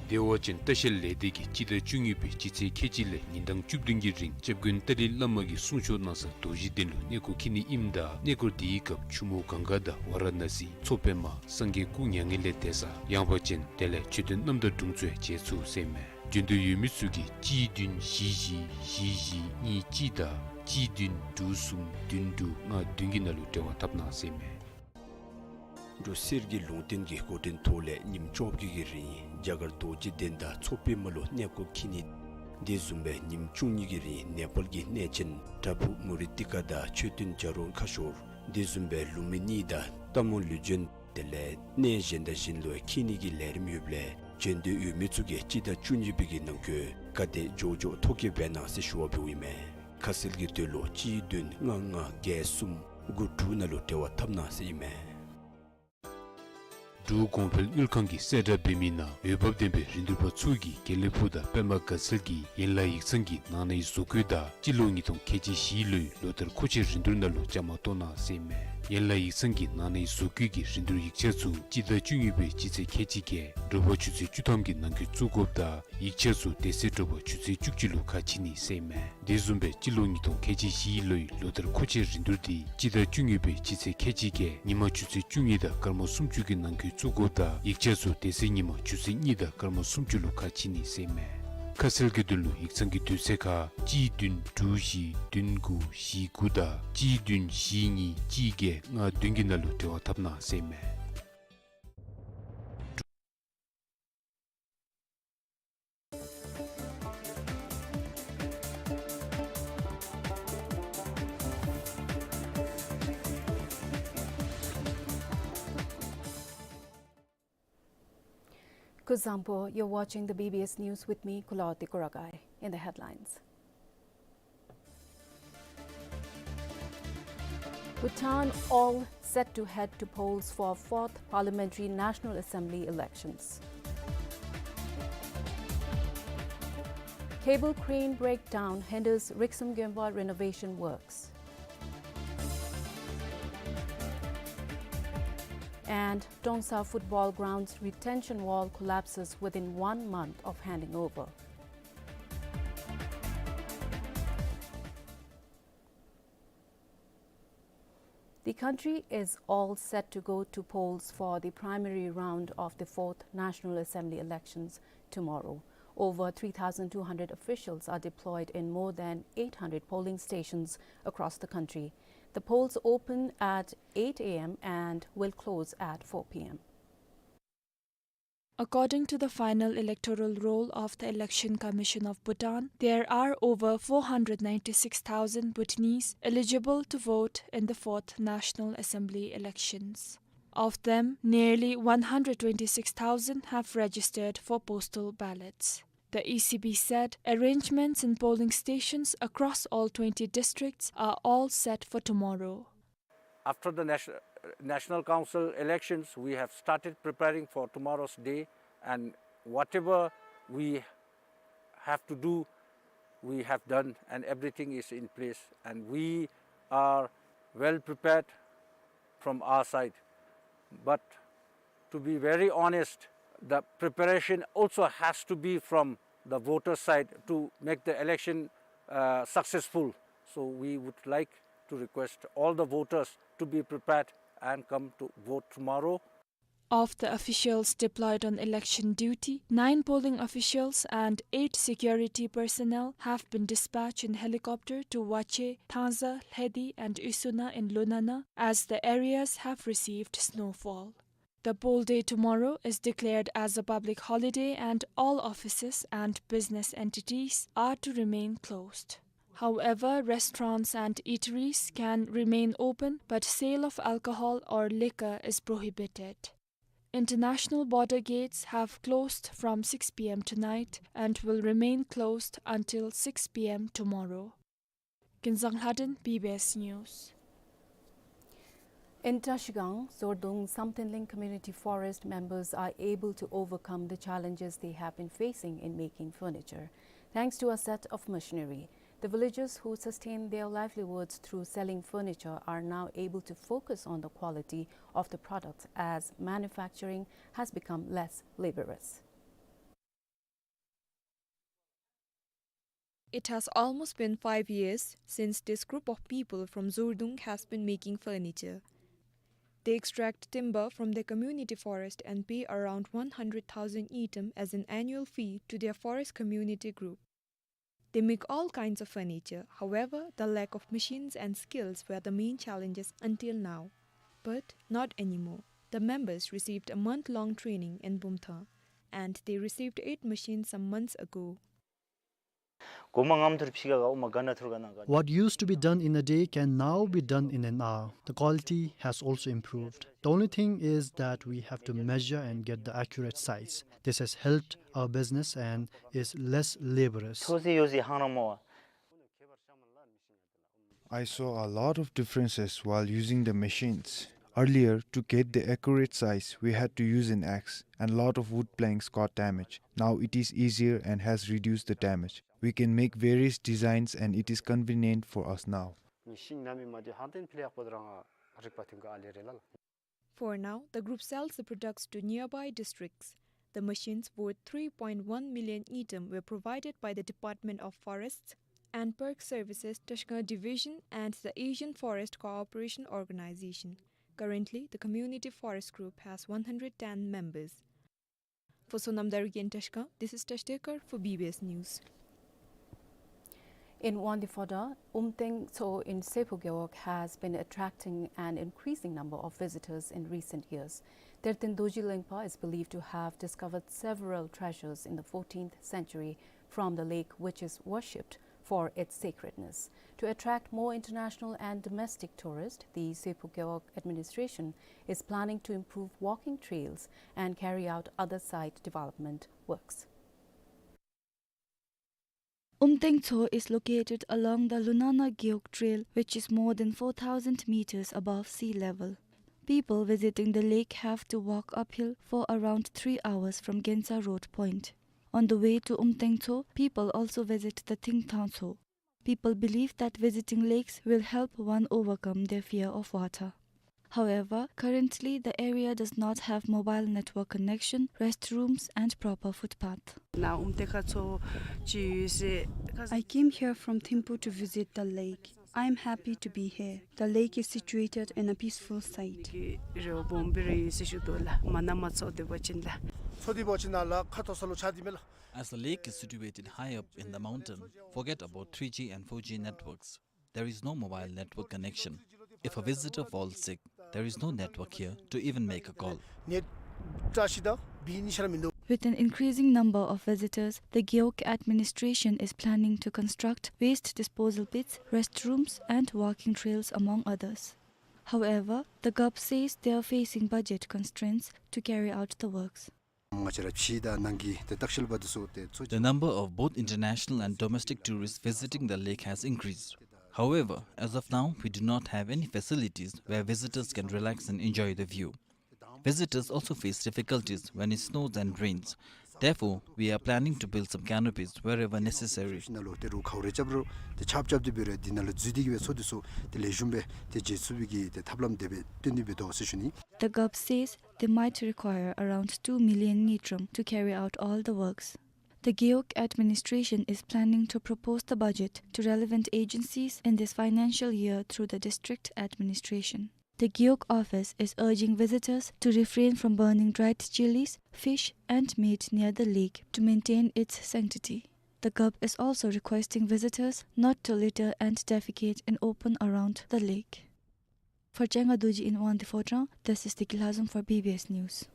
བདེ་བ་ཅན་ལྟ་བཤལ་ལས་སྡེ་གིས་སྤྱི་ཟླ་བཅུ་གཉིས་པའི་སྤྱི་ཚེས་ཁལ་གཅིག་ལས་ཉིན་གྲངས་བཅུ་བདུན་གྱི་རིང་སྐྱབས་མགོན་ཏཱ་ལའི་བླ་མ་གི་གསུང་ཆོག་གནང་ས་རྡོ་རྗེ་གདན་ལུ་གནས་སྐོར་འཁྱིད་ནི་ཨིནམ་ད་གནས་སྐོར་དེའི་སྐབས་ཆུ་མོ་གངྒཱ་དང་ཝཱ་ར་ཎ་སི་མཚོ་པདྨ་སངས་རྒྱས་སྐུ་མྱ་ངན་ལས་འདས་ས་ཡངས་པ་ཅན་དེ་ལས་མཆོད་རྟེན་རྣམ་དག་དྲུང་ཚུ་ཡང་མཇལ་ཚུགས་ཟེར་མས། འབྱོན་འདོད་ཡོད་མི་ཚུ་གིས་གཅིག་བདུན་བཞི་བཞི་བཞི་བཞི་གཉིས་གཅིག་དང་གཅིག་བདུན་དྲུག་གསུམ་བདུན་དྲུག་ལྔ་བདུན་གྱི་ནང་ལུ་འབྲེལ་བ་འཐབ་གནང་ཟེར་མས། འབྲུག་གསེར་གྱི་ལུང་བསྟན་གྱི་འགོ་འདྲེན་ཐོག་ལས་ཉིནམ་བཅོ་བརྒྱད་ཀྱི་རིང་རྒྱ་གར་རྡོ་རྗེ་གདན་དང་མཚོ་པདྨ་ལུ་གནས་སྐོར་འཁྱིད་ནི། དེ་བཟུམ་སྦེ་ཉིནམ་བཅུ་གཉིས་ཀྱི་རིང་ནེ་པཱལ་གྱི་གནས་ཆེན་བྲག་ཕུག་མུ་ཏི་ཀ་དང་མཆོད་རྟེན་བྱ་རོག་ཁ་ཤོར། དེ་བཟུམ་སྦེ་ལུམ་བི་ནི་དང་སྟག་མོ་ལུས་སྦྱིན་དེ་ལས་གནས་གཞན་དང་གཞན་ལུ་འཁྱིད་ནི་གི་ལས་རིམ་ཡོདཔ་ལས་འབྱོན་འདོད་ཡོད་མི་ཚུ་གིས་སྤྱི་ཟླ་བཅུ་གཉིས་པའི་གི་ནང་འཁོད་ག་དེ་མགྱོགས་མགྱོགས་ཐོ་བཀོད་འབད་གནང་ཟེར་ཞུ་བ་འབདཝ་ཨིན་མས། ཁ་གསལ་གྱི་དོན་ལུ་གཅིག་བདུན་ལྔ་ལྔ་བརྒྱད་གསུམ་དགུ་དྲུག་ནང་ལུ་འབྲེལ་བ་འཐབ་གནང་ཟེར་ཨིན་མས། འབྲུག་གོང་འཕེལ་དངུལ་ཁང་གིས་གསལ་བསྒྲགས་འབད་མི་ནང་འོས་འབབ་ལྡན་པའི་རིན་བསྡུར་པ་ཚུ་གིས་དགེ་ལེགས་ཕུག་དང་པདྨ་དགའ་ཚལ་གྱི་ཡན་ལག་ཡིག་ཚང་གི་ནང་ནའི་བཟོ་བཀོད་དང་སྤྱི་ལོ་ཉིས་སྟོང་ཁལ་གཅིག་བཞི་ལོའི་ལོ་ལྟར་མཁོ་ཆས་རིན་བསྡུར་ནང་ལུ་བཅའ་མར་གཏོགས་གནང་ཟེར་ཨིན་མས། ཡན་ལག་ཡིག་ཚང་གི་ནང་ནའི་བཟོ་བཀོད་ཀྱི་རིན་བསྡུར་ཡིག་ཆ་ཚུ་སྤྱི་ཟླ་བཅུ་གཉིས་པའི་སྤྱི་ཚེས་ཁལ་གཅིག་བརྒྱད་དྲོ་པ་ཆུ་ཚོད་བཅུ་ཐམ་གྱི་ནང་འཁོད་བཙུགས་དགོཔ་དང་ཡིག་ཆ་ཚུ་དེ་ཚེ་དྲོ་པ་ཆུ་ཚོད་བཅུ་གཅིག་ལུ་ཁ་ཕྱེ་ནི་ཟེར་ཨིན་མས། དེ་བཟུམ་སྦེ་སྤྱི་ལོ་ཉིས་སྟོང་ཁལ་གཅིག་བཞི་ལོའི་ལོ་ལྟར་མཁོ་ཆས་རིན་བསྡུར་དེ་སྤྱི་ཟླ་བཅུ་གཉིས་པའི་སྤྱི་ཚེས་ཁལ་གཅིག་བརྒྱད་ཉིན་མ་ཆུ་ཚོད་བཅུ་གཉིས་དང་སྐར་མ་སུམ་ཅུ་གི་ནང་འཁོད་བཙུགས་དགོཔ་དང་ཡིག་ཆ་ཚུ་དེ་ཚེ་ཉིན་མ་ཆུ་ཚོད་གཉིས་དང་སྐར་མ་སུམ་ཅུ་ལུ་ཁ་ཕྱེ་ནི་ཟེར་ཨིན་མས། ཁ་གསལ་གྱི་དོན་ལུ་ཡིག་ཚང་གི་དུས་ཚོད་ཁར་གཅིག་བདུན་དྲུག་བཞི་བདུན་དགུ་བཞི་དགུ་དང་གཅིག་བདུན་བཞི་གཉིས་གཅིག་བརྒྱད་ལྔ་བདུན་གྱི་ནང་ལུ་འབྲེལ་བ་འཐབ་གནང་ཟེར་ཨིན་མས། Kuzuzangpo, you're watching the B B S News with me, Kulawarti Kurakai. In the headlines. Bhutan all set to head to polls for fourth Parliamentary National Assembly elections. Cable crane breakdown hinders Riksum Gempa renovation works. And Tongsa football ground's retention wall collapses within one month of handing over. The country is all set to go to polls for the primary round of the fourth National Assembly elections tomorrow. Over three thousand two hundred officials are deployed in more than eight hundred polling stations across the country. The polls open at eight A M and will close at four P M. According to the final electoral roll of the Election Commission of Bhutan, there are over four hundred ninety-six thousand Bhutanese eligible to vote in the fourth National Assembly elections. Of them, nearly one hundred twenty-six thousand have registered for postal ballots. The E C B said arrangements in polling stations across all twenty districts are all set for tomorrow. After the nation-, National Council elections, we have started preparing for tomorrow's day, and whatever we have to do, we have done, and everything is in place, and we are well prepared from our side. But to be very honest, the preparation also has to be from the voter side to make the election, uh, successful. So we would like to request all the voters to be prepared and come to vote tomorrow. Of the officials deployed on election duty, nine polling officials and eight security personnel have been dispatched in helicopter to Wache, Thangzha, Lhedi and Isuna in Lunana, as the areas have received snowfall. The poll day tomorrow is declared as a public holiday and all offices and business entities are to remain closed. However, restaurants and eateries can remain open, but sale of alcohol or liquor is prohibited. International border gates have closed from six P M tonight and will remain closed until six P M tomorrow. Kinzang Lhaden, B B S News. In Trashigang, Zordung Samtenling Community Forest members are able to overcome the challenges they have been facing in making furniture, thanks to a set of machinery. The villagers who sustain their livelihoods through selling furniture are now able to focus on the quality of the products, as manufacturing has become less laborious. It has almost been five years since this group of people from Zordung has been making furniture. They extract timber from their community forest and pay around one hundred thousand ngultrum as an annual fee to their forest community group. They make all kinds of furniture. However, the lack of machines and skills were the main challenges until now. But not anymore. The members received a month-long training in Bumthang, and they received eight machines some months ago. What used to be done in a day can now be done in an hour. The quality has also improved. The only thing is that we have to measure and get the accurate size. This has helped our business and is less laborious. I saw a lot of differences while using the machines. Earlier, to get the accurate size, we had to use an axe, and lot of wood planks got damaged. Now it is easier and has reduced the damage. We can make various designs, and it is convenient for us now. For now, the group sells the products to nearby districts. The machines worth three point one million ngultrum were provided by the Department of Forests and Park Services, Trashigang Division, and the Asian Forest Cooperation Organization. Currently, the community forest group has one hundred ten members. For Sonam Dargyen Trashigang, this is Tash Dekar for B B S News. In Wangdue Phodrang, Umteng Tso in Seppo Gewog has been attracting an increasing number of visitors in recent years. Terten Dorji Lengpa is believed to have discovered several treasures in the fourteenth century from the lake, which is worshipped for its sacredness. To attract more international and domestic tourists, the Seppo Gewog administration is planning to improve walking trails and carry out other site development works. Umteng Tso is located along the Lunana Gewog Trail, which is more than four thousand meters above sea level. People visiting the lake have to walk uphill for around three hours from Gensa Road Point. On the way to Umteng Tso, people also visit the Thingthang Tso. People believe that visiting lakes will help one overcome their fear of water. However, currently the area does not have mobile network connection, restrooms, and proper footpath. I came here from Thimphu to visit the lake. I am happy to be here. The lake is situated in a peaceful site. གི་རེ་བ་སྦོམ་སྦེ་ར་ཡོད་ཟེར་ཞུ་དོ་ལགས། མ་ན་མ་ཚོགས་སྡོད་པ་ཅིན་ལགས། ཚོགས་སྡོད་པ་ཅིན་ནཱ་ལགས་ཁ་མཐོ་ས་ལུ་ཆགས་ཏེ་མས་ལགས། As the lake is situated high up in the mountain, forget about three G and four G networks. There is no mobile network connection. If a visitor falls sick, there is no network here to even make a call. ནེཊ་བཀྲ་ཤིས་དང་བི་གཉིས་ཆ་ར་མིན་འདུག། With an increasing number of visitors, the Gewog administration is planning to construct waste disposal pits, restrooms, and walking trails, among others. However, the G O P says they are facing budget constraints to carry out the works. ང་བཅས་ར་ཕྱི་དང་ནང་གི་ཏེ་ལྟ་བཤལ་པ་འདི་ཚུ་ཏེ་ཚོ། The number of both international and domestic tourists visiting the lake has increased. However, as of now, we do not have any facilities where visitors can relax and enjoy the view. Visitors also face difficulties when it snows and rains. Therefore, we are planning to build some canopies wherever necessary. ནང་ལུ་ཏེ་རུ་ཁཝ་རེ་རྐྱབ་རུང་ཏེ་ཆརཔ་རྐྱབ་སྟེ་འབད་རུང་འདི་ནང་ལུ་འཛུལ་ཏེ་གི་སྦེ་ཚོགས་འདི་ཚུ་ཏེ་ལེགས་ཤོམ་སྦེ་ཏེ་མཇལ་ཚུགས་པའི་གི་ཏེ་ཐབས་ལམ་དེ་སྦེ་སྟོན་ཏེ་འབད་དོ་ཟེར་ཞུ་ནི། The G O P says they might require around two million ngultrum to carry out all the works. The Gewog administration is planning to propose the budget to relevant agencies in this financial year through the district administration. The Gewog office is urging visitors to refrain from burning dried chilies, fish, and meat near the lake to maintain its sanctity. The G O P is also requesting visitors not to litter and defecate in open around the lake. For Chenga Dorji in Wangdue Phodrang, this is Deki Lhazom for B B S News.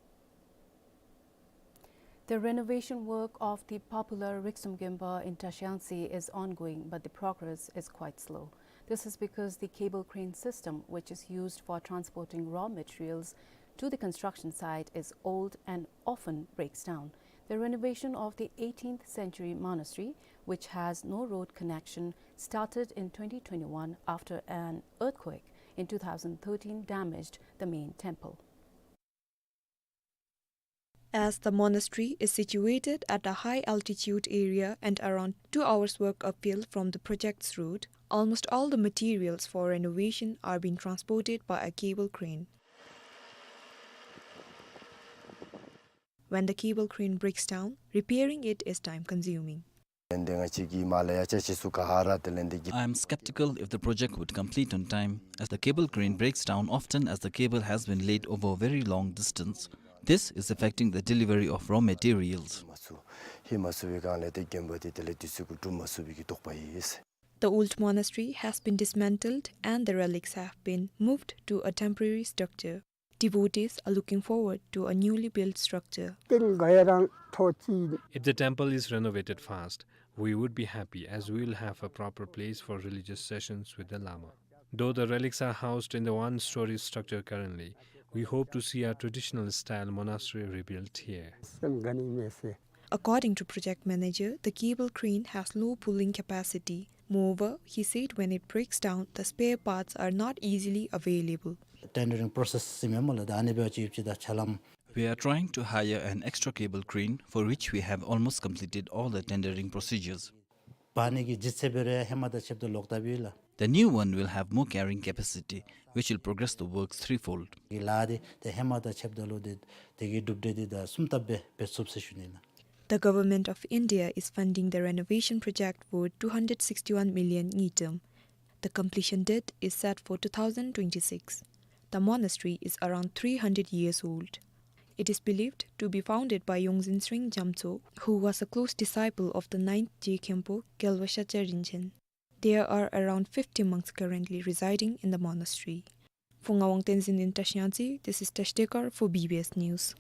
The renovation work of the popular Riksum Gemba in Trashiyangtse is ongoing, but the progress is quite slow. This is because the cable crane system, which is used for transporting raw materials to the construction site, is old and often breaks down. The renovation of the eighteenth century monastery, which has no road connection, started in twenty twenty-one after an earthquake in two thousand thirteen damaged the main temple. As the monastery is situated at a high altitude area and around two hours walk uphill from the project's route, almost all the materials for renovation are being transported by a cable crane. When the cable crane breaks down, repairing it is time consuming. དེ་ལས་ང་བཅས་ཀྱིས་མར་ལས་ཡར་ཅིག་ཅིག་ཚུ་ག་ར་དེ་ལས་འདི་གི། I am skeptical if the project would complete on time, as the cable crane breaks down often as the cable has been laid over a very long distance. This is affecting the delivery of raw materials. མ་ཚུགས། ལྷོད་མ་ཚུགས་པའི་སྒང་ལས་ཏེ་དགོན་པ་འདི་དེ་ལས་དུས་ཚོད་ཀྱིས་གྲུབ་མ་ཚུགས་པའི་གི་དོགས་པ་ཡོད། The old monastery has been dismantled and the relics have been moved to a temporary structure. Devotees are looking forward to a newly built structure. རྟེན་འགའ་ཡང་ཐོག་ཅིག། If the temple is renovated fast, we would be happy, as we will have a proper place for religious sessions with the Lama. Though the relics are housed in the one-story structure currently, we hope to see our traditional style monastery rebuilt here. སེམས་དགའ་ནི་མས་ཟེར། According to project manager, the cable crane has low pulling capacity. Moreover, he said when it breaks down, the spare parts are not easily available. Tendering process ཟེར་མས་སྨོ་ལགས། ད་ཨ་ནི་འབད་བ་ཅིན་ཡོདཔ་ཅིག་ད་ཆ་ལམ། We are trying to hire an extra cable crane, for which we have almost completed all the tendering procedures. འབག་ནི་གི་ལྗིད་ཚད་འབད་རུང་ཧེ་མ་དང་ཕྱདཔ་ད་ལོག་ལྟབ་ཡོད་ལགས། The new one will have more carrying capacity, which will progress the works threefold. གི་ལཱ་འདི་ཏེ་ཧེ་མ་དང་ཕྱདཔ་ད་ལུ་ཏེ་དེ་གི་གྲུབ་འབྲས་འདི་ད་གསུམ་ལྟབ་སྦེ་འབད་ཚུགས་ཟེར་ཞུ་ནི་ལགས། The government of India is funding the renovation project worth two hundred sixty-one million ngultrum. The completion date is set for two thousand twenty-six. The monastery is around three hundred years old. It is believed to be founded by Yongzin Sring Jamtso, who was a close disciple of the ninth Je Khenpo Gyalva Shakya Rinchen. There are around fifty monks currently residing in the monastery. For Ngawang Tenzin in Trashiyangtse, this is Tash Tekar for B B S News.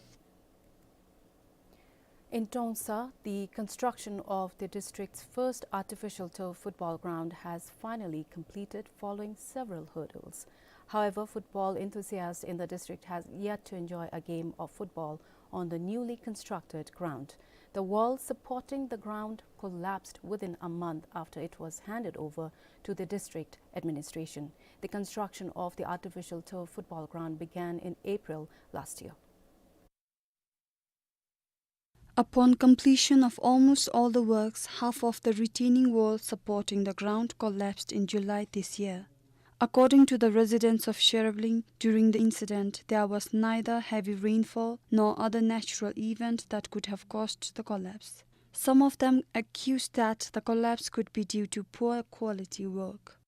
In Trongsa, the construction of the district's first artificial turf football ground has finally completed following several hurdles. However, football enthusiasts in the district has yet to enjoy a game of football on the newly constructed ground. The wall supporting the ground collapsed within a month after it was handed over to the district administration. The construction of the artificial turf football ground began in April last year. Upon completion of almost all the works, half of the retaining wall supporting the ground collapsed in July this year. According to the residents of Shervling, during the incident, there was neither heavy rainfall nor other natural event that could have caused the collapse. Some of them accused that the collapse could be due to poor quality work.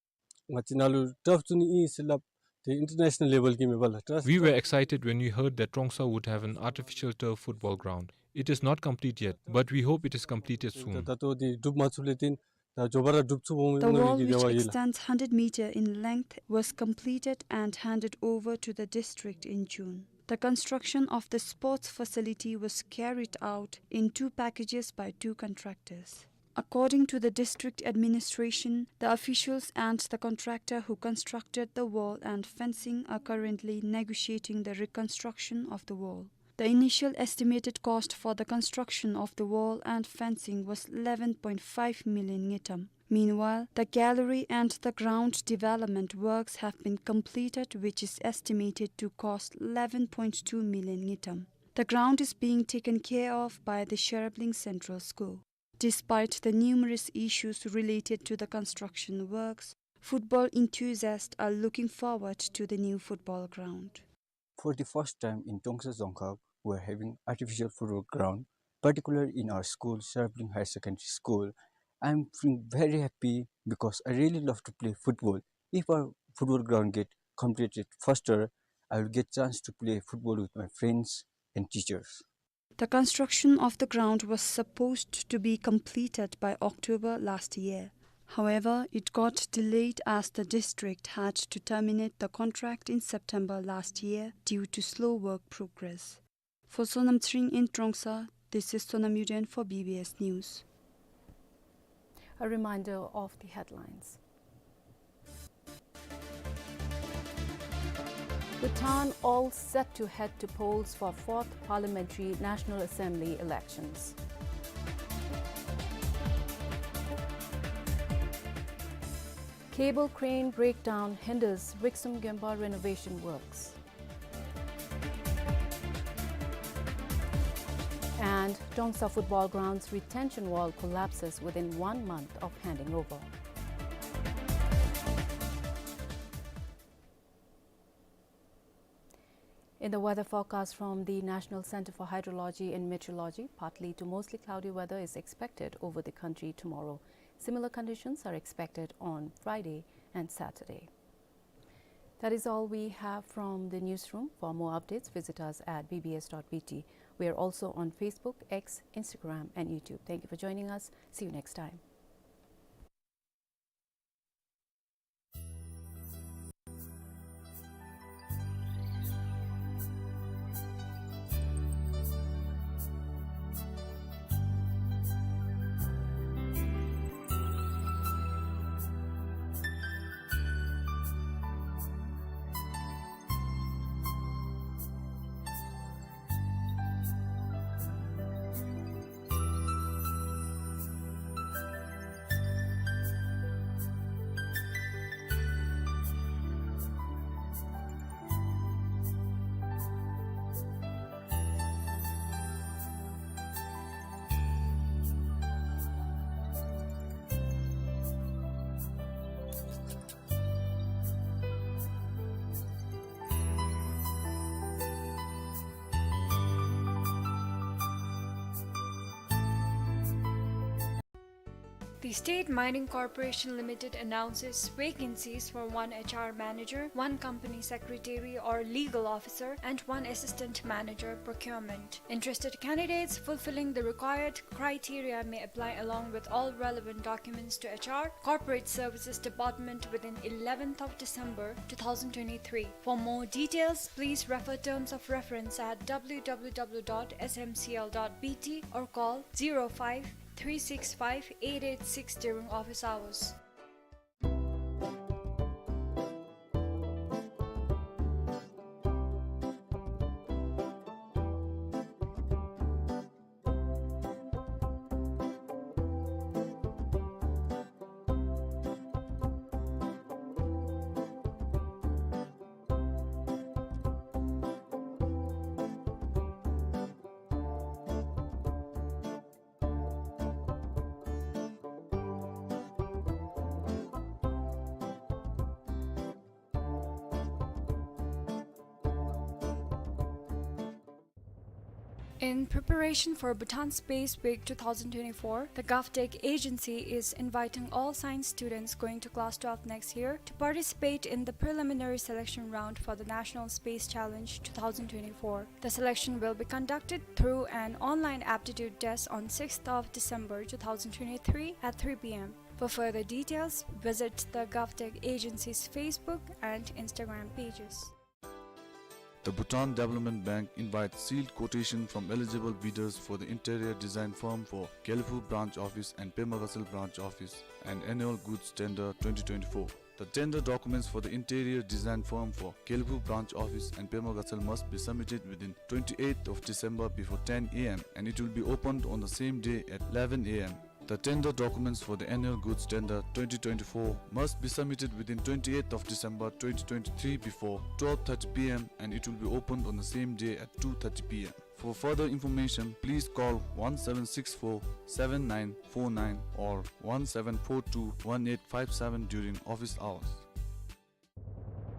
ང་བཅས་ནཱ་ལུ་ཊརཕ་བཙུགས་ནི་ཨིན་ཟེར་སླབ། ཏེ་ཨིན་ཊར་ནེ་ཤ་ནཱལ་ལེ་བཱལ་གྱི་མེན་པ་ལགས། ཊརཕ We were excited when we heard that Trongsa would have an artificial turf football ground. It is not complete yet, but we hope it is completed soon. ད་ད་ལྟོ་འདི་གྲུབ་མ་ཚུགས་ལས་བརྟེན་ད་མགྱོགས་པ་ར་གྲུབ་ཚུགསཔ་འོང་མནོ་བའི་གི་རེ་བ་ཡོད་ལགས། The wall, which extends hundred meter in length, was completed and handed over to the district in June. The construction of the sports facility was carried out in two packages by two contractors. According to the district administration, the officials and the contractor who constructed the wall and fencing are currently negotiating the reconstruction of the wall. The initial estimated cost for the construction of the wall and fencing was eleven point five million ngultrum. Meanwhile, the gallery and the ground development works have been completed, which is estimated to cost eleven point two million ngultrum. The ground is being taken care of by the Sherabling Central School. Despite the numerous issues related to the construction works, football enthusiasts are looking forward to the new football ground. For the first time in Trongsa Dzongkhag, we are having artificial football ground, particularly in our school, Sherabling Higher Secondary School. I'm feeling very happy because I really love to play football. If our football ground get completed faster, I will get chance to play football with my friends and teachers. The construction of the ground was supposed to be completed by October last year. However, it got delayed as the district had to terminate the contract in September last year due to slow work progress. For Sonam Tshering in Trongsa, this is Sonam Yuden for B B S News. A reminder of the headlines. Bhutan all set to head to polls for fourth Parliamentary National Assembly elections. Cable crane breakdown hinders Riksum Gempa renovation works. And Trongsa football ground's retention wall collapses within one month of handing over. In the weather forecast from the National Centre for Hydrology and Meteorology, partly to mostly cloudy weather is expected over the country tomorrow. Similar conditions are expected on Friday and Saturday. That is all we have from the newsroom. For more updates, visit us at B B S dot B T. We are also on Facebook, X, Instagram, and YouTube. Thank you for joining us. See you next time. The State Mining Corporation Limited announces vacancies for one H R manager, one company secretary or legal officer, and one assistant manager procurement. Interested candidates fulfilling the required criteria may apply along with all relevant documents to H R, Corporate Services Department within eleventh of December two thousand twenty-three. For more details, please refer terms of reference at W W W dot S M C L dot B T or call zero five three six five eight eight six during office hours. In preparation for Bhutan Space Week two thousand twenty-four, the GovTech agency is inviting all science students going to class twelve next year to participate in the preliminary selection round for the National Space Challenge two thousand twenty-four. The selection will be conducted through an online aptitude test on sixth of December two thousand twenty-three at three P M. For further details, visit the GovTech agency's Facebook and Instagram pages. The Bhutan Development Bank invites sealed quotation from eligible bidders for the interior design firm for Gelephu Branch Office and Pema Gatshel Branch Office and Annual Goods Tender twenty twenty-four. The tender documents for the interior design firm for Gelephu Branch Office and Pema Gatshel must be submitted within twenty-eighth of December before ten A M and it will be opened on the same day at eleven A M. The tender documents for the annual goods tender twenty twenty-four must be submitted within twenty-eighth of December twenty twenty-three before twelve thirty P M and it will be opened on the same day at two thirty P M. For further information, please call one seven six four seven nine four nine or one seven four two one eight five seven during office hours.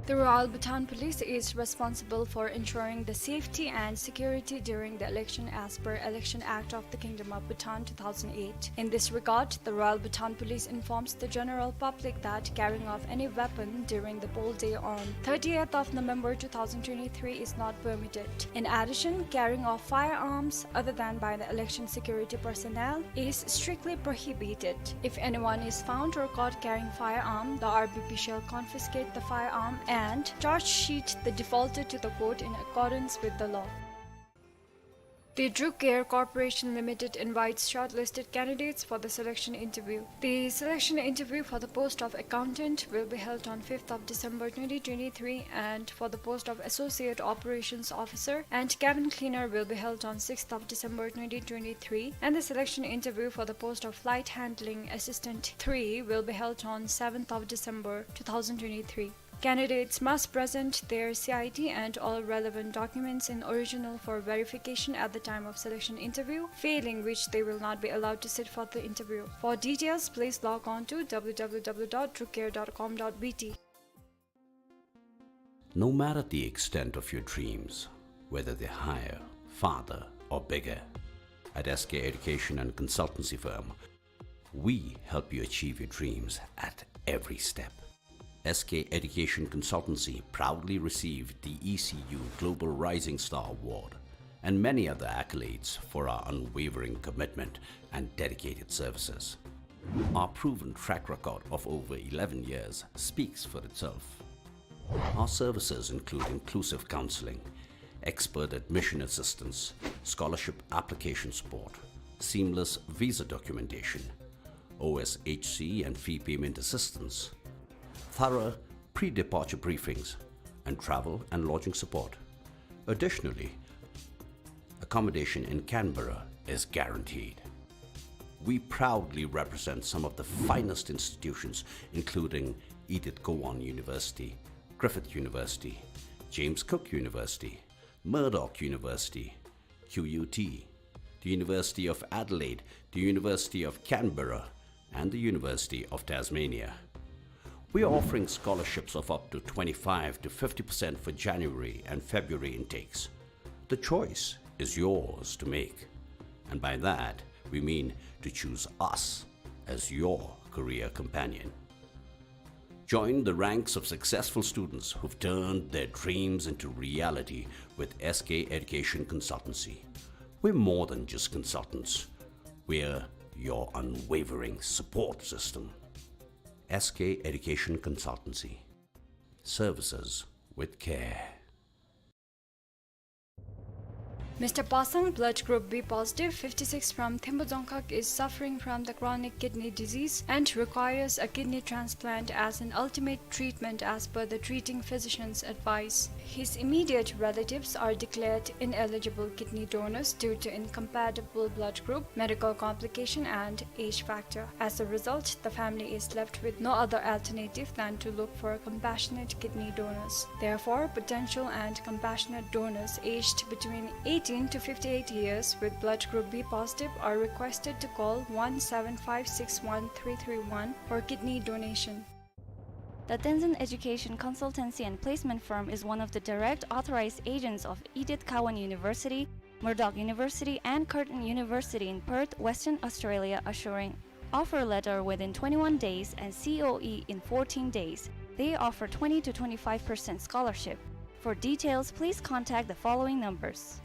The Royal Bhutan Police is responsible for ensuring the safety and security during the election as per Election Act of the Kingdom of Bhutan two thousand eight. In this regard, the Royal Bhutan Police informs the general public that carrying of any weapon during the poll day on thirtieth of November two thousand twenty-three is not permitted. In addition, carrying of firearms other than by the election security personnel is strictly prohibited. If anyone is found or caught carrying firearm, the R B P shall confiscate the firearm and charge sheet the defaulter to the court in accordance with the law. The Druk Air Corporation Limited invites shortlisted candidates for the selection interview. The selection interview for the post of accountant will be held on fifth of December twenty twenty-three, and for the post of associate operations officer and cabin cleaner will be held on sixth of December twenty twenty-three, and the selection interview for the post of flight handling assistant three will be held on seventh of December two thousand twenty-three. Candidates must present their C I D and all relevant documents in original for verification at the time of selection interview, failing which they will not be allowed to sit for the interview. For details, please log on to W W W dot drukair dot com dot B T. No matter the extent of your dreams, whether they're higher, farther, or bigger, at S K Education and Consultancy Firm, we help you achieve your dreams at every step. S K Education Consultancy proudly received the E C U Global Rising Star Award and many other accolades for our unwavering commitment and dedicated services. Our proven track record of over eleven years speaks for itself. Our services include inclusive counseling, expert admission assistance, scholarship application support, seamless visa documentation, O S H C and fee payment assistance, thorough pre-departure briefings, and travel and lodging support. Additionally, accommodation in Canberra is guaranteed. We proudly represent some of the finest institutions, including Edith Cowan University, Griffith University, James Cook University, Murdoch University, Q U T, the University of Adelaide, the University of Canberra, and the University of Tasmania. We are offering scholarships of up to twenty-five to fifty percent for January and February intakes. The choice is yours to make. And by that, we mean to choose us as your career companion. Join the ranks of successful students who've turned their dreams into reality with S K Education Consultancy. We're more than just consultants. We're your unwavering support system. S K Education Consultancy. Services with care. Mister Pasang, blood group B positive, fifty-six, from Thembu Dzongkhag is suffering from the chronic kidney disease and requires a kidney transplant as an ultimate treatment as per the treating physician's advice. His immediate relatives are declared ineligible kidney donors due to incompatible blood group, medical complication and age factor. As a result, the family is left with no other alternative than to look for compassionate kidney donors. Therefore, potential and compassionate donors aged between eighteen to fifty-eight years with blood group B positive are requested to call one seven five six one three three one for kidney donation. The Tenzin Education Consultancy and Placement Firm is one of the direct authorized agents of Edith Cowan University, Murdoch University and Curtin University in Perth, Western Australia, assuring offer letter within twenty-one days and C O E in fourteen days. They offer twenty to twenty-five percent scholarship. For details, please contact the following numbers.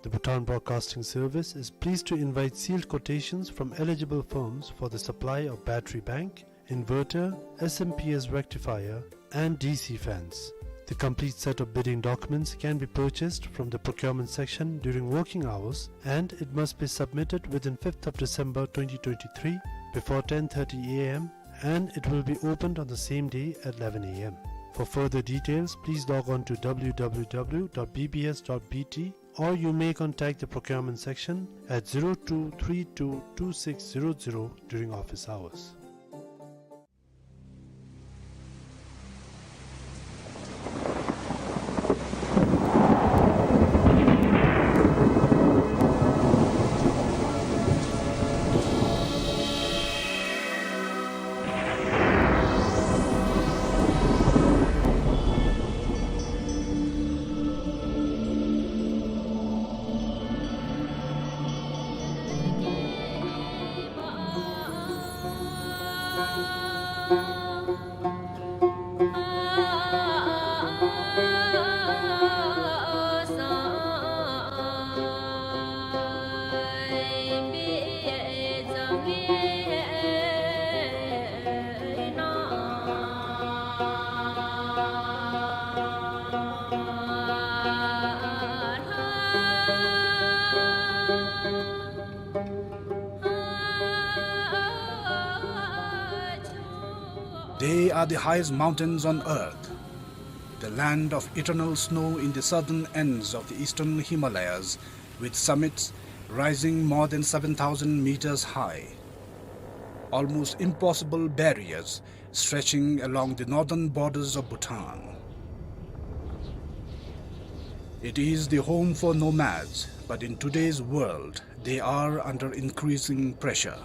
The Bhutan Broadcasting Service is pleased to invite sealed quotations from eligible firms for the supply of battery bank, inverter, S M P S rectifier, and D C fans. The complete set of bidding documents can be purchased from the procurement section during working hours, and it must be submitted within fifth of December twenty twenty-three before ten thirty A M, and it will be opened on the same day at eleven A M. For further details, please log on to W W W dot B B S dot B T, or you may contact the procurement section at zero two three two two six zero zero during office hours. They are the highest mountains on earth, the land of eternal snow in the southern ends of the eastern Himalayas, with summits rising more than seven thousand meters high. Almost impossible barriers stretching along the northern borders of Bhutan. It is the home for nomads, but in today's world, they are under increasing pressure.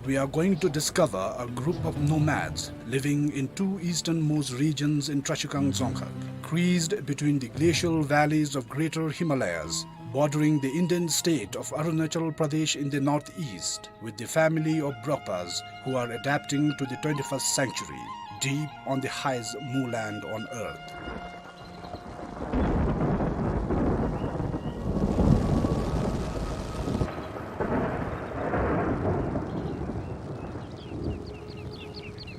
We are going to discover a group of nomads living in two easternmost regions in Trashigang Dzongkhag, creased between the glacial valleys of Greater Himalayas, bordering the Indian state of Arunachal Pradesh in the northeast, with the family of Brokpas, who are adapting to the twenty-first century, deep on the highest moorland on earth.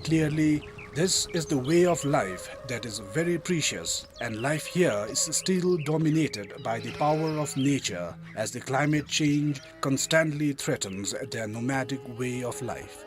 Clearly, this is the way of life that is very precious, and life here is still dominated by the power of nature, as the climate change constantly threatens their nomadic way of life.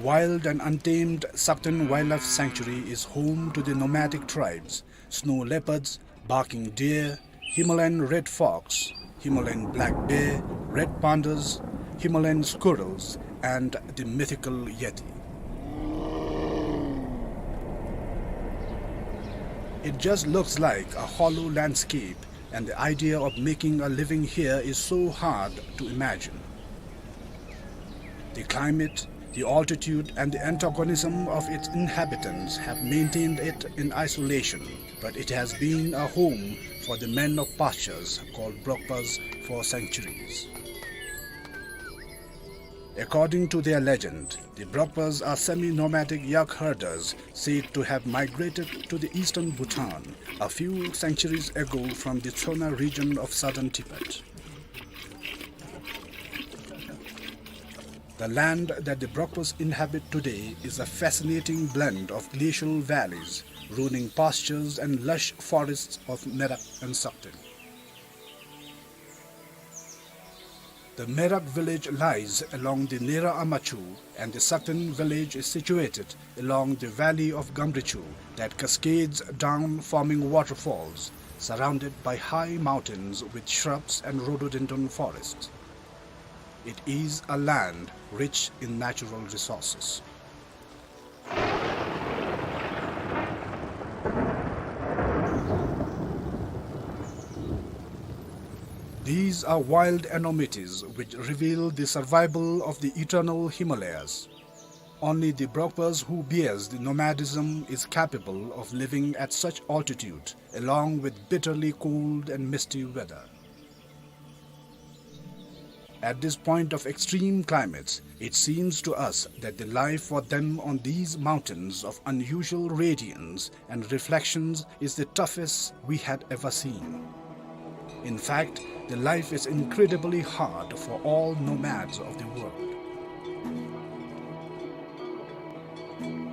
Wild and untamed Sakten Wildlife Sanctuary is home to the nomadic tribes, snow leopards, barking deer, Himalayan red fox, Himalayan black bear, red pandas, Himalayan squirrels, and the mythical yeti. It just looks like a hollow landscape, and the idea of making a living here is so hard to imagine. The climate, the altitude, and the antagonism of its inhabitants have maintained it in isolation, but it has been a home for the men of pastures called Brokpas for centuries. According to their legend, the Brokpas are semi-nomadic yak herders said to have migrated to the eastern Bhutan a few centuries ago from the Tsona region of southern Tibet. The land that the Brokpas inhabit today is a fascinating blend of glacial valleys, rolling pastures and lush forests of Merak and Sakten. The Merak village lies along the Nera Amachu, and the Sakten village is situated along the valley of Gamrichu that cascades down, forming waterfalls, surrounded by high mountains with shrubs and rhododendron forests. It is a land rich in natural resources. These are wild enormities which reveal the survival of the eternal Himalayas. Only the Brokpas who bears the nomadism is capable of living at such altitude, along with bitterly cold and misty weather. At this point of extreme climates, it seems to us that the life for them on these mountains of unusual radiance and reflections is the toughest we had ever seen. In fact, the life is incredibly hard for all nomads of the world.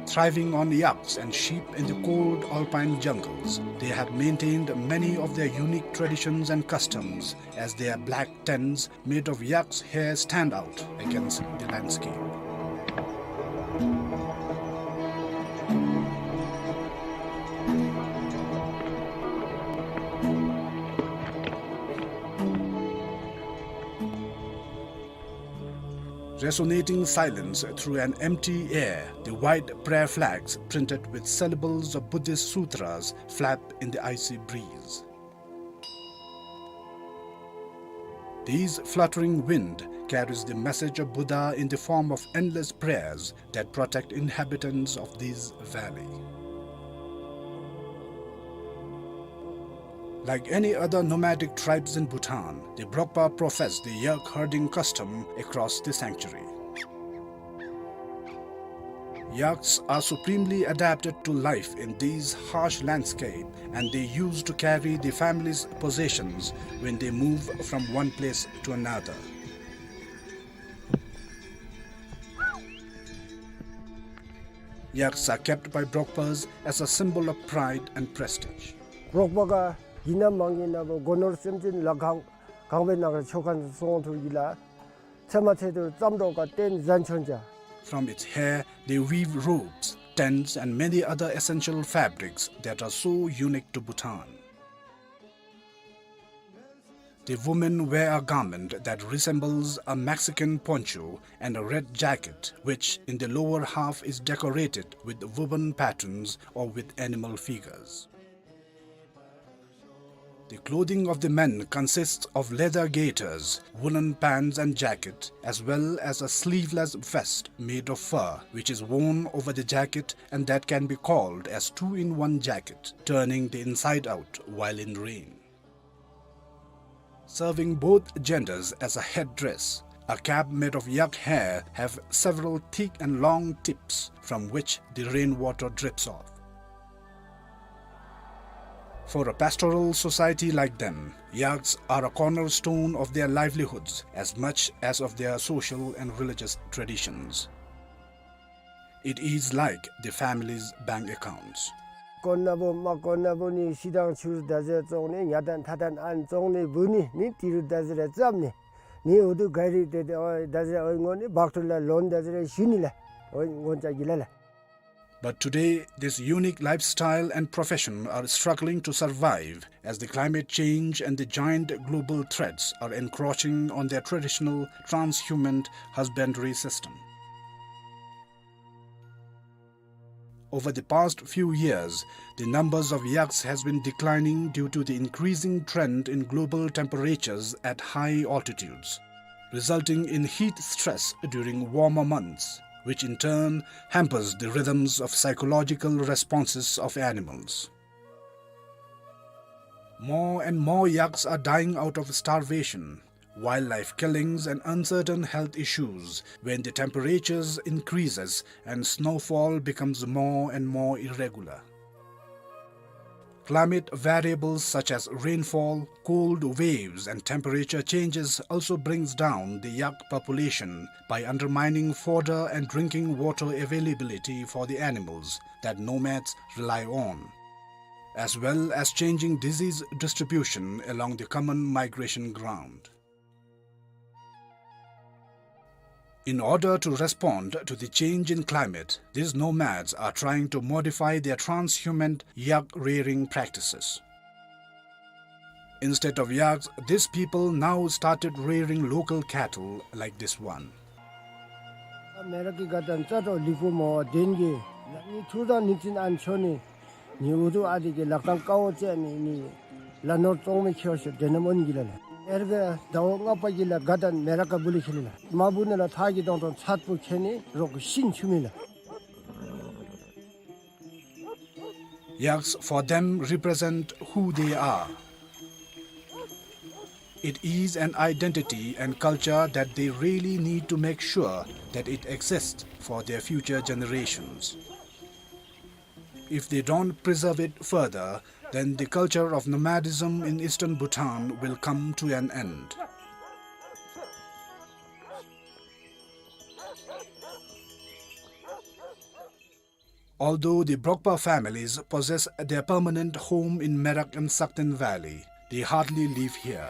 Thriving on yaks and sheep in the cold alpine jungles, they have maintained many of their unique traditions and customs, as their black tents made of yak's hair stand out against the landscape. Resonating silence through an empty air, the white prayer flags printed with syllables of Buddhist sutras flap in the icy breeze. This fluttering wind carries the message of Buddha in the form of endless prayers that protect inhabitants of this valley. Like any other nomadic tribes in Bhutan, the Brokpa profess the yak herding custom across the sanctuary. Yaks are supremely adapted to life in these harsh landscape, and they used to carry the family's possessions when they move from one place to another. Yaks are kept by Brokpas as a symbol of pride and prestige. རོགས་པ་ག་ཡིན་ན་མང་ཡིན་ན་བོ་སྒོ་ནོར་སེམས་ཅན་ལ་གང་གང་བའི་ནང་ར་ཆོ་ག་སོང་ཐུབ་ཡིན་ལ། ཚེ་མ་ཚེ་དུ་ཙམ་འགྲོ་ག་རྟེན་གཟན་ཆོན་ཅ། From its hair, they weave robes, tents, and many other essential fabrics that are so unique to Bhutan. The women wear a garment that resembles a Mexican poncho and a red jacket, which in the lower half is decorated with woven patterns or with animal figures. The clothing of the men consists of leather gaiters, woolen pants and jacket, as well as a sleeveless vest made of fur, which is worn over the jacket and that can be called as two-in-one jacket, turning the inside out while in rain. Serving both genders as a headdress, a cap made of yak hair have several thick and long tips from which the rainwater drips off. For a pastoral society like them, yaks are a cornerstone of their livelihoods as much as of their social and religious traditions. It is like the family's bank accounts. དཀོན་ན་བོ་མ་དཀོན་ན་བོ་ནི་ཤི་དང་ཆུ་ད་ཟེར་བཙོང་ནི་ཉ་དང་ཐ་དང་ཨན་བཙོང་ནི་བུ་ནི་ནི་ཏི་རུ་ད་ཟེར་རེ་ཙམ་ནི་ནི་འུ་དུ་ག་རི་ཏེ་ཏེ་ཨོ་ད་ཟེར་ཨོ་ངོ་ནི་བག་ཏུ་ལ་ལོན་ད་ཟེར་རེ་ཞུ་ནི་ལ་ཨོ་ངོ་ཅ་གི་ལ་ལ། But today, this unique lifestyle and profession are struggling to survive as the climate change and the giant global threats are encroaching on their traditional transhumant husbandry system. Over the past few years, the numbers of yaks has been declining due to the increasing trend in global temperatures at high altitudes, resulting in heat stress during warmer months, which in turn hampers the rhythms of psychological responses of animals. More and more yaks are dying out of starvation, wildlife killings and uncertain health issues when the temperatures increases and snowfall becomes more and more irregular. Climate variables such as rainfall, cold waves and temperature changes also brings down the yak population by undermining fodder and drinking water availability for the animals that nomads rely on, as well as changing disease distribution along the common migration ground. In order to respond to the change in climate, these nomads are trying to modify their transhumant yak rearing practices. Instead of yaks, these people now started rearing local cattle like this one. མེ་རག་གི་དགའ་སྟོན་རྩ་དྲོ་ལི་ཕུ་མོ་བ་དེན་གི་ནི་ཐུ་དང་ནི་ཙིན་ཨན་ཆོ་ནི་ནི་འུ་ཐུ་ཨ་དི་གི་ལག་ཐང་ཀའོ་ཙེ་ནི་ནི་ལ་ནོར་ཙོང་མི་ཁྱེར་ཤོ་དེ་ནམ་ཨོན་གི་ལ་ལ། ཨེར་གི་ཟླཝ་ལྔ་པ་གི་ལ་དགའ་སྟོན་མེ་རག་ག་བུ་ལི་ཁྱེར་ལ་ལ། མ་བུ་ནི་ལ་ཐག་གི་དོང་དོང་ཚད་པོ་ཁྱེར་ནི་རོག་གི་ཤིན་ཆུ་མི་ལ། Yaks for them represent who they are. It is an identity and culture that they really need to make sure that it exists for their future generations. If they don't preserve it further, then the culture of nomadism in eastern Bhutan will come to an end. Although the Brokpa families possess their permanent home in Merak and Sakten Valley, they hardly live here.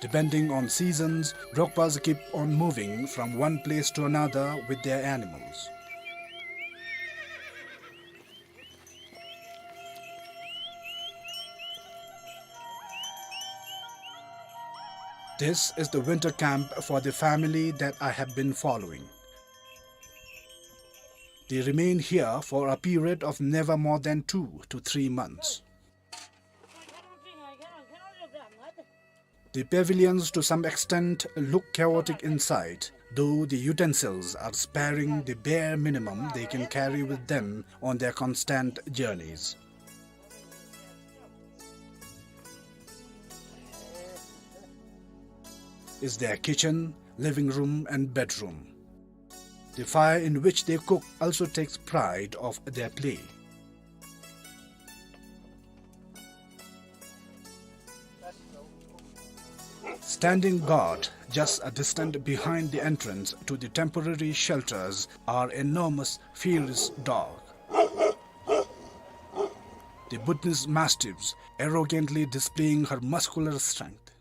Depending on seasons, Brokpas keep on moving from one place to another with their animals. This is the winter camp for the family that I have been following. They remain here for a period of never more than two to three months. The pavilions to some extent look chaotic inside, though the utensils are sparing the bare minimum they can carry with them on their constant journeys. Is their kitchen, living room and bedroom. The fire in which they cook also takes pride of their play. Standing guard just a distance behind the entrance to the temporary shelters are enormous, fierce dog. The Bhutanese mastiffs arrogantly displaying her muscular strength.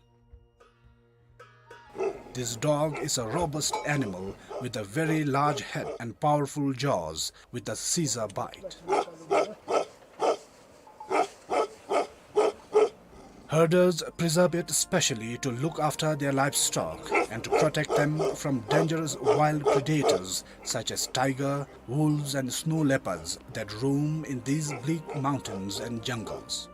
This dog is a robust animal with a very large head and powerful jaws with a scissor bite. Herders preserve it specially to look after their livestock and to protect them from dangerous wild predators such as tiger, wolves and snow leopards that roam in these bleak mountains and jungles.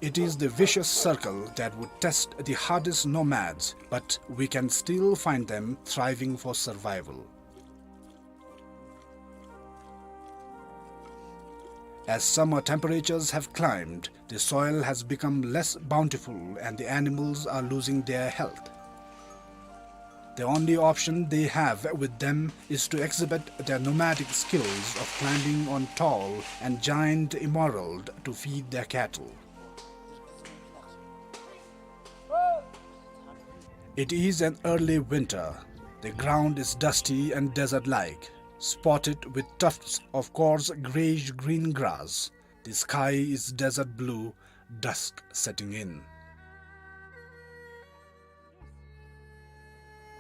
It is the vicious circle that would test the hardest nomads, but we can still find them thriving for survival. As summer temperatures have climbed, the soil has become less bountiful and the animals are losing their health. The only option they have with them is to exhibit their nomadic skills of climbing on tall and giant emerald to feed their cattle. It is an early winter. The ground is dusty and desert-like, spotted with tufts of coarse grayish-green grass. The sky is desert blue, dusk setting in.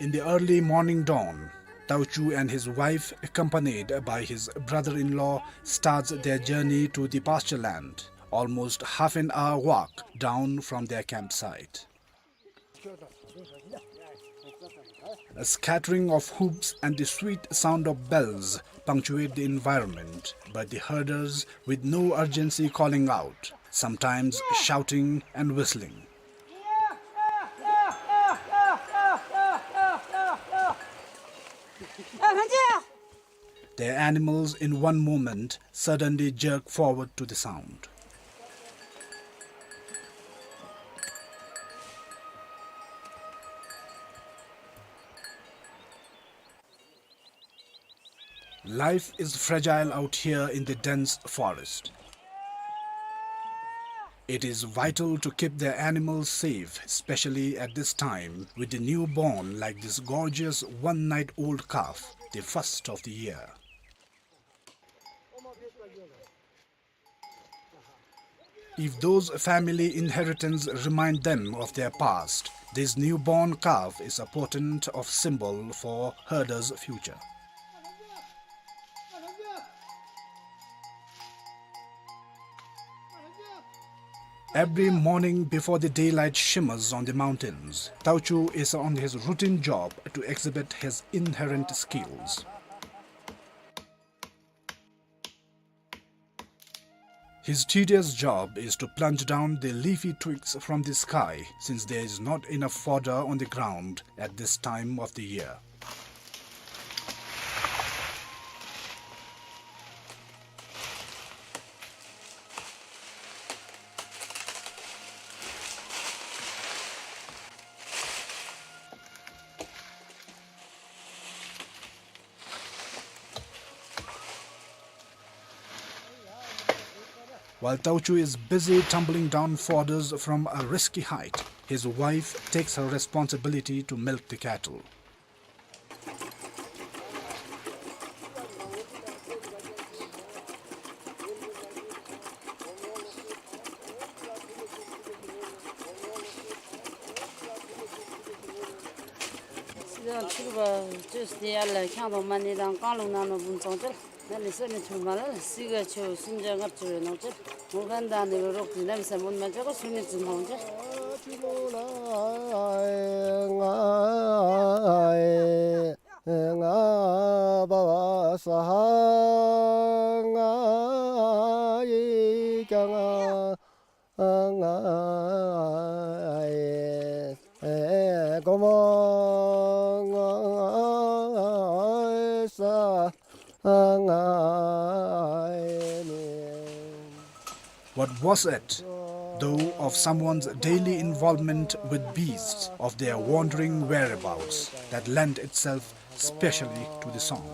In the early morning dawn, Tauchu and his wife, accompanied by his brother-in-law, starts their journey to the pasture land, almost half an hour walk down from their campsite. A scattering of hoofs and the sweet sound of bells punctuate the environment, but the herders, with no urgency, calling out, sometimes shouting and whistling. Their animals in one moment suddenly jerk forward to the sound. Life is fragile out here in the dense forest. It is vital to keep their animals safe, especially at this time with the newborn like this gorgeous one-night-old calf, the first of the year. If those family inheritance remind them of their past, this newborn calf is a potent of symbol for herders' future. Every morning before the daylight shimmers on the mountains, Tauchu is on his routine job to exhibit his inherent skills. His tedious job is to plunge down the leafy twigs from the sky, since there is not enough fodder on the ground at this time of the year. While Tauchu is busy tumbling down fodders from a risky height, his wife takes her responsibility to milk the cattle. What was it, though, of someone's daily involvement with beasts, of their wandering whereabouts, that lent itself specially to the song?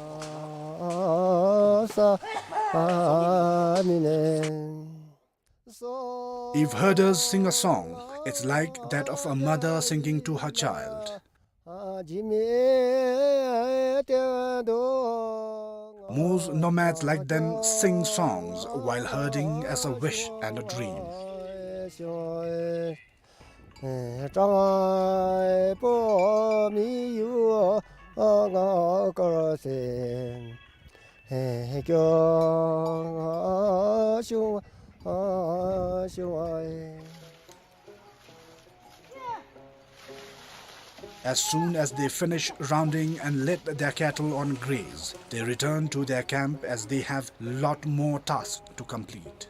If herders sing a song, it's like that of a mother singing to her child. Most nomads like them sing songs while herding as a wish and a dream. As soon as they finish rounding and let their cattle on graze, they return to their camp as they have lot more tasks to complete.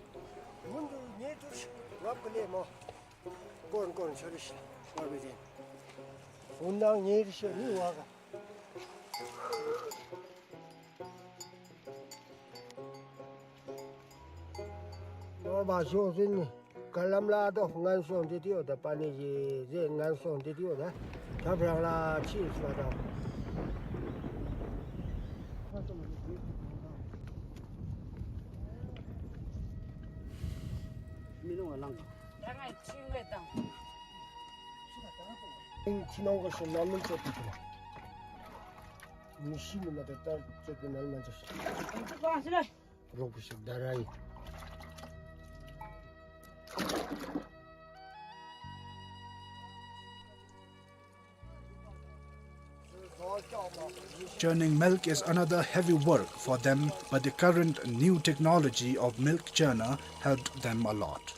Churning milk is another heavy work for them, but the current new technology of milk churner helped them a lot.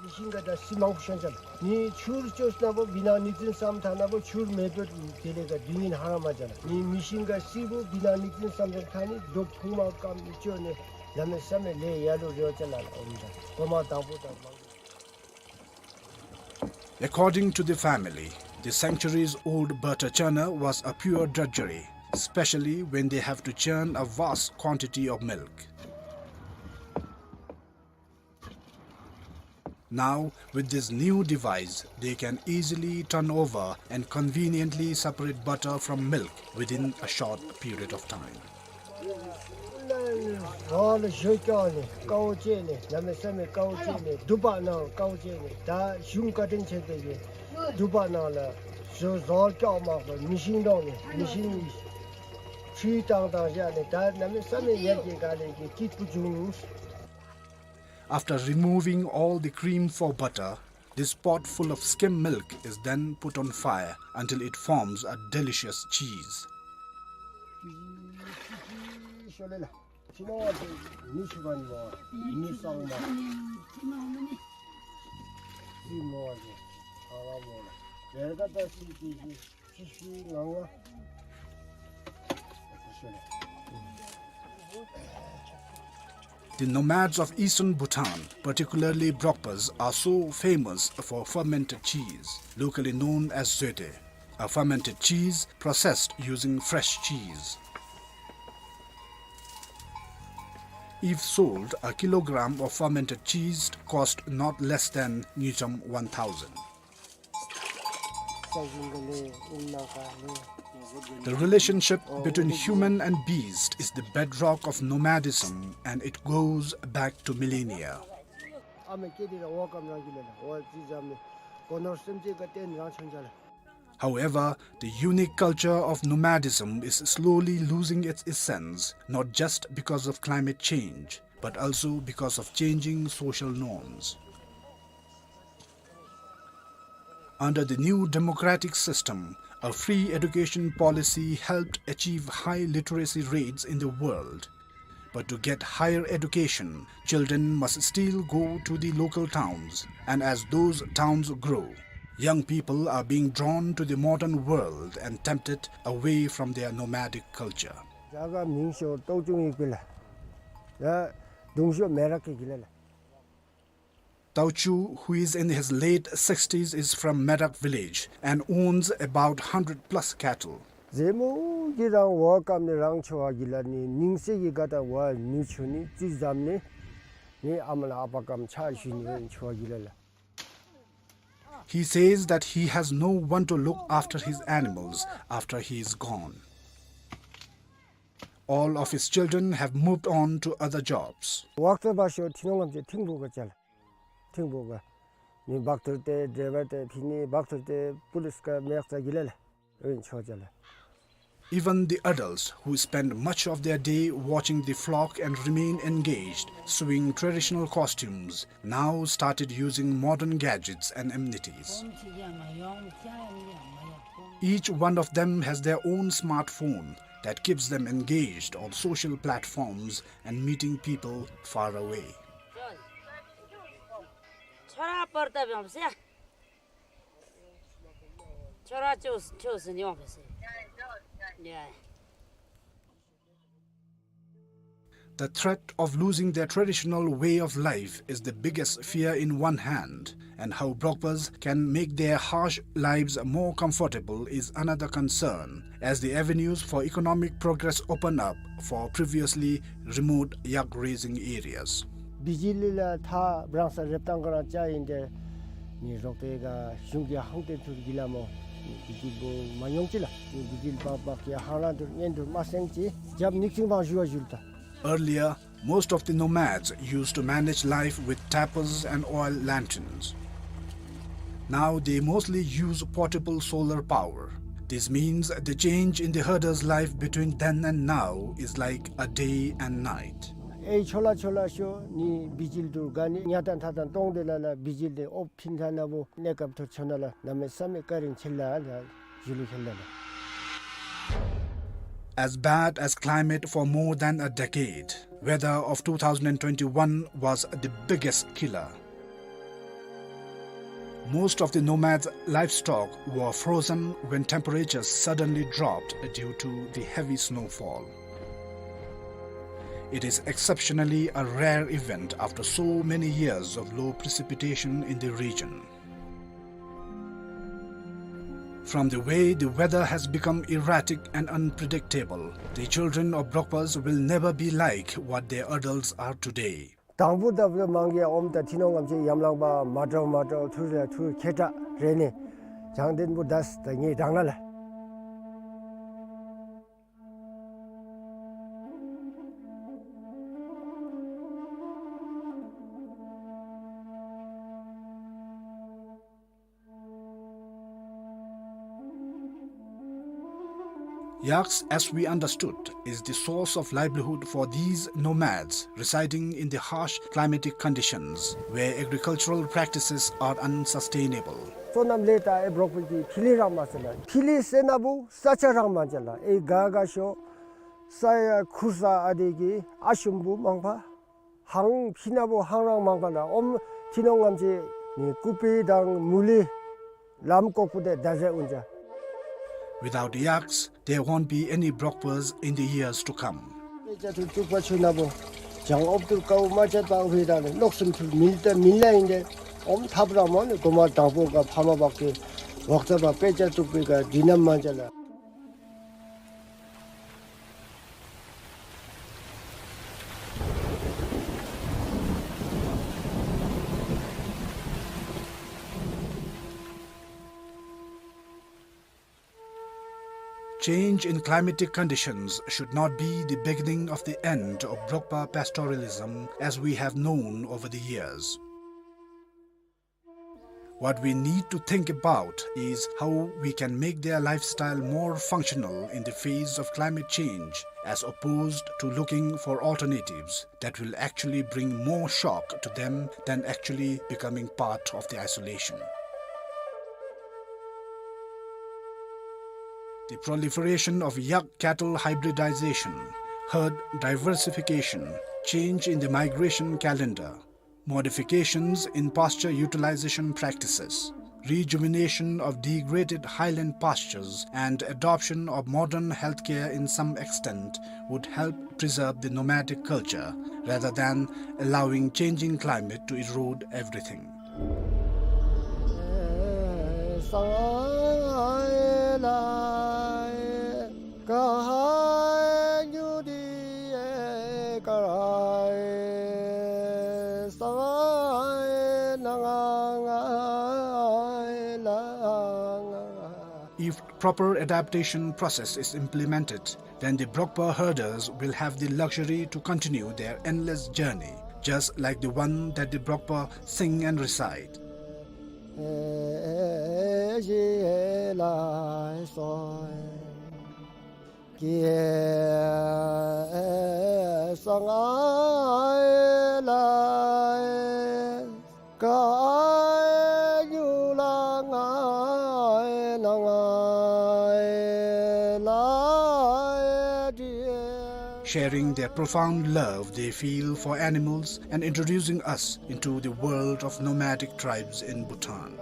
མེ་ཤིན་ག་དང་སི་མང་པོ་ཤོང་ཅ་ལགས། ནི་ཆུར་བཅོས་ན་བོ་བི་ནང་ནིག་ཙིང་སམ་ཐ་ན་བོ་ཆུར་མེ་བོ་དེ་ལས་ཀ་དུས་ཡུན་ཧ་ར་མ་ཅ་ལགས། ནི་མེ་ཤིན་ག་སི་བོ་བི་ནང་ནིག་ཙིང་སམ་ཅ་ཐ་ནི་རྡོ་ཕུང་མ་ཀམ་བཅོས་ནས་ལ་མེ་ས་མེ་ལས་ཡ་ལུ་རེ་བ་ཅ་ལགས་ལ་འོང་ད་གོ་མ་དང་པོ་དང་མང་པོ། According to the family, the centuries-old butter churner was a pure drudgery, especially when they have to churn a vast quantity of milk. Now, with this new device, they can easily turn over and conveniently separate butter from milk within a short period of time. རོགས་ལ་ཞོ་སྐྱོང་ནས་དཀའཝ་སྤྱད་ནས་གནམ་མེད་ས་མེད་དཀའཝ་སྤྱད་ནས་སྡུག་པ་ནང་དཀའཝ་སྤྱད་ནས་ད་གཞུང་བཀའ་དྲིན་ཆེ་དེ་གིས་སྡུག་པ་ནང་ལ་ཞོ་རོགས་སྐྱོང་མ་པ་མི་ཤིང་དོང་ནས་མི་ཤིང་ཁྲུས་བཏང་བཏང་བཞག་ནས་ད་གནམ་མེད་ས་མེད་ཡར་རྒྱས་ག་ལས་ཀྱི་སྐྱིད་པོ་བྱུང་། After removing all the cream for butter, this pot full of skim milk is then put on fire until it forms a delicious cheese. The nomads of eastern Bhutan, particularly Brokpas, are so famous for fermented cheese, locally known as zoete, a fermented cheese processed using fresh cheese. If sold, a kilogram of fermented cheese cost not less than ngultrum one thousand. The relationship between human and beast is the bedrock of nomadism, and it goes back to millennia. However, the unique culture of nomadism is slowly losing its essence, not just because of climate change, but also because of changing social norms. Under the new democratic system, a free education policy helped achieve high literacy rates in the world. But to get higher education, children must still go to the local towns, and as those towns grow, young people are being drawn to the modern world and tempted away from their nomadic culture. རྒྱ་གར་མིང་ཤོ་ཏོའུ་ཅུང་ཡིག་པི་ལ། ཡ་དུང་ཤོ་མེ་རག་གི་གི་ལ་ལ། Tauchu, who is in his late sixties, is from Merak village and owns about hundred plus cattle. ཟེ་མོ་གི་རང་བ་ཀམ་ནི་རང་ཆོ་བ་གི་ལ་ནི་ནིང་སེ་གི་ག་ད་བ་ནུ་ཆུ་ནི་ཙི་ཛམ་ནི་ནི་ཨ་མ་ལ་ཨ་པ་ཀམ་ཆ་ཞུ་ནི་ཆོ་བ་གི་ལ་ལ། He says that he has no one to look after his animals after he is gone. All of his children have moved on to other jobs. ཝག་ཏོ་བ་ཤོ་ཐི་ནོང་ངམ་ཅེ་ཐིང་བོ་ག་ཅལ། ཐིང་བོ་ག། ནི་བག་ཐུར་ཏེ་ཌྲའི་ཝར་ཏེ་ཕི་ནི་བག་ཐུར་ཏེ་པུ་ལིས་ཀ་མེག་ཙ་གི་ལ་ལ། ཨོན་ཆོ་ཅལ། Even the adults who spend much of their day watching the flock and remain engaged, sewing traditional costumes, now started using modern gadgets and amenities. Each one of them has their own smartphone that keeps them engaged on social platforms and meeting people far away. The threat of losing their traditional way of life is the biggest fear in one hand, and how Brokpas can make their harsh lives more comfortable is another concern, as the avenues for economic progress open up for previously remote yak raising areas. བི་ཇི་ལི་ལ་ཐ་བྲང་ས་རེབ་ཏང་ག་རང་ཅ་ཡིན་ཏེ་ནི་རོགས་པའི་ག་གཞུང་གི་ཧང་ཏེ་ཐུར་གི་ལ་མོ་ནི་བི་ཇི་ལི་བོ་མ་ཉོང་ཅི་ལ་ནི་བི་ཇི་ལི་བག་བག་གི་ཧང་རང་ཐུར་ཉན་ཐུར་མ་སེང་ཅི་རྒྱབ་ནིག་ཅིང་བང་ཞུ་བ་ཞུ་ལ་ད། Earlier, most of the nomads used to manage life with tapers and oil lanterns. Now they mostly use portable solar power. This means the change in the herder's life between then and now is like a day and night. ཨེ་ཆོ་ལ་ཆོ་ལ་ཤོ་ནི་བི་ཇི་ལི་ཐུར་ག་ནི་ཉ་ཏན་ཐ་ཏན་ཏོང་ཏེ་ལ་ལ་བི་ཇི་ལི་ཨོབ་ཕིན་ཐ་ན་བོ་གནས་སྐབས་ཐུར་ཆོ་ན་ལ་གནམ་མེད་ས་མེད་ཀ་རིང་ཆེ་ལ་ལ། As bad as climate for more than a decade, weather of two thousand twenty-one was the biggest killer. Most of the nomads' livestock were frozen when temperatures suddenly dropped due to the heavy snowfall. It is exceptionally a rare event after so many years of low precipitation in the region. From the way the weather has become erratic and unpredictable, the children of Brokpas will never be like what their adults are today. དང་པོ་ད་བུ་མང་གི་ཨོམ་ད་ཐི་ནོང་ངམ་ཅིག་ཡམ་ལང་པ་མ་དྲོ་མ་དྲོ་ཐུར་རེ་ཐུར་ཁེ་ཏྲ་རེ་ནི་བྱང་དེན་བུ་དས་ད་ངེ་དྲང་ན་ལ། Yaks, as we understood, is the source of livelihood for these nomads residing in the harsh climatic conditions where agricultural practices are unsustainable. བསོད་ནམས་ལས་ད་ཨེ་འབྲོག་པའི་གི་ཕི་ལི་རང་མ་ཟེར་ལ། ཕི་ལི་ཟེར་ན་བུ་ས་ཆ་རང་མ་ཟེར་ལ། ཨེ་ག་ག་ཤོ་ས་ཡ་ཁུར་ས་ཨ་དེ་གི་ཨ་ཞུམ་བུ་མང་པ། ཧང་ཕི་ན་བུ་ཧང་རང་མང་པ་ལ། ཨོམ་ཐི་ནོང་ངམ་ཅི་ནི་ཀུ་པི་དང་མུ་ལི་ལམ་ཀོག་པུ་དེ་ད་རེ་འུན་ཇ། Without yaks, there won't be any Brokpas in the years to come. དཔེ་ཆ་ཐུབ་ཅུག་པ་ཆུ་ན་བུ་ཇང་ཨོབ་ཏུར་ཀའུ་མ་ཆད་པ་ཧུའི་དང་ནི་ནོག་སུམ་ཐུར་མིལ་ཏེ་མིལ་ལ་ཨིན་ཏེ། ཨོམ་ཐབ་ར་མོ་ནི་གོ་མ་དང་པོ་ག་ཕ་མ་བག་གི་ཝག་ཙ་བ་དཔེ་ཆ་ཐུབ་པའི་ག་དི་ནམ་མ་ཇ་ལ། Change in climatic conditions should not be the beginning of the end of Brokpa pastoralism as we have known over the years. What we need to think about is how we can make their lifestyle more functional in the face of climate change, as opposed to looking for alternatives that will actually bring more shock to them than actually becoming part of the isolation. The proliferation of yak cattle hybridization, herd diversification, change in the migration calendar, modifications in pasture utilization practices, rejuvenation of degraded highland pastures, and adoption of modern healthcare in some extent would help preserve the nomadic culture rather than allowing changing climate to erode everything. If proper adaptation process is implemented, then the Brokpa herders will have the luxury to continue their endless journey, just like the one that the Brokpa sing and recite. Sharing their profound love they feel for animals and introducing us into the world of nomadic tribes in Bhutan.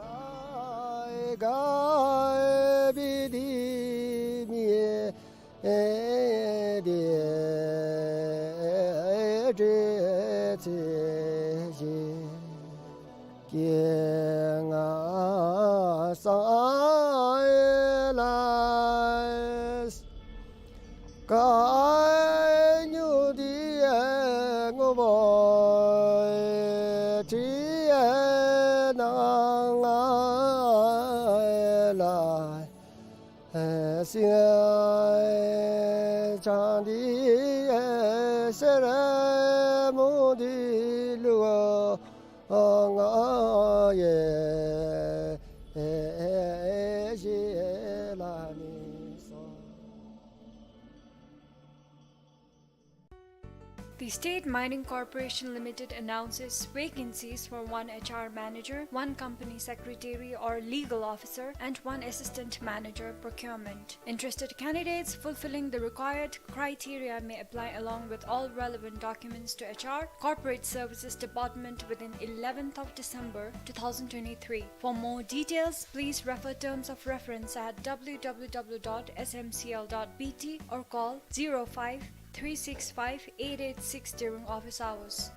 The State Mining Corporation Limited announces vacancies for one H R manager, one company secretary or legal officer, and one assistant manager procurement. Interested candidates fulfilling the required criteria may apply along with all relevant documents to H R, Corporate Services Department within eleventh of December two thousand twenty-three. For more details, please refer terms of reference at W W W dot S M C L dot B T or call zero five three six five eight eight six during office hours.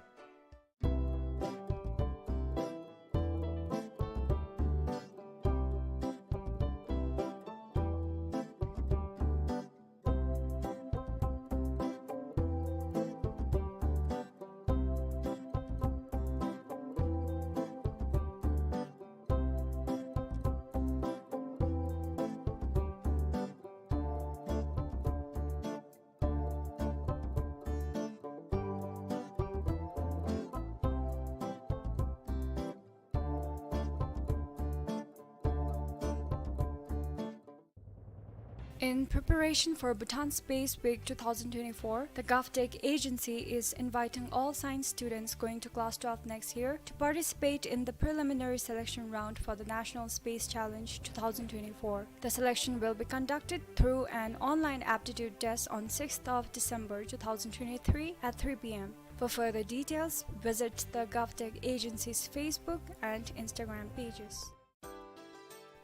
In preparation for Bhutan Space Week two thousand twenty-four, the GovTech agency is inviting all science students going to class twelve next year to participate in the preliminary selection round for the National Space Challenge two thousand twenty-four. The selection will be conducted through an online aptitude test on sixth of December two thousand twenty-three at three P M. For further details, visit the GovTech agency's Facebook and Instagram pages.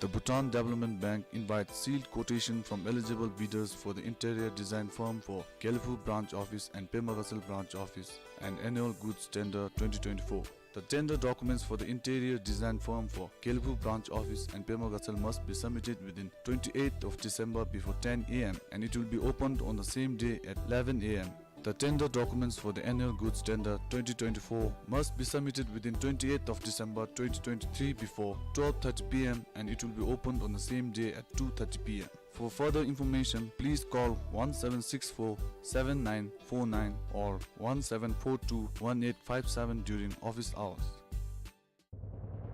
The Bhutan Development Bank invites sealed quotation from eligible bidders for the interior design firm for Gelephu Branch Office and Pema Gatshel Branch Office and Annual Goods Tender twenty twenty-four. The tender documents for the interior design firm for Gelephu Branch Office and Pema Gatshel must be submitted within twenty-eighth of December before ten A M and it will be opened on the same day at eleven A M. The tender documents for the annual goods tender twenty twenty-four must be submitted within twenty-eighth of December twenty twenty-three before twelve thirty P M and it will be opened on the same day at two thirty P M. For further information, please call one seven six four seven nine four nine or one seven four two one eight five seven during office hours.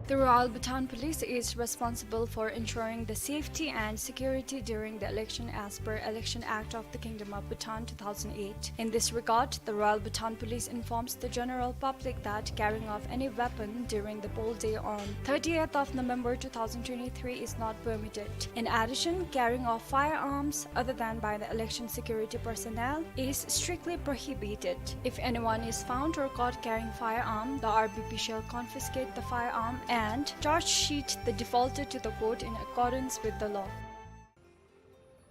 The Royal Bhutan Police is responsible for ensuring the safety and security during the election as per Election Act of the Kingdom of Bhutan two thousand eight. In this regard, the Royal Bhutan Police informs the general public that carrying of any weapon during the poll day on thirtieth of November two thousand twenty-three is not permitted. In addition, carrying of firearms other than by the election security personnel is strictly prohibited. If anyone is found or caught carrying firearm, the R B P shall confiscate the firearm and charge sheet the defaulter to the court in accordance with the law.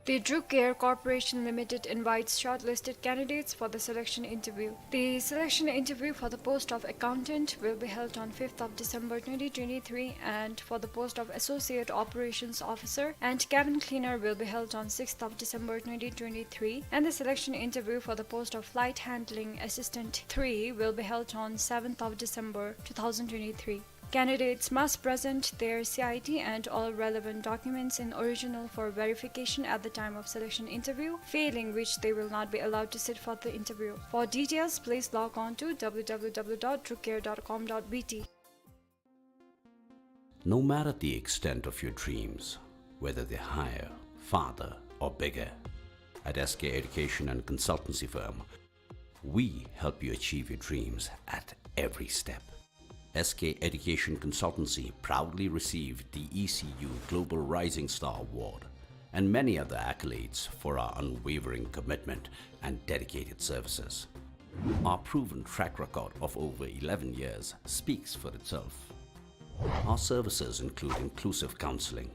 The Druk Air Corporation Limited invites shortlisted candidates for the selection interview. The selection interview for the post of accountant will be held on fifth of December twenty twenty-three, and for the post of associate operations officer and cabin cleaner will be held on sixth of December twenty twenty-three, and the selection interview for the post of flight handling assistant three will be held on seventh of December two thousand twenty-three. Candidates must present their C I D and all relevant documents in original for verification at the time of selection interview, failing which they will not be allowed to sit for the interview. For details, please log on to W W W dot drukair dot com dot B T. No matter the extent of your dreams, whether they're higher, farther, or bigger, at S K Education and Consultancy Firm, we help you achieve your dreams at every step. S K Education Consultancy proudly received the E C U Global Rising Star Award and many other accolades for our unwavering commitment and dedicated services. Our proven track record of over eleven years speaks for itself. Our services include inclusive counseling,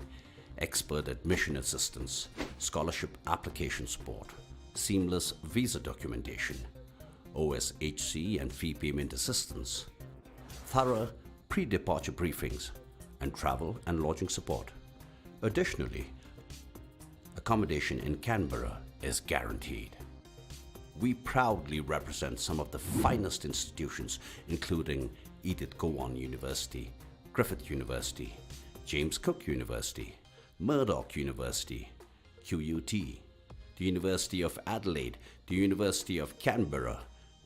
expert admission assistance, scholarship application support, seamless visa documentation, O S H C and fee payment assistance, thorough pre-departure briefings, and travel and lodging support. Additionally, accommodation in Canberra is guaranteed. We proudly represent some of the finest institutions, including Edith Cowan University, Griffith University, James Cook University, Murdoch University, Q U T, the University of Adelaide, the University of Canberra,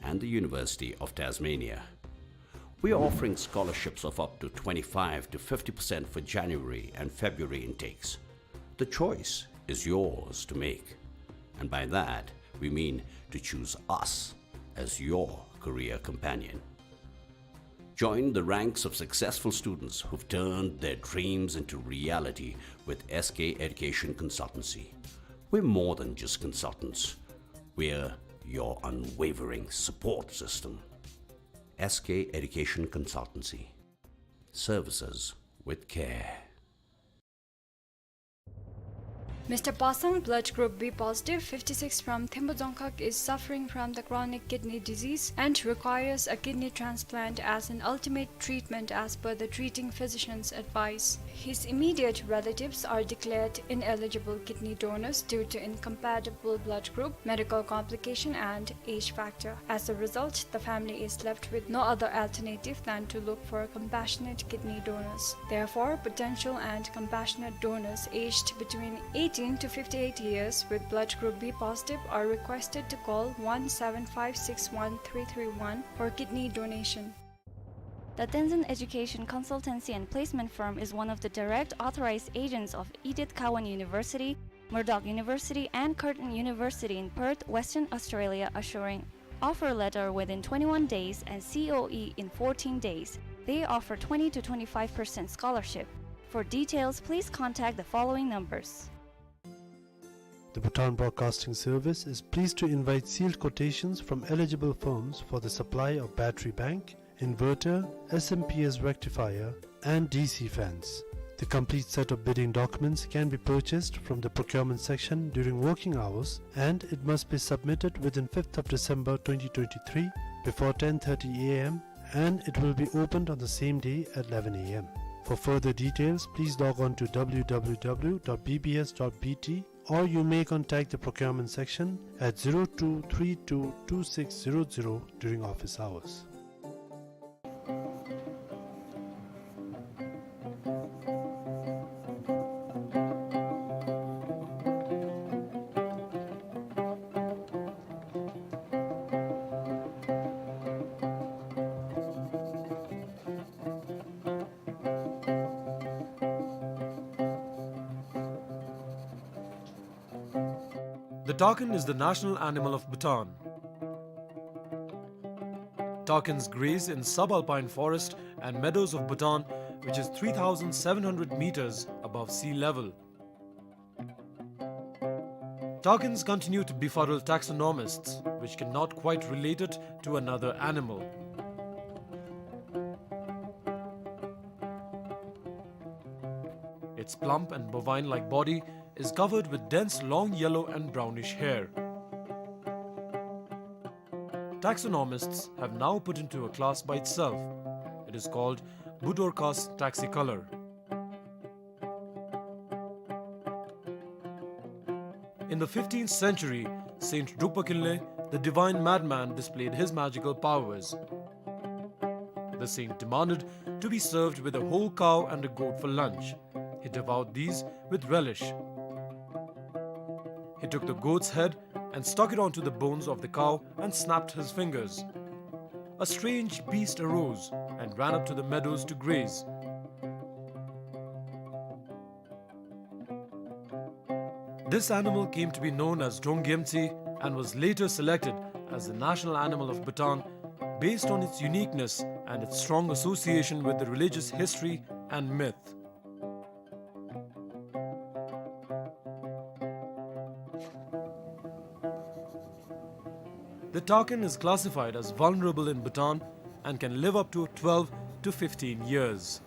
and the University of Tasmania. We are offering scholarships of up to twenty-five to fifty percent for January and February intakes. The choice is yours to make, and by that we mean to choose us as your career companion. Join the ranks of successful students who've turned their dreams into reality with S K Education Consultancy. We're more than just consultants. We're your unwavering support system. S K Education Consultancy. Services with care. Mister Pasang, blood group B positive, fifty-six, from Thimphu Dzongkhag is suffering from the chronic kidney disease and requires a kidney transplant as an ultimate treatment as per the treating physician's advice. His immediate relatives are declared ineligible kidney donors due to incompatible blood group, medical complication and age factor. As a result, the family is left with no other alternative than to look for compassionate kidney donors. Therefore, potential and compassionate donors aged between eighteen to fifty-eight years with blood group B positive are requested to call one seven five six one three three one for kidney donation. The Tenzin Education Consultancy and Placement Firm is one of the direct authorized agents of Edith Cowan University, Murdoch University and Curtin University in Perth, Western Australia, assuring offer letter within twenty-one days and C O E in fourteen days. They offer twenty to twenty-five percent scholarship. For details, please contact the following numbers. The Bhutan Broadcasting Service is pleased to invite sealed quotations from eligible firms for the supply of battery bank, inverter, S M P S rectifier, and D C fans. The complete set of bidding documents can be purchased from the procurement section during working hours, and it must be submitted within fifth of December twenty twenty-three before ten thirty A M, and it will be opened on the same day at eleven A M. For further details, please log on to W W W dot B B S dot B T, or you may contact the procurement section at zero two three two two six zero zero during office hours. The takin is the national animal of Bhutan. Takins graze in subalpine forest and meadows of Bhutan, which is three thousand seven hundred meters above sea level. Takins continue to befuddle taxonomists, which cannot quite relate it to another animal. Its plump and bovine-like body is covered with dense long yellow and brownish hair. Taxonomists have now put into a class by itself. It is called Budorcas taxicolor. In the fifteenth century, Saint Drukpa Kinley, the divine madman, displayed his magical powers. The saint demanded to be served with a whole cow and a goat for lunch. He devoured these with relish. He took the goat's head and stuck it onto the bones of the cow and snapped his fingers. A strange beast arose and ran up to the meadows to graze. This animal came to be known as Drong Gyemtse and was later selected as the national animal of Bhutan based on its uniqueness and its strong association with the religious history and myth. The takin is classified as vulnerable in Bhutan and can live up to twelve to fifteen years.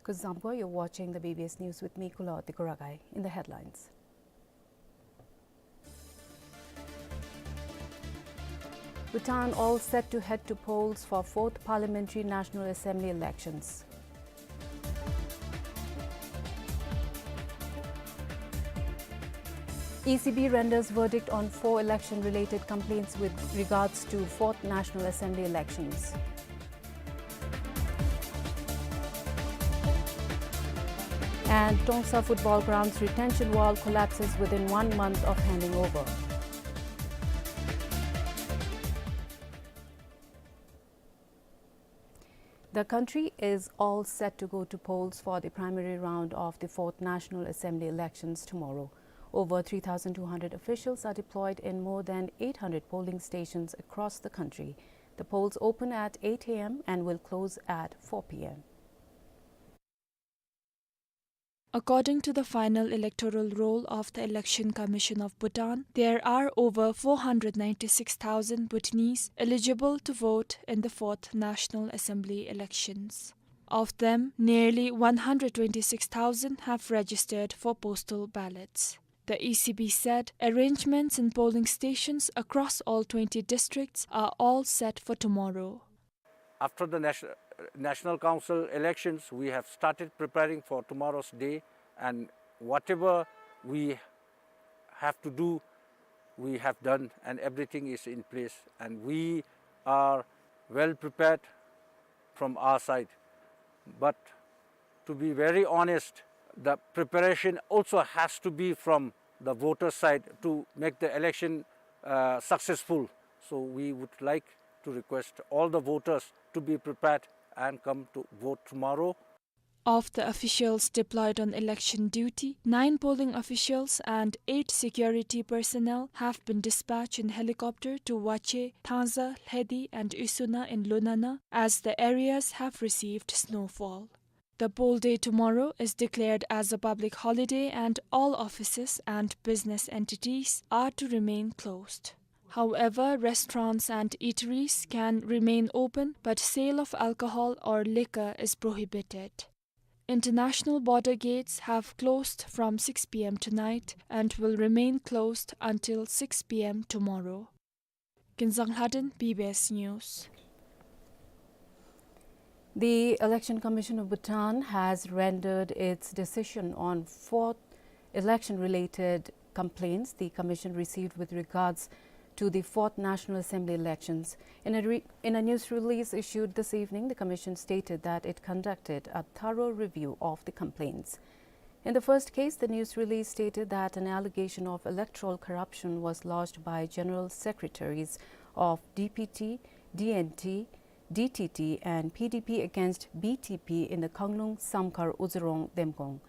Kuzuzangpo, you're watching the B B S News with me, Kulawati Kuragai. In the headlines: Bhutan all set to head to polls for fourth Parliamentary National Assembly elections. E C B renders verdict on four election-related complaints with regards to fourth National Assembly elections. And Tongsa football ground's retention wall collapses within one month of handing over. The country is all set to go to polls for the primary round of the fourth National Assembly elections tomorrow. Over three thousand two hundred officials are deployed in more than eight hundred polling stations across the country. The polls open at eight A M and will close at four P M. According to the final electoral roll of the Election Commission of Bhutan, there are over four hundred ninety-six thousand Bhutanese eligible to vote in the fourth National Assembly elections. Of them, nearly one hundred twenty-six thousand have registered for postal ballots. The E C B said arrangements in polling stations across all twenty districts are all set for tomorrow. After the nation-, National Council elections, we have started preparing for tomorrow's day, and whatever we have to do, we have done, and everything is in place, and we are well prepared from our side. But to be very honest, the preparation also has to be from the voter side to make the election, uh, successful. So we would like to request all the voters to be prepared and come to vote tomorrow. Of the officials deployed on election duty, nine polling officials and eight security personnel have been dispatched in helicopter to Wache, Thangza, Lhedi and Isuna in Lunana, as the areas have received snowfall. The poll day tomorrow is declared as a public holiday and all offices and business entities are to remain closed. However, restaurants and eateries can remain open, but sale of alcohol or liquor is prohibited. International border gates have closed from six P M tonight and will remain closed until six P M tomorrow. Kinzang Lhaden, B B S News. The Election Commission of Bhutan has rendered its decision on fourth election-related complaints the commission received with regards to the fourth National Assembly elections. In a re-, in a news release issued this evening, the commission stated that it conducted a thorough review of the complaints. In the first case, the news release stated that an allegation of electoral corruption was lodged by general secretaries of D P T, D N T, D T T and P D P against B T P in the Khanglung Samkhar Uzurong Demgong.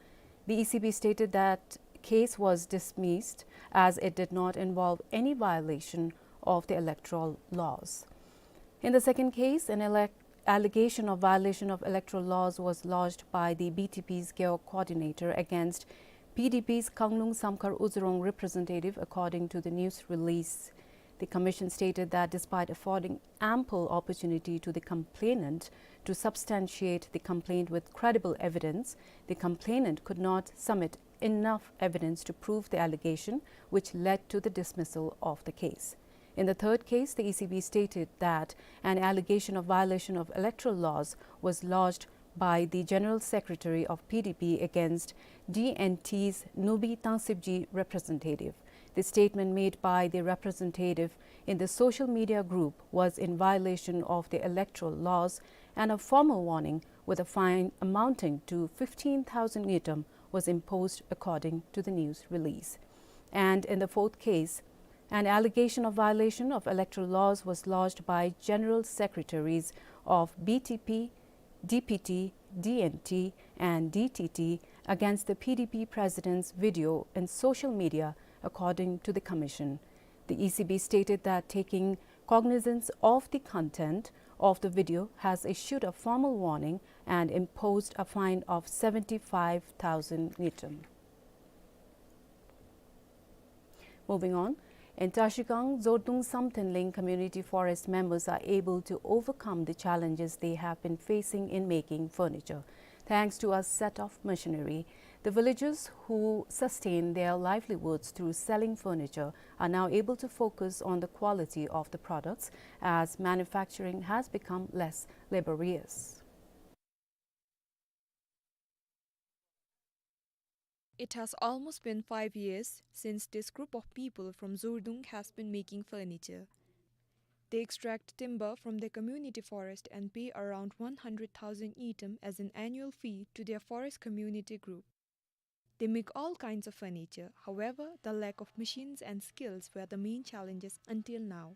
The E C B stated that case was dismissed as it did not involve any violation of the electoral laws. In the second case, an elec-, allegation of violation of electoral laws was lodged by the B T P's Gewog coordinator against P D P's Khanglung Samkhar Uzurong representative, according to the news release. The commission stated that despite affording ample opportunity to the complainant to substantiate the complaint with credible evidence, the complainant could not submit enough evidence to prove the allegation, which led to the dismissal of the case. In the third case, the E C B stated that an allegation of violation of electoral laws was lodged by the General Secretary of P D P against D N T's Nubi Tangsibji representative. The statement made by the representative in the social media group was in violation of the electoral laws, and a formal warning with a fine amounting to fifteen thousand ngultrum was imposed, according to the news release. And in the fourth case, an allegation of violation of electoral laws was lodged by General Secretaries of B T P, D P T, D N T and D T T against the P D P president's video in social media, according to the commission. The E C B stated that taking cognizance of the content of the video has issued a formal warning and imposed a fine of seventy-five thousand ngultrum. Moving on, in Trashigang, Zordung Samthenling Community Forest members are able to overcome the challenges they have been facing in making furniture. Thanks to a set of machinery, the villagers who sustain their livelihoods through selling furniture are now able to focus on the quality of the products, as manufacturing has become less laborious. It has almost been five years since this group of people from Zurdung has been making furniture. They extract timber from their community forest and pay around one hundred thousand ngultrum as an annual fee to their forest community group. They make all kinds of furniture. However, the lack of machines and skills were the main challenges until now.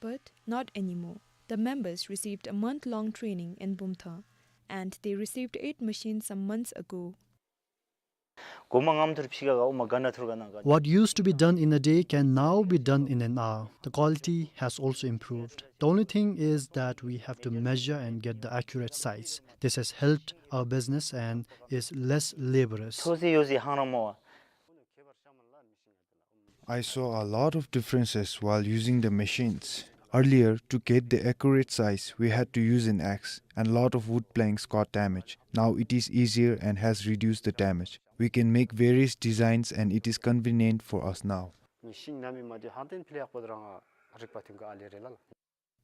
But not anymore. The members received a month-long training in Bumthang, and they received eight machines some months ago. གོང་མ་ངམ་ཐུར་ཕྱི་ག་ག་འོ་མ་ག་ན་ཐུར་ག་ན་ག། What used to be done in a day can now be done in an hour. The quality has also improved. The only thing is that we have to measure and get the accurate size. This has helped our business and is less laborious. ཐོ་ཟི་ཡོ་ཟི་ཧང་རང་མོ་བ། I saw a lot of differences while using the machines. Earlier, to get the accurate size, we had to use an axe, and lot of wood planks got damaged. Now it is easier and has reduced the damage. We can make various designs and it is convenient for us now. མེ་ཤིན་ནང་མི་མ་དེ་ཧང་ཏེན་ཕི་ལེ་ཡག་པོ་དེ་རང་རིག་པ་ཐོན་ག་ཨ་ལེ་རེད་ལ།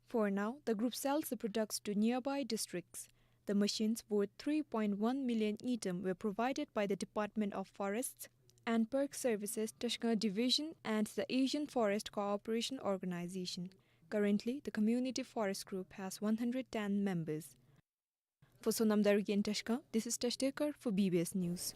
For now, the group sells the products to nearby districts. The machines worth three point one million ngultrum were provided by the Department of Forests and Park Services, Tashkent Division, and the Asian Forest Cooperation Organization. Currently, the community forest group has one hundred ten members. For Sonam Dargin Tashkent, this is Tash Tekar for B B S News.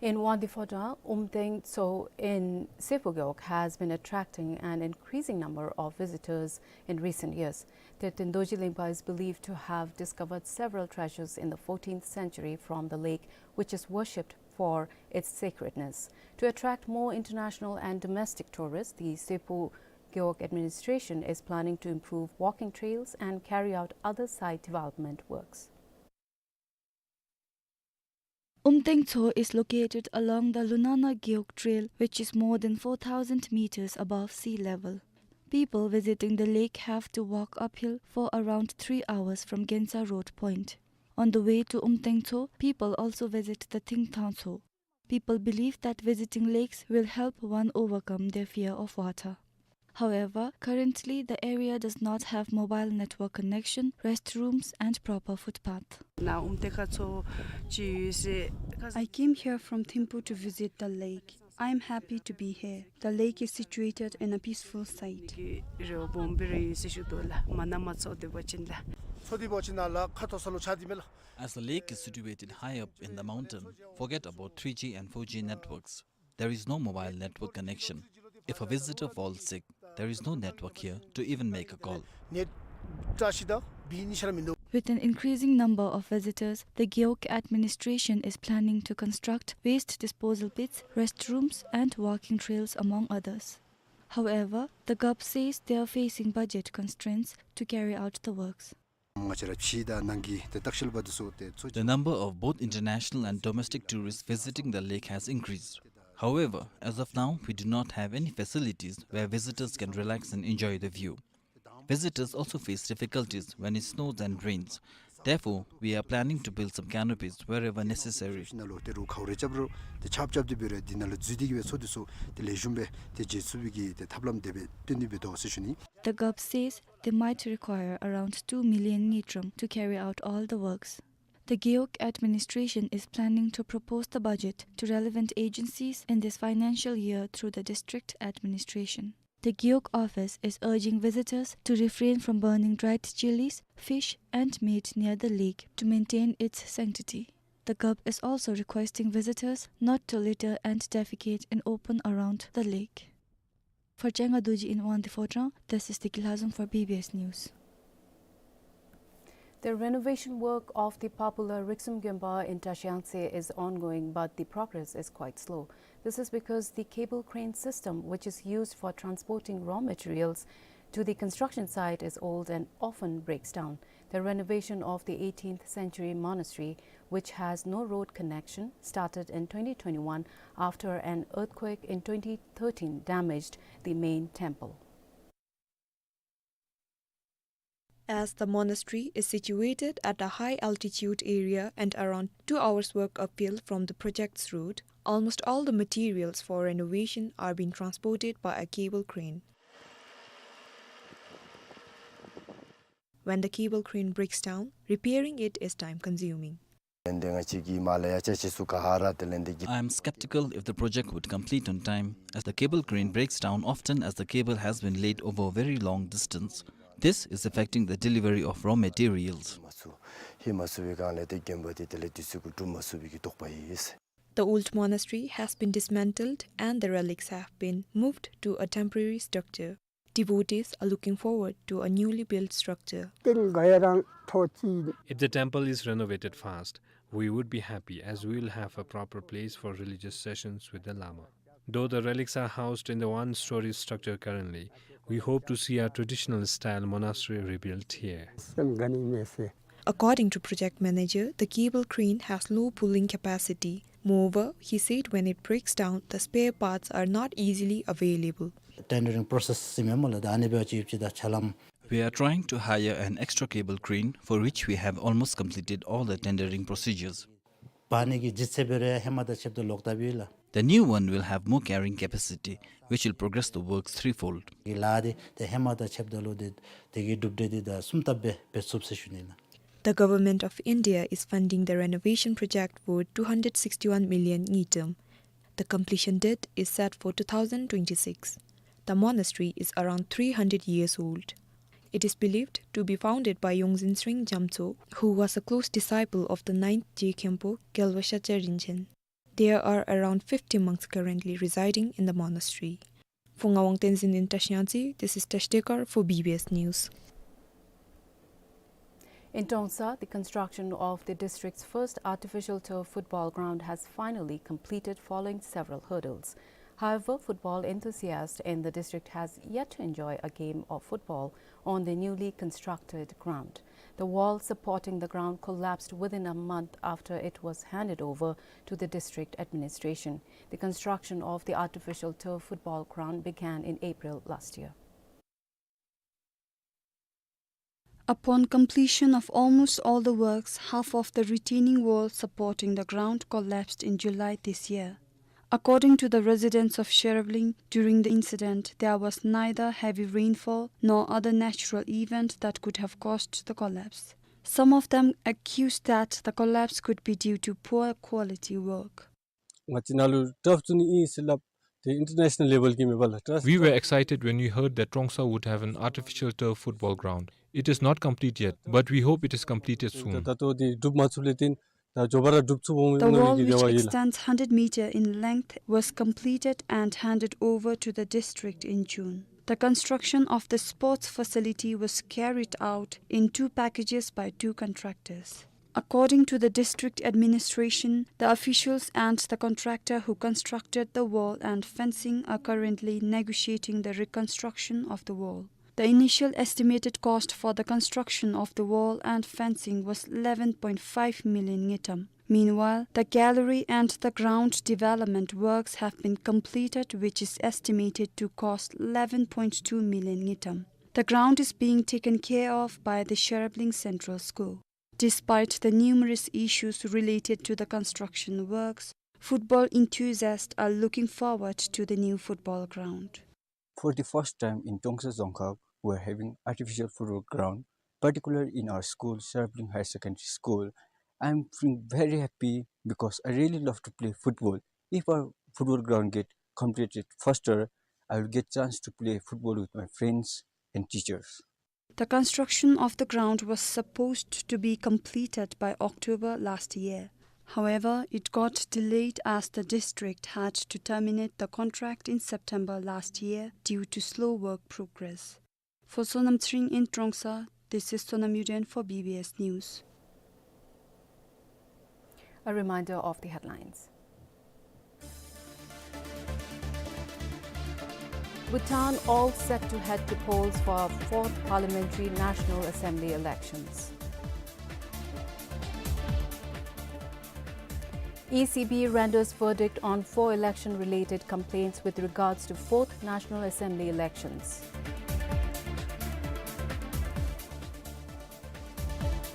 In Wangdue Phodrang, Umteng Tso in Seppo Gewog has been attracting an increasing number of visitors in recent years. Teten Dorji Lingpa is believed to have discovered several treasures in the fourteenth century from the lake, which is worshipped for its sacredness. To attract more international and domestic tourists, the Seppo Gewog administration is planning to improve walking trails and carry out other site development works. Umteng Tso is located along the Lunana Gewog Trail, which is more than four thousand meters above sea level. People visiting the lake have to walk uphill for around three hours from Gensa Road point. On the way to Umteng Tso, people also visit the Thingthang Tso. People believe that visiting lakes will help one overcome their fear of water. However, currently the area does not have mobile network connection, restrooms, and proper footpath. ན་ཨུམ་ཏེ་ཁ་ཚོ་ཅི་ཡོད་ཟེར། I came here from Thimphu to visit the lake. I am happy to be here. The lake is situated in a peaceful site. གི་རེ་བ་སྦོམ་སྦེ་ར་ཡོད་ཟེར་ཞུ་དོ་ལགས། མ་ན་མ་ཚོགས་སྡོད་པ་ཅིན་ལགས། ཚོགས་སྡོད་པ་ཅིན་ན་ལགས་ཁ་ཐོག་ས་ལུ་ཆགས་ཏེ་མེད་ལགས། As the lake is situated high up in the mountain, forget about three G and four G networks. There is no mobile network connection. If a visitor falls sick, there is no network here to even make a call. ནེཊ་བཀྲ་ཤིས་དང་བི་ནི་ཤར་མི་འདུག། With an increasing number of visitors, the Gewog administration is planning to construct waste disposal pits, restrooms, and walking trails, among others. However, the G O P says they are facing budget constraints to carry out the works. ང་བཅས་ར་ཕྱི་དང་ནང་གི་ཏེ་ལྟ་བཤལ་པ་འདི་ཚུ་ཏེ་ཚོ། The number of both international and domestic tourists visiting the lake has increased. However, as of now, we do not have any facilities where visitors can relax and enjoy the view. Visitors also face difficulties when it snows and rains. Therefore, we are planning to build some canopies wherever necessary. ནང་ལུ་ཏེ་རུ་ཁཝ་རེ་རྐྱབ་རུང་ཏེ་ཆརཔ་རྐྱབ་སྟེ་འབད་རུང་འདི་ནང་ལུ་འཛུལ་ཏེ་གི་སྦེ་ཚོགས་འདུ་ཚུ་ཏེ་ལེགས་ཤོམ་སྦེ་ཏེ་མཇལ་ཚུགས་པའི་གི་ཏེ་ཐབས་ལམ་དེ་སྦེ་སྟོན་ཏེ་འབད་དོ་ཟེར་ཞུ་ནི། The G O P says they might require around two million ngultrum to carry out all the works. The Gewog administration is planning to propose the budget to relevant agencies in this financial year through the district administration. The Gewog office is urging visitors to refrain from burning dried chilies, fish, and meat near the lake to maintain its sanctity. The G O P is also requesting visitors not to litter and defecate in open around the lake. For Chenga Dorji in Wangdue Phodrang, this is Deki Lhazom for B B S News. The renovation work of the popular Riksum Gyompa in Trashiyangtse is ongoing, but the progress is quite slow. This is because the cable crane system, which is used for transporting raw materials to the construction site, is old and often breaks down. The renovation of the eighteenth century monastery, which has no road connection, started in twenty twenty-one after an earthquake in twenty thirteen damaged the main temple. As the monastery is situated at a high altitude area and around two hours walk uphill from the project's route, almost all the materials for renovation are being transported by a cable crane. When the cable crane breaks down, repairing it is time consuming. ཨིན་ཏེ་ང་བཅས་ཀྱིས་མར་ལས་ཡར་བཅག་ཅི་ཚུགས་ག་ཧ་ར་དེ་ལས་འདི་གི། I am skeptical if the project would complete on time, as the cable crane breaks down often as the cable has been laid over a very long distance. This is affecting the delivery of raw materials. མ་ཚུགས། ཧེ་མ་ཚུགས་པའི་སྒང་ལས་ཏེ་དགོན་པ་འདི་དེ་ལས་དུས་ཚོད་ཀྱིས་སྒྲུབ་མ་ཚུགས་པའི་གི་དོགས་པ་ཡོད། The old monastery has been dismantled and the relics have been moved to a temporary structure. Devotees are looking forward to a newly built structure. རྟེན་འགའ་ཡང་ཐོག་ཅིག། If the temple is renovated fast, we would be happy as we will have a proper place for religious sessions with the Lama. Though the relics are housed in the one-story structure currently, we hope to see our traditional style monastery rebuilt here. སེམས་དགའ་ནི་མས་ཟེར། According to project manager, the cable crane has low pulling capacity. Moreover, he said when it breaks down, the spare parts are not easily available. Tendering process ཟེར་མས་སྨོ་ལགས། ད་ཨ་ནི་སྦེ་ཅིག་ཡོདཔ་ཅིག་ད་ཆ་ལམ། We are trying to hire an extra cable crane, for which we have almost completed all the tendering procedures. འབག་ནི་གི་ལྗིད་ཚད་འབད་རུང་ཧེ་མ་དང་ཕྱདཔ་ད་ལོག་ལྟབ་ཨིན་ལགས། The new one will have more carrying capacity, which will progress the works threefold. གི་ལཱ་འདི་ཏེ་ཧེ་མ་དང་ཕྱདཔ་ད་ལུ་འདི་དེ་གི་གྲུབ་འབྲས་འདི་ད་གསུམ་ལྟབ་སྦེ་འབད་ཚུགས་ཟེར་ཞུ་ནི་ལགས། The government of India is funding the renovation project worth two hundred sixty-one million ngultrum. The completion date is set for two thousand twenty-six. The monastery is around three hundred years old. It is believed to be founded by Yongzin Sring Jamtso, who was a close disciple of the ninth Je Khenpo Gyalvor Shakya Rinchen. There are around fifty monks currently residing in the monastery. For Ngawang Tenzin in Trashiang Tse, this is Tash Dekar for B B S News. In Trongsa, the construction of the district's first artificial turf football ground has finally completed following several hurdles. However, football enthusiasts in the district has yet to enjoy a game of football on the newly constructed ground. The wall supporting the ground collapsed within a month after it was handed over to the district administration. The construction of the artificial turf football ground began in April last year. Upon completion of almost all the works, half of the retaining wall supporting the ground collapsed in July this year. According to the residents of Sherabling, during the incident, there was neither heavy rainfall nor other natural event that could have caused the collapse. Some of them accused that the collapse could be due to poor quality work. ང་བཅས་ནཱ་ལུ་ཊརཕ་བཙུགས་ནི་ཨིན་ཟེར་སླབ་སྟེ་international level གྱི་མེད་པ་ལགས། We were excited when we heard that Trongsa would have an artificial turf football ground. It is not complete yet, but we hope it is completed soon. ད་ལྟོ་འདི་གྲུབ་མ་ཚུགས་ལས་བརྟེན་ད་མགྱོགས་པ་ར་གྲུབ་ཚུགསཔ་འོང་མནོ་མི་གི་རེ་བ་ཡོད་ལགས། The wall, which extends hundred meter in length, was completed and handed over to the district in June. The construction of the sports facility was carried out in two packages by two contractors. According to the district administration, the officials and the contractor who constructed the wall and fencing are currently negotiating the reconstruction of the wall. The initial estimated cost for the construction of the wall and fencing was eleven point five million ngultrum. Meanwhile, the gallery and the ground development works have been completed, which is estimated to cost eleven point two million ngultrum. The ground is being taken care of by the Sherabling Central School. Despite the numerous issues related to the construction works, football enthusiasts are looking forward to the new football ground. For the first time in Trongsa Dzongkhag, we are having artificial football ground, particularly in our school, Sherabling Higher Secondary School. I am feeling very happy because I really love to play football. If our football ground get completed faster, I will get chance to play football with my friends and teachers. The construction of the ground was supposed to be completed by October last year. However, it got delayed as the district had to terminate the contract in September last year due to slow work progress. For Sonam Tsering in Trongsa, this is Sonam Yuden for B B S News. A reminder of the headlines. Bhutan all set to head to polls for fourth Parliamentary National Assembly elections. E C B renders verdict on four election-related complaints with regards to fourth National Assembly elections.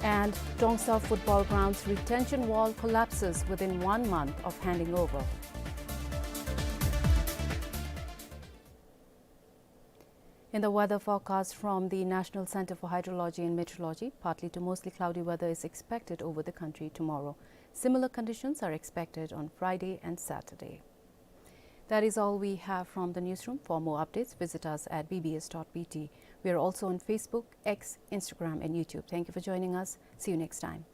And Tongsou football ground's retention wall collapses within one month of handing over. In the weather forecast from the National Center for Hydrology and Meteorology, partly to mostly cloudy weather is expected over the country tomorrow. Similar conditions are expected on Friday and Saturday. That is all we have from the newsroom. For more updates, visit us at B B S dot B T. We are also on Facebook, X, Instagram, and YouTube. Thank you for joining us. See you next time.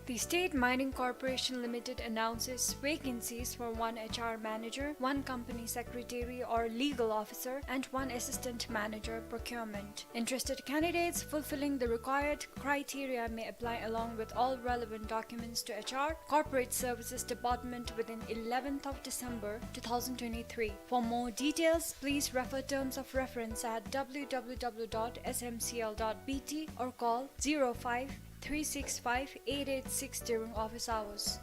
The State Mining Corporation Limited announces vacancies for one H R manager, one company secretary or legal officer, and one assistant manager procurement. Interested candidates fulfilling the required criteria may apply along with all relevant documents to H R, Corporate Services Department within eleventh of December two thousand twenty-three. For more details, please refer terms of reference at W W W dot S M C L dot B T or call zero five three six five eight eight six during office hours.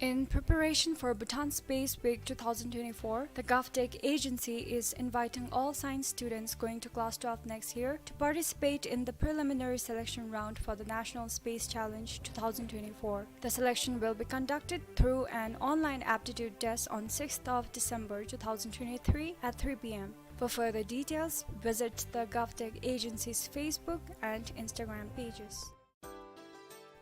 In preparation for Bhutan Space Week two thousand twenty-four, the GovTech agency is inviting all science students going to class twelve next year to participate in the preliminary selection round for the National Space Challenge two thousand twenty-four. The selection will be conducted through an online aptitude test on sixth of December two thousand twenty-three at three P M. For further details, visit the GovTech agency's Facebook and Instagram pages.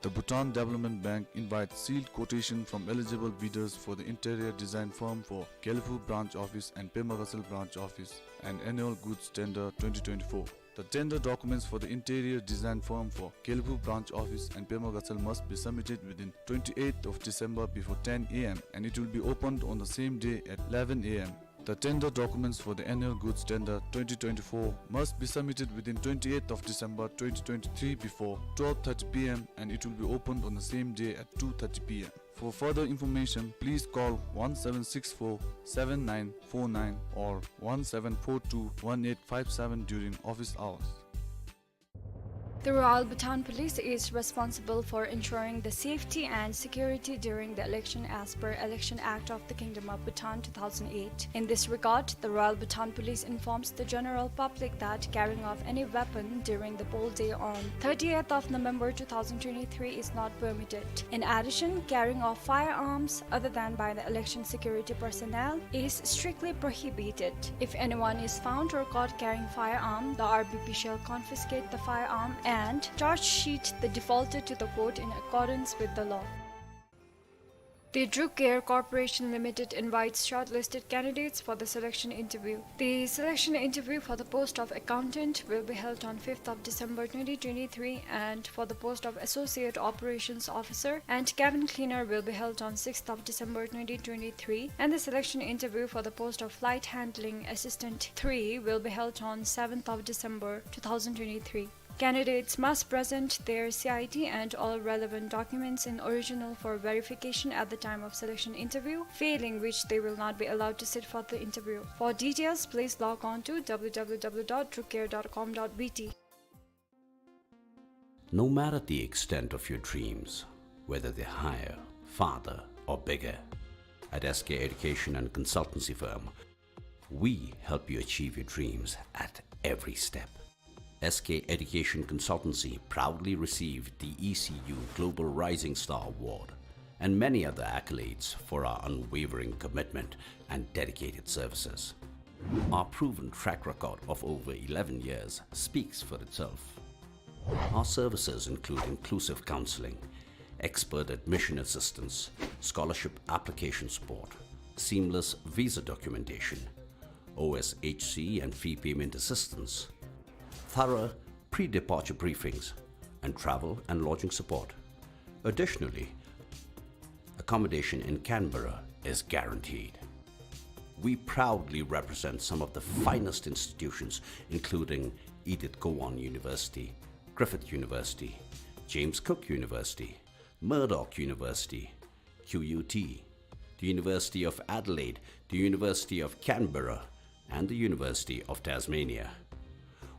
The Bhutan Development Bank invites sealed quotation from eligible bidders for the interior design firm for Gelephu branch office and Pema Gatshel branch office, an annual goods tender twenty twenty-four. The tender documents for the interior design firm for Gelephu branch office and Pema Gatshel must be submitted within twenty-eighth of December before ten A M, and it will be opened on the same day at eleven A M. The tender documents for the annual goods tender twenty twenty-four must be submitted within twenty-eighth of December twenty twenty-three before twelve thirty P M, and it will be opened on the same day at two thirty P M. For further information, please call one seven six four seven nine four nine or one seven four two one eight five seven during office hours. The Royal Bhutan Police is responsible for ensuring the safety and security during the election as per Election Act of the Kingdom of Bhutan two thousand eight. In this regard, the Royal Bhutan Police informs the general public that carrying of any weapon during the poll day on thirtieth of November two thousand twenty-three is not permitted. In addition, carrying of firearms other than by the election security personnel is strictly prohibited. If anyone is found or caught carrying firearm, the R B P shall confiscate the firearm and charge sheet the defaulter to the court in accordance with the law. The Druk Air Corporation Limited invites shortlisted candidates for the selection interview. The selection interview for the post of accountant will be held on fifth of December twenty twenty-three, and for the post of associate operations officer and cabin cleaner will be held on sixth of December twenty twenty-three, and the selection interview for the post of flight handling assistant three will be held on seventh of December two thousand twenty-three. Candidates must present their C I D and all relevant documents in original for verification at the time of selection interview, failing which they will not be allowed to sit for the interview. For details, please log on to W W W dot druk air dot com dot B T. No matter the extent of your dreams, whether they're higher, farther, or bigger, at S K Education and Consultancy Firm, we help you achieve your dreams at every step. S K Education Consultancy proudly received the E C U Global Rising Star Award and many other accolades for our unwavering commitment and dedicated services. Our proven track record of over eleven years speaks for itself. Our services include inclusive counseling, expert admission assistance, scholarship application support, seamless visa documentation, O S H C and fee payment assistance, thorough pre-departure briefings, and travel and lodging support. Additionally, a accommodation in Canberra is guaranteed. We proudly represent some of the finest institutions, including Edith Cowan University, Griffith University, James Cook University, Murdoch University, Q U T, the University of Adelaide, the University of Canberra, and the University of Tasmania.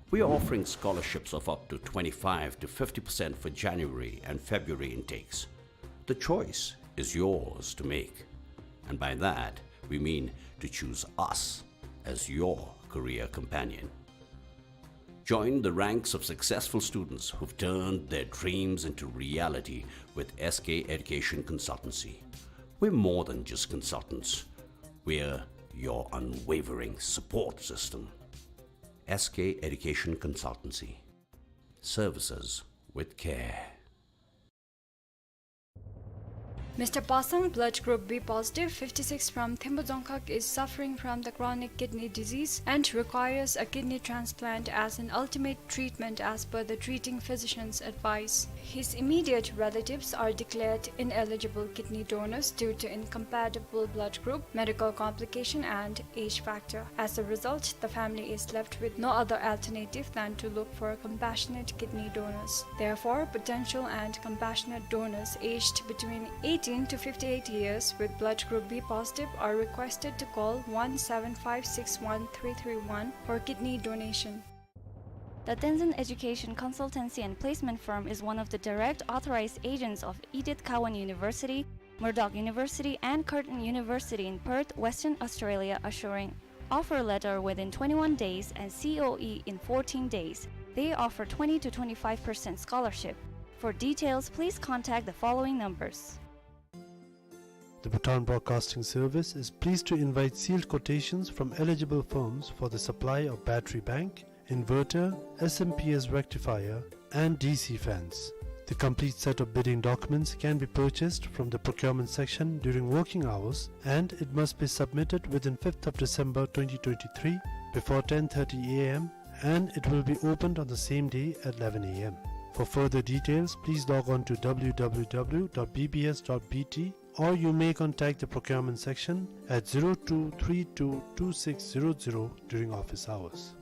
We are offering scholarships of up to twenty-five to fifty percent for January and February intakes. The choice is yours to make, and by that we mean to choose us as your career companion. Join the ranks of successful students who've turned their dreams into reality with S K Education Consultancy. We're more than just consultants. We're your unwavering support system. S K Education Consultancy. Services with care. Mister Pasang, blood group B positive, fifty-six, from Thimphu Dzongkhag, is suffering from the chronic kidney disease and requires a kidney transplant as an ultimate treatment as per the treating physician's advice. His immediate relatives are declared ineligible kidney donors due to incompatible blood group, medical complication, and age factor. As a result, the family is left with no other alternative than to look for compassionate kidney donors. Therefore, potential and compassionate donors aged between eighteen to fifty-eight years with blood group B positive are requested to call one seven five six one three three one for kidney donation. The Tenzin Education Consultancy and Placement Firm is one of the direct authorized agents of Edith Cowan University, Murdoch University, and Curtin University in Perth, Western Australia, assuring offer letter within twenty-one days and C O E in fourteen days. They offer twenty to twenty-five percent scholarship. For details, please contact the following numbers. The Bhutan Broadcasting Service is pleased to invite sealed quotations from eligible firms for the supply of battery bank, inverter, S M P S rectifier, and D C fans. The complete set of bidding documents can be purchased from the procurement section during working hours, and it must be submitted within fifth of December twenty twenty-three before ten thirty A M, and it will be opened on the same day at eleven A M. For further details, please log on to W W W dot B B S dot B T, or you may contact the procurement section at zero two three two two six zero zero during office hours.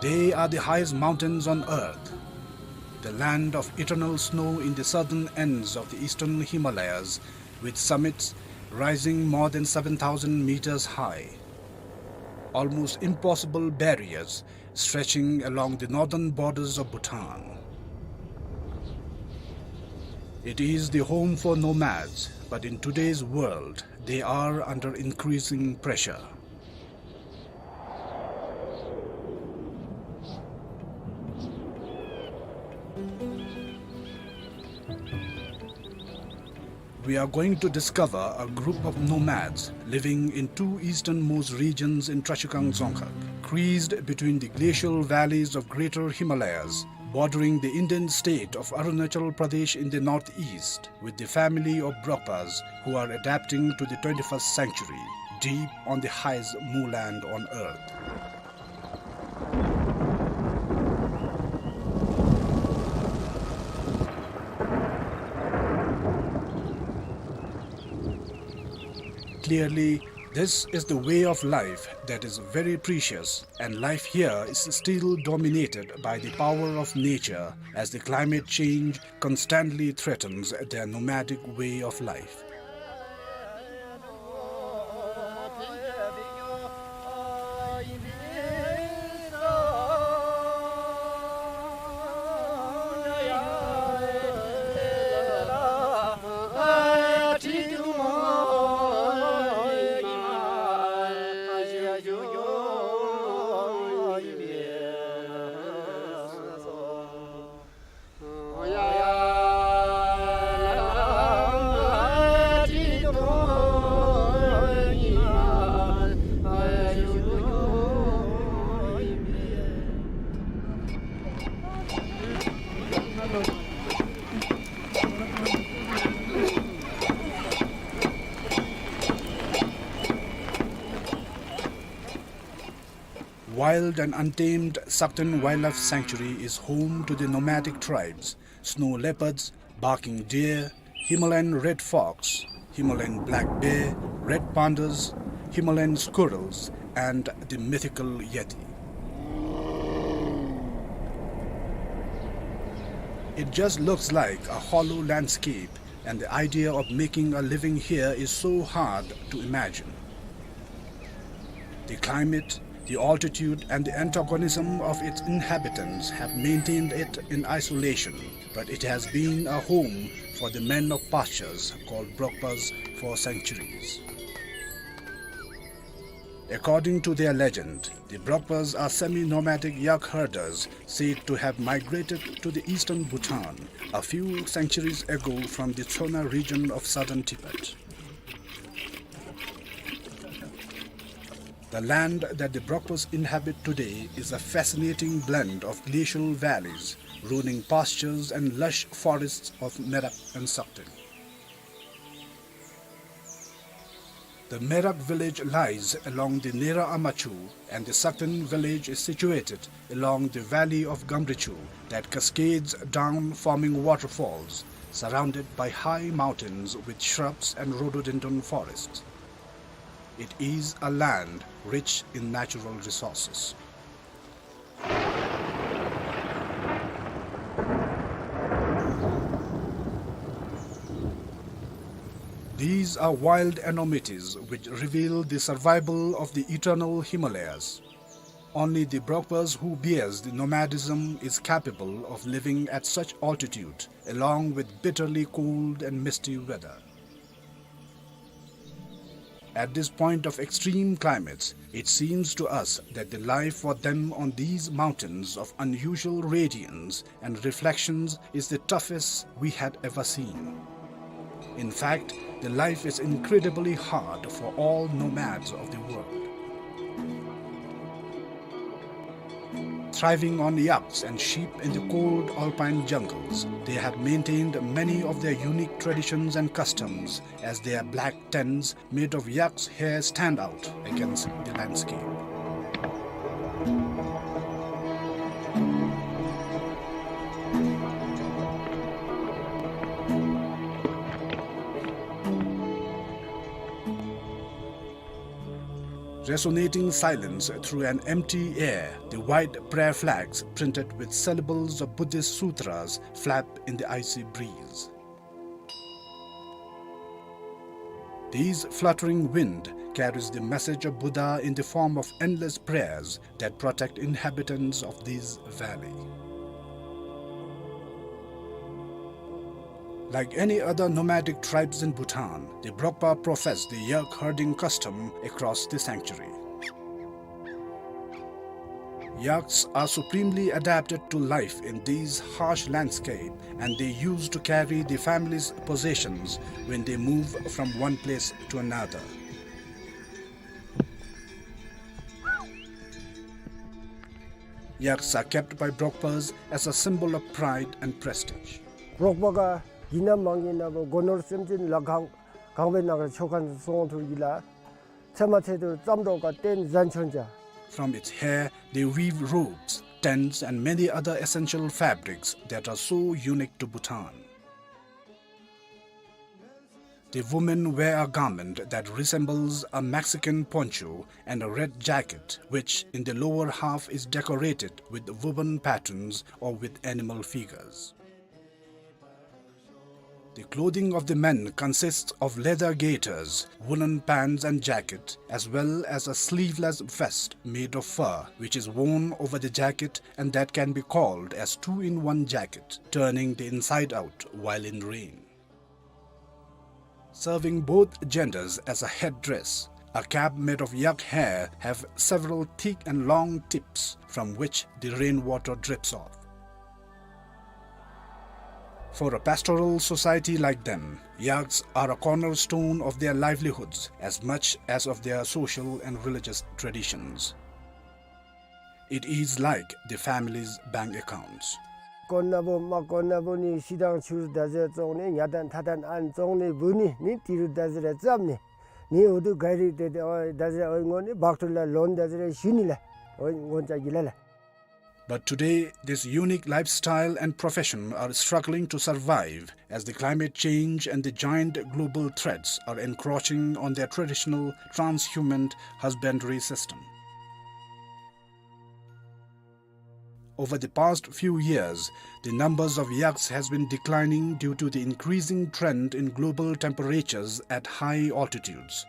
They are the highest mountains on earth, the land of eternal snow in the southern ends of the eastern Himalayas, with summits rising more than seven thousand meters high. Almost impossible barriers stretching along the northern borders of Bhutan. It is the home for nomads, but in today's world, they are under increasing pressure. We are going to discover a group of nomads living in two easternmost regions in Trashigang Dzongkhag, creased between the glacial valleys of Greater Himalayas, bordering the Indian state of Arunachal Pradesh in the northeast, with the family of Brokpas who are adapting to the twenty-first century, deep on the highest moorland on earth. Clearly, This is the way of life that is very precious, and life here is still dominated by the power of nature, as the climate change constantly threatens their nomadic way of life. Wild and untamed Sakten Wildlife Sanctuary is home to the nomadic tribes, snow leopards, barking deer, Himalayan red fox, Himalayan black bear, red pandas, Himalayan squirrels, and the mythical yeti. It just looks like a hollow landscape, and the idea of making a living here is so hard to imagine. The climate, the altitude, and the antagonism of its inhabitants have maintained it in isolation, but it has been a home for the men of pastures called Brokpas for centuries. According to their legend, the Brokpas are semi-nomadic yak herders said to have migrated to the eastern Bhutan a few centuries ago from the Tsona region of southern Tibet. The land that the Brokpas inhabit today is a fascinating blend of glacial valleys, rolling pastures and lush forests of Merak and Sakten. The Merak village lies along the Nera Amachu, and the Sakten village is situated along the valley of Gamrichu that cascades down, forming waterfalls, surrounded by high mountains with shrubs and rhododendron forests. It is a land rich in natural resources. These are wild enormities which reveal the survival of the eternal Himalayas. Only the Brokpas who bears the nomadism is capable of living at such altitude, along with bitterly cold and misty weather. At this point of extreme climates, it seems to us that the life for them on these mountains of unusual radiance and reflections is the toughest we had ever seen. In fact, the life is incredibly hard for all nomads of the world. Thriving on yaks and sheep in the cold alpine jungles, they have maintained many of their unique traditions and customs, as their black tents made of yak's hair stand out against the landscape. Resonating silence through an empty air, the white prayer flags printed with syllables of Buddhist sutras flap in the icy breeze. These fluttering wind carries the message of Buddha in the form of endless prayers that protect inhabitants of this valley. Like any other nomadic tribes in Bhutan, the Brokpa profess the yak herding custom across the sanctuary. Yaks are supremely adapted to life in these harsh landscape, and they use to carry the family's possessions when they move from one place to another. Yaks are kept by Brokpas as a symbol of pride and prestige. རོགས་པ་ག་གི་ན་མང་གི་ན་གོ་གོ་ནོར་སེམས་ཅན་ལ་གང་གང་བའི་ནང་ཆོ་ག་སོང་ཐུག་གི་ལ། ཚེ་མ་ཚེ་དུ་ཙམ་རོགས་ག་བརྟེན་བཟང་ཆོན་ཅ། From its hair, they weave robes, tents, and many other essential fabrics that are so unique to Bhutan. The women wear a garment that resembles a Mexican poncho and a red jacket, which in the lower half is decorated with woven patterns or with animal figures. The clothing of the men consists of leather gaiters, woolen pants and jacket, as well as a sleeveless vest made of fur, which is worn over the jacket and that can be called as two-in-one jacket, turning the inside out while in rain. Serving both genders as a headdress, a cap made of yak hair have several thick and long tips from which the rainwater drips off. For a pastoral society like them, yaks are a cornerstone of their livelihoods as much as of their social and religious traditions. It is like the family's bank accounts. དཀོན་ན་བུ་མ་དཀོན་ན་བུ་ནི་ཤི་དང་ཆུར་ད་ཟེར་བཙོང་ནི་ཉ་དང་ཐ་དང་ཨན་བཙོང་ནི་བུ་ནི་ནི་ཏི་རུ་ད་ཟེར་རེ་བཙབ་ནི་ནི་འུ་དུ་ག་རི་ཏེ་ཏེ་ཨོ་ད་ཟེར་ཨོ་ངོ་ནི་བག་ཏུ་ལ་ལོན་ད་ཟེར་རེ་ཞུ་ནི་ལ་ཨོ་ངོ་ཅ་གི་ལ་ལ། But today, this unique lifestyle and profession are struggling to survive as the climate change and the giant global threats are encroaching on their traditional transhumant husbandry system. Over the past few years, the numbers of yaks has been declining due to the increasing trend in global temperatures at high altitudes,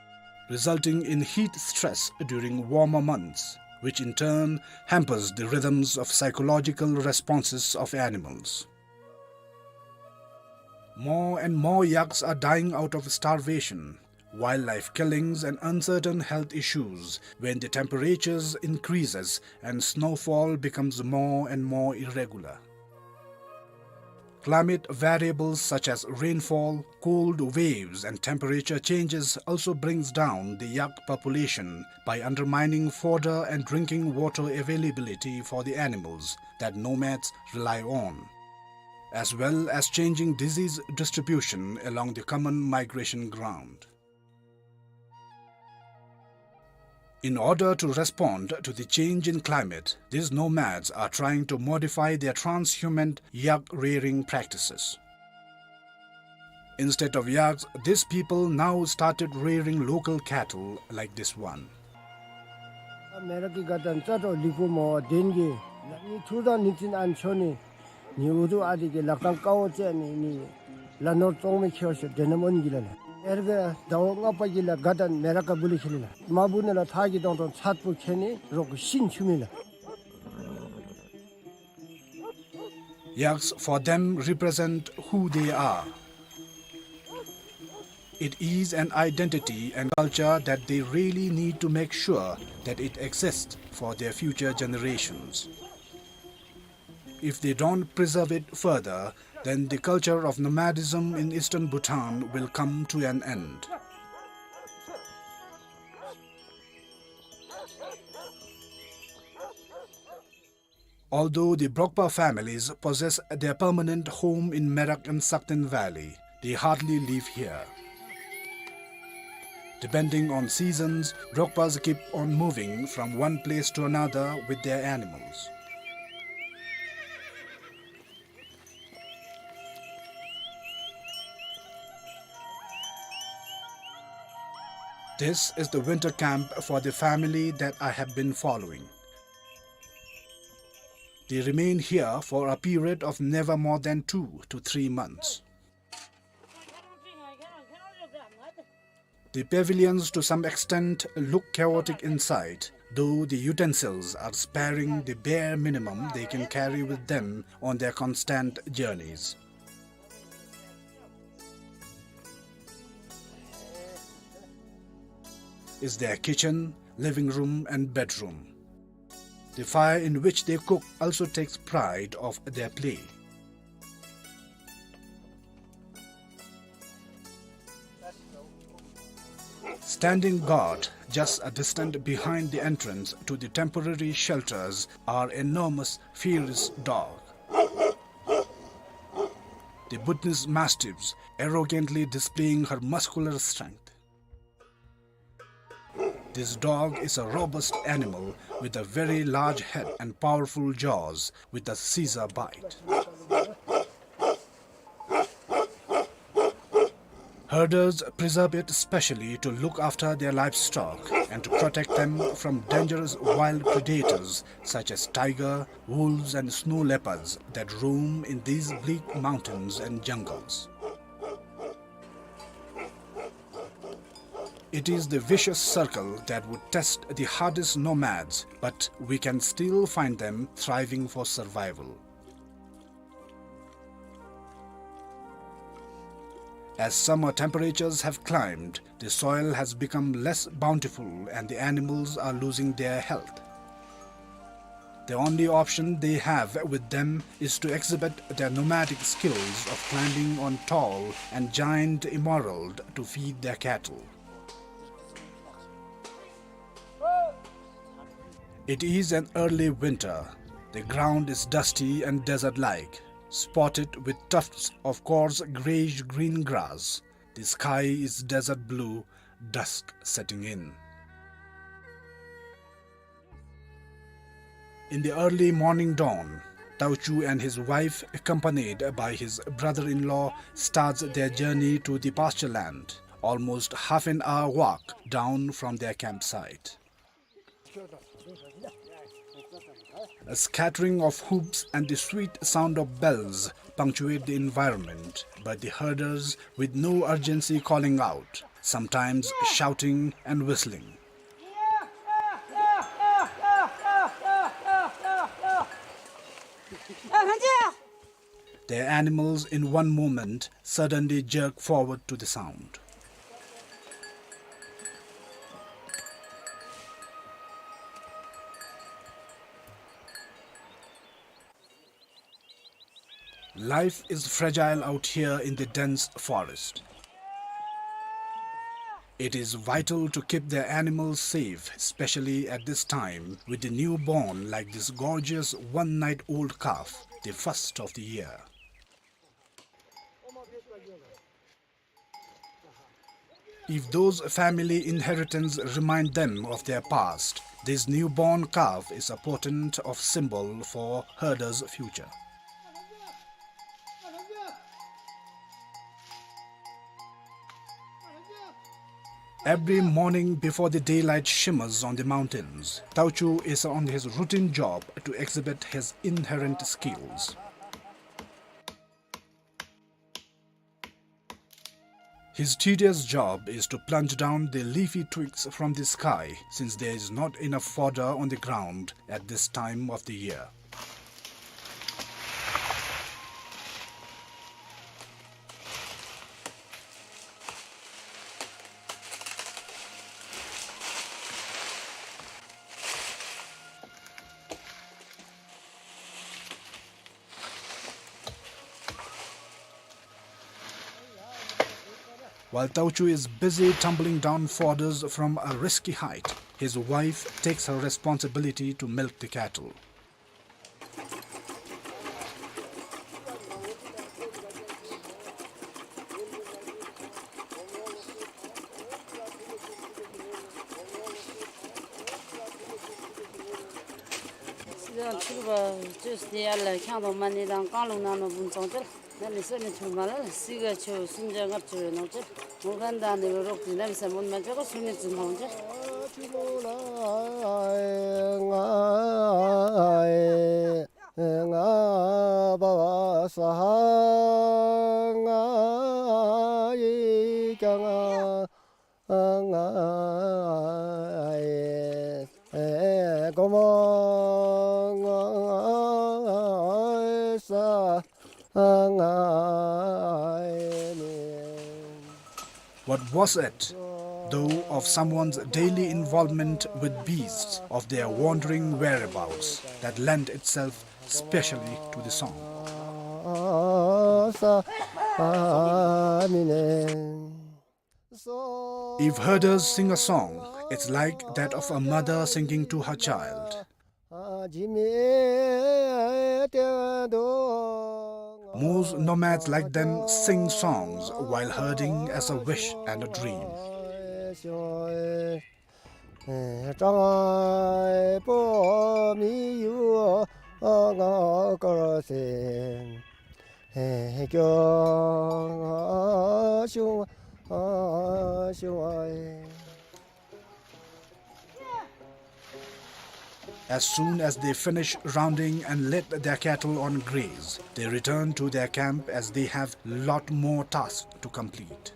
resulting in heat stress during warmer months, which in turn hampers the rhythms of psychological responses of animals. More and more yaks are dying out of starvation, wildlife killings and uncertain health issues when the temperatures increases and snowfall becomes more and more irregular. Climate variables such as rainfall, cold waves and temperature changes also brings down the yak population by undermining fodder and drinking water availability for the animals that nomads rely on, as well as changing disease distribution along the common migration ground. In order to respond to the change in climate, these nomads are trying to modify their transhumant yak rearing practices. Instead of yaks, these people now started rearing local cattle like this one. མེ་རག་གི་དགའ་སྟོན་རྩ་དྲོ་ལི་ཀུ་མོ་བ་དེན་གི་ནི་ཐུར་དང་ནི་ཙིན་ཨན་ཆོ་ནི་ནི་འུ་དུ་ཨ་དི་གི་ལག་ཏང་ཀ་བོ་ཙེ་ནི་ནི་ལ་ནོར་ཙོང་མི་ཁེ་བ་ཤོ་དེ་ནམ་འོན་གི་ལ་ལ། ཨེར་གི་ཟླ་བ་ལྔ་པ་གི་ལ་དགའ་སྟོན་མེ་རག་ག་བུ་ལི་ཁེ་ལི་ལ། མ་བུ་ནི་ལ་ཐག་གི་དོང་དོང་ཚད་པོ་ཁེ་ནི་རོག་གི་ཤིན་ཆུ་མི་ལ། Yaks for them represent who they are. It is an identity and culture that they really need to make sure that it exists for their future generations. If they don't preserve it further, then the culture of nomadism in eastern Bhutan will come to an end. Although the Brokpa families possess their permanent home in Merak and Sakten Valley, they hardly live here. Depending on seasons, Brokpas keep on moving from one place to another with their animals. This is the winter camp for the family that I have been following. They remain here for a period of never more than two to three months. The pavilions to some extent look chaotic inside, though the utensils are sparing, the bare minimum they can carry with them on their constant journeys. Is their kitchen, living room and bedroom. The fire in which they cook also takes pride of their play. Standing guard just a distance behind the entrance to the temporary shelters are enormous, fierce dog. The Bhutanese mastiffs arrogantly displaying her muscular strength. This dog is a robust animal with a very large head and powerful jaws with a scissor bite. Herders preserve it specially to look after their livestock and to protect them from dangerous wild predators such as tiger, wolves, and snow leopards that roam in these bleak mountains and jungles. It is the vicious circle that would test the hardest nomads, but we can still find them thriving for survival. As summer temperatures have climbed, the soil has become less bountiful and the animals are losing their health. The only option they have with them is to exhibit their nomadic skills of climbing on tall and giant emerald to feed their cattle. It is an early winter. The ground is dusty and desert-like, spotted with tufts of coarse grayish-green grass. The sky is desert blue, dusk setting in. In the early morning dawn, Tauchu and his wife, accompanied by his brother-in-law, starts their journey to the pasture land, almost half an hour walk down from their campsite. A scattering of hoops and the sweet sound of bells punctuate the environment, but the herders, with no urgency, calling out, sometimes shouting and whistling. Their animals, in one moment, suddenly jerk forward to the sound. Life is fragile out here in the dense forest. It is vital to keep their animals safe, especially at this time, with the newborn like this gorgeous one-night-old calf, the first of the year. If those family inheritance remind them of their past, this newborn calf is a potent of symbol for herders' future. Every morning before the daylight shimmers on the mountains, Tauchu is on his routine job to exhibit his inherent skills. His tedious job is to plunge down the leafy twigs from the sky, since there is not enough fodder on the ground at this time of the year. While Tauchu is busy tumbling down fodders from a risky height, his wife takes her responsibility to milk the cattle. What was it, though, of someone's daily involvement with beasts, of their wandering whereabouts, that lent itself specially to the song? If herders sing a song, it's like that of a mother singing to her child. Most nomads like them sing songs while herding as a wish and a dream. As soon as they finish rounding and let their cattle on graze, they return to their camp as they have lot more tasks to complete.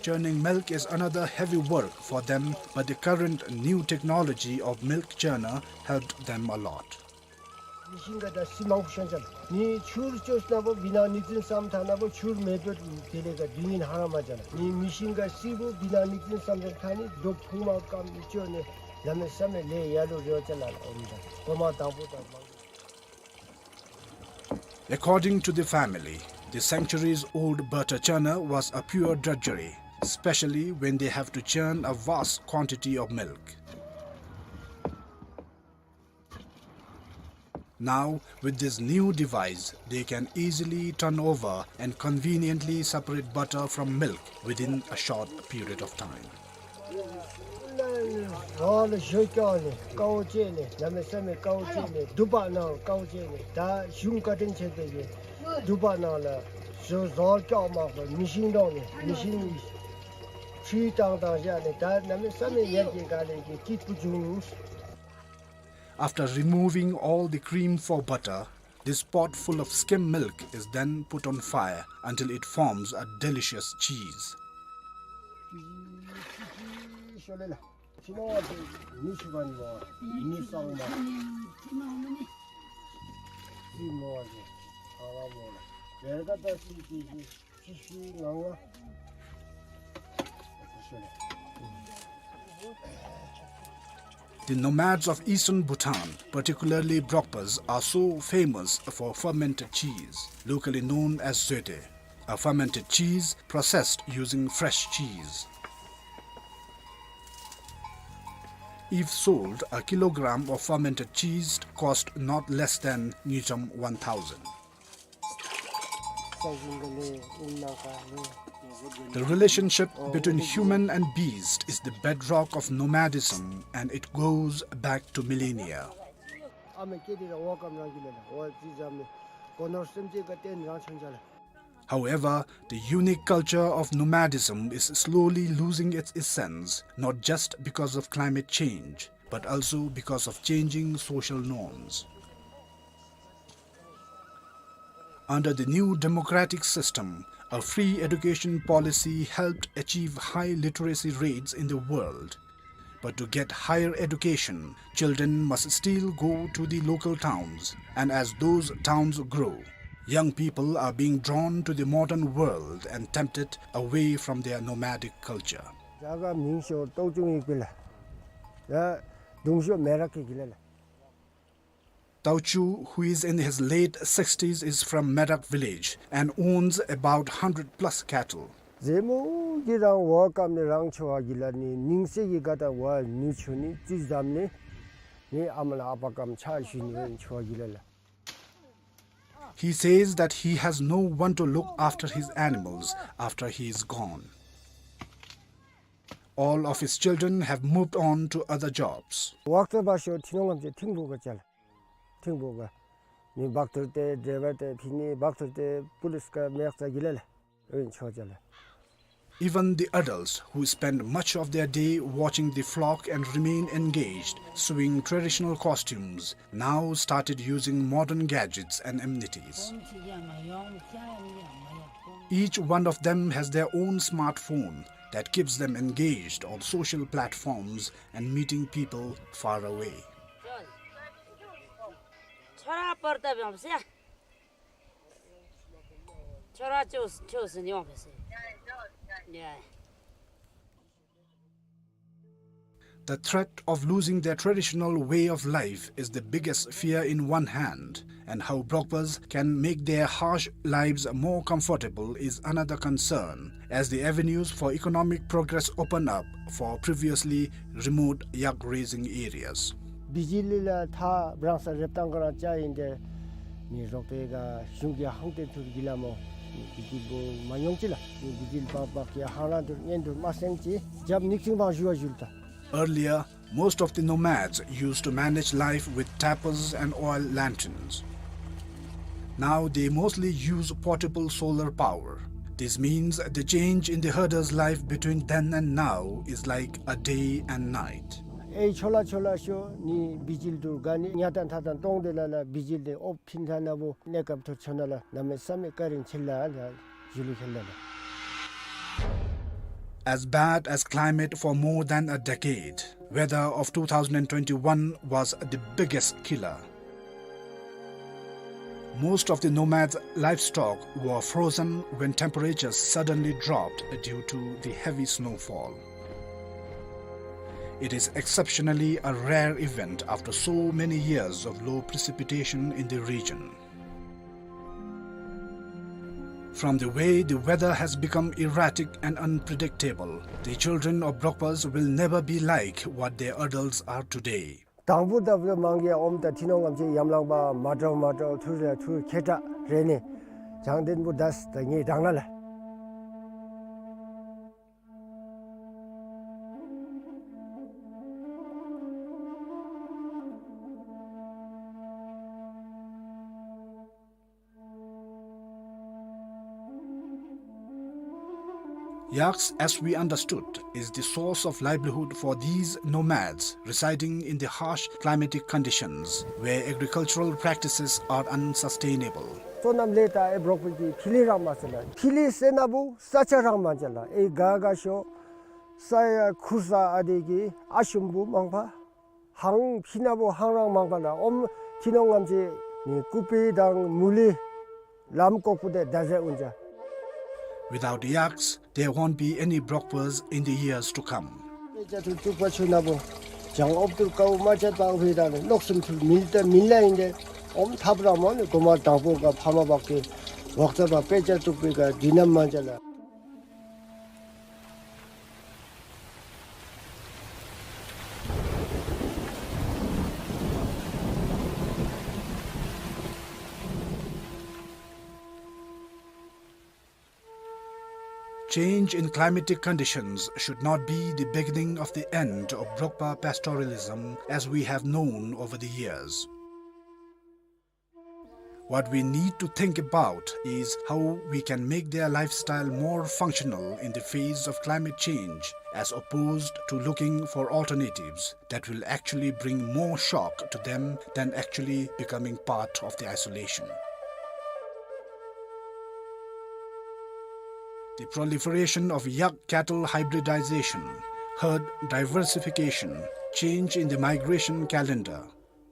Churning milk is another heavy work for them, but the current new technology of milk churner helped them a lot. མི་ཤིང་ག་ད་སི་མང་པོ་ཤོང་ཅ་ལ། མི་ཆུར་ཅོས་ན་བོ་བི་ན་ནིག་ཙིན་སམ་ཐ་ན་བོ་ཆུར་མེ་པེ་དེ་ལས་ཀ་དུས་ཡུན་ཧ་ར་མ་ཅ་ལ། མི་མི་ཤིང་ག་སི་བོ་བི་ན་ནིག་ཙིན་སམ་ཐ་ནི་རྡོ་ཕུང་མ་ཀམ་ཅོ་ནི་ལ་མེ་ས་མེ་ལས་ཡ་ལོ་རེ་བ་ཅ་ལ་ལ་འོམ་ཅ་གོ་མ་དང་པོ་དང་མང་པོ། According to the family, the centuries-old butter churner was a pure drudgery, especially when they have to churn a vast quantity of milk. Now, with this new device, they can easily turn over and conveniently separate butter from milk within a short period of time. After removing all the cream for butter, this pot full of skim milk is then put on fire until it forms a delicious cheese. The nomads of eastern Bhutan, particularly Brokpas, are so famous for fermented cheese, locally known as zoete, a fermented cheese processed using fresh cheese. If sold, a kilogram of fermented cheese cost not less than ngultrum one thousand. The relationship between human and beast is the bedrock of nomadism, and it goes back to millennia. However, the unique culture of nomadism is slowly losing its essence, not just because of climate change, but also because of changing social norms. Under the new democratic system, a free education policy helped achieve high literacy rates in the world. But to get higher education, children must still go to the local towns, and as those towns grow, young people are being drawn to the modern world and tempted away from their nomadic culture. རྒྱ་གར་མིང་ཤོ་ཏོག་ཅུང་ཡིག་པི་ལ། ཡ་དུང་ཤོ་མེ་རག་གི་གི་ལ་ལ། Tauchu, who is in his late sixties, is from Merak village and owns about hundred plus cattle. ཟེ་མོ་གི་རང་འོག་ཀམ་ནི་རང་ཆོ་བ་གི་ལ་ནི་ནིང་སེ་གི་ག་ད་བ་ནུ་ཆུ་ནི་ཙི་ཟམ་ནི་ནི་ཨ་མ་ལ་ཨ་པ་ཀམ་ཆ་ཞུ་ནི་ཆོ་བ་གི་ལ་ལ། He says that he has no one to look after his animals after he is gone. All of his children have moved on to other jobs. ཝག་ཏོ་བ་ཤོ་ཐི་ནོང་ངམ་ཅེ་ཐིང་བུ་ག་ཅལ། ཐིང་བུ་ག། ནི་བག་ཐུར་ཏེ་ཌྲའི་བར་ཏེ་ཕི་ནི་བག་ཐུར་ཏེ་པུ་ལིས་ག་མེག་ཙ་གི་ལ་ལ། ཨིན་ཆོ་ཅལ། Even the adults who spend much of their day watching the flock and remain engaged, sewing traditional costumes, now started using modern gadgets and amenities. Each one of them has their own smartphone that keeps them engaged on social platforms and meeting people far away. པར་ད་བེང་སེ། ཁྱོད་ར་ཅོས་ཅོས་ནི་ཡོང་བས་སེ། ཡ། The threat of losing their traditional way of life is the biggest fear in one hand, and how Brokpas can make their harsh lives more comfortable is another concern, as the avenues for economic progress open up for previously remote yak raising areas. བི་ཇི་ལི་ལགས་ད་བྲང་ས་རེབ་ཏང་ག་ར་ཅ་ཡིན་ཏེ། ནི་རོགས་པའི་ག་གཞུང་གི་ཧང་ཏེན་ཐུར་གི་ལ་མོ། ནི་བི་ཇི་ལི་བོ་མ་ཡོང་ཅི་ལ། ནི་བི་ཇི་ལི་བག་བག་གི་ཧང་རང་ཐུར་ཉན་ཐུར་མ་སེང་ཅི། རྒྱབ་ནིག་ཅིང་བང་ཞུ་བ་ཞུལ་ད། Earlier, most of the nomads used to manage life with tapers and oil lanterns. Now they mostly use portable solar power. This means the change in the herder's life between then and now is like a day and night. ཨེ་ཆོ་ལ་ཆོ་ལ་ཤོ་ནི་བི་ཇི་ལི་ཐུར་ག་ནི་ཉ་དང་ཐ་དང་ཏོང་དེ་ལ་ལ་བི་ཇི་ལི་ཨོབ་ཕིན་ཐ་ན་བོ་གནས་སྐབས་ཐུར་ཆོ་ན་ལ་གནམ་མེད་ས་མེད་བཀའ་དྲིན་ཆེ་ལ་ལ། As bad as climate for more than a decade, weather of two thousand twenty-one was the biggest killer. Most of the nomads' livestock were frozen when temperatures suddenly dropped due to the heavy snowfall. It is exceptionally a rare event after so many years of low precipitation in the region. From the way the weather has become erratic and unpredictable, the children of Brokpas will never be like what their adults are today. དང་པོ་ད་བུ་མང་གི་ཨོམ་ད་ཐི་ནོང་ངམ་ཅི་ཡམ་ལང་པ་མ་འདྲཝ་མ་འདྲཝ་ཐུར་ལ་ཐུར་ཁེ་ཏ་རེ་ནི་བྱང་ལྡན་པོ་དས་ད་ངེ་དང་ན་ལ། Yaks, as we understood, is the source of livelihood for these nomads residing in the harsh climatic conditions where agricultural practices are unsustainable. སོ་ནམ་ལས་ད་ཨེ་བྲོག་པའི་གི་ཕི་ལི་རང་མ་ཟེར་ལ། ཕི་ལི་ཟེར་ན་བུ་ས་ཆ་རང་མ་ཅ་ལ། ཨེ་ག་ག་ཤོ་ས་ཡ་ཁུར་ས་ཨ་དེ་གི་ཨ་ཤུམ་བུ་མང་པ། ཧང་ཕི་ན་བོ་ཧང་རང་མང་པ་ལ་ཨོམ་ཐི་ནོང་ངམ་ཅི་ནི་ཀུ་པི་དང་མུ་ལི་ལམ་ཀོག་པུ་དེ་ད་ཟེ་ཨུན་ཅ། Without yaks, there won't be any Brokpas in the years to come. དཔེ་ཆ་ཐུར་བཙུགས་པ་ཆུ་ན་བོ་བྱང་ཨོབ་ཐུར་ཀའུ་མ་ཅད་པའོ་ཕི་ད་ནི་ལོག་སུམ་ཐུར་མིལ་ཏེ་མིལ་ལ་ཨིན་ཏེ་ཨོམ་ཐབ་ར་མོ་ནི་གོ་མ་དང་པོ་ག་ཕ་མ་བག་གི་ཝག་ཙ་བ་དཔེ་ཆ་བཙུགས་པའི་ག་དི་ནམ་མ་ཅ་ལ། Change in climatic conditions should not be the beginning of the end of Brokpa pastoralism as we have known over the years. What we need to think about is how we can make their lifestyle more functional in the face of climate change, as opposed to looking for alternatives that will actually bring more shock to them than actually becoming part of the isolation. The proliferation of yak cattle hybridization, herd diversification, change in the migration calendar,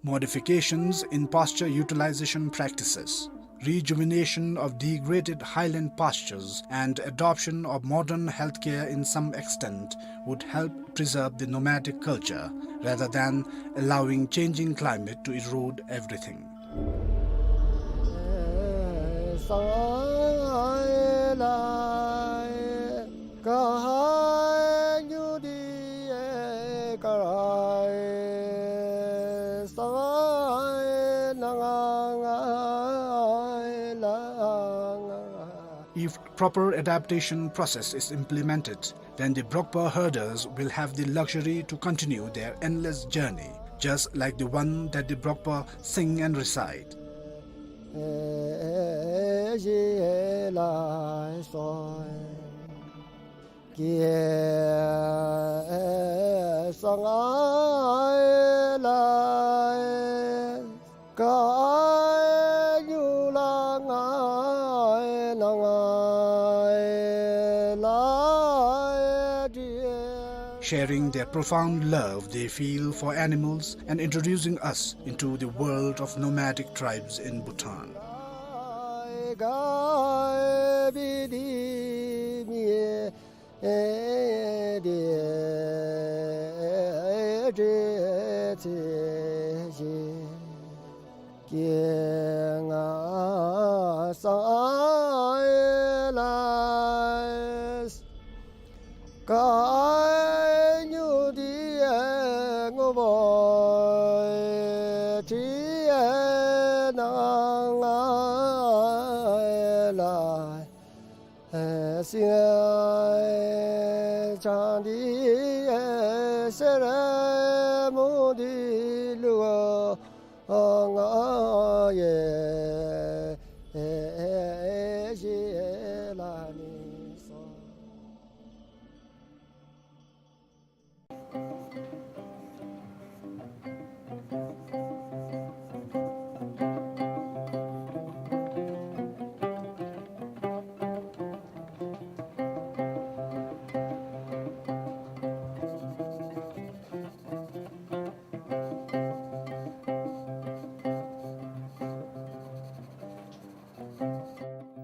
modifications in pasture utilization practices, rejuvenation of degraded highland pastures, and adoption of modern healthcare in some extent would help preserve the nomadic culture rather than allowing changing climate to erode everything. If proper adaptation process is implemented, then the Brokpa herders will have the luxury to continue their endless journey, just like the one that the Brokpa sing and recite. sharing their profound love they feel for animals and introducing us into the world of nomadic tribes in Bhutan.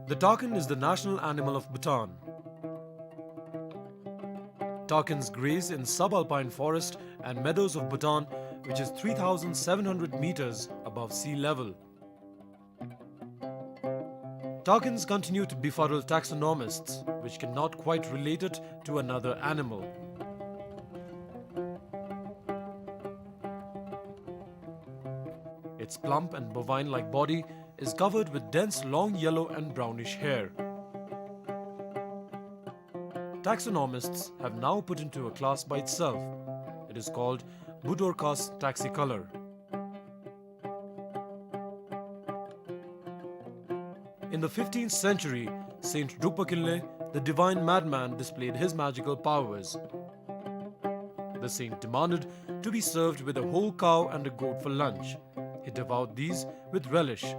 The takin is the national animal of Bhutan. Takins graze in subalpine forest and meadows of Bhutan, which is three thousand seven hundred meters above sea level. Takins continue to befuddle taxonomists, which cannot quite relate it to another animal. Its plump and bovine-like body is covered with dense long yellow and brownish hair. Taxonomists have now put into a class by itself. It is called Budorcas taxicolor. In the fifteenth century, Saint Drukpa Kinley, the divine madman, displayed his magical powers. The saint demanded to be served with a whole cow and a goat for lunch. He devoured these with relish.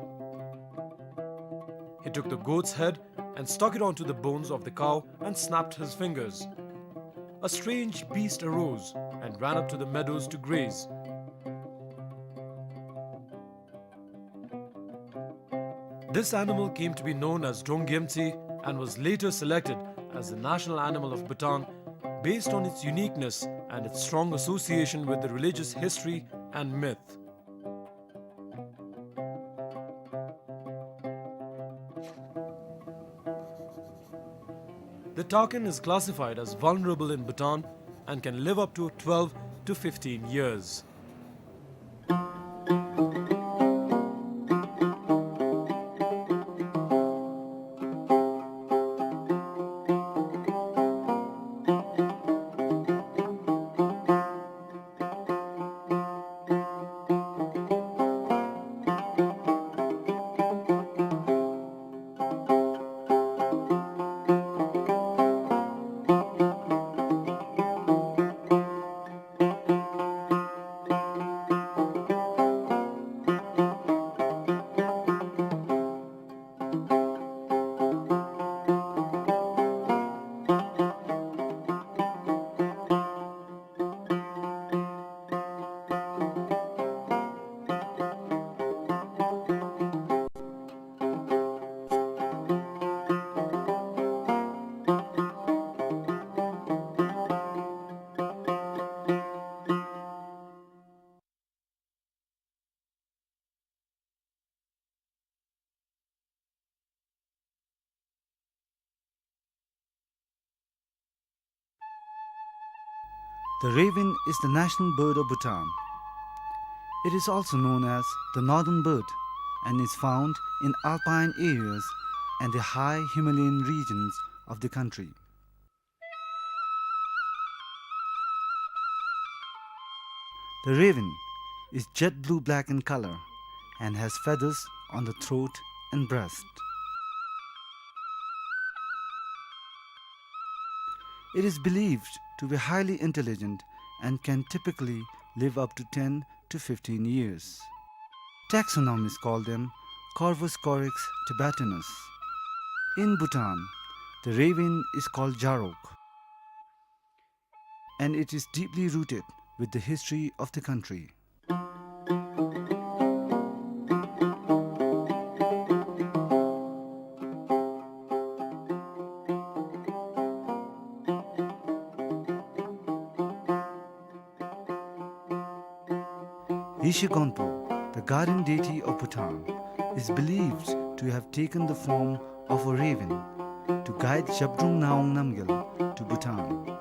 He took the goat's head and stuck it onto the bones of the cow and snapped his fingers. A strange beast arose and ran up to the meadows to graze. This animal came to be known as Dronggyemtsi and was later selected as the national animal of Bhutan based on its uniqueness and its strong association with the religious history and myth. The takin is classified as vulnerable in Bhutan and can live up to twelve to fifteen years. The raven is the national bird of Bhutan. It is also known as the northern bird and is found in alpine areas and the high Himalayan regions of the country. The raven is jet blue-black in color and has feathers on the throat and breast. It is believed to be highly intelligent and can typically live up to ten to fifteen years. Taxonomists call them Corvus corax tibetanus. In Bhutan, the raven is called jarok. and it is deeply rooted with the history of the country. Yeshe Gonpo, the guardian deity of Bhutan, is believed to have taken the form of a raven to guide Zhabdrung Ngawang Namgyal to Bhutan.